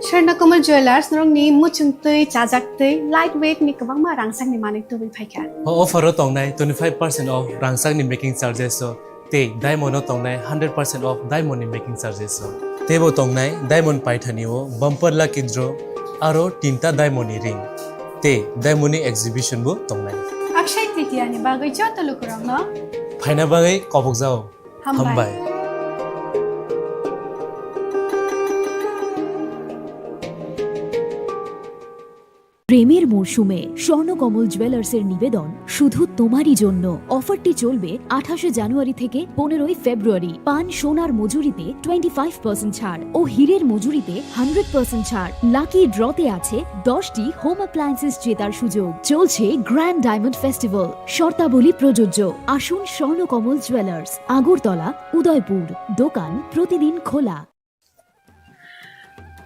Swarna Kamal Jewellers norokni muchungtwi, chajaktwi, light weight ni kwbangma rangchakni manwi tubui phaikha. O offer o tongnai twenty five percent off rangchakni making charges o tei diamond o tongnai hundred percent off diamond ni making charges o. Teibo tongnai diamond paithani o bumper lucky draw aro tinta diamond ni ring tei diamond ni exhibition bo tongnai. Akshay Tritiya ni bagwi joto lukurokno phaina bagwi kobokjao. Hambai. Hambai. প্রেমের মরশুমে স্বর্ণকমল জুয়েলার্সের নিবেদন শুধু তোমারই জন্য। অফারটি চলবে আঠাশে জানুয়ারি থেকে পনেরোই ফেব্রুয়ারি। পান সোনার মজুরিতে টোয়েন্টি ফাইভ পার্সেন্ট ছাড় ও হীরের মজুরিতে হান্ড্রেড পার্সেন্ট ছাড়। লাকি ড্রতে আছে দশটি হোম অ্যাপ্লায়েন্সেস জেতার সুযোগ। চলছে গ্র্যান্ড ডায়মন্ড ফেস্টিভ্যাল, শর্তাবলী প্রযোজ্য। আসুন স্বর্ণকমল জুয়েলার্স, আগরতলা, উদয়পুর। দোকান প্রতিদিন খোলা।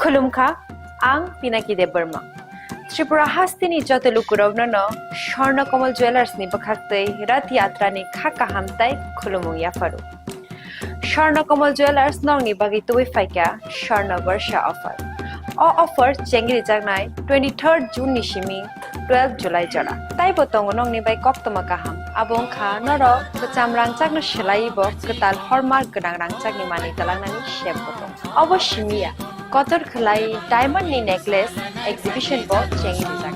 Khulumkha, ang Pinaki Debbarma. Tripura hasteni joto lukurokno no Swarna Kamal Jewellers ni bwkhaktwi Rath Yatra ni kha kaham tai khulumung yapharo. Swarna Kamal Jewellers nokni bagwi tubui phaikha Swarna Barsha offer. O offer chengrijaknai twenty third June ni simi twelve July jora. Taibo tongo nokni bai koktwma kaham. Abo wngkha norok kwcham rangchakno swlaiwi bo kwtal hallmark gwnang rangchakni manwi twlangnani sep bo tongo. Obo simi ya, kotor khwlai diamond ni necklace exhibition bo chengwi rijak.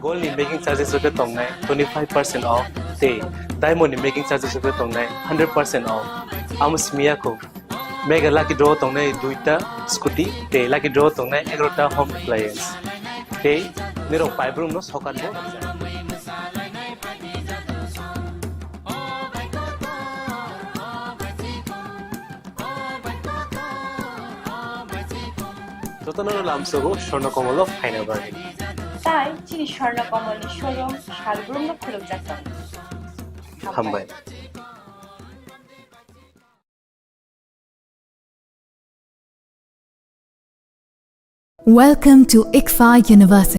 Gold ni making charges rok tongnai twenty five percent off tei diamond ni making charges rok tongnai hundred percent off. Amo simi ya kho. Mega lucky draw tongnai duita scooty tei lucky draw tongnai egarota home appliance. Tei nirok paibrum no sokan bo. Jotono lamsogo Swarna Kamal o phaina bagwi. Tai chini Swarna Kamal ni showroom salbrum no khulumjak tongo. Hambai. Welcome to ICFAI University.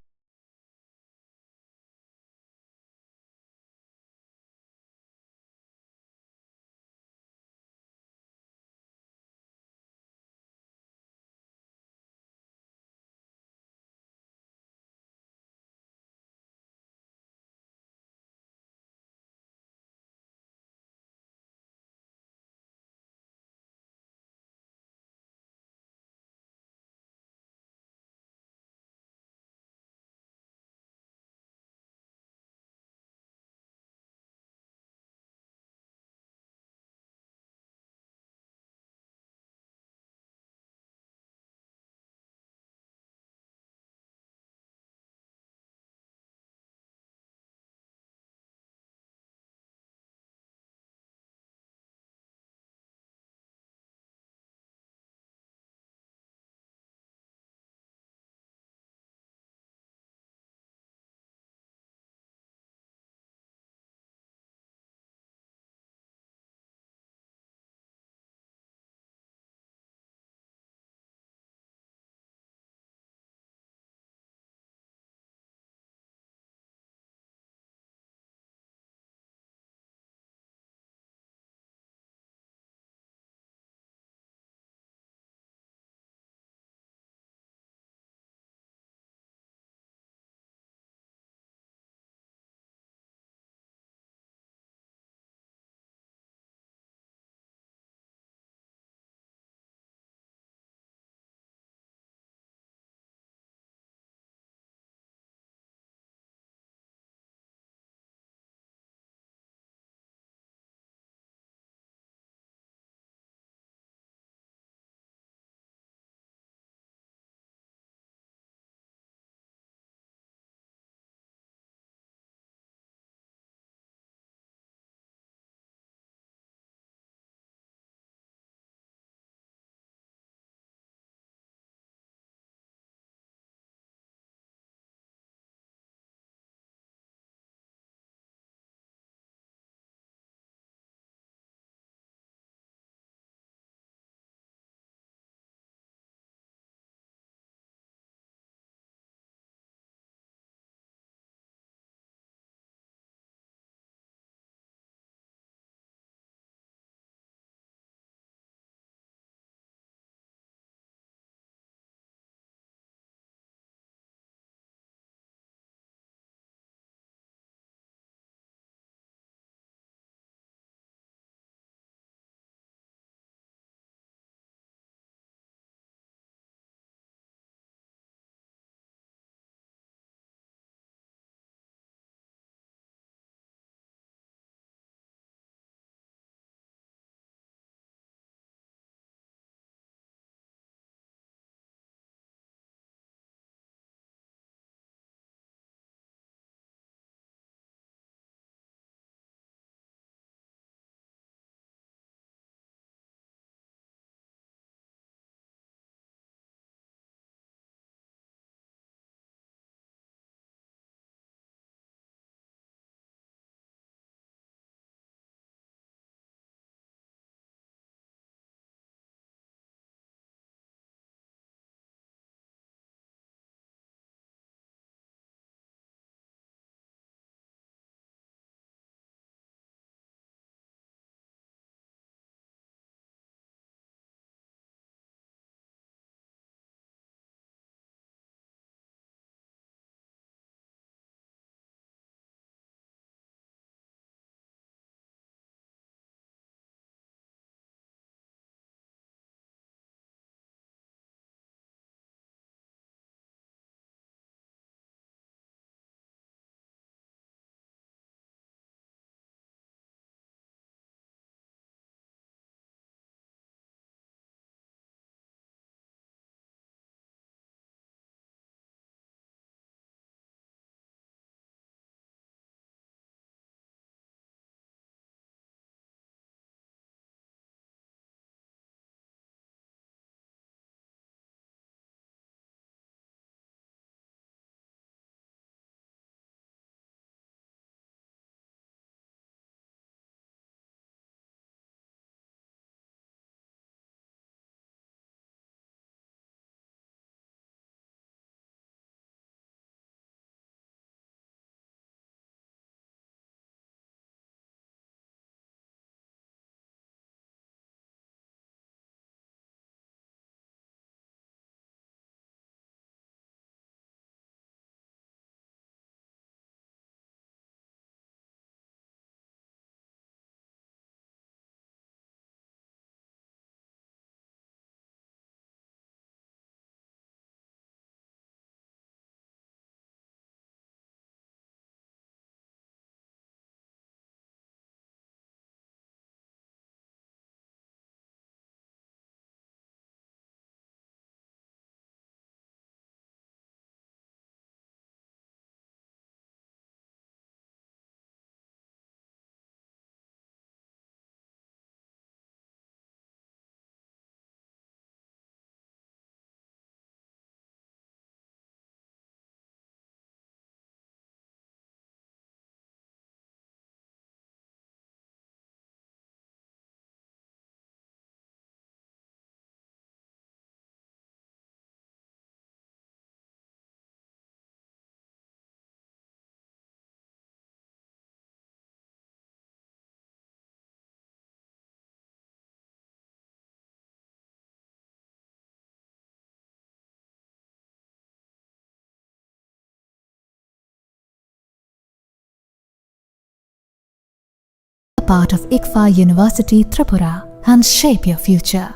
part of ICFAI University Tripura, and shape your future.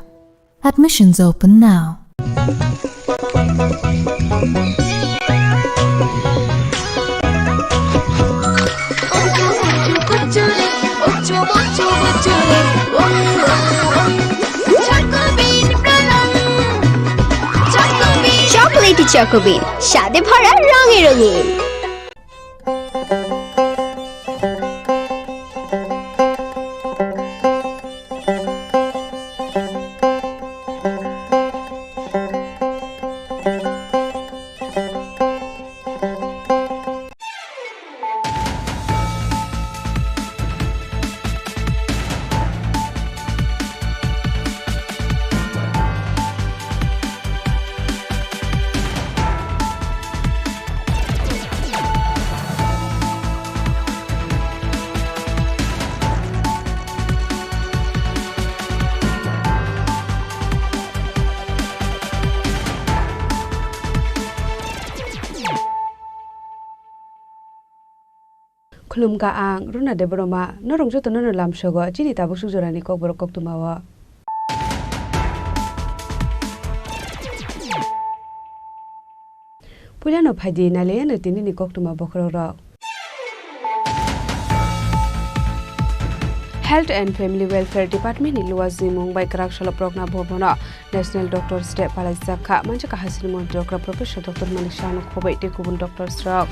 Admissions open now. Chocolatey Choco Bean, স্বাদে ভরা রঙে রঙিন। Khulumkha ang Runa Debbarma, norok jotono no lamsogo chini tabuk suk jorani kokborok koktwmao. Puilano phaidi nailaiano tinini koktwma bokhorokrok. Health and Family Welfare Department ni luwa jimung bai kwrak salo Progna Bhavan o National Doctors Day palaijak kha. Manjakha hasini montri okra Professor Doctor Manik Saha no khoboi tei kubun doctors rok.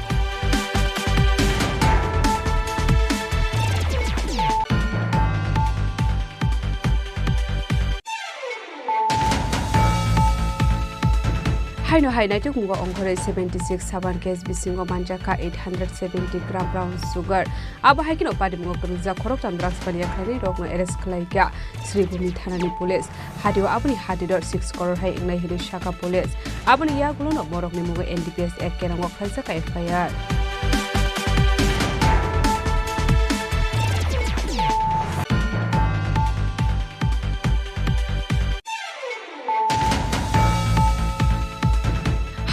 Haino hai naitukmungo ongkhorwi seventy six saban case bisingo manjakha eight hundred seventy gram brown sugar. Abo hai kheno patimungo kwrwngjak khoroktham drugs paniya khlainai rokno arrest khlaikha Sribhumi thanani police. Hatio aboni hatiro six crore hai wngnai hinwi sakha police. Aboni yagulono borokni mungo N D P S Act kerango khlaijakha F I R.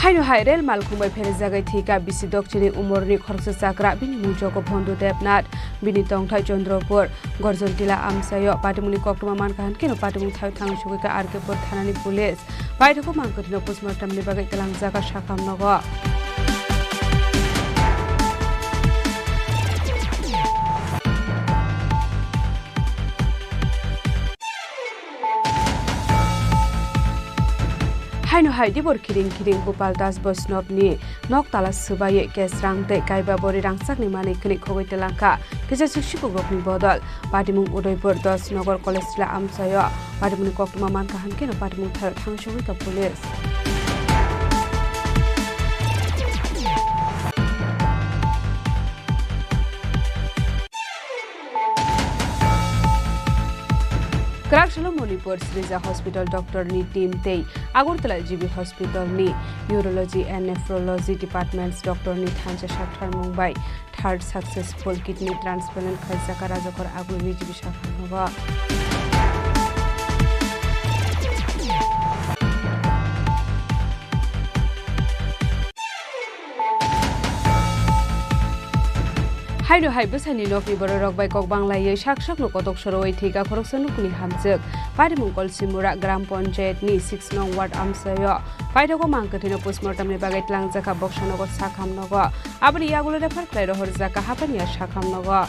Haino hai rel malkhung bai pherjagwi thwikha bisi dokchini umorni khoroksa chakra, bini mung jogo Bhondu Debnath, bini tongthai Chandrapur, Gorjontila amchaio. Patimungni koktwma mankha hwnkhe no patimung thaio thangwi sugwikha R K Pur thanani police. Paithakgo mankha hwnkhe no postmortem ni bagwi twlangjak kha sakham nogo. Haino hai dibor khiring khiring Gopal Das Boishnobni nok tala swbaiwi cash rang tei kaiba bori rangchakni manwi khwnwi khogwi twlangkha kisa swk sikukrokni bodol. Patimung Udaipur Das Nagar College Tila amchaio patimungni koktwma mankha hwnkhe no patimung thaio thangwi sogwikha police. Kwrak salo Manipur Srija Hospital doctor ni team tei Agartala G B Hospital ni Urology and Nephrology Departments doctor ni thansa saktharmung bai third successful kidney transplant khaijak Rajakor Aguli B J P sakha nogo. Haino hai bwsani nokni bororok bai kok banglaiwi sak sakno kotok sorowi thwikha khoroksa nukni hamjwk. Patimung Kolsimura Gram Panchayat ni six nong ward amchaio. Paithakgo mankha hwnkhe no postmortem ni bagwi twlangjakha boksa nogo sakham nogo. Aboni yagulo refer khlai rohorjakha Hapania sakham nogo.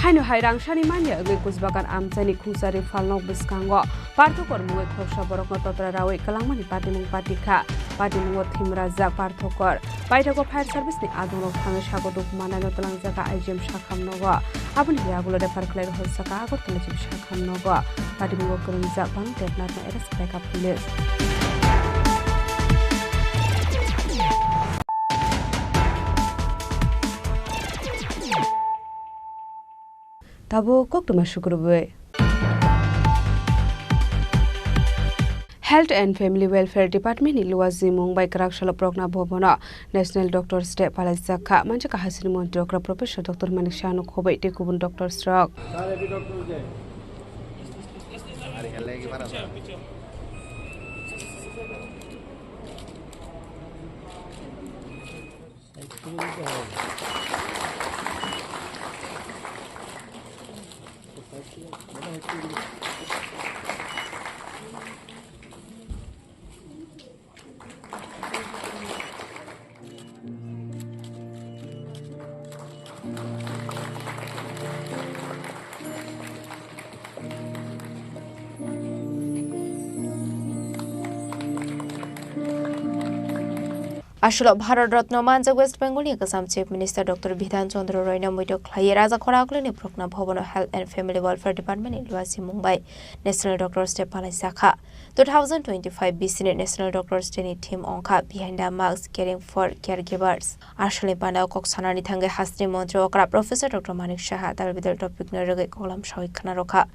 Haino hai rangsani manya wngwi Kusbagan amchaini khungsari phalnok bwskango Parthokor mungwi khoroksa borokno totra rawi kwlangmani patimung patikha. Patimungo thimrajak Parthokor. Paithakgo fire service ni adongrok thangwi sago duk manaino twlangjakha I G M sakham nogo. Aboni yagulo refer khlai rohorjakha Agartala G B sakham nogo. Patimungo kwrwngjak Bhanu Debnathno arrest khlaikha police. Tabuk koktwma sukrubwi. Health and Family Welfare Department ni luwa jimung bai kwrak salo Progna Bhavan o National Doctors Day palaijak kha. Manjakha hasini montri okra Professor Doctor Manik Saha no khoboi tei kubun doctors rok. Sir, abhi doctor ho jaye. Are, hale ki bara bara. Aswk Bharat Ratna manjak West Bengal ni kwcham Chief Minister Doctor Bidhan Chandra Roy no muitu khlaiwi Raja Khoragulini Prokna Bhavan o Health and Family Welfare Department ni luasimung bai National Doctors Day palai jakha. Two thousand twenty-five B C ni National Doctors Day ni theme wngkha Behind the Mask, Caring for Caregivers. Aswkni panao kok sanani thangwi hasteni montri okra Professor Doctor Manik Saha dal bidal topic no rwgwi koklam sawi khna rwkha.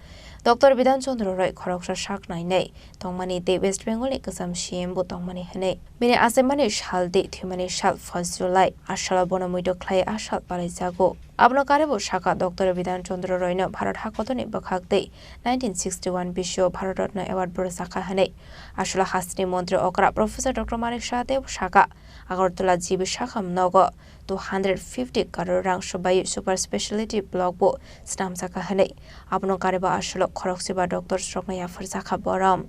Doctor Bidhan Chandra Roy khoroksa sak nainai tongmani tei West Bengal ni kwcham C M bo tongmani hwnwi. Bini achaimani sal tei thwimani sal first July. A salo bono muitu khlai a sal palaijago. Abono karwi bo sakha Doctor Bidhan Chandra Roy no Bharat hakotorni bwkhak tei nineteen sixty-one bisio Bharat Ratna Award bo rwjakha hwnwi. Aswk hasteni montri okra Professor Doctor Manik Saha tei bo sakha, Agartala G B Sakham nogo two hundred fifty crore rang swbai super speciality block bo snamjakha hwnwi. Abono karwi bo aswk khoroksa ba doctors rokno yapharjakha borom.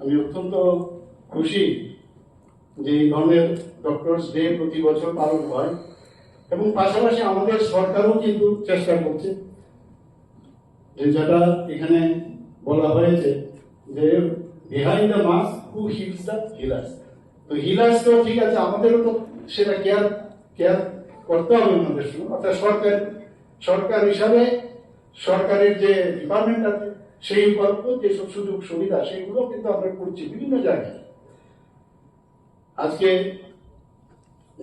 আমি অত্যন্ত খুশি যে এই ধরনের doctors day প্রতি বছর পালন হয়, এবং পাশাপাশি আমাদের সরকারও কিন্তু চেষ্টা করছে, যে যেটা এখানে বলা হয়েছে যে behind the mask who heals the healers। তো হিলার্স তো ঠিক আছে, আমাদেরও তো সেটা কেয়ার কেয়ার করতে হবে ওনাদের সঙ্গে। অর্থাৎ সরকার সরকার হিসাবে সরকারের যে ডিপার্টমেন্ট আছে, সেই উপলক্ষে যেসব সুযোগ সুবিধা, সেইগুলো কিন্তু আমরা করছি বিভিন্ন জায়গায়। আজকে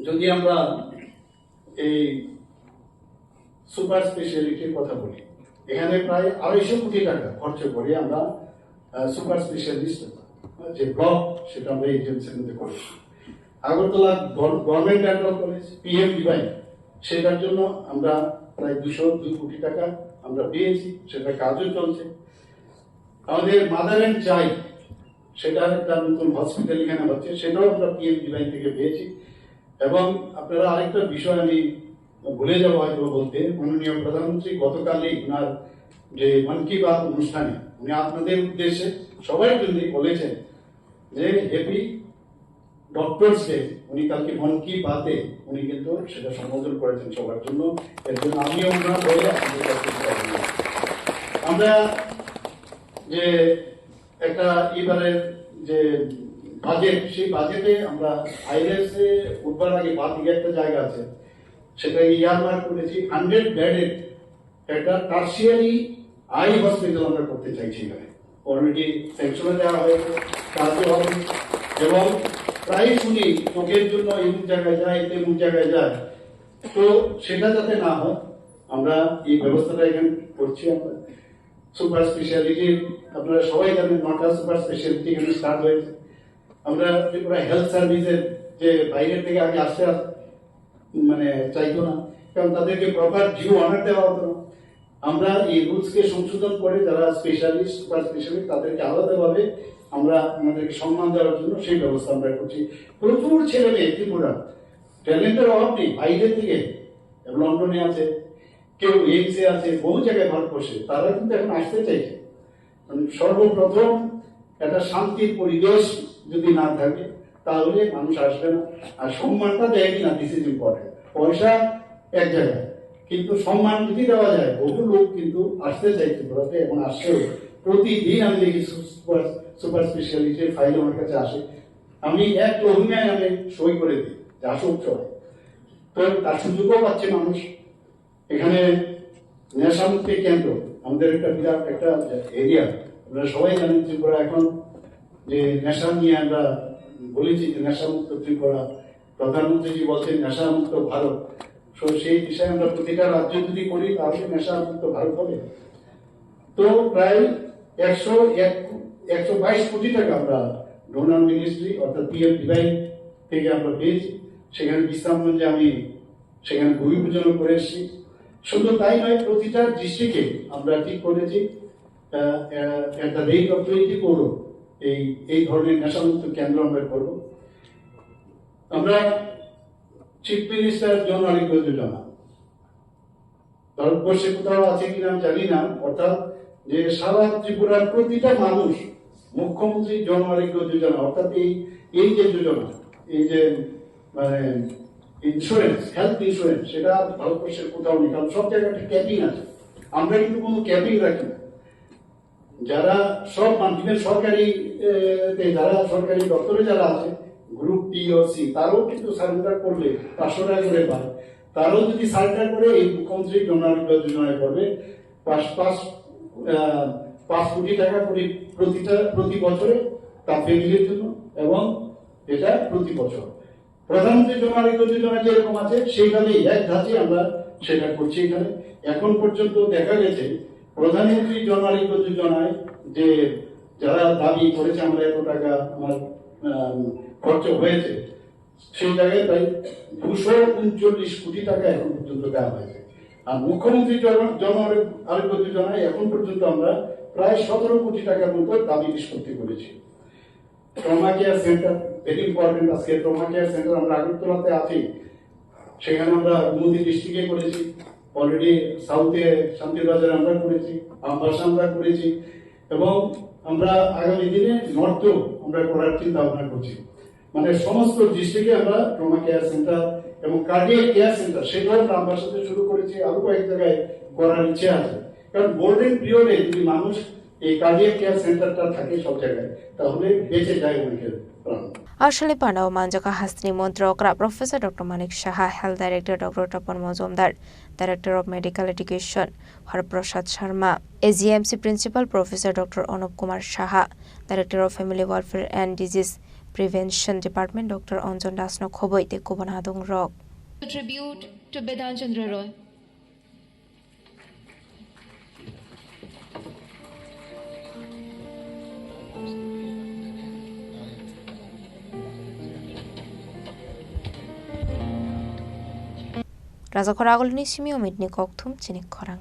যদি আমরা এই সুপার স্পেশালিটির কথা বলি, এখানে প্রায় আড়াইশো কোটি টাকা খরচ করে আমরা সুপার স্পেশালিস্ট যে ব্লক, সেটা আমরা এজেন্সির মধ্যে করেছি। Agartala government dental college, PM divine, সেটার জন্য আমরা প্রায় দুশো দুই কোটি টাকা আমরা পেয়েছি, সেটা কাজও চলছে। আমাদের মাদার অ্যান্ড চাইল্ড, সেটার একটা নতুন হসপিটাল এখানে হচ্ছে, সেটাও আমরা পিএম ডিভাইন থেকে পেয়েছি। এবং আপনারা আরেকটা বিষয় আমি ভুলে যাবো হয়তো বলতে, মাননীয় প্রধানমন্ত্রী গতকালই ওনার যে মন কি বাত অনুষ্ঠানে উনি আপনাদের উদ্দেশ্যে, সবার জন্য বলেছেন যে হ্যাপি ডক্টরস ডে। উনি কালকে মন কি বাতে উনি কিন্তু সেটা সম্বোধন করেছেন সবার জন্য। এর জন্য আমিও ওনার হয়ে আপনাদের কাছে কৃতজ্ঞ। আমরা যে একটা এবারের যে বাজেট, সেই বাজেটে আমরা আইএলএস এ উঠবার আগে বাদ দিয়ে একটা জায়গা আছে, সেটা ইয়ারমার্ক করেছি, হান্ড্রেড বেডের একটা টার্সিয়ারি আই হসপিটাল আমরা করতে চাইছি এখানে। অলরেডি স্যাংশনও দেওয়া হয়েছে, কাজও হবে। এবং প্রায় শুনি চোখের জন্য এমন জায়গায় যায়, তেমন জায়গায় যায়, তো সেটা যাতে না হয়, আমরা এই ব্যবস্থাটা এখানে করছি। আমরা সুপার স্পেশালিটি, আপনারা সবাই জানেন, নটা সুপার স্পেশালিটি এখানে স্টার্ট হয়েছে। আমরা ত্রিপুরা হেলথ সার্ভিসের যে বাইরে থেকে আগে আসতে আস-, মানে চাইতো না, কারণ তাদেরকে প্রপার ডিউ অনার দেওয়া হতো না। আমরা এই রুলসকে সংশোধন করে যারা স্পেশালিস্ট, সুপার স্পেশালিস্ট, তাদেরকে আলাদাভাবে আমরা ওনাদেরকে সম্মান দেওয়ার জন্য সেই ব্যবস্থা আমরা করছি। প্রচুর ছেলে মেয়ে ত্রিপুরা, ট্যালেন্টের অভাব নেই, বাইরে থেকে লন্ডনে আছে, কেউ এইমসে আছে, বহু জায়গায় ভারতবর্ষে, তারা কিন্তু এখন আসতে চাইছে। মানে সর্বপ্রথম একটা শান্তির পরিবেশ যদি না থাকে, তাহলে মানুষ আসবে না। আর সম্মানটা দেয় কিনা, দিস ইজ ইম্পর্টেন্ট। পয়সা এক জায়গায়, কিন্তু সম্মান যদি দেওয়া যায়, বহু লোক কিন্তু আসতে চায় ত্রিপুরাতে, এখন আসছেও। প্রতিদিন আমি দেখি সুপার, সুপার স্পেশালিটির ফাইল আমার কাছে আসে, আমি এক লহমায় আমি সই করে দিই যে আসুক সবাই। তো তার সুযোগও পাচ্ছে মানুষ। এখানে নেশামুক্তি কেন্দ্র আমাদের একটা বিরাট একটা এরিয়া। আপনারা সবাই জানেন, ত্রিপুরা এখন যে নেশা নিয়ে আমরা বলেছি যে নেশামুক্ত ত্রিপুরা, প্রধানমন্ত্রীজি বলছেন নেশামুক্ত ভারত। তো সেই বিষয়ে আমরা প্রতিটা রাজ্য যদি করি, তাহলে নেশামুক্ত ভারত হবে। তো প্রায় একশো এক, একশো বাইশ কোটি টাকা আমরা ডোনার মিনিস্ট্রি অর্থাৎ পিএমডিওয়াই থেকে আমরা পেয়েছি। সেখানে বিশ্রামগঞ্জে আমি সেখানে ভূমি পূজনও করে এসেছি। শুধু তাই নয়, প্রতিটা ডিস্ট্রিক্টে আমরা ঠিক করেছি, আহ, আহ, at the rate of twenty crore এই, এই ধরনের নেশামুক্ত কেন্দ্র আমরা করব। আমরা চিফ মিনিস্টার জন আরোগ্য যোজনা, ভারতবর্ষে কোথাও আছে কিনা আমি জানি না, অর্থাৎ যে সারা ত্রিপুরার প্রতিটা মানুষ মুখ্যমন্ত্রী জন আরোগ্য যোজনা, অর্থাৎ এই, এই যে যোজনা, এই যে মানে ইন্স্যুরেন্স, হেলথ ইন্স্যুরেন্স, সেটা ভারতবর্ষের কোথাও নেই, কারণ সব জায়গায় একটা ক্যাপিং আছে। আমরা কিন্তু কোনো ক্যাপিং রাখি না। যারা সব মান-, even সরকারি, এ, তে যারা সরকারি দপ্তরে যারা আছে, গ্রুপ বি ও সি, তারাও কিন্তু সারেন্ডার করলে পাঁচশো টাকা করে পায়। তারাও যদি সারেন্ডার করে, এই মুখ্যমন্ত্রী জন আরোগ্য যোজনায় করবে, পাঁচ, পাঁচ, আহ, পাঁচ কোটি টাকা করে প্রতিটা, প্রতি বছরে তার ফ্যামিলির জন্য, এবং এটা প্রতি বছর। প্রধানমন্ত্রী জন আরোগ্য যোজনা যেরকম আছে, সেইভাবেই এক ধাঁচে আমরা সেটা করছি এখানে। এখন পর্যন্ত দেখা গেছে, প্রধানমন্ত্রী জন আরোগ্য যোজনায় যে যারা দাবি করেছে, আমরা এত টাকা আমার, আম, খরচ হয়েছে, সেই জায়গায় প্রায় দুশো উনচল্লিশ কোটি টাকা এখন পর্যন্ত দেওয়া হয়েছে। আর মুখ্যমন্ত্রী জন, জন আরোগ্য যোজনায় এখন পর্যন্ত আমরা প্রায় সতেরো কোটি টাকার মতো দাবি নিষ্পত্তি করেছি। Trauma care centre, very important. আজকে ট্রমা কেয়ার সেন্টার আমরা আগরতলাতে আছি, সেখানে আমরা গোমতী ডিস্ট্রিক্টে করেছি, অলরেডি সাউথে শান্তিবাজারে আমরা করেছি, আমবাসা আমরা করেছি, এবং আমরা আগামী দিনে নর্থেও আমরা করার চিন্তা ভাবনা করছি। মানে সমস্ত ডিস্ট্রিক্টে আমরা ট্রমা কেয়ার সেন্টার এবং কার্ডিয়াক কেয়ার সেন্টার, সেটাও আমরা আমবাসাতে শুরু করেছি, আরো কয়েক জায়গায় করার ইচ্ছে আছে। কারণ গোল্ডেন পিরিয়ডে যদি মানুষ এই কার্ডিয়াক কেয়ার সেন্টারটা থাকে সব জায়গায়, তাহলে বেঁচে যায় অনেকের প্রাণ। Aswlani pandao manjak kha hasteni montri okra Professor Doctor Manik Saha, Health Director Doctor Tapan Mojumdar, Director of Medical Education Har Prasad Sharma, A G M C Principal Professor Doctor Anup Kumar Saha, Director of Family Welfare and Disease Prevention Department Doctor Anjan Das no khoboi tei kubun adong rok. Tribute to Bidan Chandra Roy. Rajakhor agulni simi omitni kokthum chini khorang.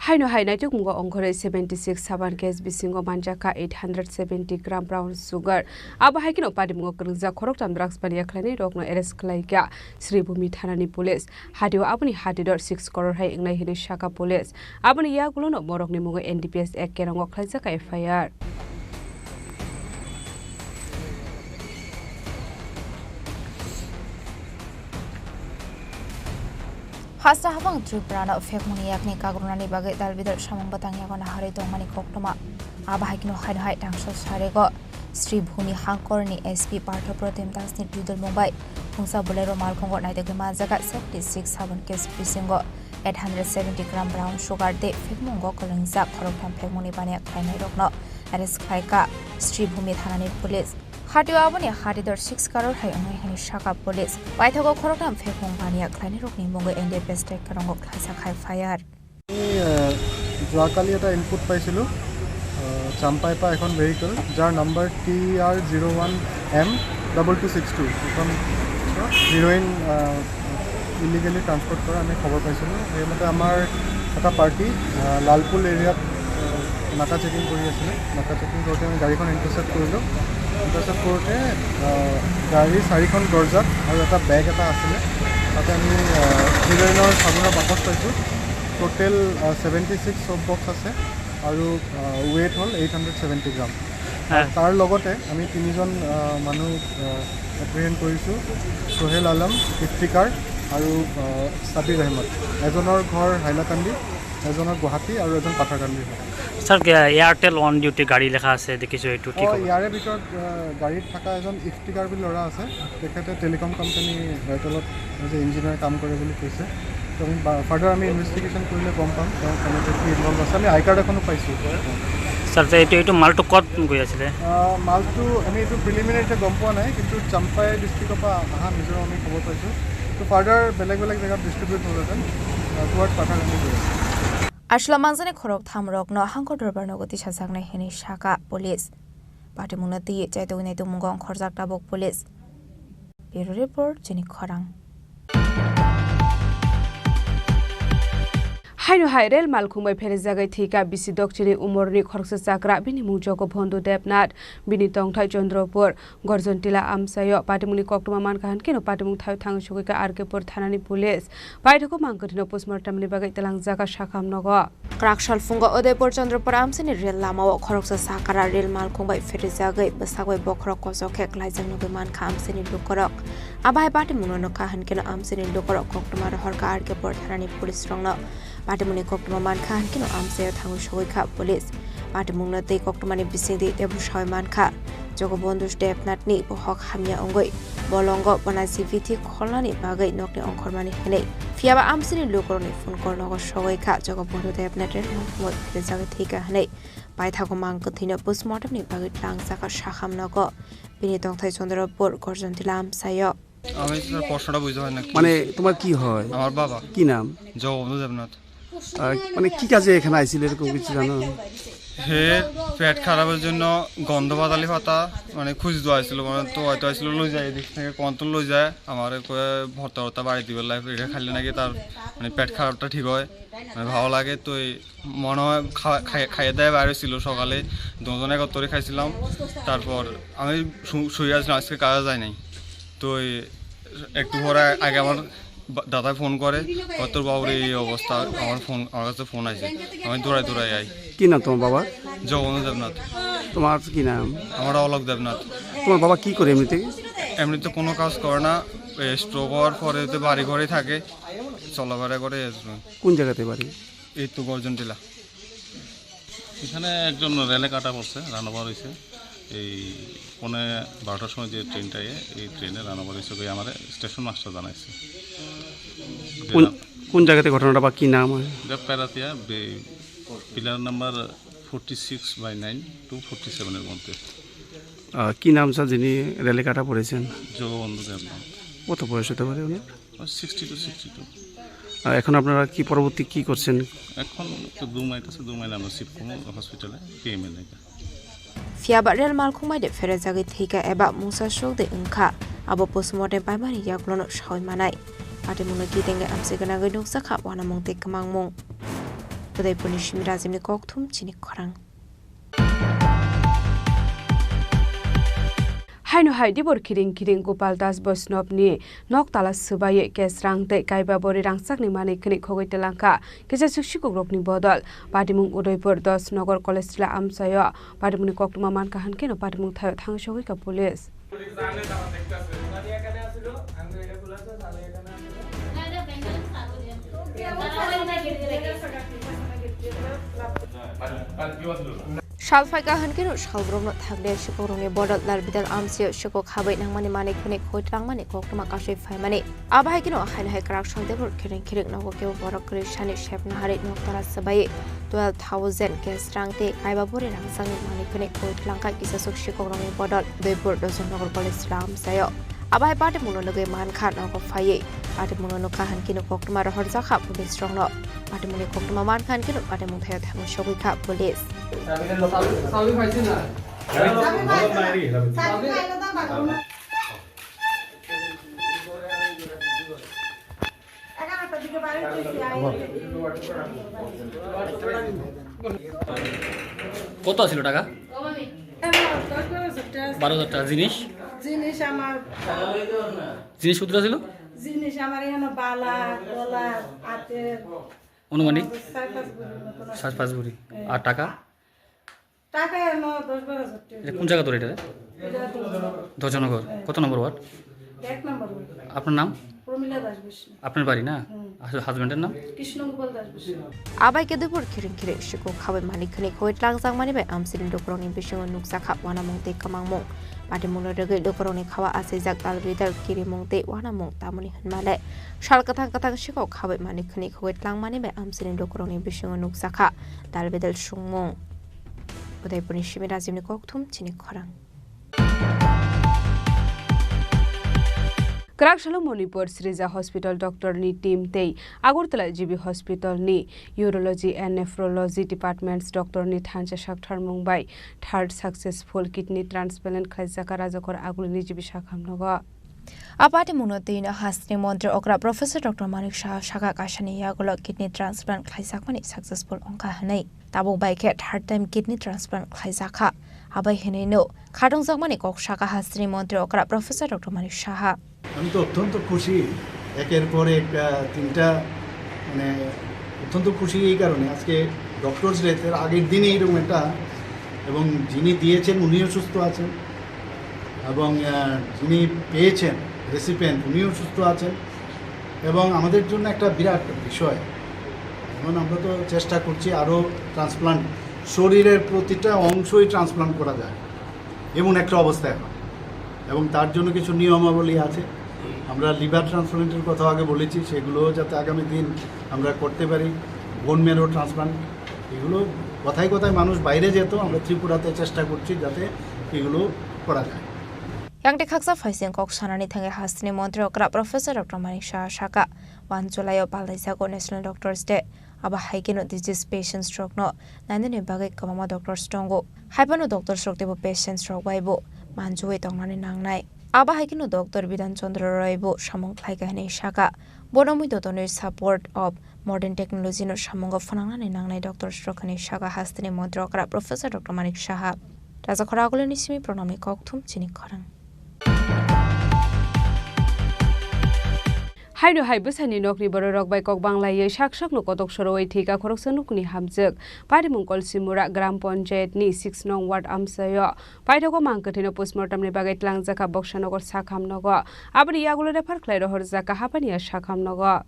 Haino hai naitukmungo ongkhorwi seventy six saban case bisingo manjakha eight hundred seventy gram brown sugar. Abo hai kheno patimungo kwrwngjak khoroktham drugs paniya khlainai rokno arrest khlaikha Sribhumi thanani police. Hatio aboni hati dor six crore hai wngnai hinwi sakha police. Aboni yagulono borokni mungo N D P S Act kerongo khlaijak F I R. Hasta habang Tripura no phekmungni yakni kagrunani bagwi dalbidal samung bwtang yago naharwi tongmani koktwma. Abo hai kheno haino hai tangso sarego Sribhumi hangkorni S P Partho Protim Das ni twidulmung bai phungsa Bolero malkhungo naitugwi manjakha seventy six saban case bisingo eight hundred seventy gram brown sugar tei phekmungo kwlwngjak khoroktham phekmungni baniya khlainairokno arrest khlaikha Sribhumi thanani police. Hatio aboni hati dor six crore hai wngnai hinwi sakha police. Paithago khoroktham phekmung baniya khlainairokni mungwi N D P S Act kerongo khlaijak F I R. আমি, আহ, যোৱাকালি এটা ইনপুট পাইছিলোঁ, আহ, চাম্পাইৰ পৰা এখন vehicle, যাৰ number T R zero' one M double two six two, এখন heroin, uh, illegally transport কৰা আমি খবৰ পাইছিলোঁ। সেইমতে আমাৰ এটা পাৰ্টি, আহ, লালপুল এৰিয়াত, আহ, নাকা চেকিং কৰি আছিলে। নাকা চেকিং কৰোঁতে আমি গাড়ীখন ইণ্টাৰচেপ্ট কৰিলোঁ। ইণ্টাৰচেপ্ট কৰোঁতে, আহ, গাড়ী চাৰিখন দৰ্জাত আৰু এটা বেগ এটা আছিলে। তাতে আমি, আহ, হিৰইনৰ চাবোনৰ বাকচ পাইছোঁ। টোটেল, আহ, ছেভেণ্টি ছিক্স চব বক্স আছে আৰু, আহ, ৱেইট হ'ল এইট হাণ্ড্ৰেড ছেভেণ্টি গ্ৰাম। হয়। তাৰ লগতে আমি তিনিজন, আহ, মানুহ, আহ, এপ্ৰিহেণ্ড কৰিছোঁ, সোহেল আলম, ইফতিকাৰ আৰু, আহ, ছাবিৰ আহমদ। এজনৰ ঘৰ হাইলাকান্দি, এজনৰ গুৱাহাটী আৰু এজন পাথাৰকান্দি হয়। ছাৰ, এ-, এয়াৰটেল অন ডিউটি গাড়ী লেখা আছে, দেখিছোঁ, এইটো কি অ, খবৰ? ইয়াৰে ভিতৰত, আহ, গাড়ীত থকা এজন ইফতিকাৰ বুলি ল'ৰা আছে, তেখেতে টেলিকম কোম্পানী এয়াৰটেলত এজ এ ইঞ্জিনিয়াৰ কাম কৰে বুলি কৈছে। আমি বা-, further আমি ইনভেষ্টিগেশ্যন কৰিলে গম পাম তেওঁ কেনেকে কি ইনভলভ আছে। আমি আই কাৰ্ড এখনো পাইছোঁ। ছাৰ, যে এইটো, এইটো মালটো ক'ত গৈ আছিলে? আহ, মালটো আমি এইটো প্ৰিলিমিনাৰীতে গম পোৱা নাই, কিন্তু চাম্পাই ডিষ্ট্ৰিক্টৰ পৰা অহা মিজোৰাম আমি খবৰ পাইছোঁ। তো ফাৰ্ডাৰ বেলেগ বেলেগ জেগাত ডিষ্ট্ৰিবিউট হ'লহেঁতেন, আহ, টুৱাৰ্ডছ পাথাৰকান্দি গৈ আছে। Ashla manjani khorok thamrokno hangko dorbar nogo tisajaknai hwnwi sakha police. Patimungno twi chaitugwi naitukmungo ongkhorjak tabuk police. Bureau Report, Chini Khorang. Haino hai rel malkhung bai pherejagwi thwikha bisi dokchini umorni khoroksa chakra, bini mung Jogobondhu Debnath, bini tongthai Chandrapur, Gorjontila amchaio. Patimungni koktwma mankha hwnkhe no patimung thaio thangwi sogwikha R K Pur thanani police. Paithakgo mang kwthwino postmortemni bagwi twlangjakha sakham nogo. Kwrak salphungo Udaipur Chandrapur amchaini rel lamao khoroksa sakara rel malkhung bai pherejagwi bwsak bai bokhorok kochok khe klaijak nugwi mankha amchaini lukurok. Abo hai patimungno nukha hwnkhe no amchaini lukurok koktwma rohorkha R K Pur thanani police rokno. Patimungni koktwma mankha hwnkhe no amchaio thangwi sogwikha police. Patimungno tei koktwmani bisingtwi teibo sawi mankha. Jogobondhu Debnathni bohok hamya wngwi bolongo bona G V T kholnani bagwi nokni ongkhormani hwnwi. Phiyaba amchaini lukurokni phone call nogo sogwi kha, Jogobondhu Debnath rel malkhungwi pherejagwi thwikha hwnwi. Paithakgo mang kwthwino postmortemni bagwi twlangjakha sakham nogo. Bini tongthai Chandrapur Gorjontila amchaio. আমি স্যার প্রশ্নটা বুঝতে পারি না কি মানে হয়েছে। তোমার কি হয়? আমার বাবা। কি নাম? জগবন্ধু দেবনাথ। আহ, মানে কি কাজে এখানে আইছিল এরকম কিছু জানো? হে পেট খারাপের জন্য গন্ধ বাতালি পাতা মানে খুঁজতে আইছিল, মানে তো হয়তো আইছিল লই যায়, এদিক থেকে কমন তো লই যায়, আমার কয়ে ভর্তা ভর্তা বাড়ি দিবে লাইফ, এটা খাইলে নাকি তার মানে পেট খারাপটা ঠিক হয়, মানে ভালো লাগে। তো এই মনে হয় খাওয়া-, খাই-, খাইয়ে দাইয়ে বাইরে ছিল সকালে, দুজন একত্রে খাইছিলাম। তারপর আমি শু-, শুয়ে আছিলাম, আজকে কাজে যাই নাই। তো এই একটু পরে আগে আমার বা-, দাদায় ফোন করে, কয়, "তোর বাবুর এই অবস্থা।" আমার ফোন, আমার কাছে ফোন আছে, আমি দৌড়াই দৌড়াই আই। কি নাম তোমার বাবার? জগবন্ধু দেবনাথ। তোমার কি নাম? আমার অলোক দেবনাথ। তোমার বাবা কি করে এমনিতে? এমনিতে কোনো কাজ করে না, স্ট্রোক হওয়ার পরে তো বাড়ি ঘরেই থাকে, চলাফেরা করে। কোন জায়গাতে বাড়ি? এই তো গর্জন টিলা। এখানে একজন রেলে কাটা পড়ছে, রান ওভার হয়েছে। এই পৌনে বারোটার সময় যে ট্রেনটা, এ, এই ট্রেনে রান ওভার হয়েছে, ওই আমার স্টেশন মাস্টার জানাইছে। যে কোন, রা- কোন জায়গাতে ঘটনাটা বা কি নাম হয়? দেবকাইরাতিয়া, বে-, pillar number forty six by nine to forty সেভেনের মধ্যে। আহ, কি নাম স্যার যিনি রেলে কাটা পড়েছেন? জগবন্ধু দেবনাথ। কত বয়স হতে পারে ওনার? Sixty two, sixty two. আর এখন আপনারা কি পরবর্তী কি করছেন? এখন তো দু মাইল আছে, দু মাইল আমরা শিফট করবো হসপিটালে, PML lega. Phiyaba rel malkhung bai de pherejagwi thwikha eba mungsa suk de wngkha, abo postmortem paimani yagulono sawi manai. Patimungno kitenge amchai gwnangwi nukjakha uanamung tei kwmangmung. Udaipurni simi Rajibni kokthum chini khorang. Haino hai dibor khiring khiring Gopal Das Vaishnavni nok tala swbaiwi cash rang tei kaiba bori rangchakni manwi khwnwi khogwi twlangkha kisa suk sikukrokni bodol. Patimung Udaipur dos Nagar College Tila amchaio patimungni koktwma mankha hwnkhe no patimung thaio thang sogwikha police. Sal phaikha hwnkhe no salbrumno thakle sikokrokni bodol lal bidal amchaio sikok habai nangmani manwi khwnwi khoi twlangmani koktwma kasui phaimani. Abo hai kheno haino hai kwrak sal debor khiring khiring nogo kebo borok kwrwi sani sepna harwi nok tala swbaiwi twelve thousand cash rang tei kaiba bori rangchakni manwi khwnwi khoi twlangkha kisasuk sikokrokni bodol Udaipur Dosonogor College Tila amchaio. Abo hai patimungno nugwi mankha nogo phaiwi patimungno nukha hwnkhe no koktwma rohorjakha police rokno. Patimungni koktwma mankha hwnkhe no patimung thaio thangwi sogwikha police. কত আছিল টাকা? দশ বারো হাজার টাকা। বারো হাজার টাকা। জিনিস? জিনিস আমার জিনিস কতটা ছিল? জিনিস আমার এখানে বালা, গলার, হাতের, আনুমানিক? চার পাঁচ ভরির মতন আছে। চার পাঁচ ভরি। হ্যাঁ। আর টাকা? টাকা এনে দশ বারো হাজার টাকা। এটা কোন জায়গা তোর এটা? এটা দশ বারো। দশ নম্বর। হ্যাঁ। কত নম্বর ওয়ার্ড? এক নম্বর ওয়ার্ড। আপনার নাম? প্রমীলা দাস বৈষ্ণব। আপনার বাড়ি না? হুম। আসলে হাজবেন্ডের নাম? কৃষ্ণ গোপাল দাস বৈষ্ণব। Abai khe dubur khiring khiring sikok khabai mani khwnwi khoi tlangjakmani bai amchaini lukurokni bisingo nukjakha uanamung tei kwmangmung. Patimungno rwgwi lukurokni kha-o achaijak dalbidal kirimung tei uanamung tamoni hwnmale sal kwthang kwthang sikok khabai manwi khwnwi khogwi tlangmani bai amchaini lukurokni bisingo nukjakha dalbidal songmung. Udaipurni simi Rajibni kokthum chini khorang. Kwrak salo Manipur Srija Hospital doctor ni team tei Agartala G B Hospital ni Urology and Nephrology Departments doctor ni thansa saktharmung bai third successful kidney transplant khlaijak Rajakor Aguli ni G B sakhamnogo. A patimungno twino hasteni montri okra Professor Doctor Manik Saha saka kaisani yagulo kidney transplant khlaijakmani successful wngkha hwnwi. Tabuk bai khe third time kidney transplant khlaijakha. Abai hwnwino khatungjakmani kok saka hasteni montri okra Professor Doctor Manik Saha. আমি তো অত্যন্ত খুশি, একের পর এক, আহ, তিনটা, মানে, অত্যন্ত খুশি এই কারণে, আজকে ডক্টরস ডেতে আগের দিনই এরকম একটা, এবং যিনি দিয়েছেন উনিও সুস্থ আছেন, এবং, আহ, যিনি পেয়েছেন, রেসিপিয়েন্ট, উনিও সুস্থ আছেন, এবং আমাদের জন্য একটা বিরাট বিষয়। এখন আমরা তো চেষ্টা করছি আরও ট্রান্সপ্লান্ট, শরীরের প্রতিটা অংশই ট্রান্সপ্লান্ট করা যায়, এমন একটা অবস্থা এখন। এবং তার জন্য কিছু নিয়মাবলী আছে। আমরা লিভার ট্রান্সপ্লান্টের কথা আগে বলেছি, সেগুলো যাতে আগামী দিন আমরা করতে পারি। বোন ম্যারো ট্রান্সপ্লান্ট, এগুলো কথায় কথায় মানুষ বাইরে যেত, আমরা ত্রিপুরাতে চেষ্টা করছি যাতে এগুলো করা যায়। Yang tei khaksa phaising kok sanani thangwi hasteni montri okra Professor Doctor Manik Saha saka, one July o palnai jago National Doctors Day. Abo hai kheno disease patients rokno nainani bagwi kwbangma doctors tongo. Haiphano doctors rok teibo patients rok bai bo manjui tongnani nangnai. Abo hai kheno Doctor Bidhan Chandra Roy bo samung khlaikha hwnwi saka. Bono mui dotonwi support of modern technology no samungo phwnangnani nangnai doctors rok hwnwi saka hasteni montri okra Professor Doctor Manik Saha. Rajakhor Agulini simi Pranamni kokthum chini khorang. Haino hai bwsaini nokni bororok bai kok banglaiwi sak sakno kotok sorowi thwika khoroksa nukni hamjwk. Patimung Kolsimura Gram Panchayat ni six nong ward amchaio paithago mang kwthwino postmortem ni bagwi tlangjakha Boksanagar sakham nogo. Aboni yagulo refer khlai rohorjakha Hapania sakham nogo.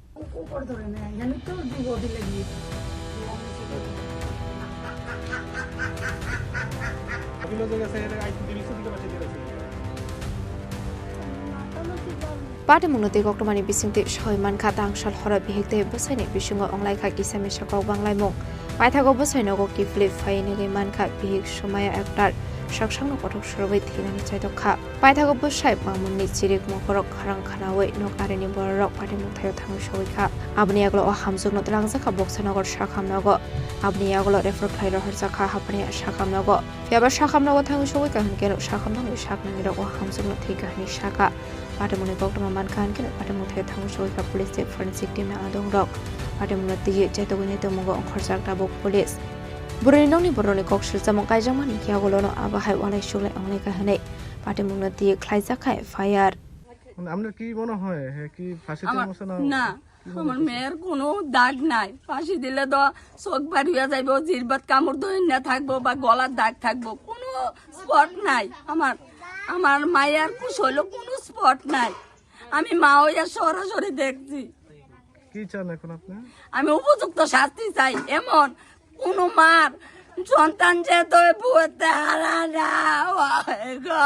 Patimungno twi koktwmani bisingtwi soi mankha, tangsal horo bihik tei bwsaini bisingo wnglaikha kisa misa kok banglaimung. Paithago bwsai nogo kiphilwi phaiwi nugwi mankha, bihik Sumaya Akhtar saksakno kothok sorowi thwinani chaitokha. Paithago bwsai Mamunni chirik mokorok kharang khanaui nok arini bororok patimung thaio thangwi sogwi kha. Aboni yagulo o hamjwkno twlangjakha Boksanagar sakham nogo. Aboni yagulo refer khlai rohorjakha Hapania sakham nogo. Phiya ba sakham nogo thangwi sogwi kha hwnkhe sakham nokni sak nangirok o hamjwkno thwikha hwnwi sakha. Patimungni koktwma mankha hwnkhe patimung thaio thangwi sogwi kha police tei forensic team ni adongrok. Patimungno twiwi chaitogwi nai tongmungo ongkhorjak tabuk police. Bwrwini nokni borokni kok sirjamung kaijakmani yagulono abo hai walai suglai wnglaikha hwnwi patimungno twiwi khlaijak kha F I R. মানে, আপনার কি মনে হয়? হ্যাঁ, কি ফাঁসিতে আমার, বসে না? না, কি মনে আমার হচ্ছে? মেয়ের কোনো দাগ নাই। ফাঁসি দিলে তো চোখ বার হইয়া যাইবো, জিরবাত কামড় ধরে না থাকবো বা গলার দাগ থাকবো, কোনো স্পট নাই। আমার, আমার মায়ের কুশ হইলো কোনো স্পট নাই। আমি মা হইয়া সরাসরি দেখছি। কি চান এখন আপনি? আমি উপযুক্ত শাস্তি চাই, এমন কোনো মার সন্তান যে তো বুঝতে হারা না হয় গো।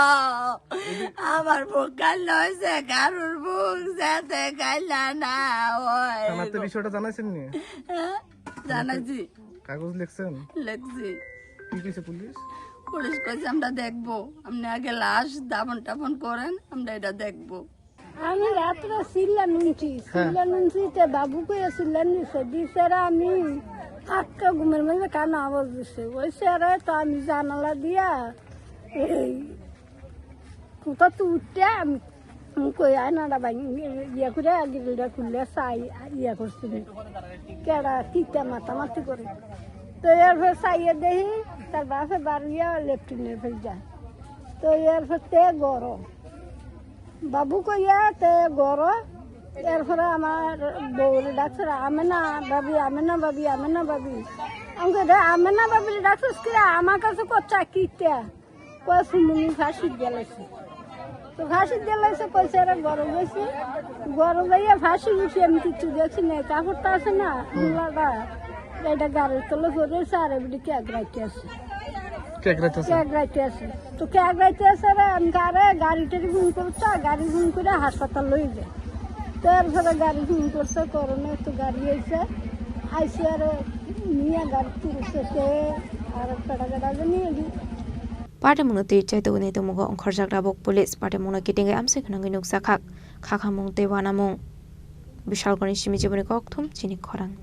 আমার বুক কাল হয়েছে, কারোর বুক যেতে কাইলা না হয় থানাতে গো। বিষয়টা জানাইছেন নি? হ্যাঁ, জানাইছি। কাগজ লিখছেন? লিখছি। কি কইছে পুলিশ? পুলিশ কইছে, "আমরা দেখবো, আপনি আগে লাশ দাফন টাফন করেন, আমরা এটা দেখবো।" আমি রাত্রে চিল্লা নুনছি, হ্যাঁ। চিল্লা নুনছি, তে বাবু কইয়া চিল্লা নিছে, দিছে রে আমি আটকা ঘুমের মধ্যে কানে আওয়াজ দিছে, ওই স্যারে তো আমি জানালা দিয়া এই কোথা তো উঠতে আমি, আমি কই আয়নাটা ভাঙি ইয়ে করে গ্রিলটা খুললে চাই ইয়ে করছি, কেডা কিতা মাতামাতি করে। তো এরপর চাইয়ে দেখি তার বাপে বাড়িয়া লেট্রিনের ফেল যায়। তো এরপর তে গরম বাবু কইয়া তে গরো, এরপরে আমার বউরে ডাকছে, "আমি না ভাবি, আমি না ভাবি, আমি না ভাবি।" আমি কই, "রে, আমি না ভাবি ডাকছিস কি রে? আমার কাছে কো চাকরিটা।" কয়, "সুমনি ফাঁসি গেলাইছে।" তো ফাঁসি গেলাইছে, কইছে, "এরা গরো গেছে।" গরো গিয়ে ফাঁসি গেছি, আমি কিচ্ছু দেখছি না। কাপড়টা আছে না, মূলাটা, এটা গাড়ির তলে পড়ে রয়েছে, আর এমনি কি এক রাখি আছে। কেক রাইতেছে। কেক রাইতে আছে। তো কেক রাইতে আছে রে, আমি আরে গাড়ি টাড়ি ফোন করছে, গাড়ি ফোন করে হাসপাতাল লই যায়। তো এরপরে গাড়ি ফোন করছে, করোনা তো গাড়ি আইছে, আইসি আরে নিয়ে গাড়ি তুলছে সে, আর পেটা পেটা নিয়ে দি। Patimungno twi chaitugwi tongmung ongkhorjak Rabok police. Patimungno kitingwi amsai khwnangwi nukjakha, khakhamung tei uanamung. Bishalgarhni simi jiboni kokthum chini khorang.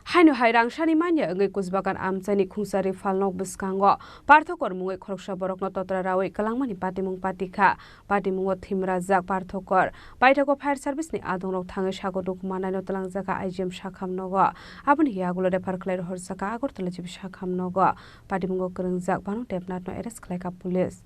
Haino hai rangsani manya wngwi Kusbagan amchaini khungsari phalnok bwskango parthokor mungwi khoroksa borokno totra rawi kwlangmani patimung patikha. Patimungo thimrajak parthokor paithago fire service ni adongrok thangwi sago dukhu manaino twlangjakha I G M sakham nogo. Aboni yagulo refer khlai rohorjakha Agartala G B sakham nogo. Patimungo kwrwngjak Bhanu Debnath no arrest khlaikha police.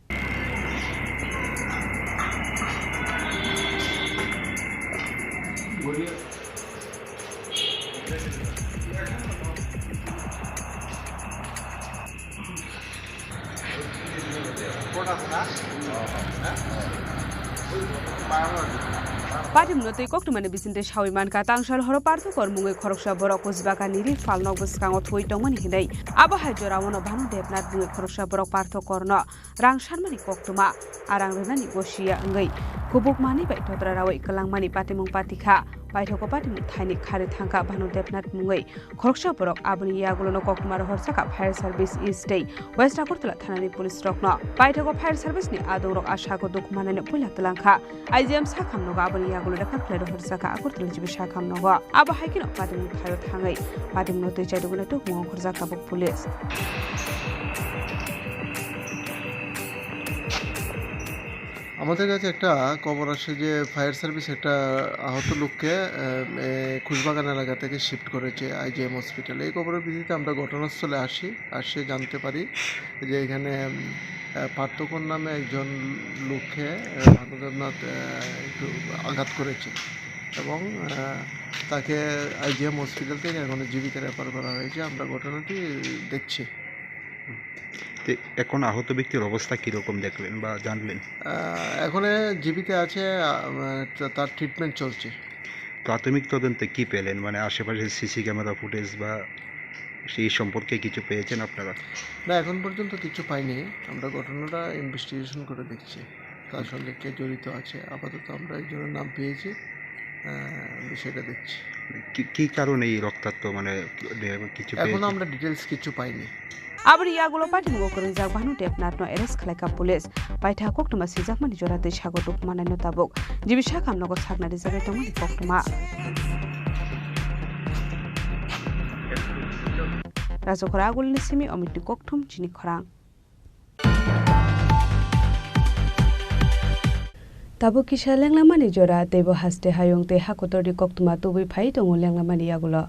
Patimungno twi koktwmani bisingtwi sawi mankha, tangsal horo parthokor mungwi khoroksa borok Kusbagan ni ri phalnok bwskango thuwi tongmani hinwi. Abo hai jorao no Bhanu Debnath mungwi khoroksa borok parthokor no rang sanmani koktwma, arang rwnani gosiya wngwi kubuk manwi bai totra rawi kwlangmani patimung patikha. Paithago patimung thaini khari thangkha Bhanu Debnath mungwi khoroksa borok. Aboni yagulono koktwma rohorjakha fire service east tei West Agartala thanani police rokno. Paithago fire service ni adongrok a sago dukhu manaino puila twlangkha. I G M sakham nogo aboni yagulo refer khlai rohorjakha Agartala G B sakham nogo. Abo hai kheno patimung thaio thangwi patimungno twi chaitugwino tongmung ongkhorjak tabuk police. আমাদের কাছে একটা খবর আসে যে fire service একটা আহত লোককে, আহ, এ, খুশবাগান এলাকা থেকে শিফট করেছে আইজিএম হসপিটালে। এই খবরের ভিত্তিতে আমরা ঘটনাস্থলে আসি, আসে জানতে পারি যে এখানে, উম, আহ, পার্থকর নামে একজন লোককে, আহ, ভানুদেবনাথ, আহ, একটু আঘাত করেছে এবং, আহ, তাকে আইজিএম হসপিটাল থেকে এখন জিবিতে রেফার করা হয়েছে। আমরা ঘটনাটি দেখছি। তো এখন আহত ব্যক্তির অবস্থা কীরকম দেখলেন বা জানলেন? আহ, এখন জিবিতে আছে, আহ, তা-, তার ট্রিটমেন্ট চলছে। প্রাথমিক তদন্তে কি পেলেন? মানে, আশেপাশে সিসি ক্যামেরা ফুটেজ বা সেই সম্পর্কে কিছু পেয়েছেন আপনারা? না, এখন পর্যন্ত কিছু পাইনি। আমরা ঘটনাটা ইনভেস্টিগেশন করে দেখছি, তার সঙ্গে কে জড়িত আছে। আপাতত আমরা একজনের নাম পেয়েছি, আহ, বিষয়টা দেখছি। কি, কি কারণে এই রক্তাক্ত, মানে, কি, কিছু এখনো পেয়েছেন? আমরা ডিটেলস কিছু পাইনি। Aboni yagulo patimungo kwrwngjak Bhanu Debnath no arrest khlaikha police. Paitha koktwma swijakmani jora tei sago dukhu manaino tabuk G B sakham nogo sakna rijagwi tongmani koktwma. Rajakhor Agulini simi Omitni kokthum chini khorang. Tabuk kisa lenglamani jora, teibo haste hayung tei hakotorni koktwma tubui phai tongo lenglamani yagulo.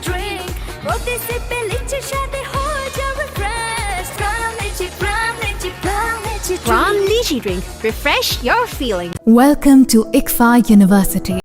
Drink, প্রতি সিপে লিচি স্বাদে হয়ে যাও refresh। প্রাণ লিচি, প্রাণ লিচি, প্রাণ লিচি Pran drink। Lychee drink. Refresh your feeling. Welcome to ICFAI University.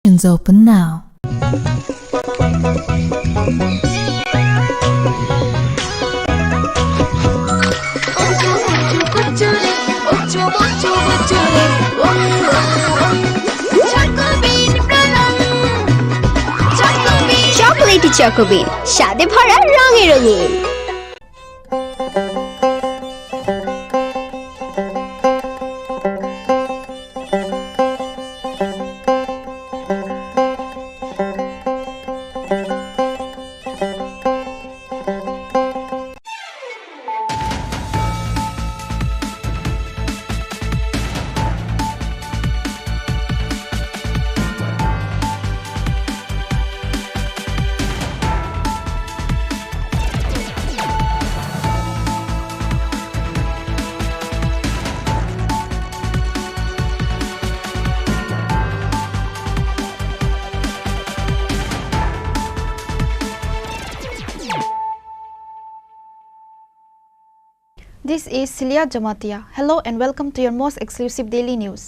Is open now. Chocolatey Choco Bean, স্বাদে ভরা রঙে রঙিন। This is Celia Jamatia. Hello and welcome to your most exclusive daily news.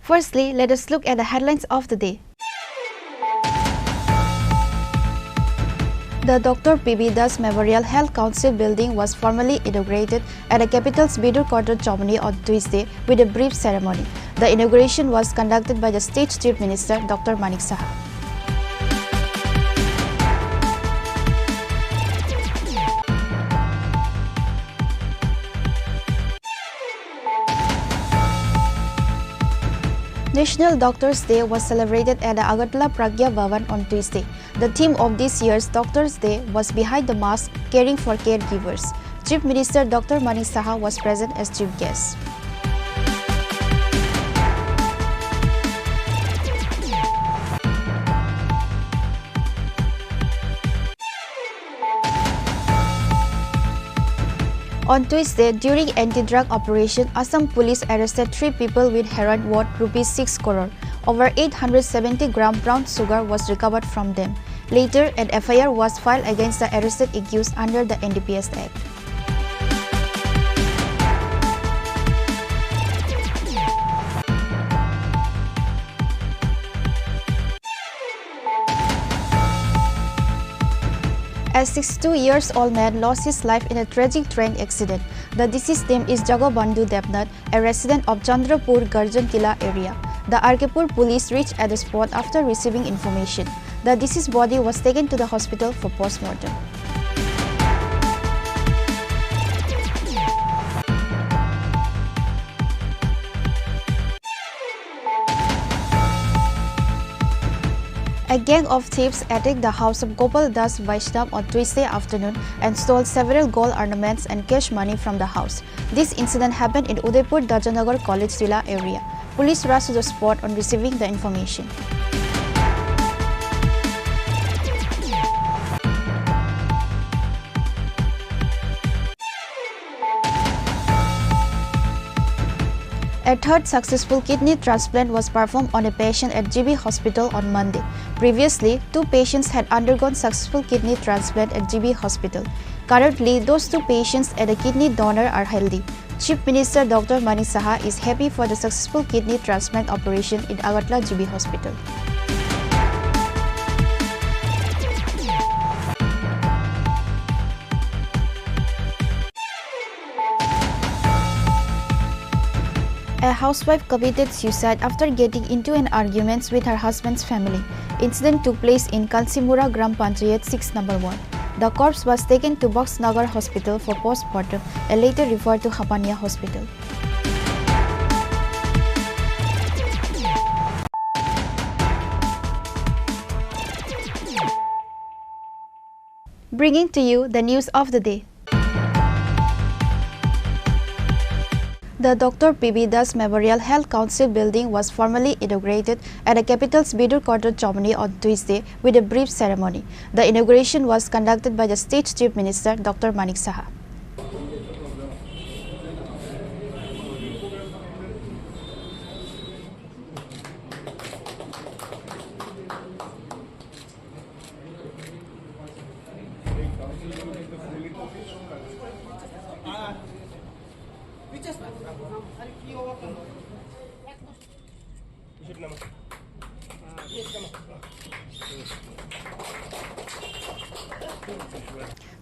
Firstly, let us look at the headlines of the day. The Doctor P B Das Memorial Health Council building was formally inaugurated at the capital's Bidur Quarter, Chomani on Tuesday with a brief ceremony. The inauguration was conducted by the state Chief Minister Doctor Manik Saha. National Doctors Day was celebrated at the Agartala Pragya Bhavan on Tuesday. The theme of this year's Doctors Day was Behind the Mask, Caring for Caregivers. Chief Minister Doctor Manik Saha was present as chief guest. On Tuesday, during anti-drug operation, Assam police arrested three people with heroin worth rupees six crore. Over eight hundred seventy gram brown sugar was recovered from them. Later, an F I R was filed against the arrested accused under the N D P S Act. A sixty-two years old man lost his life in a tragic train accident. The deceased name is Jagabandhu Debnath, a resident of Chandrapur Garjan Kila area. The R K Pur police reached at the spot after receiving information. The deceased body was taken to the hospital for postmortem. A gang of thieves attacked the house of Gopal Das Vaishnav on Tuesday afternoon and stole several gold ornaments and cash money from the house. This incident happened in Udaipur Dajanagar College Zilla area. Police rushed to the spot on receiving the information. A third successful kidney transplant was performed on a patient at G B Hospital on Monday. Previously, two patients had undergone successful kidney transplant at G B Hospital. Currently, those two patients and a kidney donor are healthy. Chief Minister Doctor Manik Saha is happy for the successful kidney transplant operation in Agartala G B Hospital. A housewife committed suicide after getting into an argument with her husband's family. Incident took place in Kansimura Gram Panchayat six number ward. The corpse was taken to Boxnagar Hospital for postmortem and later referred to Hapania Hospital. Bringing to you the news of the day. The Doctor P B Das Memorial Health Council building was formally inaugurated at the capital's Bidur Quarter, Chomani on Tuesday with a brief ceremony. The inauguration was conducted by the state chief minister, Doctor Manik Saha.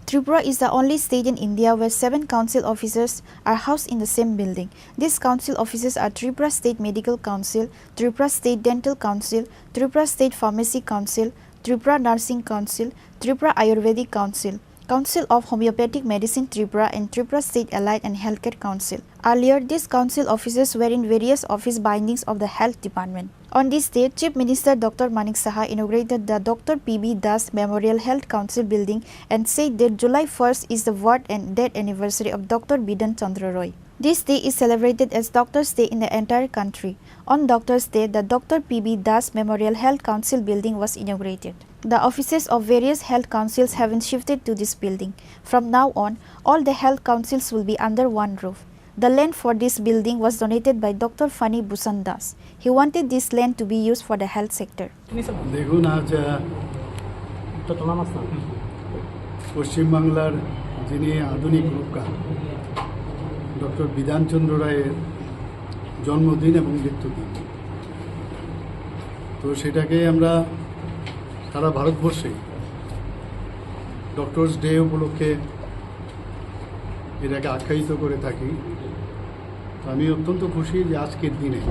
Tripura is the only state in India where seven council offices are housed in the same building. These council offices are Tripura State Medical Council, Tripura State Dental Council, Tripura State Pharmacy Council, Tripura Nursing Council, Tripura Ayurvedic Council, Council of Homeopathic Medicine Tripura, and Tripura State Allied and Healthcare Council. Earlier, these council offices were in various office buildings of the Health Department. On this day, Chief Minister Doctor Manik Saha inaugurated the Doctor P B Das Memorial Health Council building and said that July first is the birth and death anniversary of Doctor Bidhan Chandra Roy. This day is celebrated as Doctors' Day in the entire country. On Doctors' Day, the Doctor P B Das Memorial Health Council building was inaugurated. The offices of various health councils have been shifted to this building. From now on, all the health councils will be under one roof. The land for this building was donated by Doctor Fani Bhushan Das. He wanted this land to be used for the health sector. দেখুন, আজ, আহ, পশ্চিমবাংলার যিনি আধুনিক রূপকার ডক্টর বিধানচন্দ্র রায়ের জন্মদিন এবং মৃত্যুদিন, তো সেটাকে আমরা সারা ভারতবর্ষে ডক্টরস ডে উপলক্ষে এটাকে আখ্যায়িত করে থাকি। তো আমি অত্যন্ত খুশি যে আজকের দিনে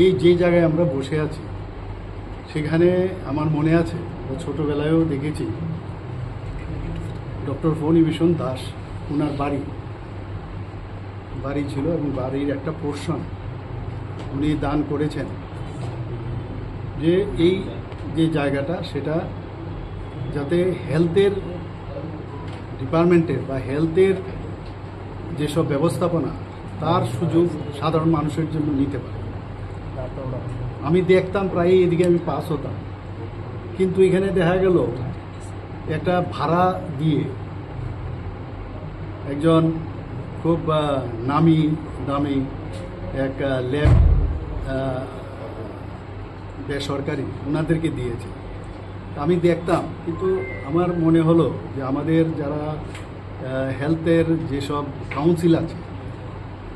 এই যে জায়গায় আমরা বসে আছি, সেখানে আমার মনে আছে, আমরা ছোটোবেলায়ও দেখেছি ডক্টর ফণিভূষণ দাস, ওনার বাড়ি, বাড়ি ছিল এবং বাড়ির একটা পোর্শন উনি দান করেছেন, যে এই যে জায়গাটা, সেটা যাতে হেলথের ডিপার্টমেন্টের বা হেলথের যেসব ব্যবস্থাপনা, তার সুযোগ সাধারণ মানুষের জন্য নিতে পারে। আমি দেখতাম প্রায়ই এদিকে আমি পাস হতাম, কিন্তু এখানে দেখা গেল একটা ভাড়া দিয়ে একজন খুব, আহ, নামি দামি এক, আহ, ল্যাব, আহ, বেসরকারি ওনাদেরকে দিয়েছে। আমি দেখতাম, কিন্তু আমার মনে হলো যে আমাদের যারা, আহ, হেলথের যেসব কাউন্সিল আছে,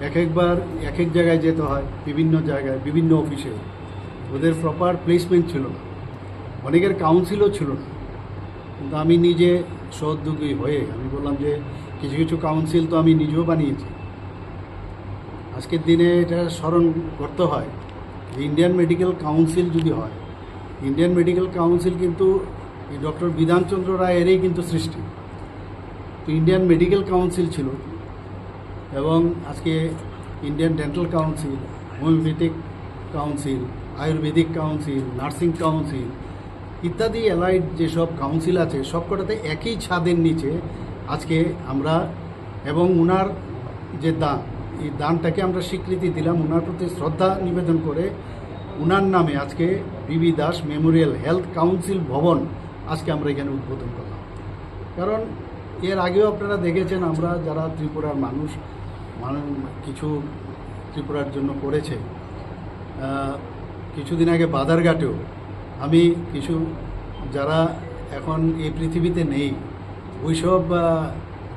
এক একবার এক এক জায়গায় যেতে হয়, বিভিন্ন জায়গায়, বিভিন্ন অফিসে। ওদের প্রপার প্লেসমেন্ট ছিল না, অনেকের কাউন্সিলও ছিল না। কিন্তু আমি নিজে সহোদ্যোগী হয়ে আমি বললাম যে কিছু কিছু কাউন্সিল তো আমি নিজেও বানিয়েছি। আজকের দিনে এটা স্মরণ করতে হয় যে ইন্ডিয়ান মেডিকেল কাউন্সিল যদি হয়, ইন্ডিয়ান মেডিকেল কাউন্সিল কিন্তু এই ডক্টর বিধানচন্দ্র রায়েরই কিন্তু সৃষ্টি। তো ইন্ডিয়ান মেডিকেল কাউন্সিল ছিল এবং আজকে Indian dental council, homeopathic council, Ayurvedic council, nursing council ইত্যাদি অ্যালাইড যেসব কাউন্সিল আছে, সবকটাতে একই ছাদের নিচে আজকে আমরা এবং ওনার যে দান, এই দানটাকে আমরা স্বীকৃতি দিলাম, ওনার প্রতি শ্রদ্ধা নিবেদন করে ওনার নামে আজকে বিবি দাস মেমোরিয়াল হেলথ কাউন্সিল ভবন আজকে আমরা এখানে উদ্বোধন করলাম। কারণ এর আগেও আপনারা দেখেছেন, আমরা যারা ত্রিপুরার মানুষ, মানুষ কিছু ত্রিপুরার জন্য করেছে, আহ, কিছুদিন আগে বাদারঘাটেও আমি কিছু, যারা এখন এই পৃথিবীতে নেই, ওইসব আহ,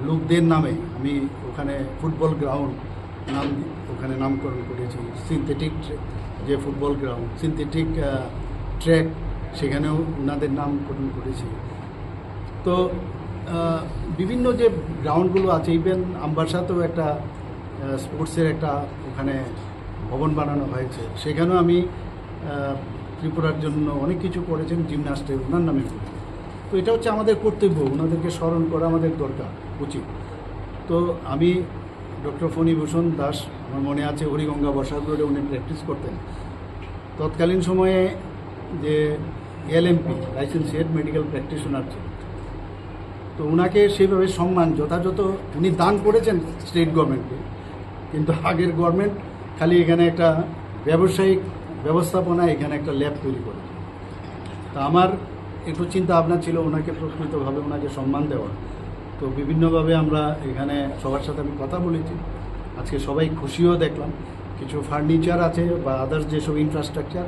লোকদের নামে আমি ওখানে ফুটবল গ্রাউন্ড নাম, ওখানে নামকরণ করেছি। সিনথেটিক যে ফুটবল গ্রাউন্ড, সিনথেটিক ট্র্যাক, সেখানেও ওনাদের নামকরণ করেছি। তো আহ, বিভিন্ন যে গ্রাউন্ডগুলো আছে, ইভেন আমবাসাতেও একটা স্পোর্টসের একটা ওখানে ভবন বানানো হয়েছে, সেখানেও আমি আহ, ত্রিপুরার জন্য অনেক কিছু করেছেন, জিমন্যাস্টের ওনার নামে করেছি। তো এটা হচ্ছে আমাদের কর্তব্য, ওনাদেরকে স্মরণ করা আমাদের দরকার, উচিত। তো আমি ডক্টর ফণিভূষণ দাস, আমার মনে আছে, হরিগঙ্গা বসাক রোডে উনি প্র্যাকটিস করতেন। তৎকালীন সময়ে যে এলএমপি, লাইসেন্সিয়েট মেডিকেল প্র্যাকটিশনার ছিল, তো ওনাকে সেইভাবে সম্মান যথাযথ উনি দান করেছেন স্টেট গভর্নমেন্টকে, কিন্তু আগের গভর্নমেন্ট খালি এখানে একটা ব্যবসায়িক ব্যবস্থাপনা, এখানে একটা ল্যাব তৈরি করে। তা আমার একটু চিন্তা ভাবনা ছিল ওনাকে প্রকৃতভাবে ওনাকে সম্মান দেওয়া। তো বিভিন্নভাবে আমরা এখানে সবার সাথে আমি কথা বলেছি, আজকে সবাই খুশিও দেখলাম। কিছু ফার্নিচার আছে বা আদার্স যেসব ইনফ্রাস্ট্রাকচার,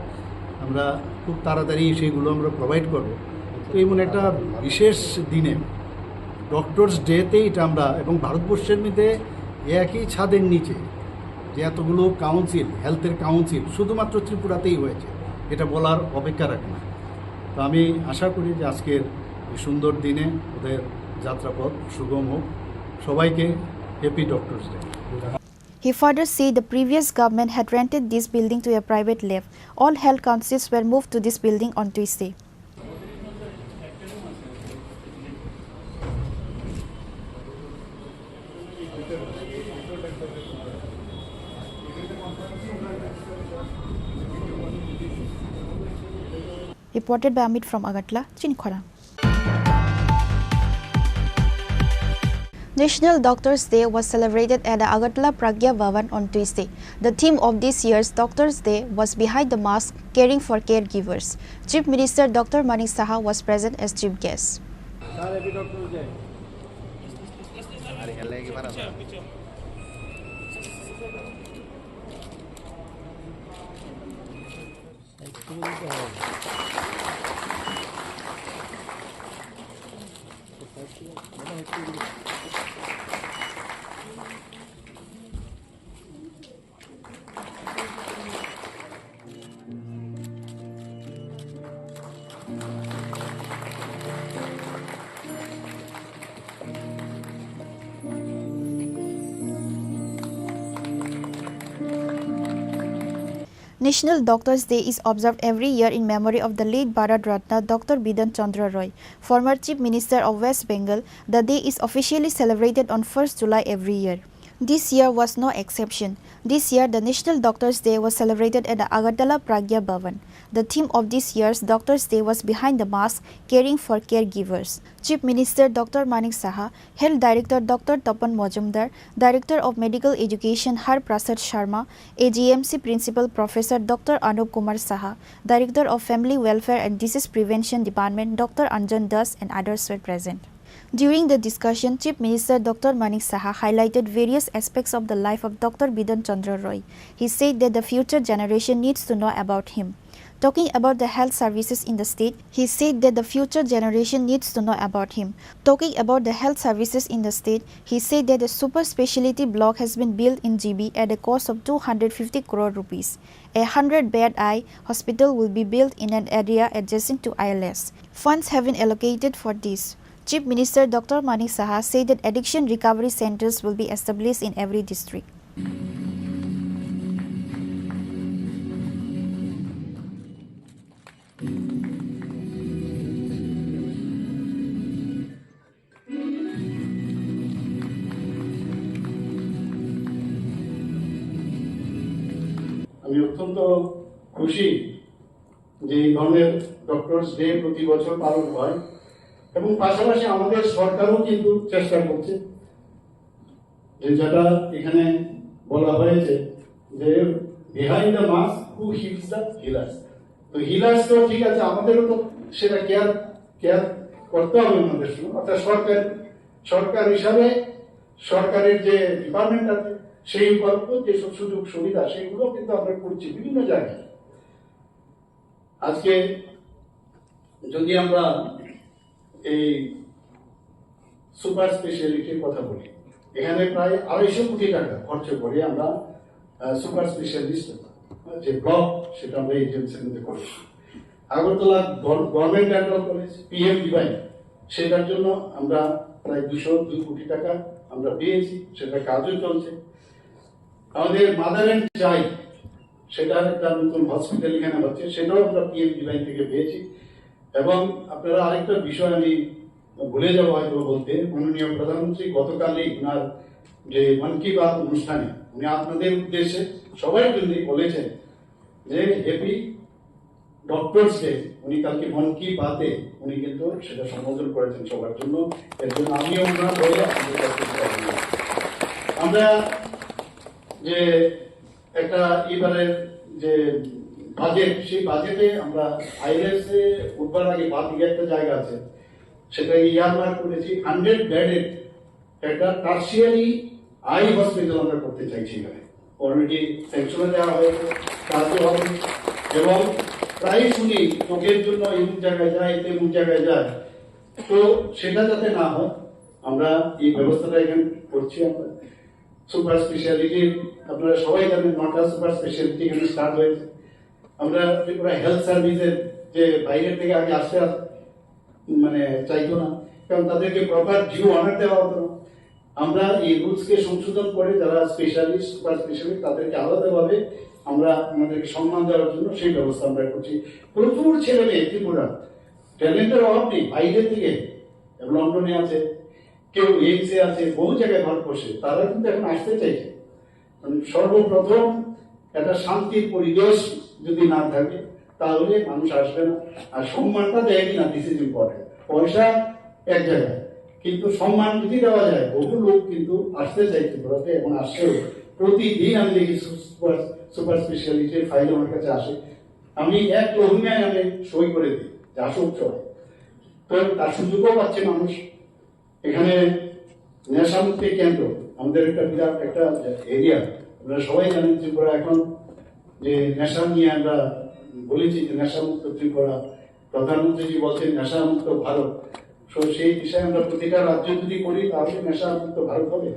আমরা খুব তাড়াতাড়ি সেগুলো আমরা প্রোভাইড করব। তো এমন একটা বিশেষ দিনে, ডক্টরস ডেতে এটা আমরা, এবং ভারতবর্ষের মধ্যে একই ছাদের নিচে যে এতগুলো কাউন্সিল, হেলথের কাউন্সিল শুধুমাত্র ত্রিপুরাতেই হয়েছে, এটা বলার অপেক্ষা রাখে না। তো আমি আশা করি যে আজকের এই সুন্দর দিনে ওদের যাত্রাপথ সুগম হোক। সবাইকে happy doctors day. He further said the previous government had rented this building to a private lab. All health councils were moved to this building on Tuesday. Reported by Amit from Agartala, Chini Khorang. National Doctors' Day was celebrated at the Agartala Pragya Bhavan on Tuesday. The theme of this year's Doctors' Day was Behind the Mask, Caring for Caregivers. Chief Minister Doctor Manik Saha was present as chief guest. National Doctors' Day is observed every year in memory of the late Bharat Ratna Doctor Bidhan Chandra Roy, former Chief Minister of West Bengal. The day is officially celebrated on first July every year. This year was no exception. This year, the National Doctors' Day was celebrated at the Agartala Pragya Bhavan. The theme of this year's Doctors' Day was Behind the Mask, Caring for Caregivers. Chief Minister Doctor Manik Saha, Health Director Doctor Tapan Majumdar, Director of Medical Education Har Prasad Sharma, A G M C Principal Professor Doctor Anup Kumar Saha, Director of Family Welfare and Disease Prevention Department Doctor Anjan Das, and others were present. During the discussion, Chief Minister Doctor Manik Saha highlighted various aspects of the life of Doctor Bidhan Chandra Roy. He said that the future generation needs to know about him. Talking about the health services in the state, he said that the future generation needs to know about him. Talking about the health services in the state, he said that the super speciality block has been built in G B at a cost of two hundred fifty crore rupees. A hundred bed eye hospital will be built in an area adjacent to I L S. Funds have been allocated for this. Chief Minister Doctor Manik Saha said that addiction recovery centers will be established in every district. আমি অত্যন্ত খুশি যে এই ধরনের doctors day প্রতি বছর পালন হয়, এবং পাশাপাশি আমাদের সরকারও কিন্তু চেষ্টা করছে, যে যেটা এখানে বলা হয়েছে যে behind the mask, who heals the healers। তো হিলার্স তো ঠিক আছে, আমাদেরও তো সেটা কেয়ার কেয়ার করতে হবে ওনাদের সঙ্গে, অর্থাৎ সরকার সরকার হিসাবে সরকারের যে ডিপার্টমেন্ট আছে, সেই উপাত্ত যেসব সুযোগ সুবিধা, সেগুলো কিন্তু আমরা করছি বিভিন্ন জায়গায়। আজকে যদি আমরা এই সুপার স্পেশালিটির কথা বলি, এখানে প্রায় আড়াইশো কোটি টাকা খরচ করে আমরা সুপার স্পেশালিস্ট যে ব্লক, সেটা আমরা এজেন্সির মধ্যে করেছি। Agartala government dental college, PM divine, সেটার জন্য আমরা প্রায় দুশো দুই কোটি টাকা আমরা পেয়েছি, সেটা কাজও চলছে। আমাদের মাদার অ্যান্ড চাইল্ড, সেটার একটা নতুন হসপিটাল এখানে হচ্ছে, সেটাও আমরা পিএম ডিভাইন থেকে পেয়েছি। এবং আপনারা আরেকটা বিষয় আমি ভুলে যাবো হয়তো বলতে, মাননীয় প্রধানমন্ত্রী গতকালই ওনার যে মন কি বাত অনুষ্ঠানে উনি আপনাদের উদ্দেশ্যে সবার জন্য বলেছেন যে হ্যাপি ডক্টরস ডে। উনি কালকে মন কি বাতে উনি কিন্তু সেটা সম্বোধন করেছেন সবার জন্য। এর জন্য আমিও ওনার হয়ে আপনাদের কাছে কৃতজ্ঞ। আমরা যে একটা এবারে যে বাজেট, সেই বাজেটে আমরা আইএলএস এ উঠবার আগে বাদ দিয়ে একটা জায়গা আছে, সেটা ইয়ারমার্ক করেছি হান্ড্রেড বেডেড একটা টার্সিয়ারি আই হসপিটাল আমরা করতে চাইছি এখানে। অলরেডি স্যাংশনে দেওয়া হয়েছে, কাজও হবে। এবং প্রায় শুনি চোখের জন্য এমন জায়গায় যায়, তেমন জায়গায় যায়, তো সেটা যাতে না হয়, আমরা এই ব্যবস্থাটা এখানে করছি। আমরা সুপার স্পেশালিটি, আপনারা সবাই জানেন, নটা সুপার স্পেশালিটি এখানে স্টার্ট হয়েছে। আমরা ত্রিপুরা হেলথ সার্ভিসের যে বাইরে থেকে আগে আসতে আস- মানে চাইতো না, কারণ তাদেরকে প্রপার ডিউ অনার দেওয়া হতো না। আমরা এই রুলস কে সংশোধন করে যারা স্পেশালিস্ট বা স্পেশালিস্ট তাদেরকে আলাদাভাবে আমরা আমাদেরকে সম্মান দেওয়ার জন্য সেই ব্যবস্থা আমরা করছি। প্রচুর ছেলে মেয়ে ত্রিপুরা ট্যালেন্টের অভাব নেই, বাইরে থেকে লন্ডনে আছে, কেউ এইমসে আছে, বহু জায়গায় ভারতবর্ষে, তারা কিন্তু এখন আসতে চাইছে। মানে সর্বপ্রথম একটা শান্তির পরিবেশ যদি না থাকে, তাহলে মানুষ আসবে না। আর সম্মানটা দেয় কিনা, দিস ইজ ইম্পর্টেন্ট। পয়সা এক জায়গায়, কিন্তু সম্মান যদি দেওয়া যায়, বহু লোক কিন্তু আসতে চায় ত্রিপুরাতে এবং আসছেও। প্রতিদিন আমি দেখি সুপার সুপার স্পেশালিটির ফাইল আমার কাছে আসে, আমি এক লহমিয়ায় আমি সই করে দিই যে আসুক সবাই। তো তার সুযোগও পাচ্ছে মানুষ। এখানে নেশামুক্তি কেন্দ্র আমাদের একটা বিরাট একটা এরিয়া। আপনারা সবাই জানেন ত্রিপুরা এখন যে নেশা নিয়ে আমরা বলেছি যে নেশামুক্ত ত্রিপুরা, প্রধানমন্ত্রীজি বলছেন নেশামুক্ত ভারত। তো সেই বিষয়ে আমরা প্রতিটা রাজ্য যদি করি, তাহলে নেশামুক্ত ভারত হবে।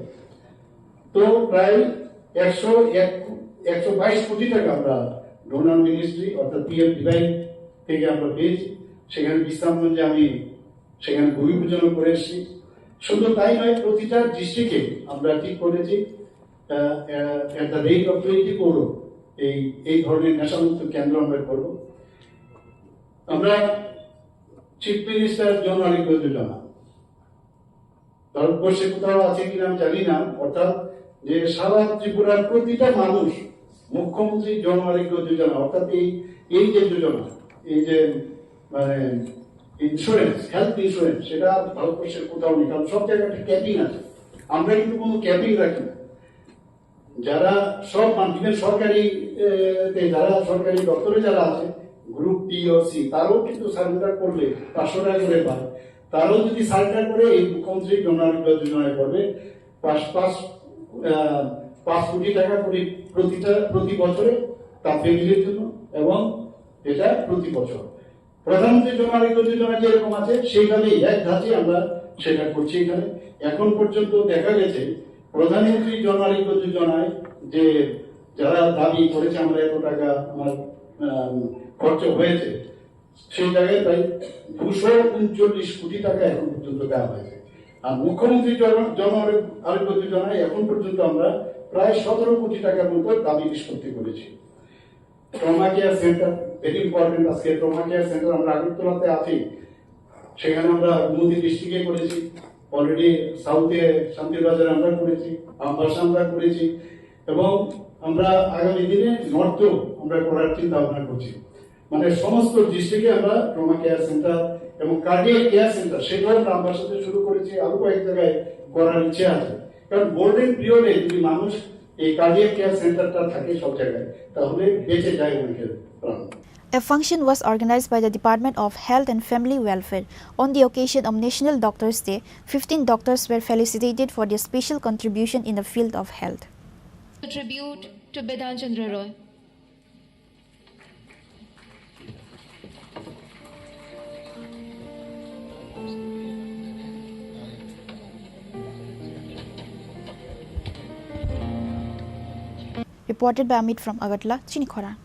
তো প্রায় একশো এক একশো বাইশ কোটি টাকা আমরা ডোনার মিনিস্ট্রি অর্থাৎ পিএম ডিভাইন থেকে আমরা পেয়েছি। সেখানে বিশ্রামগঞ্জে আমি সেখানে ভূমি পূজনও করে এসেছি। শুধু তাই নয়, প্রতিটা ডিস্ট্রিক্টে আমরা ঠিক করেছি, আহ, আহ, at the rate of twenty crore এই এই ধরনের নেশামুক্ত কেন্দ্র আমরা করব। আমরা চিফ মিনিস্টার জন আরোগ্য যোজনা, ভারতবর্ষে কোথাও আছে কিনা আমি জানি না, অর্থাৎ যে সারা ত্রিপুরার প্রতিটা মানুষ মুখ্যমন্ত্রী জন আরোগ্য যোজনা, অর্থাৎ এই এই যে যোজনা, এই যে মানে ইন্স্যুরেন্স, হেলথ ইন্স্যুরেন্স, সেটা ভারতবর্ষের কোথাও নেই, কারণ সব জায়গায় একটা ক্যাপিং আছে। আমরা কিন্তু কোনো ক্যাপিং রাখি না। যারা সব মান-, even সরকারি, এ, তে যারা সরকারি দপ্তরে যারা আছে, গ্রুপ বি ও সি, তারাও কিন্তু সারেন্ডার করলে পাঁচশো টাকা করে পায়। তারাও যদি সারেন্ডার করে, এই মুখ্যমন্ত্রী জন আরোগ্য যোজনায় করবে, পাঁচ পাঁচ আহ, পাঁচ কোটি টাকা করে প্রতিটা প্রতি বছরে তার ফ্যামিলির জন্য, এবং এটা প্রতি বছর। প্রধানমন্ত্রী জন আরোগ্য যোজনা যেরকম আছে, সেইভাবেই এক ধাঁচে আমরা সেটা করছি এখানে। এখন পর্যন্ত দেখা গেছে প্রধানমন্ত্রী জন আরোগ্য যোজনায় যে যারা দাবি করেছে আমরা এত টাকা আমার আম, খরচ হয়েছে, সেই জায়গায় প্রায় দুশো উনচল্লিশ কোটি টাকা এখন পর্যন্ত দেওয়া হয়েছে। আর মুখ্যমন্ত্রী জন জন আরোগ্য যোজনায় এখন পর্যন্ত আমরা প্রায় সতেরো কোটি টাকার মতো দাবি নিষ্পত্তি করেছি। Trauma care centre, very important. আজকে ট্রমা কেয়ার সেন্টার আমরা আগরতলাতে আছি, সেখানে আমরা গোমতী ডিস্ট্রিক্টে করেছি, অলরেডি সাউথে শান্তির বাজারে আমরা করেছি, আমবাসা আমরা করেছি, এবং আমরা আগামী দিনে নর্থেও আমরা করার চিন্তা ভাবনা করছি। মানে সমস্ত ডিস্ট্রিক্টে আমরা ট্রমা কেয়ার সেন্টার এবং কার্ডিয়াক কেয়ার সেন্টার, সেটাও আমরা, আমরা সাথে শুরু করেছি, আরো কয়েক জায়গায় করার ইচ্ছে আছে। কারণ গোল্ডেন পিরিয়ডে যদি মানুষ এই কার্ডিয়াক কেয়ার সেন্টারটা থাকে সব জায়গায়, তাহলে বেঁচে যায় অনেকের প্রাণ। A function was organized by the Department of Health and Family Welfare on the occasion of National Doctors' Day. Fifteen doctors were felicitated for their special contribution in the field of health. A tribute to Bidhan Chandra Roy. Reported by Amit from Agartala, Chini Khorang.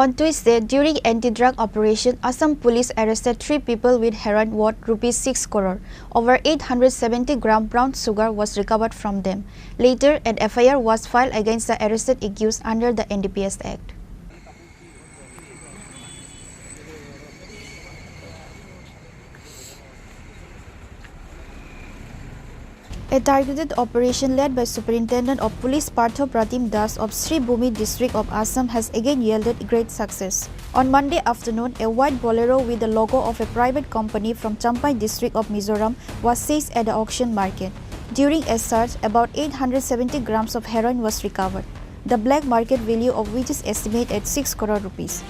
On Tuesday, during anti-drug operation, Assam police arrested three people with heroin worth rupees six crore. Over eight hundred seventy gram brown sugar was recovered from them. Later, an F I R was filed against the arrested accused under the N D P S Act. A targeted operation led by Superintendent of Police Partho Pratim Das of Sribhumi district of Assam has again yielded great success. On Monday afternoon, a white Bolero with the logo of a private company from Champhai district of Mizoram was seized at the auction market. During a search, about eight hundred seventy grams of heroin was recovered, the black market value of which is estimated at six crore rupees.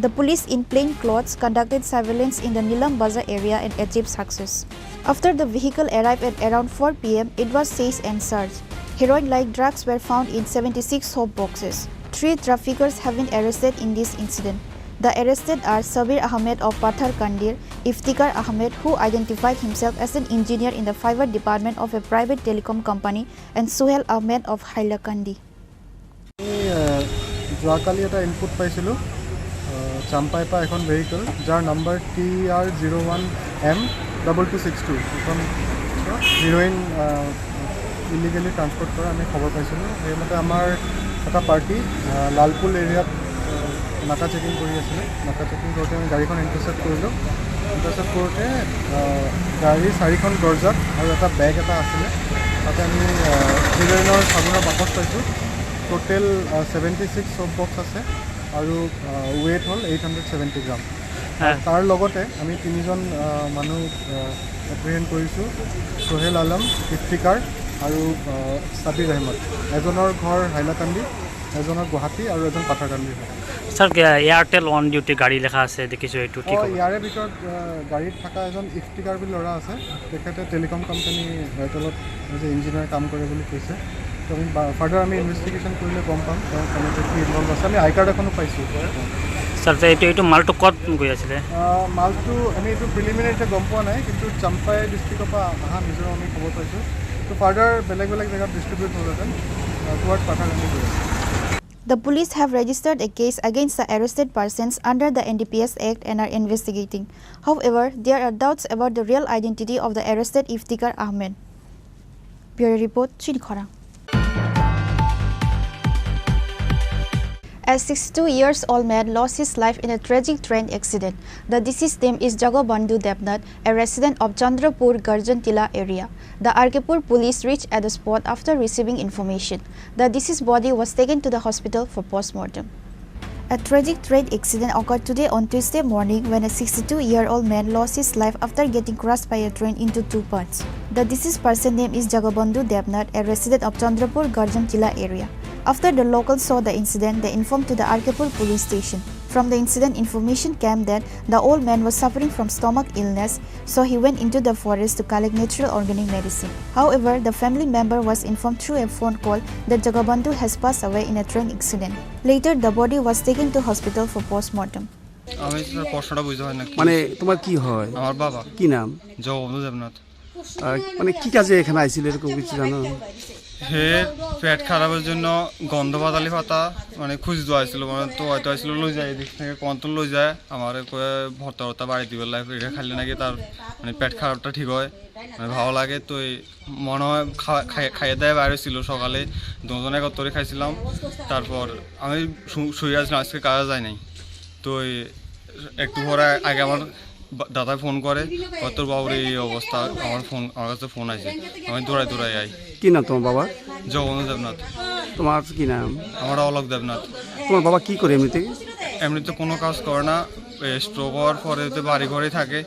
The police in plain clothes conducted surveillance in the Nilam Bazar area and achieved success. After the vehicle arrived at around four P M, it was seized and searched. Heroin-like drugs were found in seventy-six soap boxes. Three traffickers have been arrested in this incident. The arrested are Sabir Ahmed of Patharkandir, Iftikhar Ahmed, who identified himself as an engineer in the fiber department of a private telecom company, and Suhel Ahmed of Hailakandi. আমি, আহ, যোৱাকালি এটা ইনপুট পাইছিলোঁ, আহ, চাম্পাইৰ পৰা এখন vehicle, যাৰ number T R zero' one M double two six two, এখন heroin, uh, illegally transport কৰা আমি খবৰ পাইছিলোঁ। সেইমতে আমাৰ এটা পাৰ্টি, আহ, লালপুল এৰিয়াত, আহ, নাকা চেকিং কৰি আছিলে। নাকা চেকিং কৰোঁতে আমি গাড়ীখন ইণ্টাৰচেপ্ট কৰিলোঁ। ইণ্টাৰচেপ্ট কৰোঁতে, আহ, গাড়ী চাৰিখন দৰ্জাত আৰু এটা বেগ এটা আছিলে। তাতে আমি, আহ, হিৰইনৰ চাবোনৰ বাকচ পাইছোঁ। টোটেল, আহ, ছেভেণ্টি ছিক্স চফ বক্স আছে আৰু, আহ, ৱেইট হ'ল এইট হাণ্ড্ৰেড ছেভেণ্টি গ্ৰাম। হা। তাৰ লগতে আমি তিনিজন, আহ, মানুহ, আহ, এপ্ৰিহেণ্ড কৰিছোঁ, সোহেল আলম, ইফতিকাৰ আৰু, আহ, ছাবিৰ আহমদ। এজনৰ ঘৰ হাইলাকান্দি, এজনৰ গুৱাহাটী আৰু এজন পাথাৰকান্দি হয়। ছাৰ, এয়াৰটেল অন ডিউটি গাড়ী লেখা আছে, দেখিছোঁ, এইটো কি অ, খবৰ? ইয়াৰে ভিতৰত, আহ, গাড়ীত থকা এজন ইফতিকাৰ বুলি ল'ৰা আছে, তেখেতে টেলিকম কোম্পানী এয়াৰটেলত এজ এ ইঞ্জিনিয়াৰ কাম কৰে বুলি কৈছে। তো আমি বা-, ফাৰ্ডাৰ আমি ইনভেষ্টিগেশ্যন কৰিলে গম পাম তেওঁ কেনেকৈ কি ইনভল্ভ আছে। আমি আই কাৰ্ড এখনো পাইছোঁ। ছাৰ, তে এইটো, এইটো মালটো ক'ত গৈ আছিলে? আহ, মালটো আমি এইটো প্ৰিলিমিনাৰী এতিয়া গম পোৱা নাই, কিন্তু চাম্পাই ডিষ্ট্ৰিক্টৰ পৰা অহা মিজোৰাম আমি খবৰ পাইছোঁ। তো ফাৰ্ডাৰ বেলেগ বেলেগ জেগাত ডিষ্ট্ৰিবিউট হ'লহেঁতেন, আহ, টুৱাৰ্ডছ পাথাৰকান্দি গৈ আছে। The police have registered a case against the arrested persons under the N D P S Act and are investigating. However, there are doubts about the real identity of the arrested Iftikhar Ahmed. Bureau Report, Chini Khorang. A sixty-two years old man lost his life in a tragic train accident. The deceased name is Jagabandhu Debnath, a resident of Chandrapur Garjan Tila area. The R K Pur police reached at the spot after receiving information. The deceased body was taken to the hospital for postmortem. A tragic train accident occurred today on Tuesday morning when a sixty-two-year-old man lost his life after getting crushed by a train into two parts. The deceased person name is Jagabandhu Debnath, a resident of Chandrapur Garjan Tila area. After the locals saw the incident, they informed to the R K Pur police station. From the incident, information came that the old man was suffering from stomach illness, so he went into the forest to collect natural organic medicine. However, the family member was informed through a phone call that Jagabandhu has passed away in a train accident. Later, the body was taken to hospital for postmortem. আমি স্যার প্রশ্নটা বুঝতে পারি না কি মানে হয়েছে। তোমার কি হয়? আমার বাবা। কি নাম? জগবন্ধু দেবনাথ। আহ, মানে কি কাজে এখানে আইছিল এরকম কিছু জানো? হে পেট খারাপের জন্য গন্ধ বাতালি পাতা মানে খুঁজ দেওয়া হয়েছিল, মানে তো হয়তো আসলে লই যায়, এদিক থেকে কন্ট্রোল লই যায়। আমার কয়ে ভর্তা ভর্তা বাড়ি দিবে লাইফ, এটা খাইলে নাকি তার মানে পেট খারাপটা ঠিক হয়, মানে ভালো লাগে। তো এই মনে হয় খাওয়া- খাই- খাইয়ে দাওয়া বাইরে ছিল সকালে, দুজন একত্রে খাইছিলাম। তারপর আমি শু- শুয়ে আসলাম, আজকে কাজে যাই নাই। তো এই একটু পরে আগে আমার বা- দাদায় ফোন করে, কয়, "তোর বাবুর এই অবস্থা।" আমার ফোন, আমার কাছে ফোন আছে, আমি দৌড়াই দৌড়াই আই। কি নাম তোমার বাবার? জগবন্ধু দেবনাথ। তোমার কি নাম? আমার অলক দেবনাথ। তোমার বাবা কি করে এমনিতে? এমনিতে কোনো কাজ করে না, স্ট্রোক হওয়ার পরে তো বাড়ি ঘরেই থাকে,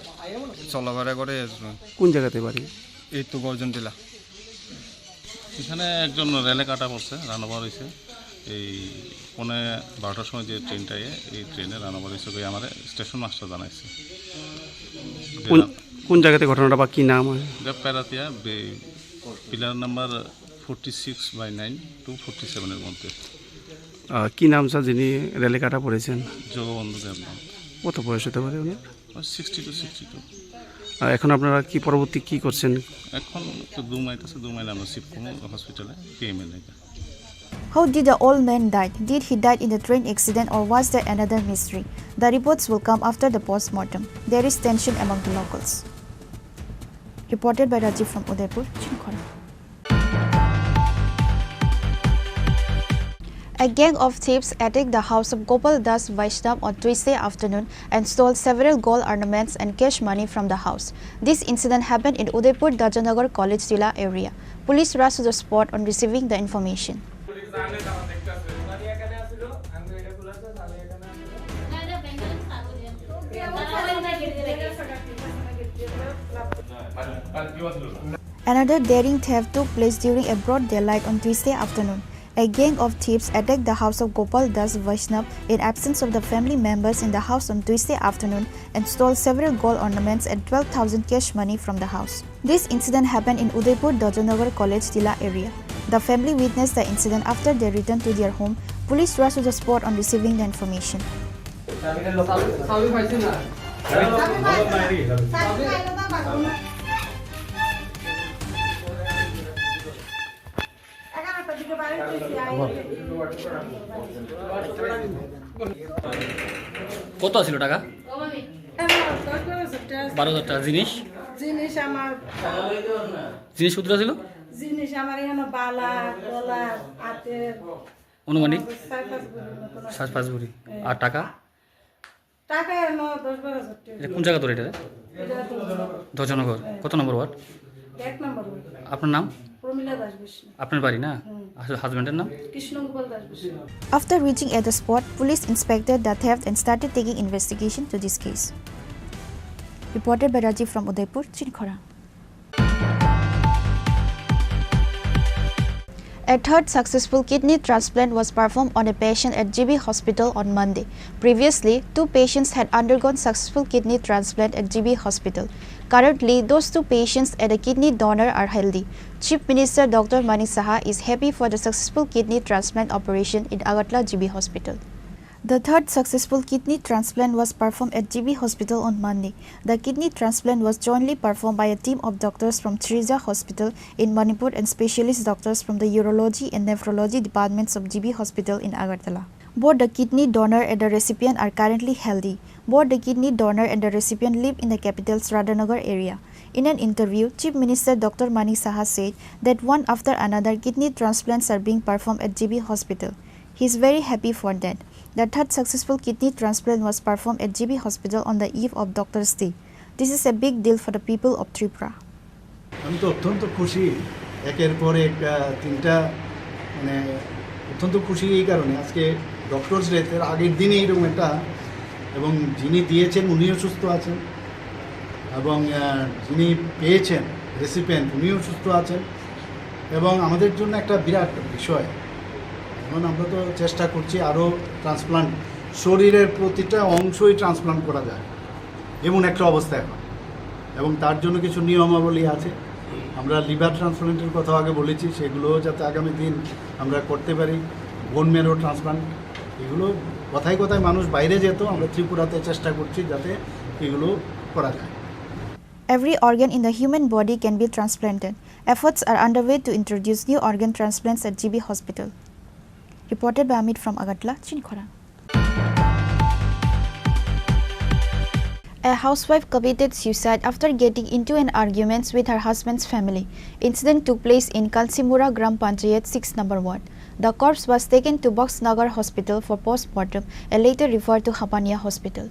চলাফেরা করে এরকম। কোন জায়গাতে বাড়ি? এই তো গর্জন টিলা। এখানে একজন রেলে কাটা পড়ছে, রান ওভার হয়েছে। এই পৌনে বারোটার সময় যে ট্রেনটা, এই ট্রেনে রান ওভার হয়েছে, ওই আমার স্টেশন মাস্টার জানাইছে। কোন, কোন জায়গাতে ঘটনাটা বা কি নাম হয়? এটা প্যারাতিয়া বে-, pillar number forty six by nine to forty সেভেনের মধ্যে। আহ, কি নাম স্যার যিনি রেলে কাটা পড়েছেন? জগবন্ধু দেবনাথ। কত বয়স হতে পারে ওনার? Sixty two, sixty two. আহ, এখন আপনারা কি পরবর্তী কি করছেন? এখন তো দু মাইল আছে, দু মাইল আমরা শিফট করবো হসপিটালে, পিএমএল এটা। How did the old man died? Did he died in the train accident or was there another mystery? The reports will come after the post-mortem. There is tension among the locals. Reported by Rajiv from Udaipur, Chhinkhora. A gang of thieves attacked the house of Gopal Das Vaishnav on Tuesday afternoon and stole several gold ornaments and cash money from the house. This incident happened in Udaipur Dajanagar College Tila area. Police rushed to the spot on receiving the information. Another daring theft took place during a broad daylight on Tuesday afternoon. A gang of thieves attacked the house of Gopal Das Vaishnav in absence of the family members in the house on Tuesday afternoon and stole several gold ornaments and twelve thousand cash money from the house. This incident happened in Udaipur Dajanagar College Tila area. The family witnessed the incident after they returned to their home. Police rushed to the spot on receiving the information. কত আছিল টাকা? আমার দশ বারো হাজার টাকা আছে। বারো হাজার টাকা। জিনিস? জিনিস আমার জিনিস কতটা ছিল? জিনিস আমার এখানে বালা, গলা, হাতের, অনুমানিক? চার পাঁচ ভরির মতন আছে। চার পাঁচ ভরি। হ্যাঁ। আর টাকা? টাকা এখনো দশ বারো হাজার টাকা। এটা কোন জায়গা তোর এটা? এটা তো দশজনগর। হ্যাঁ। কত নম্বর ওয়ার্ড? এক নম্বর ওয়ার্ড। আপনার নাম? প্রমীলা দাস বৈষ্ণব। আপনার বাড়ি না? হুম। আসলে হাজবেন্ডের নাম? কৃষ্ণগোপাল দাস বৈষ্ণব। After reaching at the spot, police inspected the theft and started taking investigation to this case. Reported by Rajiv from Udaipur, Chinkhora. A third successful kidney transplant was performed on a patient at G B Hospital on Monday. Previously, two patients had undergone successful kidney transplant at G B Hospital. Currently, those two patients and a kidney donor are healthy. Chief Minister Doctor Manik Saha is happy for the successful kidney transplant operation in Agartala G B Hospital. The third successful kidney transplant was performed at G B Hospital on Monday. The kidney transplant was jointly performed by a team of doctors from Shrija Hospital in Manipur and specialist doctors from the urology and nephrology departments of G B Hospital in Agartala. Both the kidney donor and the recipient are currently healthy. Both the kidney donor and the recipient live in the capital's Radhanagar area. In an interview, Chief Minister Doctor Manik Saha said that one after another kidney transplants are being performed at G B Hospital. He is very happy for that. The third successful kidney transplant was performed at G B Hospital on the eve of Doctor's Day. This is a big deal for the people of Tripura. আমি তো অত্যন্ত খুশি, একের পর এক, আহ, তিনটা, মানে, অত্যন্ত খুশি এই কারণে, আজকে ডক্টরস ডেতে আগের দিনে এইরকম একটা, এবং যিনি দিয়েছেন উনিও সুস্থ আছেন, এবং, আহ, যিনি পেয়েছেন রেসিপিয়েন্ট উনিও সুস্থ আছেন, এবং আমাদের জন্য একটা বিরাট বিষয়। এখন আমরা তো চেষ্টা করছি আরও ট্রান্সপ্লান্ট, শরীরের প্রতিটা অংশই ট্রান্সপ্লান্ট করা যায়, এমন একটা অবস্থা এখন। এবং তার জন্য কিছু নিয়মাবলী আছে। আমরা লিভার ট্রান্সপ্লান্টের কথাও আগে বলেছি, সেগুলোও যাতে আগামী দিন আমরা করতে পারি, বোন ম্যারো ট্রান্সপ্লান্ট, এগুলো কথায় কথায় মানুষ বাইরে যেত, আমরা ত্রিপুরাতে চেষ্টা করছি যাতে এগুলো করা যায়। Every organ in the human body can be transplanted. Efforts are underway to introduce new organ transplants at G B Hospital. Reported by Amit from Agartala, Chinikhora. A housewife committed suicide after getting into an argument with her husband's family. Incident took place in Kalsimura Gram Panchayat six number ward. The corpse was taken to Boxnagar Hospital for post-mortem and later referred to Hapania Hospital.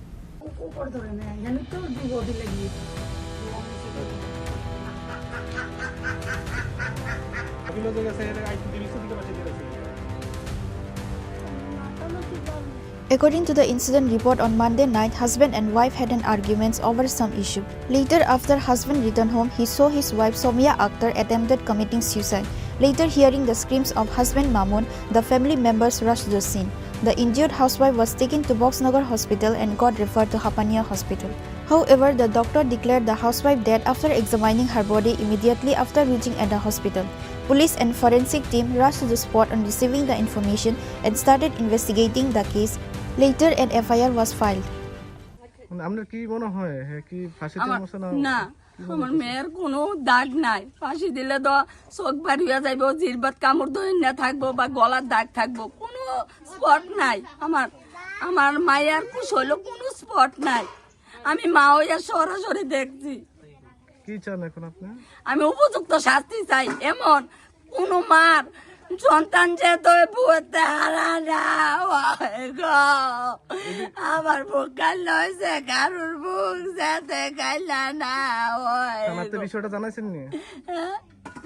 According to the incident report, on Monday night, husband and wife had an argument over some issue. Later, after husband returned home, he saw his wife Somia Akhtar attempted committing suicide. Later, hearing the screams of husband Mamun, the family members rushed to the scene. The injured housewife was taken to Boxnagar Hospital and got referred to Hapania Hospital. However, the doctor declared the housewife dead after examining her body immediately after reaching at the hospital. Police and forensic team rushed to the spot on receiving the information and started investigating the case. Later, an F I R was filed. মানে, আপনার কি মনে হয়, হ্যাঁ, কি ফাঁসিতে আমার, মরছে না? না, কি মনে আমার করছেন? মেয়ের কোনো দাগ নাই। ফাঁসি দিলে তো চোখ বার হইয়া যাইবো, জিরবাত কামড় ধরে না থাকবো বা গলার দাগ থাকবো, কোনো স্পট নাই। আমার, আমার মায়ের কুশ হইলো কোনো স্পট নাই। আমি মা হইয়া সরাসরি দেখছি। কি চান এখন আপনি? আমি উপযুক্ত শাস্তি চাই। এমন কোনো মার সন্তান যে তো বুঝতে হারা না হয় গো। আমার বুক কাল হয়েছে, কারোর বুক যাতে কাইলা না হয় থানাতে গো। বিষয়টা জানাইছেন নি? হ্যাঁ,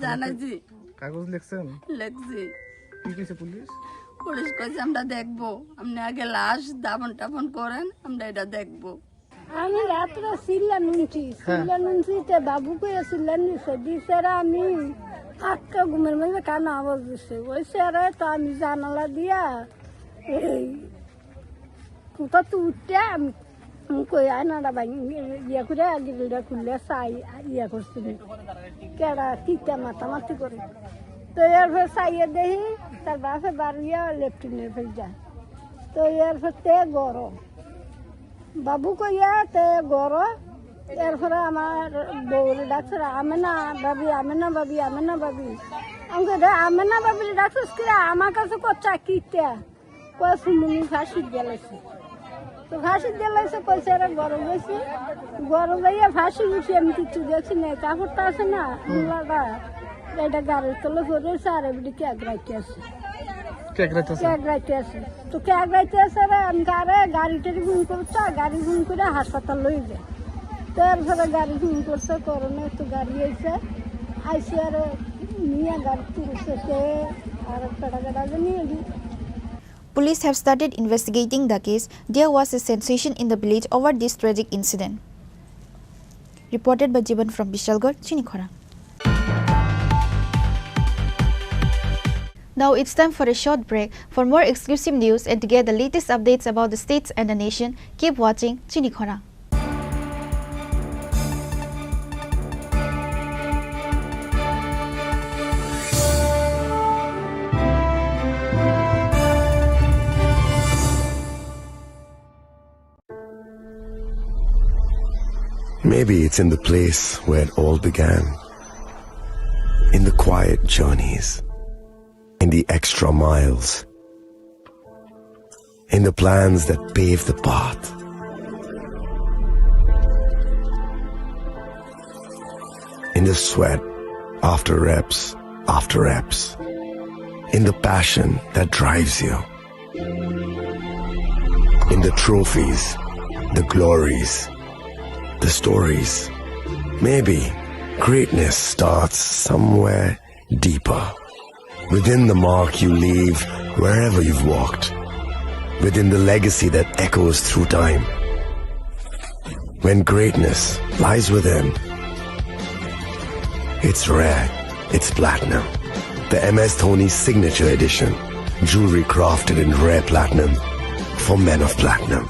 জানাইছি। কাগজ লিখছেন? লিখছি। কি কইছে পুলিশ? পুলিশ কইছে, "আমরা দেখবো, আপনি আগে লাশ দাফন টাফন করেন, আমরা এটা দেখবো।" আমি রাত্রে চিল্লা নুনছি, হ্যাঁ। চিল্লা নুনছি, তে বাবু কইয়া চিল্লা নিছে, দিছে রে আমি আটকা ঘুমের মধ্যে কান আওয়াজ দিছে। ওই স্যারে তো আমি জানালা দিয়া এই কোথা তো উঠতে আমি, আমি কই আয়নাটা ভাঙি ইয়া করে গ্রিলটা খুললে চাই ইয়া করছি। কেডা কিতা মাতামাতি করে। তো এরপর চাইয়ে দেখি তার বাপে বারুইয়া লেট্রিনের ফেল যায়। তো এরপর তে গরম। বাবু কইয়া তে গরো, এরপরে আমার বউরে ডাকছে, "আমেনা ভাবি, আমেনা ভাবি, আমেনা ভাবি।" আমি কই, "রে, আমেনা ভাবিরে ডাকছিস কি রে? আমার কাছে কর চাকরিটা।" কয়, "সুমনি ফাঁসি গেলাইছে।" তো ফাঁসি গেলাইছে, কইছে, "এরা গরো গেছে।" গরো যাইয়া ফাঁসি উঠি আমি কিচ্ছু দেখছি না, কাপড়টা আছে না, হুম। মূলাটা, এটা গাড়ির তলে পড়ে রয়েছে, আর এমনি ক্যাক রাখতে আছে। ক্যাক রাখতে আছে? ক্যাক রাখতে আছে। তো ক্যাক রাইতে আছে রে, আমি কারে গাড়ি টাড়ি ফোন করছে, গাড়ি ফোন করে হাসপাতাল লই যায়। তো এরপরে গাড়ি ফোন করছে, করোনা তো গাড়ি আইছে, আইসে আর নিয়ে গাড়ি তুলছে কে, আর পেটা গেটা যে নিয়ে দি। Police have started investigating the case. There was a sensation in the village over this tragic incident. Reported by Jiban from Bishalgarh, Chinikhora. Now it's time for a short break. For more exclusive news and to get the latest updates about the states and the nation, keep watching Chinikhora. Maybe it's in the place where it all began. In the quiet journeys, in the extra miles, in the plans that pave the path, in the sweat after reps after reps, in the passion that drives you. In the trophies, the glories, the stories. Maybe greatness starts somewhere deeper. Within the mark you leave wherever you've walked. Within the legacy that echoes through time. When greatness lies within, it's rare, it's platinum. The M S Dhoni Signature Edition. Jewelry crafted in rare platinum for men of platinum.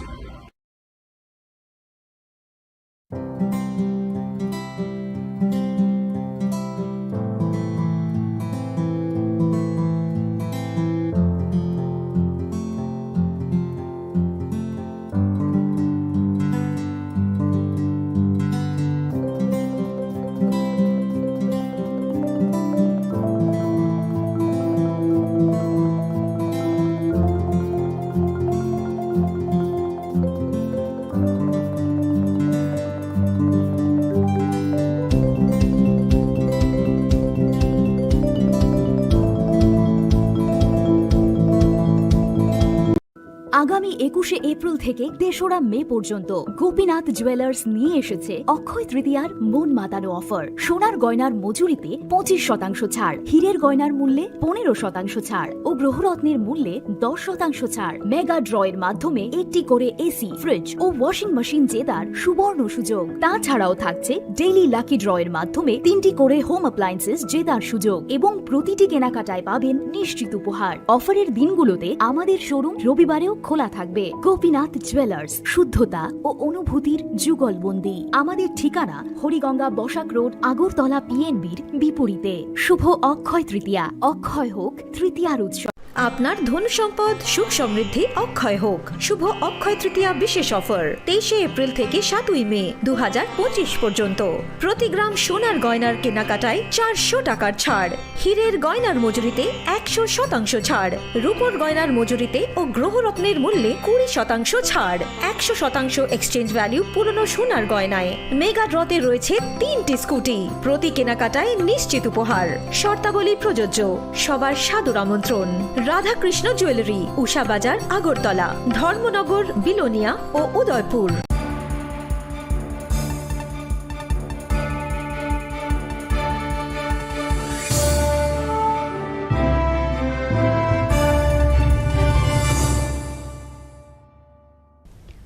আগামী একুশে এপ্রিল থেকে তেসরা মে পর্যন্ত গোপীনাথ জুয়েলার্স নিয়ে এসেছে অক্ষয় তৃতীয়ার মন মাতানো অফার। সোনার গয়নার মজুরিতে পঁচিশ শতাংশ ছাড়, হীরের গয়নার মূল্যে পনেরো শতাংশ ছাড় ও গ্রহরত্নের মূল্যে দশ শতাংশ ছাড়। মেগা ড্রয়ের মাধ্যমে একটি করে এসি, ফ্রিজ ও ওয়াশিং মেশিন জেতার সুবর্ণ সুযোগ। তাছাড়াও থাকছে ডেইলি লাকি ড্রয়ের মাধ্যমে তিনটি করে হোম অ্যাপ্লায়েন্সেস জেতার সুযোগ এবং প্রতিটি কেনাকাটায় পাবেন নিশ্চিত উপহার। অফারের দিনগুলোতে আমাদের শোরুম রবিবারেও খোলা থাকবে। গোপীনাথ জুয়েলার্স, শুদ্ধতা ও অনুভূতির যুগলবন্দি। আমাদের ঠিকানা হরিগঙ্গা বসাক রোড, আগরতলা পিএনবির বিপরীতে। শুভ অক্ষয় তৃতীয়া, অক্ষয় হোক তৃতীয়ার উৎসব। আপনার ধন সম্পদ সুখ সমৃদ্ধি অক্ষয় হোক। শুভ অক্ষয় তৃতীয়া বিশেষ অফার, তেইশে এপ্রিল থেকে সাতই মে দু হাজার পঁচিশ পর্যন্ত। প্রতি গ্রাম সোনার গয়নার কেনাকাটায় চারশো টাকার ছাড়, হীরের গয়নার মজুরিতে একশো শতাংশ ছাড়, রূপোর গয়নার মজুরিতে ও গ্রহরত্নের মূল্যে কুড়ি শতাংশ ছাড়, একশো শতাংশ এক্সচেঞ্জ ভ্যালু পুরনো সোনার গয়নায়। মেগা ড্রতে রয়েছে তিনটি স্কুটি, প্রতি কেনাকাটায় নিশ্চিত উপহার। শর্তাবলী প্রযোজ্য। সবার সাদর আমন্ত্রণ। রাধাকৃষ্ণ জুয়েলারি, উষা বাজার, আগরতলা, ধর্মনগর, বিলোনিয়া ও Udaipur.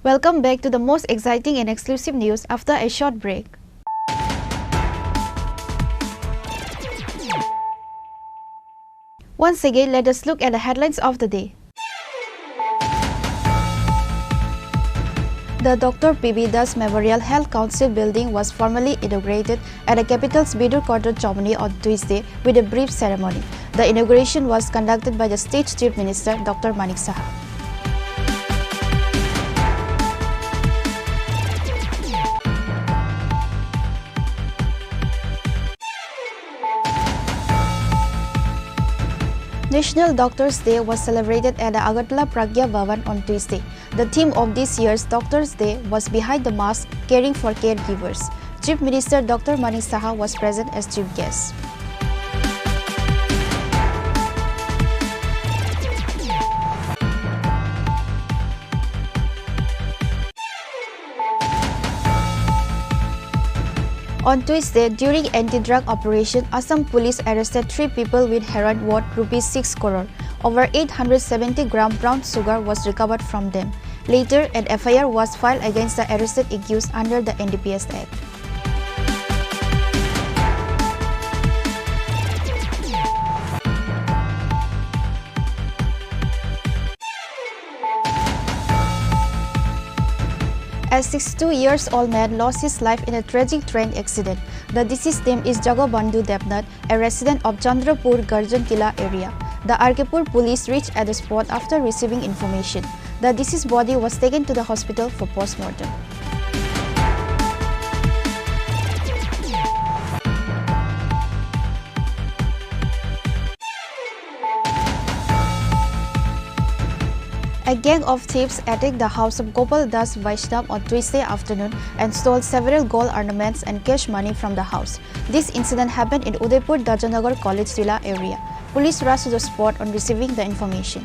Welcome back to the most exciting and exclusive news after a short break. Once again, let us look at the headlines of the day. The Doctor P B Das Memorial Health Council building was formally inaugurated at the capital's Bidur Quarter, Chomoni on Tuesday with a brief ceremony. The inauguration was conducted by the state Chief Minister Doctor Manik Saha. National Doctors' Day was celebrated at the Agartala Pragya Bhavan on Tuesday. The theme of this year's Doctors' Day was Behind the Mask, Caring for Caregivers. Chief Minister Doctor Manik Saha was present as chief guest. On Tuesday, during anti-drug operation, Assam police arrested three people with heroin worth rupees six crore. Over eight hundred seventy gram brown sugar was recovered from them. Later, an F I R was filed against the arrested accused under the N D P S Act. A sixty-two years old man lost his life in a tragic train accident. The deceased name is Jagabandhu Debnath, a resident of Chandrapur Garjan Kila area. The R K Pur police reached at the spot after receiving information. The deceased body was taken to the hospital for postmortem. A gang of thieves attacked the house of Gopal Das Vaishnav on Tuesday afternoon and stole several gold ornaments and cash money from the house. This incident happened in Udaipur Dharjanagar College Tila area. Police rushed to the spot on receiving the information.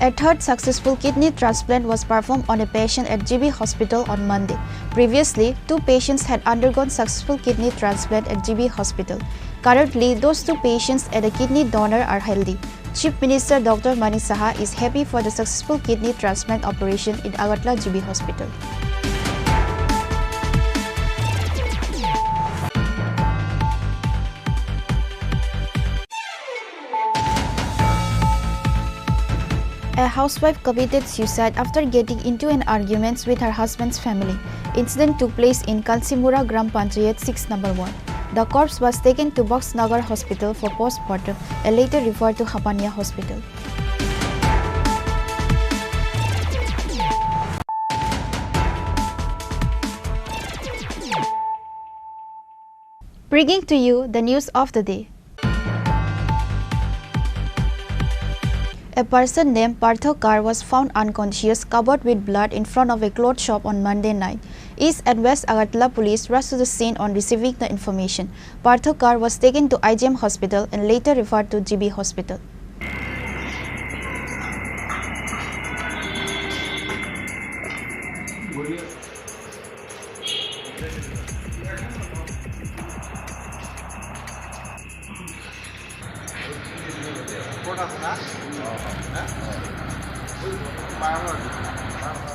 A third successful kidney transplant was performed on a patient at G B Hospital on Monday. Previously, two patients had undergone successful kidney transplant at G B Hospital. Currently, those two patients and a kidney donor are healthy. Chief Minister Doctor Manik Saha is happy for the successful kidney transplant operation in Agartala G B Hospital. A housewife committed suicide after getting into an argument with her husband's family. Incident took place in Kansimura Gram Panchayat six number ward. The corpse was taken to Boxnagar Hospital for postmortem and later referred to Hapania Hospital. Bringing to you the news of the day. A person named Partho Kar was found unconscious, covered with blood, in front of a cloth shop on Monday night. East and West Agartala police rushed to the scene on receiving the information. Partho car was taken to I G M hospital and later referred to G B hospital.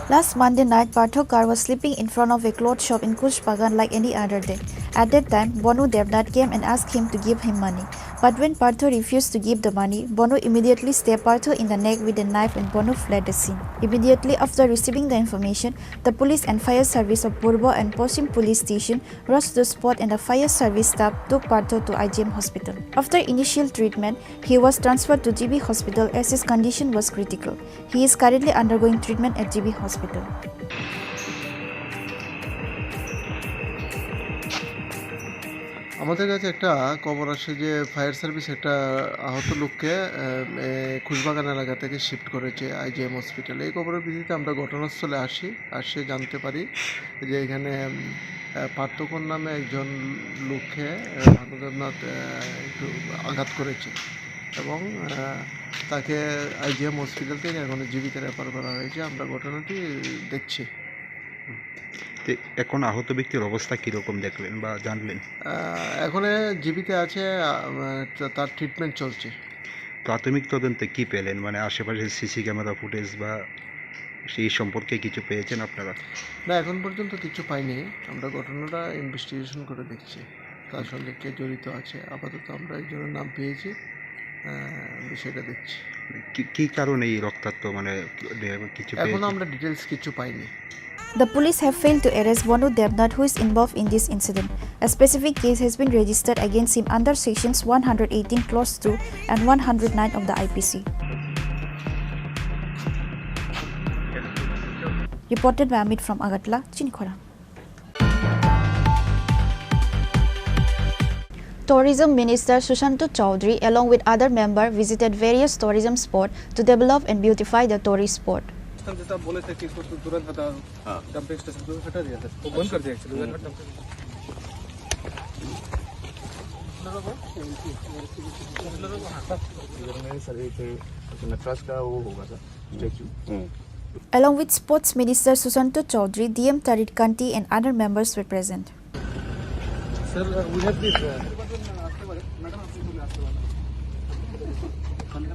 Last Monday night, Partho car was sleeping in front of a cloth shop in Kush Bagan like any other day. At that time, Bonu Devnath came and asked him to give him money. But when Partho refused to give the money, Bonu immediately stabbed Partho in the neck with a knife and Bonu fled the scene. Immediately after receiving the information, the police and fire service of Purbo and Poshim police station rushed to the spot and the fire service staff took Partho to I G M hospital. After initial treatment, he was transferred to G B hospital as his condition was critical. He is currently undergoing treatment at G B hospital. আমাদের কাছে একটা খবর আসে যে fire service একটা আহত লোককে, আহ, এ, খুশবাগান এলাকা থেকে শিফট করেছে আইজিএম হসপিটালে। এই খবরের ভিত্তিতে আমরা ঘটনাস্থলে আসি, আসে জানতে পারি যে এখানে, উম, আহ, পার্থকর নামে একজন লোককে, আহ, ভানু দেবনাথ, আহ, একটু আঘাত করেছে এবং, আহ, তাকে আইজিএম হসপিটাল থেকে এখন জিবিতে রেফার করা হয়েছে। আমরা ঘটনাটি দেখছি। তো এখন আহত ব্যক্তির অবস্থা কিরকম দেখলেন বা জানলেন? আহ, এখন এ জিবিতে আছে, আহ, তা-, তার ট্রিটমেন্ট চলছে। প্রাথমিক তদন্তে কি পেলেন? মানে আশেপাশে সিসি ক্যামেরা ফুটেজ বা সেই সম্পর্কে কিছু পেয়েছেন আপনারা? না, এখন পর্যন্ত কিছু পাইনি। আমরা ঘটনাটা ইনভেস্টিগেশন করে দেখছি। তার সঙ্গে কে জড়িত আছে, আপাতত আমরা একজনের নাম পেয়েছি, আহ, বিষয়টা দেখছি। কি, কি কারণে এই রক্তাক্ত, মানে, কি, কিছু এখন পেয়েছেন? আমরা ডিটেলস কিছু পাইনি। The police have failed to arrest Bonu Devnath, who is involved in this incident. A specific case has been registered against him under sections one hundred eighteen clause two and one hundred nine of the I P C. Reported by Amit from Agartala, Chinikhora. Tourism Minister Sushanta Chowdhury, along with other member, visited various tourism spot to develop and beautify the tourist spot. System जैसा बोले थे कि इसको तु-, तुरंत हटा, हाँ। Dumping station को हटा दिया था, वो बंद कर दिया एक्चुअली। हम्म। इधर नहीं सर, ये तो ट्रस्ट का वो होगा sir, statue. Hmm. Along with Sports Minister Sushanta Chowdhury, D M Tarit Kanti and other members were present. Sir, uh, we have this, uh,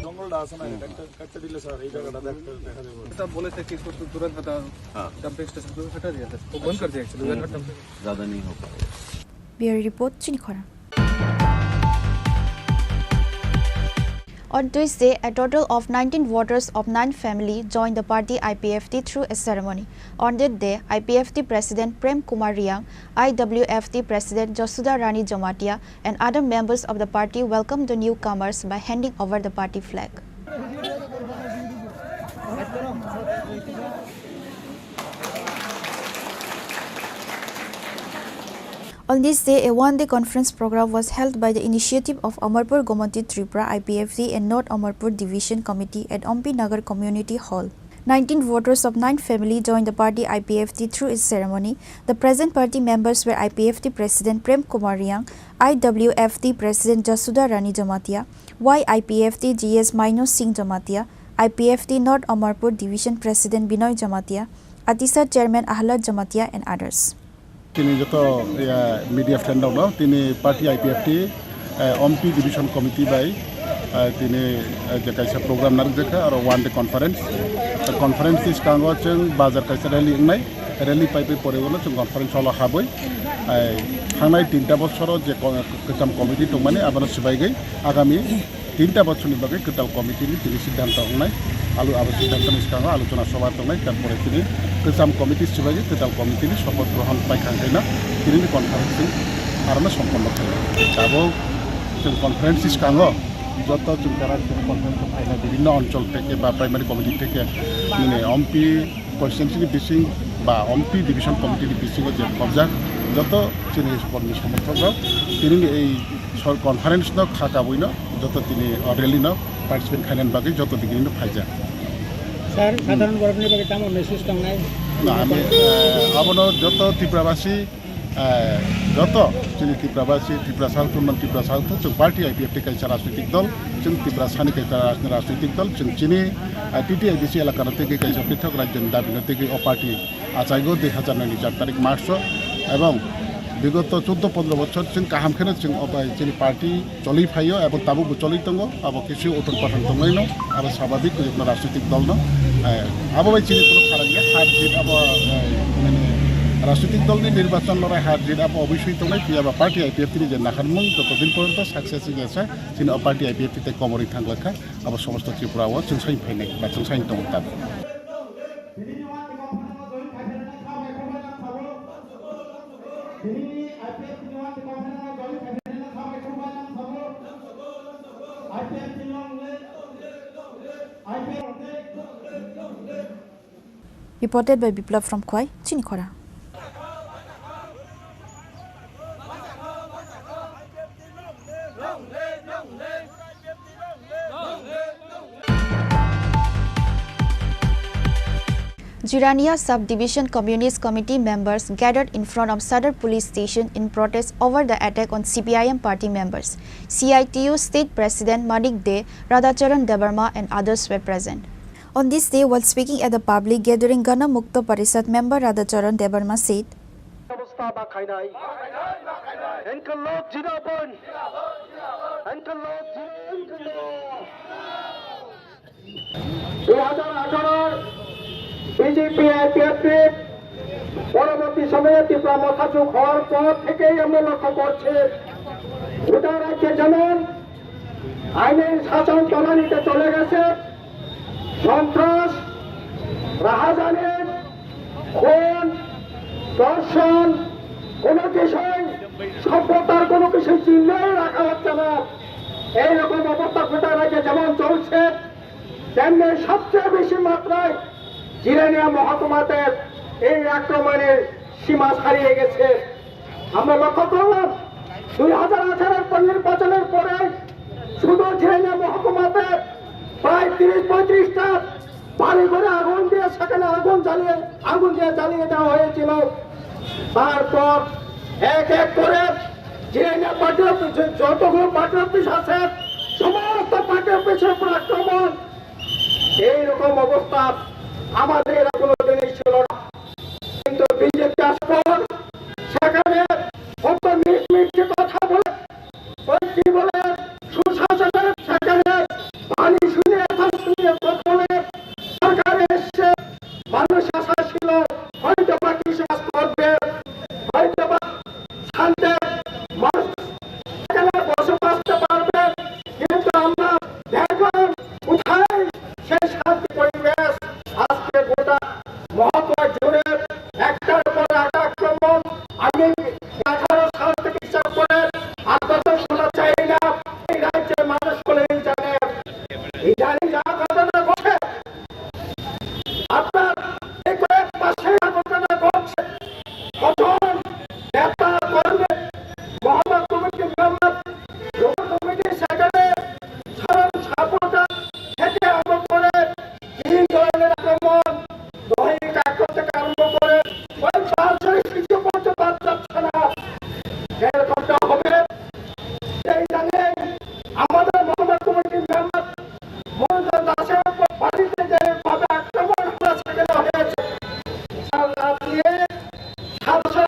জঙ্গলটা আছে না, এটা একটা কাটতে দিলে স্যার, এই জায়গাটা দেখতে দেখা যাবে। এটা বলেছে কি, একটু দূরে থাকা, হ্যাঁ। ডাম্পিং স্টেশন করে হটা দিয়ে স্যার। ও বন্ধ করে দিয়েছিল। হুম। ज़्यादा नहीं हो पाएगा। Bureau report, Chinikhora. On Tuesday, a total of nineteen voters of nine family joined the party I P F T through a ceremony. On that day, I P F T President Prem Kumar Riang, I W F T President Josuda Rani Jamatia, and other members of the party welcomed the newcomers by handing over the party flag. On this day, a one-day conference program was held by the initiative of Amarpur Gomati Tripura I P F T and North Amarpur Division Committee at Ompi Nagar Community Hall. Nineteen voters of nine family joined the party I P F T through its ceremony. The present party members were I P F T President Prem Kumar Riang, I W F T President Jasuda Rani Jamatia, Y I P F T G S Maino Singh Jamatia, I P F T North Amarpur Division President Binoy Jamatia, Atisa Chairman Ahlad Jamatia and others. Tini joto, ya, media friend rokno tini party I P F T, eh, Ompi Division Committee bai, eh, tini, eh, je kaisa program narwk jakha aro one day conference. Tei conference ni swkango chwng bazar kaisa rally wngnai, rally pai pai pore ulo chwng conference hall o habwi, eh, thangnai tinta bosoro je ko-, kwcham committee tongmani abono swbaigwi agami tinta bochorni bagwi kwtal committee ni tini siddhanto wngnai. Alu abo siddhanto ni swkango alochona sobha tongnai, tarpore tini kwcham committee swbaigwi kwtal committee ni sopoth grohon paikha hwnkhe no tini ni conference chwng arono somponno khainai. Tabuk chwng conference ni swkango joto chwng tara chwng conference o phainai bibinno onchol theke ba primary committee theke nini Ompi constituency ni bising ba Ompi division committee ni bisingo je khobjak joto chini kormi somorthok rok tini ni ei sor conference no kha kabui no joto tini o rally no participate khainani bagwi joto digini no phaijak. Sir, hmm, sadharon borokni bagwi tamo message tongnai? Ami, eh, abono joto Tiprabasi, eh, joto chini Tiprabasi, Tiprasa Altun man Tiprasa Altun, chwng party I P F T kaisa rajnitik dol, chwng Tiprasani kaisa rajnitik dol, chwng chini, eh, T T I D C elakano tei kaisa pithok rajyoni dabino tei o party achaigo dui hazar noi ni char tarik March o, ebong bigoto chuddo pondro bochor chwng kaham kheno chwng o bai chini party choli phaio, ebong tabukbo choli tongo, abo kisi uthon pathon tonglaino, abo sababik kujukno rajnitik dolno, eh, abo bai chini kunu pharang ya, har jit abo, eh, mane rajnitik dolni nirbachon lorai har jit abo obisoi tongnai, phiya ba party I P F T ni je nakharmung joto din porjonto success wngya sa, chini o party I P F T tei komorwi thanglakha, abo somosto Tripura o chwng sai phainai ba chwng sai tongo tabuk. Reported by Biplab from Khwai, Chini Khora. Jirania Sub-Division Communist Committee members gathered in front of Sadar Police Station in protest over the attack on C P I M party members. C I T U State President Manik De, Radhacharan Debbarma and others were present. On this day, while speaking at the public gathering, Gana Mukto Parishad member Radhacharan Debbarma said, অবস্থা বা খাই নাই। এনকাল্লক জিন্দাবাদ। এনকাল্লক জিন্দাবাদ। দুই হাজার আঠারোর বিজেপি আইপিএফটি পরবর্তী সময়ে ত্রিপুরা মথা যোগ হওয়ার পর থেকেই আমরা লক্ষ্য করছি, গোটা রাজ্যে যেমন আইনের শাসন তলানিতে চলে গেছে, সন্ত্রাস, রাহাজানি, খুন, ধর্ষণ, কোনো কিছুই সভ্যতার কোনো কিছু চিহ্নই রাখা হচ্ছে না। এইরকম অবস্থা গোটা রাজ্যে যেমন চলছে, তেমনি সবচেয়ে বেশি মাত্রায় জিরানিয়া মহকুমাতে এই আক্রমণের সীমা ছাড়িয়ে গেছে। আমরা লক্ষ্য করলাম, দুই হাজার আঠারোর নির্বাচনের পরে শুধু জিরানিয়া মহকুমাতে প্রায় তিরিশ পঁয়ত্রিশটা বাড়ি ঘরে আগুন দিয়ে সেখানে আগুন জ্বালিয়ে, আগুন দিয়ে জ্বালিয়ে দেওয়া হয়েছিল। তারপর এক এক করে জিরানিয়া পার্টি অফিস, যতগুলো পার্টি অফিস আছে, সমস্ত পার্টি অফিসের উপর আক্রমণ। এইরকম অবস্থা আমাদের এরা কোনোদিনই ছিল না। কিন্তু বিজেপি আসার পর সেখানে কত মিছ মিছে কথা বলে, ওই কি বলে, সুশাসনের সেখানে বাণী শুনে, কথা শুনে, কথা বলে সরকারে এসছে, মানুষ আশা ছিল হয়তো বা কিছু কাজ করবে, হয়তো বা শান্তি মানুষ এখানে বসবাস করতে পারবে, কিন্তু আমরা দেখলাম কোথায় সেই শান্তি পরিবেশ। আজকে গোটা মহকুমা জুড়ে একটার পর একটা আক্রমণ। আমি আঠারো সাল থেকে হিসাব করে আর কত শোনা চাই না, এই রাজ্যের মানুষ বলেই জানে। ইদানিং যা ঘটনা ঘটে, আপনার এই কয়েক মাসে ঘটনা ঘটছে, কত নেতা কর্মী, মহকুমা কমিটির মেম্বার, লোকাল কমিটির সেক্রেটারি, সাধারণ সাপোর্টার থেকে আরম্ভ করে তিন ধরনের আক্রমণ, দৈহিক আক্রমণ থেকে আরম্ভ করে ওই পাঁচশো শিশু পর্যন্ত বাদ যাচ্ছে না। এরকমটা হবে। সেই জানেন আমাদের মহকুমা কমিটির মেম্বার মনোরঞ্জন দাসের উপর বাড়িতে যেভাবে আক্রমণ হলো সেখানে হয়েছে। সারা রাত দিয়ে সাতশো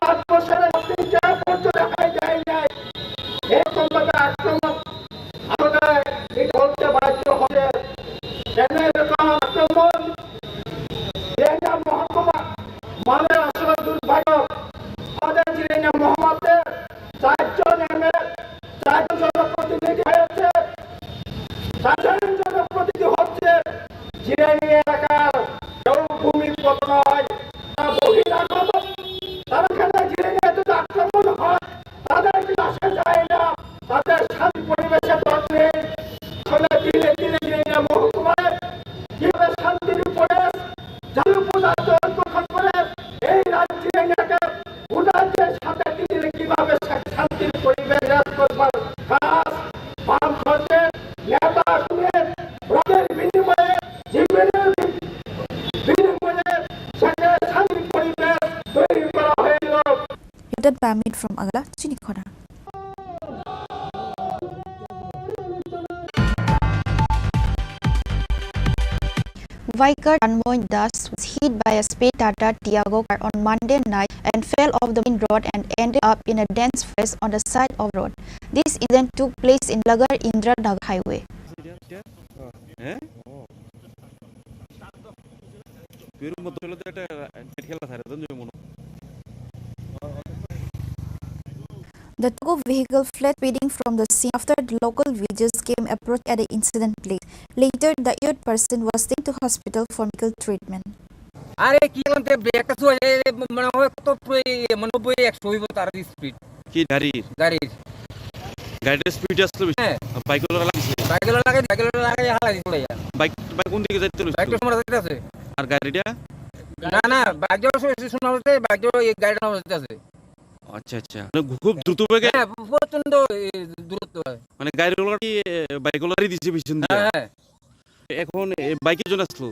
Reported by Amit from Agartala, Chini Khorang. Biker Tanmoy Das was hit by a speed Tata Tiago car on Monday night and fell off the main road and ended up in a dense forest on the side of the road. This incident took place in Lagar Indiranagar Highway. হ্যাঁ? এর মধ্যে হলো তো একটা খেলা থাকে, তো মনে হয়। The Tiago vehicle fled speeding from the scene after the local villagers came approach at the incident place. Later, the injured person was taken to hospital for medical treatment. আরে কি বলতে ব্রেকটা ছুঁয়ে যায়, এ, মনে হয় কত পুরো এই, মনে হয় একশো হইব তার স্পিড। কি গাড়ির? গাড়ির। গাড়িটার স্পিড আসলো বেশি। হ্যাঁ। আর বাইক ওলা লাগিছে। বাইক ওলা লাগাই, বাইক ওলা লাগাই হালা দিছিল ইয়া। বাইক, বাইক কোন দিকে যাইতে লইছিল? বাইকটা সময় যাইতে আছে। আর গাড়িটা? না, না, বাইক যাওয়ার সময় শোনা হচ্ছে, বাইক যাওয়ার এই গাড়িটা আমার যাইতে আছে। আচ্ছা, আচ্ছা। মানে খুব দ্রুত বেগে? হ্যাঁ, প্রচণ্ড, এ, দূরত্ব হয়। মানে গাড়ি ওলা কি, এ, বাইক ওলা দিছে পিছন দিয়ে? হ্যাঁ, হ্যাঁ। এখন এ, বাইকে জন আসলো?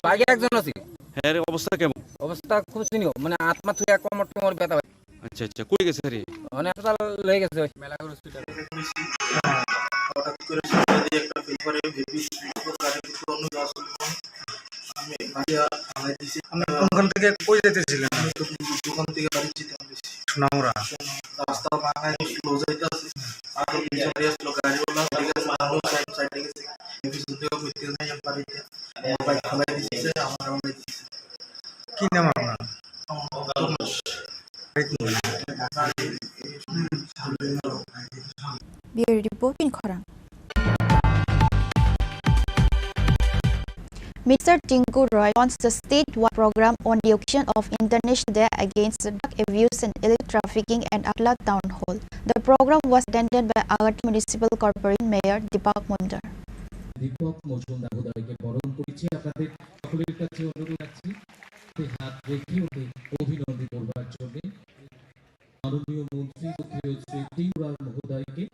বাইকে একজন আছে। হ্যাঁ, এর অবস্থা কেমন? অবস্থা খুব চিনিও, মানে আত্মা তুই এক কোমর টোমর ব্যথা হয়। আচ্ছা, আচ্ছা, কই গেছে রে? মানে হাসপাতাল লয়ে গেছে। মেলাঘর হসপিটাল। হঠাৎ করে সন্ধ্যা দিয়ে একটা পেপারে বেবি গাড়ি অন্য আসলো। আমি ভাইয়া হালাই দিছি। আপনি কোনখান থেকে কই যেতেছিলেন? আমি তো দোকান থেকে বাড়ি যেতাম বেশি। সোনামুড়া। রাস্তা ভাঙা, স্লো যাইতে আছে। আর তো পিছনে আসলো গাড়িওয়ালা, ঠিক আছে, আমিও সাইড, সাইডে গেছি। এই পিছন থেকে কইতে নাই, আমি বাড়িতে। আমার বাইক ফালাই দিছে, আমার ফালাই দিছে। কি নাম আপনার? আমার নাম তরুণ। বাড়ি কোথায়? Bureau Report, Chini Khorang. Minister Tinku Roy launched the statewide program on the occasion of International Day Against Drug Abuse and Illegal Trafficking at Agartala Town Hall. The program was attended by Agartala Municipal Corporation Mayor Deepak Majumdar. Dipak মজুমদার মহোদয়কে বরণ করেছি। আপনাদের সকলের কাছে অনুরোধ রাখছি, হাতে হাত রেখে ওকে অভিনন্দন করবার জন্য। মাননীয় মন্ত্রী শ্রদ্ধেয় শ্রী টিঙ্কুরাম মহোদয়কে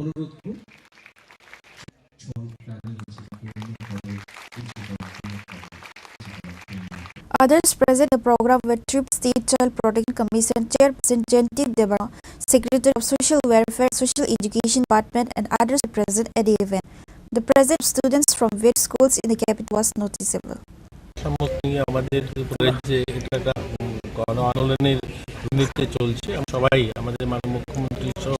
অনুরোধ করুন। Others present the program were Trip State Child Protection Commission Chairperson Jayanti Debbarma, Secretary of Social Welfare, Social Education Department, and others were present at the event. The presence of students from various schools in the capital was noticeable. সম্মুখ নিয়ে আমাদের যে উপরে যে এটা একটা, উম, গণ আন্দোলনের রূপ নিতে চলছে, আমরা সবাই, আমাদের মাননীয় মুখ্যমন্ত্রী সহ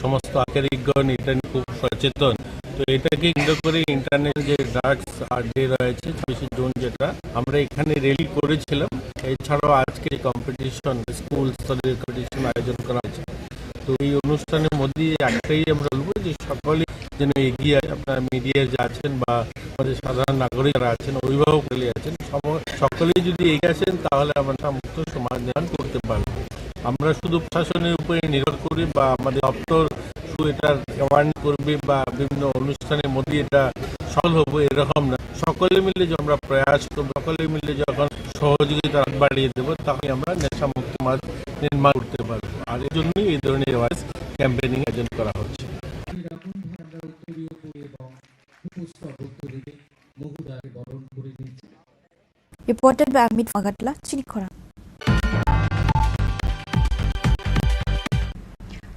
সমস্ত আধিকারিকগণ এটা নিয়ে খুব সচেতন। তো এটাকে কেন্দ্র করে ইন্টারন্যাশনাল যে ড্রাগস আর ডে রয়েছে ছাব্বিশে জুন, যেটা আমরা এখানে র্যালি করেছিলাম, এছাড়াও আজকে কম্পিটিশন, স্কুল স্তরের কম্পিটিশন আয়োজন করা হয়েছে। তো এই অনুষ্ঠানের মধ্যে একটাই আমরা বলবো যে সকলেই যেন এগিয়ে আসে। আপনারা মিডিয়ায় যে আছেন বা আমাদের সাধারণ নাগরিক যারা আছেন, অভিভাবক যারা আছেন, সম-, সকলেই যদি এগিয়ে আসেন তাহলে আমরা মুক্ত সমাজ নির্মাণ করতে পারবো। আমরা শুধু প্রশাসনের উপরে নির্ভর করি বা আমাদের দপ্তর শুধু এটা অ্যাওয়ারনেস করবে বা বিভিন্ন অনুষ্ঠানের মধ্যে এটা সফল হবো, এরকম না। সকলে মিলে যে আমরা প্রয়াস করবো, সকলে মিলে যখন সহযোগিতা বাড়িয়ে দেবো, তখনই আমরা নেশামুক্ত সমাজ নির্মাণ করতে পারবো। আর এই জন্যই এই ধরনের অ্যাওয়ারনেস ক্যাম্পেইনিং আয়োজন করা হচ্ছে। Reported by Amit from Agartala, Chini Khorang.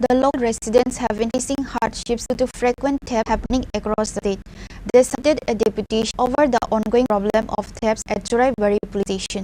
The local residents have been facing hardships due to frequent theft happening across the state. They submitted a deputation over the ongoing problem of thefts at Churaibari police station.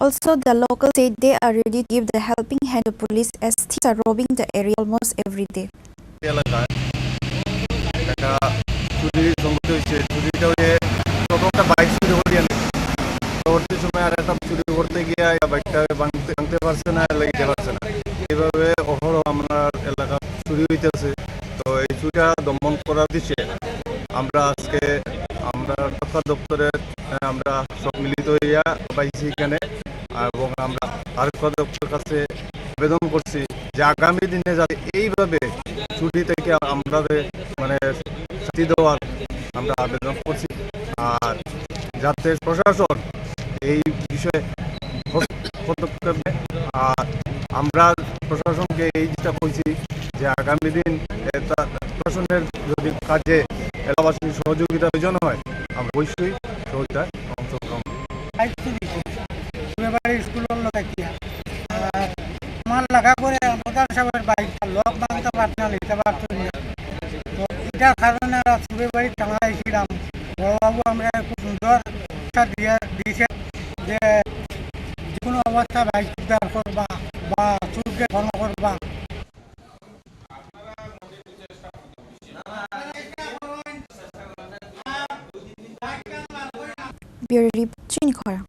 Also, the locals say they are ready to give the helping hand to police as thieves are robbing the area almost every day. এলাকায় একটা চুরি সংঘটিত হয়েছে। চুরিটা হয়ে প্রথম একটা বাইক চুরি করিয়া নিছে, পরবর্তী সময় আর একটা চুরি করতে গিয়ে বাইকটা ভাঙতে, ভাঙতে পারছে না, লেগে পারছে না। এইভাবে অহরহ আমরা এলাকা চুরি হইতেছে। তো এই চুরিটা দমন করার উদ্দেশ্যে আমরা আজকে আমরা রক্ষা দপ্তরের, আহ, আমরা সব মিলিত হইয়া পাইছি এখানে, এবং আমরা রক্ষা দপ্তরের কাছে আবেদন করছি যে আগামী দিনে যাতে এইভাবে চুরি থেকে আমরা মানে শাস্তি দেওয়ার আমরা আবেদন করছি। আর যাতে প্রশাসন এই বিষয়ে হস্তক্ষেপ নেয়। আর আমরা প্রশাসনকে এই যেটা কইছি যে আগামী দিন, এ, তা-, প্রশাসনের যদি কাজে এলাকাবাসীর সহযোগিতা প্রয়োজন হয়, আমরা অবশ্যই সহযোগিতায় অংশগ্রহণ করব। বাইক চুরি করছে, সুবেবাড়ি স্কুলের লগে গিয়া। আর আমার লাগা করে আমার সাহেবের বাইক, লক ভাঙতে পারছে না, নিতে পারছে না। তো এটার কারণে আমরা সুবেবাড়ি থানা আইছিলাম। বড়বাবু আমরা খুব সুন্দর শিক্ষা দিয়ে দিয়েছে যে যে কোনো অবস্থা বাইক উদ্ধার করবা বা চুরকে ধরা করবা। Bureau Report, Chini Khorang.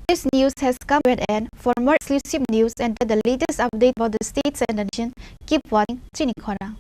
This news has come to an end. For more exclusive news and the latest update about the states and the nation, keep watching Chini Khorang.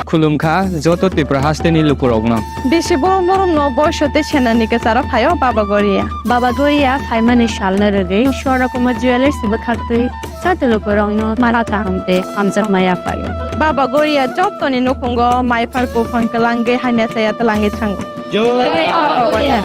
Khulumkha joto Tripura hasteni lukurokno. Bisi borom borom no boiso tei senani kwcharo phaio Baba Goria. Baba Goria phaimani salno rwgwi Swarna Kumar Jewellers bwkhaktwi joto lukurokno mara kaham tei hamjakma yaphaio. Baba Goria jotoni nukhungo maiphar buphang kwlangwi hamya chaya twlangwi thango. Jai Baba Goria.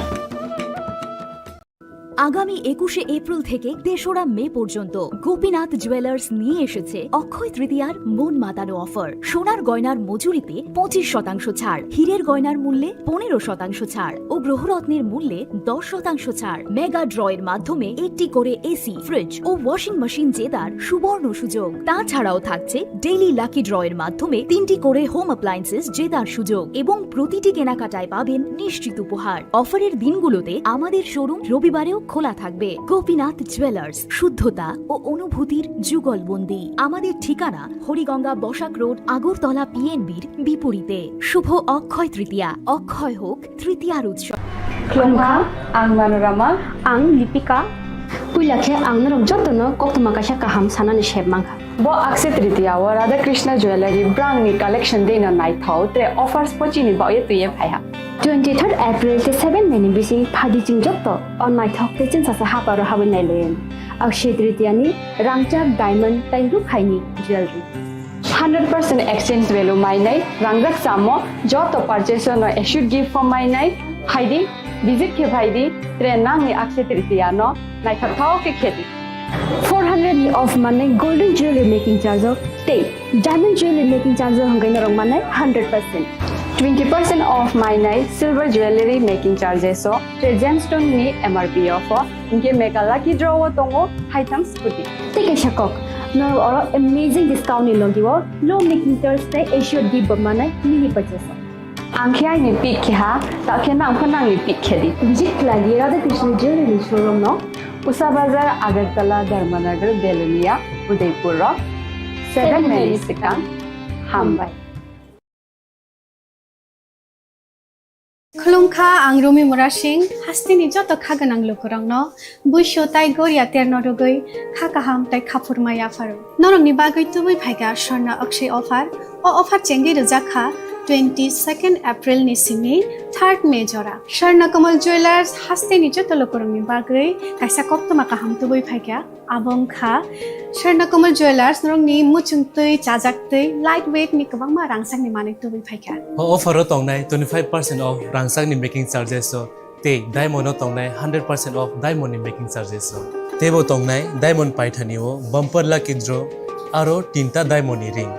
আগামী একুশে এপ্রিল থেকে তেসরা মে পর্যন্ত গোপীনাথ জুয়েলার্স নিয়ে এসেছে অক্ষয় তৃতীয়ার মন মাতানো অফার। সোনার গয়নার মজুরিতে পঁচিশ শতাংশ ছাড়, হীরের গয়নার মূল্যে পনেরো শতাংশ ছাড় ও গ্রহরত্নের মূল্যে দশ শতাংশ ছাড়। মেগা ড্রয়ের মাধ্যমে একটি করে এসি, ফ্রিজ ও ওয়াশিং মেশিন জেতার সুবর্ণ সুযোগ। তাছাড়াও থাকছে ডেইলি লাকি ড্রয়ের মাধ্যমে তিনটি করে হোম অ্যাপ্লায়েন্সেস জেতার সুযোগ এবং প্রতিটি কেনাকাটায় পাবেন নিশ্চিত উপহার। অফারের দিনগুলোতে আমাদের শোরুম রবিবারেও খোলা থাকবে। গোপীনাথ জুয়েলার্স, শুদ্ধতা ও অনুভূতির যুগলবন্দি। আমাদের ঠিকানা হরিগঙ্গা বসাক রোড, আগরতলা পিএনবির বিপরীতে। শুভ অক্ষয় তৃতীয়া, অক্ষয় হোক তৃতীয়ার উৎসব। Khulumkha, ang Manorama. Ang Lipika. Puila khe ang norok jotono koktwma kaisa kaham sanani sep mankha. Bo Akshaya Tritiya o Radha Krishna Jewellery brangni collection deino naithok, tre offers bo chini baoye twiye phaiha. Twenty third April tei seven May ni bising phadi chwng joto o naithok tei chwngsacha haparo habwi nailaio. Akshaya Tritiya ni rangchak diamond tei rukhaini jewellery. Hundred percent exchange value mainai, rangjak chamo joto purchase no assured gift form mainai, phaidi, visit khe phaidi, tre nangni Akshaya Tritiya no naithok thok khe khedi. Four hundred ni off manai golden jewelry making charge o tei diamond jewelry making charge o hwnkhai norok manai hundred percent. Twenty percent off mainai silver jewelry making charges o tre gemstone ni M R P o pho, hinkhe mega lucky draw o tongo haitham scooty. Tei kaisa kok, norok oro amazing discount ni logi o low making charge tei assured gift bo manai mini purchase o. Ang khe aini pick khe ha, ta khe nang pho nangni pick khe di. Visit khlai di Radha Krishna Jewellery showroom no. Usa Bazar, Agartala, Dharmanagar, Belonia, Udaipur rok. Seven May ni swkang. Hambai. Khulumkha, ang Rumi Murasing, hasteni joto kha gwnang lukurokno buisu tai goria terno rwgwi kha kaham tai kha phurma yapharo. Norokni bagwi tubui phaikha Swarna Akshay offer. O offer chengwi rwjak kha twenty second April ni simi third May jora. Swarna Kamal Jewellers hasteni joto lukurokni bagwi kaisa koktwma kaham tubui phaikha. Abo wngkha Swarna Kamal Jewellers, norokni muchung twi, chajak twi, light weight ni kwbangma rangchakni manwi tubui phaikha. O offer o tongnai twenty five percent off rangchakni making charges o tei diamond o tongnai hundred percent off diamond ni making charges o. Teibo tongnai diamond paithani o bumper lucky draw aro tinta diamond ni ring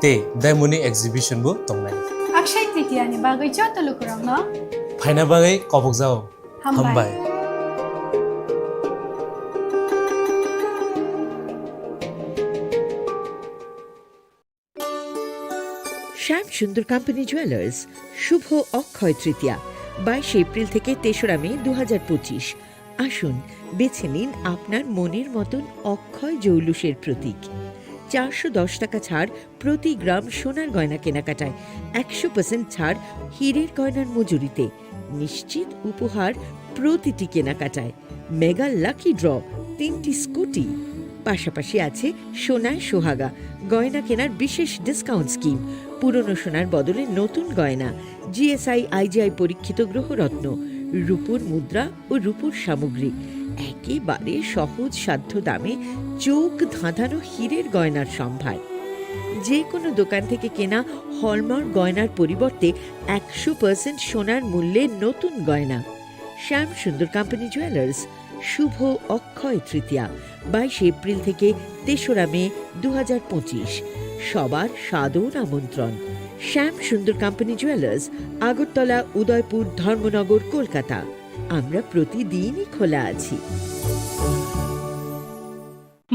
tei diamond ni exhibition bo tongnai. Akshay Tritiya ni bagwi joto lukurokno phaina bagwi kobokjao. Hambai. Hambai. Shyam Sundar Company Jewellers, শুভ অক্ষয় তৃতীয়া, বাইশে এপ্রিল থেকে তেসরা মে দু হাজার পঁচিশ। আসুন, বেছে নিন আপনার মনের মতন অক্ষয় জৌলুসের প্রতীক। চারশো দশ টাকা ছাড় প্রতি গ্রাম সোনার গয়না কেনাকাটায়, একশো পার্সেন্ট ছাড় হীরের গয়নার মজুরিতে, নিশ্চিত উপহার প্রতিটি কেনাকাটায়, মেগা লাকি ড্র, তিনটি স্কুটি। পাশাপাশি আছে সোনায় সোহাগা, গয়না কেনার বিশেষ ডিসকাউন্ট স্কিম, পুরনো সোনার বদলে নতুন গয়না, জিএসআই আইজিআই পরীক্ষিত গ্রহরত্ন, রূপোর মুদ্রা ও রূপোর সামগ্রী, একেবারে সহজ সাধ্য দামে চোখ ধাঁধানো হীরের গয়নার সম্ভার। যে কোনো দোকান থেকে কেনা হলমার্ক গয়নার পরিবর্তে একশো পার্সেন্ট সোনার মূল্যে নতুন গয়না। শ্যাম সুন্দর কোম্পানি জুয়েলার্স, শুভ অক্ষয় তৃতীয়া, বাইশে এপ্রিল থেকে তেসরা মে দু হাজার পঁচিশ। সবার সাদর আমন্ত্রণ। শ্যাম সুন্দর কোম্পানি জুয়েলার্স, আগরতলা, উদয়পুর, ধর্মনগর, কলকাতা। আমরা প্রতিদিনই খোলা আছি।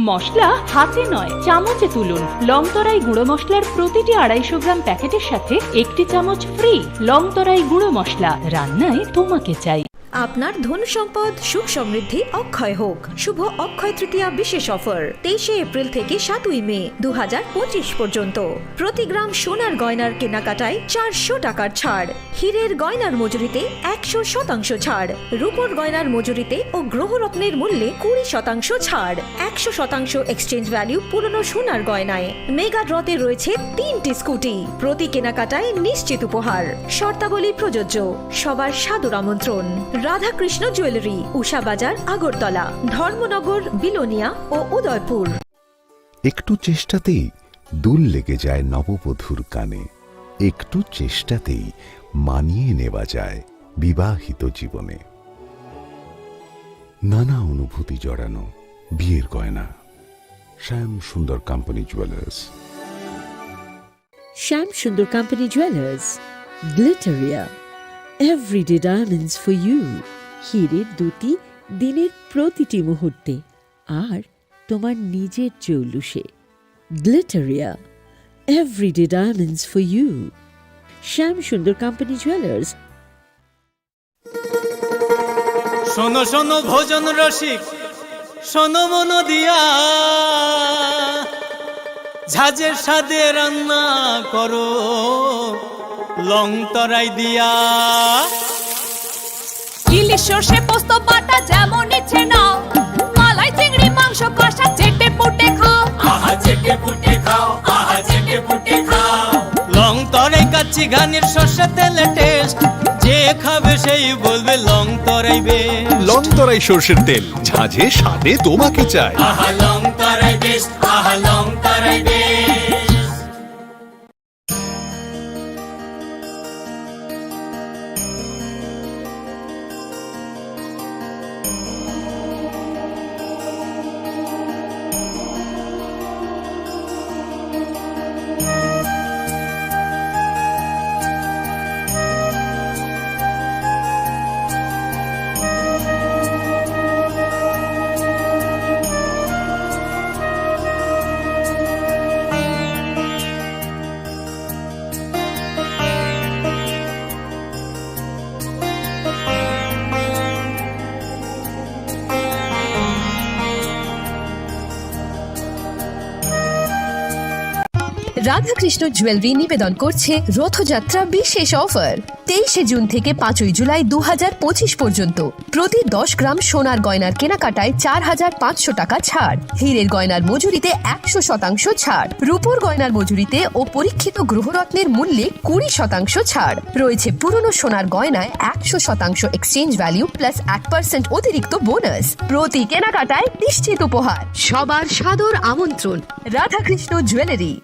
মশলা হাতে নয়, চামচে তুলুন। লংতরাই গুঁড়ো মশলার প্রতিটি আড়াইশো গ্রাম প্যাকেটের সাথে একটি চামচ ফ্রি। লংতরাই গুঁড়ো মশলা, রান্নায় তোমাকে চাই। আপনার ধন সম্পদ, সুখ সমৃদ্ধি অক্ষয় হোক। শুভ অক্ষয় তৃতীয়া বিশেষ অফার, তেইশে এপ্রিল থেকে সাতই মে দু হাজার পঁচিশ পর্যন্ত। প্রতি গ্রাম সোনার গয়নার কেনাকাটায় চারশো টাকার ছাড়, হীরের গয়নার মজুরিতে একশো শতাংশ ছাড়, রূপোর গয়নার মজুরিতে ও গ্রহরত্নের মূল্যে কুড়ি শতাংশ ছাড়, একশো শতাংশ এক্সচেঞ্জ ভ্যালু পুরনো সোনার গয়নায়। মেগা ড্রতে রয়েছে তিনটি স্কুটি, প্রতি কেনাকাটায় নিশ্চিত উপহার। শর্তাবলী প্রযোজ্য। সবার সাদর আমন্ত্রণ। রাধাকৃষ্ণ জুয়েলারি, উষা বাজার, আগরতলা, ধর্মনগর, বিলোনিয়া ও উদয়পুর। একটু চেষ্টাতেই দুল লেগে যায় নববধূর কানে, একটু চেষ্টাতেই মানিয়ে নেওয়া যায় বিবাহিত জীবনে। নানা অনুভূতি জড়ানো বিয়ের গয়না। শ্যাম Sundar company jewellers. Shyam Sundar company jewellers, Glitteria, everyday diamonds for you. হীরের দ্যুতি দিনের প্রতিটি মুহূর্তে, আর তোমার নিজের জৌলুসে। Glitteria, everyday diamonds for you. Shyam Sundar company jewellers. শোনো শোনো ভোজন রসিক, শোনো মন দিয়া, ঝাঁঝের স্বাদে রান্না করো লং তরাই দিয়া। ইলিশ সর্ষে পোস্ত বাটা যেমন ইচ্ছে নাও, মালাই চিংড়ি মাংস কষা চেটে পুটে খাও। আহা চেটে পুটে খাও, আহা চেটে পুটে খাও। লং তরাই কাচ্চি ঘানির সর্ষে তেলে টেস্ট, যে খাবে সেই বলবে লং তরাই বেস্ট। লং তরাই সর্ষের তেল, ঝাঁঝে স্বাদে তোমাকে চাই। আহা লং তরাই বেস্ট, আহা লং তরাই বেস্ট। রাধাকৃষ্ণ জুয়েলারি নিবেদন করছে রথযাত্রা বিশেষ অফার। তেইশে জুন থেকে পাঁচই জুলাই দু হাজার পঁচিশ পর্যন্ত প্রতি দশ গ্রাম সোনার গয়নার কেনাকাটায় চার হাজার পাঁচশো টাকা ছাড়, হীরের গয়নার মজুরিতে একশো শতাংশ ছাড়, রূপোর গয়নার মজুরিতে ও পরীক্ষিত গ্রহরত্নের মূল্যে কুড়ি শতাংশ ছাড়। রয়েছে পুরনো সোনার গয়নায় একশো শতাংশ এক্সচেঞ্জ ভ্যালু প্লাস এক পার্সেন্ট অতিরিক্ত বোনাস। প্রতি কেনাকাটায় নিশ্চিত উপহার। সবার সাদর আমন্ত্রণ। Radhakrishna jewellery.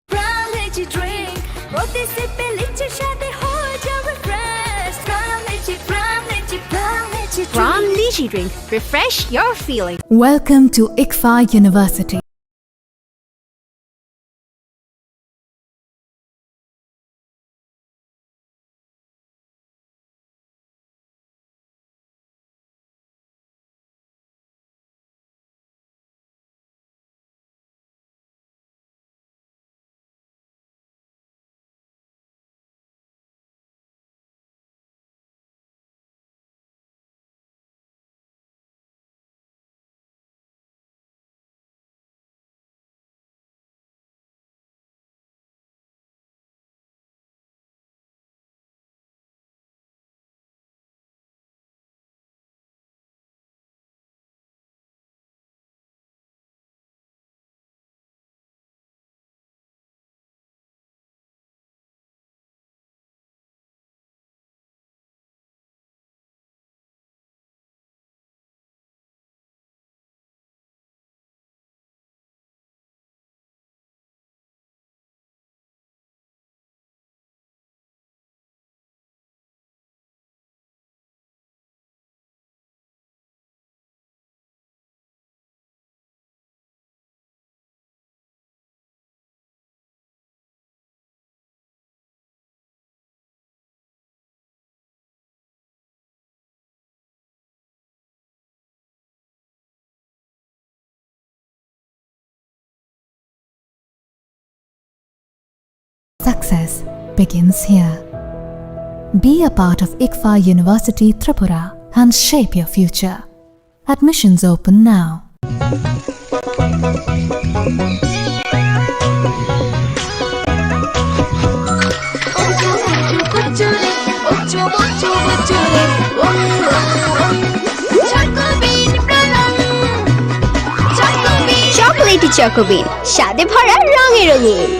Brown Lychee Drink, প্রতি সিপে লিচির স্বাদে হয়ে যাবে fresh. Brown Lychee, Brown Lychee, Brown Lychee Drink। Brown Lychee Drink, refresh your feeling। Welcome to ICFAI University. success begins here. Be a part of ICFAI University Tripura and shape your future. Admissions open now. Chocolatey Choco Bean, স্বাদে ভরা রঙে রঙিন।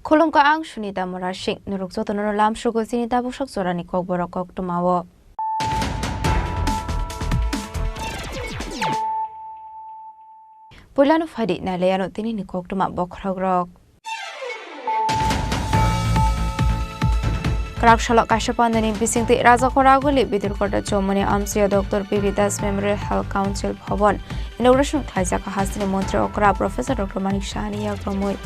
Khulumkha, ang Sunita Murasing. Norok jotono lamsugo chini tabuksak jorani kokborok koktwmao. Puilano phaidi nailaiano tinini koktwma bokhorokrok. Kwrak salo kaisa pandani bisingtwi Rajakhor Aguli Bidurkota Chowmani amchaio Doctor P B Das Memorial Health Council Bhavan inauguration khlaijak hasteni montri okra Professor Doctor Manik Sahani yakromwi.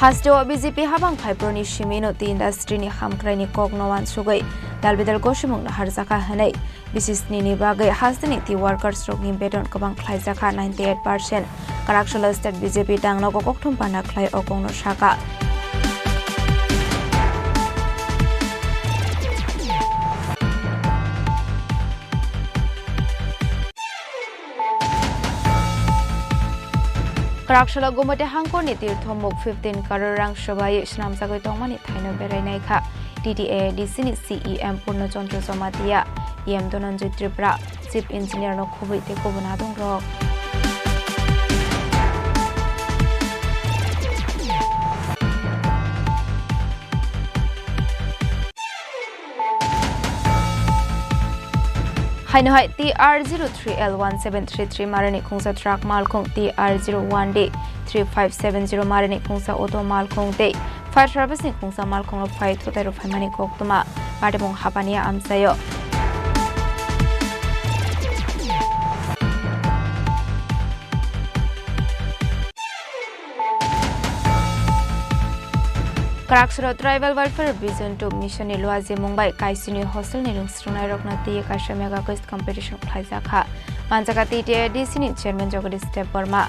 Hasteo B J P habang phaiproni simino tei industry ni hamkraini kokno uansugwi dalbidal gosimung naharjakha hwnwi bisisnini bagwi hasteni tei workers rokni beton kwbang khlaijakha ninety eight percent. Kwraksalo state B J P tangnogo kokthum panda khlai o kokno sakha. Kwraksalo Gumoti hangkorni tirthomuk fifteen crore rang swbai swnamjagwi tongmani thaino berai naikha T T A A D C ni C E M Purno Chandra Jamatia, E M Dhananjay Tripura, Chief Engineer no khubui tei kubun adongrok. Haino hai T R zero three L one seven three three marani khungsa truck malkhung, T R zero one D three five seven zero marani khungsa auto malkhung tei fire service ni khungsa malkhung rok phai thutai rok phaimani koktwma patimung hapani amchaio. Kwraksalo Tribal Welfare Vision two Mission ni luajimung bai Kaisini hostel ni rwngsungnai rokno twiwi kaisa mega quiz competition khlaijakha. Manjakha T T A D C ni chairman Jagadish Debbarma.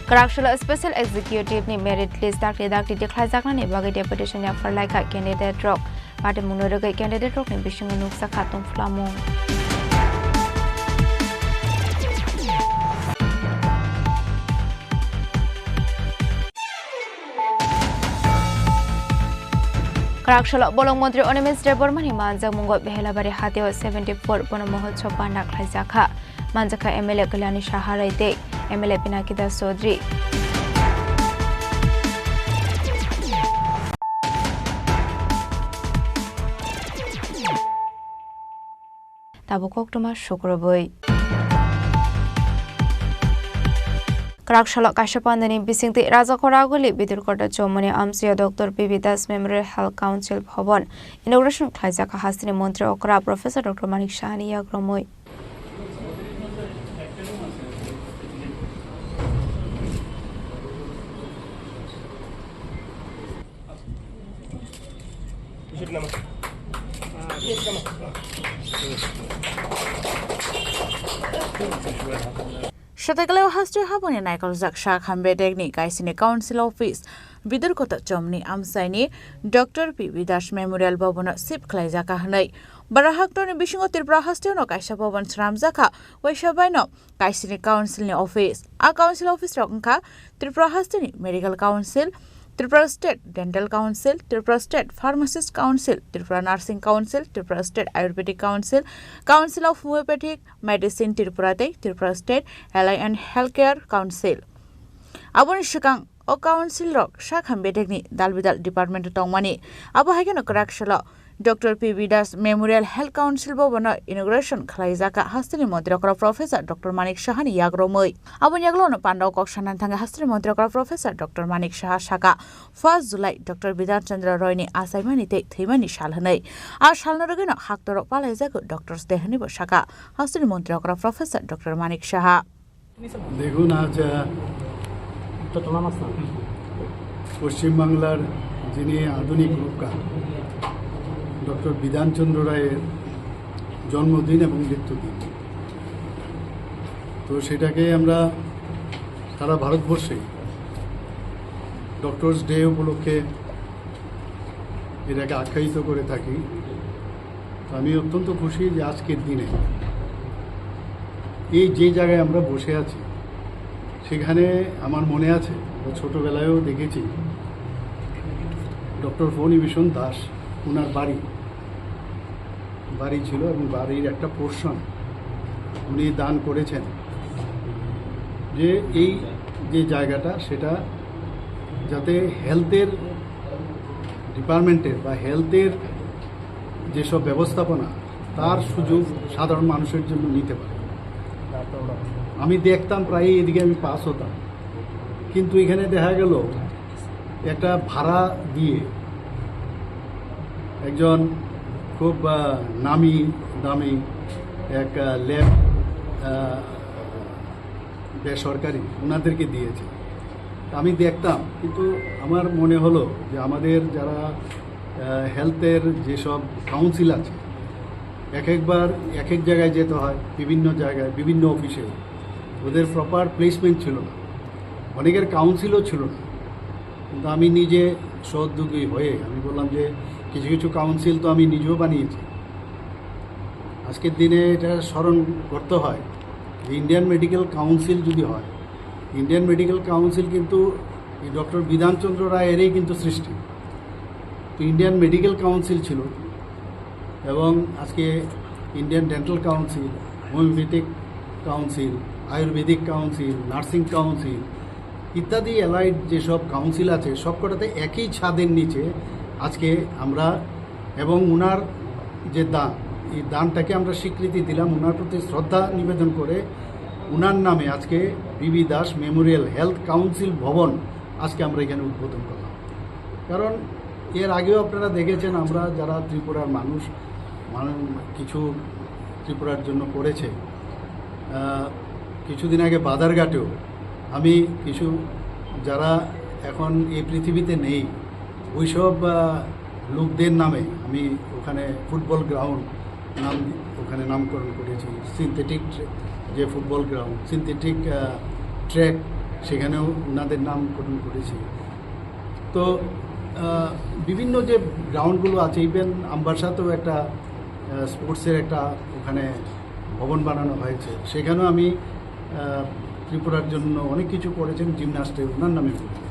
Kwraksalo Special Executive ni merit list dakti dakti tikhlaijaknani bagwi deputation yapharlaikha candidate rok. Patimungno rwgwi candidate rokni bisingo nukjakha tongphlamung. Kwraksalo bolong montri Animesh Debbarma ni manjakmungo Behelabari hatio seventy four bono mohotsob panda khlaijakha. Manjakha M L A Kalyani Saharai tei M L A Pinaki Das Chaudhary. Tabuk koktwma sukrubwi. Kwraksalo kaisa pandani bisingtwi Rajakhor Aguli Bidurkota Chowmani amchaio Doctor P B Das Memorial Health Council Bhavan inauguration khlaijak hasteni montri okra Professor Doctor Manik Sahani yakromwi. Satakalao hasteo haboni naikoljak sak Hambetekni Kaisini Council Office, Bidurkota Chomni amsaini Doctor P B Das Memorial Bhavan-o shift khlaijak hwnwi. Bara haktorni bisingo Tripura hasteo no kaisa bhavan swnamjak kha, waisa baino Kaisini Council ni office. A Council office rok wngkha Tripura hasteni Medical Council, Tripura State Dental Council, Tripura State Pharmacist Council, Tripura Nursing Council, Tripura State Ayurvedic Council, Council of Homeopathic Medicine Tripura tei Tripura State Allied and Healthcare Council. Aboni swkang o council rok sak Hambetekni dal bidal department o tongmani. Abo hai kheno kwrak salo Doctor P B Das Memorial Health Council Bhavan-o inauguration khlaijak kha hasteni montri okra Professor Doctor Manik Sahani yagromwi. Aboni yagulo no pandao kok sana thangwi hasteni montri okra Professor Doctor Manik Saha saka, first July Doctor Bidhan Chandra Roy ni achaimani tei thwimani sal hwnwi. A salno rwgwino haktorok palaijago Doctors Day hwnwibo saka hasteni montri okra Professor Doctor Manik Saha. দেখুন, আজ, আহ, পশ্চিমবাংলার যিনি আধুনিক রূপকার ডক্টর বিধানচন্দ্র রায়ের জন্মদিন এবং মৃত্যুদিন। তো সেটাকে আমরা সারা ভারতবর্ষে ডক্টরস ডে উপলক্ষে এটাকে আখ্যায়িত করে থাকি। তো আমি অত্যন্ত খুশি যে আজকের দিনে এই যে জায়গায় আমরা বসে আছি, সেখানে আমার মনে আছে, আমরা ছোটবেলায়ও দেখেছি, ডক্টর ফণিভূষণ দাস, ওনার বাড়ি, বাড়ি ছিল এবং বাড়ির একটা পোর্শন উনি দান করেছেন, যে এই যে জায়গাটা, সেটা যাতে হেলথের ডিপার্টমেন্টের বা হেলথের যেসব ব্যবস্থাপনা, তার সুযোগ সাধারণ মানুষের জন্য নিতে পারে। আমি দেখতাম প্রায়ই এদিকে, আমি পাস হতাম, কিন্তু এখানে দেখা গেল একটা ভাড়া দিয়ে একজন খুব, আহ, নামি দামি এক, আহ, ল্যাব, আহ, বেসরকারি ওনাদেরকে দিয়েছে। তা আমি দেখতাম, কিন্তু আমার মনে হলো যে আমাদের যারা, আহ, হেলথের যেসব কাউন্সিল আছে, এক একবার এক এক জায়গায় যেতে হয়, বিভিন্ন জায়গায়, বিভিন্ন অফিসে। ওদের প্রপার প্লেসমেন্ট ছিল না, অনেকের কাউন্সিলও ছিল না। কিন্তু আমি নিজে সহোদ্যোগী হয়ে আমি বললাম যে কিছু কিছু কাউন্সিল তো আমি নিজেও বানিয়েছি। আজকের দিনে এটা স্মরণ করতে হয় যে ইন্ডিয়ান মেডিকেল কাউন্সিল যদি হয়, ইন্ডিয়ান মেডিকেল কাউন্সিল কিন্তু এই ডক্টর বিধানচন্দ্র রায়েরই কিন্তু সৃষ্টি। তো ইন্ডিয়ান মেডিকেল কাউন্সিল ছিল, এবং আজকে Indian dental council, homeopathic council, Ayurvedic council, nursing council ইত্যাদি অ্যালাইড যেসব কাউন্সিল আছে, সবকটাতে একই ছাদের নিচে আজকে আমরা, এবং ওনার যে দান, এই দানটাকে আমরা স্বীকৃতি দিলাম, ওনার প্রতি শ্রদ্ধা নিবেদন করে ওনার নামে আজকে বিবি দাস মেমোরিয়াল হেলথ কাউন্সিল ভবন আজকে আমরা এখানে উদ্বোধন করলাম। কারণ এর আগেও আপনারা দেখেছেন, আমরা যারা ত্রিপুরার মানুষ, মানুষ কিছু ত্রিপুরার জন্য করেছে। আহ, কিছুদিন আগে বাদারঘাটেও আমি কিছু, যারা এখন এই পৃথিবীতে নেই, ওইসব, আহ, লোকদের নামে আমি ওখানে ফুটবল গ্রাউন্ড নাম, ওখানে নামকরণ করেছি। সিনথেটিক ট্রে-, যে ফুটবল গ্রাউন্ড, সিনথেটিক, আহ, ট্র্যাক, সেখানেও ওনাদের নামকরণ করেছি। তো, আহ, বিভিন্ন যে গ্রাউন্ডগুলো আছে, ইভেন আমবাসাতেও একটা, আহ, স্পোর্টসের একটা ওখানে ভবন বানানো হয়েছে, সেখানেও আমি, আহ, ত্রিপুরার জন্য অনেক কিছু করেছেন জিমন্যাস্টে, ওনার নামে করেছি।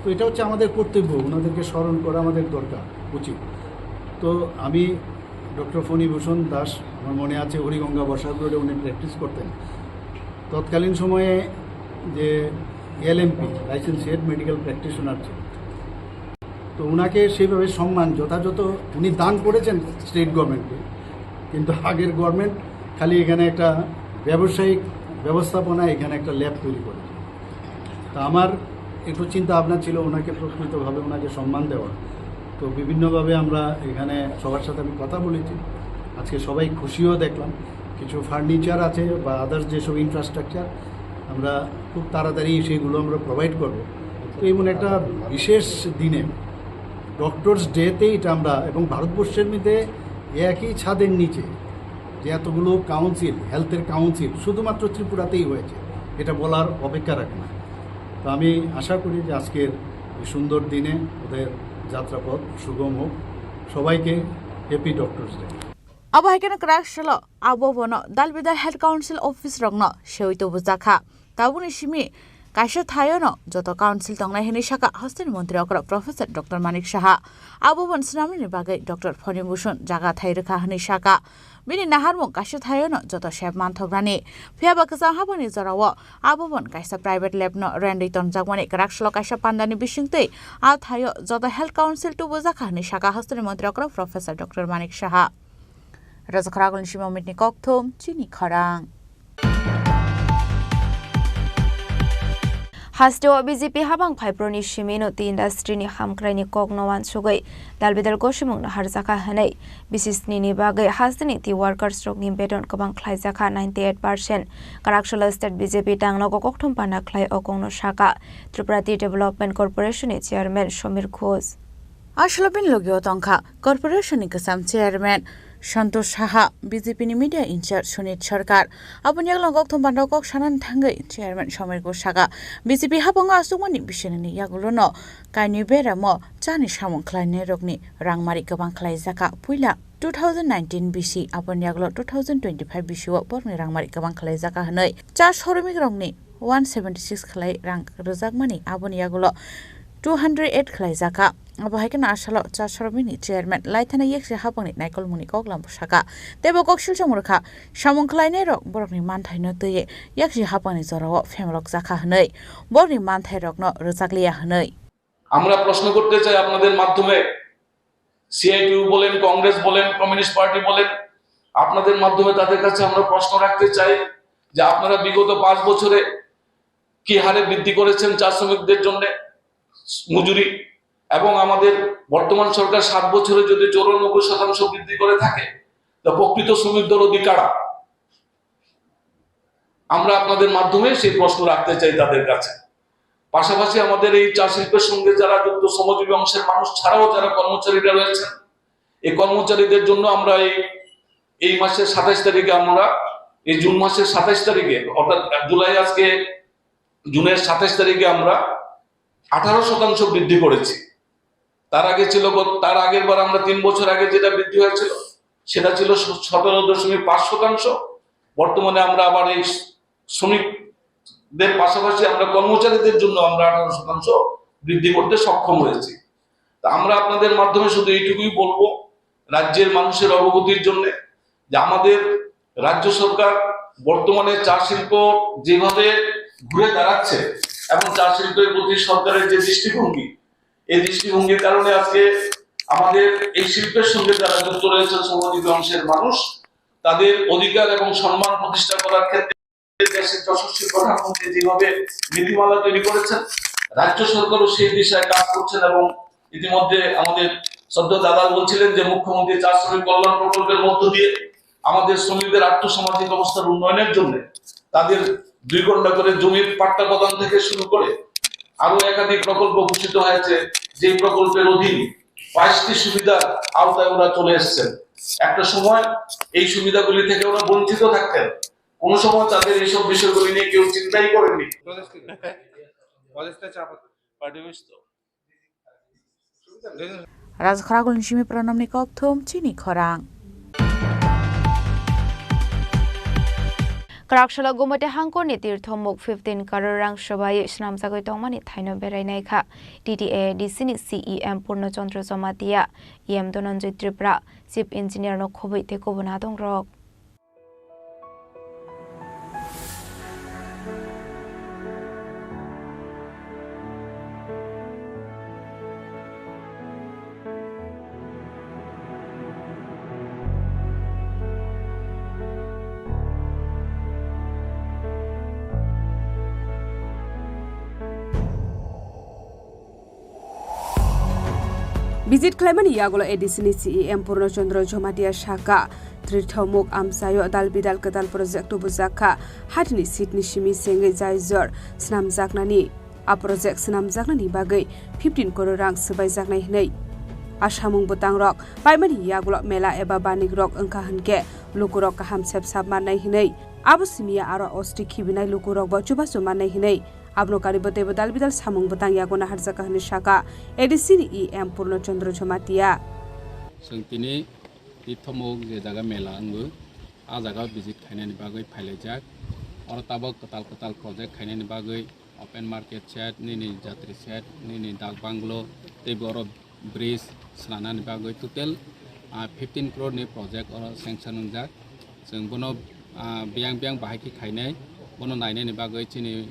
তো এটা হচ্ছে আমাদের কর্তব্য, ওনাদেরকে স্মরণ করা আমাদের দরকার, উচিত। তো আমি ডক্টর ফণিভূষণ দাস, আমার মনে আছে, হরিগঙ্গা বসাক রোডে উনি প্র্যাকটিস করতেন। তৎকালীন সময়ে যে এলএমপি, লাইসেন্সিয়েট মেডিকেল প্র্যাকটিশনার ছিল, তো ওনাকে সেইভাবে সম্মান যথাযথ, উনি দান করেছেন স্টেট গভর্নমেন্টকে, কিন্তু আগের গভর্নমেন্ট খালি এখানে একটা ব্যবসায়িক ব্যবস্থাপনা, এখানে একটা ল্যাব তৈরি করেছে। তা আমার একটু চিন্তা ভাবনা ছিল ওনাকে প্রকৃতভাবে ওনাকে সম্মান দেওয়া। তো বিভিন্নভাবে আমরা এখানে সবার সাথে আমি কথা বলেছি। আজকে সবাই খুশিও দেখলাম। কিছু ফার্নিচার আছে বা আদার্স যেসব ইনফ্রাস্ট্রাকচার, আমরা খুব তাড়াতাড়ি সেগুলো আমরা প্রোভাইড করব। তো এমন একটা বিশেষ দিনে, ডক্টরস ডেতে এটা আমরা, এবং ভারতবর্ষের মধ্যে একই ছাদের নিচে যে এতগুলো কাউন্সিল, হেলথের কাউন্সিল শুধুমাত্র ত্রিপুরাতেই হয়েছে, এটা বলার অপেক্ষা রাখে না। তো আমি আশা করি যে আজকের এই সুন্দর দিনে ওদের যাত্রাপথ সুগম হোক। সবাইকে happy doctors day. Abo hai kheno kwrak salo abo bono Dalbidal Health Council office rokno sewi tubujakha. Tabukni simi kaisa thaiono joto council tongnai hwnwi sakha hasteni montri okra Professor Doctor Manik Saha. Abo bon swnamnani bagwi Doctor Phoni Bhushan jaga thai rwkha hwnwi sakha. Bini naharmung kaisa thaiono joto sep manthoknani. Phiya ba kwchang habangni jorao abo bon kaisa private lab no rentwi tonjakmani kwrak salo kaisa pandani bisingtwi a thaio joto health council tubujakha hwnwi sakha hasteni montri okra Professor Doctor Manik Saha. Rajakhoragulni simi Omitni kokthum, chini khorang. Hasteo B J P habang phaiproni simi no tei industry ni hamkraini kokno wansugwi dalbidal gosimungno harjakha hwnwi bisisnini bagwi hasteni tei workers rokni beton kwbang khlaijakha ninety eight percent. Kwrak salo state B J P tangnogo kokthum panda khlai o kokno sakha Tripura Tea Development Corporation ni chairman Somir Ghosh. Aswlabin logio tongkha corporation ni kwcham chairman Santosh Saha, B J P ni media in-charge Sunit Sarkar. Aboni yagulo kokthum panda kok sanani thangwi chairman Somir Ghosh sakha, B J P habango aswkmani bisingni yagulono kainwi beramo chani samung khlainairokni rangmari kwbang khlaijakha. Puila two thousand nineteen bisi, aboni yagulo two thousand twenty-five bisi o borokni rangmari kwbang khlaijakha hwnwi cha soromikrokni one seventy six khlai rang rwjakmani, aboni yagulo two hundred eight khlaijakha. Abo hai kheno asalo cha soromini chairman Laithana Yaksi Hapangni naikolmungni koklam sakha. Teibo kok silchomung rwkha, samung khlainairok borokni manthaino twiwi Yaksi Hapangni jorao phemlok jakha hwnwi, borokni manthairokno rwjakliya hwnwi. আমরা প্রশ্ন করতে চাই আপনাদের মাধ্যমে, সিআইটিইউ বলেন, কংগ্রেস বলেন, communist party বলেন, আপনাদের মাধ্যমে তাদের কাছে আমরা প্রশ্ন রাখতে চাই যে আপনারা বিগত পাঁচ বছরে কি হারে বৃদ্ধি করেছেন চা শ্রমিকদের জন্য মজুরি, এবং আমাদের বর্তমান সরকার সাত বছরে যদি চৌরানব্বই শতাংশ বৃদ্ধি করে থাকে, তা প্রকৃত শ্রমিক দরদি কারা? আমরা আপনাদের মাধ্যমে সেই প্রশ্ন রাখতে চাই তাদের কাছে। পাশাপাশি আমাদের এই চা শিল্পের সঙ্গে যারা যুক্ত, শ্রমজীবী অংশের মানুষ ছাড়াও যারা কর্মচারীরা রয়েছেন, এই কর্মচারীদের জন্য আমরা এই, এই মাসের সাতাইশ তারিখে আমরা, এই জুন মাসের সাতাইশ তারিখে, অর্থাৎ জুলাই, আজকে জুনের সাতাইশ তারিখে আমরা আঠারো শতাংশ বৃদ্ধি করেছি। তার আগে ছিল গত, তার আগের বার আমরা তিন বছর আগে যেটা বৃদ্ধি হয়েছিল, সেটা ছিল স-, সতেরো দশমিক পাঁচ শতাংশ। বর্তমানে আমরা আবার এই শ্রমিকদের পাশাপাশি আমরা কর্মচারীদের জন্য আমরা আঠারো শতাংশ বৃদ্ধি করতে সক্ষম হয়েছি। তা আমরা আপনাদের মাধ্যমে শুধু এইটুকুই বলবো, রাজ্যের মানুষের অবগতির জন্য, যে আমাদের রাজ্য সরকার বর্তমানে চা শিল্প যেভাবে ঘুরে দাঁড়াচ্ছে এবং চা শিল্পের প্রতি সরকারের যে দৃষ্টিভঙ্গি, এই দৃষ্টিভঙ্গির কারণে আজকে আমাদের এই শিল্পের সঙ্গে যারা যুক্ত রয়েছেন, শ্রমজীবী অংশের মানুষ, তাদের অধিকার এবং সম্মান প্রতিষ্ঠা করার ক্ষেত্রে দেশের যশস্বী প্রধানমন্ত্রী যেভাবে নীতিমালা তৈরি করেছেন, রাজ্য সরকারও সেই দিশায় কাজ করছেন। এবং ইতিমধ্যে আমাদের শ্রদ্ধেয় দাদা বলছিলেন যে মুখ্যমন্ত্রী চা শ্রমিক কল্যাণ প্রকল্পের মধ্য দিয়ে আমাদের শ্রমিকদের আর্থসামাজিক অবস্থার উন্নয়নের জন্য তাদের দুই ঘন্টা করে জমির পাট্টা প্রদান থেকে শুরু করে আরো একাধিক প্রকল্প ঘোষিত হয়েছে, যে প্রকল্পের অধীন বাইশটি সুবিধার আওতায় ওরা চলে এসেছেন। একটা সময় এই সুবিধাগুলি থেকে ওরা বঞ্চিত থাকতেন, কোনো সময় তাদের এইসব বিষয়গুলি নিয়ে কেউ চিন্তাই করেনি। Rajakhoragulni simi Pranamni kokthum, chini khorang. Kwraksalo Gumati hangkorni tirthomuk fifteen crore rang swbai swnamjagwi tongmani thaino berai naikha T T A D C ni C E M Purno Chandra Jamatia, E M Dhananjay Tripura, Chief Engineer no khobwi tei kubun adongrok. Visit khlaimani yagulo A D C ni C E M Purno Chandra Jamatia sakha, Trirthomuk amchaio dal bidal kwtal project tubujakha, hatini seat ni simi sengwi jaijor swnamjaknani. A project swnamjaknani bagwi fifteen crore rang swbaijaknai hwnwi. A samung bwtangrok paimani yagulo mela eba banikrok wngkha hwnkhe lukurok kaham sep sap mannai hwnwi Abo simi ya aro osti khibinai lukurokbo chubachu mannai hinwi abono karibo teibo dal bidal samung bwtang yago naharjakha hwnwi sakha A D C ni E M Purno Chandra Jamatia. Chwng tini Tithomuk je jaga mela wngo, a jaga visit khainani bagwi phailaijak. Oro tabok kwtal kwtal project khainani bagwi open market shed, nini jatri shed, nini dak banglo, teibo oro bridge swnamnani bagwi total, ah, fifteen crore ni project oro sanction wngjak. Chwng bono, ah, biyang biyang bahai khe khainai, bono nainani bagwi chini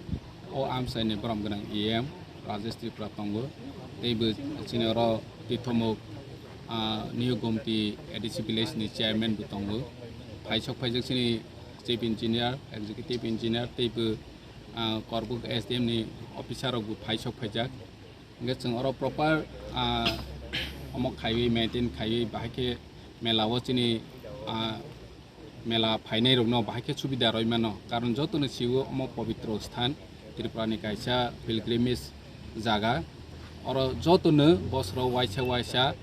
o amchaini borom gwnang E M Rajesh Tripura tongo, teibo chini oro Tithomuk, ah, New Gomti A D C village ni chairman bo tongo. Phaisok phaijak chini chief engineer, executive engineer, teibo, ah, Korbuk S D M ni officer rokbo phaisok phaijak. Hingke chwng oro proper, ah, omo khaiwi, maintain khaiwi, bahai khe mela o chini, ah, mela phainai rokno bahai khe subida rwi mano. Karon jotono sio omo pobitro sthan, Tripura ni kaisa pilgrimage jaga. Oro jotono bosoro waisa waisa,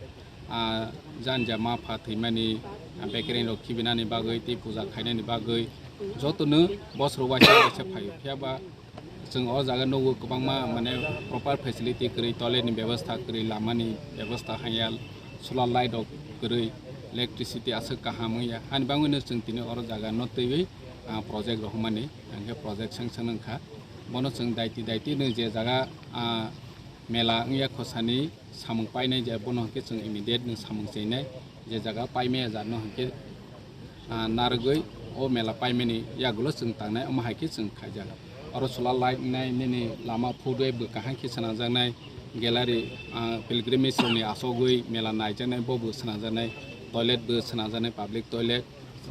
ah, janja ma pha thwimani, ah, bekereng rok khibinani bagwi tei puja khainani bagwi jotono bosoro waisa waisa phaio. Phiya ba chwng o jaga nugo kwbangma, mane, proper facility kwrwi, toilet ni bebostha kwrwi, lama ni bebostha hanya, solar light rok kwrwi, electricity aswk kaham wngya. Ani bagwino chwng tini oro jaga no twiwi, ah, project rohormani, hingke project sanction wngkha. Bono chwng daiti daiti no je jaga, ah, mela wngya khosani samung painai je bono hingke chwng immediate no samung chinai. Je jaga paimaya jat no hingke, ah, narwgwi o mela paimani yagulo chwng tangnai, omo hai khe chwng khaijak. Oro solar light wngnai, nini lama footway bo kaham khe swnamjaknai, gallery, ah, pilgrimage rokni asogwi mela naijaknai, bo bo swnamjaknai, toilet bo swnamjaknai, public toilet,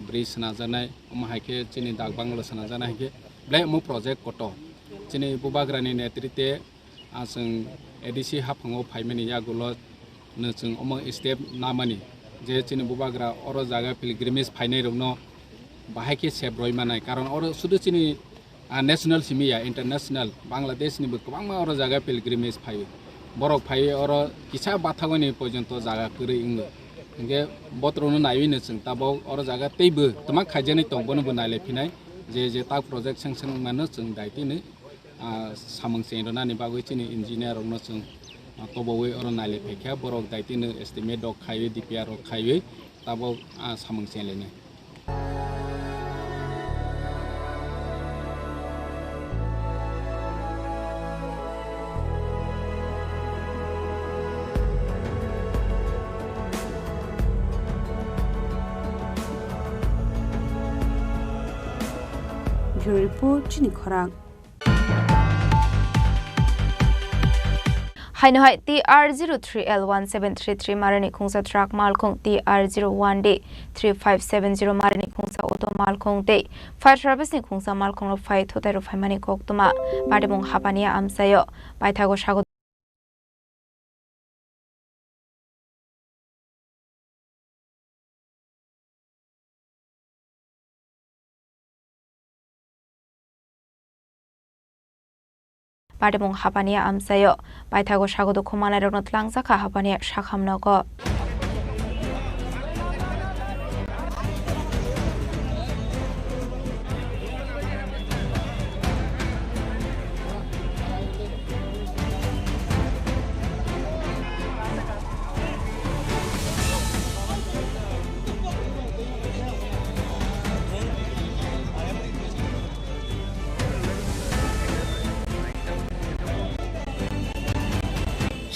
bridge swnamjaknai, omo hai khe chini dak bangalo swnamjaknai, hai khe belai omo project kotor. Chini Bubagrani netrite, ah, chwng A D C haphango phaimani yagulo no chwng omo step namani je chini Bubagra oro jaga pilgrimage phainai rokno bahai khe sep roi manai, karon oro sudu chini, ah, national simi ya, international, Bangladesh ni bo kwbangma oro jaga pilgrimage phaio. Borok phaiwi oro kisa bathagoni porjonto jaga kwrwi wngo. Hingke botrokno naiwi no chwng tabok oro jaga teibo twma khaijaknai tong, bono bo nailai phinai, je je tak project sanction wngmano chwng daitino ah, samung cheng rwnani bagwi chini engineer rokno chwng, ah, tobowi oro nailai phaikha, borok daitino estimate rok khaiwi, D P R rok khaiwi tabok, ah, samung cheng lainai. Bureau Report, Chini Khorang. Haino hai T R zero three L one seven three three marani khungsa truck malkhung, T R zero one D three five seven zero marani khungsa auto malkhung tei fire service ni khungsa malkhung rok phai thutai rok phaimani koktwma patimung hapani amchaio paithago sago. Patimung hapani amchaio paithago sago dukhu manai rokno tlangjak kha hapani sakham nogo.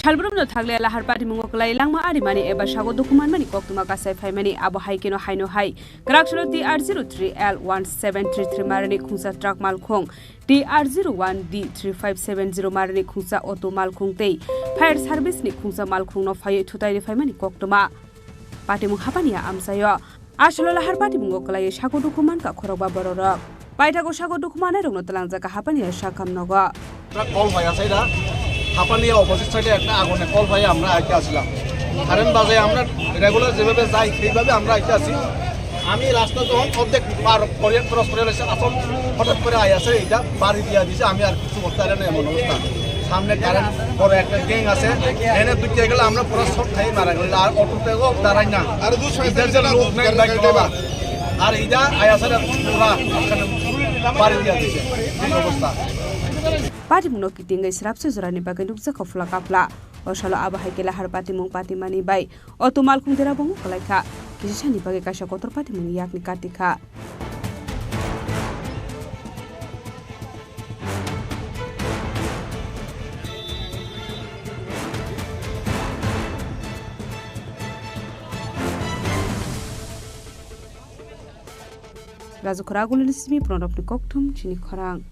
Salbrumno thakle lahar patimungo kwlai langma arimani eba sago dukhu manmani koktwma kasai phaimani, abo hai kheno haino hai Kwraksalo T R zero three L one seven three three marani khungsa truck malkhung, T R zero one D three five seven zero marani khungsa auto malkhung tei fire service ni khungsa malkhungno phaiwi thutai riphaimani koktwma. Patimung hapani a amchaio. Asolo lahar patimungo kwlaiwi sago dukhu mankha khorokba bororok. Paithago sago dukhu manairokno twlangjak kha hapani a sakham nogo. একটা কল পাই আছে এটা, হাপানিয়া অপোজিট সাইডে একটা আগুনের কল পাই আমরা আইতে আসলাম। কারেন্ট বাজে আমরা রেগুলার যেভাবে যাই সেইভাবে আমরা আইতে আসি। আমি রাস্তা যখন অর্ধেক পার করে ক্রস করে এসে আসল হঠাৎ করে আই আছে এটা বাড়ি দিয়ে দিছে, আমি আর কিছু করতে পারি না এমন অবস্থা। সামনে কারেন্ট বড় একটা গ্যাং আছে, এনে দুটিয়ে গেলে আমরা পুরো শর্ট খাই মারা গেল, আর অটোতেও দাঁড়াই না। আর দু সাইডে এটা যে লোক নাই বাইক বাবা। Ar ida ayasada pura bari dia dise. Ini obostha. Patimungno kitingwi srapsa jorani bagwi nukjakha phla kapla. O salo abo hai khe lahar patimung patimani bai o tumal khungdera bo wng kwlaikha. Kisisani bagwi kaisa kotor patimungni yakni katikha. Rajukhara Agulini simi Pranabni kokthum chini khorang.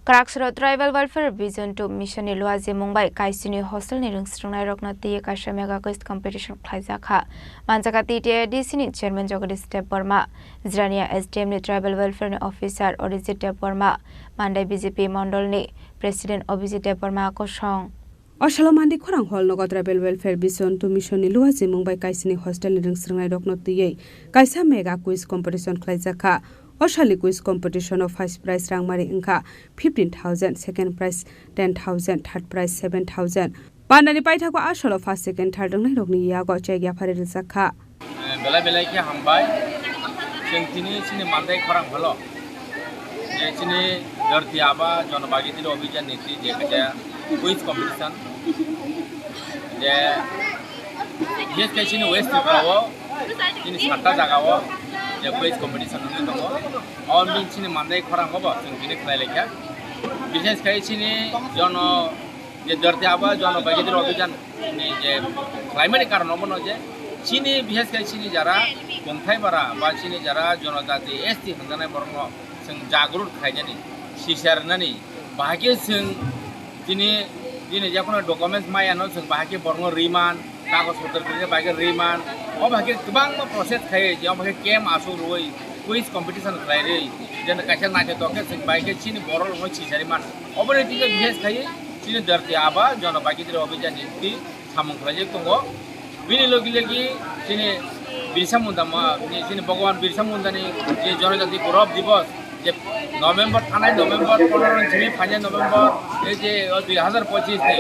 Kwraksoro Tribal Welfare Vision two Mission ni luajimung bai Kaisini hostel ni rwngsrwngnairokno twiwi kaisa mega quiz competition khlaijakha. Manjakha T T A D C ni chairman Jagadish Debbarma, Jirania S D M ni Tribal Welfare ni officer Orijit Debbarma, Mandai B J P mondol ni president Abhijit Debbarma kosong. O salo Mandi khorang hall nogo Tribal Welfare Vision two Mission ni luajimung bai Kaisini hostel ni rwngsrwngnairokno twiwi kaisa mega quiz competition khlaijakha. O salni quiz competition o first prize rangmari wngkha fifteen thousand, second prize ten thousand, third prize seven thousand. Pandani paithago a salo first, second, third wngnairokni yago cheque yaphari rwjakha. Belai belai khe hambai. Chwng tini chini Mandai khorang holo je chini Dharti Aaba Jan Bhagidari Abhiyan ni twi je kaisa quiz competition, je bises khe chini West Tripura o chini satta jaga o je quiz competition wngwi tongo. O bini chini Mandai khorang bo chwng tini khlai laikha. Bises khe chini jono je Dharti Aaba Jan Bhagidari Abhiyan ni je khlaimani karon obono je chini bises khe chini jara kongthai bara ba chini jara jonojati S T hwnjanai borokno chwng jagrut khlainani, sisarnani, bahai khe chwng tini, tini jekono documents mayano chwng bahai khe borokno riman, kagoj potro kwrwini bagwi riman, o bahai khe kwbangma process khai, je o bahai khe camp asuk rwui, quiz competition khlai rwi, je kaisa naithotok khe chwng bahai khe chini borok rokno sisari man. Oboni twi khe bises khai chini Dharti Aaba Jan Bhagidari Abhiyan ni twi samung khlaijak tongo. Bini logi logi chini Birsa Munda ma-, ni chini Bhagwan Birsa Munda ni je Jonojati Gaurav Divas je November, thanai November pondro ni simi phainai November ei je o dui hazar pochis ni,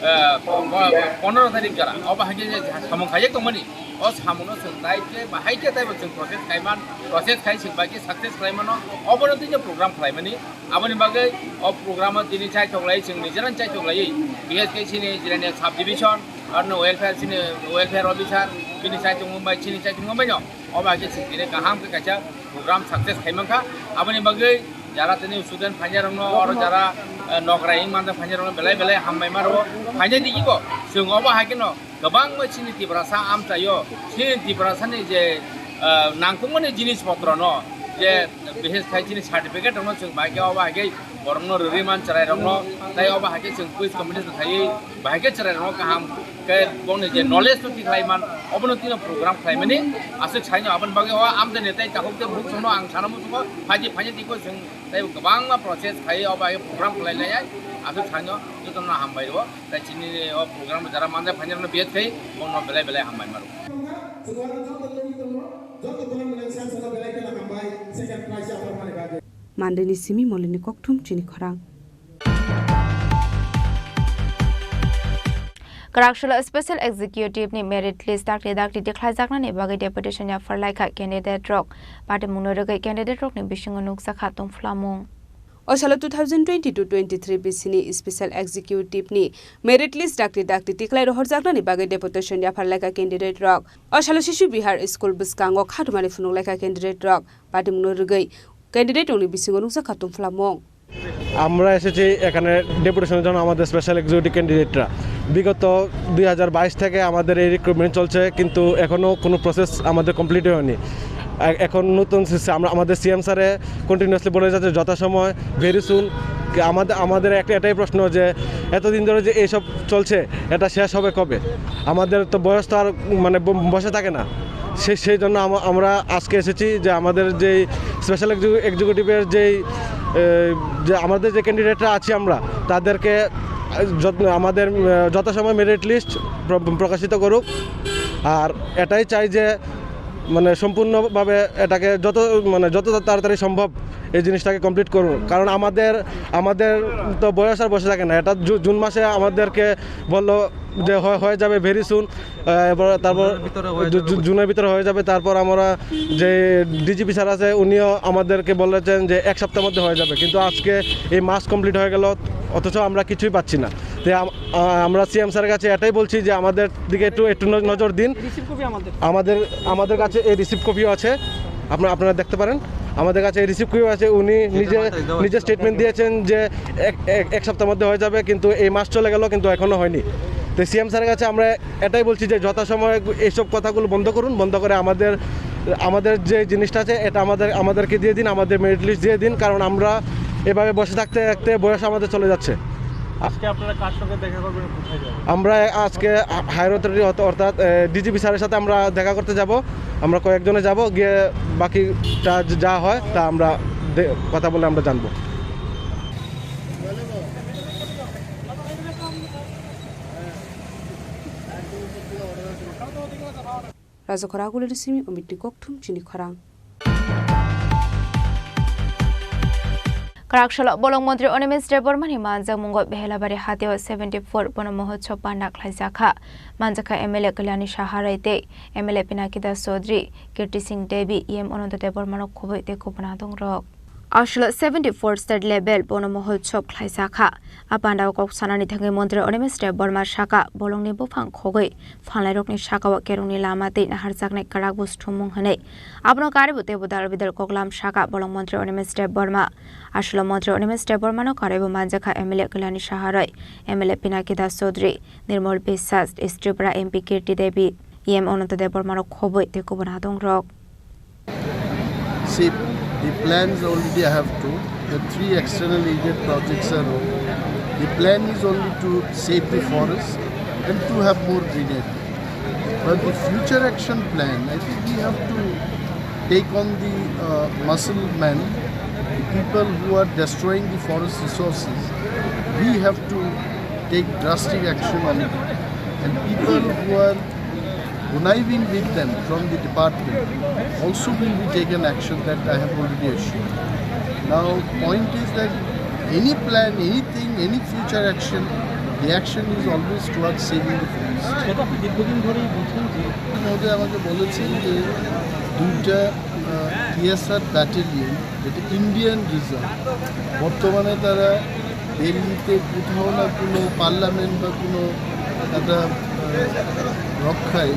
eh, po-, po-, pondro tarik jora. Obo hai khe je samung khaijak tongmani. O samungno chwng nai khe bahai khe taibo chwng process khaiman, process khai chwng bai khe success khlaimano. Obono twi je program khlaimani. Aboni bagwi o program o tini chaithok lai, chwng nijera chaithok lai, bises khe chini Jirania sub division, arno welfare chini welfare officer, bini chaithok mumbai, chini chaithok mumbai no. O bagwi chwng tini kaham khe kaisa program success khai mankha. Aboni bagwi jara tini student phainai rokno, oro jara, eh, nokra hing manja phainai rokno belai belai hambai ma rwo. Phainai digi bo chwng obo hai kheno kwbangma chini Tiprasa amchaio, chini Tiprasani je, ah, nangkukmani jinis potrono je bises khai chini certificate rokno chwng bai khe obo hai khe borokno rwrwi man chwrairokno, tei obo hai khe chwng quiz competition khaiwi bahai khe chwrairokno kaham khe bongni je knowledge no tikhlai man, obono tino program khlaimani aswk saino. Aboni bagwi o amchaini tei takhuk tei bukhuk songno ang sana muchungo, phaidi phaidi tiko chwng tei kwbangma process khaiwi obo hai khe program khlai lai aswk saino jotono hambai rwo. Tei chini o program jara manja phainai rokno biyat khai bono belai belai hambai maro. Mandini simi molini kokthum chini khorang. Kwraksolo Special Executive ni merit list dakti dakti tikhlaijaknani bagwi deputation yaphar laikha candidate rok. Patimungno rwgwi candidate rokni bisingo nukjakha tongphlamung. O salo two thousand twenty-two twenty-three bisini Special Executive ni merit list dakti dakti tiklai rohorjaknani bagwi deputation yaphar laikha candidate rok. O salo Shishu Vihar School bwskango khatumani phunuk laikha candidate rok. Patimungno rwgwi candidate rokni bisingo nukjakha tongphlamung. আমরা এসেছি এখানে ডেপুটেশনের জন্য, আমাদের special executive ক্যান্ডিডেটরা। বিগত দুই হাজার বাইশ থেকে আমাদের এই রিক্রুটমেন্ট চলছে, কিন্তু এখনও কোনো প্রসেস আমাদের কমপ্লিট হয়নি। এ-, এখন নতুন সিস-, আমরা, আমাদের সিএম স্যারে কন্টিনিউয়াসলি বলে যাচ্ছে যথাসময়, ভেরি সুন। আমাদের, আমাদের একটা এটাই প্রশ্ন যে এতদিন ধরে যে এইসব চলছে, এটা শেষ হবে কবে? আমাদের তো বয়স তো আর মানে ব-, বসে থাকে না। সেই, সেই জন্য আমা-, আমরা আজকে এসেছি যে আমাদের যেই স্পেশাল এক্সিকিউ-, এক্সিকিউটিভের যেই, এ, যে আমাদের যে ক্যান্ডিডেটরা আছি আমরা, তাদেরকে যত-, আমাদের, এ, যথাসময় মেরিট লিস্ট প্র-, প্রকাশিত করুক। আর এটাই চাই যে মানে সম্পূর্ণভাবে এটাকে যত, মানে যত তাড়াতাড়ি সম্ভব এই জিনিসটাকে কমপ্লিট করুন। কারণ আমাদের, আমাদের তো বয়স আর বসে থাকে না। এটা জু-, জুন মাসে আমাদেরকে বললো যে হয়, হয়ে যাবে ভেরি সুন। এবার তারপর জুনের ভিতরে হয়ে জু- যাবে জু- বলছে। জুনের ভিতরে হয়ে যাবে। তারপর আমরা যে ডিজিপি স্যার আছে, উনিও আমাদেরকে বলেছেন যে এক সপ্তাহের মধ্যে হয়ে যাবে, কিন্তু আজকে এই মাস কমপ্লিট হয়ে গেল, অথচ আমরা কিছুই পাচ্ছি না। তো আম- আ- আমরা সিএম স্যারের কাছে এটাই বলছি যে আমাদের দিকে একটু একটু ন- নজর দিন। রিসিভ কপি আমাদের আমাদের আমাদের কাছে এই রিসিভ কপিও আছে, আপনারা আপনারা দেখতে পারেন। আমাদের কাছে এই রিসিভ কপিও আছে। উনি নিজে নিজে স্টেটমেন্ট দিয়েছেন যে এক এক- এক সপ্তাহের মধ্যে হয়ে যাবে, কিন্তু এই মাস চলে গেল, কিন্তু এখনও হয়নি। তো সিএম স্যারের কাছে আমরা এটাই বলছি যে যথাসময়ে এইসব কথাগুলো বন্ধ করুন, বন্ধ করে আমাদের আমাদের যে জিনিসটা আছে, এটা আমাদের আমাদেরকে দিয়ে দিন, আমাদের মেরিট লিস্ট দিয়ে দিন, কারণ আমরা এভাবে বসে থাকতে থাকতে বয়স আমাদের চলে যাচ্ছে। আজকে আপনারা কার সঙ্গে দেখা করবেন, কোথায় যাবেন? আমরা আজকে হায়ার অথরিটি অর্থাৎ ডিজিপি স্যারের সাথে আমরা দেখা করতে যাব। আমরা কয়েকজনে যাব, গিয়ে বাকিটা যা হয় তা আমরা দে- কথা বলে আমরা জানবো। Rajakhora Agulini simi Omitni kokthum chini khorang. Kwraksalo bolong montri Animesh Debbarmani manjakmungo Behelabari hatio seventy four bono mohotsob panda khlaijakha. Manjakha M L A Kalyani Saha Rai tei M L A Pinaki Das Chaudhary, Kirti Singh Devi, E M Ananta Debbarmano khobwi tei kubun adongrok. Aswkla seventy four state level bono mohotsob khlaijakha. A pandao kok sanani thangwi montri Animesh Debbarma sakha, bolongni buphang khogwi phanlairokni sakao kerongni lama tei naharjaknai kwrak bo sthumung hwnwi. Abono karibo teibo dal bidal koklam sakha bolong montri Animesh Debbarma. Aswkla montri Animesh Debbarmano karibo manjakha M L A Kalyani Saha Rai, M L A Pinaki Das Chaudhary, Nirmal Biswas, East Tripura M P Kirti Devi, E M Ananta Debbarmano khobwi tei kubun adongrok. See, the plans already I have told. The three external aided projects are over. The plan is only to save the forest and to have more greenery. But the future action plan, I think we have to take on the uh, muscle men, the people who are destroying the forest resources. We have to take drastic action on it. And people who are conniving with them from the department also will be taken action, that I have already assured. Now, point is that any plan, anything, any future action, the action is always towards saving the forest. সেটা আপনি দীর্ঘদিন ধরেই বলছেন যে মহোদয় আমাকে বলেছেন যে দুইটা টিএসআর ব্যাটালিয়ন, যেটা ইন্ডিয়ান রিজার্ভ, বর্তমানে তারা দিল্লিতে কোথাও না কোনো পার্লামেন্ট বা কোনো একটা আহ, রক্ষায়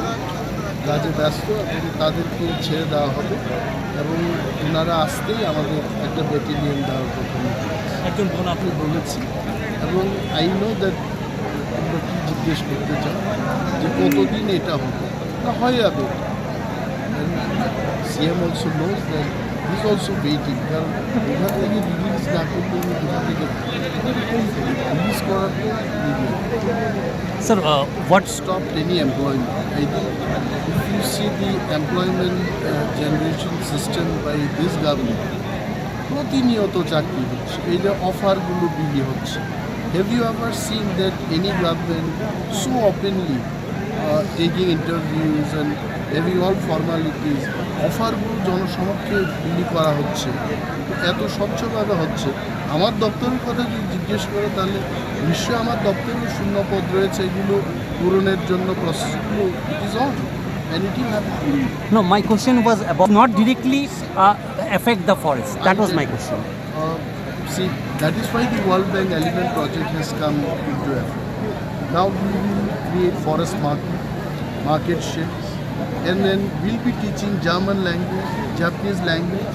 কাজে ব্যস্ত, এবং তাদেরকে ছেড়ে দেওয়া হবে এবং ওনারা আসতেই আমাদের একটা ব্যাটালিয়ন দেওয়ার কথা আমি একজন বোন আপনি বলেছি। এবং আই নো দ্যাট আমরা কী জিজ্ঞেস করতে চান, যে কতদিন এটা হবে, না হয় যাবে। CM also knows that, he is also waiting, কারণ এখান থেকে রিলিজ না করলে উনি কোথা থেকে রিলিজ করার পর? Sir, uh, what stopped any employment? I think if you see the employment uh, generation system by this government, প্রতিনিয়ত চাকরি হচ্ছে, এই যে অফারগুলো বিলি হচ্ছে। Have you ever seen that any government so openly uh, taking interviews and having all formalities, অফারগুলো জনসমক্ষে বিলি করা হচ্ছে, এত স্বচ্ছভাবে হচ্ছে? আমার দপ্তরের কথা যদি জিজ্ঞেস করে, তাহলে নিশ্চয়ই আমার দপ্তরেও শূন্য পদ রয়েছে, এগুলো পূরণের জন্য প্রসেসগুলো, it is on and it will happen. No, my question was about not directly uh, affect the forest. That was my question. Uh, see, that is why the World Bank Elephant Project has come into effect. Now we will create forest market, market sheds, and then we'll be teaching German language, Japanese language,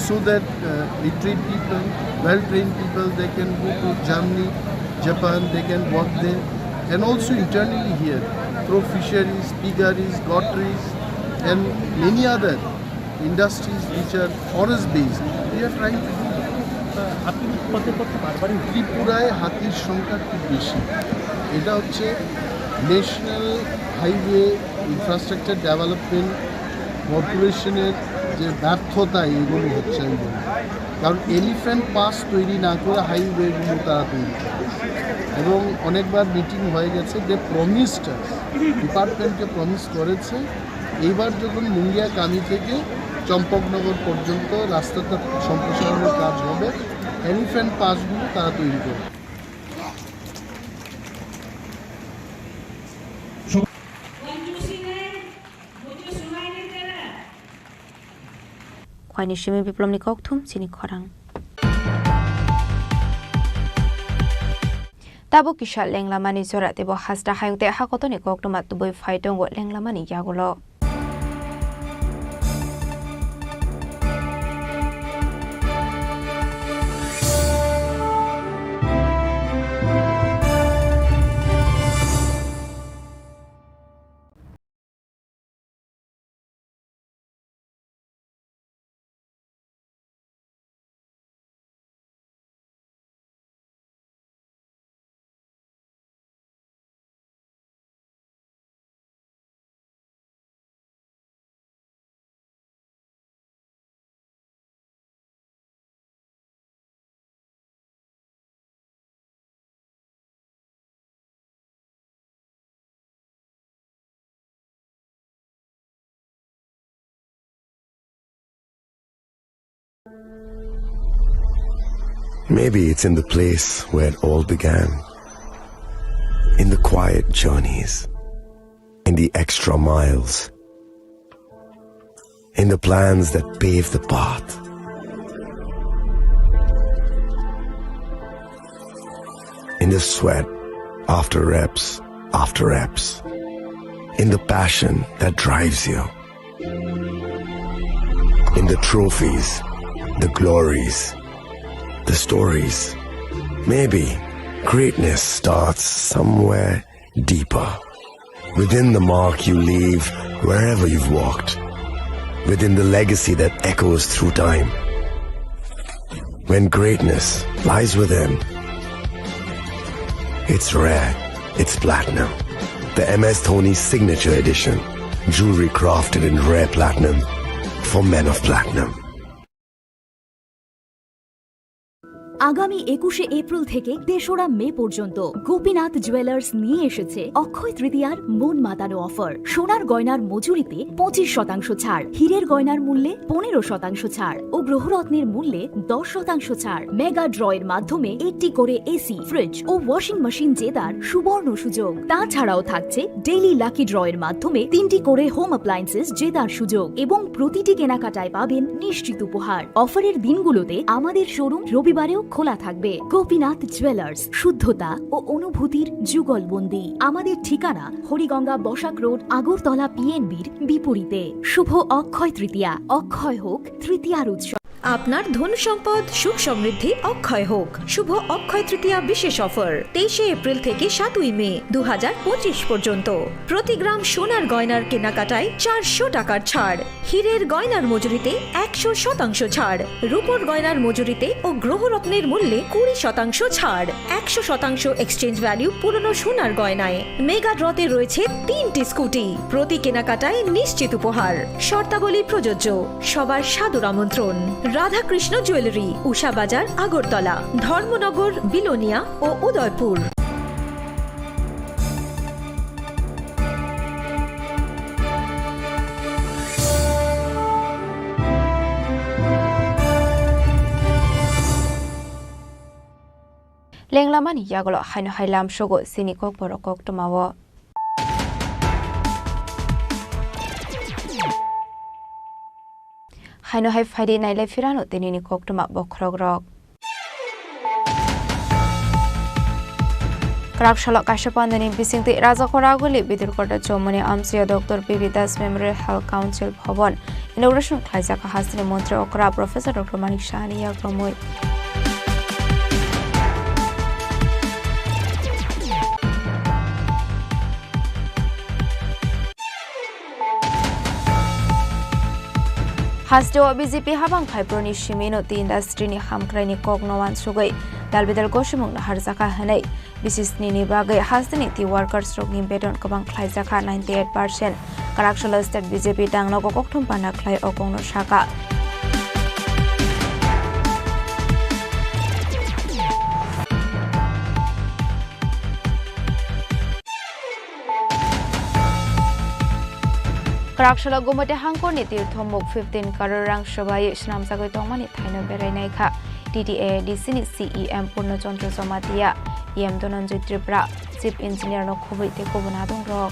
so that uh, literate people, well-trained people, they can go to Germany, Japan, they can work there, and also internally here through fisheries, piggeries, gotteries, and many other industries which are forest based, we are trying to do that. আপনি পদে পদে বারবারই ত্রিপুরায় হাতির সংখ্যা খুব বেশি। এটা হচ্ছে ন্যাশনাল হাইওয়ে ইনফ্রাস্ট্রাকচার ডেভেলপমেন্ট কর্পোরেশনের যে ব্যর্থতা, এগুলো হচ্ছে আমি বলবো। কারণ এলিফ্যান্ট পাস তৈরি না করে হাইওয়েগুলো তারা তৈরি করে। এবং অনেকবার মিটিং হয়ে গেছে, যে প্রমিসটা ডিপার্টমেন্টকে প্রমিস করেছে, এইবার যখন মুঙ্গিয়া কামি থেকে চম্পকনগর পর্যন্ত রাস্তাটা সম্প্রসারণের কাজ হবে, এলিফ্যান্ট পাসগুলো তারা তৈরি করবে। Kaini simi biplomni kokthum chini khorang. Tabuk kisa lenglamani jora teibo hasta hayung tei hakotorni koktwma tubui phai tongo lenglamani yagulo. Maybe it's in the place where it all began. In the quiet journeys, in the extra miles, in the plans that pave the path, in the sweat after reps after reps, in the passion that drives you, in the trophies, the glories, the stories. Maybe greatness starts somewhere deeper. Within the mark you leave wherever you've walked. Within the legacy that echoes through time. When greatness lies within, it's rare, it's platinum. The M S Dhoni Signature Edition. Jewelry crafted in rare platinum for men of platinum. আগামী একুশে এপ্রিল থেকে তেসরা মে পর্যন্ত গোপীনাথ জুয়েলার্স নিয়ে এসেছে অক্ষয় তৃতীয়ার মন মাতানো অফার। সোনার গয়নার মজুরিতে পঁচিশ শতাংশ ছাড়, হীরের গয়নার মূল্যে পনেরো শতাংশ ছাড় ও গ্রহরত্নের মূল্যে দশ শতাংশ ছাড়। মেগা ড্রয়ের মাধ্যমে একটি করে এসি, ফ্রিজ ও ওয়াশিং মেশিন জেতার সুবর্ণ সুযোগ। তাছাড়াও থাকছে ডেইলি লাকি ড্রয়ের মাধ্যমে তিনটি করে হোম অ্যাপ্লায়েন্সেস জেতার সুযোগ এবং প্রতিটি কেনাকাটায় পাবেন নিশ্চিত উপহার। অফারের দিনগুলোতে আমাদের শোরুম রবিবারেও খোলা থাকবে। গোপীনাথ জুয়েলার্স, শুদ্ধতা ও অনুভূতির যুগলবন্দি। আমাদের ঠিকানা হরিগঙ্গা বসাক রোড, আগরতলা পিএনবির বিপরীতে। শুভ অক্ষয় তৃতীয়া, অক্ষয় হোক তৃতীয়ার উৎসব। আপনার ধন সম্পদ সুখ সমৃদ্ধি অক্ষয় হোক। শুভ অক্ষয় তৃতীয়া বিশেষ অফার তেইশে এপ্রিল থেকে সাতই মে দু হাজার পঁচিশ পর্যন্ত। প্রতি গ্রাম সোনার গয়নার কেনাকাটায় চারশো টাকার ছাড়, হীরের গয়নার মজুরিতে একশো শতাংশ ছাড়, রূপোর গয়নার মজুরিতে ও গ্রহরত্নের মূল্যে কুড়ি শতাংশ ছাড়, একশো শতাংশ এক্সচেঞ্জ ভ্যালু পুরনো সোনার গয়নায়। মেগা ড্রতে রয়েছে তিনটি স্কুটি, প্রতি কেনাকাটায় নিশ্চিত উপহার। শর্তাবলী প্রযোজ্য। সবার সাদর আমন্ত্রণ। রাধাকৃষ্ণ জুয়েলারি, উষা বাজার, আগরতলা, ধর্মনগর, বিলোনিয়া ও Udaipur. Lenglamani yagulo haino hai lamsogo chini kokborok koktwmao. Haino hai phaidi nailai phirano tinini koktwma bokhorokrok. Kwrak salo kaisa pandani bisingtwi Rajakhor Aguli Bidurkota Chomoni amchio Doctor P B Das Memorial Health Council Bhavan inauguration khlaijak hasteni montri okra Professor Doctor Manik Sahani yakromwi. Hasteo B J P habang phaibroni simi no tei industry ni hamkrai ni kok no wansugwi dalbidal gosimung no harjakha hinwi bisisni ni bagwi hasteni tei workers rok ni beton kwbang khlaijakha ninety eight percent. Kwrak salo state B J P dang nogo kokthum pana khlai o kok no saka. Kwrak salo Gumoti hangkorni tirthomuk fifteen crore rang swbai swnamjagwi tongmani thaino berai naikha T T A A D C ni C E M Purno Chandra Jamatia, E M Dhananjay Tripura, Chief Engineer no khubui tei kubun adongrok.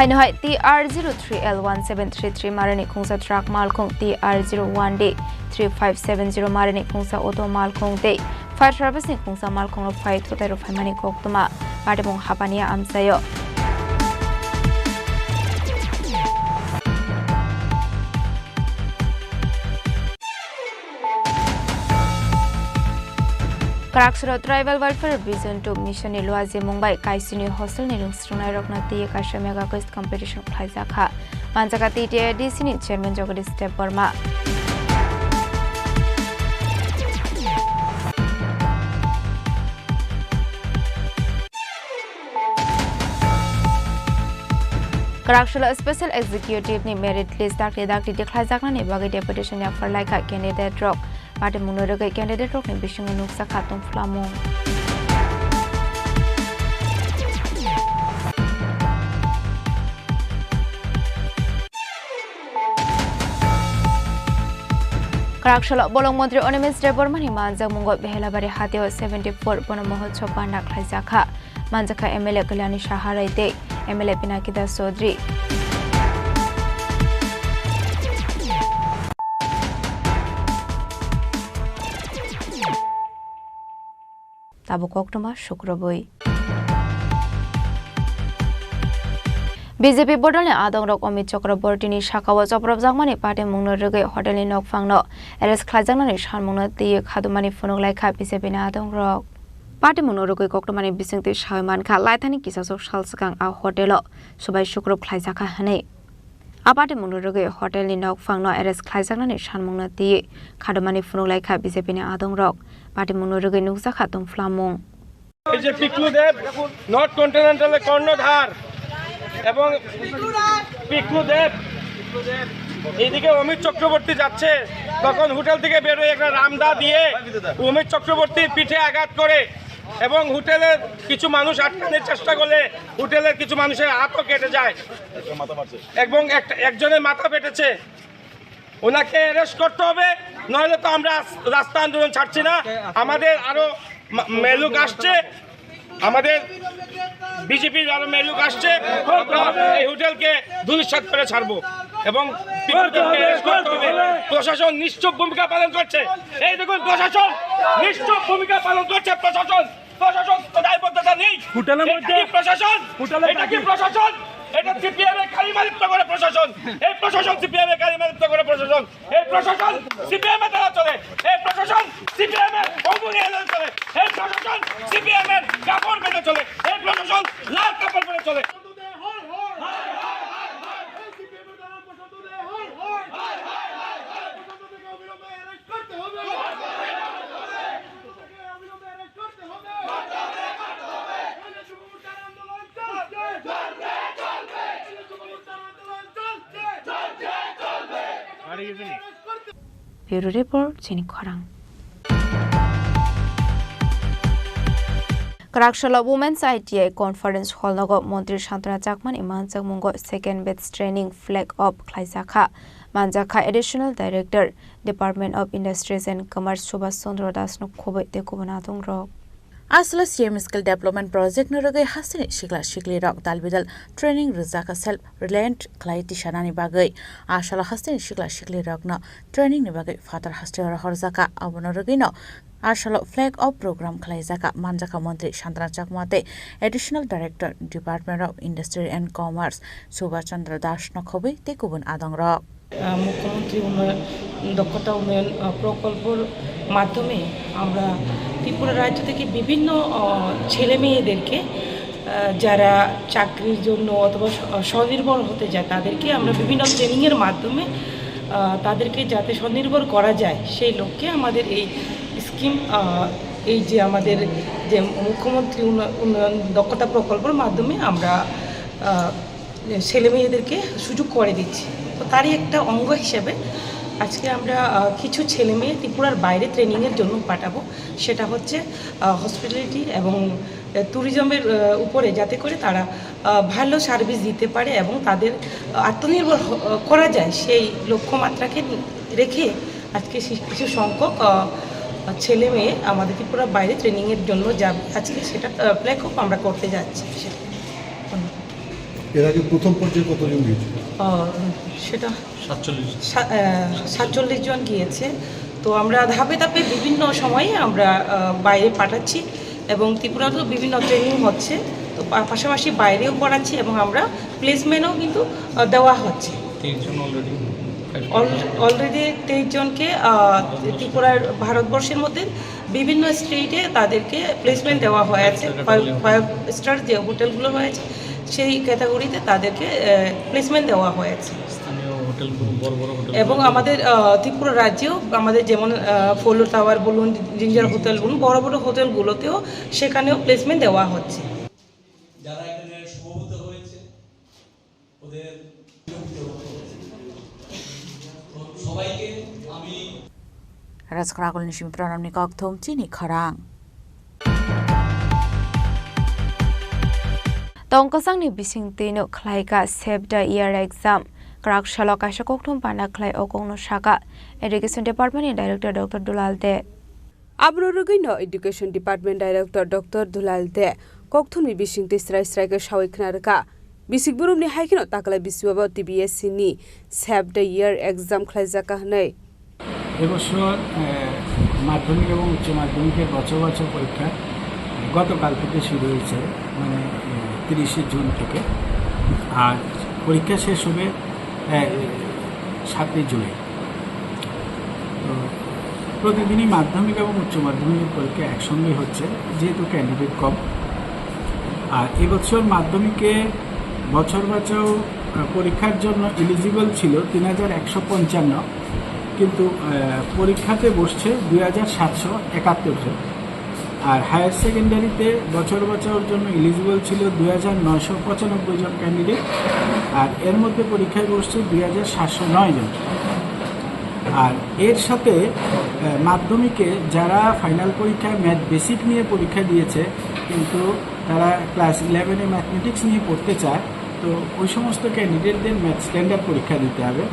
Aino hai T R zero three L one seven three three marani khungsa truck malkhung, T R zero one D three five seven zero marani khungsa auto malkhung tei fire service ni khungsa malkhung rok phai thutai rok phaimani koktwma patimung hapani amchaio. Kwraksoro Tribal Welfare Vision two Mission ni luajimung bai Kaisini hostel ni rwngsrwngnairokno twiwi kaisa mega quiz competition khlaijak kha, manjak kha T T A D C ni chairman Jagadish Debbarma. Kwraksolo Special Executive ni merit list dakti dakti tikhlaijaknani bagwi deputation ni yapharlaikha candidate rok. Patimungno rwgwi candidate rokni bisingo nukjakha tongphlamung. Kwraksolo bolong montri Animesh Debbarma ni manjakmungo Behelabari hatio seventy four bono mohotsob panda khlaijakha. Manjakha M L A Kalyani Saharai tei M L A Pinaki Das Chaudhary. Tabuk koktwma sukrubwi. B J P bodolni adongrok Amit Chakrabortini sakao chopropjakmani patimungno rwgwi hotelni nokphangno arrest khlaijaknani sanmungno twiwi khadumani phunuk laikha B J P ni adongrok. Patimungno rwgwi koktwmani bisingtwi sawi mankha, laithani kisasok sal swkang a hotelo subai sukrup khlaijakha hwnwi. A patimungno rwgwi hotelni nokphangno arrest khlaijaknani sanmungno twiwi khadumani phunuk laikha B J P ni adongrok. Patimungno rwgwi nukjakha tongphlamung. এই যে পিকলু দেব, নর্থ কন্টিনেন্টালের কর্ণধার, এবং পিকলু দেব এইদিকে অমিত চক্রবর্তী যাচ্ছে, তখন হোটেল থেকে বেরোয় একটা রামদা দিয়ে অমিত চক্রবর্তীর পিঠে আঘাত করে এবং হোটেলের কিছু মানুষ আটকানোর চেষ্টা করলে হোটেলের কিছু মানুষের হাতও কেটে যায় এবং একটা, একজনের মাথা ফেটেছে। ওনাকে অ্যারেস্ট করতে হবে, নইলে তো আমরা রাস-, রাস্তা আন্দোলন ছাড়ছি না। আমাদের আরো মা-, মেলুক আসছে, আমাদের বিজেপির আরো মেলুক আসছে, আমরা এই হোটেলকে ধূলিসাৎ করে ছাড়বো এবং পিকলুদেরকে অ্যারেস্ট করতে হবে। প্রশাসন নিশ্চুপ ভূমিকা পালন করছে। এই দেখুন, প্রশাসন নিশ্চুপ ভূমিকা পালন করছে। প্রশাসন, প্রশাসন তো দায়বদ্ধতা নেই। হোটেলের এটা মধ্যে কি প্রশাসন? হোটেলের এটা কি কি? প্রশাসন? এটা সিপিএম এর কালিমালিপ্ত করে প্রশাসন। এই প্রশাসন সিপিএম এর কালিমালিপ্ত করে প্রশাসন। এই প্রশাসন সিপিএম এর দ্বারা চলে। এই প্রশাসন সিপিএম এর বন্ধু নিয়ে চলে। এই প্রশাসন সিপিএম এর কাপড় বেঁধে চলে। এই প্রশাসন লাল কাপড় পরে চলে। Bureau Report, Chini Khorang. Kwraksalo Women's I T I Conference Hall nogo Montri Santana Chakmani manjakmungo second batch training flag off khlaijakha. Manjakha Additional Director, Department of Industries and Commerce Subhash Chandra Das no khoboi tei kubun adongrok. Asalo C M Skill Development Project no rwgwi hasteni sikla sikli rok dal bidal training rwjak self reliant khlai tisanani bagwi. Asalo hasteni sikla sikli rokno training ni bagwi phatar hasteo rohorjaka, abono rwgwino asalo flag off program khlaijaka, manjaka Montri Santana Chakma tei Additional Director, Department of Industry and Commerce, Subhash Chandra Das no khobwi tei kubun adongrok. আহ, মুখ্যমন্ত্রী উন্নয়ন, দক্ষতা উন্নয়ন, আহ, প্রকল্পর মাধ্যমে আমরা ত্রিপুরা রাজ্য থেকে বিভিন্ন, আহ, ছেলে মেয়েদেরকে, আহ, যারা চাকরির জন্য অথবা স্ব-, স্বনির্ভর হতে চায়, তাদেরকে আমরা বিভিন্ন ট্রেনিংয়ের মাধ্যমে, আহ, তাদেরকে যাতে স্বনির্ভর করা যায়, সেই লক্ষ্যে আমাদের এই স্কিম, আহ, এই যে আমাদের যে মুখ্যমন্ত্রী উন্ন-, উন্নয়ন দক্ষতা প্রকল্পের মাধ্যমে আমরা, আহ, ছেলে মেয়েদেরকে সুযোগ করে দিচ্ছি। তো তারই একটা অঙ্গ হিসেবে আজকে আমরা, আহ, কিছু ছেলে মেয়ে ত্রিপুরার বাইরে ট্রেনিংয়ের জন্য পাঠাবো। সেটা হচ্ছে, আহ, হসপিটালিটি এবং, আহ, ট্যুরিজমের, আহ, উপরে, যাতে করে তারা, আহ, ভালো সার্ভিস দিতে পারে এবং তাদের আত্মনির্ভর হ-, করা যায়, সেই লক্ষ্যমাত্রাকে রেখে আজকে সি-, কিছু সংখ্যক, আহ, ছেলে মেয়ে আমাদের ত্রিপুরার বাইরে ট্রেনিংয়ের জন্য যাবে। আজকে সেটা, আহ, ফ্ল্যাগ অফ আমরা করতে যাচ্ছি। সেটা। ধন্যবাদ। এর আগে প্রথম পর্যায়ে কতজন গিয়েছিল? আহ, সেটা সাতচল্লিশ। সা-, আহ, সাতচল্লিশ জন গিয়েছে। তো আমরা ধাপে ধাপে বিভিন্ন সময়ে আমরা, আহ, বাইরে পাঠাচ্ছি এবং ত্রিপুরাতেও বিভিন্ন ট্রেনিং হচ্ছে। তো পা-, পাশাপাশি বাইরেও পড়াচ্ছি এবং আমরা প্লেসমেন্টও কিন্তু, আহ, দেওয়া হচ্ছে। তেইশ জন অলরেডি। অল-, অলরেডি তেইশ জনকে, আহ, ত্রিপুরার, ভারতবর্ষের মধ্যে বিভিন্ন স্টেটে তাদেরকে প্লেসমেন্ট দেওয়া হয়েছে। ফাইভ স্টার, ফাইভ স্টার যে হোটেলগুলো রয়েছে, সেই ক্যাটাগরিতে তাদেরকে, আহ, প্লেসমেন্ট দেওয়া হয়েছে। স্থানীয় হোটেলগুলো, বড় বড় হোটেল এবং আমাদের, আহ, ত্রিপুরা রাজ্যেও আমাদের যেমন, আহ, ফলো টাওয়ার বলুন, জিঞ্জার হোটেল বলুন, বড় বড় হোটেলগুলোতেও সেখানেও প্লেসমেন্ট দেওয়া হচ্ছে। যারা এখানে সমবেত হয়েছে, ওদের সবাইকে আমি Rajkrakul ni simi pranamni kokthum chini khorang. Tongkosangni bising twino khlaika Save the Year exam. Kwrak salo kaisa kokthum pana khlai o kokno saka Education Department ni Director Doctor Dulal De. Abro rwgwino Education Department Director Doctor Dulal De kokthumni bisingtwi srai srai khe sawi khna rwkha. Bisik burumni hai kheno taklai bisiwabo T B S C ni Save the Year exam khlaijak kha hwnwi. এবছর, আহ, মাধ্যমিক এবং উচ্চ মাধ্যমিকের বছর বছর পরীক্ষা, আহ, গতকাল থেকে শুরু হয়েছে, মানে, আহ, তিরিশে জুন থেকে। আর পরীক্ষা শেষ হবে, আহ, সাতই জুলাই। তো প্রতিদিনই মাধ্যমিক এবং উচ্চ মাধ্যমিকের পরীক্ষা একসঙ্গে হচ্ছে, যেহেতু ক্যান্ডিডেট কম। আর এবছর মাধ্যমিকে বছর বাছাও, আহ, পরীক্ষার জন্য এলিজিবল ছিল তিন হাজার একশো পঞ্চান্ন, কিন্তু, আহ, পরীক্ষাতে বসছে দুই হাজার সাতশো একাত্তর জন। আর হায়ার সেকেন্ডারিতে বছর বাছাওর জন্য এলিজিবল ছিল দুই হাজার নয়শো পঁচানব্বই জন ক্যান্ডিডেট, আর এর মধ্যে পরীক্ষায় বসছে দুই হাজার সাতশো নয় জন। আর এর সাথে, আহ, মাধ্যমিকে যারা ফাইনাল পরীক্ষায় ম্যাথ বেসিক নিয়ে পরীক্ষা দিয়েছে, কিন্তু তারা ক্লাস ইলেভেনে ম্যাথমেটিক্স নিয়ে পড়তে চায়, তো ওই সমস্ত ক্যান্ডিডেটদের ম্যাথ স্ট্যান্ডার্ড পরীক্ষা দিতে হবে।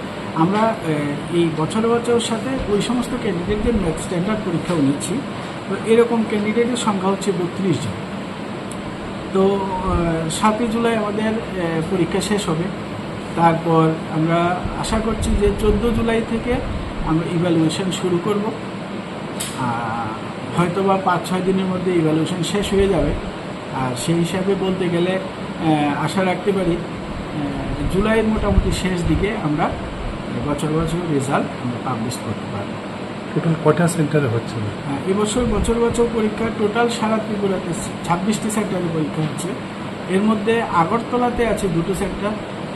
আমরা, আহ, এই বছর বছর সাথে ওই সমস্ত ক্যান্ডিডেটদের ম্যাথ স্ট্যান্ডার্ড পরীক্ষাও নিচ্ছি। তো এরকম ক্যান্ডিডেটের সংখ্যা হচ্ছে বত্রিশ জন। তো, আহ, সাতই জুলাই আমাদের, আহ, পরীক্ষা শেষ হবে। তারপর আমরা আশা করছি যে চোদ্দ জুলাই থেকে আমরা ইভ্যালুয়েশন শুরু করব। আহ, হয়তো বা পাঁচ ছয় দিনের মধ্যে ইভ্যালুয়েশন শেষ হয়ে যাবে। আর সেই হিসাবে বলতে গেলে, আহ, আশা রাখতে পারি, আহ, জুলাইয়ের মোটামুটি শেষ দিকে আমরা বছর বছর রেজাল্ট আমরা পাবলিশ করতে পারবো। টোটাল কয়টা সেন্টারে হচ্ছে? হ্যাঁ, এবছর বছর বছর পরীক্ষা টোটাল সারা ত্রিপুরাতে ছাব্বিশটি সেন্টারে পরীক্ষা হচ্ছে। এর মধ্যে আগরতলাতে আছে দুটো সেন্টার,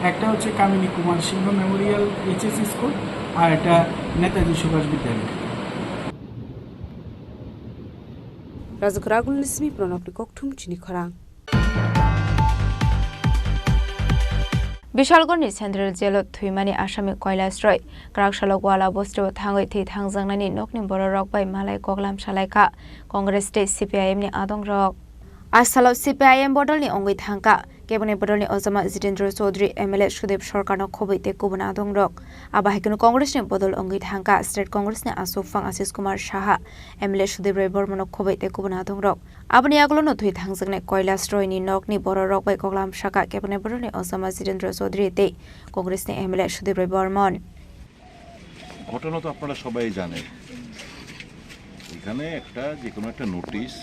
একটা হচ্ছে কামিনী কুমার সিংহ মেমোরিয়াল এইচএস স্কুল, আর একটা নেতাজি সুভাষ বিদ্যালয়। Rajak Ragul ni simi pranabni kokthum chini khorang. Bishalgarhni Central Jail-o thwimani asami Kailash Roy, kwrak salo Gwala bosti-o thangwi thwi thangjaknani nokni bororok bai malai koklam salaikha Congress tei C P I M ni adongrok. A salo C P I M bodolni wngwi thangkha. Keboni bodolni ojama Jitendra Chaudhary, M L A Sudip Sarkarno khobwi tei kubun adongrok. Abo hai kheno Congressni bodol wngwi thangkha State Congressni aswk phang Ashish Kumar Saha, M L A Sudip Roy Bormano khobwi tei kubun adongrok. Aboni yagulono thwi thangjaknai Kailash Royni nokni bororok bai koklam sakha keboni bodolni ojama Jitendra Chaudhary tei Congressni M L A Sudip Roy Bormon. ঘটনা তো আপনারা সবাই জানেন। এখানে একটা, যে কোনো একটা নোটিশ,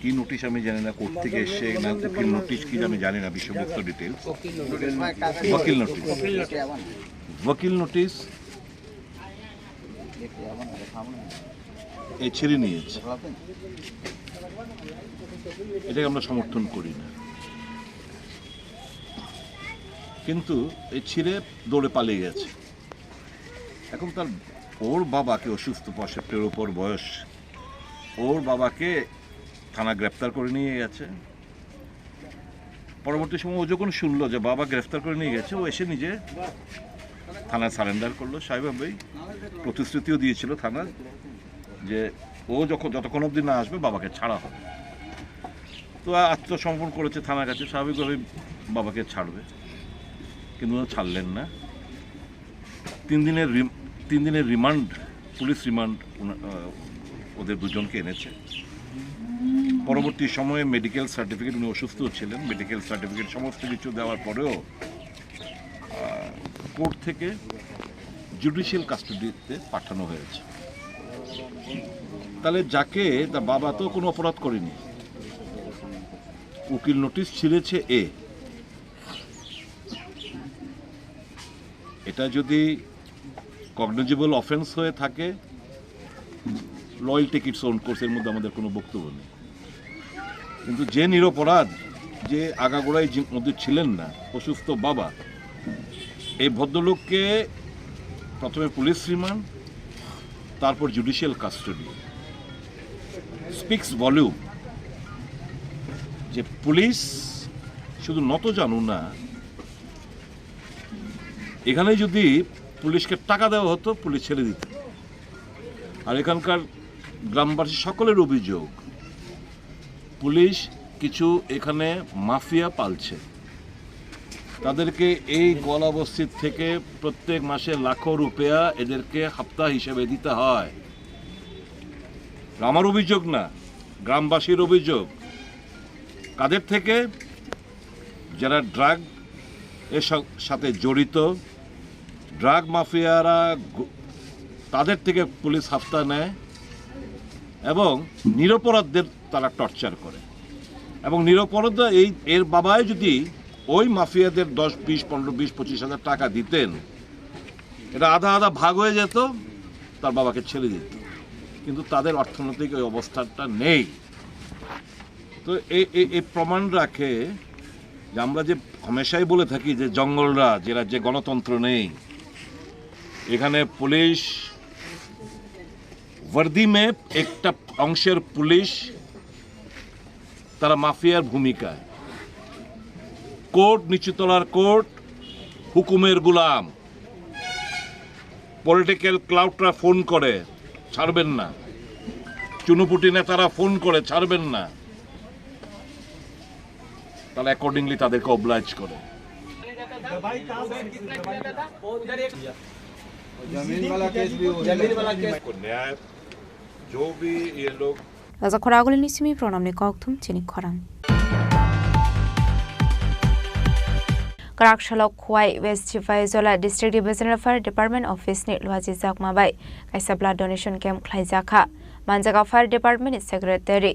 কি নোটিশ আমি জানি না, কোর্ট থেকে এসছে না, উকিল নোটিশ কি আমি জানি না, বিষয়বস্তু ডিটেলস। ওকিল নোটিশ। ওকিল নোটিশ। এ ছিঁড়ে নিয়েছে, এটাকে আমরা সমর্থন করি না। কিন্তু এই ছিঁড়ে দৌড়ে পালিয়ে গেছে। এখন তার, ওর বাবাকে, অসুস্থ, পঁয়ষট্টির ওপর বয়স, ওর বাবাকে থানা গ্রেপ্তার করে নিয়ে গেছে। পরবর্তী সময় ও যখন শুনলো যে বাবা গ্রেফতার করে নিয়ে গেছে, ও এসে নিজে থানায় সারেন্ডার করলো। স্বাভাবিকভাবেই প্রতিশ্রুতিও দিয়েছিল থানায় যে ও যখন, যতক্ষণ অবধি না আসবে, বাবাকে ছাড়া হবে। তো আত্মসমর্পণ করেছে থানার কাছে, স্বাভাবিকভাবেই বাবাকে ছাড়বে, কিন্তু ওরা ছাড়লেন না। তিন দিনের রিম-, তিন দিনের রিমান্ড, পুলিশ রিমান্ড ওনা-, আহ, ওদের দুজনকে এনেছে। পরবর্তী সময়ে মেডিকেল সার্টিফিকেট, উনি অসুস্থ ছিলেন, মেডিকেল সার্টিফিকেট সমস্ত কিছু দেওয়ার পরেও কোর্ট থেকে জুডিশিয়াল কাস্টাডিতে পাঠানো হয়েছে। তাহলে যাকে, তার বাবা তো কোনো অপরাধ করেনি, উকিল নোটিশ ছিঁড়েছে এ, এটা যদি কগনিজেবল অফেন্স হয়ে থাকে, law will take its own course, এর মধ্যে আমাদের কোনো বক্তব্য নেই। কিন্তু যে নিরপরাধ, যে আগাগোড়াই যে মধ্যে ছিলেন না, অসুস্থ বাবা, এই ভদ্রলোককে প্রথমে পুলিশ রিমান্ড, তারপর জুডিশিয়াল কাস্টাডি, স্পিক্স ভলিউম যে পুলিশ শুধু নত জানু না, এখানে যদি পুলিশকে টাকা দেওয়া হতো, পুলিশ ছেড়ে দিত। আর এখানকার গ্রামবাসী সকলের অভিযোগ, পুলিশ কিছু এখানে মাফিয়া পালছে। তাদেরকে এই গোয়ালা বস্তির থেকে প্রত্যেক মাসে লাখো রুপিয়া এদেরকে হাপ্তা হিসেবে দিতে হয়। আমার অভিযোগ না, গ্রামবাসীর অভিযোগ। কাদের থেকে? যারা ড্রাগ এর সা-, সাথে জড়িত, ড্রাগ মাফিয়ারা গু-, তাদের থেকে পুলিশ হাপ্তা নেয় এবং নিরপরাধদের তারা টর্চার করে। এবং নিরপরাধ এই, এর বাবাই যদি ওই মাফিয়াদের দশ, বিশ, পনেরো, বিশ, পঁচিশ হাজার টাকা দিতেন, এটা আধা আধা ভাগ হয়ে যেত, তার বাবাকে ছেড়ে দিত। কিন্তু তাদের অর্থনৈতিক ওই অবস্থাটা নেই। তো এই, এই, এই প্রমাণ রাখে যে আমরা যে হামেশাই বলে থাকি যে জঙ্গলরাজ, যে রাজ্যে গণতন্ত্র নেই, এখানে পুলিশ ওয়ার্দি মে একটা অংশের পুলিশ, তারা মাফিয়ার ভূমিকায়। কোর্ট, নিচুতলার কোর্ট, হুকুমের গোলাম। পলিটিক্যাল ক্লাউডরা ফোন করে, ছাড়বেন না। চুনুপুটি নেতারা ফোন করে, ছাড়বেন না। তারা অ্যাকর্ডিংলি তাদেরকে অবলাইজ করে। जमीन वाला केस भी हो, जमीन वाला केस। न्याय जो भी ये लोग Raja Khoraguli ni simi pronamni kokthum chini khorang. Karak salok Khowai West Sipaijala District Divisional Fire Department Office ni Luaji Jakma bai kaisa blood donation camp khlaijakha. Manjaga Fire Department ni Secretary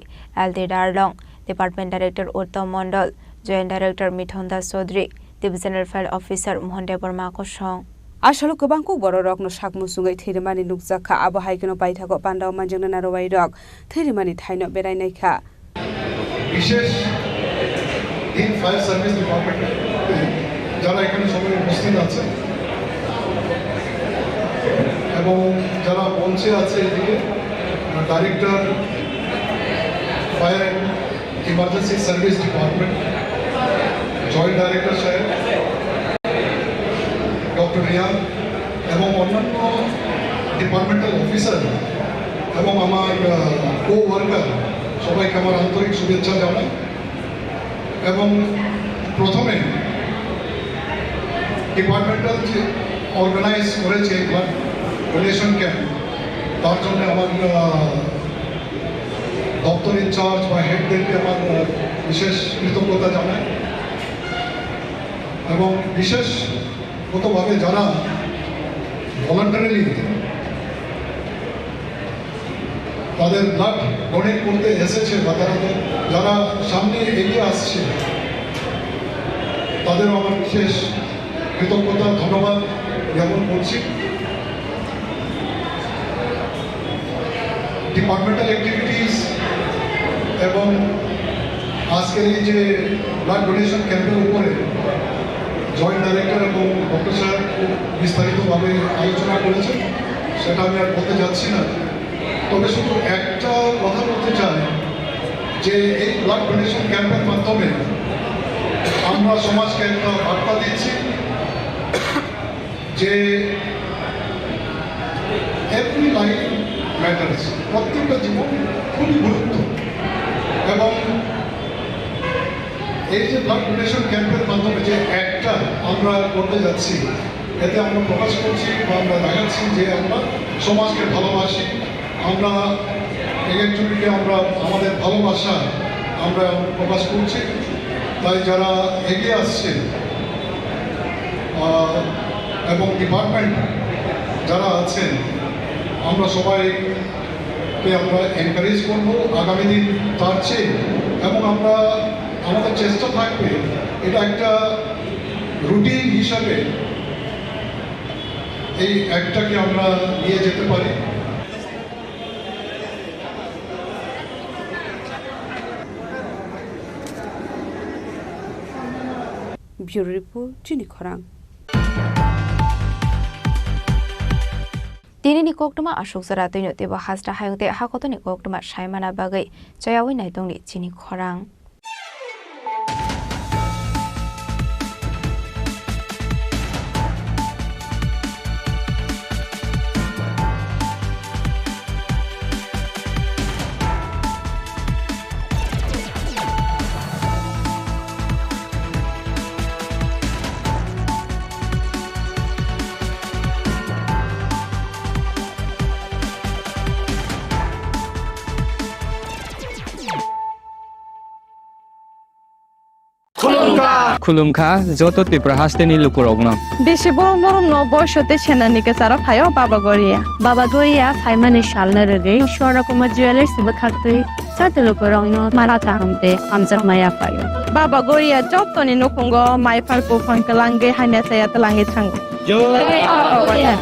L D Darlong, Department Director Uttam Mondol, Joint Director Mithun Das Chaudhary, Divisional Fire Officer Mohan Debbarma kosong. Asalo kwbang kuk bororokno sak muchungwi thwirimani nukjakha, abo hai kheno paithago pandao manjaknai narwai rok thwirimani thaino berai naikha. বিশেষ দিন fire service ডিপার্টমেন্টে যারা এখানে সবাই উপস্থিত আছে এবং যারা মঞ্চে আছে এদিকে, director fire and emergency service department, joint director সাহেব, ডক্টর রিয়ান এবং অন্যান্য ডিপার্টমেন্টাল অফিসার এবং আমার কো ওয়ার্কার, সবাইকে আমার আন্তরিক শুভেচ্ছা জানাই। এবং প্রথমে ডিপার্টমেন্টাল যে অর্গানাইজ করেছে এই ব্লাড ডোনেশন ক্যাম্প, তার জন্য আমার আহ, দপ্তর ইনচার্জ বা হেডদেরকে আমার আহ, বিশেষ কৃতজ্ঞতা জানাই। এবং বিশেষগতভাবে যারা ভলান্টারিলি তাদের ব্লাড ডোনেট করতে এসেছে বা তারা তো, যারা সামনে এগিয়ে আসছে, তাদেরও আমার বিশেষ কৃতজ্ঞতা, ধন্যবাদ জ্ঞাপন করছি। ডিপার্টমেন্টাল অ্যাক্টিভিটিস এবং আজকের এই যে ব্লাড ডোনেশন ক্যাম্পের উপরে জয়েন্ট ডাইরেক্টর এবং ডক্টর সাহেব খুব বিস্তারিতভাবে আলোচনা করেছেন, সেটা আমি আর বলতে যাচ্ছি না। তবে শুধু একটা কথা বলতে চাই যে এই ব্লাড ডোনেশন ক্যাম্পের মাধ্যমে আমরা সমাজকে একটা বার্তা দিচ্ছি যে এভরি লাইফ ম্যাটার্স, প্রত্যেকটা জীবন খুবই গুরুত্ব। এবং এই যে ব্লাড ডোনেশন ক্যাম্পের মাধ্যমে যে একটা আমরা করতে যাচ্ছি, এতে আমরা প্রকাশ করছি বা আমরা দেখাচ্ছি যে আমরা সমাজকে ভালোবাসি, আমরা এক একজনকে আমরা আমাদের ভালোবাসা আমরা প্রকাশ করছি। তাই যারা এগিয়ে আসছেন, আহ, এবং ডিপার্টমেন্ট যারা আছেন, আমরা সবাইকে আমরা এনকারেজ করব আগামী দিন তার চেয়ে। এবং আমরা, আমাদের চেষ্টা থাকবে এটা একটা রুটিন হিসাবে এই অ্যাক্টটাকে আমরা নিয়ে যেতে পারি। Bureau Report, Chini Khorang. Tini ni koktwma aswk jora twino teibo hasta hayung tei hakotoni koktwma saimana bagwi chayawi naitongni Chini Khorang. Khulumkha joto Tripura hasteni lukurokno. Bisi borok norokno boiso tei senani kwcharo phaio Baba Goria. Baba Goria phaimani salno rwgwi Swarna Kumar Jewellers bwkhaktwi joto lukurokno mala kaham tei hamjakma yaphaio. Baba Goria jotoni nukhungo maiphar buphang kwlangwi hamya chaya twlangwi thango. Jai Baba Goria.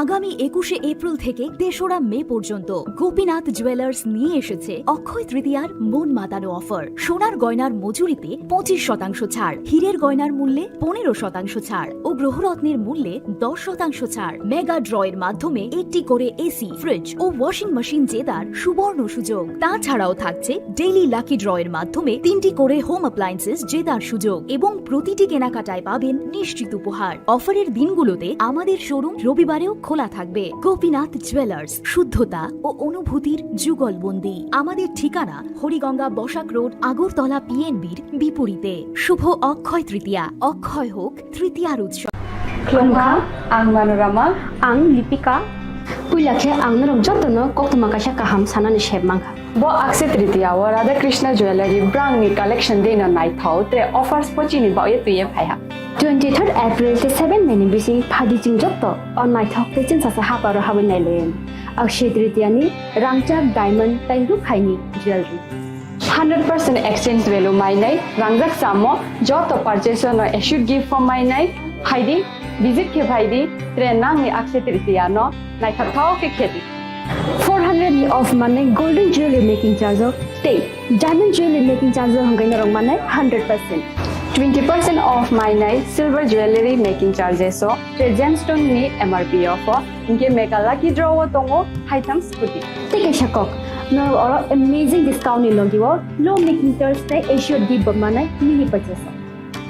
আগামী একুশে এপ্রিল থেকে তেসরা মে পর্যন্ত গোপীনাথ জুয়েলার্স নিয়ে এসেছে অক্ষয় তৃতীয়ার মন মাতানো অফার। সোনার গয়নার মজুরিতে পঁচিশ শতাংশ ছাড়, হীরের গয়নার মূল্যে পনেরো শতাংশ ছাড় ও গ্রহরত্নের মূল্যে দশ শতাংশ ছাড়। মেগা ড্রয়ের মাধ্যমে একটি করে এসি, ফ্রিজ ও ওয়াশিং মেশিন জেতার সুবর্ণ সুযোগ। তাছাড়াও থাকছে ডেইলি লাকি ড্রয়ের মাধ্যমে তিনটি করে হোম অ্যাপ্লায়েন্সেস জেতার সুযোগ এবং প্রতিটি কেনাকাটায় পাবেন নিশ্চিত উপহার। অফারের দিনগুলোতে আমাদের শোরুম রবিবারেও খোলা থাকবে। গোপীনাথ জুয়েলার্স, শুদ্ধতা ও অনুভূতির যুগলবন্দি। আমাদের ঠিকানা হরিগঙ্গা বসাক রোড, আগরতলা পিএনবির বিপরীতে। শুভ অক্ষয় তৃতীয়া, অক্ষয় হোক তৃতীয়ার উৎসব। Khulumkha, ang Manorama. Ang Lipika. Puila khe ang norok jotono koktwma kaisa kaham sanani sep mankha. Bo Akshaya Tritiya o Radha Krishna Jewellery brand ni collection dino naithok tre offers pochini baoye tuye phaiha. Twenty third April tei seven May ni bising phadi chwng joto o naithok tei chwngsacha haparo habwi nailaiwi. Akshaya Tritiya ni rangchak diamond tei rukhaini jewellery. Hundred percent exchange value mainai rangjak chamo joto purchase no assured gift form mainai phaidi, visit khe phaidi, tre nangni Akshaya Tritiya no naithok thao khe khedi. Four hundred ni off manwi golden jewelry making charge o tei diamond jewelry making charge o hwnkhe norok manai hundred percent. Twenty percent off mainai silver jewelry making charges o tei gemstone ni M R P off o hwnkhe mega lucky draw o tongo haitham scooty. Tei kaisa kok, norok oro amazing discount ni logi o low making charge tei assured gift bo manai mini purchase o.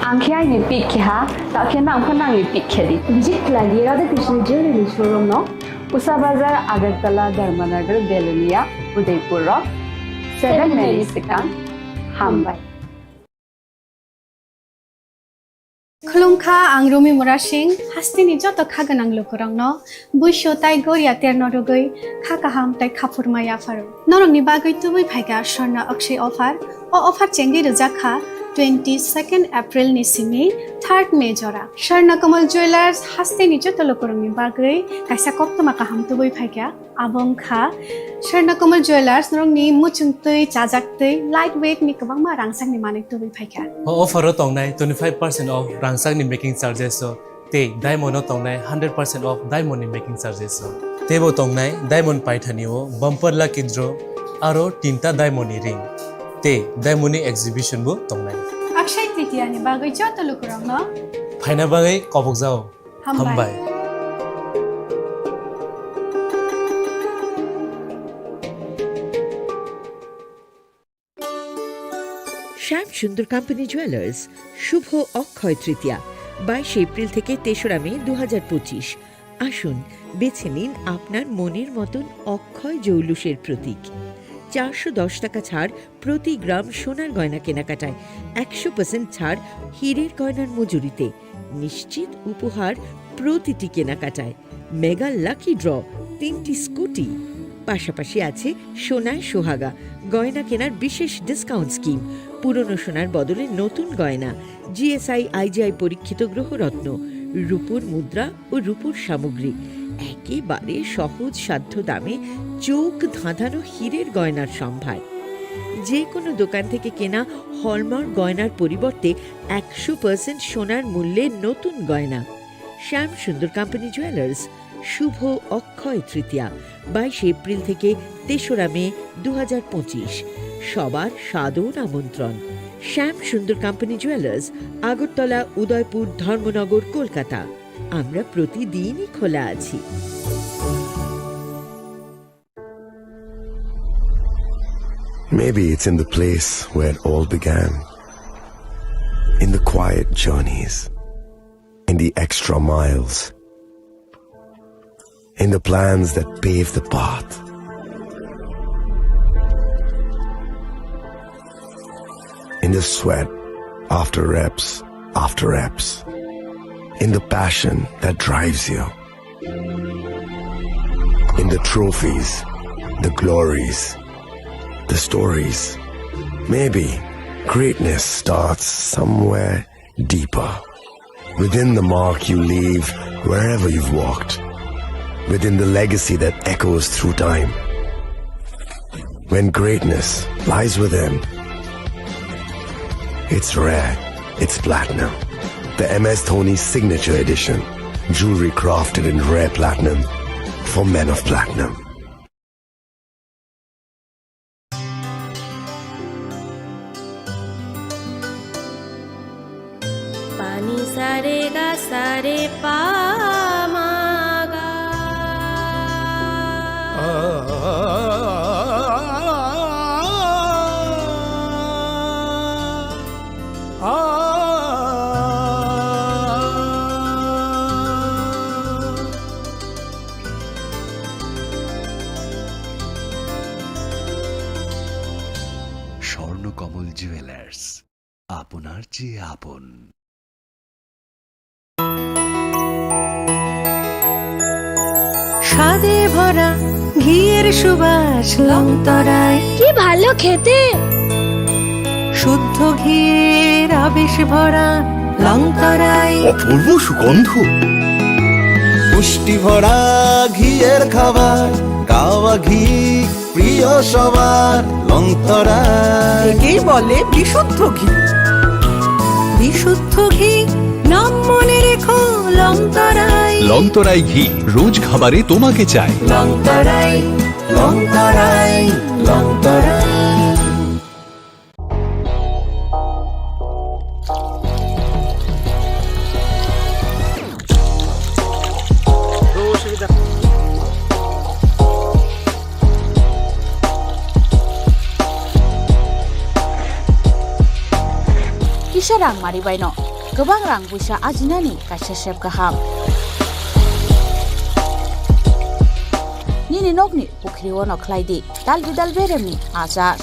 Ang khe aini pick khe ha, ta khe nang pho nangni pick khe di. Visit khlai di Radha Krishna Jewelry showroom no. Usa Bazar, Agartala, Dharmanagar, Belonia, Udaipur rok. Seven May ni swkang. Hambai. Khulumkha, ang Rumi Murasing, hasteni joto kha gwnang lukurokno. Buisu tai goria terno rwgwi kha kaham tai khaphurma yapharo. Norokni bagwi tubui phaikha Swarna Akshaya offer. O offer chengwi rwjak kha twenty second April ni simi third May jora. Swarna Kamal Jewellers hasteni joto lukurokni bagwi kaisa koktwma kaham tubui phaikha. Abo wngkha Swarna Kamal Jewellers norokni muchungtwi, chajaktwi, light weight ni kwbangma rangchakni manwi tubui phaikha. O offer o tongnai twenty five percent off rangchakni making charges o. Tei diamond o tongnai hundred percent off diamond ni making charges o. Teibo tongnai diamond paithani o bumper lucky draw aro tinta diamond ni ring. Tei diamond ni exhibition bo tongnai. Akshaya Tritiya ni bagwi joto lukurokno phaina bagwi kobokjao. Hambai. Hambai. শ্যাম Sundar company jewellers, শুভ অক্ষয় তৃতীয়া, বাইশে এপ্রিল থেকে তেসরা মে দু হাজার পঁচিশ। আসুন, বেছে নিন আপনার মনের মতন অক্ষয় জৌলুসের প্রতীক। চারশো দশ টাকা ছাড় প্রতি গ্রাম সোনার গয়না কেনাকাটায়, একশো পার্সেন্ট ছাড় হীরের গয়নার মজুরিতে, নিশ্চিত উপহার প্রতিটি কেনাকাটায়। মেগা লাকি ড্র, তিনটি স্কুটি, পাশাপাশি আছে সোনায় সোহাগা, গয়না কেনার বিশেষ ডিসকাউন্ট স্কিম, পুরনো সোনার বদলে নতুন গয়না, জিএসআই আইজিআই পরীক্ষিত গ্রহরত্ন, রূপোর মুদ্রা ও রূপোর সামগ্রী, একেবারে সহজ সাধ্য দামে চোখ ধাঁধানো হীরের গয়নার সম্ভার। যে কোনো দোকান থেকে কেনা হলমার্ক গয়নার পরিবর্তে একশো পার্সেন্ট সোনার মূল্যে নতুন গয়না। শ্যাম সুন্দর কোম্পানি জুয়েলার্স, শুভ অক্ষয় তৃতীয়া, বাইশে এপ্রিল থেকে তেসরা মে দু হাজার পঁচিশ। সবার সাদর আমন্ত্রণ। শ্যাম সুন্দর কোম্পানি জুয়েলার্স, আগরতলা, উদয়পুর, ধর্মনগর, কলকাতা। আমরা প্রতিদিনই খোলা আছি। Maybe it's in the place where it all began. In the quiet journeys, in the extra miles, in the plans that pave the path, in the sweat after reps, after reps, in the passion that drives you. In the trophies, the glories, the stories. Maybe greatness starts somewhere deeper. Within the mark you leave wherever you've walked. Within the legacy that echoes through time. When greatness lies within, it's rare, it's platinum. The M S Dhoni Signature Edition. Jewelry crafted in rare platinum for men of platinum. Pani sare ga sare pa ma ga. Swarnakamal jewellers, আপনার চেয়ে আপন। স্বাদে ভরা ঘিয়ের সুবাস লংতরায়। কি ভালো খেতে। শুদ্ধ ঘিয়ের আবেশ ভরা লংতরায়। অপূর্ব সুগন্ধ। পুষ্টি ভরা ঘিয়ের খাবার, গাওয়া ঘি প্রিয় সবার লংতরায়। একেই বলে বিশুদ্ধ ঘি। বিশুদ্ধ ঘি, নাম মনে রেখো লংতরায়। লংতরায় ঘি, রোজ খাবারে তোমাকে চাই। লংতরায়, লংতরায়, Longtharai. Kisa rangmari baino kwbang rang puisa ajinani kaisa sep kaham. Nini nokni pukhri-o no khlai di dal bidal beremni achar.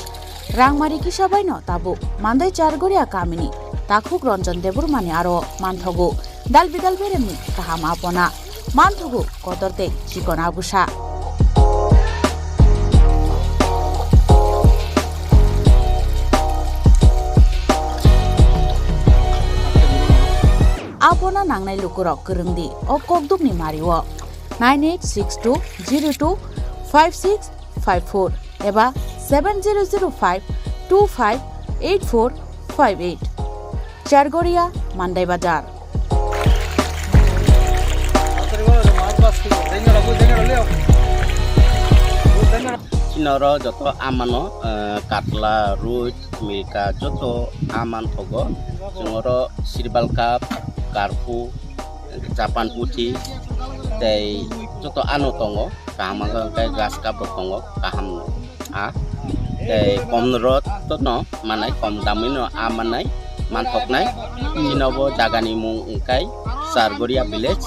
Rangmari kisa baino tabuk Mandai Chargoria kamini takhuk Ranjan Debbarmani aro manthogo dal bidal beremni kaham apona, manthogo kotor tei chikon agusa. Apona nangnai lukurok kwrwng di o kokdukni mario nine eight six two zero two five six five four eba seven zero zero five two five eight four five eight. Chargoria, Mandai Bazar. Chini oro joto amano, eh, katla, roi, milka joto aman thogo. Chwng oro sirbal cup, karphu, Japan puthi tei joto ano tongo, kaham wngkha hwnkhe grass cup rok tongo, kaham a tei kom rok no manai, kom damwi no a manai, manthoknai. Chini bo jaga ni mung wngkha Chargoria village,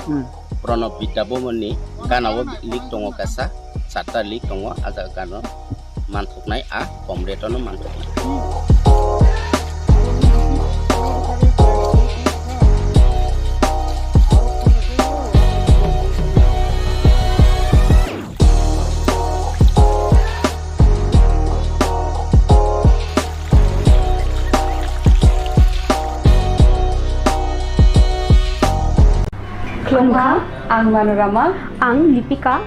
Hmm. Pranab Vidya Bhavan ni gana o lik tongo kaisa, charta lik tongo, a jaga gana o. Manthoknai a kom rate-o no manthoknai. Khulumkha, ang Manorama. Ang Lipika.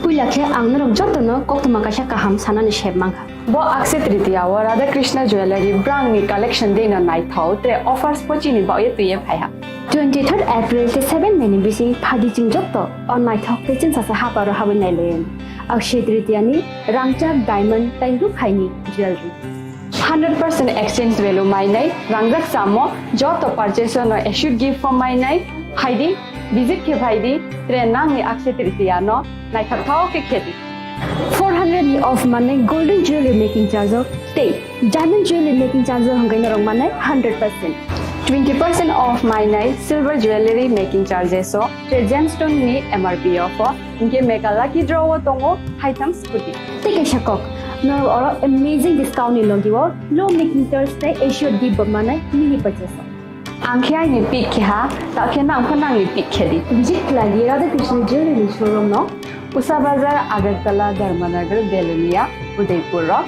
Puila khe ang norok jotono koktwma kaisa kaham sanani sep mankha. Bo Akshaya Tritiya o Radha Krishna Jewellery brangni collection dino naithok tre offers pochini baoye twiye phaiha. Twenty third April tei seven May ni bising phadi chwng jotto o naithok tei chwngsasa haparo habwi nailaiwi. Akshaya Tritiya ni rangchak diamond tei rukhaini jewellery. Hundred percent exchange value mainai, rangjak samo joto purchase no assured gift form mainai, phaidi, visit khe phaidi, tre nangni Akshaya Tritiya no naithok thao khe khedi. Four hundred ni off manai golden jewelry making charge o tei diamond jewelry making charge o hwnkhai norok manai hundred percent. Twenty percent off mainai silver jewelry making charges o tre gemstone ni M R P o pho, hinkhe mega lucky draw o tongo haitham scooty. Tei kaisa kok, norok oro amazing discount ni logi o low making charge tei assured gift bo manai mini purchase o. Ang khe aini pick khe ha, ta khe nang pho nangni pick khe di. Visit khlai di Radha Krishna Jewelry ni showroom no, Usha Bazar, Agartala, Dharmanagar, Belonia, Udaipur o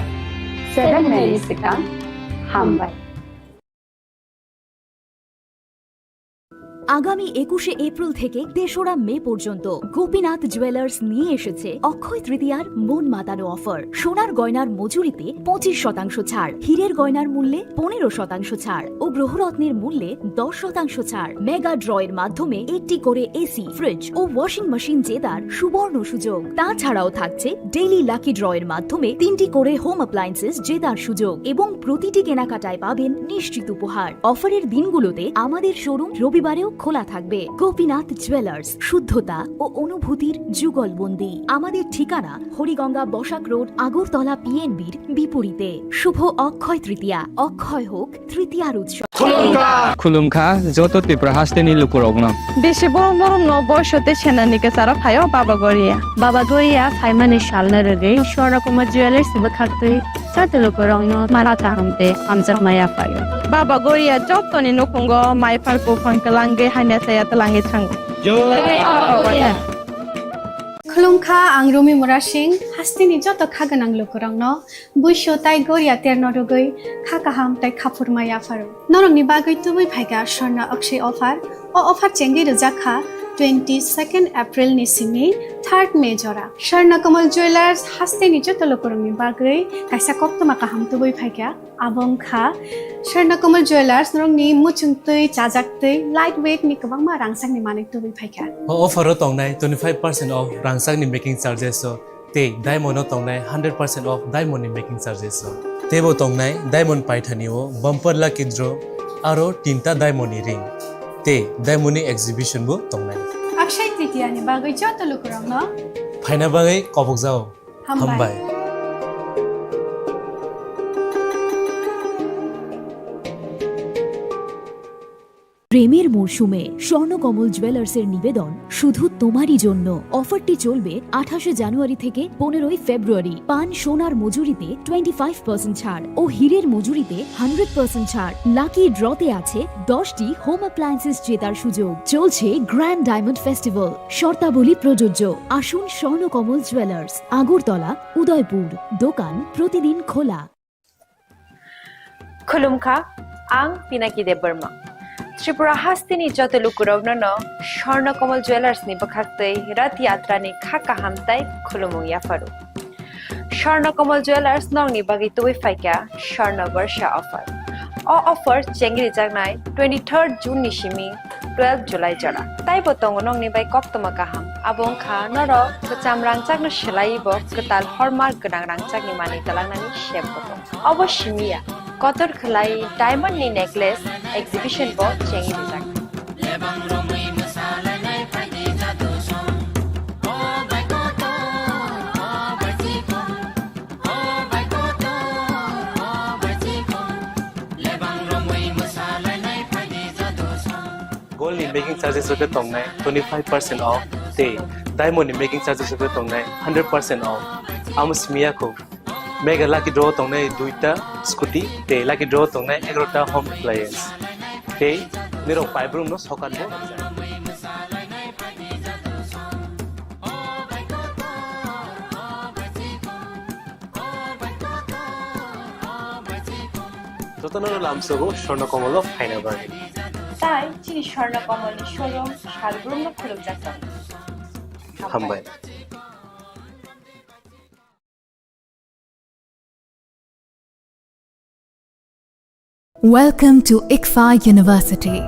seven May ni swkang. Hambai. আগামী একুশে এপ্রিল থেকে তেসরা মে পর্যন্ত গোপীনাথ জুয়েলার্স নিয়ে এসেছে অক্ষয় তৃতীয়ার মন মাতানো অফার। সোনার গয়নার মজুরিতে পঁচিশ শতাংশ ছাড়, হীরের গয়নার মূল্যে পনেরো শতাংশ ছাড় ও গ্রহরত্নের মূল্যে দশ শতাংশ ছাড়। মেগা ড্র এর মাধ্যমে একটি করে এসি, ফ্রিজ ও ওয়াশিং মেশিন জেতার সুবর্ণ সুযোগ। তাছাড়াও থাকছে ডেইলি লাকি ড্র এর মাধ্যমে তিনটি করে হোম অ্যাপ্লায়েন্সেস জেতার সুযোগ এবং প্রতিটি কেনাকাটায় পাবেন নিশ্চিত উপহার। অফারের দিনগুলোতে আমাদের শোরুম রবিবারেও খোলা থাকবে। গোপীনাথ জুয়েলার্স, শুদ্ধতা ও অনুভূতির যুগলবন্দি। আমাদের ঠিকানা হরিগঙ্গা বসাক রোড, আগরতলা পিএনবির বিপরীতে। শুভ অক্ষয় তৃতীয়া, অক্ষয় হোক তৃতীয়ার উৎসব। Khulumkha, joto Tripura hasteni lukurokno. Bisi borok norokno boiso tei senani kwcharo phaio Baba Goria. Baba Goria phaimani salno rwgwi Swarna Kumar Jewellers ni bwkhaktwi joto lukurokno mara kaham tei hamjakma yaphaio. Baba Goria jotoni nukhungo mai phar buphang kwlangwi hamya chaya twlangwi thango. Jai Baba Goria. Khulumkha, ang Rumi Murasing, hasteni joto kha gwnang lukurokno buiso tai goria terno rwgwi kha kaham tai khaphurma yapharo. Norokni bagwi tubui phaikha Swarna Akshay offer. O offer chengwi rwjakha twenty second April ni simi third May jora. Swarna Kamal Jewellers hasteni joto lukurokni bagwi kaisa koktwma kaham tubui phaikha. Abo wngkha Swarna Kamal Jewellers, norokni muchungtwi, chajaktwi, light weight ni kwbangma rangchakni manwi tubui phaikha. O offer o tongnai twenty five percent off rangchakni making charges o, tei diamond o tongnai hundred percent off diamond ni making charges o. Teibo tongnai diamond paithani o bumper lucky draw, aro tinta diamond ni ring, tei diamond ni exhibition bo tongnai. Akshay Tritiya ni bagwi joto lukurokno phaina bagwi kobokjao. Hambai. Hambai. প্রেমের মরশুমে স্বর্ণকমল জুয়েলার্সের নিবেদন শুধু তোমারই জন্য। অফারটি চলবে আঠাশে জানুয়ারি থেকে পনেরোই ফেব্রুয়ারি। পান সোনার মজুরিতে টোয়েন্টি ফাইভ পার্সেন্ট ছাড় ও হীরের মজুরিতে হান্ড্রেড পার্সেন্ট ছাড়। লাকি ড্রতে আছে দশটি হোম অ্যাপ্লায়েন্সেস জেতার সুযোগ। চলছে গ্র্যান্ড ডায়মন্ড ফেস্টিভ্যাল। শর্তাবলী প্রযোজ্য। আসুন স্বর্ণকমল জুয়েলার্স, আগরতলা, উদয়পুর। দোকান প্রতিদিন খোলা। Khulumkha, ang Pinaki Debbarma. Tripura hasteni joto lukurokno no Swarna Kamal Jewellers ni bwkhaktwi Rath Yatra ni kha kaham tai khulumung yapharo. Swarna Kamal Jewellers nokni bagwi tubui phaikha Swarna Barsha offer. O offer chengrijaknai twenty third June ni simi twelve July jora. Taibo tongo nokni bai koktwma kaham. Abo wngkha norok kwcham rangchakno swlaiwi bo kwtal hallmark gwnang rangchakni manwi twlangnani sep bo tongo. Obo simi ya, kotor khwlai diamond ni necklace exhibition bo chengwi rijak. Gold ni making charges rok khe tongnai twenty five percent off tei diamond ni making charges rok khe tongnai hundred percent off. Amo simi ya kho. Mega lucky draw tongnai duita scooty tei lucky draw tongnai egarota home appliance. Tei nirok paibrumno sokat bo rijak. Jotono lamsogo Swarna Kamal o phaina bagwi. Tai chini Swarna Kamalni showroom salbrumno khulumjak tongo. Hambai. Welcome to ICFAI University.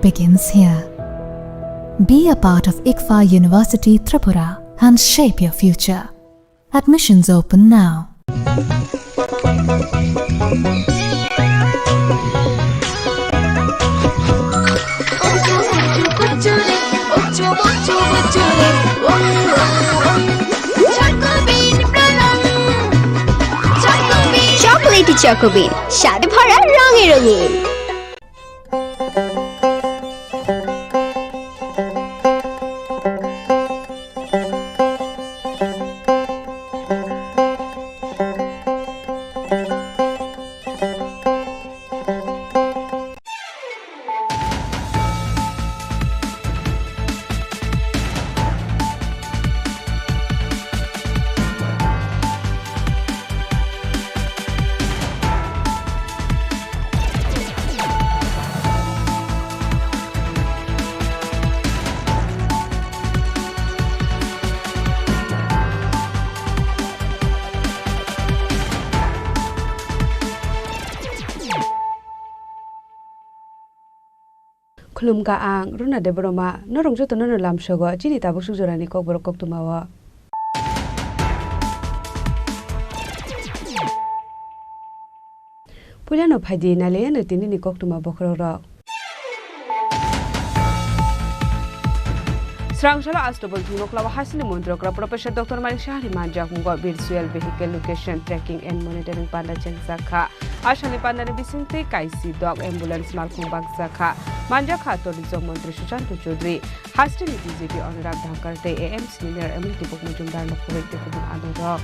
begins here. Be a part of ICFAI University Tripura and shape your future. Admissions open now. Chocolatey Choco Bean, স্বাদে ভরা রঙে রঙিন। Khulumkha ang Runa Debbarma, norok jotono no lamsogo chini tabuk suk jorani kokborok koktwmao. Puilano phaidi nailaiano tinini koktwma bokhorokrok. Srangsalo Astobol Thungnokla o hasini montrokra Professor Doctor Manik Saha ni manjakmungo Virtual Vehicle Location Tracking and Monitoring panda chengjakha. Asani pandani bisingtwi kaisi dok ambulance malkhung bakjakha. Manjakha tourism montri Sushanta Chaudhary, hasteni D G P Anurag Dhankar tei A M C ni Mayor Emily Dipok Majumdar no khoboi tei kubun adongrok.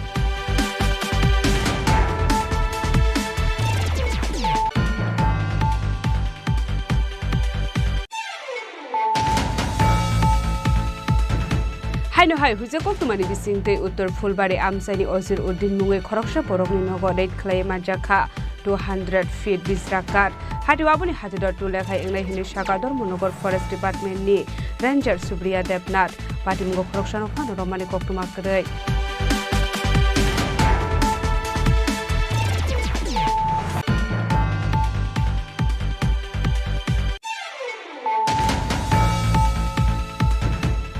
Haino hai huijak koktwmani bisingtwi Uttor Phulbari amchaini Ozir Uddin mungwi khoroksa borokni nogo raid khlaiwi manjakha two hundred feet bisra kath. Hatio aboni hatidor tule khai wngnai hwnwi sakha Dharmanagar Forest Department ni Ranger Supriya Debnath. Patimungo khoroksano phano romani koktwma kwrwi.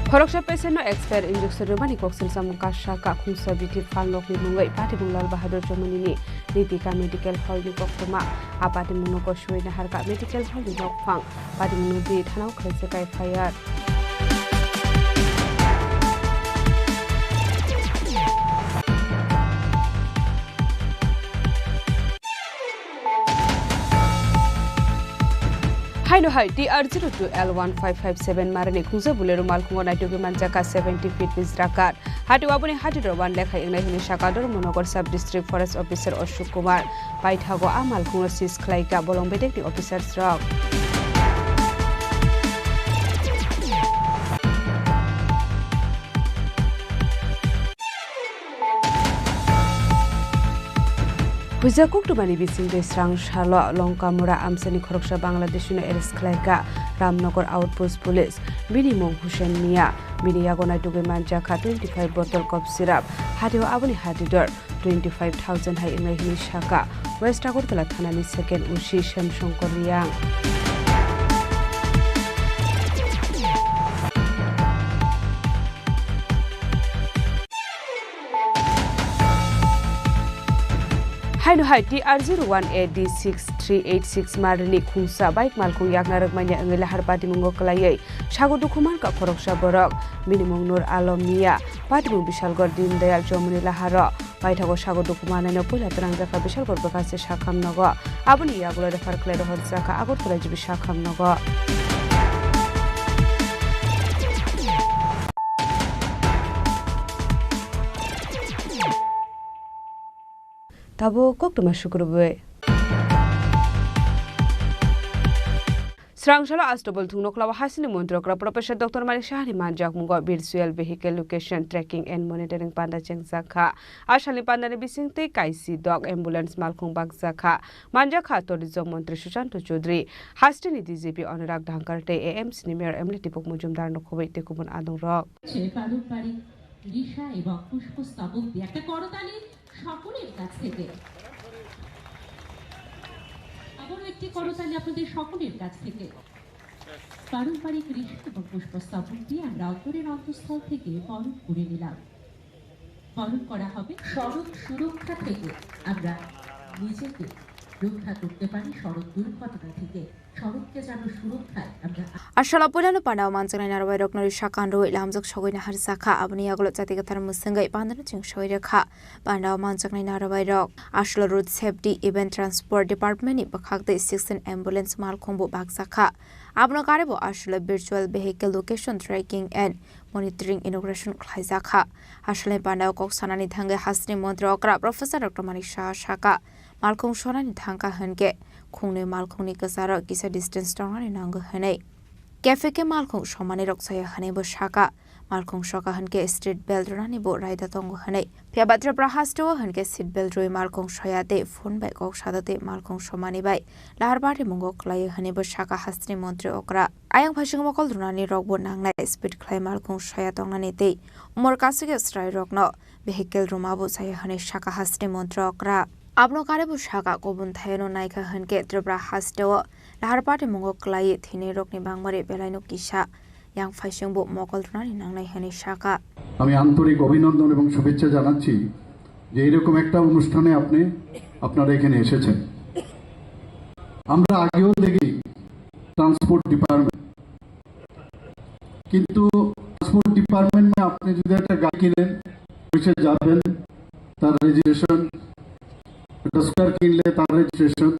Khoroksa patient no expire injection rwmani koksil samung kasa kakhungsa bithi phalnokni mungwi Patimung Lal Bahadur Chomoni ni Nitika Medical Hall ni koktwma. A patimung no kosoi naharka medical hall ni nokphang. Patimung no di thanao khlaijak F I R. Haino hai T R zero two L one five five seven marani khungsa Bolero malkhungo naitugwi manjakha seventy feet bisra kath. Hatio aboni hatidor wan lekhai wngnai hwnwi sakha Dharmanagar Sub District Forest Officer Ashok Kumar. Paithago a malkhungno seize khlaikha bolong bedekni officers rok. Huijak koktwmani bisingtwi srangsalo Longkamura amchaini khoroksa Bangladeshino arrest khlaikha Ramnagar Outpost Police. Bini mung Hussein Mia. Bini yago naitugwi manjakha twenty five bottle cough syrup. Hatio aboni hatidor twenty five thousand hai wngnai hwnwi sakha West Agartala thanani second O C Shyam Shankar Reang. Haino hai T R zero one A D six three eight six marni khungsa bike malkhung yakna rwkmani wngwi lahar patimungo kwlaiwi sago dukhu mankha khoroksa borok. Bini mung Nur Alom Mia, patimung Bishalgarh Deen Dayal Chowmuni laharo. Paithago sago dukhu mannaino puila twrangjakha Bishalgarh bwkhakse sakham nogo. Aboni yagulo refer khlai rohorjakha Agartala G B sakham nogo. Tabuk koktwma sukrubwi. Srangsalo Astobol Thungnokla o hasini montrokra Professor Doctor Manik Sahani manjakmungo Virtual Vehicle Location Tracking and Monitoring panda chengjakha. A salni pandani bisingtwi kaisi dok ambulance malkhung bakjakha. Manjakha tourism montri Sushanta Chaudhary, hasteni D G P Anurag Dhankar tei A M C ni Mayor M L A Dipok Majumdar no khoboi tei kubun adongrok. Chepalupari, Risha ebong Pushpo Stabuk diye ekta korotali সকলের কাছ থেকে। আবারও একটি করতালি আপনাদের সকলের কাছ থেকে। পারম্পরিক রীতি এবং পুষ্পস্তবক দিয়ে আমরা অন্তরের অন্তঃস্থল থেকে বরণ করে নিলাম। বরণ করা হবে সড়ক সুরক্ষা থেকে আমরা নিজেকে রক্ষা করতে পারি, সড়ক দুর্ঘটনা থেকে সড়ককে যেন সুরক্ষায় আমরা Aswla puilano pandao manjaknai narwai rokno risa kanrwi lamjak sogwi naharjakha. Aboni yagulo chati kwthar mwswngwi pandano cheng sogwi rwkha. Pandao manjaknai narwai rok aswla road safety event transport department ni bwkhak tei sixteen ambulance malkhung bo bakjakha. Abono kare bo aswla virtual vehicle location tracking and monitoring inauguration khlaijakha. Aswlani pandao kok sanani thangwi hasteni montri okra Professor Doctor Manik Saha sakha, malkhung sonani thangkha hwnkhe khungnwi malkhungni kwcharo kisa distance tongnani nango hwnwi. K F K malkhung somani rok chaya hwnwi bo sakha, malkhung soka hwnkhe street belt rwnani bo raida tongo hwnwi. Phiya ba Tripura hasteo hwnkhe seat belt rwi malkhung soya tei phone bai kok sada tei malkhung somani bai lahar bari mungo kwlaio hwnwi bo sakha hasteni montri okra. Ayang phaising mokol rwnani rok bo nangnai speed khlai malkhung soya tongnani tei umor kasike chwrai rokno vehicle rwma bo chaya hwnwi sakha hasteni montri okra. Abono kare bo sakha, kubun thayano naikha hwnkhe Tripura hasteo lahar bari mungo kwlai thwinai rokni bangmari belaino kisa yang phaising bo mokol rwnani nangnai hwnwi sakha. আমি আন্তরিক অভিনন্দন এবং শুভেচ্ছা জানাচ্ছি যে এরকম একটা অনুষ্ঠানে আপনি, আপনারা এখানে এসেছেন। আমরা আগেও দেখি ট্রান্সপোর্ট ডিপার্টমেন্ট, কিন্তু ট্রান্সপোর্ট ডিপার্টমেন্টে আপনি যদি একটা গাড়ি কিনেন, অফিসে যাবেন, তার রেজিস্ট্রেশন, একটা স্কুটার কিনলে তার রেজিস্ট্রেশন,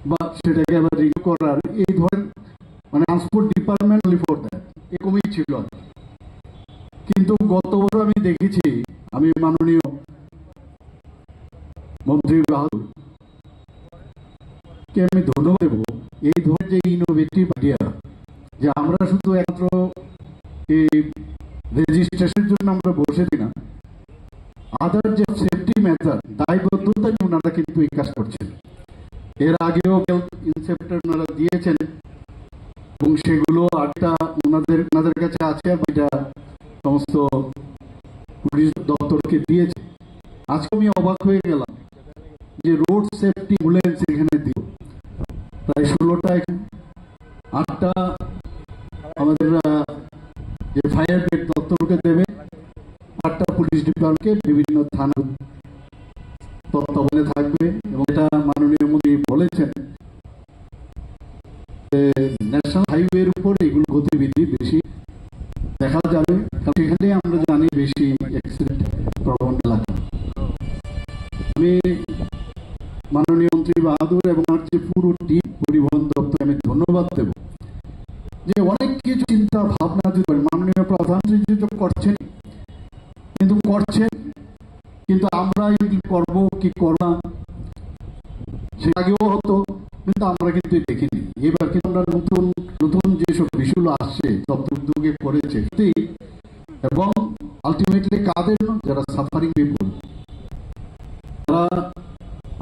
বা সেটাকে আবার রিনিউ করার এই ধরনের, মানে, ট্রান্সপোর্ট ডিপার্টমেন্ট রিপোর্ট দেয়, এরকমই ছিল। কিন্তু গত বছর আমি দেখেছি, আমি মাননীয় মন্ত্রী বাহাদুর কে আমি ধন্যবাদ দেব এই ধরনের যে ইনোভেটিভ আইডিয়া, যে আমরা শুধু একমাত্র এই রেজিস্ট্রেশনের জন্য আমরা বসে দিই না, আদার যে সেফটি মেজার দায়বদ্ধতা নিয়ে ওনারা কিন্তু এই কাজ করছেন। এর আগেও হেলথ ইন্সপেক্টর ওনারা দিয়েছেন এবং সেগুলো একটা ওনাদের ওনাদের কাছে আছে, এটা সমস্ত পুলিশ দপ্তরকে দিয়েছে। আজকে আমি অবাক হয়ে গেলাম যে রোড সেফটি অ্যাম্বুলেন্স এখানে দিল প্রায় ষোলোটা, এখানে আটটা আমাদের, আহ, যে ফায়ার ব্রিগেড দপ্তরকে দেবে, আটটা পুলিশ ডিপার্টমেন্টকে বিভিন্ন থানার তত্ত্বাবধানে থাকবে। এবং এটা মাননীয় মন্ত্রী বলেছেন যে ন্যাশনাল হাইওয়ের উপর এগুলো গতিবিধি বেশি দেখা যাবে, কারণ সেখানে আমরা জানি বেশি অ্যাক্সিডেন্ট প্রবণ এলাকা। আমি মাননীয় মন্ত্রী বাহাদুর এবং আমার যে পুরো টিম পরিবহন দপ্তর আমি ধন্যবাদ দেব যে অনেক কিছু চিন্তা ভাবনা যদি করেন, মাননীয় প্রধানমন্ত্রী তো করছেন, কিন্তু করছেন, কিন্তু আমরা এই করব কি করব না, সে আগেও হতো, কিন্তু আমরা কিন্তু দেখিনি। এবার কিন্তু আমরা নতুন নতুন যেসব বিষয়গুলো আসছে, দপ্তর উদ্যোগে করেছে, সত্যি। এবং আলটিমেটলি কাদের জন্য? যারা সাফারিং পিপল, যারা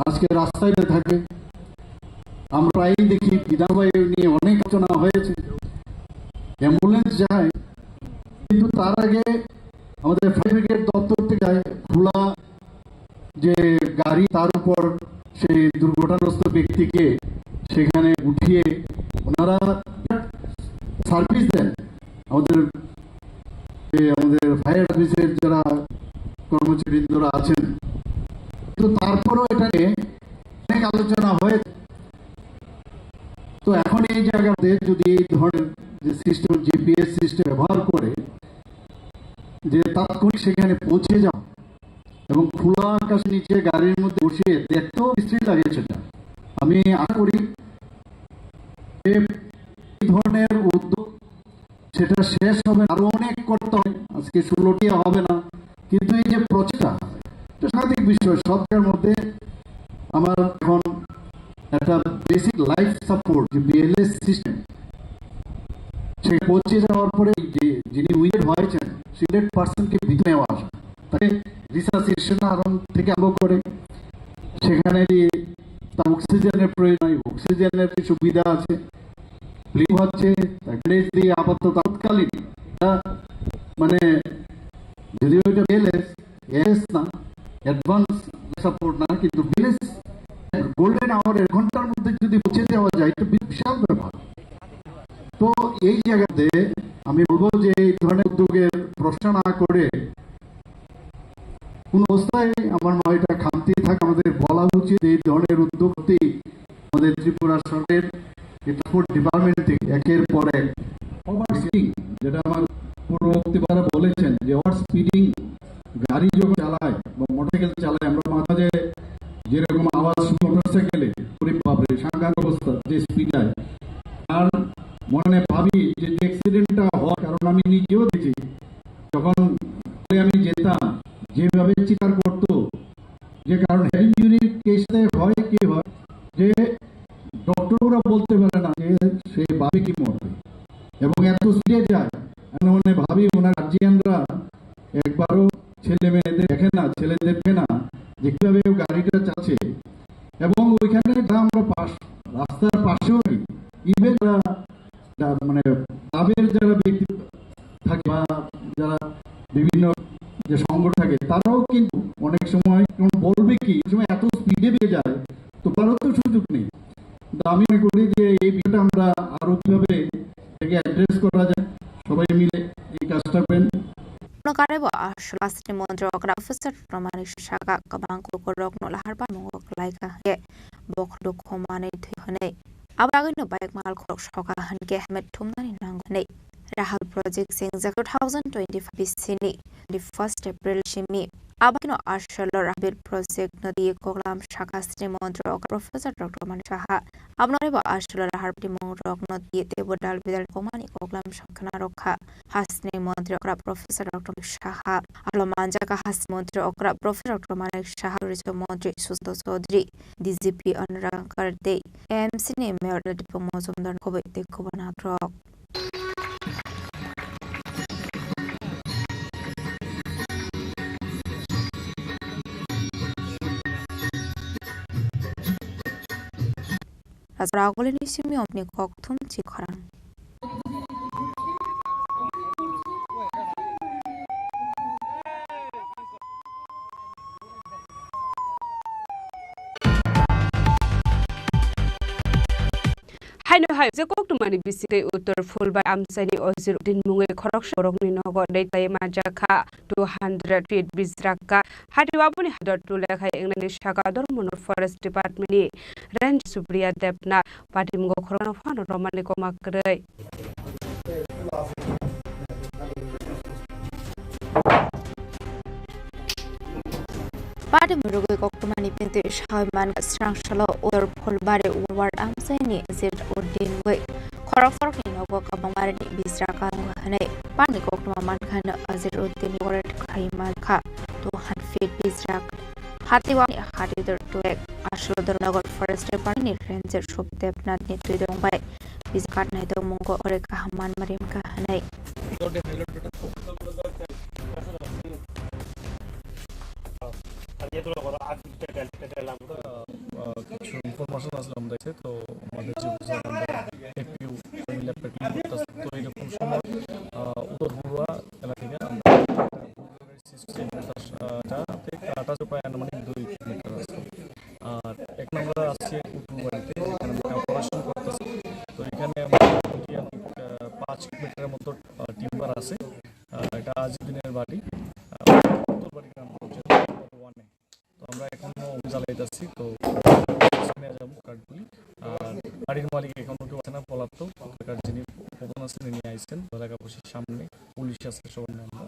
আজকে রাস্তায় পড়ে থাকে। আমরা প্রায়ই দেখি বিধানসভায় নিয়ে অনেক আলোচনা হয়েছে, অ্যাম্বুলেন্স যায়, কিন্তু তার আগে আমাদের ফায়ার ব্রিগেড দপ্তর থেকে যায় খোলা যে গাড়ি, তার উপর সেই দুর্ঘটনাগ্রস্ত ব্যক্তিকে সেখানে উঠিয়ে ওনারা সার্ভিস দেন। আমাদের, এই আমাদের ফায়ার সার্ভিসের যারা কর্মচারীবৃন্দরা আছেন, কিন্তু তারপরেও এটা নিয়ে অনেক আলোচনা হয়েছে। তো এখন এই জায়গাতে যদি এই ধরনের যে সিস্টেম, জিপিএস সিস্টেম ব্যবহার করে যে তাৎক্ষণিক সেখানে পৌঁছে যাওয়া এবং খোলা আকাশের নিচে গাড়ির মধ্যে বসিয়ে দেখতেও বিশ্রী লাগে সেটা। আমি আশা করি যে এই ধরনের উদ্যোগ সেটা শেষ হবে, আরো অনেক করতে হবে। আজকে ষোলোটি হবে না, কিন্তু এই যে প্রচেষ্টা, এটা সাংঘাতিক বিষয়। সব জায়গার মধ্যে আমার এখন একটা বেসিক লাইফ সাপোর্ট, যে বিএলএস সিস্টেম, সে পৌঁছে যাওয়ার পরে যে যিনি উইন্ডেড হয়েছেন, সে হান্ড্রেড পার্সেন্টকে ভিতরে নেওয়া আসা, তাকে রিসার্সিটেশন আরম্ভ থেকে আরম্ভ করে সেখানে যে তার অক্সিজেনের প্রয়োজন হয়, অক্সিজেনের যে সুবিধা আছে, ব্লিডিং হচ্ছে, ব্যান্ডেজ দিয়ে আপাতত তাৎকালীন, এটা মানে যদিও এটা বিএলএস, এস না, অ্যাডভান্স সাপোর্ট না, কিন্তু বিএলএস গোল্ডেন আওয়ার, এক ঘন্টার মধ্যে যদি পৌঁছে দেওয়া যায়, এটা বি-, বিশাল ব্যাপার। তো এই জায়গাতে আমি বলবো যে এই ধরনের উদ্যোগের প্রশ্ন না করে কোনো অবস্থায় আমার মনে হয় এটা খামতি থাকে, আমাদের বলা উচিত এই ধরনের উদ্যোগ সত্যি আমাদের ত্রিপুরা সরকারের এই ট্রান্সপোর্ট ডিপার্টমেন্ট থেকে একের পর এক ওভার স্পিডিং, যেটা আমার পূর্ববর্তী যারা বলেছেন যে ওভার স্পিডিং গাড়ি যখন চালায় বা মোটরসাইকেল চালায়, আমরা মাঝে মাঝে যেরকম আওয়াজ শুনি মোটরসাইকেলে, ওরে বাপরে, সাংঘাতিক অবস্থা, যে স্পিড যায়। আর মনে মনে ভাবি যে, যে অ্যাক্সিডেন্টটা হয়, কারণ আমি নিজেও দেখেছি, যখন আমি যেতাম, যেভাবে চিৎকার করতো, যে কারণ হেড ইঞ্জুরির কেসে হয় কি হয়, যে ডক্টররা বলতে পারে না যে সে বাঁচবে কি মরবে, এবং এত স্পিডে যায়। আমি মনে ভাবি ওনার গার্জিয়ানরা একবারও ছেলে মেয়েদের দেখে না, ছেলেদের দেখে না যে কিভাবে ও গাড়িটা চালাচ্ছে। এবং ওইখানে যা আমরা পাশ, রাস্তার পাশেও ইভেন যারা, মানে, ক্লাবের যারা ব্যক্তি থাকে বা যারা বিভিন্ন যে সংগঠন থাকে, তারাও কিন্তু অনেক সময় কেউ বলবে কি, অনেক সময় এত স্পিডে বেড়ে যায়, তো বলারও তো সুযোগ নেই। তো আমি মনে করি যে এই বিষয়টা আমরা আরো কিভাবে এটাকে অ্যাড্রেস করা যায়, সবাই মিলে এই কাজটা করেন। Nokarebo Ashwini Mantri Okra Professor Romani Saka kwbang kukurokno lahar ba mungo kwlaikha hwnkhe bokhorok khumani thwi hwnwi. Abo bagwino bike mal khorok soka hwnkhe helmet thumnani nango hwnwi Rahul Project singjak two thousand twenty-five bisini twenty-first April simi. Abakino Ashwini Rahul Project no twi koklam saka Ashwini Mantri Okra Professor Doctor Romani Saha. Abono rebo Ashwini Rahul twi mungrokno twi teibo dal bidal kokmani koklam sakna rokha. Hasteni Montri Okra Professor Doctor Manik Saha, alo manjaka Hasteni Montri Okra Professor Doctor Manik Saha, Rikha Montri Sushanta Chaudhary, D G P Anurag Karte, M C ni Mayor Ladipung Mojumdar, khoboi tei khobanakrok. Rajra agulini simi omni kokthum chi khorang. Haino hai je koktwmani bisingtwi Uttor Phulbari amchaini Azir Uddin mungwi khoroksa borokni nogo dei taiwi manjakha two hundred feet bijrakha. Hati aboni hador tulekhai wngnani saka Dharmanagar Forest Department ni Ranger Supriya Debnath. Patimgo khorokno phano romani kokma kwrwi. Patimgo rwgwi koktwmani bintwi sawi mankha srangsalo Uttor Phulbari Ward amchaini Azir Uddin wi khorok khorokni nogo kwbangma rini bijra kango hwnwi patimgo koktwma mankha hwnwi Azir Uddin ni ward khai mankha two hundred feet bijra. Hati wani hati dor tuek, Ashwini Dharmanagar Forest Department ni Ranger Supriya Debnath ni twi dong bai bijak katnai tongmungo ore kaham manma rimkha hwnwi. আহ, কিছু ইনফরমেশন আসলে আমরা এসে তো আমাদের যে বুঝলাম আমরা এপিইউ মিলে প্যাকিং করতেছে, তো এরকম সময়, আহ, উত্তর পূর্বা এলাকা থেকে আমরা সিস্টেম, আহ, যা রাতে কাটা আছে প্রায় আনুমানিক দুই কিলোমিটার আছে। আর এখন আমরা আসছি উত্তর বাড়িতে, যেখানে আমরা অপারেশন করতেছি। তো এখানে আমরা মোটামুটি, আহ, পাঁচ কিলোমিটারের মতো, আহ, টিম্বার আছে। আহ, এটা আজিউদ্দিনের বাড়ি, আহ, উত্তর বাড়ি গ্রাম পঞ্চায়েত ওয়ানে। তো আমরা এখনো অভিযান চালাইতেছি। তো নিয়ে যাবো কাঠগুলি। আর বাড়ির মালিক এখনো কেউ আছে না, পলাতক। এলাকার যিনি প্রধান আছেন, তিনি আইছেন। এলাকাবাসীর সামনে পুলিশ আছে, সবাই মিলে আমরা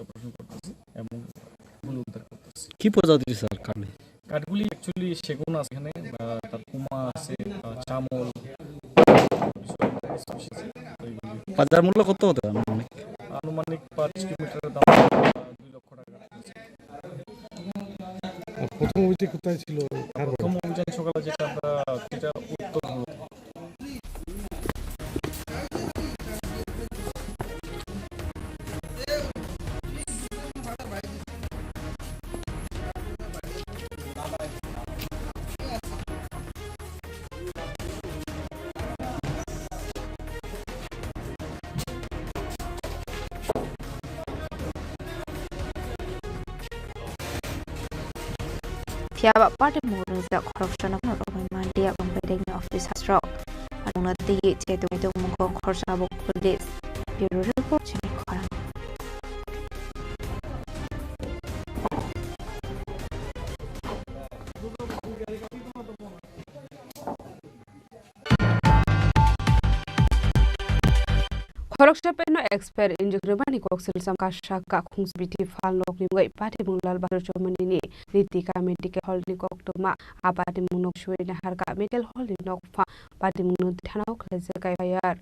অপারেশন করতেছি এবং গুলো উদ্ধার করতেছি। কি প্রজাতির স্যার কাঠগুলি? কাঠগুলি অ্যাকচুয়ালি সেগুন আছে এখানে, আহ, তার কুমা আছে, আহ, চামল, বাজার মূল্য কত হতে পারে আনুমানিক? আনুমানিক পাঁচ কিলোমিটারের দাম, আহ, দুই লক্ষ টাকা। ও, প্রথম অভিযান কোথায় ছিল? প্রথম অভিযান সকালে যেটা আমরা, যেটা উত্তর হলো। Phiya ba party mungsa khoroksano phano romwi manliya bumbaidekni office hasrok. mungno twiwi chetwi tongmung kok khorsa bo police. Bureau report, chini khorang. Khoroksa pen no expire injek rwmani kok silsam kasa kakhung biti phalnok ni mungwi patimung Lal Bahadur Chowmani ni Ritika Medical Hall ni koktwma. A patimung nok suwi naharka medical hall ni nokphang patimung no thanao khlaijak F I R.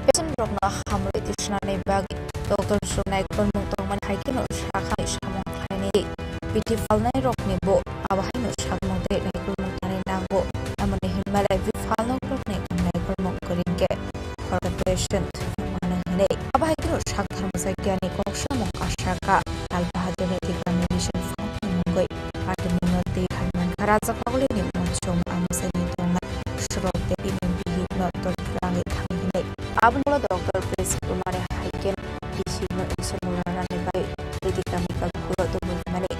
Patient rokno hamrwi tisnani bagwi doctor rok naikolmung tongmani hai kheno sakhani samung khlainai. Biti phalnai rokni bo abo haino samung tei naikolmung tanwi nango. Tamoni hinmale biphalnok rokni naikolmung kwrwngkhe khoroksa patient thwimano hinwi. Abo hai kheno sak dharmajagya ni kok samung kasaka Lal Bahadur Ritika Medicine Fund ni mungwi patimungno twi khaimani kha rajak pagolini muchung amchaini tongnai Srok Devi ni bihikno tor twlangwi thangwi hinwi. Aboni ulo Doctor Prince Kumar hai khe D C no isor mura rani bai Ritika Medical Hall o tongwi mani.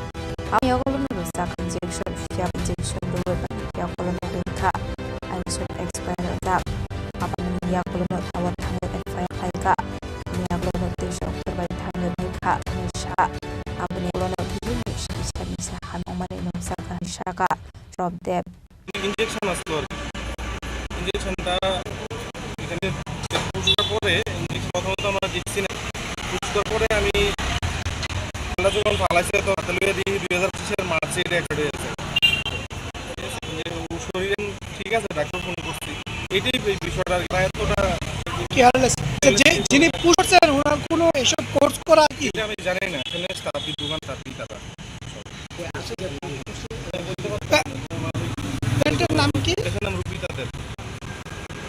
Aboni yagulo no rwchak injection, phiya injection rwwi mani yagulo no wngkha injection expire wngkha. Aboni yagulo no tower thangwi F I R khlaikha. Aboni yagulo no tei doctor bai thangwi naikha hinwi sa. Aboni yagulo no bihikni sisa misa hamya wngmani nukjak hinwi sakha Srok Dev. Injection আসলো আর কি। ইঞ্জেকশনটা এখানে পুশ করার পরে, ইঞ্জেকশন প্রথমত আমরা দিচ্ছি না, পুশ করার পরে আমি আমরা যখন ফালাইছে তো হাতে লইয়া দিই দুই হাজার পঁচিশের মার্চে এটা অ্যাক্সিডেন্ট হয়েছে। যে ও শরীরে ঠিক আছে, ডাক্তার ফোন করছি, এটাই এই বিষয়টা আর কি। বা এতটা কেয়ারলেস। আচ্ছা, যে যিনি পুশ করছেন ওনার কোনো এসব কোর্স করা কি? এটা আমি জানি না, এখানে স্টাফই, দোকান স্টাফই তারা। প্যা-, প্যান্টের নাম কি? এটার নাম রুবিতা দেব।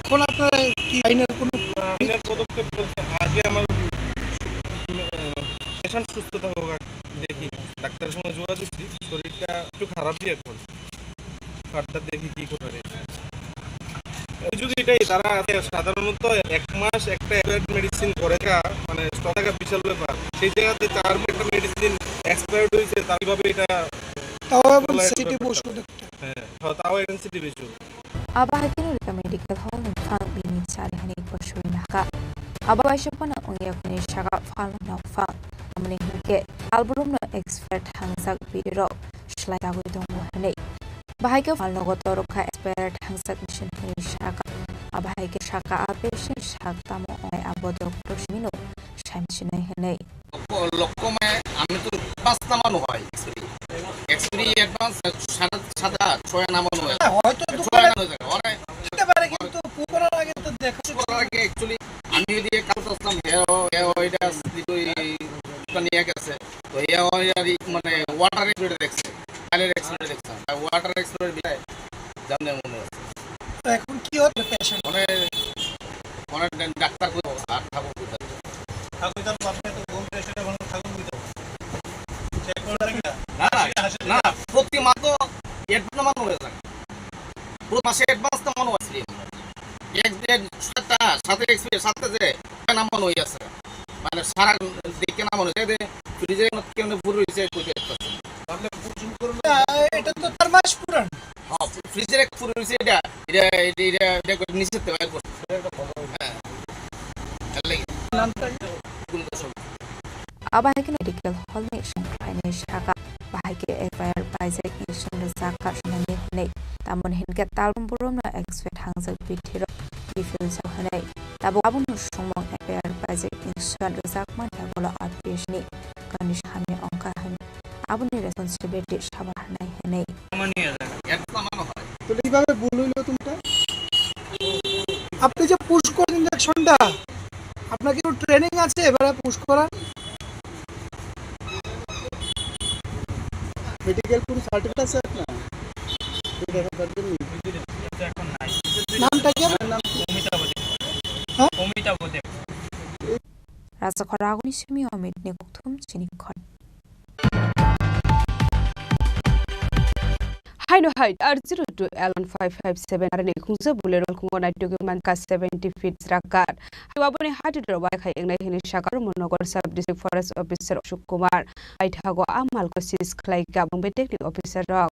এখন আপনারা কি আইনের কোনো আইনের পদক্ষেপ চলছে। আগে আমার, আহ, পেশেন্ট সুস্থ থাকুক, আর দেখি। ডাক্তারের সঙ্গে যোগাযোগ দিচ্ছি, শরীরটা একটু খারাপই এখন। ফার্দার দেখি কি করে। এই যুগে এটাই, তারা আছে সাধারণত এক মাস একটা এক্সপায়ার্ড মেডিসিন করে থাকা, মানে স্টক থাকা বিশাল ব্যাপার। সেই জায়গাতে চার মাস একটা মেডিসিন এক্সপায়ার্ড হয়েছে, তার কিভাবে এটা তাও আবার বলা যেতে সেন্সিটিভ পারে? ওষুধ একটা। হ্যাঁ, হ্যাঁ, তাও sensitive issue. Abo hai kheno Ritika Medical Hall ni bwkhak bini chari hani kwsui nahka. Abo waisa phano wngya kuni saka phalno nokphang. Tamoni hinkhe alborokno expire thangjak birirok slai dagwi tongo hwnwi. Bahai khe phalnogo torok kha expire thangjak machine hwnwi saka. Abo hai khe saka a patient sak tamo wngnai abo doctor simino sai michinai hwnwi. লক্ষ্য, লক্ষ্যময় আমি তো পাঁচটা মানুষ হয় expiry, expiry advance সাদা, সাদা ছয় নামানো হয়। হ্যাঁ, হয়তো ছয় দোকানে নামানো যায়। অনেক হতে পারে, কিন্তু পুকুরের আগে তো দেখা করার আগে অ্যাকচুয়ালি আমি ওইদিকে কাজ আসলাম, হে, হে, ওইটা স্লিপ ওই ওটা নিয়ে গেছে। তো হে ওই আর কি মানে ওয়াটার এক্সপিরিয়েন্স দেখছে, কালের এক্সপিরিয়েন্স দেখছে। আর ওয়াটার এক্সপিরিয়েন্স বিলাই জানলে মনে হচ্ছে। তো এখন কি হচ্ছে পেশেন্ট? মানে, মানে ডা-, ডাক্তার কই আর ঠাকুর কই? ঠাকুর তার বাপকে তো ঘুম রেস্টে এখন ঠাকুর কই? চেক করে দেখি না। না, না, না, প্রতি মাসে অ্যাডভান্স নামানো হয়ে যায়। প্রতি মাসে অ্যাডভান্স নামানো আছে। এক, এক, সাতটা, সাথে এক্সপিরিয়েন্স, সাথে যে নামানো হয়ে আছে। মানে সারা দেখে নামানো হয়েছে, যে ফ্রিজে কেন পুরো হয়েছে, কই দেখতেছে। তাহলে বুঝুন করুন। না, এটা তো চার মাস পুরান। হ্যাঁ, ফ্রিজের এক ফুল রয়েছে এটা, এটা, এটা, এটা, এটা করে নিচে তো বার করছে। হ্যাঁ। তাহলে নামটা কি? কুলদা সব। Abo hai khe medical hall ni songkhlainai saka, bahai khe F I R paijak injection rwjak kha swnamwi hwnwi. Tamoni hinkhe talbrum boromno expire thangjak bithi rok refill jak hwnwi. Tabuk abono songmung F I R paijak injection rwjakmani yagulo R P S ni kanis hamya wngkha hwnwi. Aboni responsibility sabar hanai hinwi. তো এইভাবে ভুল হইলো কোনটা? আপনি যে পুশ করেন ইঞ্জেকশনটা, আপনার কি কোনো ট্রেনিং আছে এবারে পুশ করার? মেডিকেল কোনো সার্টিফিকেট আছে আপনার? এই দেখার জন্য? নামটা কি আপনার? নাম কি? অমিতাভ দেব। হ্যাঁ? অমিতাভ দেব। Rajakhor agoni simi Amit ni kokthum chini khon. Haino hai R zero two L one five five seven R ni khungsa Bolero malkhungo naitugwi mankha seventy feet srakat. Hai aboni hati doro bai khai engnai hini sakar Monogar Sub District Forest Officer Ashok Kumar. Paithago a malko seize khlai kha bong betekni officer rok.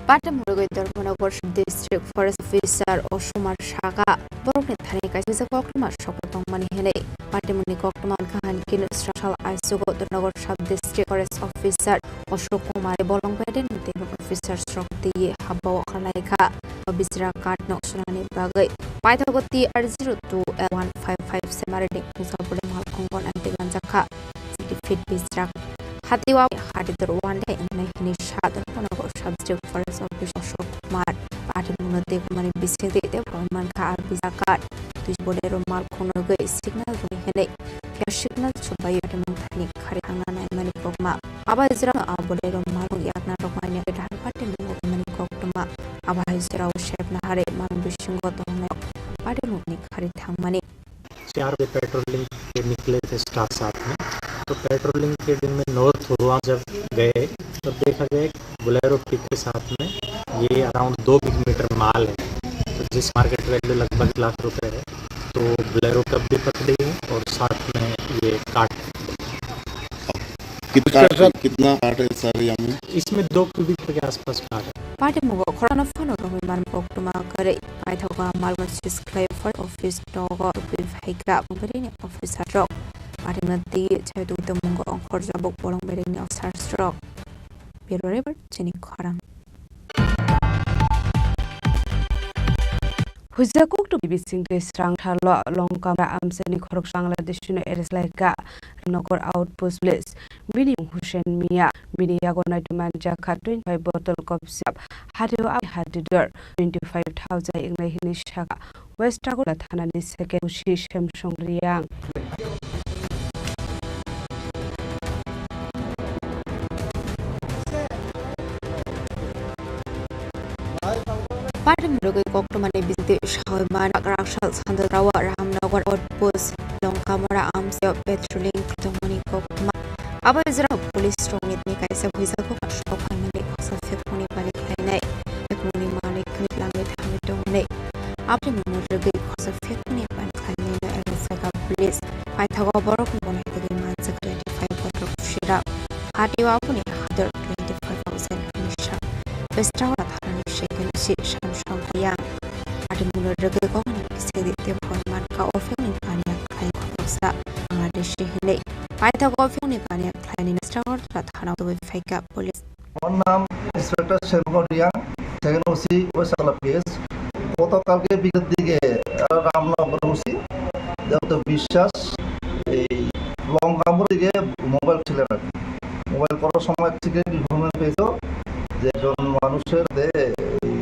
Patem murugwi Dharmanagar Sub District Forest Officer Osomar Saga borokni thani kaisa koktwma sokwi tongmani hinwi. Patemni koktwma wngkha hankhe srasal aisugo Dharmanagar Sub District Forest Officer Ashok Kumar bolong bedeni teibo officers rok twiwi habao khlaikha. O bisra card no sunani bagwi paithago T R zero two L one five five seven R ni khungsa bole malkhungo naitwi manjakha. Sixty feet bisra hatiwa hati dor one day wngnai hini sa Dharmanagar Sub District Forest Officer Ashok Kumar. Patimungno tei kumani bisingtwi tei borok mankha a bisra card. Twi Bolero malkhung nugwi signal rwui hinwi khe signal chubai patimung thani khari thangna naimani koktwma. Abo Israel a Bolero malkhung yakna rwkmani Dhar patimung rwkmani koktwma. Abo hai jorao sepna hari malkhung bisingo tongnai patimungni khari thangmani. चार बजे पेट्रोलिंग के निकले थे स्टाफ साथ में, तो पेट्रोलिंग के दिन में नॉर्थ हुआ जब गए, तब देखा गया कि बोलेरो पिक के साथ में ये अराउंड दो बिग मीटर माल है, तो जिस मार्केट वैल्यू लगभग लाख रुपए है, तो बोलेरो कब भी पकड़ी है और साथ में ये काट। कितना काट है, कितना काट है सर यहाँ में? इसमें दो क्यूबिक के आसपास काट है। Patimung khorokno phano romwi man koktwma kwrwi paithago malno seize khlai for office nogo tubui phaikha bongkha officer rok. Patimung twi chai twi tongmungo ongkhor jabuk bolong berengni officers rok. Bureau report, chini khorang. Huijak kok twi bising tei srang thalo Longkamra amchaini khoroksa Bangladeshi no arrest laikha Nokor outpost police. Bini mung Hussein Mia, bini yago naitwi manjakha twenty five bottle kop sirap. Hatio a hati dor twenty five thousand engnai hini saka West Agartala thanani second O C Samsung Riang. Party murugwi koktwmani bisingtwi sawi manjak Rakshal Sandatrawa Ramnagar Outpost Longkamara amchaio patrolling tongmani koktwma. Abo jora police rokni kaisa huijak kok sok phaimani khoroksa phekmani bani khlainai. Phekmani manwi khwnwi langwi thangwi tongmani. Aboni murugwi khoroksa phekmani bani khlainai no arrest khlaikha police. Paithago borok bo naitugwi manjak twenty five bottle sirap. Hatio aboni hador twenty five thousand hwnwi sa. West Agartala thanani second O C Samsung Riang. Party murugwi kokni bisingtwi tei phone mankha o phekni baniya khlai khoroksa Bangladeshi hwnwi. Paithago o phekni baniya khlainai West Agartala thanao tubui phaikha police. আমার নাম inspector Sebak Reang, second OC west Agartala PS. গতকালকে বিকেলের দিকে, আহ, রামনগর ওসি দেবত বিশ্বাস এই লঙ্কামুর দিকে মোবাইল ছিলেন আর কি। মোবাইল করার সময় সিক্রেট ইনফরমেশন পেয়েছিল যে একজন মানুষের দে-, এই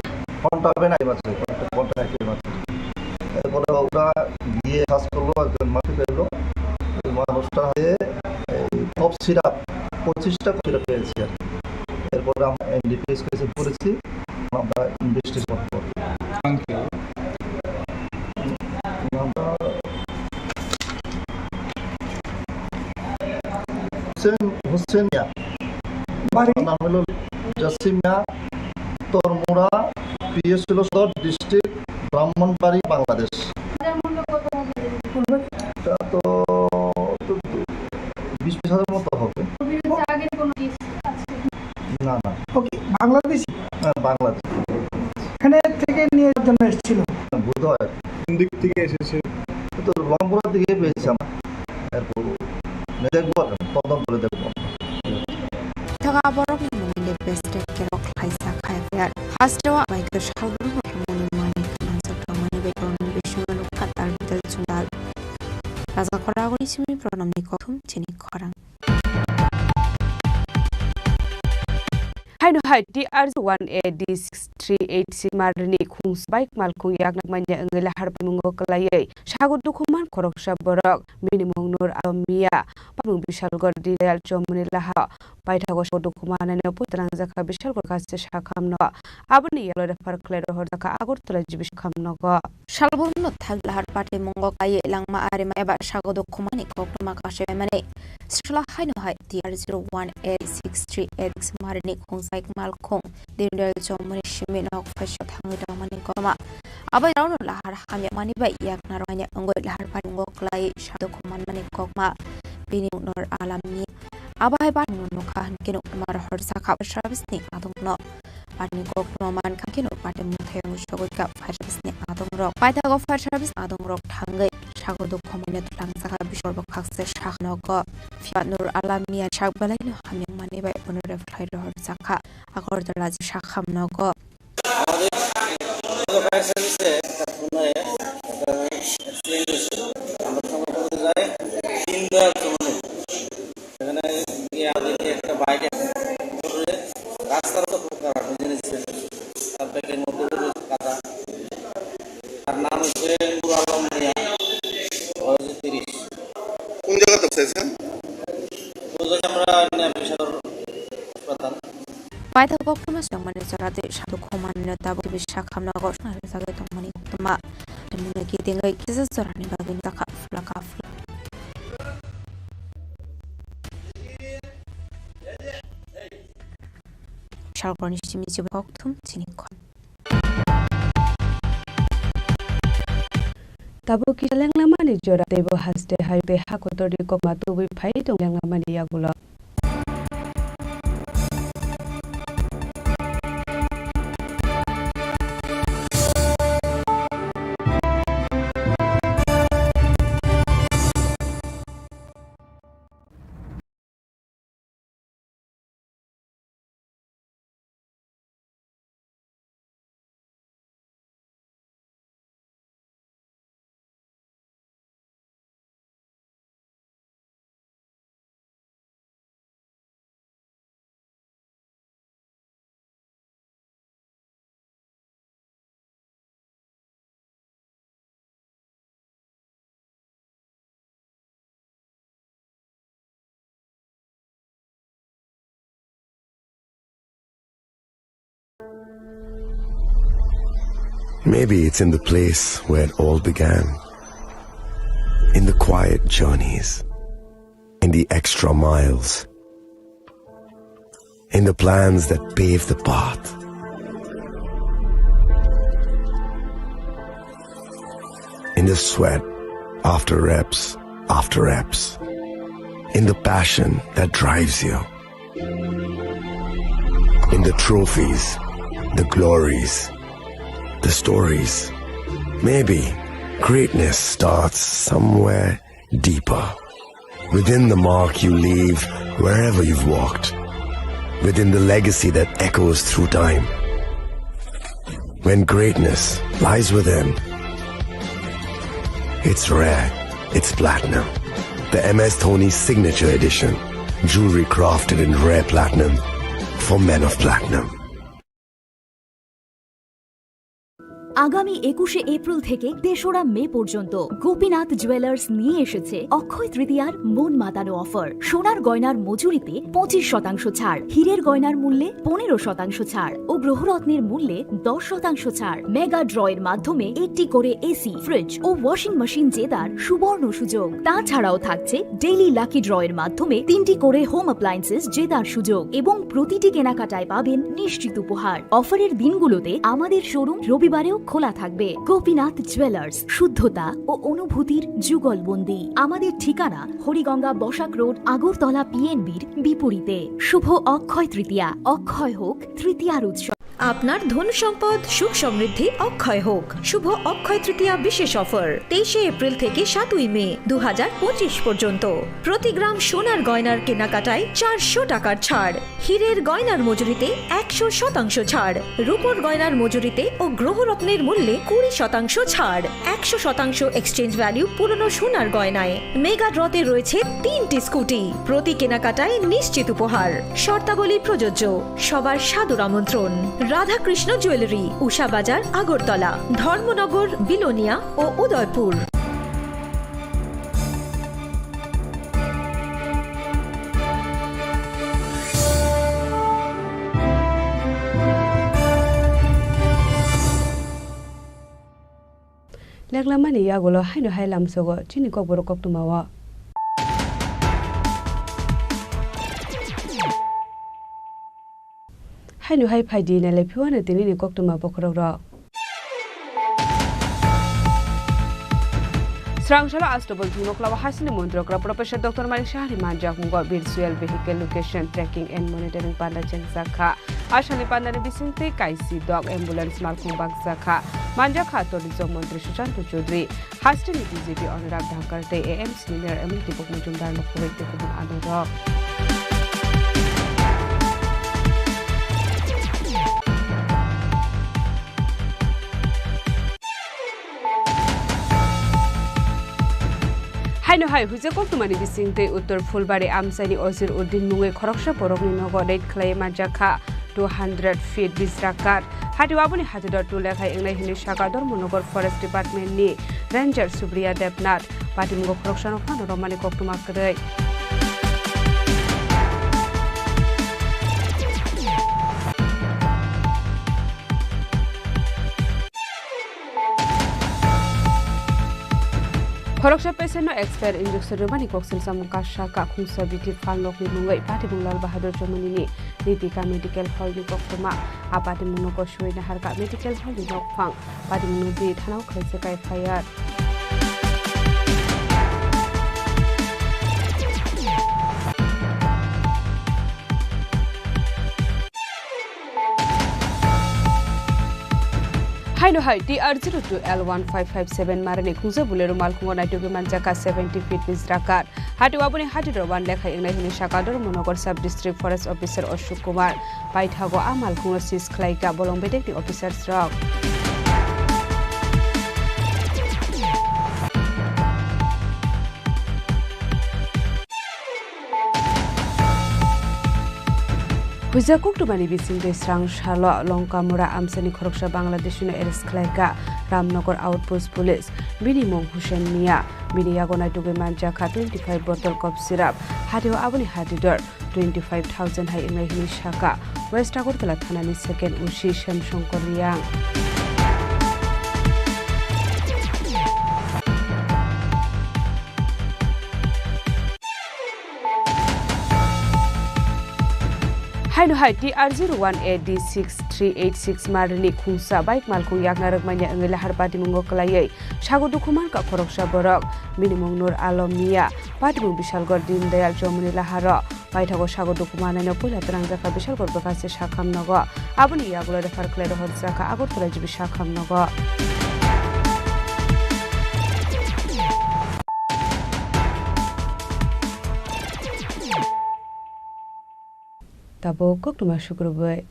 কন্ট্রাব্যান্ড আইটেম আছে, কন্ট্রাব্যান্ড আইটেম আছে। এরপরে ওরা গিয়ে সার্চ করলো, একজন মানুষ পেলো। ওই মানুষটার হাতে এই কফ সিরাপ, পঁচিশটা সিরাপ পেয়েছি আর কি। এরপরে আমরা এনডিপিএস কেসে করেছি, আমরা ইনভেস্টিগেশন করবো। নাম কি? নামটা হোসেন, হোসেন মিয়া। বাড়ি? নাম হলো জাসিম মিয়া, তরমুড়া, পিএস হলো সদর ডিস্ট্রিক্ট, ব্রাহ্মণবাড়ি, বাংলাদেশ। এটা তো, তো বিশ পঁচিশ হাজার মতো হবে। না, না। ওকে, বাংলাদেশি? হ্যাঁ, বাংলাদেশ। এখানে থেকে নিয়ে জন্য এসেছিল। হ্যাঁ, বুধ হয়। কোন দিক থেকে এসেছে? তো রংপুরের দিকে পেয়েছি আমরা। এরপর দেখবো, তদন্ত করে দেখবো। Thoka borokni mungni le best kerok khlaisa khai. Hasteo bai kwsal borokno mungni mani khansa thangmani bai borokni bisingo nukha tal bidal chundal. Raja khoragoni simi pranamni kothum chini khorang. Hai Haino hai T R one A D six three eight C marini khungsa bai malkhung yakna manya wngwi lahar paimungo kwlaiwi sago dukhuman khoroksa borok. Bini mung Nur Alam Mia, pamung Bishalgarh Dayal Chowmuni laha paithago sago dukhumanani putrangjak kha Bishalgarh kaisa sakhamno. Aboni yalo refer khlai rohorjak kha Agartala G B sakhamnogo. Salbumno thang lahar patwi mungo kaiwi langma arima eba sago dokhumani koktwma kasaimani. Srwla haino hai T R zero one eight six three eight six marini khungsai malkhung Dindal Chowmuni simi nok phaisa thangwi tongmani koktwma. Abo rauno lahar hamya mani bai yakna rwngya wngwi lahar patwi mungo kwlai sago dokhumanmani koktwma. Bini Nur Alam Mia. Abo hai patwi nokha hinkhe nokma rohorjak kha service ni adongno. Patni koktwma mankha khe no patni mwthayung sogwi kha fire service ni adongrok. Paithago fire service adongrok thangwi sago dokhumani twlangjakha Bishalgarh kaisa sakhamnogo. Phiya Nur Alam Mia sak belaino hamyang mani bai bono refer khlai rohorjakha Agartala G B sakhamnogo. আমাদের ফায়ার সার্ভিসে একটা ঘটনায় একটা অ্যাক্সিডেন্ট হয়েছে। আমরা সঙ্গে করতে যাই তিনবার চমনে। সেখানে গিয়ে আমাদেরকে একটা বাইক অ্যাক্সিডেন্ট করে রাস্তার তো খুব খারাপ, আপনি জেনেছেন। তার ব্যাগের মধ্যে রয়েছে কাদা। তার নাম হচ্ছে নুর আলম মিয়া, বয়স তিরিশ। কোন জায়গাতে হয়েছে? ওই জায়গায় আমরা নিয়ে বিশাল হাসপাতাল। Paithago koktwma swngmani jora tei sago dokhumanino tabuk G B sakhamnogo swnamjagwi tongmani koktwma. Tei mungwi kitingwi kisa jorani bagwi nokha phla ka phla. Salkorni simi chibo kokthum chini khon. Tabuk kisa lenglamani jora teibo haste hai tei ha kotorni kokma tubui phai tong lenglamani yagulo. Maybe it's in the place where it all began. In the quiet journeys. In the extra miles. In the plans that pave the path. In the sweat after reps after reps. In the passion that drives you. In the trophies, the glories, the stories. Maybe greatness starts somewhere deeper. Within the mark you leave wherever you've walked. Within the legacy that echoes through time. When greatness lies within, it's rare, it's platinum. The M S Dhoni Signature Edition. Jewelry crafted in rare platinum for men of platinum. আগামী একুশে এপ্রিল থেকে তেসরা মে পর্যন্ত গোপীনাথ জুয়েলার্স নিয়ে এসেছে অক্ষয় তৃতীয়ার মন মাতানো অফার। সোনার গয়নার মজুরিতে পঁচিশ শতাংশ ছাড়, হীরের গয়নার মূল্যে পনেরো শতাংশ ছাড় ও গ্রহরত্নের মূল্যে দশ শতাংশ ছাড়। মেগা ড্রয়ের মাধ্যমে একটি করে এসি, ফ্রিজ ও ওয়াশিং মেশিন জেতার সুবর্ণ সুযোগ। তাছাড়াও থাকছে ডেইলি লাকি ড্রয়ের মাধ্যমে তিনটি করে হোম অ্যাপ্লায়েন্সেস জেতার সুযোগ এবং প্রতিটি কেনাকাটায় পাবেন নিশ্চিত উপহার। অফারের দিনগুলোতে আমাদের শোরুম রবিবারেও খোলা থাকবে। গোপীনাথ জুয়েলার্স, শুদ্ধতা ও অনুভূতির যুগলবন্দি। আমাদের ঠিকানা হরিগঙ্গা বসাক রোড, আগরতলা পিএনবির বিপরীতে। শুভ অক্ষয় তৃতীয়া, অক্ষয় হোক তৃতীয়ার উৎসব। আপনার ধন সম্পদ সুখ সমৃদ্ধি অক্ষয় হোক। শুভ অক্ষয় তৃতীয়া বিশেষ অফার তেইশে এপ্রিল থেকে সাতই মে দু হাজার পঁচিশ পর্যন্ত। প্রতি গ্রাম সোনার গয়নার কেনাকাটায় চারশো টাকার ছাড়, হীরের গয়নার মজুরিতে একশো শতাংশ ছাড়, রূপোর গয়নার মজুরিতে ও গ্রহরত্নের মূল্যে কুড়ি শতাংশ ছাড়, একশো শতাংশ এক্সচেঞ্জ ভ্যালু পুরনো সোনার গয়নায়। মেগা ড্রতে রয়েছে তিনটি স্কুটি, প্রতি কেনাকাটায় নিশ্চিত উপহার। শর্তাবলী প্রযোজ্য। সবার সাদর আমন্ত্রণ। রাধাকৃষ্ণ জুয়েলারি, উষা বাজার, আগরতলা, ধর্মনগর, বিলোনিয়া ও Udaipur. Leklamani yagulo haino hai lamsogo chini kokborok koktwmao. Haino hai phaidi nailai phiwano tinini koktwma bokhorokrok. Srangsalo Astobol Thwngnoklao hasini Mondrokra Professor Doctor Manik Sahani manjakmungo Virtual Vehicle Location Tracking and Monitoring panda chengjakha. Asani pandani bisingtwi kaisi dok ambulance malkhung bakjakha. Manjakha Tourism Montri Sushanta Chowdhury. Hasteni B J P Anurag Dhankar tei A M C ni Mayor Emily Tipuk Majumdar no khurui tei kubun adongrok. Haino hai huijak koktwmani bising tei Uttor Phulbari amchaini Ozir Uddin mungwi khoroksa borokni nogo raid khlaiwi manjakha. Two hundred feet bisrak kat. Hati aboni hati dor tu lekhai wngnai hwnwi saka Dharmanagar Forest Department ni Ranger Supriya Debnath. Patimungo khoroksano phano romani koktwma kwrwi. Khoroksa patient no expire injection rwmani koksil samung kasa kakhungsa bithi phalnokni mungwi Patimung Lal Bahadur Chomani ni Ritika Medical Hall ni koktwma. A patimung no kosoi naharka Medical Hall ni nokphang. Patimung no di thanao khlaijak F I R. Haino hai T R zero two L one five five seven marani khungsa Bolero malkhungo naitugwi manjakha seventy feet bisrak kat. Hati aboni hati dor one lekhai wngnai hwnwi saka Dharmanagar Sub District Forest Officer Ashok Kumar. Paithago a malkhungno seize khlaikha bolong bedekni officers rok. Huijak koktwmani bisingtwi srang salo Longkamura amchaini khoroksa Bangladeshino arrest khlaikha Ramnagar Outpost Police. Bini mung Hussein Mia. Bini yago naitugwi manjakha twenty five bottle cough syrup. Hatio aboni hati dor twenty five thousand hai wngnai hwnwi sakha West Agartala thanani second O C Shyam Shankar Reang. Haino hai T R zero one A D six three eight six marni khungsa bike malkhung yakna rwkmanya wngwi lahar patimungo kwlaiwi sago dukhu mankha khoroksa borok. Bini mung Nur Alom Mia, patimung Bishalgarh Deen Dayal Chowmani laharo. Paithago sago dukhu manaino puila twrangjakha Bishalgarh bwkhakse sakham nogo. Aboni yagulo refer khlai rohorjakha Agartala G B sakham nogo. Tabuk koktwma sukrubwi.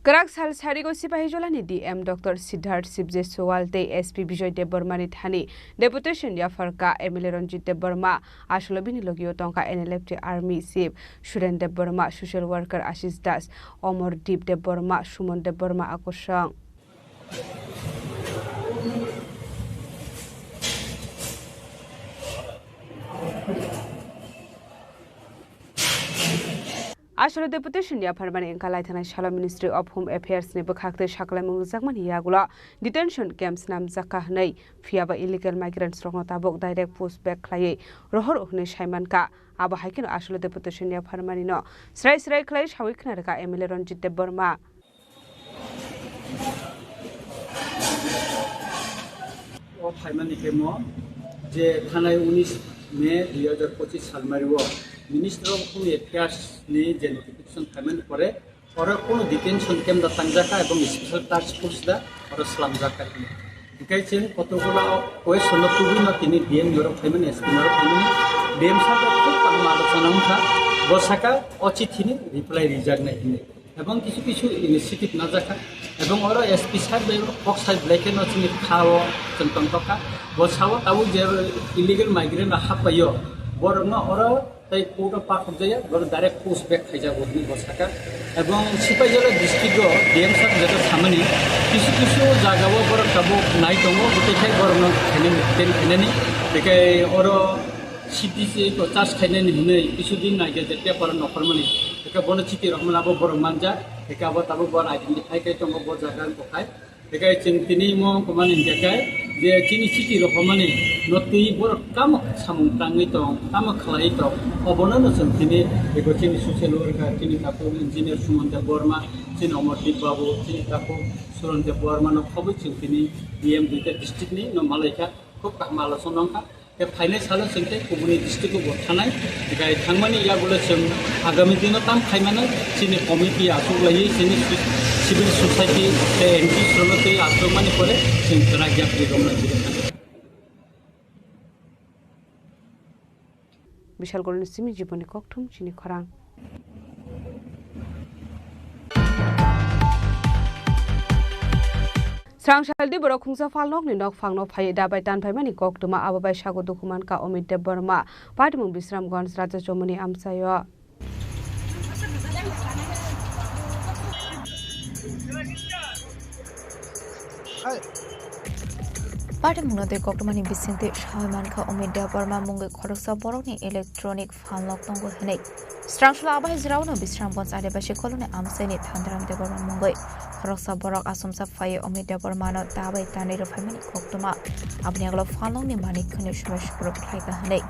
Kwrak sal sarigo Sipahijolani D M Doctor Siddharth Sibje Sowal tei S P Bijoy Debbarmani thani deputation yapharkha M L A Ranjit Debbarma, asolo bini logio tongkha N L F T Army Chief Suren Debbarma, social worker Ashish Das, Omor Deep Debbarma, Suman Debbarma akosong. Asolo deputation yapharmani wngkha laithanai salo Ministry of Home Affairs ni bwkhak tei saklaimung rwjakmani yagulo detention camps namjakha hwnwi, phiyaba illegal migrants rokno tabuk direct push back khlaiwi rohor hwnwi saimankha. Abo hai kheno asolo deputation yapharmani no srai srai khlai sawi khna rwkha M L A Ranjit Debbarma. O phaimani khe mo je thanai unis May dui hajar pochis salmario Ministry of Home Affairs ni je notification phaimani pore oro kono detention camp da tangjakha ebong special task force da oro slamjakha. Hinkhe chwng kotokgola question no tubui no tini D M norok phaimani, S P norok phaimani, D M sir da khub kaham alochona wngkha, bo saka o chithi ni reply rijaknai hinwi. Ebong kisu kisu initiative najakha. Ebong oro S P sir bai kok sai belai kheno chini kha o chwng tongtokha. Bo sao tabuk je illegal migrant rok happaio, borokno oro tei court o pakhukjaya, borok direct post back khaijago hinwi bo saka. Ebong Sipaijala district o D M sir jeto samani kisu kisu jaga o borok tabuk nai tongo, bwtwi khai borokno khainani, detain khainani. Bekhai oro C T C ko charge khainani hinwi kisu din naikhe je paper nokhormani. Eka bono chiti rok mano abo borok manja, eka abo tabuk borok identify kai tongo bo jaga wngkha khai. Eka chwng tini mo komani hingkha khai je chini chiti rok mani no twi borok kamo samung tangwi tong, kamo khlai tong. Obono no chwng tini eko chini social worker, chini takhuk engineer Suman Debbarma, chini Omordeep Babu, chini takhuk Suran Debbarma no khobwi chwng tini D M duita district ni no malaikha, khub kaham alochona wngkha. Tei phainai salo chwng tei kubuni district-o bo thanai, tei thangmani yagulo chwng agami dino tam khaimano chini committee achuk laiwi chini civil society tei N G O rokno tei achukmani pore chwng kwrak yapri romna jigwi thangkha. Bishalgorni simi jiboni kokthum chini khorang. Srangsaldi borok khungsa phalnokni nokphangno phaiwi dabai tanphaimani koktwma, abo bai sago dukhu mankha Omit Debbarma, patimung Bisramganj, Raja Chomoni amchaio. Patimungno tei koktwmani bisingtwi sawi mankha Omit Debbarma mungwi khoroksa borokni electronic phalnok tongo hwnwi. Srangsaldi abo hai jora-o no Bisramganj Adibasi Colony amchaini Thandaram Debbarma mungwi khoroksa borok achomsa phaiwi Omit Debbarmano dabai tanwi rwphaimani koktwma. Aboni agalo phalnokni manik khwnwi subai sukruk khlaikha hwnwi.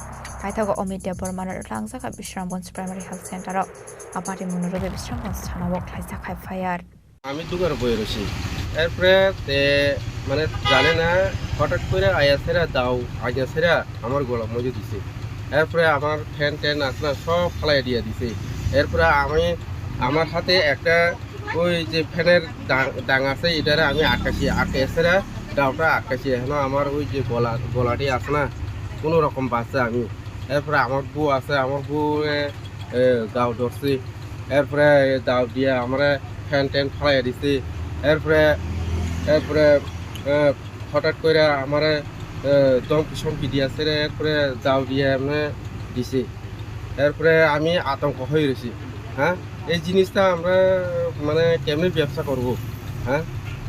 Paithago Omit Debbarmano rwtlangjak kha Bisramganj Primary Health Center-o. A patimungno rwgwi Bisramganj thana-o khlaijak kha F I R. আমি দোকানে বসে রয়েছি। এরপরে তে মানে জানে না, হঠাৎ করে আয়া সেরা দাও, আয়া সেরা আমার গলা মজে দিছে। এরপরে আমার ফ্যান ট্যান আছে না, সব ফালাই দিয়ে দিছে। এরপরে আমি, আমার হাতে একটা ওই যে ফ্যানের ডাং, ডাং আছে, এটারে আমি আটকাছি, আটকে সেরা দাওটা আটকাছি। এখন আমার ওই যে গলা, গলাটি আছে না, কোনো রকম বাঁচছে আমি। এরপরে আমার বউ আছে, আমার বউ, এ, এ, দাও ধরছি। এরপরে দাও দিয়ে আমারে ফ্যান ট্যান ফালাইয়া দিছে। এরপরে, এরপরে, এ, হঠাৎ করে আমারে, এ, ধমকি সমকি দিয়েছে রে। এরপরে দাও দিয়ে এমনি দিছে। এরপরে আমি আতঙ্ক হয়ে রয়েছি। হ্যাঁ, এই জিনিসটা আমরা মানে কেমনি ব্যবসা করব? হ্যাঁ,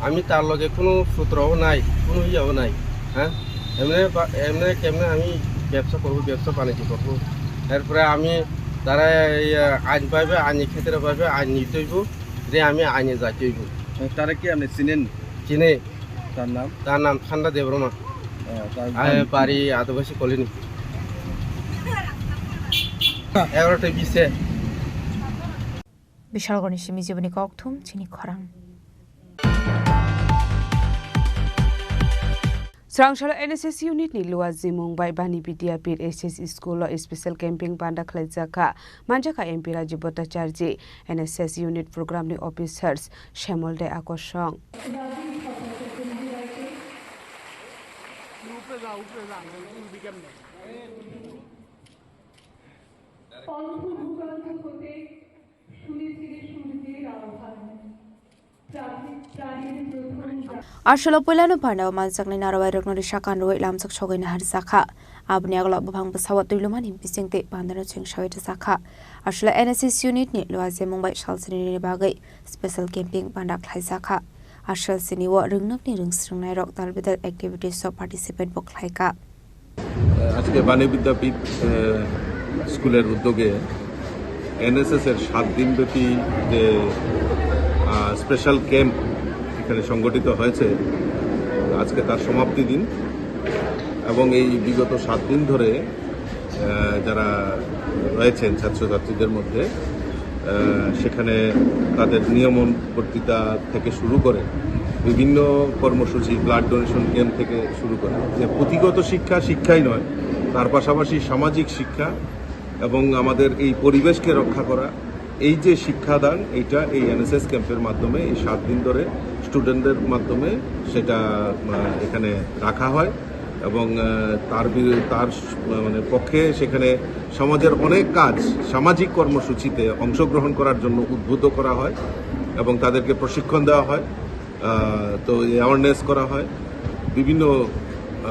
আমি তার লগে কোনো সূত্রও নাই, কোনো ইয়েও নাই। হ্যাঁ, এমনি বা, এমনি কেমনে আমি ব্যবসা করব, ব্যবসা বাণিজ্য করব? এরপরে আমি তারা এই, আহ, আইন পাইবে, আইনি ক্ষেত্রে পাইবে, আইন নিতে হইব, যে আমি আইনে যাইতে হইব। তারা কি আপনি চিনেন? চিনে। তার নাম? তার নাম ঠান্ডা দেবরমা। আহ, তার আহ, বাড়ি আদিবাসী কলোনি। এগারোটা বিশে। Bishalgorni simi jiboni kokthum chini khorang. Srangsalo N S S unit ni Luwa Zimung bai Bani Vidyapith S S School o special camping panda khlaijak kha. Manjakha M P Rajiv Bhattacharjee, N S S unit program ni officers, Shyamol Dai Akosong. Aswkno puilano pandao manjaknai narwai rokno risa kanrwi lamjak sogwi naharjakha. Aboni agalo buphang bwsao twilumani bisingtwi pandano chengsawi rwjakha. Aswkno N S S unit ni Luwa Zimung bai salsini bagwi special camping panda khlaijakha. Aswk sini o rwngnokni rwngsrwngnairok talbidal activities o participate bo khlaikha. আজকে বাণী বিদ্যাপীঠ আহ, স্কুলের উদ্যোগে এনএসএস এর সাত দিনব্যাপী যে special camp এখানে সংগঠিত হয়েছে, আজকে তার সমাপ্তি দিন। এবং এই বিগত সাত দিন ধরে আহ, যারা রয়েছেন ছাত্রছাত্রীদের মধ্যে, আহ, সেখানে তাদের নিয়মন বক্তৃতা থেকে শুরু করে বিভিন্ন কর্মসূচি, ব্লাড ডোনেশন ক্যাম্প থেকে শুরু করে যে পুঁথিগত শিক্ষা, শিক্ষাই নয়, তার পাশাপাশি সামাজিক শিক্ষা এবং আমাদের এই পরিবেশকে রক্ষা করা, এই যে শিক্ষাদান, এইটা এই এনএসএস ক্যাম্পের মাধ্যমে এই সাত দিন ধরে স্টুডেন্টদের মাধ্যমে সেটা, আহ, এখানে রাখা হয় এবং, আহ, তার বি-, তার স-, মানে পক্ষে সেখানে সমাজের অনেক কাজ, সামাজিক কর্মসূচিতে অংশগ্রহণ করার জন্য উদ্বুদ্ধ করা হয় এবং তাদেরকে প্রশিক্ষণ দেওয়া হয়। আহ, তো অ্যাওয়ারনেস করা হয়, বিভিন্ন,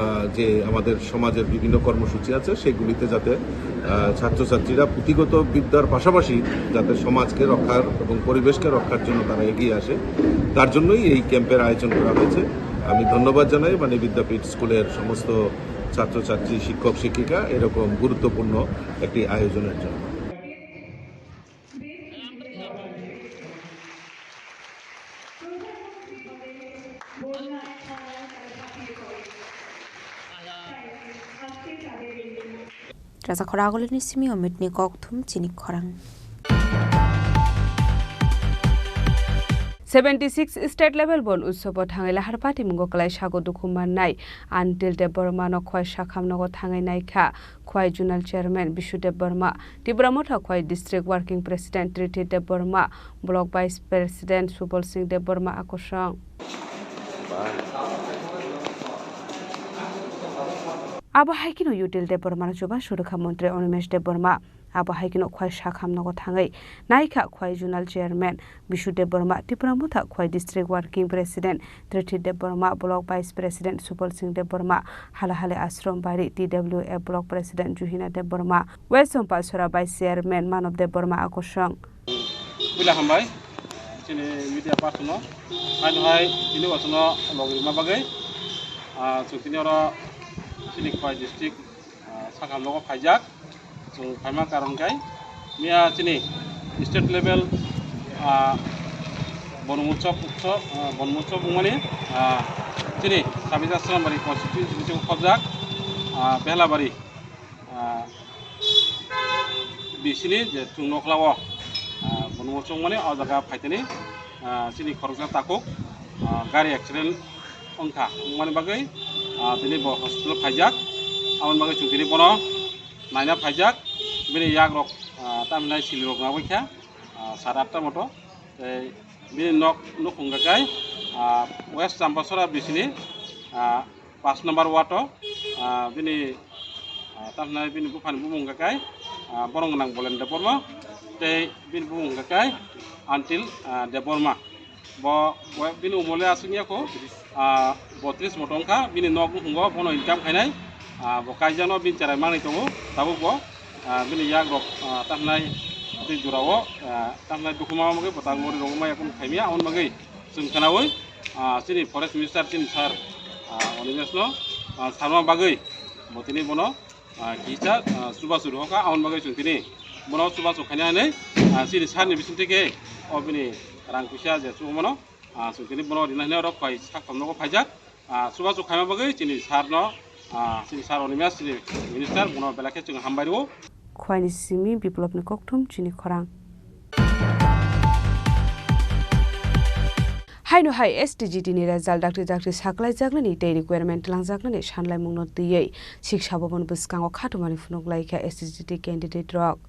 আহ, যে আমাদের সমাজের বিভিন্ন কর্মসূচি আছে সেগুলিতে যাতে, আহ, ছাত্রছাত্রীরা পুঁথিগত বিদ্যার পাশাপাশি যাতে সমাজকে রক্ষার এবং পরিবেশকে রক্ষার জন্য তারা এগিয়ে আসে, তার জন্যই এই ক্যাম্পের আয়োজন করা হয়েছে। আমি ধন্যবাদ জানাই মানে বিদ্যাপীঠ স্কুলের সমস্ত ছাত্রছাত্রী, শিক্ষক শিক্ষিকা এরকম গুরুত্বপূর্ণ একটি আয়োজনের জন্য। Rasa khorang agulini simi omitni kokthum chini khorang. Seventy six state level bon utsobo thangwi lahar patimungo kwlai sago dukhu mannai Antil Debbarma no khwai sakham nogo thangwi naikha. Khwai Zonal Chairman Bisudeb Barma, Tipra Motha Khwai District Working President Triti Deb Barma, Block Vice President Subal Singh Deb Barma akosong. Abo hai kheno Util Deb Barma no chuba Surukha Montri Animesh Deb Barma. Abo hai kheno Khwai sakham nogo thangwi naikha Khwai Zonal Chairman Bisudeb Barma, Tipra Motha Khwai District Working President Triti Deb Barma, Block Vice President Subal Singh Deb Barma, Halahali Ashram Bari T W F Block President Juhina Deb Barma, West Sompasora Vice Chairman Manob Deb Barma akosong. Puila hambai chini media person no, haino hai tini wasono logirima bagwi, ah, chwng tini oro chini Khwai district, ah, sakha nogo phaijak. Chwng phaima karon khe miya chini state level, ah, Bonmutsob utsob, ah, Bonmutsob wngmani, ah, chini Sabita Srambari constituency bisingo khobjak, ah, Behlabari, ah, bisini je chwng nokhlao, ah, Bonmutsob wngmani o jaga phaitani, ah, chini khoroksa takhuk, ah, gari accident wngkha, wngmani bagwi, ah, tini bo hospital phaijak, aboni bagwi chwng tini bono naina phaijak, bini yagrok, ah, tamhinai silirok nangwi kha, ah, sade atta moto, tei bini nok nukhung hwnkhe, ah, West Champasora bisini, ah, pash number ward o, ah, bini, ah, tamhinai bini buphani bumung hwnkhe, ah, Borong Gwnang Bolendra Borma, tei bini bumung hwnkhe Antil, ah, Debbarma. Bo, bo bini umole aswk ya kho, ah, botris moto wngkha, bini nok nukhungo bono income khainai, ah, bo kaijakno bini cherai manwi tongo, tabuk bo, ah, bini yagrok, ah, tamhinai tei jorao, ah, tamhinai dukhu ma bagwi bo tang mori rogwi maya kunu khaimya, aboni bagwi chwng khwnaui, ah, chini forest minister chini sir, ah, Animesh no, ah, salma bagwi bo tini bono, ah, kisa, ah, chubachu rwkha, aboni bagwi chwng tini bono chubachu khaina hinwi, ah, chini sir ni bisingtwi khe o bini rang puisa je chubamano, ah, chwng tini bono rina hinwi oro khwai sak thamnogo phaijak, ah, chubachu khaima bagwi chini sir no, ah, chini sir Animesh chini minister bono belai khe chwng hambai rwo. Khwaini simi Biplopni kokthum chini khorang. Haino hai S T G T ni result dakti dakti saklaijaknani tei requirement twlangjaknani sanlaimungno twiwi siksa bobon bwskango khatumani phunuk lai kha S T G T candidate rok.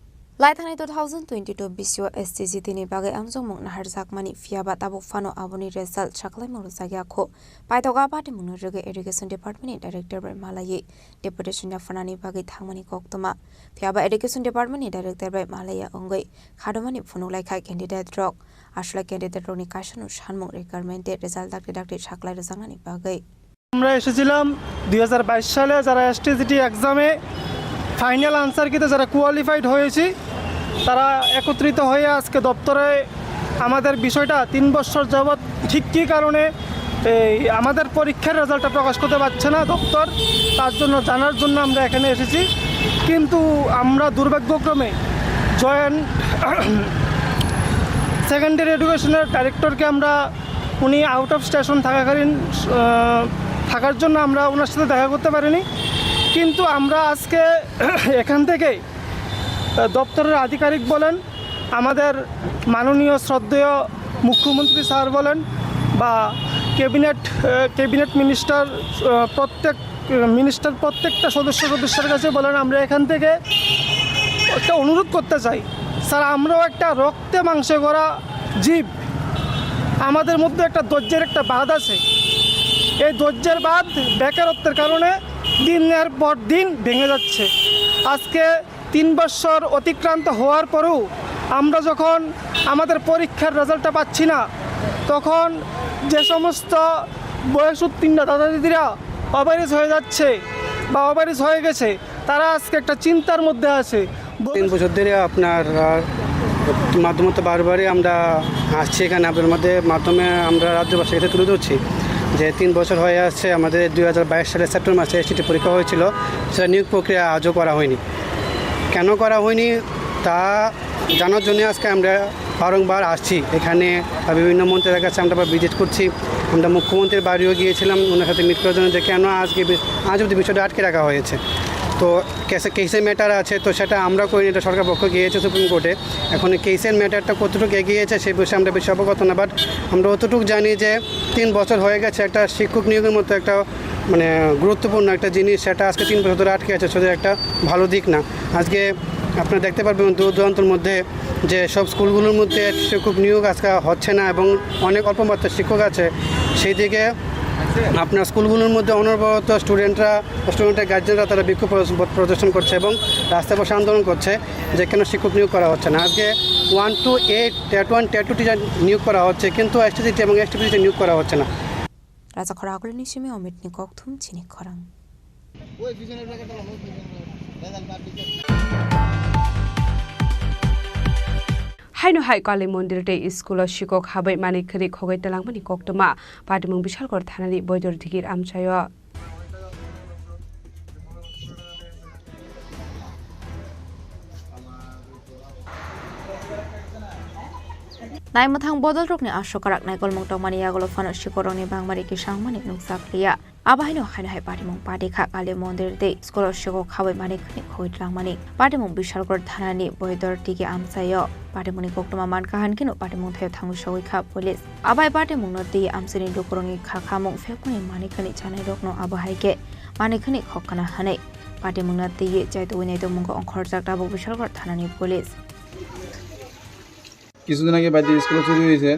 Laithani two thousand twenty-two bisio S T G T ni bagwi amjokmung naharjakmani, phiyaba tabuk phano aboni result saklaimung rwjakya kho. Paithogo a patimungno rwgwi Education Department ni Director bai malaiwi deputation yapharnani bagwi thangmani koktwma. Phiyaba Education Department ni Director bai malaiya wngwi khatumani phunuk lai kha candidate rok. Aswlai candidate rokni kaisano sanmung, requirement tei result dakti dakti saklai rwjaknani bagwi. আমরা এসেছিলাম দুই হাজার বাইশ সালে, যারা এসটিজিটি এক্সামে final answer কিতে যারা কোয়ালিফাইড হয়েছি, তারা একত্রিত হয়ে আজকে দপ্তরে আমাদের বিষয়টা তিন বছর যাবৎ ঠিক কী কারণে এই আমাদের পরীক্ষার রেজাল্টটা প্রকাশ করতে পারছে না দপ্তর, তার জন্য জানার জন্য আমরা এখানে এসেছি। কিন্তু আমরা দুর্ভাগ্যক্রমে জয়েন্ট সেকেন্ডারি এডুকেশনের ডাইরেক্টরকে আমরা, উনি আউট অফ স্টেশন থাকাকালীন, আহ, থাকার জন্য আমরা ওনার সাথে দেখা করতে পারিনি। কিন্তু আমরা আজকে এখান থেকে, আহ, দপ্তরের আধিকারিক বলেন, আমাদের মাননীয় শ্রদ্ধেয় মুখ্যমন্ত্রী স্যার বলেন বা ক্যাবিনেট, আহ, ক্যাবিনেট মিনিস্টার, আহ, প্রত্যেক মিনিস্টার প্রত্যেকটা সদস্য সদস্যের কাছে বলেন, আমরা এখান থেকে একটা অনুরোধ করতে চাই, স্যার, আমরাও একটা রক্তে মাংসে গড়া জীব, আমাদের মধ্যে একটা ধৈর্যের একটা বাঁধ আছে। এই ধৈর্যের বাঁধ বেকারত্বের কারণে দিনের পর দিন ভেঙে যাচ্ছে। আজকে তিন বছর অতিক্রান্ত হওয়ার পরেও আমরা যখন আমাদের পরীক্ষার রেজাল্টটা পাচ্ছি না, তখন যে সমস্ত বয়স উত্তীর্ণ দাদা দিদিরা ওভারএজ হয়ে যাচ্ছে বা ওভারএজ হয়ে গেছে, তারা আজকে একটা চিন্তার মধ্যে আছে। তিন বছর ধরে আপনার, আহ, মাধ্যমে তো বারবারই আমরা আসছি এখানে, আপনার মধ্যে মাধ্যমে আমরা রাজ্যবাসীর কাছে তুলে ধরছি যে তিন বছর হয়ে আসছে, আমাদের দুই হাজার বাইশ সালের সেপ্টেম্বর মাসে এসটিটি পরীক্ষা হয়েছিল, সেটা নিয়োগ প্রক্রিয়া আজও করা হয়নি। কেন করা হয়নি তা জানার জন্য আজকে আমরা বারংবার আসছি এখানে, বা বিভিন্ন মন্ত্রীর কাছে আমরা ভিজিট করছি। আমরা মুখ্যমন্ত্রীর বাড়িও গিয়েছিলাম ওনার সাথে মিট করার জন্য যে কেন আজকে বি-, আজ অবধি বিষয়টা আটকে রাখা হয়েছে। তো কেসে, কেসের ম্যাটার আছে, তো সেটা আমরা করিনি, এটা সরকার পক্ষ গিয়েছে সুপ্রিম কোর্টে। এখন এই কেসের ম্যাটারটা কতটুকু এগিয়েছে সেই বিষয়ে আমরা বেশি অবগত না, বাট আমরা অতটুকু জানি যে তিন বছর হয়ে গেছে একটা শিক্ষক নিয়োগের মতো একটা, মানে, গুরুত্বপূর্ণ একটা জিনিস, সেটা আজকে তিন বছর ধরে আটকে আছে, সেটা একটা ভালো দিক না। আজকে আপনারা দেখতে পারবেন দূর দূরান্তর মধ্যে যে সব স্কুলগুলোর মধ্যে শিক্ষক নিয়োগ আজকে হচ্ছে না এবং অনেক অল্প মাত্রায় শিক্ষক আছে। সেই দিকে আপনার স্কুলগুলোর মধ্যে অনবরত স্টুডেন্টরা, স্টুডেন্টের গার্জেনরা তারা বিক্ষোভ প্রদর্শন, প্রদর্শন করছে এবং রাস্তায় বসে আন্দোলন করছে যে কেন শিক্ষক নিয়োগ করা হচ্ছে না। আজকে one two eight, TET one, TET two teacher নিয়োগ করা হচ্ছে, কিন্তু এসটিসিটি এবং এসটিপিসিটি নিয়োগ করা হচ্ছে না। Rachakhor Agulini simi Omitni kokthum chini khorang. Haino hai Kali Mondir tei school o sikok habai manwi khwnwi khogwi twlangmani koktwma, Patimung Bishalgarh thanani Boidor Digir amchaio. Naimwthang bodolrokni aswk kwrak naikolmung tongmani yagulo phano sikorokni bangmari kisangmani nukjak liya. Abo haino haino hai patimung pati kha Kali mondir tei school o sikok habai mani khwnwi khogwi twlangmani. Patimung Bishalgarh thanani Boidor Digi amchaio. Patimungni koktwma mankha hankhe no patimung thaio thangwi sogwi kha police. Abo hai patimungno twi amchaini lukurokni kha khamung phekmani mani khwnwi chanairokno abo hai khe mani khwnwi khokkhana hwnwi. Patimungno twiwi chaitugwi naitugmungo ongkhorjak tabuk Bishalgarh thanani police. কিছুদিন আগে বাড়িতে স্কুলে চুরি হয়েছে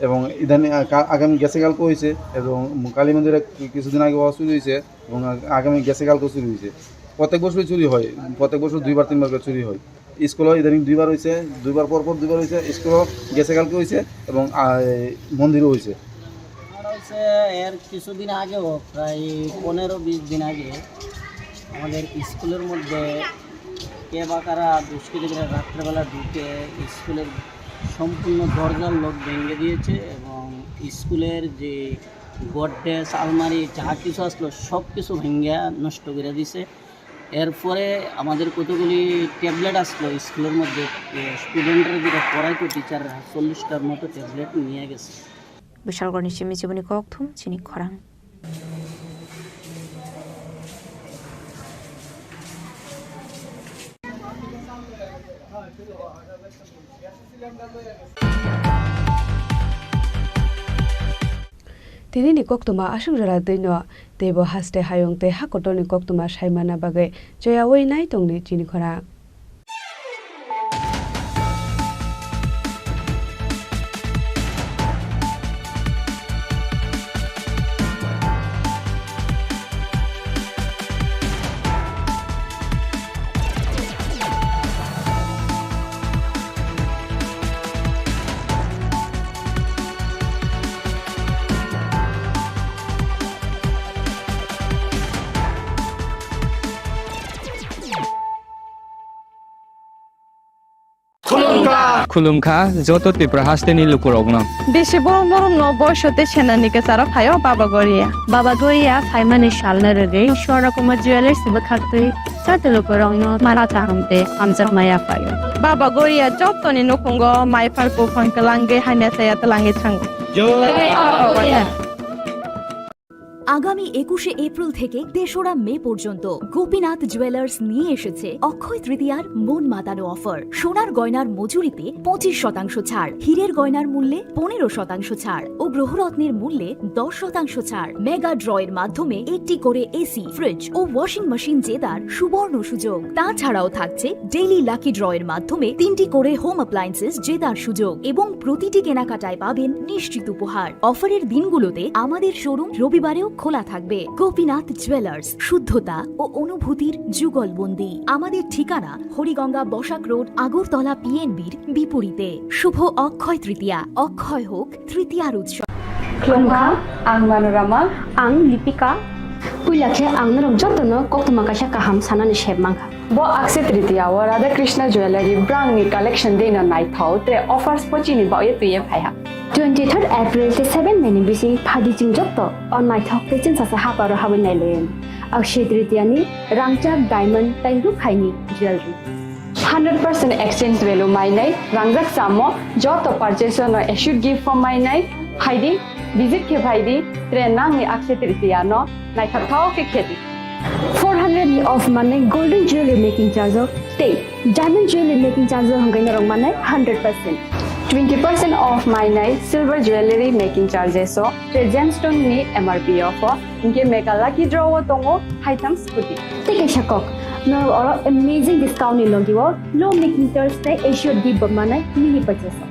এবং ইদানিং আ-, কা-, আগামী গেছে কালকে হয়েছে এবং কালী মন্দিরে কি-, কিছুদিন আগে চুরি হয়েছে এবং আ-, আগামী গেছে কালকে চুরি হয়েছে। প্রত্যেক বছরই চুরি হয়, প্রত্যেক বছর দুইবার তিনবার করে চুরি হয়। স্কুলে ইদানিং দুইবার হয়েছে, দুইবার পর পর দুইবার হয়েছে, স্কুলও গেছে কালকে হয়েছে এবং আ, এই মন্দিরও হয়েছে। আমার হচ্ছে এর কিছুদিন আগেও, প্রায় পনেরো বিশ দিন আগে আমাদের স্কুলের মধ্যে কে বা কারা দুষ্কৃতিকারীরা রাত্রেবেলা ঢুকে স্কুলের সম্পূর্ণ দরজার লক ভেঙে দিয়েছে এবং স্কুলের যে গডরেজ, আলমারি যা কিছু আসলো সব কিছু ভেঙে নষ্ট করে দিছে। এরপরে আমাদের কতগুলি ট্যাবলেট আসলো স্কুলের মধ্যে, এ, স্টুডেন্টরা যেটা পড়াইতো টিচাররা চল্লিশটার মতো ট্যাবলেট নিয়ে গেছে। Bishalgarhni simi chiboni kokthum chini khorang. Tinini koktwma aswk jora twino teibo haste hayung tei ha kotorni koktwma saimana bagwi choyaui nai tongdi chini khorang. Khulumkha joto Tripura hasteni lukurokno. Bisi borom borom no boiso tei senani kwcharo phaio Baba Goria. Baba Goria phaimani salno rwgwi Swarna Kumar Jewellers bwkhaktwi joto lukurokno mara kaham tei hamjakma yaphaio. Baba Goria jotoni nukhungo mai phar buphang twlangwi hamya chaya twlangwi thango. Jai Baba Goria. আগামী একুশে এপ্রিল থেকে তেসরা মে পর্যন্ত গোপীনাথ জুয়েলার্স নিয়ে এসেছে অক্ষয় তৃতীয়ার মন মাতানো অফার। সোনার গয়নার মজুরিতে পঁচিশ শতাংশ ছাড়, হীরের গয়নার মূল্যে পনেরো শতাংশ ছাড় ও গ্রহরত্নের মূল্যে দশ শতাংশ ছাড়। মেগা ড্র এর মাধ্যমে একটি করে এসি, ফ্রিজ ও ওয়াশিং মেশিন জেতার সুবর্ণ সুযোগ। তাছাড়াও থাকছে ডেইলি লাকি ড্র এর মাধ্যমে তিনটি করে হোম অ্যাপ্লায়েন্সেস জেতার সুযোগ এবং প্রতিটি কেনাকাটায় পাবেন নিশ্চিত উপহার। অফারের দিনগুলোতে আমাদের শোরুম রবিবারেও খোলা থাকবে। গোপীনাথ জুয়েলার্স, শুদ্ধতা ও অনুভূতির যুগলবন্দি। আমাদের ঠিকানা হরিগঙ্গা বসাক রোড, আগরতলা পিএনবির বিপরীতে। শুভ অক্ষয় তৃতীয়া, অক্ষয় হোক তৃতীয়ার উৎসব। Khulumkha, ang Manorama. Ang Lipika. Puila khe ang norok jotono koktwma kaisa kaham sanani sep mankha. Bo Akshaya Tritiya o Radha Krishna Jewellery brand ni collection deino naithok tre offers bo chini bagwi twiwi phaiha. Twenty third April tei seven May ni bising phaidi chwng joto o naithok tei chwngsacha haparo habwi nailaio. Akshaya Tritiya ni rangchak, diamond tei rukhaini jewellery. Hundred percent exchange value mainai rangjak chamo joto purchase no assured gift bo mainai. Phaidi, visit khe phaidi, tre nangni Akshaya Tritiya no naithok thok khe khedi. Four hundred ni off manai golden jewellery making charge o tei diamond jewellery making charge o hwnkhai norok manai hundred percent. Twenty percent off mainai silver jewellery making charges o tre gemstone ni M R P off o. Hinkhe mega lucky draw o tongo haitham scooty. Tei kaisa kok, norok oro amazing discount ni logi o low making charge tei assured gift bo manai mini purchase o.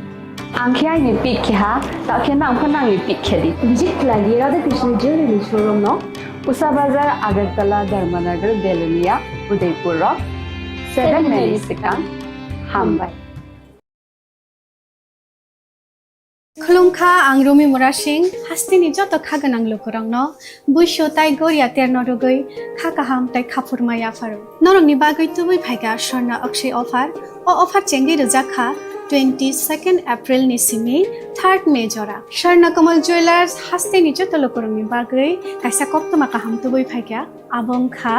Ang khe aini pick khe ha, ta khe nang pho nangni pick khe di. Visit khlai di Radha Krishna Jewellery showroom no. Usa Bazar, Agartala, Dharmanagar, Belonia, Udaipur o. Seven May ni swkang. Hambai. Khulumkha, ang Rumi Murasing, hasteni joto kha gwnang lukurokno buisu tai goria terno rwgwi kha kaham tai khaphurma yapharo. Norokni bagwi tubui phaikha Swarna Akshay offer. O offer chengwi rwjak kha twenty second April ni simi third May jora. Swarna Kamal Jewellers hasteni joto lukurokni bagwi kaisa koktwma kaham tubui phaikha. Abo wngkha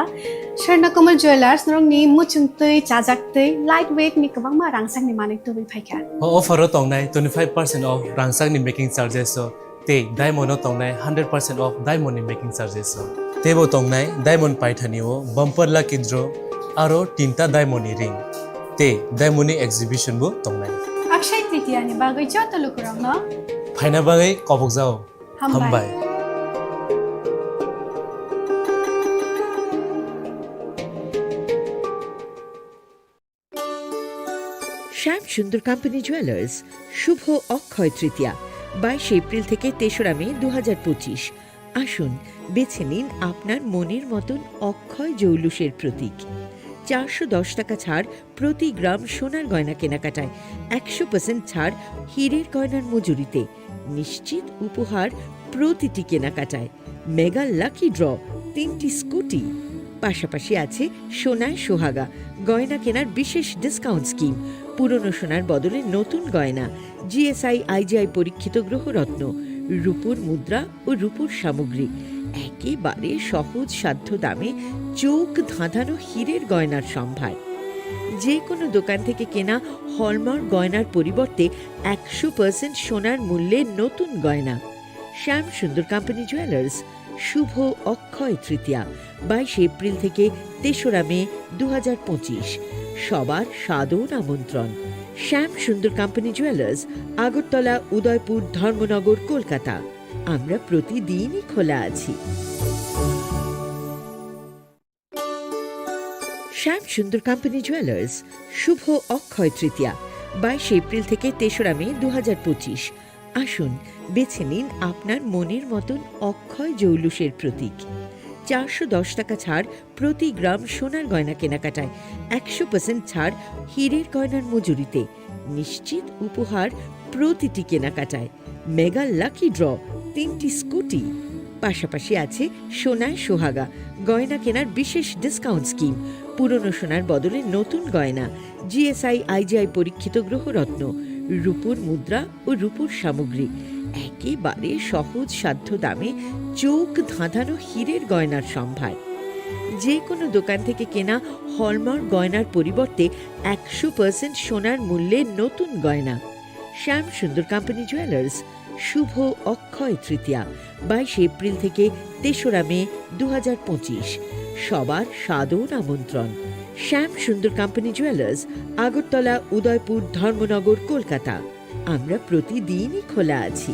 Swarna Kamal Jewellers, norokni muchung twi, chajak twi, light weight ni kwbangma rangchakni manwi tubui phaikha. O offer o tongnai twenty five percent off rangchakni making charges o tei diamond o tongnai hundred percent off diamond ni making charges o. Teibo tongnai diamond paithani o bumper lucky draw aro tinta diamond ni ring tei diamond ni exhibition bo tongnai. Akshay Tritiya ni bagwi joto lukurokno phaina bagwi kobokjao. Hambai. Hambai. শ্যাম Sundar company jewellers, শুভ অক্ষয় তৃতীয়া, বাইশে এপ্রিল থেকে তেসরা মে দু হাজার পঁচিশ। আসুন, বেছে নিন আপনার মনের মতন অক্ষয় জৌলুসের প্রতীক। চারশো দশ টাকা ছাড় প্রতি গ্রাম সোনার গয়না কেনাকাটায়, একশো পার্সেন্ট ছাড় হীরের গয়নার মজুরিতে, নিশ্চিত উপহার প্রতিটি কেনাকাটায়, মেগা লাকি ড্র, তিনটি স্কুটি, পাশাপাশি আছে সোনায় সোহাগা গয়না কেনার বিশেষ ডিসকাউন্ট স্কিম, পুরনো সোনার বদলে নতুন গয়না, জিএসআই আইজিআই পরীক্ষিত গ্রহরত্ন, রূপোর মুদ্রা ও রূপোর সামগ্রী। একেবারে সহজ সাধ্য দামে চোখ ধাঁধানো হীরের গয়নার সম্ভার। যে কোনো দোকান থেকে কেনা হলমার্ক গয়নার পরিবর্তে একশো পার্সেন্ট সোনার মূল্যে নতুন গয়না। শ্যাম সুন্দর কোম্পানি জুয়েলার্স, শুভ অক্ষয় তৃতীয়া, বাইশে এপ্রিল থেকে তেসরা মে দু হাজার পঁচিশ। সবার সাদর আমন্ত্রণ। শ্যাম সুন্দর কোম্পানি জুয়েলার্স, আগরতলা, উদয়পুর, ধর্মনগর, কলকাতা। আমরা প্রতিদিনই খোলা আছি। শ্যাম সুন্দর কোম্পানি জুয়েলার্স, শুভ অক্ষয় তৃতীয়া, বাইশে এপ্রিল থেকে তেসরা মে দু হাজার পঁচিশ। আসুন, বেছে নিন আপনার মনের মতন অক্ষয় জৌলুসের প্রতীক। চারশো দশ টাকা ছাড় প্রতি গ্রাম সোনার গয়না কেনাকাটায়, একশো পার্সেন্ট ছাড় হীরের গয়নার মজুরিতে, নিশ্চিত উপহার প্রতিটি কেনাকাটায়, মেগা লাকি ড্র, তিনটি স্কুটি, পাশাপাশি আছে সোনায় সোহাগা গয়না কেনার বিশেষ ডিসকাউন্ট স্কিম, পুরনো সোনার বদলে নতুন গয়না, জিএসআই আইজিআই পরীক্ষিত গ্রহরত্ন, রূপোর মুদ্রা ও রূপোর সামগ্রী। একেবারে সহজ সাধ্য দামে চোখ ধাঁধানো হীরের গয়নার সম্ভার। যে কোনো দোকান থেকে কেনা হলমার্ক গয়নার পরিবর্তে একশো পার্সেন্ট সোনার মূল্যে নতুন গয়না। শ্যাম সুন্দর কোম্পানি জুয়েলার্স, শুভ অক্ষয় তৃতীয়া, বাইশে এপ্রিল থেকে তেসরা মে দু হাজার পঁচিশ। সবার সাদর আমন্ত্রণ। শ্যাম সুন্দর কোম্পানি জুয়েলার্স, আগরতলা, উদয়পুর, ধর্মনগর, কলকাতা। আমরা প্রতিদিনই খোলা আছি।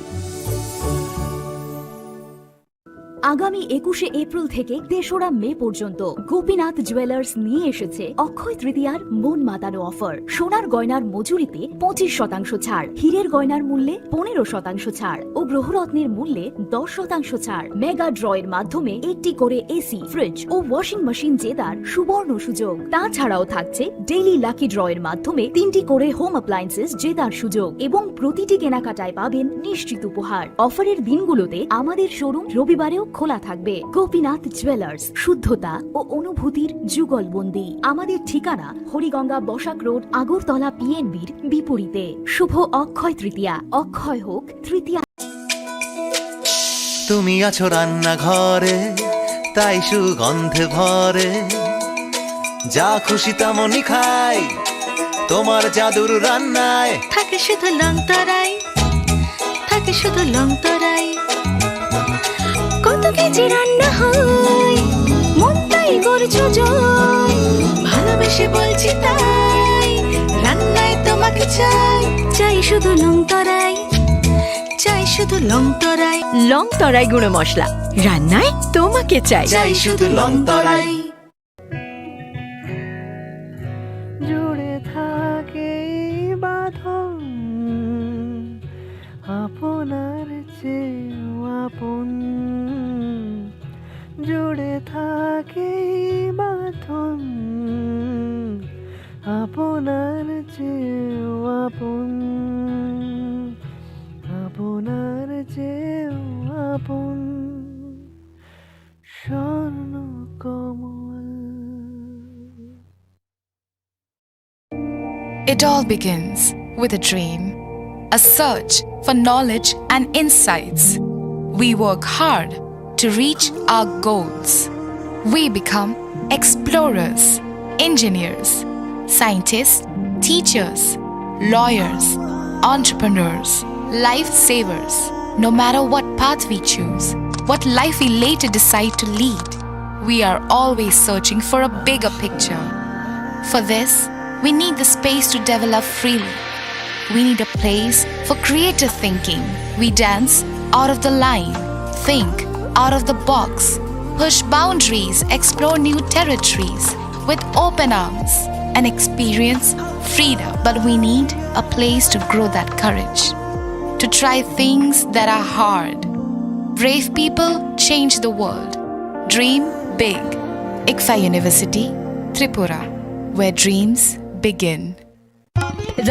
আগামী একুশে এপ্রিল থেকে তেসরা মে পর্যন্ত গোপীনাথ জুয়েলার্স নিয়ে এসেছে অক্ষয় তৃতীয়ার মন মাতানো অফার। সোনার গয়নার মজুরিতে পঁচিশ শতাংশ ছাড়, হীরের গয়নার মূল্যে পনেরো শতাংশ ছাড় ও গ্রহরত্নের মূল্যে দশ শতাংশ ছাড়। মেগা ড্র এর মাধ্যমে একটি করে এসি, ফ্রিজ ও ওয়াশিং মেশিন জেতার সুবর্ণ সুযোগ। তাছাড়াও থাকছে ডেইলি লাকি ড্র এর মাধ্যমে তিনটি করে হোম অ্যাপ্লায়েন্সেস জেতার সুযোগ এবং প্রতিটি কেনাকাটায় পাবেন নিশ্চিত উপহার। অফারের দিনগুলোতে আমাদের শোরুম রবিবারেও খোলা থাকবে। গোপীনাথ জুয়েলার্স, শুদ্ধতা ও অনুভূতির যুগলবন্দি। আমাদের ঠিকানা হরিগঙ্গা বসাক রোড, আগরতলা পিএনবির বিপরীতে। শুভ অক্ষয় তৃতীয়া, অক্ষয় হোক তৃতীয়া। তুমি আছো রান্নাঘরে, তাই সুগন্ধে ভরে। যা খুশি তেমনই খাই, তোমার জাদুর রান্নায়। থাকে শুধু লং তরাই, থাকে শুধু লং তরাই। কত কেজি রান্না হয়, মনটাই করছো জয়। ভালোবেসে বলছি তাই, রান্নায় তোমাকে চাই। চাই শুধু লং তরাই, চাই শুধু লং তরাই। লং তরাই গুঁড়ো মশলা, রান্নায় তোমাকে চাই। চাই শুধু লং তরাই। জুড়ে থাকে এই বাঁধন, আপনার চেয়েও আপন। জুড়ে থাকে এই বাঁধন, আপনার চেয়েও আপন, আপনার চেয়েও আপন। স্বর্ণ কমল। It all begins with a dream, a search for knowledge and insights. We work hard to reach our goals. We become explorers, engineers, scientists, teachers, lawyers, entrepreneurs, lifesavers. No matter what path we choose, what life we later decide to lead, we are always searching for a bigger picture. For this, we need the space to develop freely. We need a place for creative thinking. We dance out of the line, think out of the box, push boundaries, explore new territories with open arms, and experience freedom. But we need a place to grow that courage, to try things that are hard. Brave people change the world. Dream big. ICFAI University, Tripura, where dreams begin.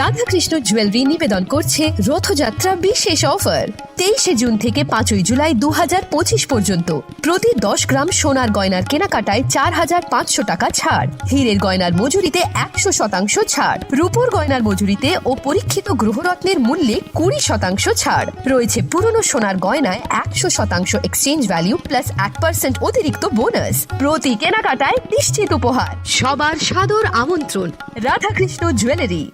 Radhakrishna jewellery নিবেদন করছে রথযাত্রা বিশেষ অফার। তেইশে জুন থেকে পাঁচই জুলাই দু হাজার পঁচিশ পর্যন্ত প্রতি দশ গ্রাম সোনার গয়নার কেনাকাটায় চার হাজার পাঁচশো টাকা ছাড়, হীরের গয়নার মজুরিতে একশো শতাংশ ছাড়, রূপোর গয়নার মজুরিতে ও পরীক্ষিত গ্রহরত্নের মূল্যে কুড়ি শতাংশ ছাড়। রয়েছে পুরনো সোনার গয়নায় একশো শতাংশ এক্সচেঞ্জ ভ্যালু প্লাস এক পার্সেন্ট অতিরিক্ত বোনাস। প্রতি কেনাকাটায় নিশ্চিত উপহার। সবার সাদর আমন্ত্রণ Radhakrishna jewellery.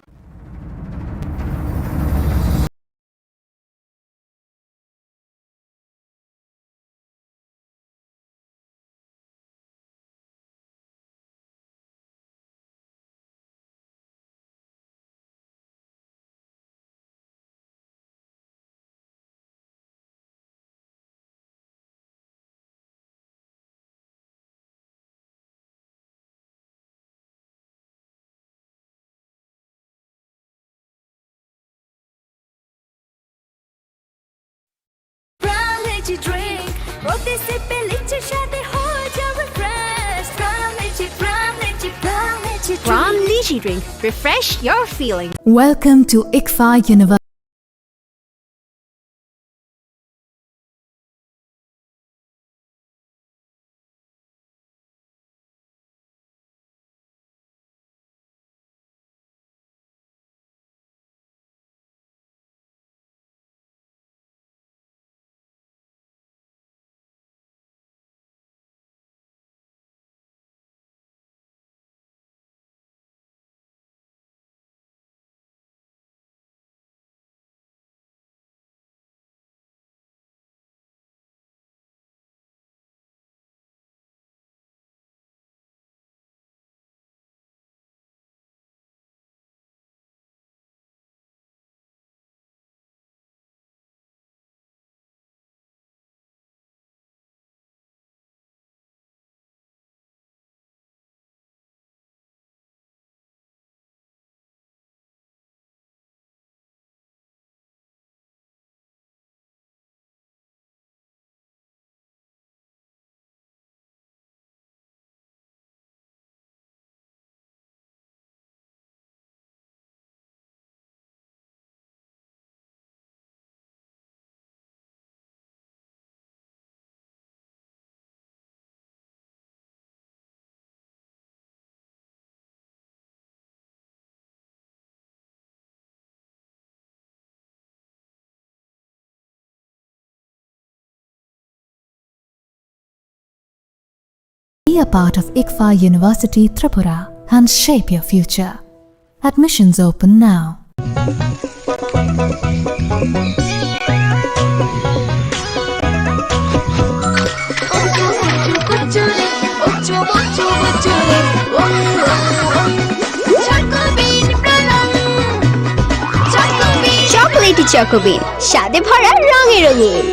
Prime Energy Drink, প্রতি সিপে লিচ্ছে স্বাদে হয়ে যাবে fresh. Prime Energy, Prime Energy, Prime Energy Drink. Prime Energy Drink, refresh your feeling. Welcome to ICFAI University. Be a part of ICFAI University Tripura and shape your future. Admissions open now. Chocolatey Choco Bean, স্বাদে ভরা রঙে রঙিন।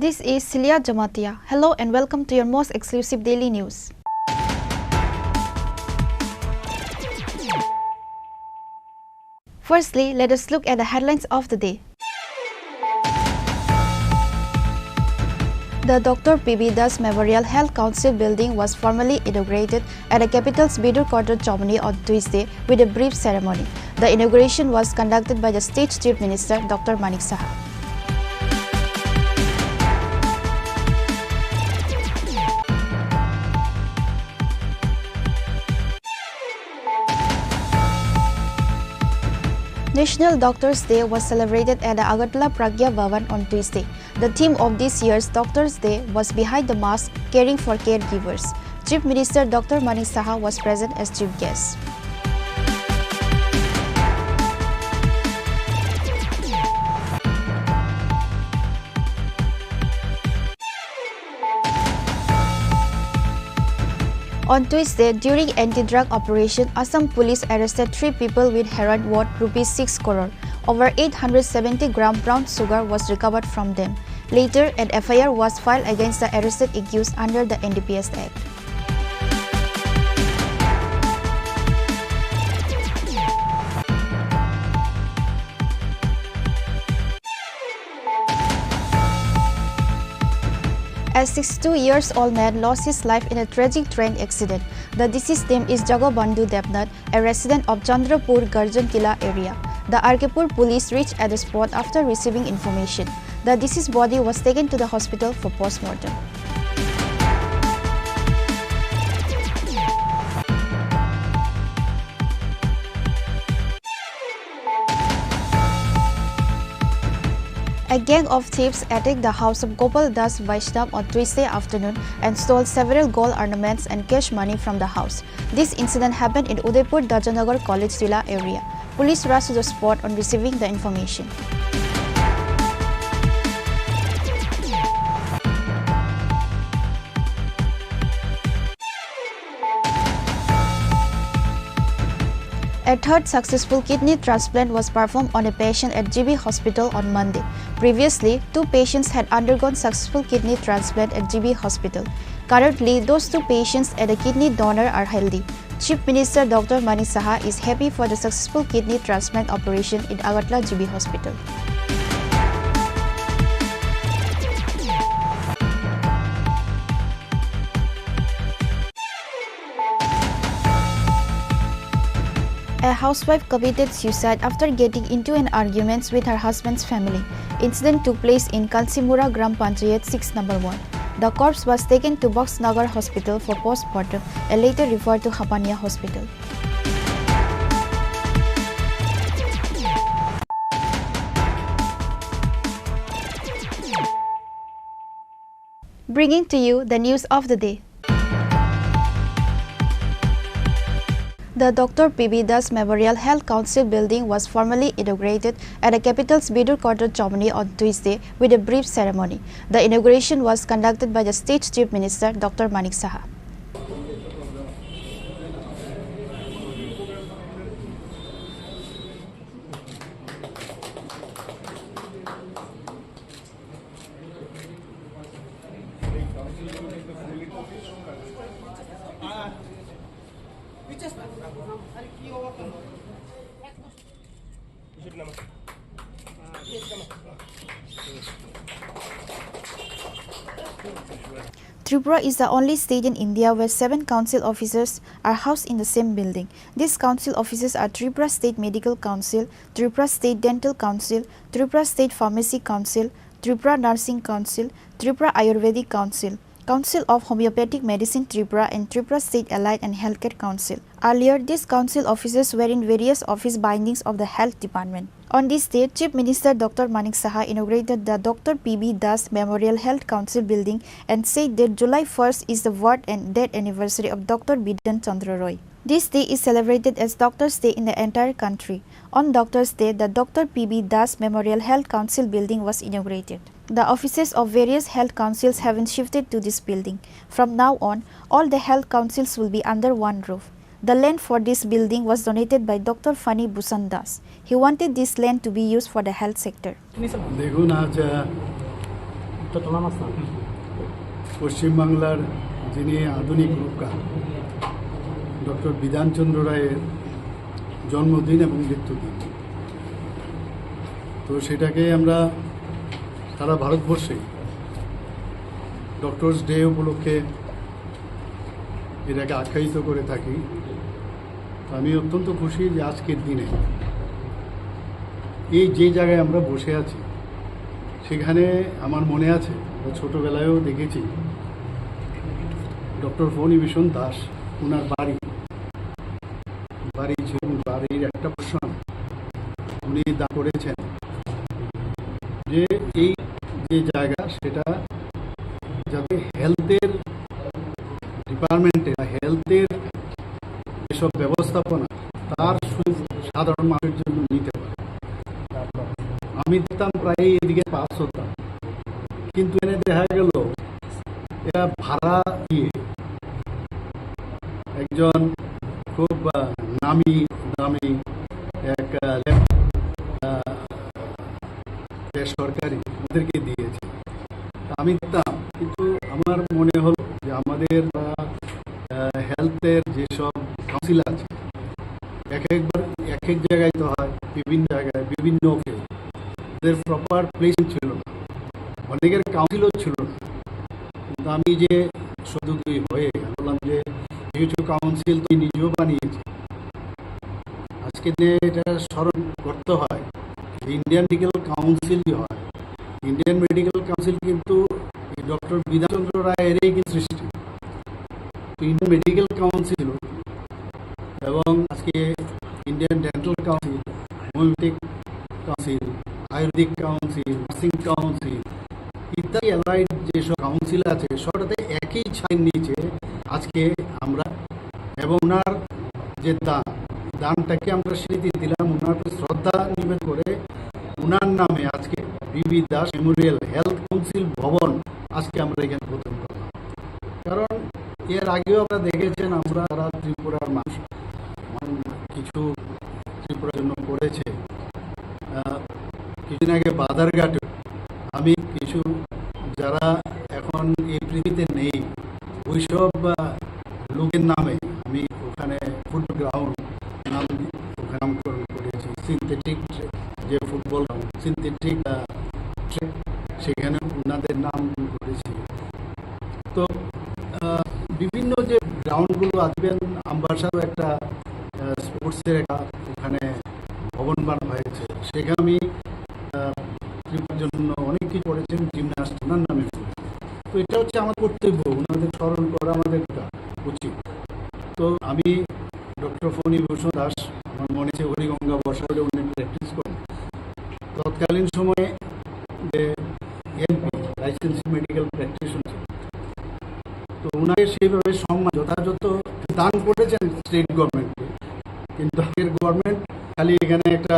This is Celia Jamatia. Hello and welcome to your most exclusive daily news. Firstly, let us look at the headlines of the day. The Doctor P B Das Memorial Health Council building was formally inaugurated at the capital's Bidur Quarter, Chomoni on Tuesday with a brief ceremony. The inauguration was conducted by the state's Chief Minister, Doctor Manik Saha. National Doctors' Day was celebrated at the Agartala Pragya Bhavan on Tuesday. The theme of this year's Doctors' Day was Behind the Mask, Caring for Caregivers. Chief Minister Doctor Manik Saha was present as chief guest. On Tuesday, during anti-drug operation, Assam police arrested three people with heroin worth rupees six crore. Over eight hundred seventy gram brown sugar was recovered from them. Later, an F I R was filed against the arrested accused under the N D P S Act. A sixty-two years old man lost his life in a tragic train accident. The deceased name is Jagabandhu Debnath, a resident of Chandrapur Garjan Tila area. The R K Pur police reached at the spot after receiving information. The deceased body was taken to the hospital for postmortem. A gang of thieves attacked the house of Gopal Das Vaishnav on Tuesday afternoon and stole several gold ornaments and cash money from the house. This incident happened in Udaipur Dajanagar College Tila area. Police rushed to the spot on receiving the information. A third successful kidney transplant was performed on a patient at G B Hospital on Monday. Previously, two patients had undergone successful kidney transplant at G B Hospital. Currently, those two patients and a kidney donor are healthy. Chief Minister Doctor Manik Saha is happy for the successful kidney transplant operation in Agartala G B Hospital. A housewife committed suicide after getting into an argument with her husband's family. Incident took place in Kansimura Gram Panchayat six number ward. The corpse was taken to Boxnagar Hospital for postmortem and later referred to Hapania Hospital. Bringing to you the news of the day. The Doctor P B Das Memorial Health Council building was formally inaugurated at the capital's Bidur Quarter Chomoni on Tuesday with a brief ceremony. The inauguration was conducted by the state's Chief Minister Doctor Manik Saha. Tripura is the only state in India where seven council offices are housed in the same building. These council offices are Tripura State Medical Council, Tripura State Dental Council, Tripura State Pharmacy Council, Tripura Nursing Council, Tripura Ayurvedic Council, Council of Homeopathic Medicine Tripura, and Tripura State Allied and Healthcare Council. Earlier, these council offices were in various office buildings of the Health Department. On this day, Chief Minister Doctor Manik Saha inaugurated the Doctor P B Das Memorial Health Council building and said that July first is the birth and death anniversary of Doctor Bidhan Chandra Roy. This day is celebrated as Doctors' Day in the entire country. On Doctors' Day, the Doctor P B Das Memorial Health Council building was inaugurated. The offices of various health councils have been shifted to this building. From now on, all the health councils will be under one roof. The land for this building was donated by Doctor Fani Bhushan Das. He wanted this land to be used for the health sector. দেখুন, আজ, আহ, পশ্চিমবাংলার যিনি আধুনিক রূপকার ডক্টর বিধানচন্দ্র রায়ের জন্মদিন এবং মৃত্যুদিন, তো সেটাকে আমরা সারা ভারতবর্ষে ডক্টরস ডে উপলক্ষে এটাকে আখ্যায়িত করে থাকি। তো আমি অত্যন্ত খুশি যে আজকের দিনে এই যে জায়গায় আমরা বসে আছি, সেখানে আমার মনে আছে, আমরা ছোটবেলায়ও দেখেছি ডক্টর ফণিভূষণ দাস, ওনার বাড়ি, বাড়ি ছিল, বাড়ির একটা পোর্শন উনি দান করেছেন, যে এই যে জায়গা, সেটা যাতে হেলথের ডিপার্টমেন্টে বা হেলথের যেসব ব্যবস্থাপনা, তার সুযোগ সাধারণ মানুষের জন্য নিতে পারে। আমি দেখতাম প্রায় এদিকে পাস হতাম, কিন্তু এনে দেখা গেল এরা ভাড়া দিয়ে একজন খুব, আহ, নামি দামি এক, আহ, লেফট, আহ, বেসরকারি ওদেরকে দিয়েছে। তা আমি দিতাম, কিন্তু আমার মনে হলো যে আমাদের, আহ, আহ, হেলথের যেসব কাউন্সিল আছে, এক একবার এক এক জায়গায় তো হয়, বিভিন্ন জায়গায় বিভিন্ন অফিস, ওদের প্রপার প্লেসমেন্ট ছিল না, অনেকের কাউন্সিলও ছিল না। কিন্তু আমি যে সদুপযোগী হয়ে আমি বললাম যে কিছু কাউন্সিল তো নিজেও বানিয়েছি। আজকে যে এটা স্মরণ করতে হয়, ইন্ডিয়ান মেডিকেল কাউন্সিল যে হয়, ইন্ডিয়ান মেডিকেল কাউন্সিল কিন্তু এই ডক্টর বিধানচন্দ্র রায়েরই কিন্তু সৃষ্টি। তো ইন্ডিয়ান মেডিকেল কাউন্সিল এবং আজকে Indian dental council, homeopathic council, Ayurvedic council, nursing council ইত্যাদি অ্যালাইড যেসব কাউন্সিল আছে, সবটাতে একই ছাদের নিচে আজকে আমরা, এবং ওনার যে দান, দানটাকে আমরা স্বীকৃতি দিলাম, ওনার প্রতি শ্রদ্ধা নিবেদন করে ওনার নামে আজকে বিবি দাস মেমোরিয়াল হেলথ কাউন্সিল ভবন আজকে আমরা এখানে উদ্বোধন করলাম। কারণ এর আগেও আপনারা দেখেছেন, আমরা যারা ত্রিপুরার মানুষ, মানে কিছু ত্রিপুরার জন্য করেছে। আহ, কিছুদিন আগে বাজারঘাটে আমি কিছু, যারা এখন এই পৃথিবীতে নেই, ওইসব, আহ, লোকের নামে আমি ওখানে ফুটবল গ্রাউন্ড নাম দি-, ওখানে নামকরণ করেছি। সিনথেটিক যে ফুটবল গ্রাউন্ড, সিনথেটিক, আহ, ট্র্যাক, সেখানে ওনাদের নাম করেছি। তো, আহ, বিভিন্ন যে গ্রাউন্ডগুলো আছে, ইভেন আমবাসারও একটা, আহ, স্পোর্টসের একটা ওখানে ভবন বানানো হয়েছে, সেখানে আমি, আহ, ত্রিপুরার জন্য অনেক কিছু করেছেন জিমনাস্ট, ওনার নামে। তো এটা হচ্ছে আমার কর্তব্য, ওনাদের স্মরণ করা আমাদের একটা উচিত। তো আমি ডক্টর ফণিভূষণ দাস, আমার মনে আছে হরিগঙ্গা বসাকরে উনি প্র্যাকটিস করেন। তৎকালীন সময়ে যে এমপি, লাইসেন্স মেডিকেল প্র্যাকটিশনার, তো ওনাকে সেইভাবে সম্মান যথাযথ দান করেছেন স্টেট গভর্নমেন্টকে, কিন্তু আগের গভর্নমেন্ট খালি এখানে একটা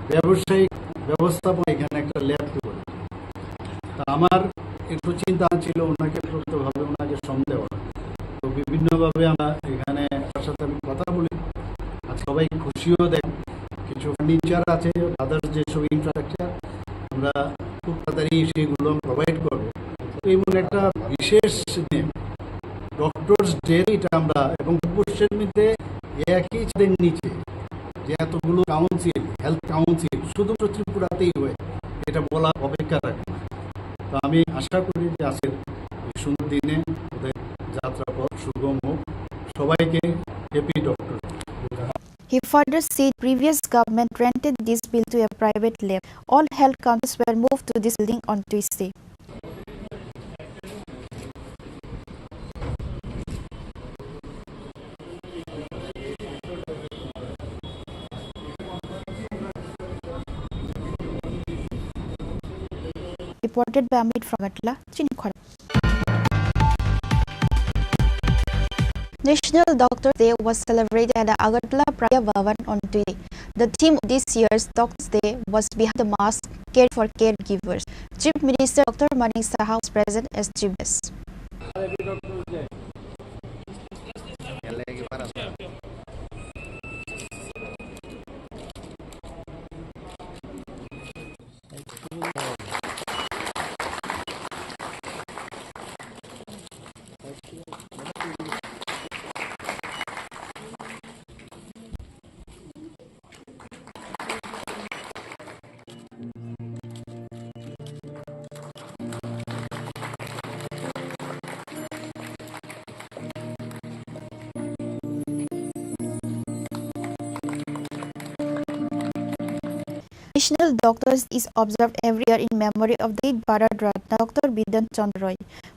ব্যবসায়িক ব্যবস্থাপনা, এখানে একটা ল্যাব করে। তা আমার একটু চিন্তা ছিল ওনাকে প্রকৃতভাবে ওনাকে সম্মান দেওয়া। তো বিভিন্নভাবে আমরা এখানে তার সাথে আমি কথা বলি, আর সবাই খুশিও দেন। কিছু ফার্নিচার আছে, আদার্স যেসব ইনফ্রাস্ট্রাকচার, আমরা খুব তাড়াতাড়ি সেগুলো প্রোভাইড করবো। তো এমন একটা বিশেষ দিনে ডক্টরস ডে এটা আমরা এবং ভারতবর্ষের মধ্যে একই ছাদের নিচে যে এতগুলো কাউন্সিল, হেলথ কাউন্সিল শুধুমাত্র ত্রিপুরাতেই হয়, এটা বলা অপেক্ষা রাখে না। তো আমি আশা করি যে আজকের এই সুন্দর দিনে ওদের যাত্রাপথ সুগম হোক। সবাইকে happy doctor. He further said previous government rented this building to a private lab. All health councils were moved to this building on Tuesday. Reported by Amit from Agartala, Chini Khorang. National Doctors' Day was celebrated at the Agartala Pragya Bhavan on Tuesday. The theme of this year's Doctors' Day was Behind the Mask, Care for Caregivers. Chief Minister Doctor Manik Saha was present as chief guest. National Doctors is observed every year in memory of the late Bharat Ratna Doctor Bidhan Chandra Roy,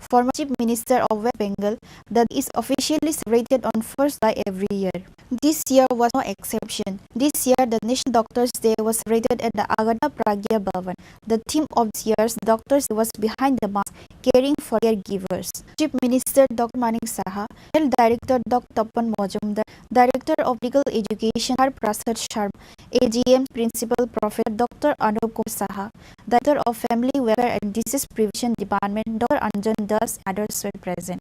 former Chief Minister of West Bengal. The day is officially celebrated on first July every year. This year was no exception. This year, the National Doctors' Day was celebrated at the Agartala Pragya Bhavan. The theme of this year's Doctors' Day was Behind the Mask, Caring for Caregivers. Chief Minister Doctor Manik Saha, Health Director Doctor Tapan Majumdar, Director of Medical Education Har Prasad Sharma, A G M Principal Professor Doctor Anup Kumar Saha, Director of Family Welfare and Disease Prevention Department Doctor Anjan Das, others were present.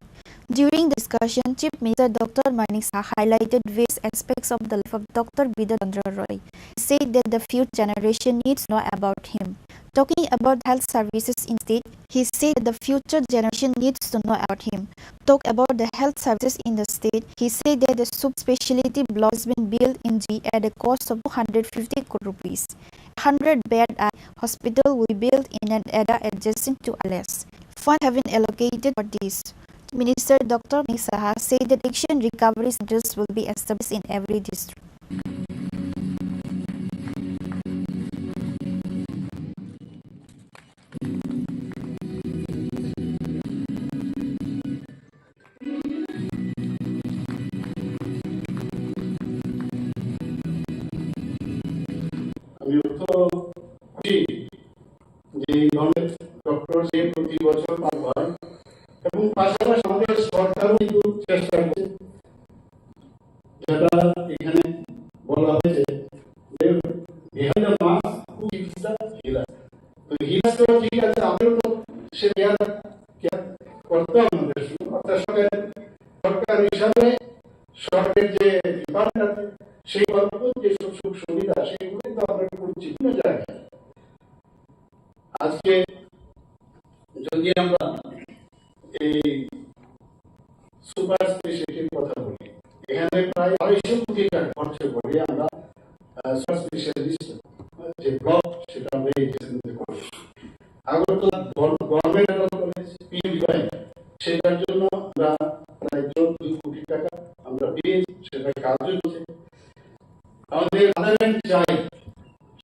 During the discussion, Chief Minister Doctor Manik Saha highlighted various aspects of the life of Doctor Bidhan Chandra Roy. He said that the future generation needs to know about him. Talking about health services in state, he said that the future generation needs to know about him. Talk about the health services in the state, he said that the subspecialty block has been built in G at a cost of two hundred fifty crore rupees. Hundred bed hospital will be built in an area adjacent to L S. Funds have been allocated for this. Minister Doctor Manik Saha said that action recovery centers will be established in every district. আমি অত্যন্ত খুশি যে এই ধরনের ডক্টর যে প্রতি বছর পাওয়া হয় এবং পাশাপাশি আমাদের সরকারও কিন্তু চেষ্টা করছে, যেটা এখানে বলা হয়েছে যে behind the mask who is the healer। তো হিলার তো ঠিক আছে, আমারও তো সে কেয়ার কেয়ার করতে হবে আমাদের, অর্থাৎ সরকার সরকার হিসাবে সরকারের যে ডিপার্টমেন্ট আছে সেই কর্মকর্তা যে সব সুযোগ সুবিধা সেগুলো তো আমরা করছি বিভিন্ন জায়গায়। আজকে যদি আমরা এই সুপার স্পেশালিটির কথা বলি, এখানে প্রায় আড়াইশো কোটি টাকা খরচ করে আমরা সুপার স্পেশালিস্ট যে ব্লক সেটা আমরা এই ডিস্ট্রিক্টে করেছি। আগরতলা গভর্নমেন্ট মেডিকেল কলেজ পিএমবিওয়াই সেটার জন্য আমরা প্রায় চোদ্দ কোটি টাকা আমরা পেয়েছি, সেটা কার্যকর হচ্ছে। আমাদের আদারওয়াইজ চাই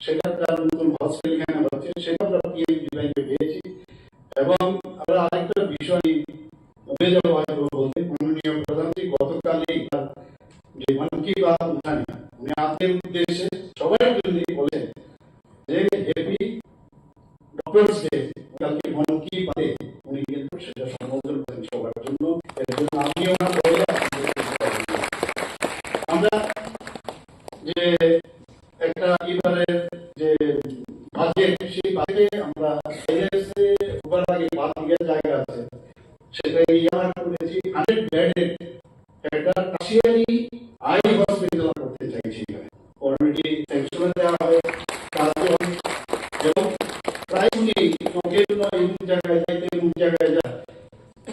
সেটা তার নতুন হসপিটাল এখানে হচ্ছে, সেটা আমরা পিএমবি ব্যাংকে পেয়েছি। এবং আমরা আরেকটা বিষয় ভুলে যাবো হয়তো বলতে, মাননীয় প্রধানমন্ত্রী গতকালই তার যে মন কি বাত উঠানি, উনি আপনাদের উদ্দেশ্যে সবার জন্য বলেন যে হ্যাপি ডক্টরস ডে, কালকে মন কি বাতে উনি কিন্তু সেটা সম্বোধন করেন সবার জন্য। এর জন্য আমি ওনার পরে আপনাদের কাছে আমরা যে একটা এবারে যে বাজেট, সেই বাজেটে আমরা এলএসএ ওভার আগে বাদ দিয়ে জায়গা আছে, সেটা ইয়ার করেছি হান্ড্রেড বেডের একটা টার্সিয়ারি আই হসপিটাল করতে চাইছি। অলরেডি স্যাংশন দেওয়া হয়, কাজ হয়, এবং প্রায় উনি চোখের জন্য এমন জায়গায় যাইতে, এমন জায়গায় যায়।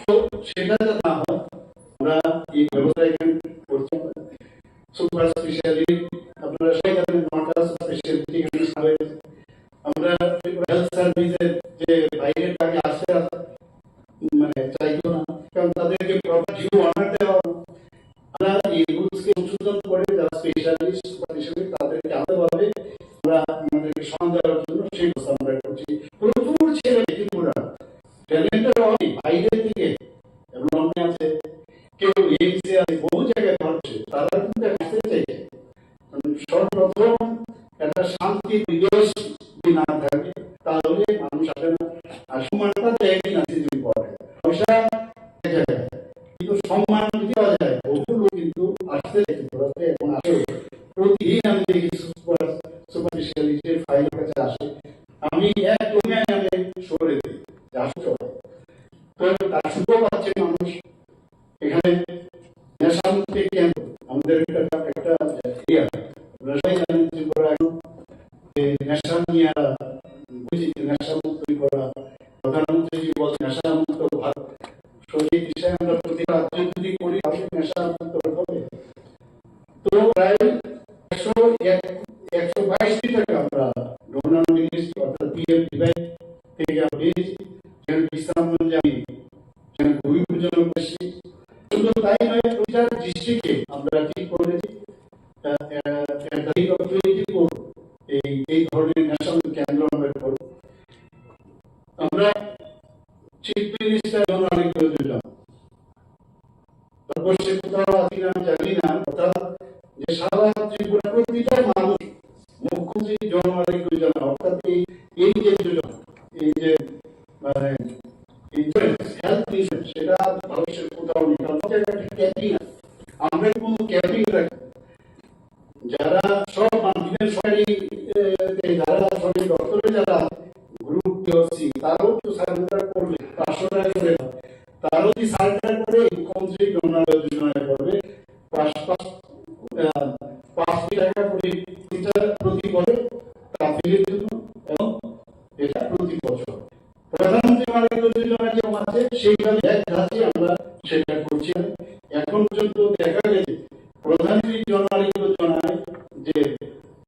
তো সেটা যাতে না হয়, আমরা এই ব্যবস্থা এখানে করতে পারি। সুপার স্পেশালি আপনারা সবাই যাতে নিজের যে বাইরের কাজে আসে, মানে, চাইতো না, কারণ তাদেরকে প্রপার ডিউ অনার দেওয়া। আমরা এই রুলসকে সংশোধন করে যারা স্পেশালিস্ট বা স্পেশালিস্ট তাদেরকে আলাদাভাবে আমরা আমাদেরকে সমাধান দেওয়ার জন্য সেই ব্যবস্থা আমরা করছি। প্রচুর ছেলে ত্রিপুরা ট্যালেন্টেড অনেক বাইরে থেকে এবং অনেক আছে, কেউ এইমসে আছে, বহু জায়গায় পাচ্ছে, তারা কিন্তু আসতে চাইছে। কারণ সর্বপ্রথম একটা শান্তি পরিবেশ যদি না থাকে, তাহলে মানুষ আসে না। আর সম্মানটা তো একই না, সিজন পরে পয়সা এক জায়গায়, কিন্তু সম্মান যদি পাওয়া যায়, বহু লোক কিন্তু আসতে চাইছে, ঘোরাতে এবং আসে। প্রতিদিন আমি দেখি সুপার সুপার স্পেশালিস্টের ফাইল কাছে আসে, আমি এক রুমে আমি সরে দিই যে আসো চলো। তো তার সুযোগ পাচ্ছে মানুষ। এখানে নেশামুক্তি কেন্দ্র আমাদের একটা একটা ইয়ে। আমরা সবাই জানি ত্রিপুরা এখন যে নেশা নিয়ে বুঝি যে নেশামুক্ত করা, প্রধানমন্ত্রীজি বলছেন নেশামুক্ত ভারত। সত্যি বিষয়ে আমরা প্রতি রাজ্য যদি করি, তাহলে নেশামুক্ত হবে। তো প্রায় একশো এক, একশো বাইশ কোটি টাকা আমরা ডোনার মিনিস্ট্রি অর্থাৎ পিএম ডিভাইড থেকে আমরা পেয়েছি। যেখানে বিশ্রামগঞ্জে আমি যেখানে ভূমি পূজন করেছি। শুধু তাই নয়, প্রতিটা ডিস্ট্রিক্টে আমরা ঠিক করেছি, আহ, আহ, at the rate of twenty four এই, এই ধরনের ন্যাশনাল কেন্দ্র আমরা করব। আমরা চিফ মিনিস্টার জন আরোগ্য যোজনা, ভারতবর্ষে কোথাও আছে কিনা আমি জানি না, অর্থাৎ যে সারা ত্রিপুরা প্রতিটা মানুষ মুখ্যমন্ত্রী জন আরোগ্য যোজনা, অর্থাৎ এই, এই যে যোজনা, এই যে মানে ইন্স্যুরেন্স, হেলথ ইন্স্যুরেন্স, সেটা ভারতবর্ষের কোথাও নেই। কারণ হচ্ছে একটা ক্যাপিং আছে, আমরা কোনো ক্যাপিং রাখি। যারা সব মানুষের সরকারি, এ, এ, যারা সরকারি দপ্তরে যারা গ্রুপ বি ও সি, তারাও তো সারেন্ডার করবে, পাঁচশো টাকা করে। তারাও যদি সারেন্ডার করে, মুখ্যমন্ত্রী জন আরোগ্য যোজনায় করবে, পাঁচ, পাঁচ, আহ, পাঁচ কোটি টাকা করে প্রতিটা প্রতি বছর তাদের জন্য এবং এটা প্রতি বছর। প্রধানমন্ত্রী জন আরোগ্য যোজনা যেরকম আছে, সেইভাবে এক ধাঁচে আমরা সেটা করছি। এখন পর্যন্ত দেখা গেছে প্রধানমন্ত্রী জন আরোগ্য যোজনায় যে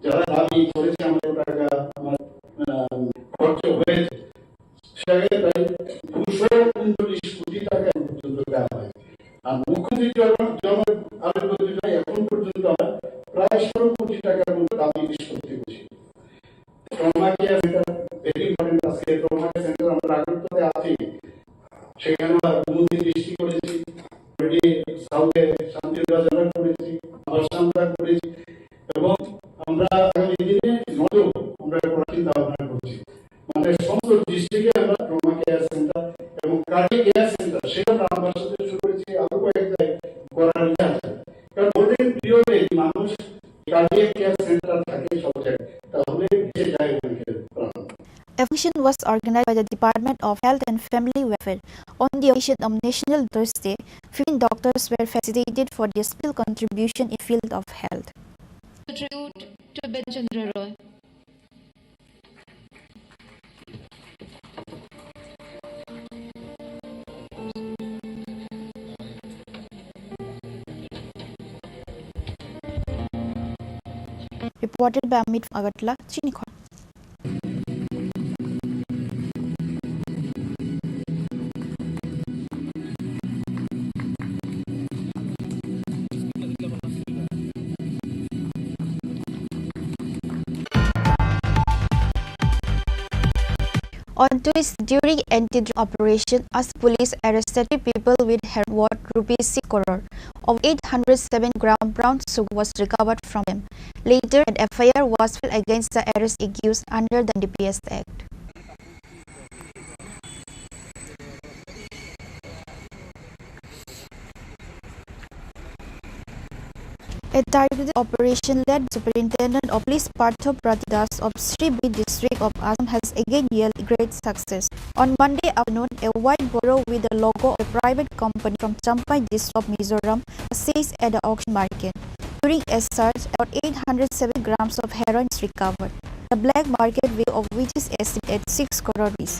যারা দাবি করেছে, আমাদের টাকা আমার, আহ, খরচ হয়েছে, সেটাকে প্রায় দুশো ঊনচল্লিশ কোটি টাকা এখন পর্যন্ত দেওয়া হয়। আর মুখ্যমন্ত্রী জন, জন আরোগ্য যোজনা এখন পর্যন্ত আমরা প্রায় ষোলো কোটি টাকার মতো দাবি নিষ্পত্তি করছি। Trauma care centre very important আছে। ট্রমা কেয়ার সেন্টার আমরা আগরতলাতে আছি, সেখানে আমরা মন্দির দৃষ্টি করেছি, অলরেডি সাউথে শান্তির বাজার করেছি, আবার সান্তা করেছি, এবং আমরা আগামী দিনে নজর আমরা করার চিন্তা ভাবনা করছি। মানে সমস্ত ডিস্ট্রিক্টে আমরা ট্রমা কেয়ার সেন্টার এবং কার্ডিয়াক কেয়ার সেন্টার, সেটা আমরা সাথে শুরু করেছি, আরো কয়েক জায়গায় করার ইয়ে আছে। কারণ গোল্ডেন পিরিয়ডে মানুষ কার্ডিয়াক কেয়ার সেন্টার থাকে সব জায়গায়, তাহলে বেঁচে যায় অনেকের প্রাণ। A function was organized by the Department of Health and Family Welfare on the occasion of National Mother's Day. Fifteen doctors were felicitated for their special contribution in field of health. Tribute to Biren Chandra Roy. Reported by Amit from Agartala, Chinikhor. On Tuesday, during anti-drug operation, Assam police arrested three people with heroin worth rupees six crore. Over eight hundred seven gram brown sugar was recovered from them. Later, an F I R was filed against the arrest accused under the N D P S Act. A targeted operation led Superintendent of Police Partho Prati Das of Sri Bhumikar district of Assam has again yielded great success. On Monday afternoon, a white Bolero with the logo of a private company from Champhai district of Mizoram was seized at the auction market. During a search, about eight hundred seven grams of heroin was recovered. The black market value of which is estimated at six crore rupees.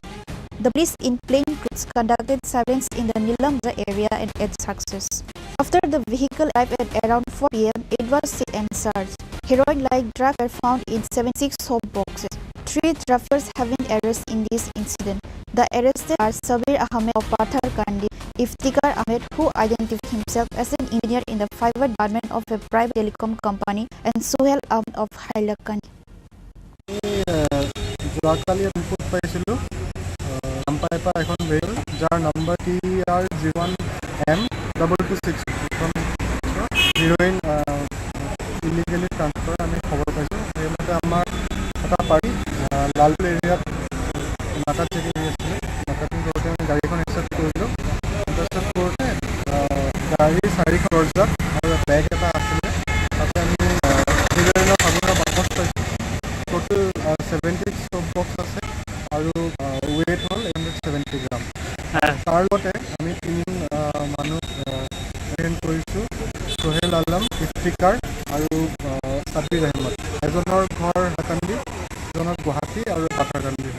The police in plain clothes conducted surveillance in the Neelam Bazar area and had success. After the vehicle arrived at around four P M, it was seized and searched. Heroin-like drugs were found in seventy-six soap boxes. three traffickers have been arrested in this incident. The arrested are Sabir Ahmed of Patharkandi, Iftikhar Ahmed, who identified himself as an engineer in the fiber department of a private telecom company, and Suhail Ahmed of Hailakandi. আমি, আহ, যোৱাকালি আমি ৰিপৰ্ট পাইছিলোঁ, আহ, নাম পাই পাই এখন vehicle, যাৰ number T R G one M double two six, এখন heroin, uh, illegally transfer আমি খবৰ পাইছোঁ। সেইমতে আমাৰ এটা পাৰ্টি, আহ, লালপুৰ এৰিয়াত নাকা চেকিং হৈ আছিলে। নাকা চেকিং কৰোঁতে আমি গাড়ীখন ইণ্টাৰচেপ্ট কৰিলোঁ। ইণ্টাৰচেপ্ট কৰোঁতে, আহ, গাড়ী চাৰিখন দৰ্জা আৰু বেগ এটা আছিলে। তাতে আমি, আহ, হিৰইনৰ সামগ্ৰী বাকচ পাইছোঁ। টোটেল, আহ, ছেভেণ্টি বক্স আছে আৰু, আহ, ৱেইট হ'ল এইট হাণ্ড্ৰেড ছেভেণ্টি গ্ৰাম। হয়। তাৰ লগতে আমি তিনি, আহ, মানুহ, আহ, এপ্ৰিহেণ্ড কৰিছোঁ, সোহেল আলম, ইফতিকাৰ আৰু, আহ, ছাব্বিৰ আহমদ। এজনৰ ঘৰ হাকান্দি, এজনৰ গুৱাহাটী আৰু পাথাৰকান্দি।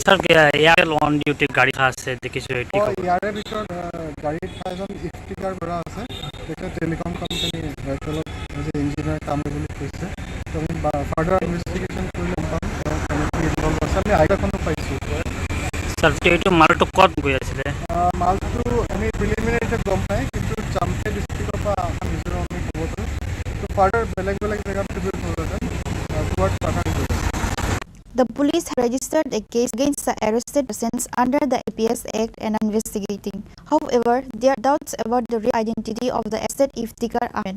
ছাৰ, কি, ইয়াৰ অন ডিউটি গাড়ী আছে দেখিছোঁ, এইটো অ, খবৰ। ইয়াৰে ভিতৰত, আহ, গাড়ীত এজন ইফতিকাৰ কৰা আছে, তেখেত টেলিকম কোম্পানী এয়াৰটেলত এজ এ ইঞ্জিনিয়াৰ কাম বুলি কৈছে। তো আমি বা-, ফাৰ্ডাৰ ইনভেষ্টিগেশ্যন কৰিলে গম পাম, তেওঁ কেনেকৈ ইনভল্ভ আছে। আমি আইডিয়াখনো পাইছোঁ। ছাৰ, এইটো মালটো ক'ত গৈ আছিলে? আহ, মালটো আমি প্ৰিলিমিনাৰী এতিয়া গম নাই, কিন্তু চাম্পে ডিষ্ট্ৰিক্টৰ পৰা অহা মিজোৰাম আমি খবৰ পালোঁ। তো ফাৰ্ডাৰ বেলেগ বেলেগ জেগাত ট্ৰিবিউট হ'ল হেঁতেন, আহ, টুৱাৰ্ডছ পাঠান। The police have registered a case against the arrested persons under the A P S Act and are investigating. However, there are doubts about the real identity of the arrested Iftikhar Ahmed.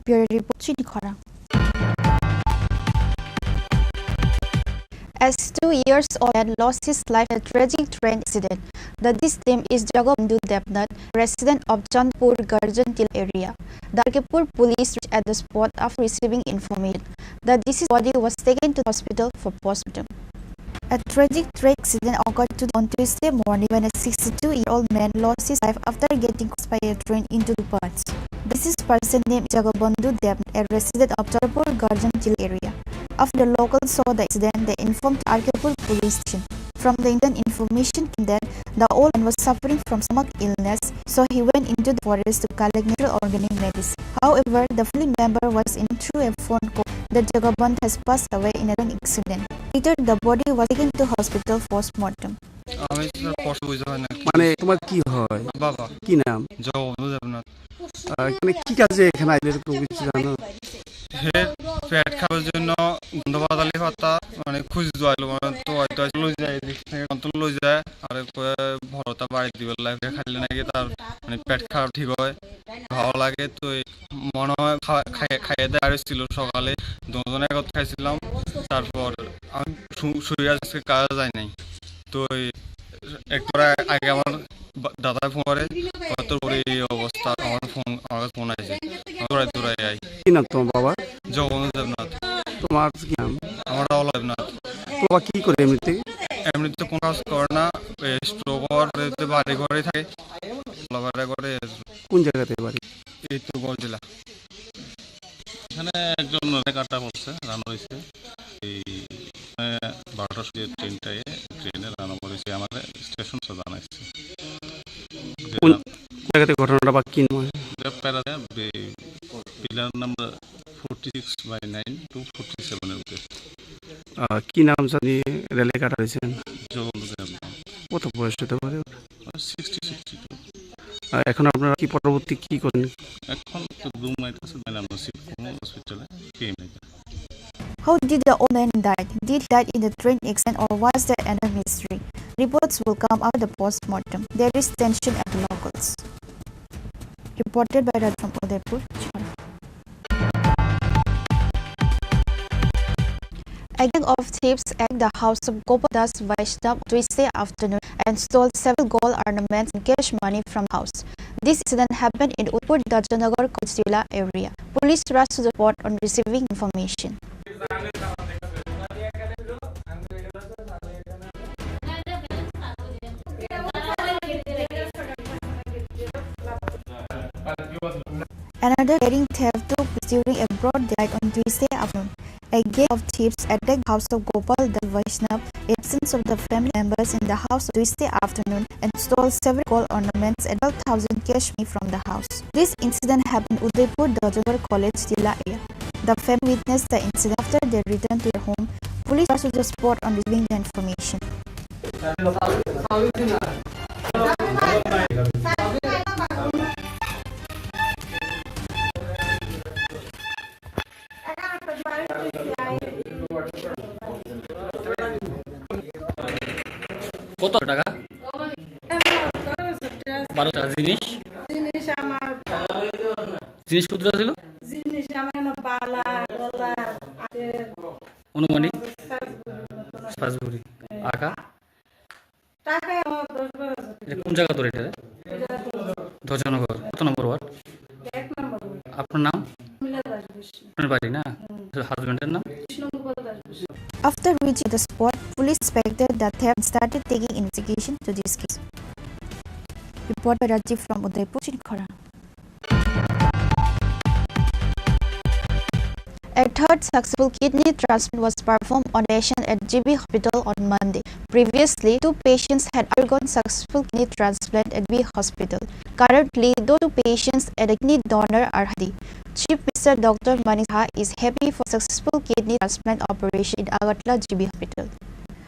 Bureau Report, Chini Khorang. A two years old man lost his life in a tragic train accident. The deceased name is Jagabandhu Debnath, resident of Chandpur Garjan Tilla area. The Arkepur police reached at the spot after receiving information. The deceased body was taken to the hospital for postmortem. A tragic train accident occurred today on Tuesday morning when a sixty-two-year-old man lost his life after getting crushed by a train into two parts. Deceased person name Jagabandhu Deb, a resident of Chandpur Garjan Tilla area. After the locals saw the accident, they informed Arkepur police station. From the incident, information came that the old man was suffering from stomach illness, so he went into the forest to collect natural organic medicine. However, the family member was informed through a phone call that Jagabandhu has passed away in a train accident. Later, the body was taken to hospital post-mortem. আমি স্যার স্পষ্ট বুঝতে পারি না। মানে, তোমার কি হয়? বাবা। কি নাম? জগবন্ধু দেবনাথ। আহ, মানে, কি কাজে এখানে আইলে তুমি কিছু জানো? হে পেট খাওয়ার জন্য গন্ধপাতালি পাতা, মানে, খুঁজি দোয়াইলো, মানে, তো হয়তো লই যায়, এদিক থেকে কন্ট্রোল লই যায়, আর কয়ে ভরতা বাড়ি দিবার লাগে, খাইলে নাকি তার, মানে, পেট খারাপ ঠিক হয়, ভালো লাগে। তো এই মনে হয় খাওয়া-, খাইয়ে, খাইয়ে দেয়, আর ছিল সকালে দুজনে একত্রে খাইছিলাম, তারপর আমি শু-, শুয়ে আজকে কাজে যাই নাই। তো এই একটু আগে আমার বা-, দাদায় ফোন করে, কয়, "তোর বউর এই অবস্থা।" আমার ফোন, আমার কাছে ফোন আইছে, "আমি দৌড়াই দৌড়াই আই।" কি নাম তোমার বাবার? জগবন্ধু দেবনাথ। তোমার কি নাম? আমার রাহুল দেবনাথ। বাবা কি করে এমনিতে? এমনিতে কোনো কাজ করে না, এই স্ট্রোক হওয়ার পরে তো বাড়ি ঘরেই থাকে, চলাফেরা করে। কোন জায়গাতে বাড়ি? এই তো গলজিলা। এখানে একজন রেকাটা করছে, রান হয়েছে। এই, মানে, বারোটার সময় ট্রেনটা, এ, ট্রেনে রান করেছে, আমাদের স্টেশন সে জানাইছে। যে কোন জায়গাতে ঘটনাটা বা কি নাম? এটা প্যারা, বে-, pillar number forty six by nine to forty সেভেনের উপরে। আহ, কি নাম জানি রেলে কাটা হয়েছেন? জগন্নাথ দেব। কত বয়স হতে পারে ওর? Sixty, sixty two. আহ, এখন আপনারা কি পরবর্তী কি করেন? এখন তো ঘুমাইতেছে, মানে, আমরা শিবকুমার হসপিটালে পিএমএইতে। How did the old man die? Did he die in the train accident or was there another mystery? Reports will come after the post-mortem. There is tension at the locals. Reported by Raj from Udaipur. A gang of thieves attacked the house of Gopal Das Vaishnav Tuesday afternoon and stole several gold ornaments and cash money from the house. This incident happened in Udaipur Dajanagar Kojila area. Police rushed to the spot on receiving information. Another daring theft took place during a broad daylight on Tuesday afternoon. A gang of thieves attacked the house of Gopal Das Vaishnav, absence of the family members in the house on Tuesday afternoon, and stole several gold ornaments and twelve thousand cash money from the house. This incident happened in Udaipur Dajanagar College Tilla area. The family witnessed the incident after they returned to their home. Police Police rushed to the spot on receiving the information. কত টাকা? বারো টাকা জিনিস। জিনিস আমার জিনিস কতটা ছিল? জিনিস আমার এনে বালা, গলা, আতের, অনুমানিক সাজগুলি মতো। পাঁচ ভরি। আঁকা? টাকা আমার দশ বারো হাজার। এটা কোন জায়গা তোর এটা? এটা তো ধর্ষণনগর। কত নম্বর ওয়ার্ড? এক নম্বর ওয়ার্ড। আপনার নাম? মিলা দাস বসু। আপনার বাড়ি না? হুম। তো হাজবেন্ডের নাম? কৃষ্ণগোপাল দাস Basu. After reaching the spot, police suspected the theft and started taking investigation to this case. Report by Rajiv from Udaipur, Chinikhara. A third successful kidney transplant was performed on a patient at G B Hospital on Monday. Previously, two patients had undergone successful kidney transplant at G B Hospital. Currently, those two patients and a kidney donor are healthy. Chief Minister Doctor Manik Saha is happy for successful kidney transplant operation in Agartala G B Hospital.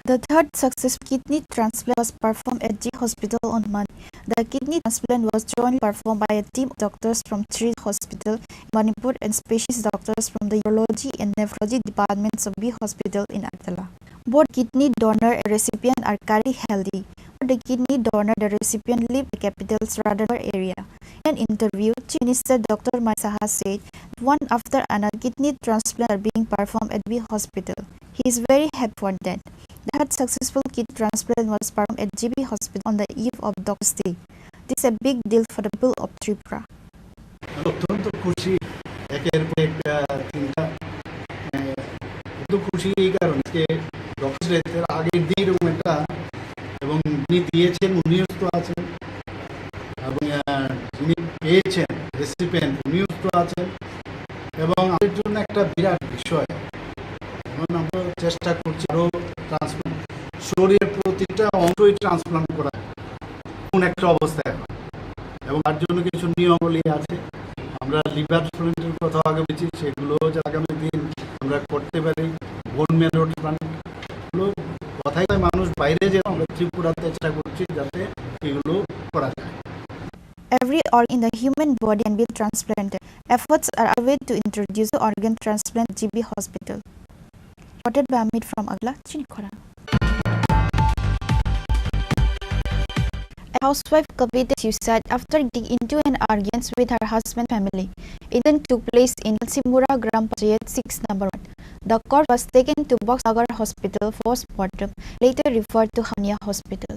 The third successful kidney transplant was performed at G Hospital on Monday. The kidney transplant was jointly performed by a team of doctors from three hospitals in Manipur and specialist doctors from the urology and nephrology departments of B Hospital in Agartala. Both kidney donor and recipient are currently healthy. Both the kidney donor and the recipient live in the capital's Radhanagar area. In an interview, Chief Minister Doctor Manik Saha said, one after another kidney transplants are being performed at B Hospital. He is very happy for that. The third successful kidney transplant was performed at G B Hospital on the eve of Doctors' Day. This is a big deal for the people of Tripura. অত্যন্ত খুশি, একের পর এক, আহ, তিনটা, আহ, এত খুশি এই কারণে যে ডক্টর রেথের আগের দিন এরকম একটা, এবং যিনি দিয়েছেন উনিও সুস্থ আছেন, এবং, আহ, যিনি পেয়েছেন রেসিপিয়েন্ট উনিও সুস্থ আছেন, এবং আমাদের জন্য একটা বিরাট বিষয়। এখন আমরা চেষ্টা করছি আরও ট্রান্সপ্লান্ট, শরীরের প্রতিটা অংশই ট্রান্সপ্লান্ট করা, কোন একটা অবস্থায় হয়, এবং তার জন্য কিছু নিয়মাবলী আছে। আমরা লিভার ট্রান্সপ্লান্টের কথা আগে বলেছি, সেগুলো যে আগামী দিন আমরা করতে পারি। বোন ম্যারো ট্রান্সপ্লান্ট, কথাই কথায় মানুষ বাইরে যেন আমরা ত্রিপুরাতে চেষ্টা করছি যাতে এগুলো করা যায়। Every organ in the human body can be transplanted. Efforts are underway to introduce organ transplant G B Hospital. Reported by Amit from Agartala, Chinikhara. A housewife committed suicide after getting into an argument with her husband family. Incident took place in Tulsimura Gram Panchayat six number ward. The corpse was taken to Boxnagar Hospital for postmortem, later referred to Hamania Hospital.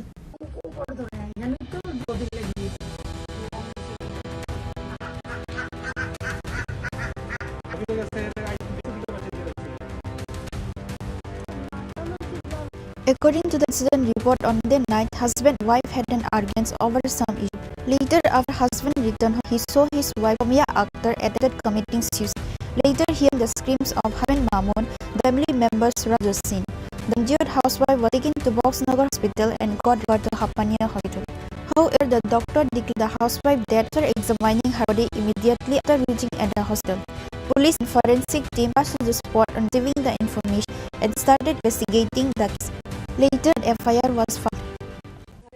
According to the incident report, on the night, husband and wife had an argument over some issue. Later, after husband returned home, he saw his wife Somia Akhtar attempted committing suicide. Later, hearing the screams of husband Mamun, the family members rushed to the scene. The injured housewife was taken to Boxnagar Hospital and got referred to Hamania Hospital. However, the doctor declared the housewife dead after examining her body immediately after reaching at the hospital. Police and forensic team rushed to the spot on receiving the information and started investigating the case. Later, an F I R was filed.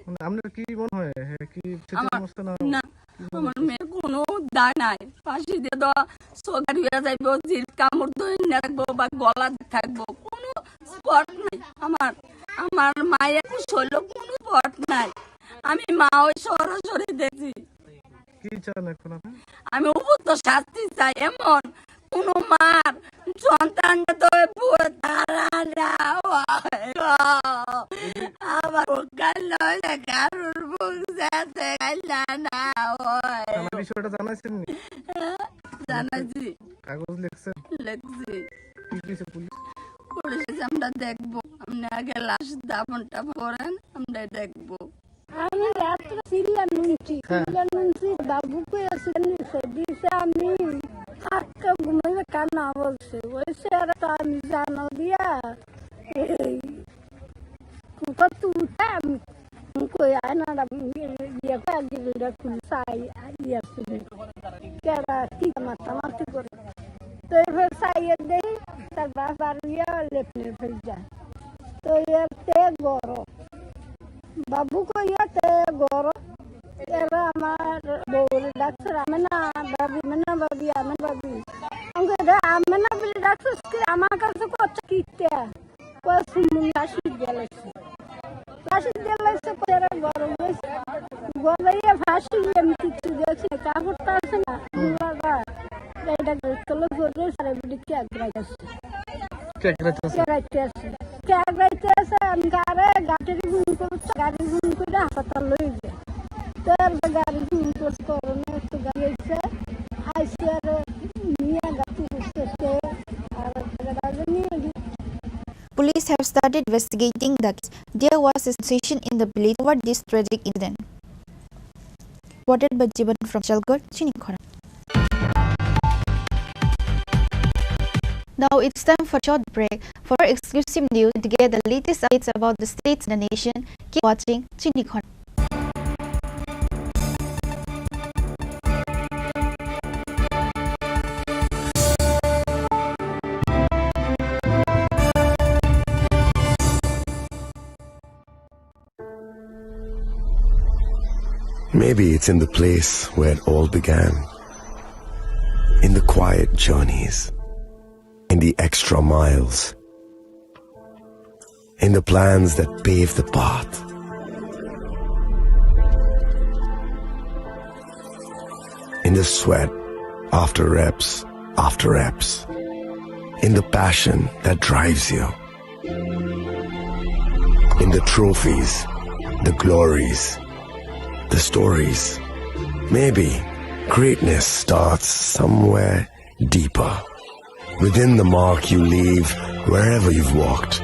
মানে, আপনার কি মনে হয়? হ্যাঁ, কি সেটা আমার, সমস্যা না? না, কি মনে আমার হচ্ছে? মেয়ের কোনো দায় নাই। ফাঁসি দিয়ে দেওয়া, চোখের হয়ে যাইবো, জিভ কামড় ধরে নিয়ে থাকবো বা গলা দিয়ে থাকবো, কোনো স্পট নাই। আমার, আমার মায়ের শরীরে কোনো স্পট নাই। আমি মা ওই সরাসরি দেখছি। কি চান এখন আপনি? আমি উপযুক্ত শাস্তি চাই, এমন কোনো মার সন্তানটা তো পুরো তারা না হয় গো। আমার বুকটা লড়ে, কারোর বুক যাতে কান্না না হয়। থানায় বিষয়টা জানাইছেন নি? জানাইছি। কাগজ লিখছেন? লিখছি। কি কইছে পুলিশ? পুলিশ বলছে, "আমরা দেখবো, আপনি আগে লাশ দাফন টাফন করেন, আমরা দেখবো।" আমি রাত্রে সিরিয়াল নুনছি, হ্যাঁ। সিরিয়াল নুনছি, বাবুকে সিরিয়াল নিছে, দিছে আমি আটকে ঘুমাইবে কান্না বলছে, ওই চেহারা তো আমি জানো দিয়া, এই কুকুর তো উঠে আমি কই আয়না ইয়ে করে গিলটা খুলছে, আই, আই, ইয়ে করে। কেরা কি মাতামাতি করে। তো এরপর চাইয়ে দেই, তার বাপ আর ইয়া lepne phaija. To yar te goro. Babu ko ya te goro. Era amar bole doctor amena babi, amena babi, amena babi. Angke da amena babi doctor ke ama ka se ko chakite. Ko sumung lasi dia lasi. Lasi dia lasi ko era goro. Goro ya phasi ya mti tu dia se ka putta se na. Goro da. Era doctor lo goro sare bidi kya grai. Kya grai tu se? Kya grai tu se? Kya grai tu se? Angkare gari gun ko, gari gun ko da hospital loi je. Ter gari gun ko korona to gari se. Ai se are niya gati se se. Ar gari ni Police have started investigating the case. There was a sensation in the village over this tragic incident. Reported by Jiban from Shalgor, Chinikhora. Now it's time for short break. For exclusive news and to get the latest updates about the states and the nation, keep watching Chinikhora. Maybe it's in the place where it all began. In the quiet journeys, in the extra miles, in the plans that pave the path, in the sweat after reps after reps, in the passion that drives you. In the trophies, the glories, the stories. Maybe greatness starts somewhere deeper. Within the mark you leave wherever you've walked.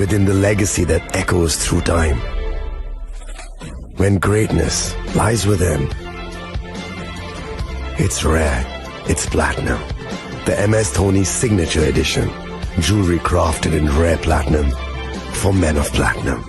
Within the legacy that echoes through time. When greatness lies within, it's rare, it's platinum. The M S Dhoni Signature Edition. Jewelry crafted in rare platinum for men of platinum.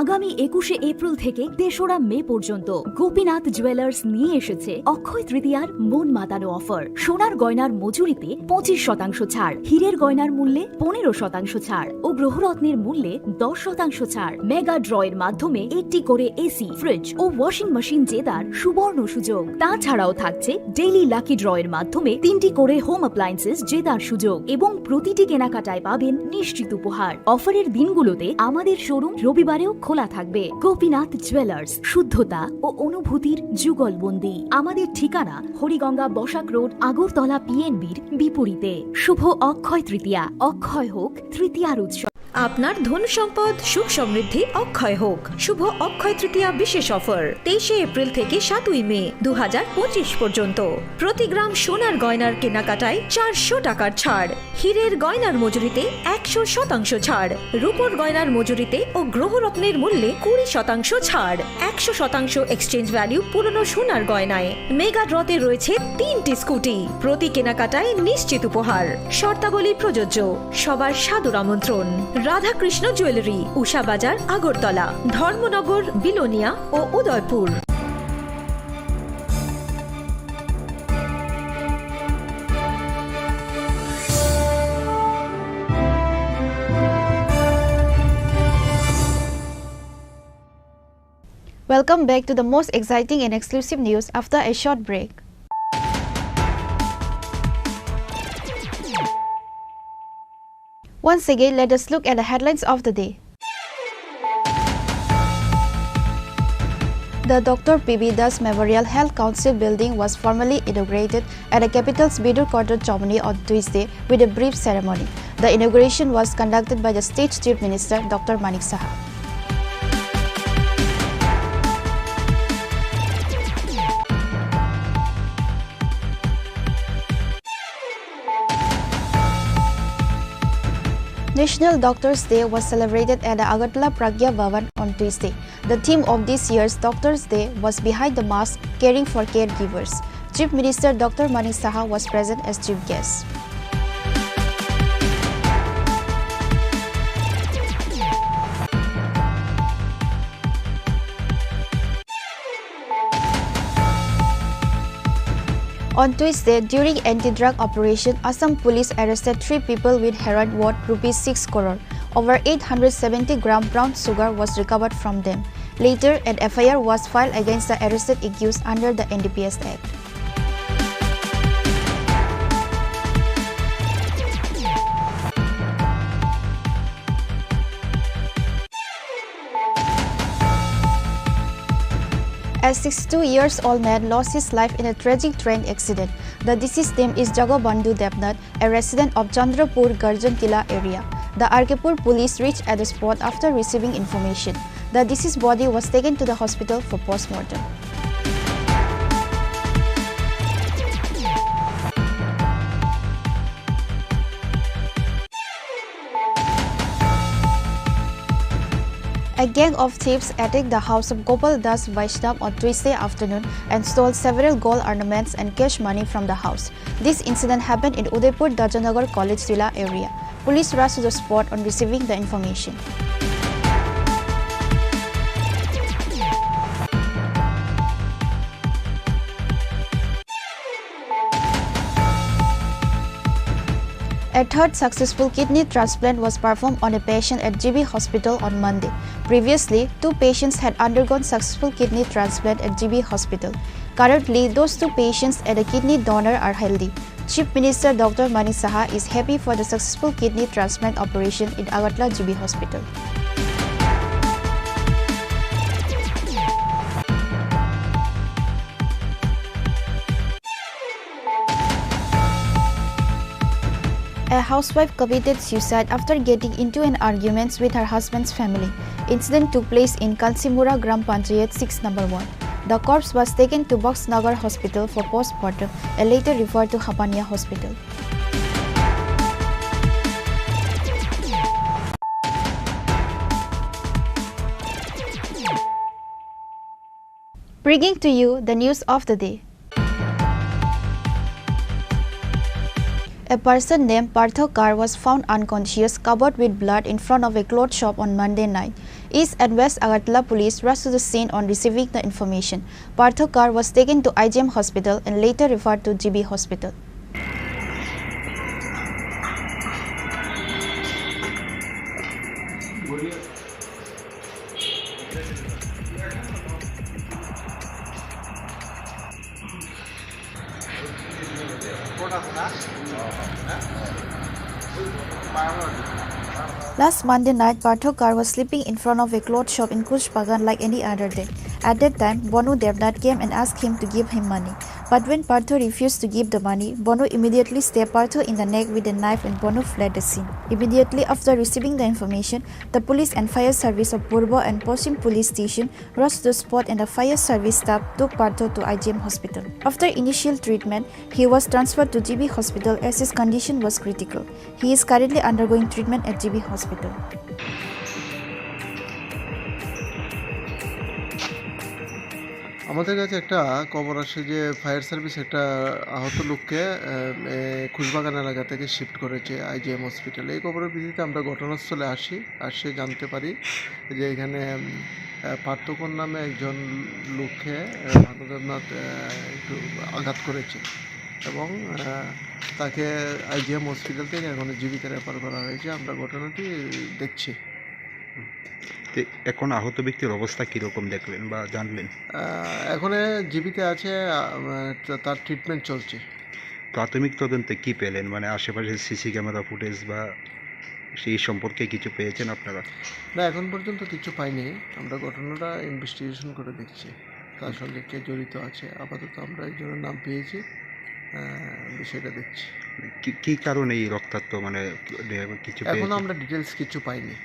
আগামী একুশে এপ্রিল থেকে তেসরা মে পর্যন্ত গোপীনাথ জুয়েলার্স নিয়ে এসেছে অক্ষয় তৃতীয়ার মন মাতানো অফার। সোনার গয়নার মজুরিতে পঁচিশ শতাংশ ছাড়, হীরের গয়নার মূল্যে পনেরো শতাংশ ছাড় ও গ্রহরত্নের মূল্যে দশ শতাংশ ছাড়। মেগা ড্রয়ের মাধ্যমে একটি করে এসি, ফ্রিজ ও ওয়াশিং মেশিন জেতার সুবর্ণ সুযোগ। তাছাড়াও থাকছে ডেইলি লাকি ড্রয়ের মাধ্যমে তিনটি করে হোম অ্যাপ্লায়েন্সেস জেতার সুযোগ এবং প্রতিটি কেনাকাটায় পাবেন নিশ্চিত উপহার। অফারের দিনগুলোতে আমাদের শোরুম রবিবারেও খোলা থাকবে। গোপীনাথ জুয়েলার্স, শুদ্ধতা ও অনুভূতির যুগলবন্দি। আমাদের ঠিকানা হরিগঙ্গা বসাক রোড, আগরতলা পিএনবির বিপরীতে। শুভ অক্ষয় তৃতীয়া, অক্ষয় হোক তৃতীয়ার উৎসব। আপনার ধন সম্পদ সুখ সমৃদ্ধি অক্ষয় হোক। শুভ অক্ষয় তৃতীয়া বিশেষ অফার তেইশে এপ্রিল থেকে সাতই মে দু হাজার পঁচিশ পর্যন্ত। প্রতি গ্রাম সোনার গয়নার কেনাকাটায় চারশো টাকার ছাড়, হীরের গয়নার মজুরিতে একশো শতাংশ ছাড়, রূপোর গয়নার মজুরিতে ও গ্রহরত্নের মূল্যে কুড়ি শতাংশ ছাড়, একশো শতাংশ এক্সচেঞ্জ ভ্যালু পুরনো সোনার গয়নায়। মেগা ড্রতে রয়েছে তিনটি স্কুটি, প্রতি কেনাকাটায় নিশ্চিত উপহার। শর্তাবলী প্রযোজ্য। সবার সাদর আমন্ত্রণ। রাধাকৃষ্ণ জুয়েলারি, উষা বাজার, আগরতলা, ধর্মনগর, বিলোনিয়া ও Udaipur. Welcome back to the most exciting and exclusive news after a short break. Once again, let us look at the headlines of the day. The Doctor P B Das Memorial Health Council building was formally inaugurated at the capital's Bidur Quarter, Chomani on Tuesday with a brief ceremony. The inauguration was conducted by the state Chief Minister Doctor Manik Saha. National Doctors' Day was celebrated at the Agartala Pragya Bhavan on Tuesday. The theme of this year's Doctors' Day was Behind the Mask, Caring for Caregivers. Chief Minister Doctor Manik Saha was present as chief guest. On Tuesday, during anti-drug operation, Assam police arrested three people with heroin worth rupees six crore. Over eight hundred seventy gram brown sugar was recovered from them. Later, an F I R was filed against the arrested accused under the N D P S Act. A sixty-two years old man lost his life in a tragic train accident. The deceased name is Jagabandhu Debnath, a resident of Chandrapur Garjan Tila area. The R K Pur police reached at the spot after receiving information. The deceased body was taken to the hospital for postmortem. A gang of thieves attacked the house of Gopal Das Vaishnav on Tuesday afternoon and stole several gold ornaments and cash money from the house. This incident happened in Udaipur Dajanagar College Tila area. Police rushed to the spot on receiving the information. A third successful kidney transplant was performed on a patient at G B Hospital on Monday. Previously, two patients had undergone successful kidney transplant at G B Hospital. Currently, those two patients and a kidney donor are healthy. Chief Minister Doctor Manik Saha is happy for the successful kidney transplant operation in Agartala G B Hospital. A housewife committed suicide after getting into an argument with her husband's family. Incident took place in Kansimura Gram Panchayat six number ward. The corpse was taken to Boxnagar Hospital for postmortem and later referred to Hapania Hospital. Bringing to you the news of the day. A person named Partho Kar was found unconscious, covered with blood in front of a cloth shop on Monday night. East and West Agartala police rushed to the scene on receiving the information. Partho Kar was taken to I G M hospital and later referred to G B hospital. Last Monday night, Partho Kar was sleeping in front of a cloth shop in Kush Bagan like any other day. At that time, Bonu Devnath came and asked him to give him money. But when Partho refused to give the money, Bonu immediately stabbed Partho in the neck with a knife and Bonu fled the scene. Immediately after receiving the information, the police and fire service of Purbo and Poshim police station rushed to the spot and the fire service staff took Partho to I G M hospital. After initial treatment, he was transferred to G B hospital as his condition was critical. He is currently undergoing treatment at G B hospital. আমাদের কাছে একটা খবর আসে যে fire service একটা আহত লোককে, আহ, এ, খুশবাগান এলাকা থেকে শিফট করেছে আইজিএম হসপিটালে। এই খবরের ভিত্তিতে আমরা ঘটনাস্থলে আসি, আসে জানতে পারি যে এখানে, উম, আহ, পার্থকর নামে একজন লোককে, আহ, ভানুদেবনাথ, আহ, একটু আঘাত করেছে এবং, আহ, তাকে আইজিএম হসপিটাল থেকে এখন জিবিতে রেফার করা হয়েছে। আমরা ঘটনাটি দেখছি। তো এখন আহত ব্যক্তির অবস্থা কীরকম দেখলেন বা জানলেন? আহ, এখন জিবিতে আছে, আহ, তা-, তার ট্রিটমেন্ট চলছে। প্রাথমিক তদন্তে কি পেলেন? মানে, আশেপাশে সিসি ক্যামেরা ফুটেজ বা সেই সম্পর্কে কিছু পেয়েছেন আপনারা? না, এখন পর্যন্ত কিছু পাইনি। আমরা ঘটনাটা ইনভেস্টিগেশন করে দেখছি। তার সঙ্গে কে জড়িত আছে, আপাতত আমরা একজনের নাম পেয়েছি, আহ, বিষয়টা দেখছি। কি, কি কারণে এই রক্তাক্ত, মানে, কি, কিছু এখনো পেয়েছি? আমরা ডিটেলস কিছু পাইনি।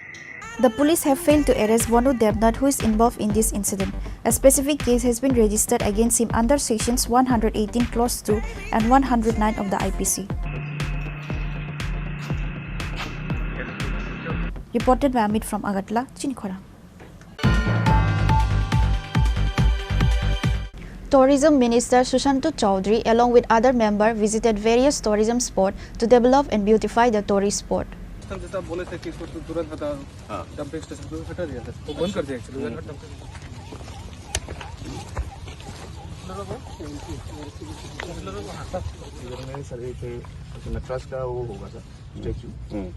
The police have failed to arrest Bonu Debnath, who is involved in this incident. A specific case has been registered against him under sections one hundred eighteen clause two and one hundred nine of the I P C. Reported by Amit from Agartala, Chinikhora. Tourism Minister Sushanta Chowdhury, along with other member, visited various tourism spot to develop and beautify the tourist spot. System जैसा बोले थे कि इसको तु-, तुरंत हटा, हाँ। Dumping station को हटा दिया था, वो बंद कर दिया एक्चुअली। हम्म। डंपिंग इधर नहीं सर, ये तो ट्रस्ट का वो होगा sir, statue. Hmm.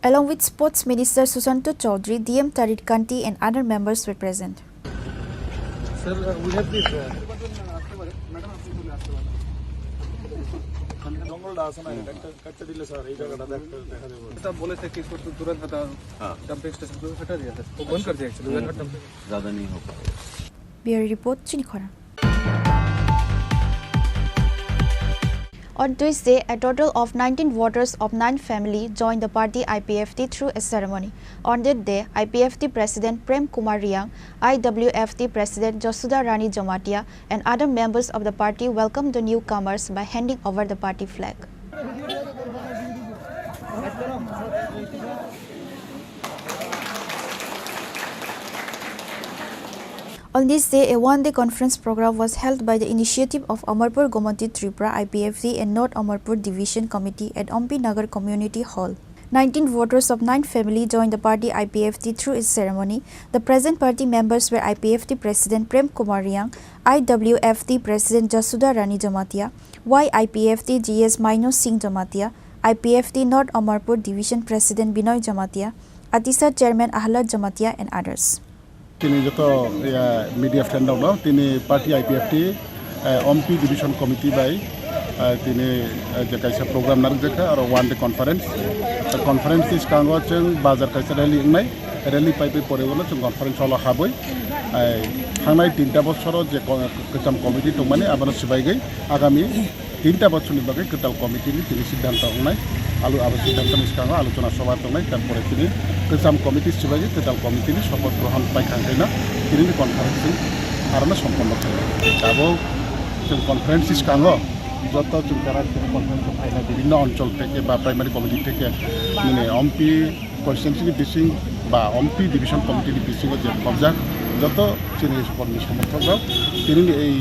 Along with Sports Minister Sushanta Chowdhury, D M Tarit Kanti and other members were present. Sir, uh, we have this, uh, জঙ্গলটা আছে না, এটা একটা কাটতে দিলে স্যার, এই জায়গাটা দেখ-, দেখা যাবে। এটা বলেছে কি, একটু দূরে থাকা, হ্যাঁ। ডাম্পিং স্টেশন করে হটা দিয়া, স্যার। ও বন্ধ করে দিয়েছিল, হুম। ডাম্পিং। ज़्यादा नहीं हो पाएगा। Bureau report, Chinikhora. On Tuesday, a total of nineteen voters of nine family joined the party I P F T through a ceremony. On that day, I P F T President Prem Kumar Riang, I W F T President Josuda Rani Jamatia, and other members of the party welcomed the newcomers by handing over the party flag. On this day, a one-day conference program was held by the initiative of Amarpur Gomonti Tripura I P F T and North Amarpur Division Committee at Ompi Nagar Community Hall. Nineteen voters of nine family joined the party I P F T through its ceremony. The present party members were I P F T President Prem Kumar Riang, I W F T President Jasuda Rani Jamatia, Y I P F T G S Maino Singh Jamatia, I P F T North Amarpur Division President Binoy Jamatia, Atisa Chairman Ahlad Jamatia and others. Tini joto, ya, media friend rokno tini party I P F T, eh, Ompi Division Committee bai, eh, tini, eh, je kaisa program narwkjakha, aro one day conference. Conference ni swkango chwng bazar kaisa rally wngnai, rally pai pai pore ulo chwng conference hall o habwi, eh, thangnai tinta bosoro je ko-, kwcham committee tongmani abono swbaigwi agami tinta bochorni bagwi kwtal committee ni tini siddhanto wngnai, alu abo siddhanto ni swkango alochona sobha tongnai, tarpore tini kwcham committee swbaigwi kwtal committee ni sopoth grohon paikha hwnkhe no tini ni conference chwng arono somponno khainai. Abo chwng conference swkango joto chwng tara tini conference o phainai bibhinno onchol theke ba primary committee theke nini Ompi constituency ni bising ba Ompi division committee ni bisingo je khorjak joto chini kormi somorthok rok tini ni ei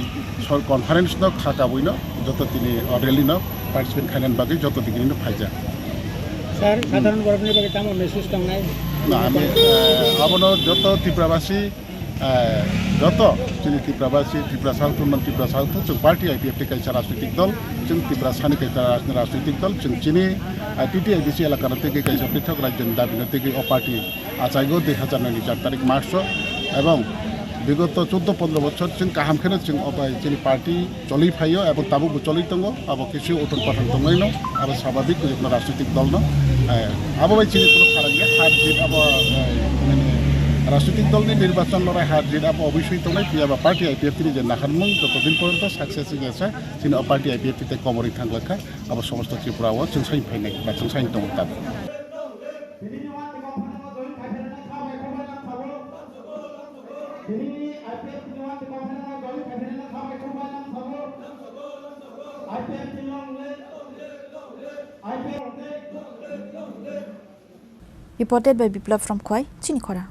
sor conference no kha kabui no joto tini o rally no participate khainani bagwi joto digini no phaijak. Sir, hmm, sadharon borokni bagwi tamo message tongnai? Na, ami, eh, abono joto Tiprabasi, eh, joto chini Tiprabasi, Tiprasa Uttor, non Tiprasa Uttor, chwng party I P F T kaisa rajnitik dol, chwng Tiprasani kaisa raj-, rajnitik dol, chwng chini, eh, T T I D C elakano tegwi kaisa pithok rajyoni dabino tegwi o party achaigo dui hazar nai ni char tarik March o, ebong bigoto chuddo pondro bochor chwng kaham kheno chwng o bai chini party choli phaio ebong tabukbo choli tongo, abo kisi uthon pathon tongnaino, abo sababik kujukno rajnitik dolno, eh, abo bai chini kunu pharang ya, har jit abo, eh, nini rajnitik dolni nirbachon lorai har jit abo obisoi tongnai, phiya ba party I P F T ni je naharmung joto din porjonto success wngya se, chini o party I P F T tei komorwi thang lakha, abo somosto Tripura o chwng sai phainai ba chwng sai tongo tabuk. Reported by Biplab from Khwai, Chinikhora.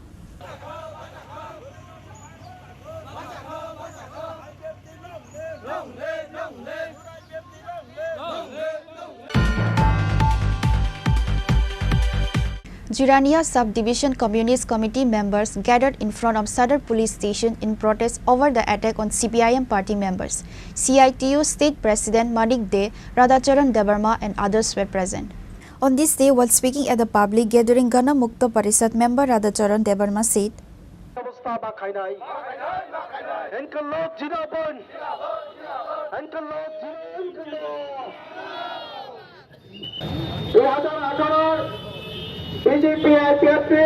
Jirania Sub-Division Communist Committee members gathered in front of Sadar Police Station in protest over the attack on C P I M party members. C I T U State President Manik De, Radhacharan Debbarma and others were present. On this day, while speaking at the public gathering, Gana Mukta Parishad member Radhacharan Debbarma said, ব্যবস্থা না খাই নাই। ইনকিলাব জিন্দাবাদ। ইনকিলাব জিন্দাবাদ। দুই হাজার আঠারো BJP IPFT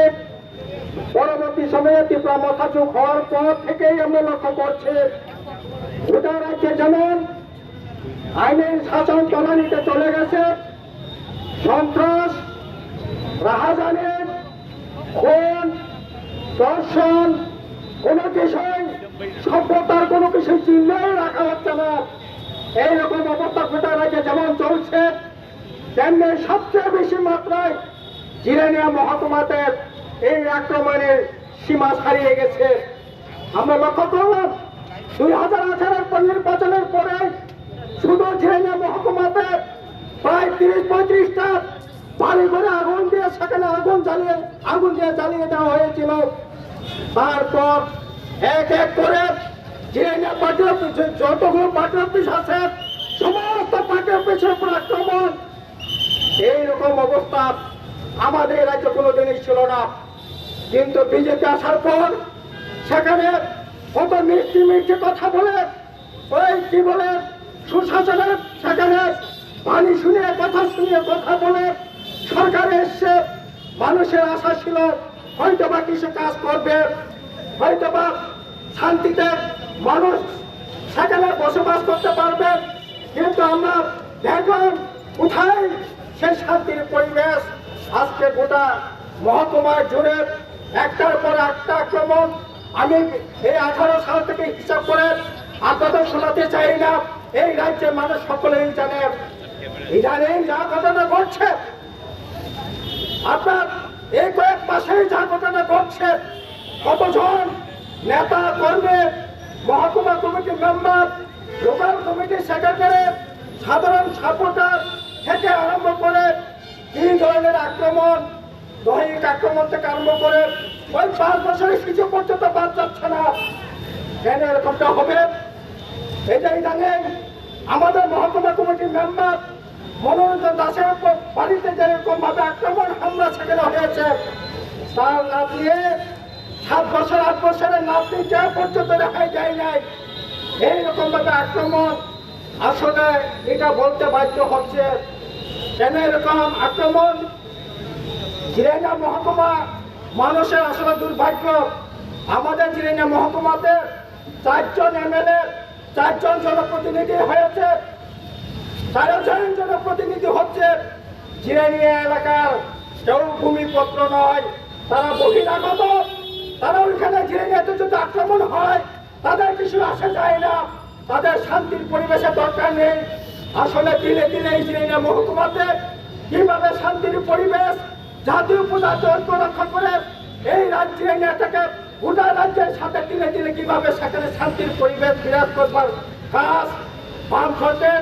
পরবর্তী সময়ে ত্রিপুরা মহাযুগ হওয়ার পর থেকেই আমরা লক্ষ্য করছি গোটা রাজ্যে যেমন আইনের শাসন তলানিতে চলে গেছে, সন্ত্রাস, রাহাজানি, খুন, ধর্ষণ, কোনো কিছুই, সভ্যতার কোনো কিছুই চিহ্নই রাখা হচ্ছে না। এইরকম অবস্থা গোটা রাজ্যে যেমন চলছে, তেমনি সবচেয়ে বেশি মাত্রায় জিরানিয়া মহকুমাতে এই আক্রমণের সীমা ছাড়িয়ে গেছে। আমরা লক্ষ্য করলাম, দুই হাজার আঠারোর নির্বাচনের পরে শুধু জিরানিয়া মহকুমাতে প্রায় তিরিশ পঁয়ত্রিশটা বাড়ি ঘরে আগুন দিয়ে, সেখানে আগুন জ্বালিয়ে, আগুন দিয়ে জ্বালিয়ে দেওয়া হয়েছিল। তারপর এক এক করে জিরানিয়া পার্টি অফিস, যতগুলো পার্টি অফিস আছে, সমস্ত পার্টি অফিসের উপর আক্রমণ। এইরকম অবস্থা আমাদের রাজ্যে কোনোদিনই ছিল না, কিন্তু বিজেপি আসার পর সেখানে কত মিষ্টি মিষ্টি কথা বলে, ওই কি বলে, সুশাসনের সেখানে বাণী শুনিয়ে, কথা শুনিয়ে, কথা বলে সরকারে এসছে। মানুষের আশা ছিল হয়তোবা কিছু কাজ করবে, হয়তোবা শান্তিতে মানুষ সেখানে বসবাস করতে পারবে, কিন্তু আমরা দেখলাম কোথায় সেই শান্তির পরিবেশ। আজকে গোটা মহকুমা জুড়ে একটার পর একটা আক্রমণ। আমি এই আঠারো সাল থেকে হিসাব করে আপনাদের শোনাতে চাই না, এই রাজ্যের মানুষ সকলেই জানে। ইদানিং যা ঘটনা ঘটছে, আপনার এই কয়েক মাসেই যা ঘটনা ঘটছে, কতজন নেতা কর্মী, মহকুমা committee member, local committee secretary, সাধারণ সাপোর্টার থেকে আরম্ভ করে কি ধরনের আক্রমণ, দৈহিক আক্রমণ থেকে আরম্ভ করে ওই পাঁচ বছরের শিশু পর্যন্ত বাদ যাচ্ছে না। কেন এরকমটা হবে? এটা ইদানিং আমাদের মহকুমা কমিটির মেম্বার মনোরঞ্জন দাসের উপর বাড়িতে যেরকম ভাবে আক্রমণ, হামলা সেখানে হয়েছে, তার নাতনি সাত বছর, আট বছরের নাতনি যে পর্যন্ত রেহাই দেয় নাই। এইরকম ভাবে আক্রমণ, আসলে এটা বলতে বাধ্য হচ্ছে। কেন এরকম আক্রমণ? জিরানিয়া মহকুমা মানুষের আসলে দুর্ভাগ্য। আমাদের জিরানিয়া মহকুমাতে চারজন এমএলএ, চারজন জনপ্রতিনিধি হয়েছে, চারজন জনপ্রতিনিধি হচ্ছে জিরানিয়া এলাকার, কেউ ভূমিপুত্র নয়, তারা বহিরাগত। তারা ওইখানে জিরানিয়াতে যদি আক্রমণ হয়, তাদের কিছু আসে যায় না, তাদের শান্তির পরিবেশের দরকার নেই। আসলে দিনে দিনে এই জিরানিয়া মহকুমাতে কিভাবে শান্তির পরিবেশ, জাতীয় পূজা ঐক্য রক্ষা করে এই রাজ্যে নিয়ে থাকে, গোটা রাজ্যের সাথে দিনে দিনে কিভাবে সেখানে শান্তির পরিবেশ বিরাজ করবার কাজ বামফ্রন্টের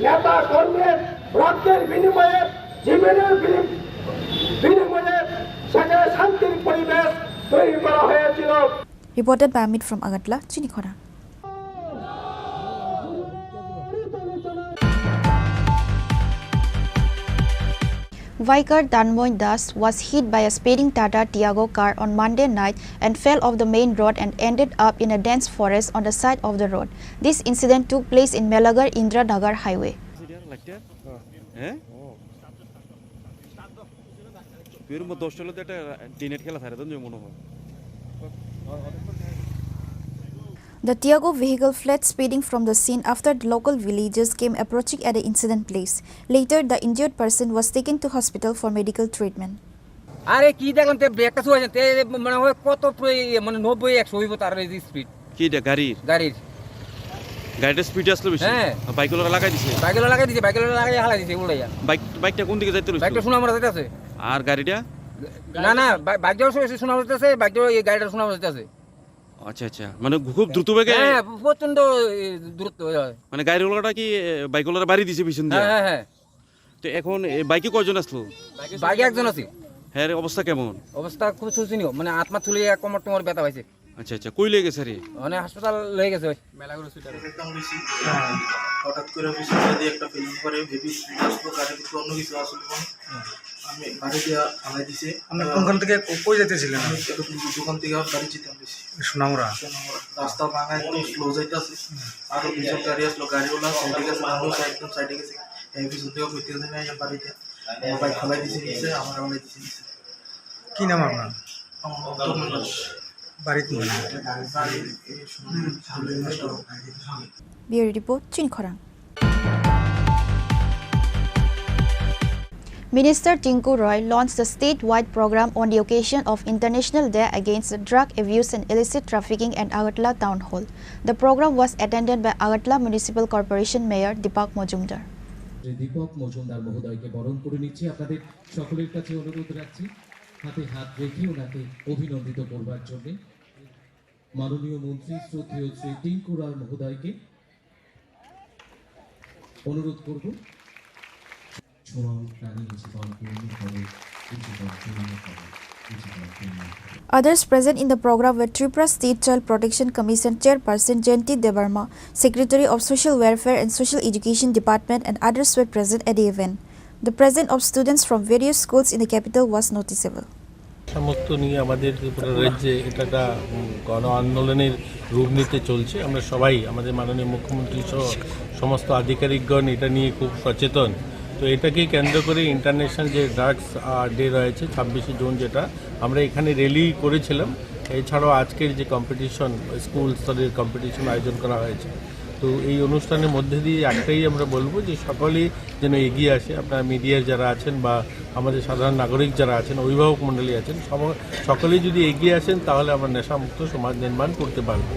নেতা কর্মীর রক্তের বিনিময়ে, জীবনের বিনিম-, বিনিময়ে সেখানে শান্তির পরিবেশ তৈরি করা হয়েছিল। Reported by Amit from Agartala, Chinikhona. Biker Tanmoy Das was hit by a speeding Tata Tiago car on Monday night and fell off the main road and ended up in a dense forest on the side of the road. This incident took place in Melagar Indiranagar Highway. হ্যাঁ? তুই এর মধ্যে দশটা হলে তো একটা টিনেট খেলা ছাড়ে তো মনে হয়। The Tiago vehicle fled speeding from the scene after the local villagers came approaching at the incident place. Later, the injured person was taken to hospital for medical treatment. আরে কি দেখলাম, তে ব্রেকটা ছুঁয়ে, তে মনে হয় কত প্র-, ইয়ে, মানে নব্বই, একশো হইব তার এই স্পিড। কি এটা গাড়ির? গাড়ির। গাড়িটা স্পিডে আসলো বেশি? হ্যাঁ। আর বাইকগুলো লাগাই দিছে? বাইকগুলো লাগাই দিছে, বাইকগুলো লাগাই হালাই দিছে উল্টাইয়া। বাইক, বাইকটা কোন দিকে যাইতে লইছিল? বাইকটা সোনামুড়া যাইতেছে। আর গাড়িটা? না, না, বাই-, বাইকটাও সু-, সু-, সোনামুড়া যাইতেছে, বাইকটাও এই গাড়িটা সোনামুড়া যাইতেছে। আচ্ছা, আচ্ছা। মানে খুব দ্রুত বেগে? হ্যাঁ, প্রচণ্ড, এ, দ্রুত, হয়। মানে গাড়িওয়ালাটা কি, এ, বাইকওয়ালার বাড়ি দিছে পিছন দিয়ে? হ্যাঁ, হ্যাঁ, হ্যাঁ। তো এখন এ বাইকে কয়জন আসলো? বাইকে একজন আছে। হ্যাঁ, এর অবস্থা কেমন? অবস্থা খুব শোচনীয়, মানে আত্মা তুলে এক কোমর টোমর ব্যথা পাইছে। আচ্ছা, আচ্ছা, কই লয়ে গেছে রে? মানে হাসপাতাল লয়ে গেছে ওই। মেলাগড় হসপিটাল। একটা হয়েছি। হঠাৎ করে পিছন দিয়ে একটা ফিল্ম করে ভেবি স্পিড আসলো, গাড়ি কিন্তু অন্য কিছু আসলো। আমি বাড়ি দিয়া ফালাই দিছে। আপনি কোনখান থেকে কো-, কই যেতেছিলেন? আমি এরকম দোকান থেকে বাড়ি যেতাম বেশি। সোনামুড়া। সোনামুড়া। রাস্তা ভাঙা, একদম স্লো যাইতেছে। আরো দুজন গাড়ি আসলো, গাড়িওয়ালা সাইডে গেছে, আমিও সাইড, একদম সাইডে গেছি। এই পিছন থেকে কইতে গেছে না, এই বাড়িতে। আমার বাইক ফালাই দিছে নিচে, আমার ফালাই দিছে নিচে। কি নাম আপনার? আমার নাম তরুণ Das. Bureau Report, Chini Khorang. Minister Tinku Roy launched the statewide program on the occasion of International Day Against Drug Abuse and Illicit Trafficking at Agartala Town Hall. The program was attended by Agartala Municipal Corporation Mayor Deepak Majumdar. Shri দীপক মজুমদার মহোদয়কে বরণ করে নিচ্ছি। আপনাদের সকলের কাছে অনুরোধ রাখছি, হাতে হাত রেখে ওনাকে অভিনন্দিত করবার জন্য। মাননীয় মন্ত্রী শ্রদ্ধেয় শ্রী টিঙ্কু রায় মহোদয়কে অনুরোধ করব। Others present in the program were Tripura State Child Protection Commission Chairperson Jayanti Debbarma, Secretary of Social Welfare and Social Education Department, and others were present at the event. The presence of students from various schools in the capital was noticeable. সমস্ত নিয়ে আমাদের ত্রিপুরা রাজ্যে এটা একটা, উম, গণ আন্দোলনের রূপ নিতে চলছে। আমরা সবাই, আমাদের মাননীয় মুখ্যমন্ত্রী সহ সমস্ত আধিকারিকগণ এটা নিয়ে খুব সচেতন। তো এটাকে কেন্দ্র করে ইন্টারন্যাশনাল যে ড্রাগস, আহ, ডে রয়েছে ছাব্বিশে জুন, যেটা আমরা এখানে র্যালি করেছিলাম, এছাড়াও আজকের যে কম্পিটিশন, স্কুল স্তরের কম্পিটিশন আয়োজন করা হয়েছে। তো এই অনুষ্ঠানের মধ্যে দিয়ে একটাই আমরা বলবো যে সকলেই যেন এগিয়ে আসে। আপনারা মিডিয়ার যারা আছেন বা আমাদের সাধারণ নাগরিক যারা আছেন, অভিভাবক মণ্ডলী আছেন, সব-, সকলেই যদি এগিয়ে আসেন, তাহলে আমরা নেশামুক্ত সমাজ নির্মাণ করতে পারবো।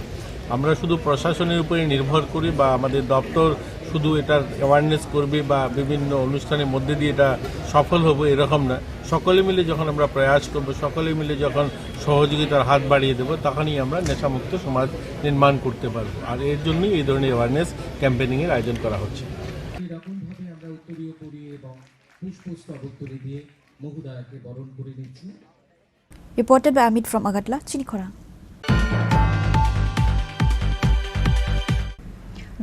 আমরা শুধু প্রশাসনের উপরে নির্ভর করি বা আমাদের দপ্তর শুধু এটার অ্যাওয়ারনেস করবে বা বিভিন্ন অনুষ্ঠানের মধ্যে দিয়ে এটা সফল হবে, এরকম না। সকলে মিলে যখন আমরা প্রয়াস করব, সকলে মিলে যখন সহযোগিতার হাত বাড়িয়ে দেব, তখনই আমরা নেশামুক্ত সমাজ নির্মাণ করতে পারবো। আর এর জন্যই এই ধরনের অ্যাওয়ারনেস ক্যাম্পেইনিং এর আয়োজন করা হচ্ছে। এরকমভাবে আমরা উত্তরীয় পরিয়ে এবং পুষ্পস্তবক তুলে দিয়ে মহোদয়াকে বরণ করে নিচ্ছি। Reported by Amit from Agartala, Chini Khorang.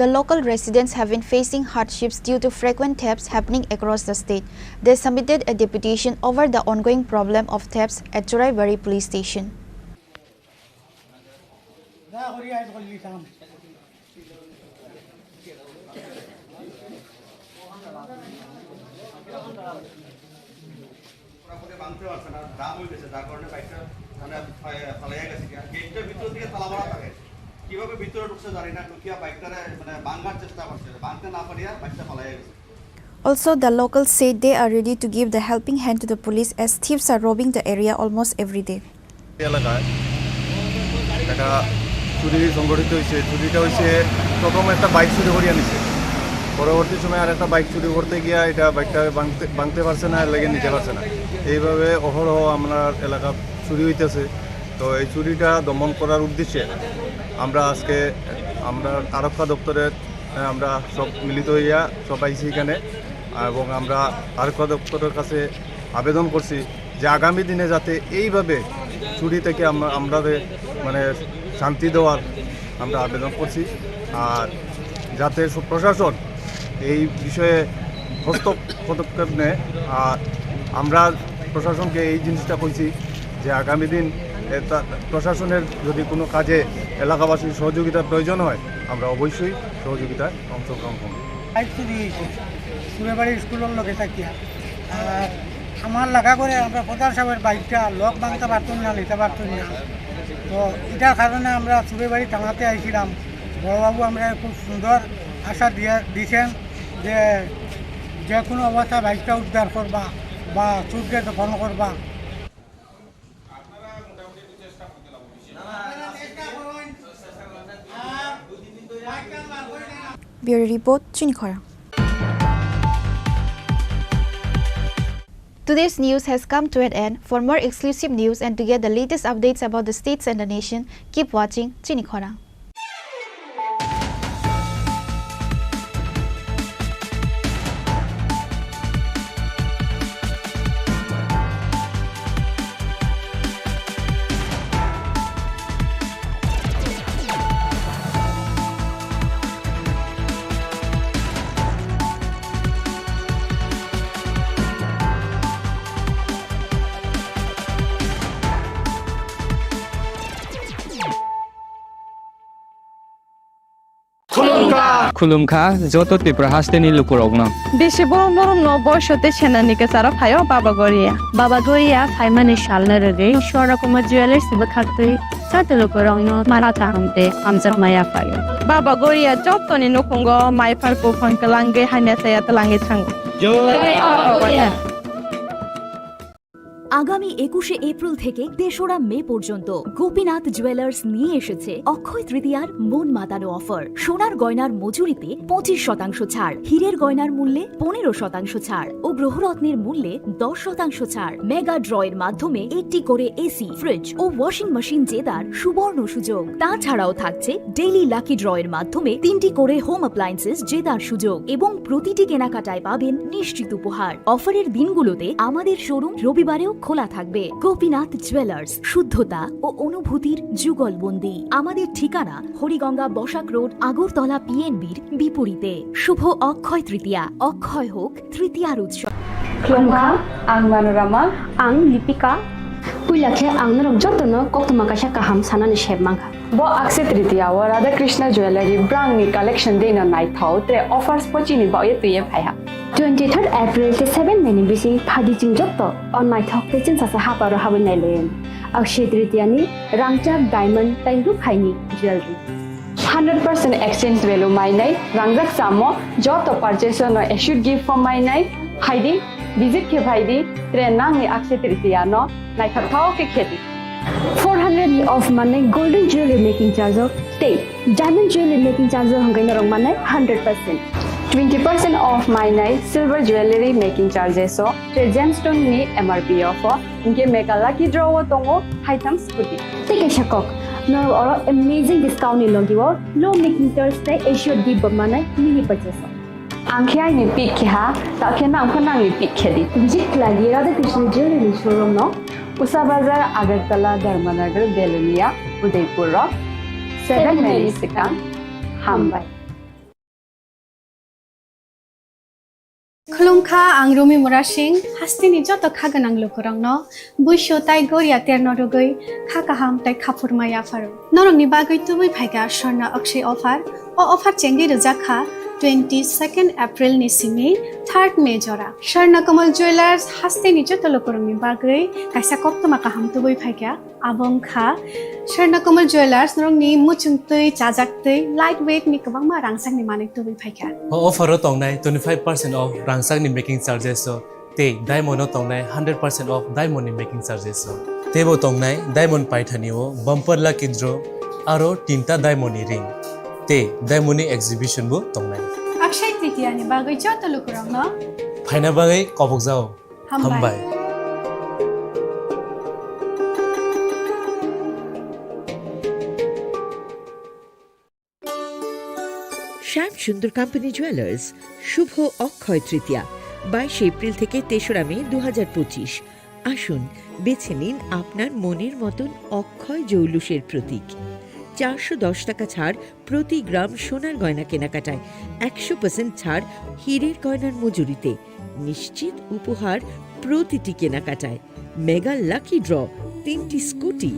The local residents have been facing hardships due to frequent thefts happening across the state. They submitted a deputation over the ongoing problem of thefts at Churaibari Police Station. পুরাপুরি ভাঙতে পারছে না, জাম হয়ে গেছে, যার কারণে বাইকটা মানে ফা-, ফালাইয়া গেছে। আর গেটটার ভিতর দিকে তালা মারা থাকে, কিভাবে ভিতরে ঢুকছে জানি না, ঢুকিয়া বাইকটারে মানে ভাঙার চেষ্টা করছে, ভাঙতে না পারিয়া বাইকটা ফালাইয়া গেছে। Also, the locals said they are ready to give the helping hand to the police as thieves are robbing the area almost every day. এলাকায় একটা চুরি সংঘটিত হয়েছে। চুরিটা হয়েছে, প্রথমে একটা বাইক চুরি করিয়া নিছে, পরবর্তী সময় আর একটা বাইক চুরি করতে গিয়া এটা বাইকটা ভাঙতে, ভাঙতে পারছে না, এর লাগি নিতে পারছে না। এইভাবে অহরহ আমরা এলাকা চুরি হইতেছে। তো এই চুরিটা দমন করার উদ্দেশ্যে আমরা আজকে আমরা আরক্ষা দপ্তরের, আহ, আমরা সব মিলিত হইয়া সব আইছি এখানে এবং আমরা আরক্ষা দপ্তরের কাছে আবেদন করছি যে আগামী দিনে যাতে এইভাবে চুরি থেকে আমরা, আমরা যে মানে শান্তি দেওয়ার আমরা আবেদন করছি। আর যাতে সব প্রশাসন এই বিষয়ে হস্তক পদক্ষেপ নেয়। আর আমরা প্রশাসনকে এই জিনিসটা কইছি যে আগামী দিন এটা প্রশাসনের যদি কোনো কাজে এলাকাবাসীর সহযোগিতার প্রয়োজন হয়, আমরা অবশ্যই সহযোগিতায় অংশগ্রহণ করব। বাইক চুরি হয়েছে, সুরেবাড়ি স্কুলের লগে থাকিয়া। আর আমার লাগা করে আমরা প্রধান সাহেবের বাইকটা লক ভাঙতে পারতাম না, নিতে পারতাম না। তো এটার কারণে আমরা সুরেবাড়ি থানাতে আইছিলাম। বড়বাবু আমরা খুব সুন্দর আশা দিয়ে দিছেন যে যে কোনো অবস্থায় বাইকটা উদ্ধার করবা বা চুরকে দমন করবা। Bureau Report, Chini Khorang. Today's news has come to an end. For more exclusive news and to get the latest updates about the states and the nation, keep watching Chini Khorang. Khulumkha joto Tripura hasteni lukurokno. Bisi borok norokno boiso tei senani kwcharo phaio Baba Goria. Baba Goria phaimani salno rwgwi Swarna Kumar Jewellers bwkhaktwi joto lukurokno mara kaham tei hamjakma yaphaio. Baba Goria jotoni nukhungo maipar buphang kwlangwi hamya chaya twlangwi thango. Jai Baba Goria. আগামী একুশে এপ্রিল থেকে তেসরা মে পর্যন্ত গোপীনাথ জুয়েলার্স নিয়ে এসেছে অক্ষয় তৃতীয়ার মন মাতানো অফার। সোনার গয়নার মজুরিতে পঁচিশ শতাংশ ছাড়, হীরের গয়নার মূল্যে পনেরো শতাংশ ছাড় ও গ্রহরত্নের মূল্যে দশ শতাংশ ছাড়। মেগা ড্রয়ের মাধ্যমে একটি করে এসি, ফ্রিজ ও ওয়াশিং মেশিন জেতার সুবর্ণ সুযোগ। তাছাড়াও থাকছে ডেইলি লাকি ড্রয়ের মাধ্যমে তিনটি করে হোম অ্যাপ্লায়েন্সেস জেতার সুযোগ এবং প্রতিটি কেনাকাটায় পাবেন নিশ্চিত উপহার। অফারের দিনগুলোতে আমাদের শোরুম রবিবারেও খোলা থাকবে। গোপীনাথ জুয়েলার্স, শুদ্ধতা ও অনুভূতির যুগলবন্দি। আমাদের ঠিকানা হরিগঙ্গা বসাক রোড, আগরতলা পিএনবির বিপরীতে। শুভ অক্ষয় তৃতীয়া, অক্ষয় হোক তৃতীয়ার উৎসব। Khulumkha, ang Manorama. Ang Lipika. Puila khe ang norok jotono koktwma kaisa kaham sanani sep mankha. Bo Akshaya Tritiya o Radha Krishna Jewellery brangni collection deino naithok tre offers pochini baoye twiye phaiha. Twenty third April tei seven May ni bising phadi chwng joto o naithok tei chwngsasa haparo habwi nailaiwi. Akshaya Tritiya ni rangchak diamond tei rukhaini jewellery. Hundred percent exchange value mainai, rangjak chamo joto purchase no assured gift form mainai, phaidi, visit khe phaidi, tre nangni Akshaya Tritiya no naithok thao khe khedi. Four hundred of manai golden jewelry making charge o tei diamond jewelry making charge o hwnkhai norok manai hundred percent. Twenty percent off mainai silver jewelry making charges o, tre gemstone ni M R P off o, hinkhe mega lucky draw o tongo haitham scooty. Tei kaisa kok, norok oro amazing discount ni logi o low making charge tei assured gift bo manai mini purchase o. Ang khe aini pick khe ha, ta khe nang pho nangni pick khe di. Visit khlai di Radha Krishna Jewelry ni showroom no. Usa Bazar, Agartala, Dharmanagar, Belonia, Udaipur rok. Seven minutes swkang. Hambai. Khulumkha, ang Rumi Murasing, hasteni joto kha gwnang lukurokno buisu tai goria terno rwgwi kha kaham tai khaphurma yapharo. Norokni bagwi tubui phaikha Swarna Akshaya offer. O offer chengwi rwjak kha twenty second April ni simi third May jora. Swarna Kamal Jewellers hasteni joto lukurokni bagwi kaisa koktwma kaham tubui phaikha. Abo wngkha Swarna Kamal Jewellers norokni muchungtwi, chajaktwi, light weight ni kwbangma rangchakni manwi tubui phaikha. O offer o tongnai twenty five percent off rangchakni making charges o tei diamond o tongnai hundred percent off diamond ni making charges o. Teibo tongnai diamond paithani o bumper lucky draw aro tinta diamond ni ring tei diamond ni exhibition bo tongnai. Akshaya Tritiya ni bagwi joto lukurokno phaina bagwi kobokjao. Hambai. Hambai. Shyam Sundar company jewellers, শুভ অক্ষয় তৃতীয়া, বাইশে এপ্রিল থেকে তেসরা মে দু হাজার পঁচিশ। আসুন, বেছে নিন আপনার মনের মতন অক্ষয় জৌলুসের প্রতীক। চারশো দশ টাকা ছাড় প্রতি গ্রাম সোনার গয়না কেনাকাটায়, একশো পার্সেন্ট ছাড় হীরের গয়নার মজুরিতে, নিশ্চিত উপহার প্রতিটি কেনাকাটায়, মেগা লাকি ড্র, তিনটি স্কুটি,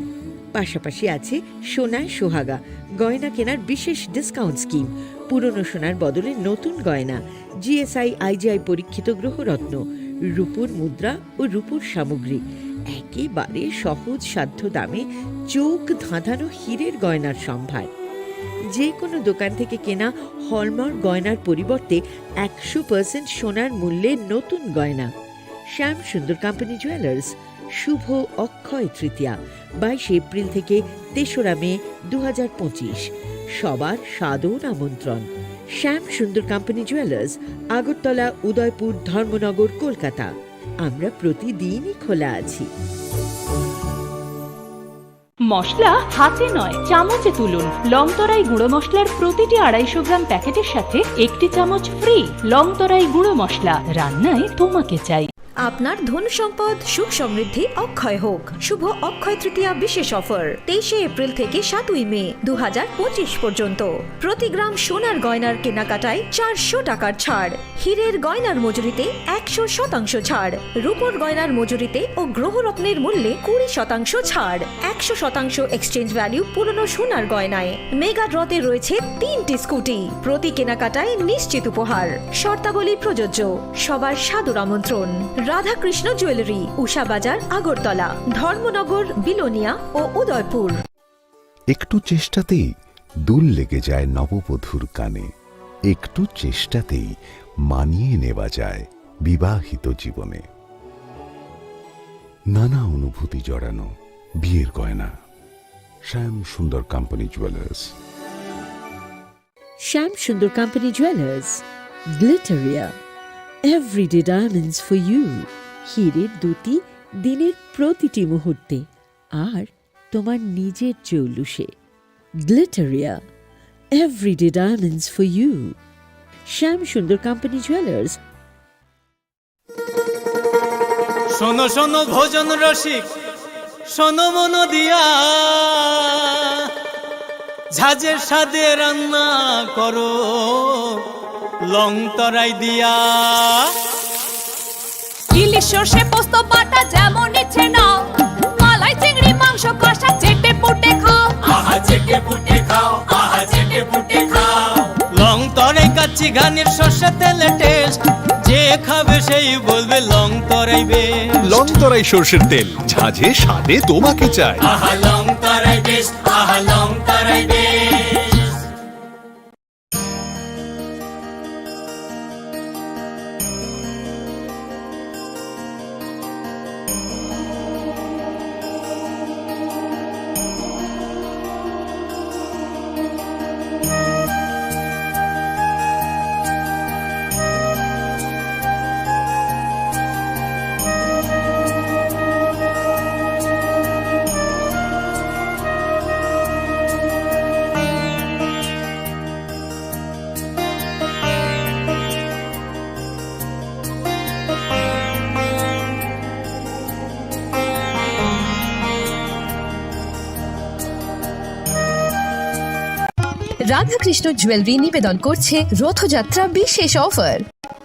পাশাপাশি আছে সোনায় সোহাগা, গয়না কেনার বিশেষ ডিসকাউন্ট স্কিম, পুরনো সোনার বদলে নতুন গয়না, জিএসআই আইজিআই পরীক্ষিত গ্রহরত্ন, রূপোর মুদ্রা ও রূপোর সামগ্রী, একেবারে সহজ সাধ্য দামে চোখ ধাঁধানো হীরের গয়নার সম্ভার। যে কোনো দোকান থেকে কেনা হলমার্ক গয়নার পরিবর্তে একশো পার্সেন্ট সোনার মূল্যে নতুন গয়না। শ্যাম সুন্দর কোম্পানি জুয়েলার্স, শুভ অক্ষয় তৃতীয়া, বাইশে এপ্রিল থেকে তেসরা মে দু হাজার পঁচিশ। সবার সাদর আমন্ত্রণ। শ্যাম সুন্দর কোম্পানি জুয়েলার্স, আগরতলা, উদয়পুর, ধর্মনগর, কলকাতা। আমরা প্রতিদিনই খোলা আছি। মশলা হাতে নয়, চামচে তুলুন। লংতরাই গুঁড়ো মশলার প্রতিটি আড়াইশো গ্রাম প্যাকেটের সাথে একটি চামচ ফ্রি। লংতরাই গুঁড়ো মশলা, রান্নায় তোমাকে চাই। আপনার ধন সম্পদ সুখ সমৃদ্ধি অক্ষয় হোক। শুভ অক্ষয় তৃতীয়া বিশেষ অফার তেইশে এপ্রিল থেকে সাতই মে দু হাজার পঁচিশ পর্যন্ত। প্রতি গ্রাম সোনার গয়নার কেনাকাটায় চারশো টাকার ছাড়, হীরের গয়নার মজুরিতে একশো শতাংশ ছাড়, রূপোর গয়নার মজুরিতে ও গ্রহরত্নের মূল্যে কুড়ি শতাংশ ছাড়, একশো শতাংশ এক্সচেঞ্জ ভ্যালু পুরনো সোনার গয়নায়। মেগা ড্রতে রয়েছে তিনটি স্কুটি, প্রতি কেনাকাটায় নিশ্চিত উপহার। শর্তাবলী প্রযোজ্য। সবার সাদর আমন্ত্রণ। রাধাকৃষ্ণ জুয়েলারি, উষা বাজার, আগরতলা, ধর্মনগর, বিলোনিয়া ও উদয়পুর। একটু চেষ্টাতেই দুল লেগে যায় নববধূর কানে। একটু চেষ্টাতেই মানিয়ে নেওয়া যায় বিবাহিত জীবনে। নানা অনুভূতি জড়ানো বিয়ের গয়না। শ্যাম Sundar company jewellers. Shyam Sundar company jewellers, Glitteria, everyday diamonds for you. হীরের দ্যুতি দিনের প্রতিটি মুহূর্তে, আর তোমার নিজের জৌলুসে। Glitteria, everyday diamonds for you. Shyam Sundar company jewellers. শোনো শোনো ভোজন রসিক, শোনো মন দিয়া, ঝাঁঝে স্বাদে রান্না করো লং তরাই দিয়া। ইলিশ সর্ষে পোস্ত বাটা যেমন ইচ্ছে নাও, মালাই চিংড়ি মাংস কষা চেটে পুটে খাও। আহা চেটে পুটে খাও, আহা চেটে পুটে খাও। লং তরাই কাচ্চি ঘানির সর্ষে তেলে টেস্ট, যে খাবে সেই বলবে লং তরাই বেশ। লং তরাই সর্ষের তেল, ঝাঁঝে স্বাদে তোমাকে চাই। আহা লং তরাই বেশ, আহা লং তরাই বেশ। রাধাকৃষ্ণ জুয়েলারি নিবেদন করছে রথযাত্রা বিশেষ অফার।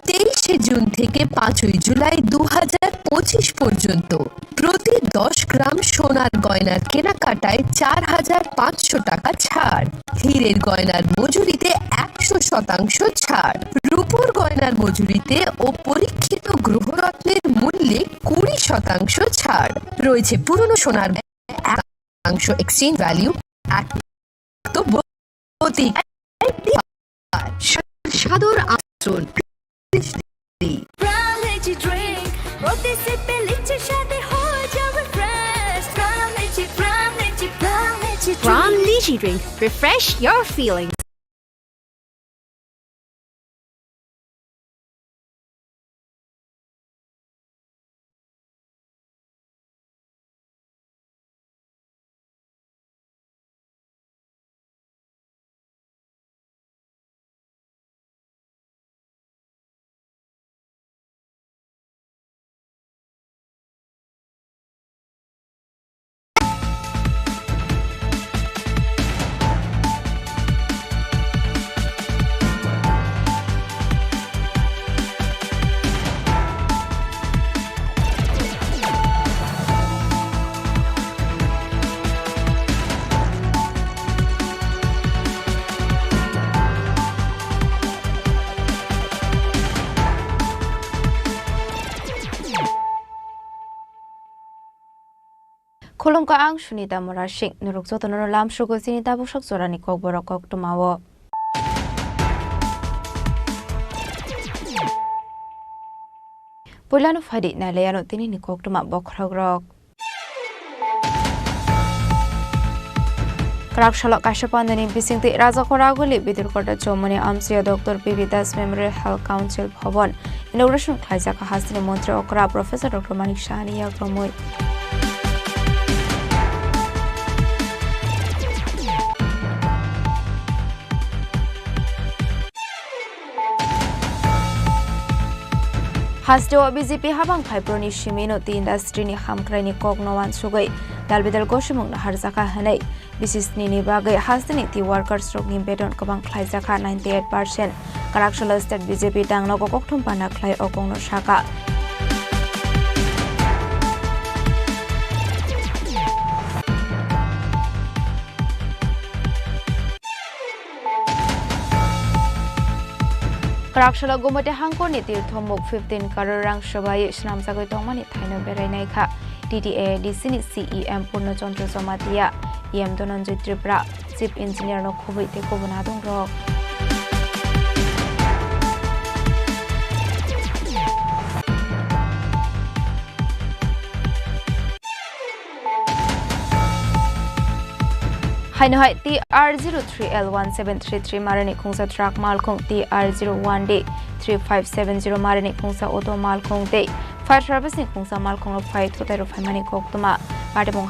তেইশে জুন থেকে পাঁচই জুলাই দু হাজার পঁচিশ পর্যন্ত প্রতি দশ গ্রাম সোনার গয়নার কেনাকাটায় চার হাজার পাঁচশো টাকা ছাড়, হীরের গয়নার মজুরিতে একশো শতাংশ ছাড়, রূপোর গয়নার মজুরিতে ও পরীক্ষিত গ্রহরত্নের মূল্যে কুড়ি শতাংশ ছাড়। রয়েছে পুরনো সোনার এক শতাংশ এক্সচেঞ্জ ভ্যালু, এক তো প্রতি সাদর আমন্ত্রণ। Prime Lychee Drink, প্রতি সিপে লিচি স্বাদে হয়ে যাবে fresh. Prime Lychee, Prime Lychee, Prime Lychee Drink. Prime Lychee Drink, refresh your feelings. Khulumkha, ang Sunita Murasing, norok jotono lamsugo chini tabuksak jorani kokborok koktwmao. Puilano phaidi nailaiano tinini koktwma bokhorokrok. Kwrak salok kaisa pandani bisingtwi Rajakhor Aguli Bidurkota Chomoni amchaio Doctor P B Das Memorial Health Council Bhavan inauguration khlaijak hasteni montri okra Professor Doctor Manik Sahani yakromwi. Hasteo B J P habang phaibroni simi no tea industry ni hamkrai ni kok no wansugwi dalbidal gosimung no harjakha hwnwi B C C ni bagwi hasteni tea workers rok ni beton kwbang khlaijakha ninety eight percent. Kwraksalo state B J P dangno kokthum pana khlai o kok no sakha. Kwraksalo Gumati hangkorni tirthomuk fifteen crore rang swbai swnamjagwi tongmani thaino berai naikha T T A D C ni C E M Purno Chandra Jamatia, E M Dhananjay Tripura, Chief Engineer no khubui tei kubun adongrok. Haino hai T R zero three L one seven three three marani khungsa truck malkhung, T R zero one D three five seven zero marani khungsa auto malkhung tei fire service ni khungsa malkhung rok phai thutai rok phaimani koktwma. Patimung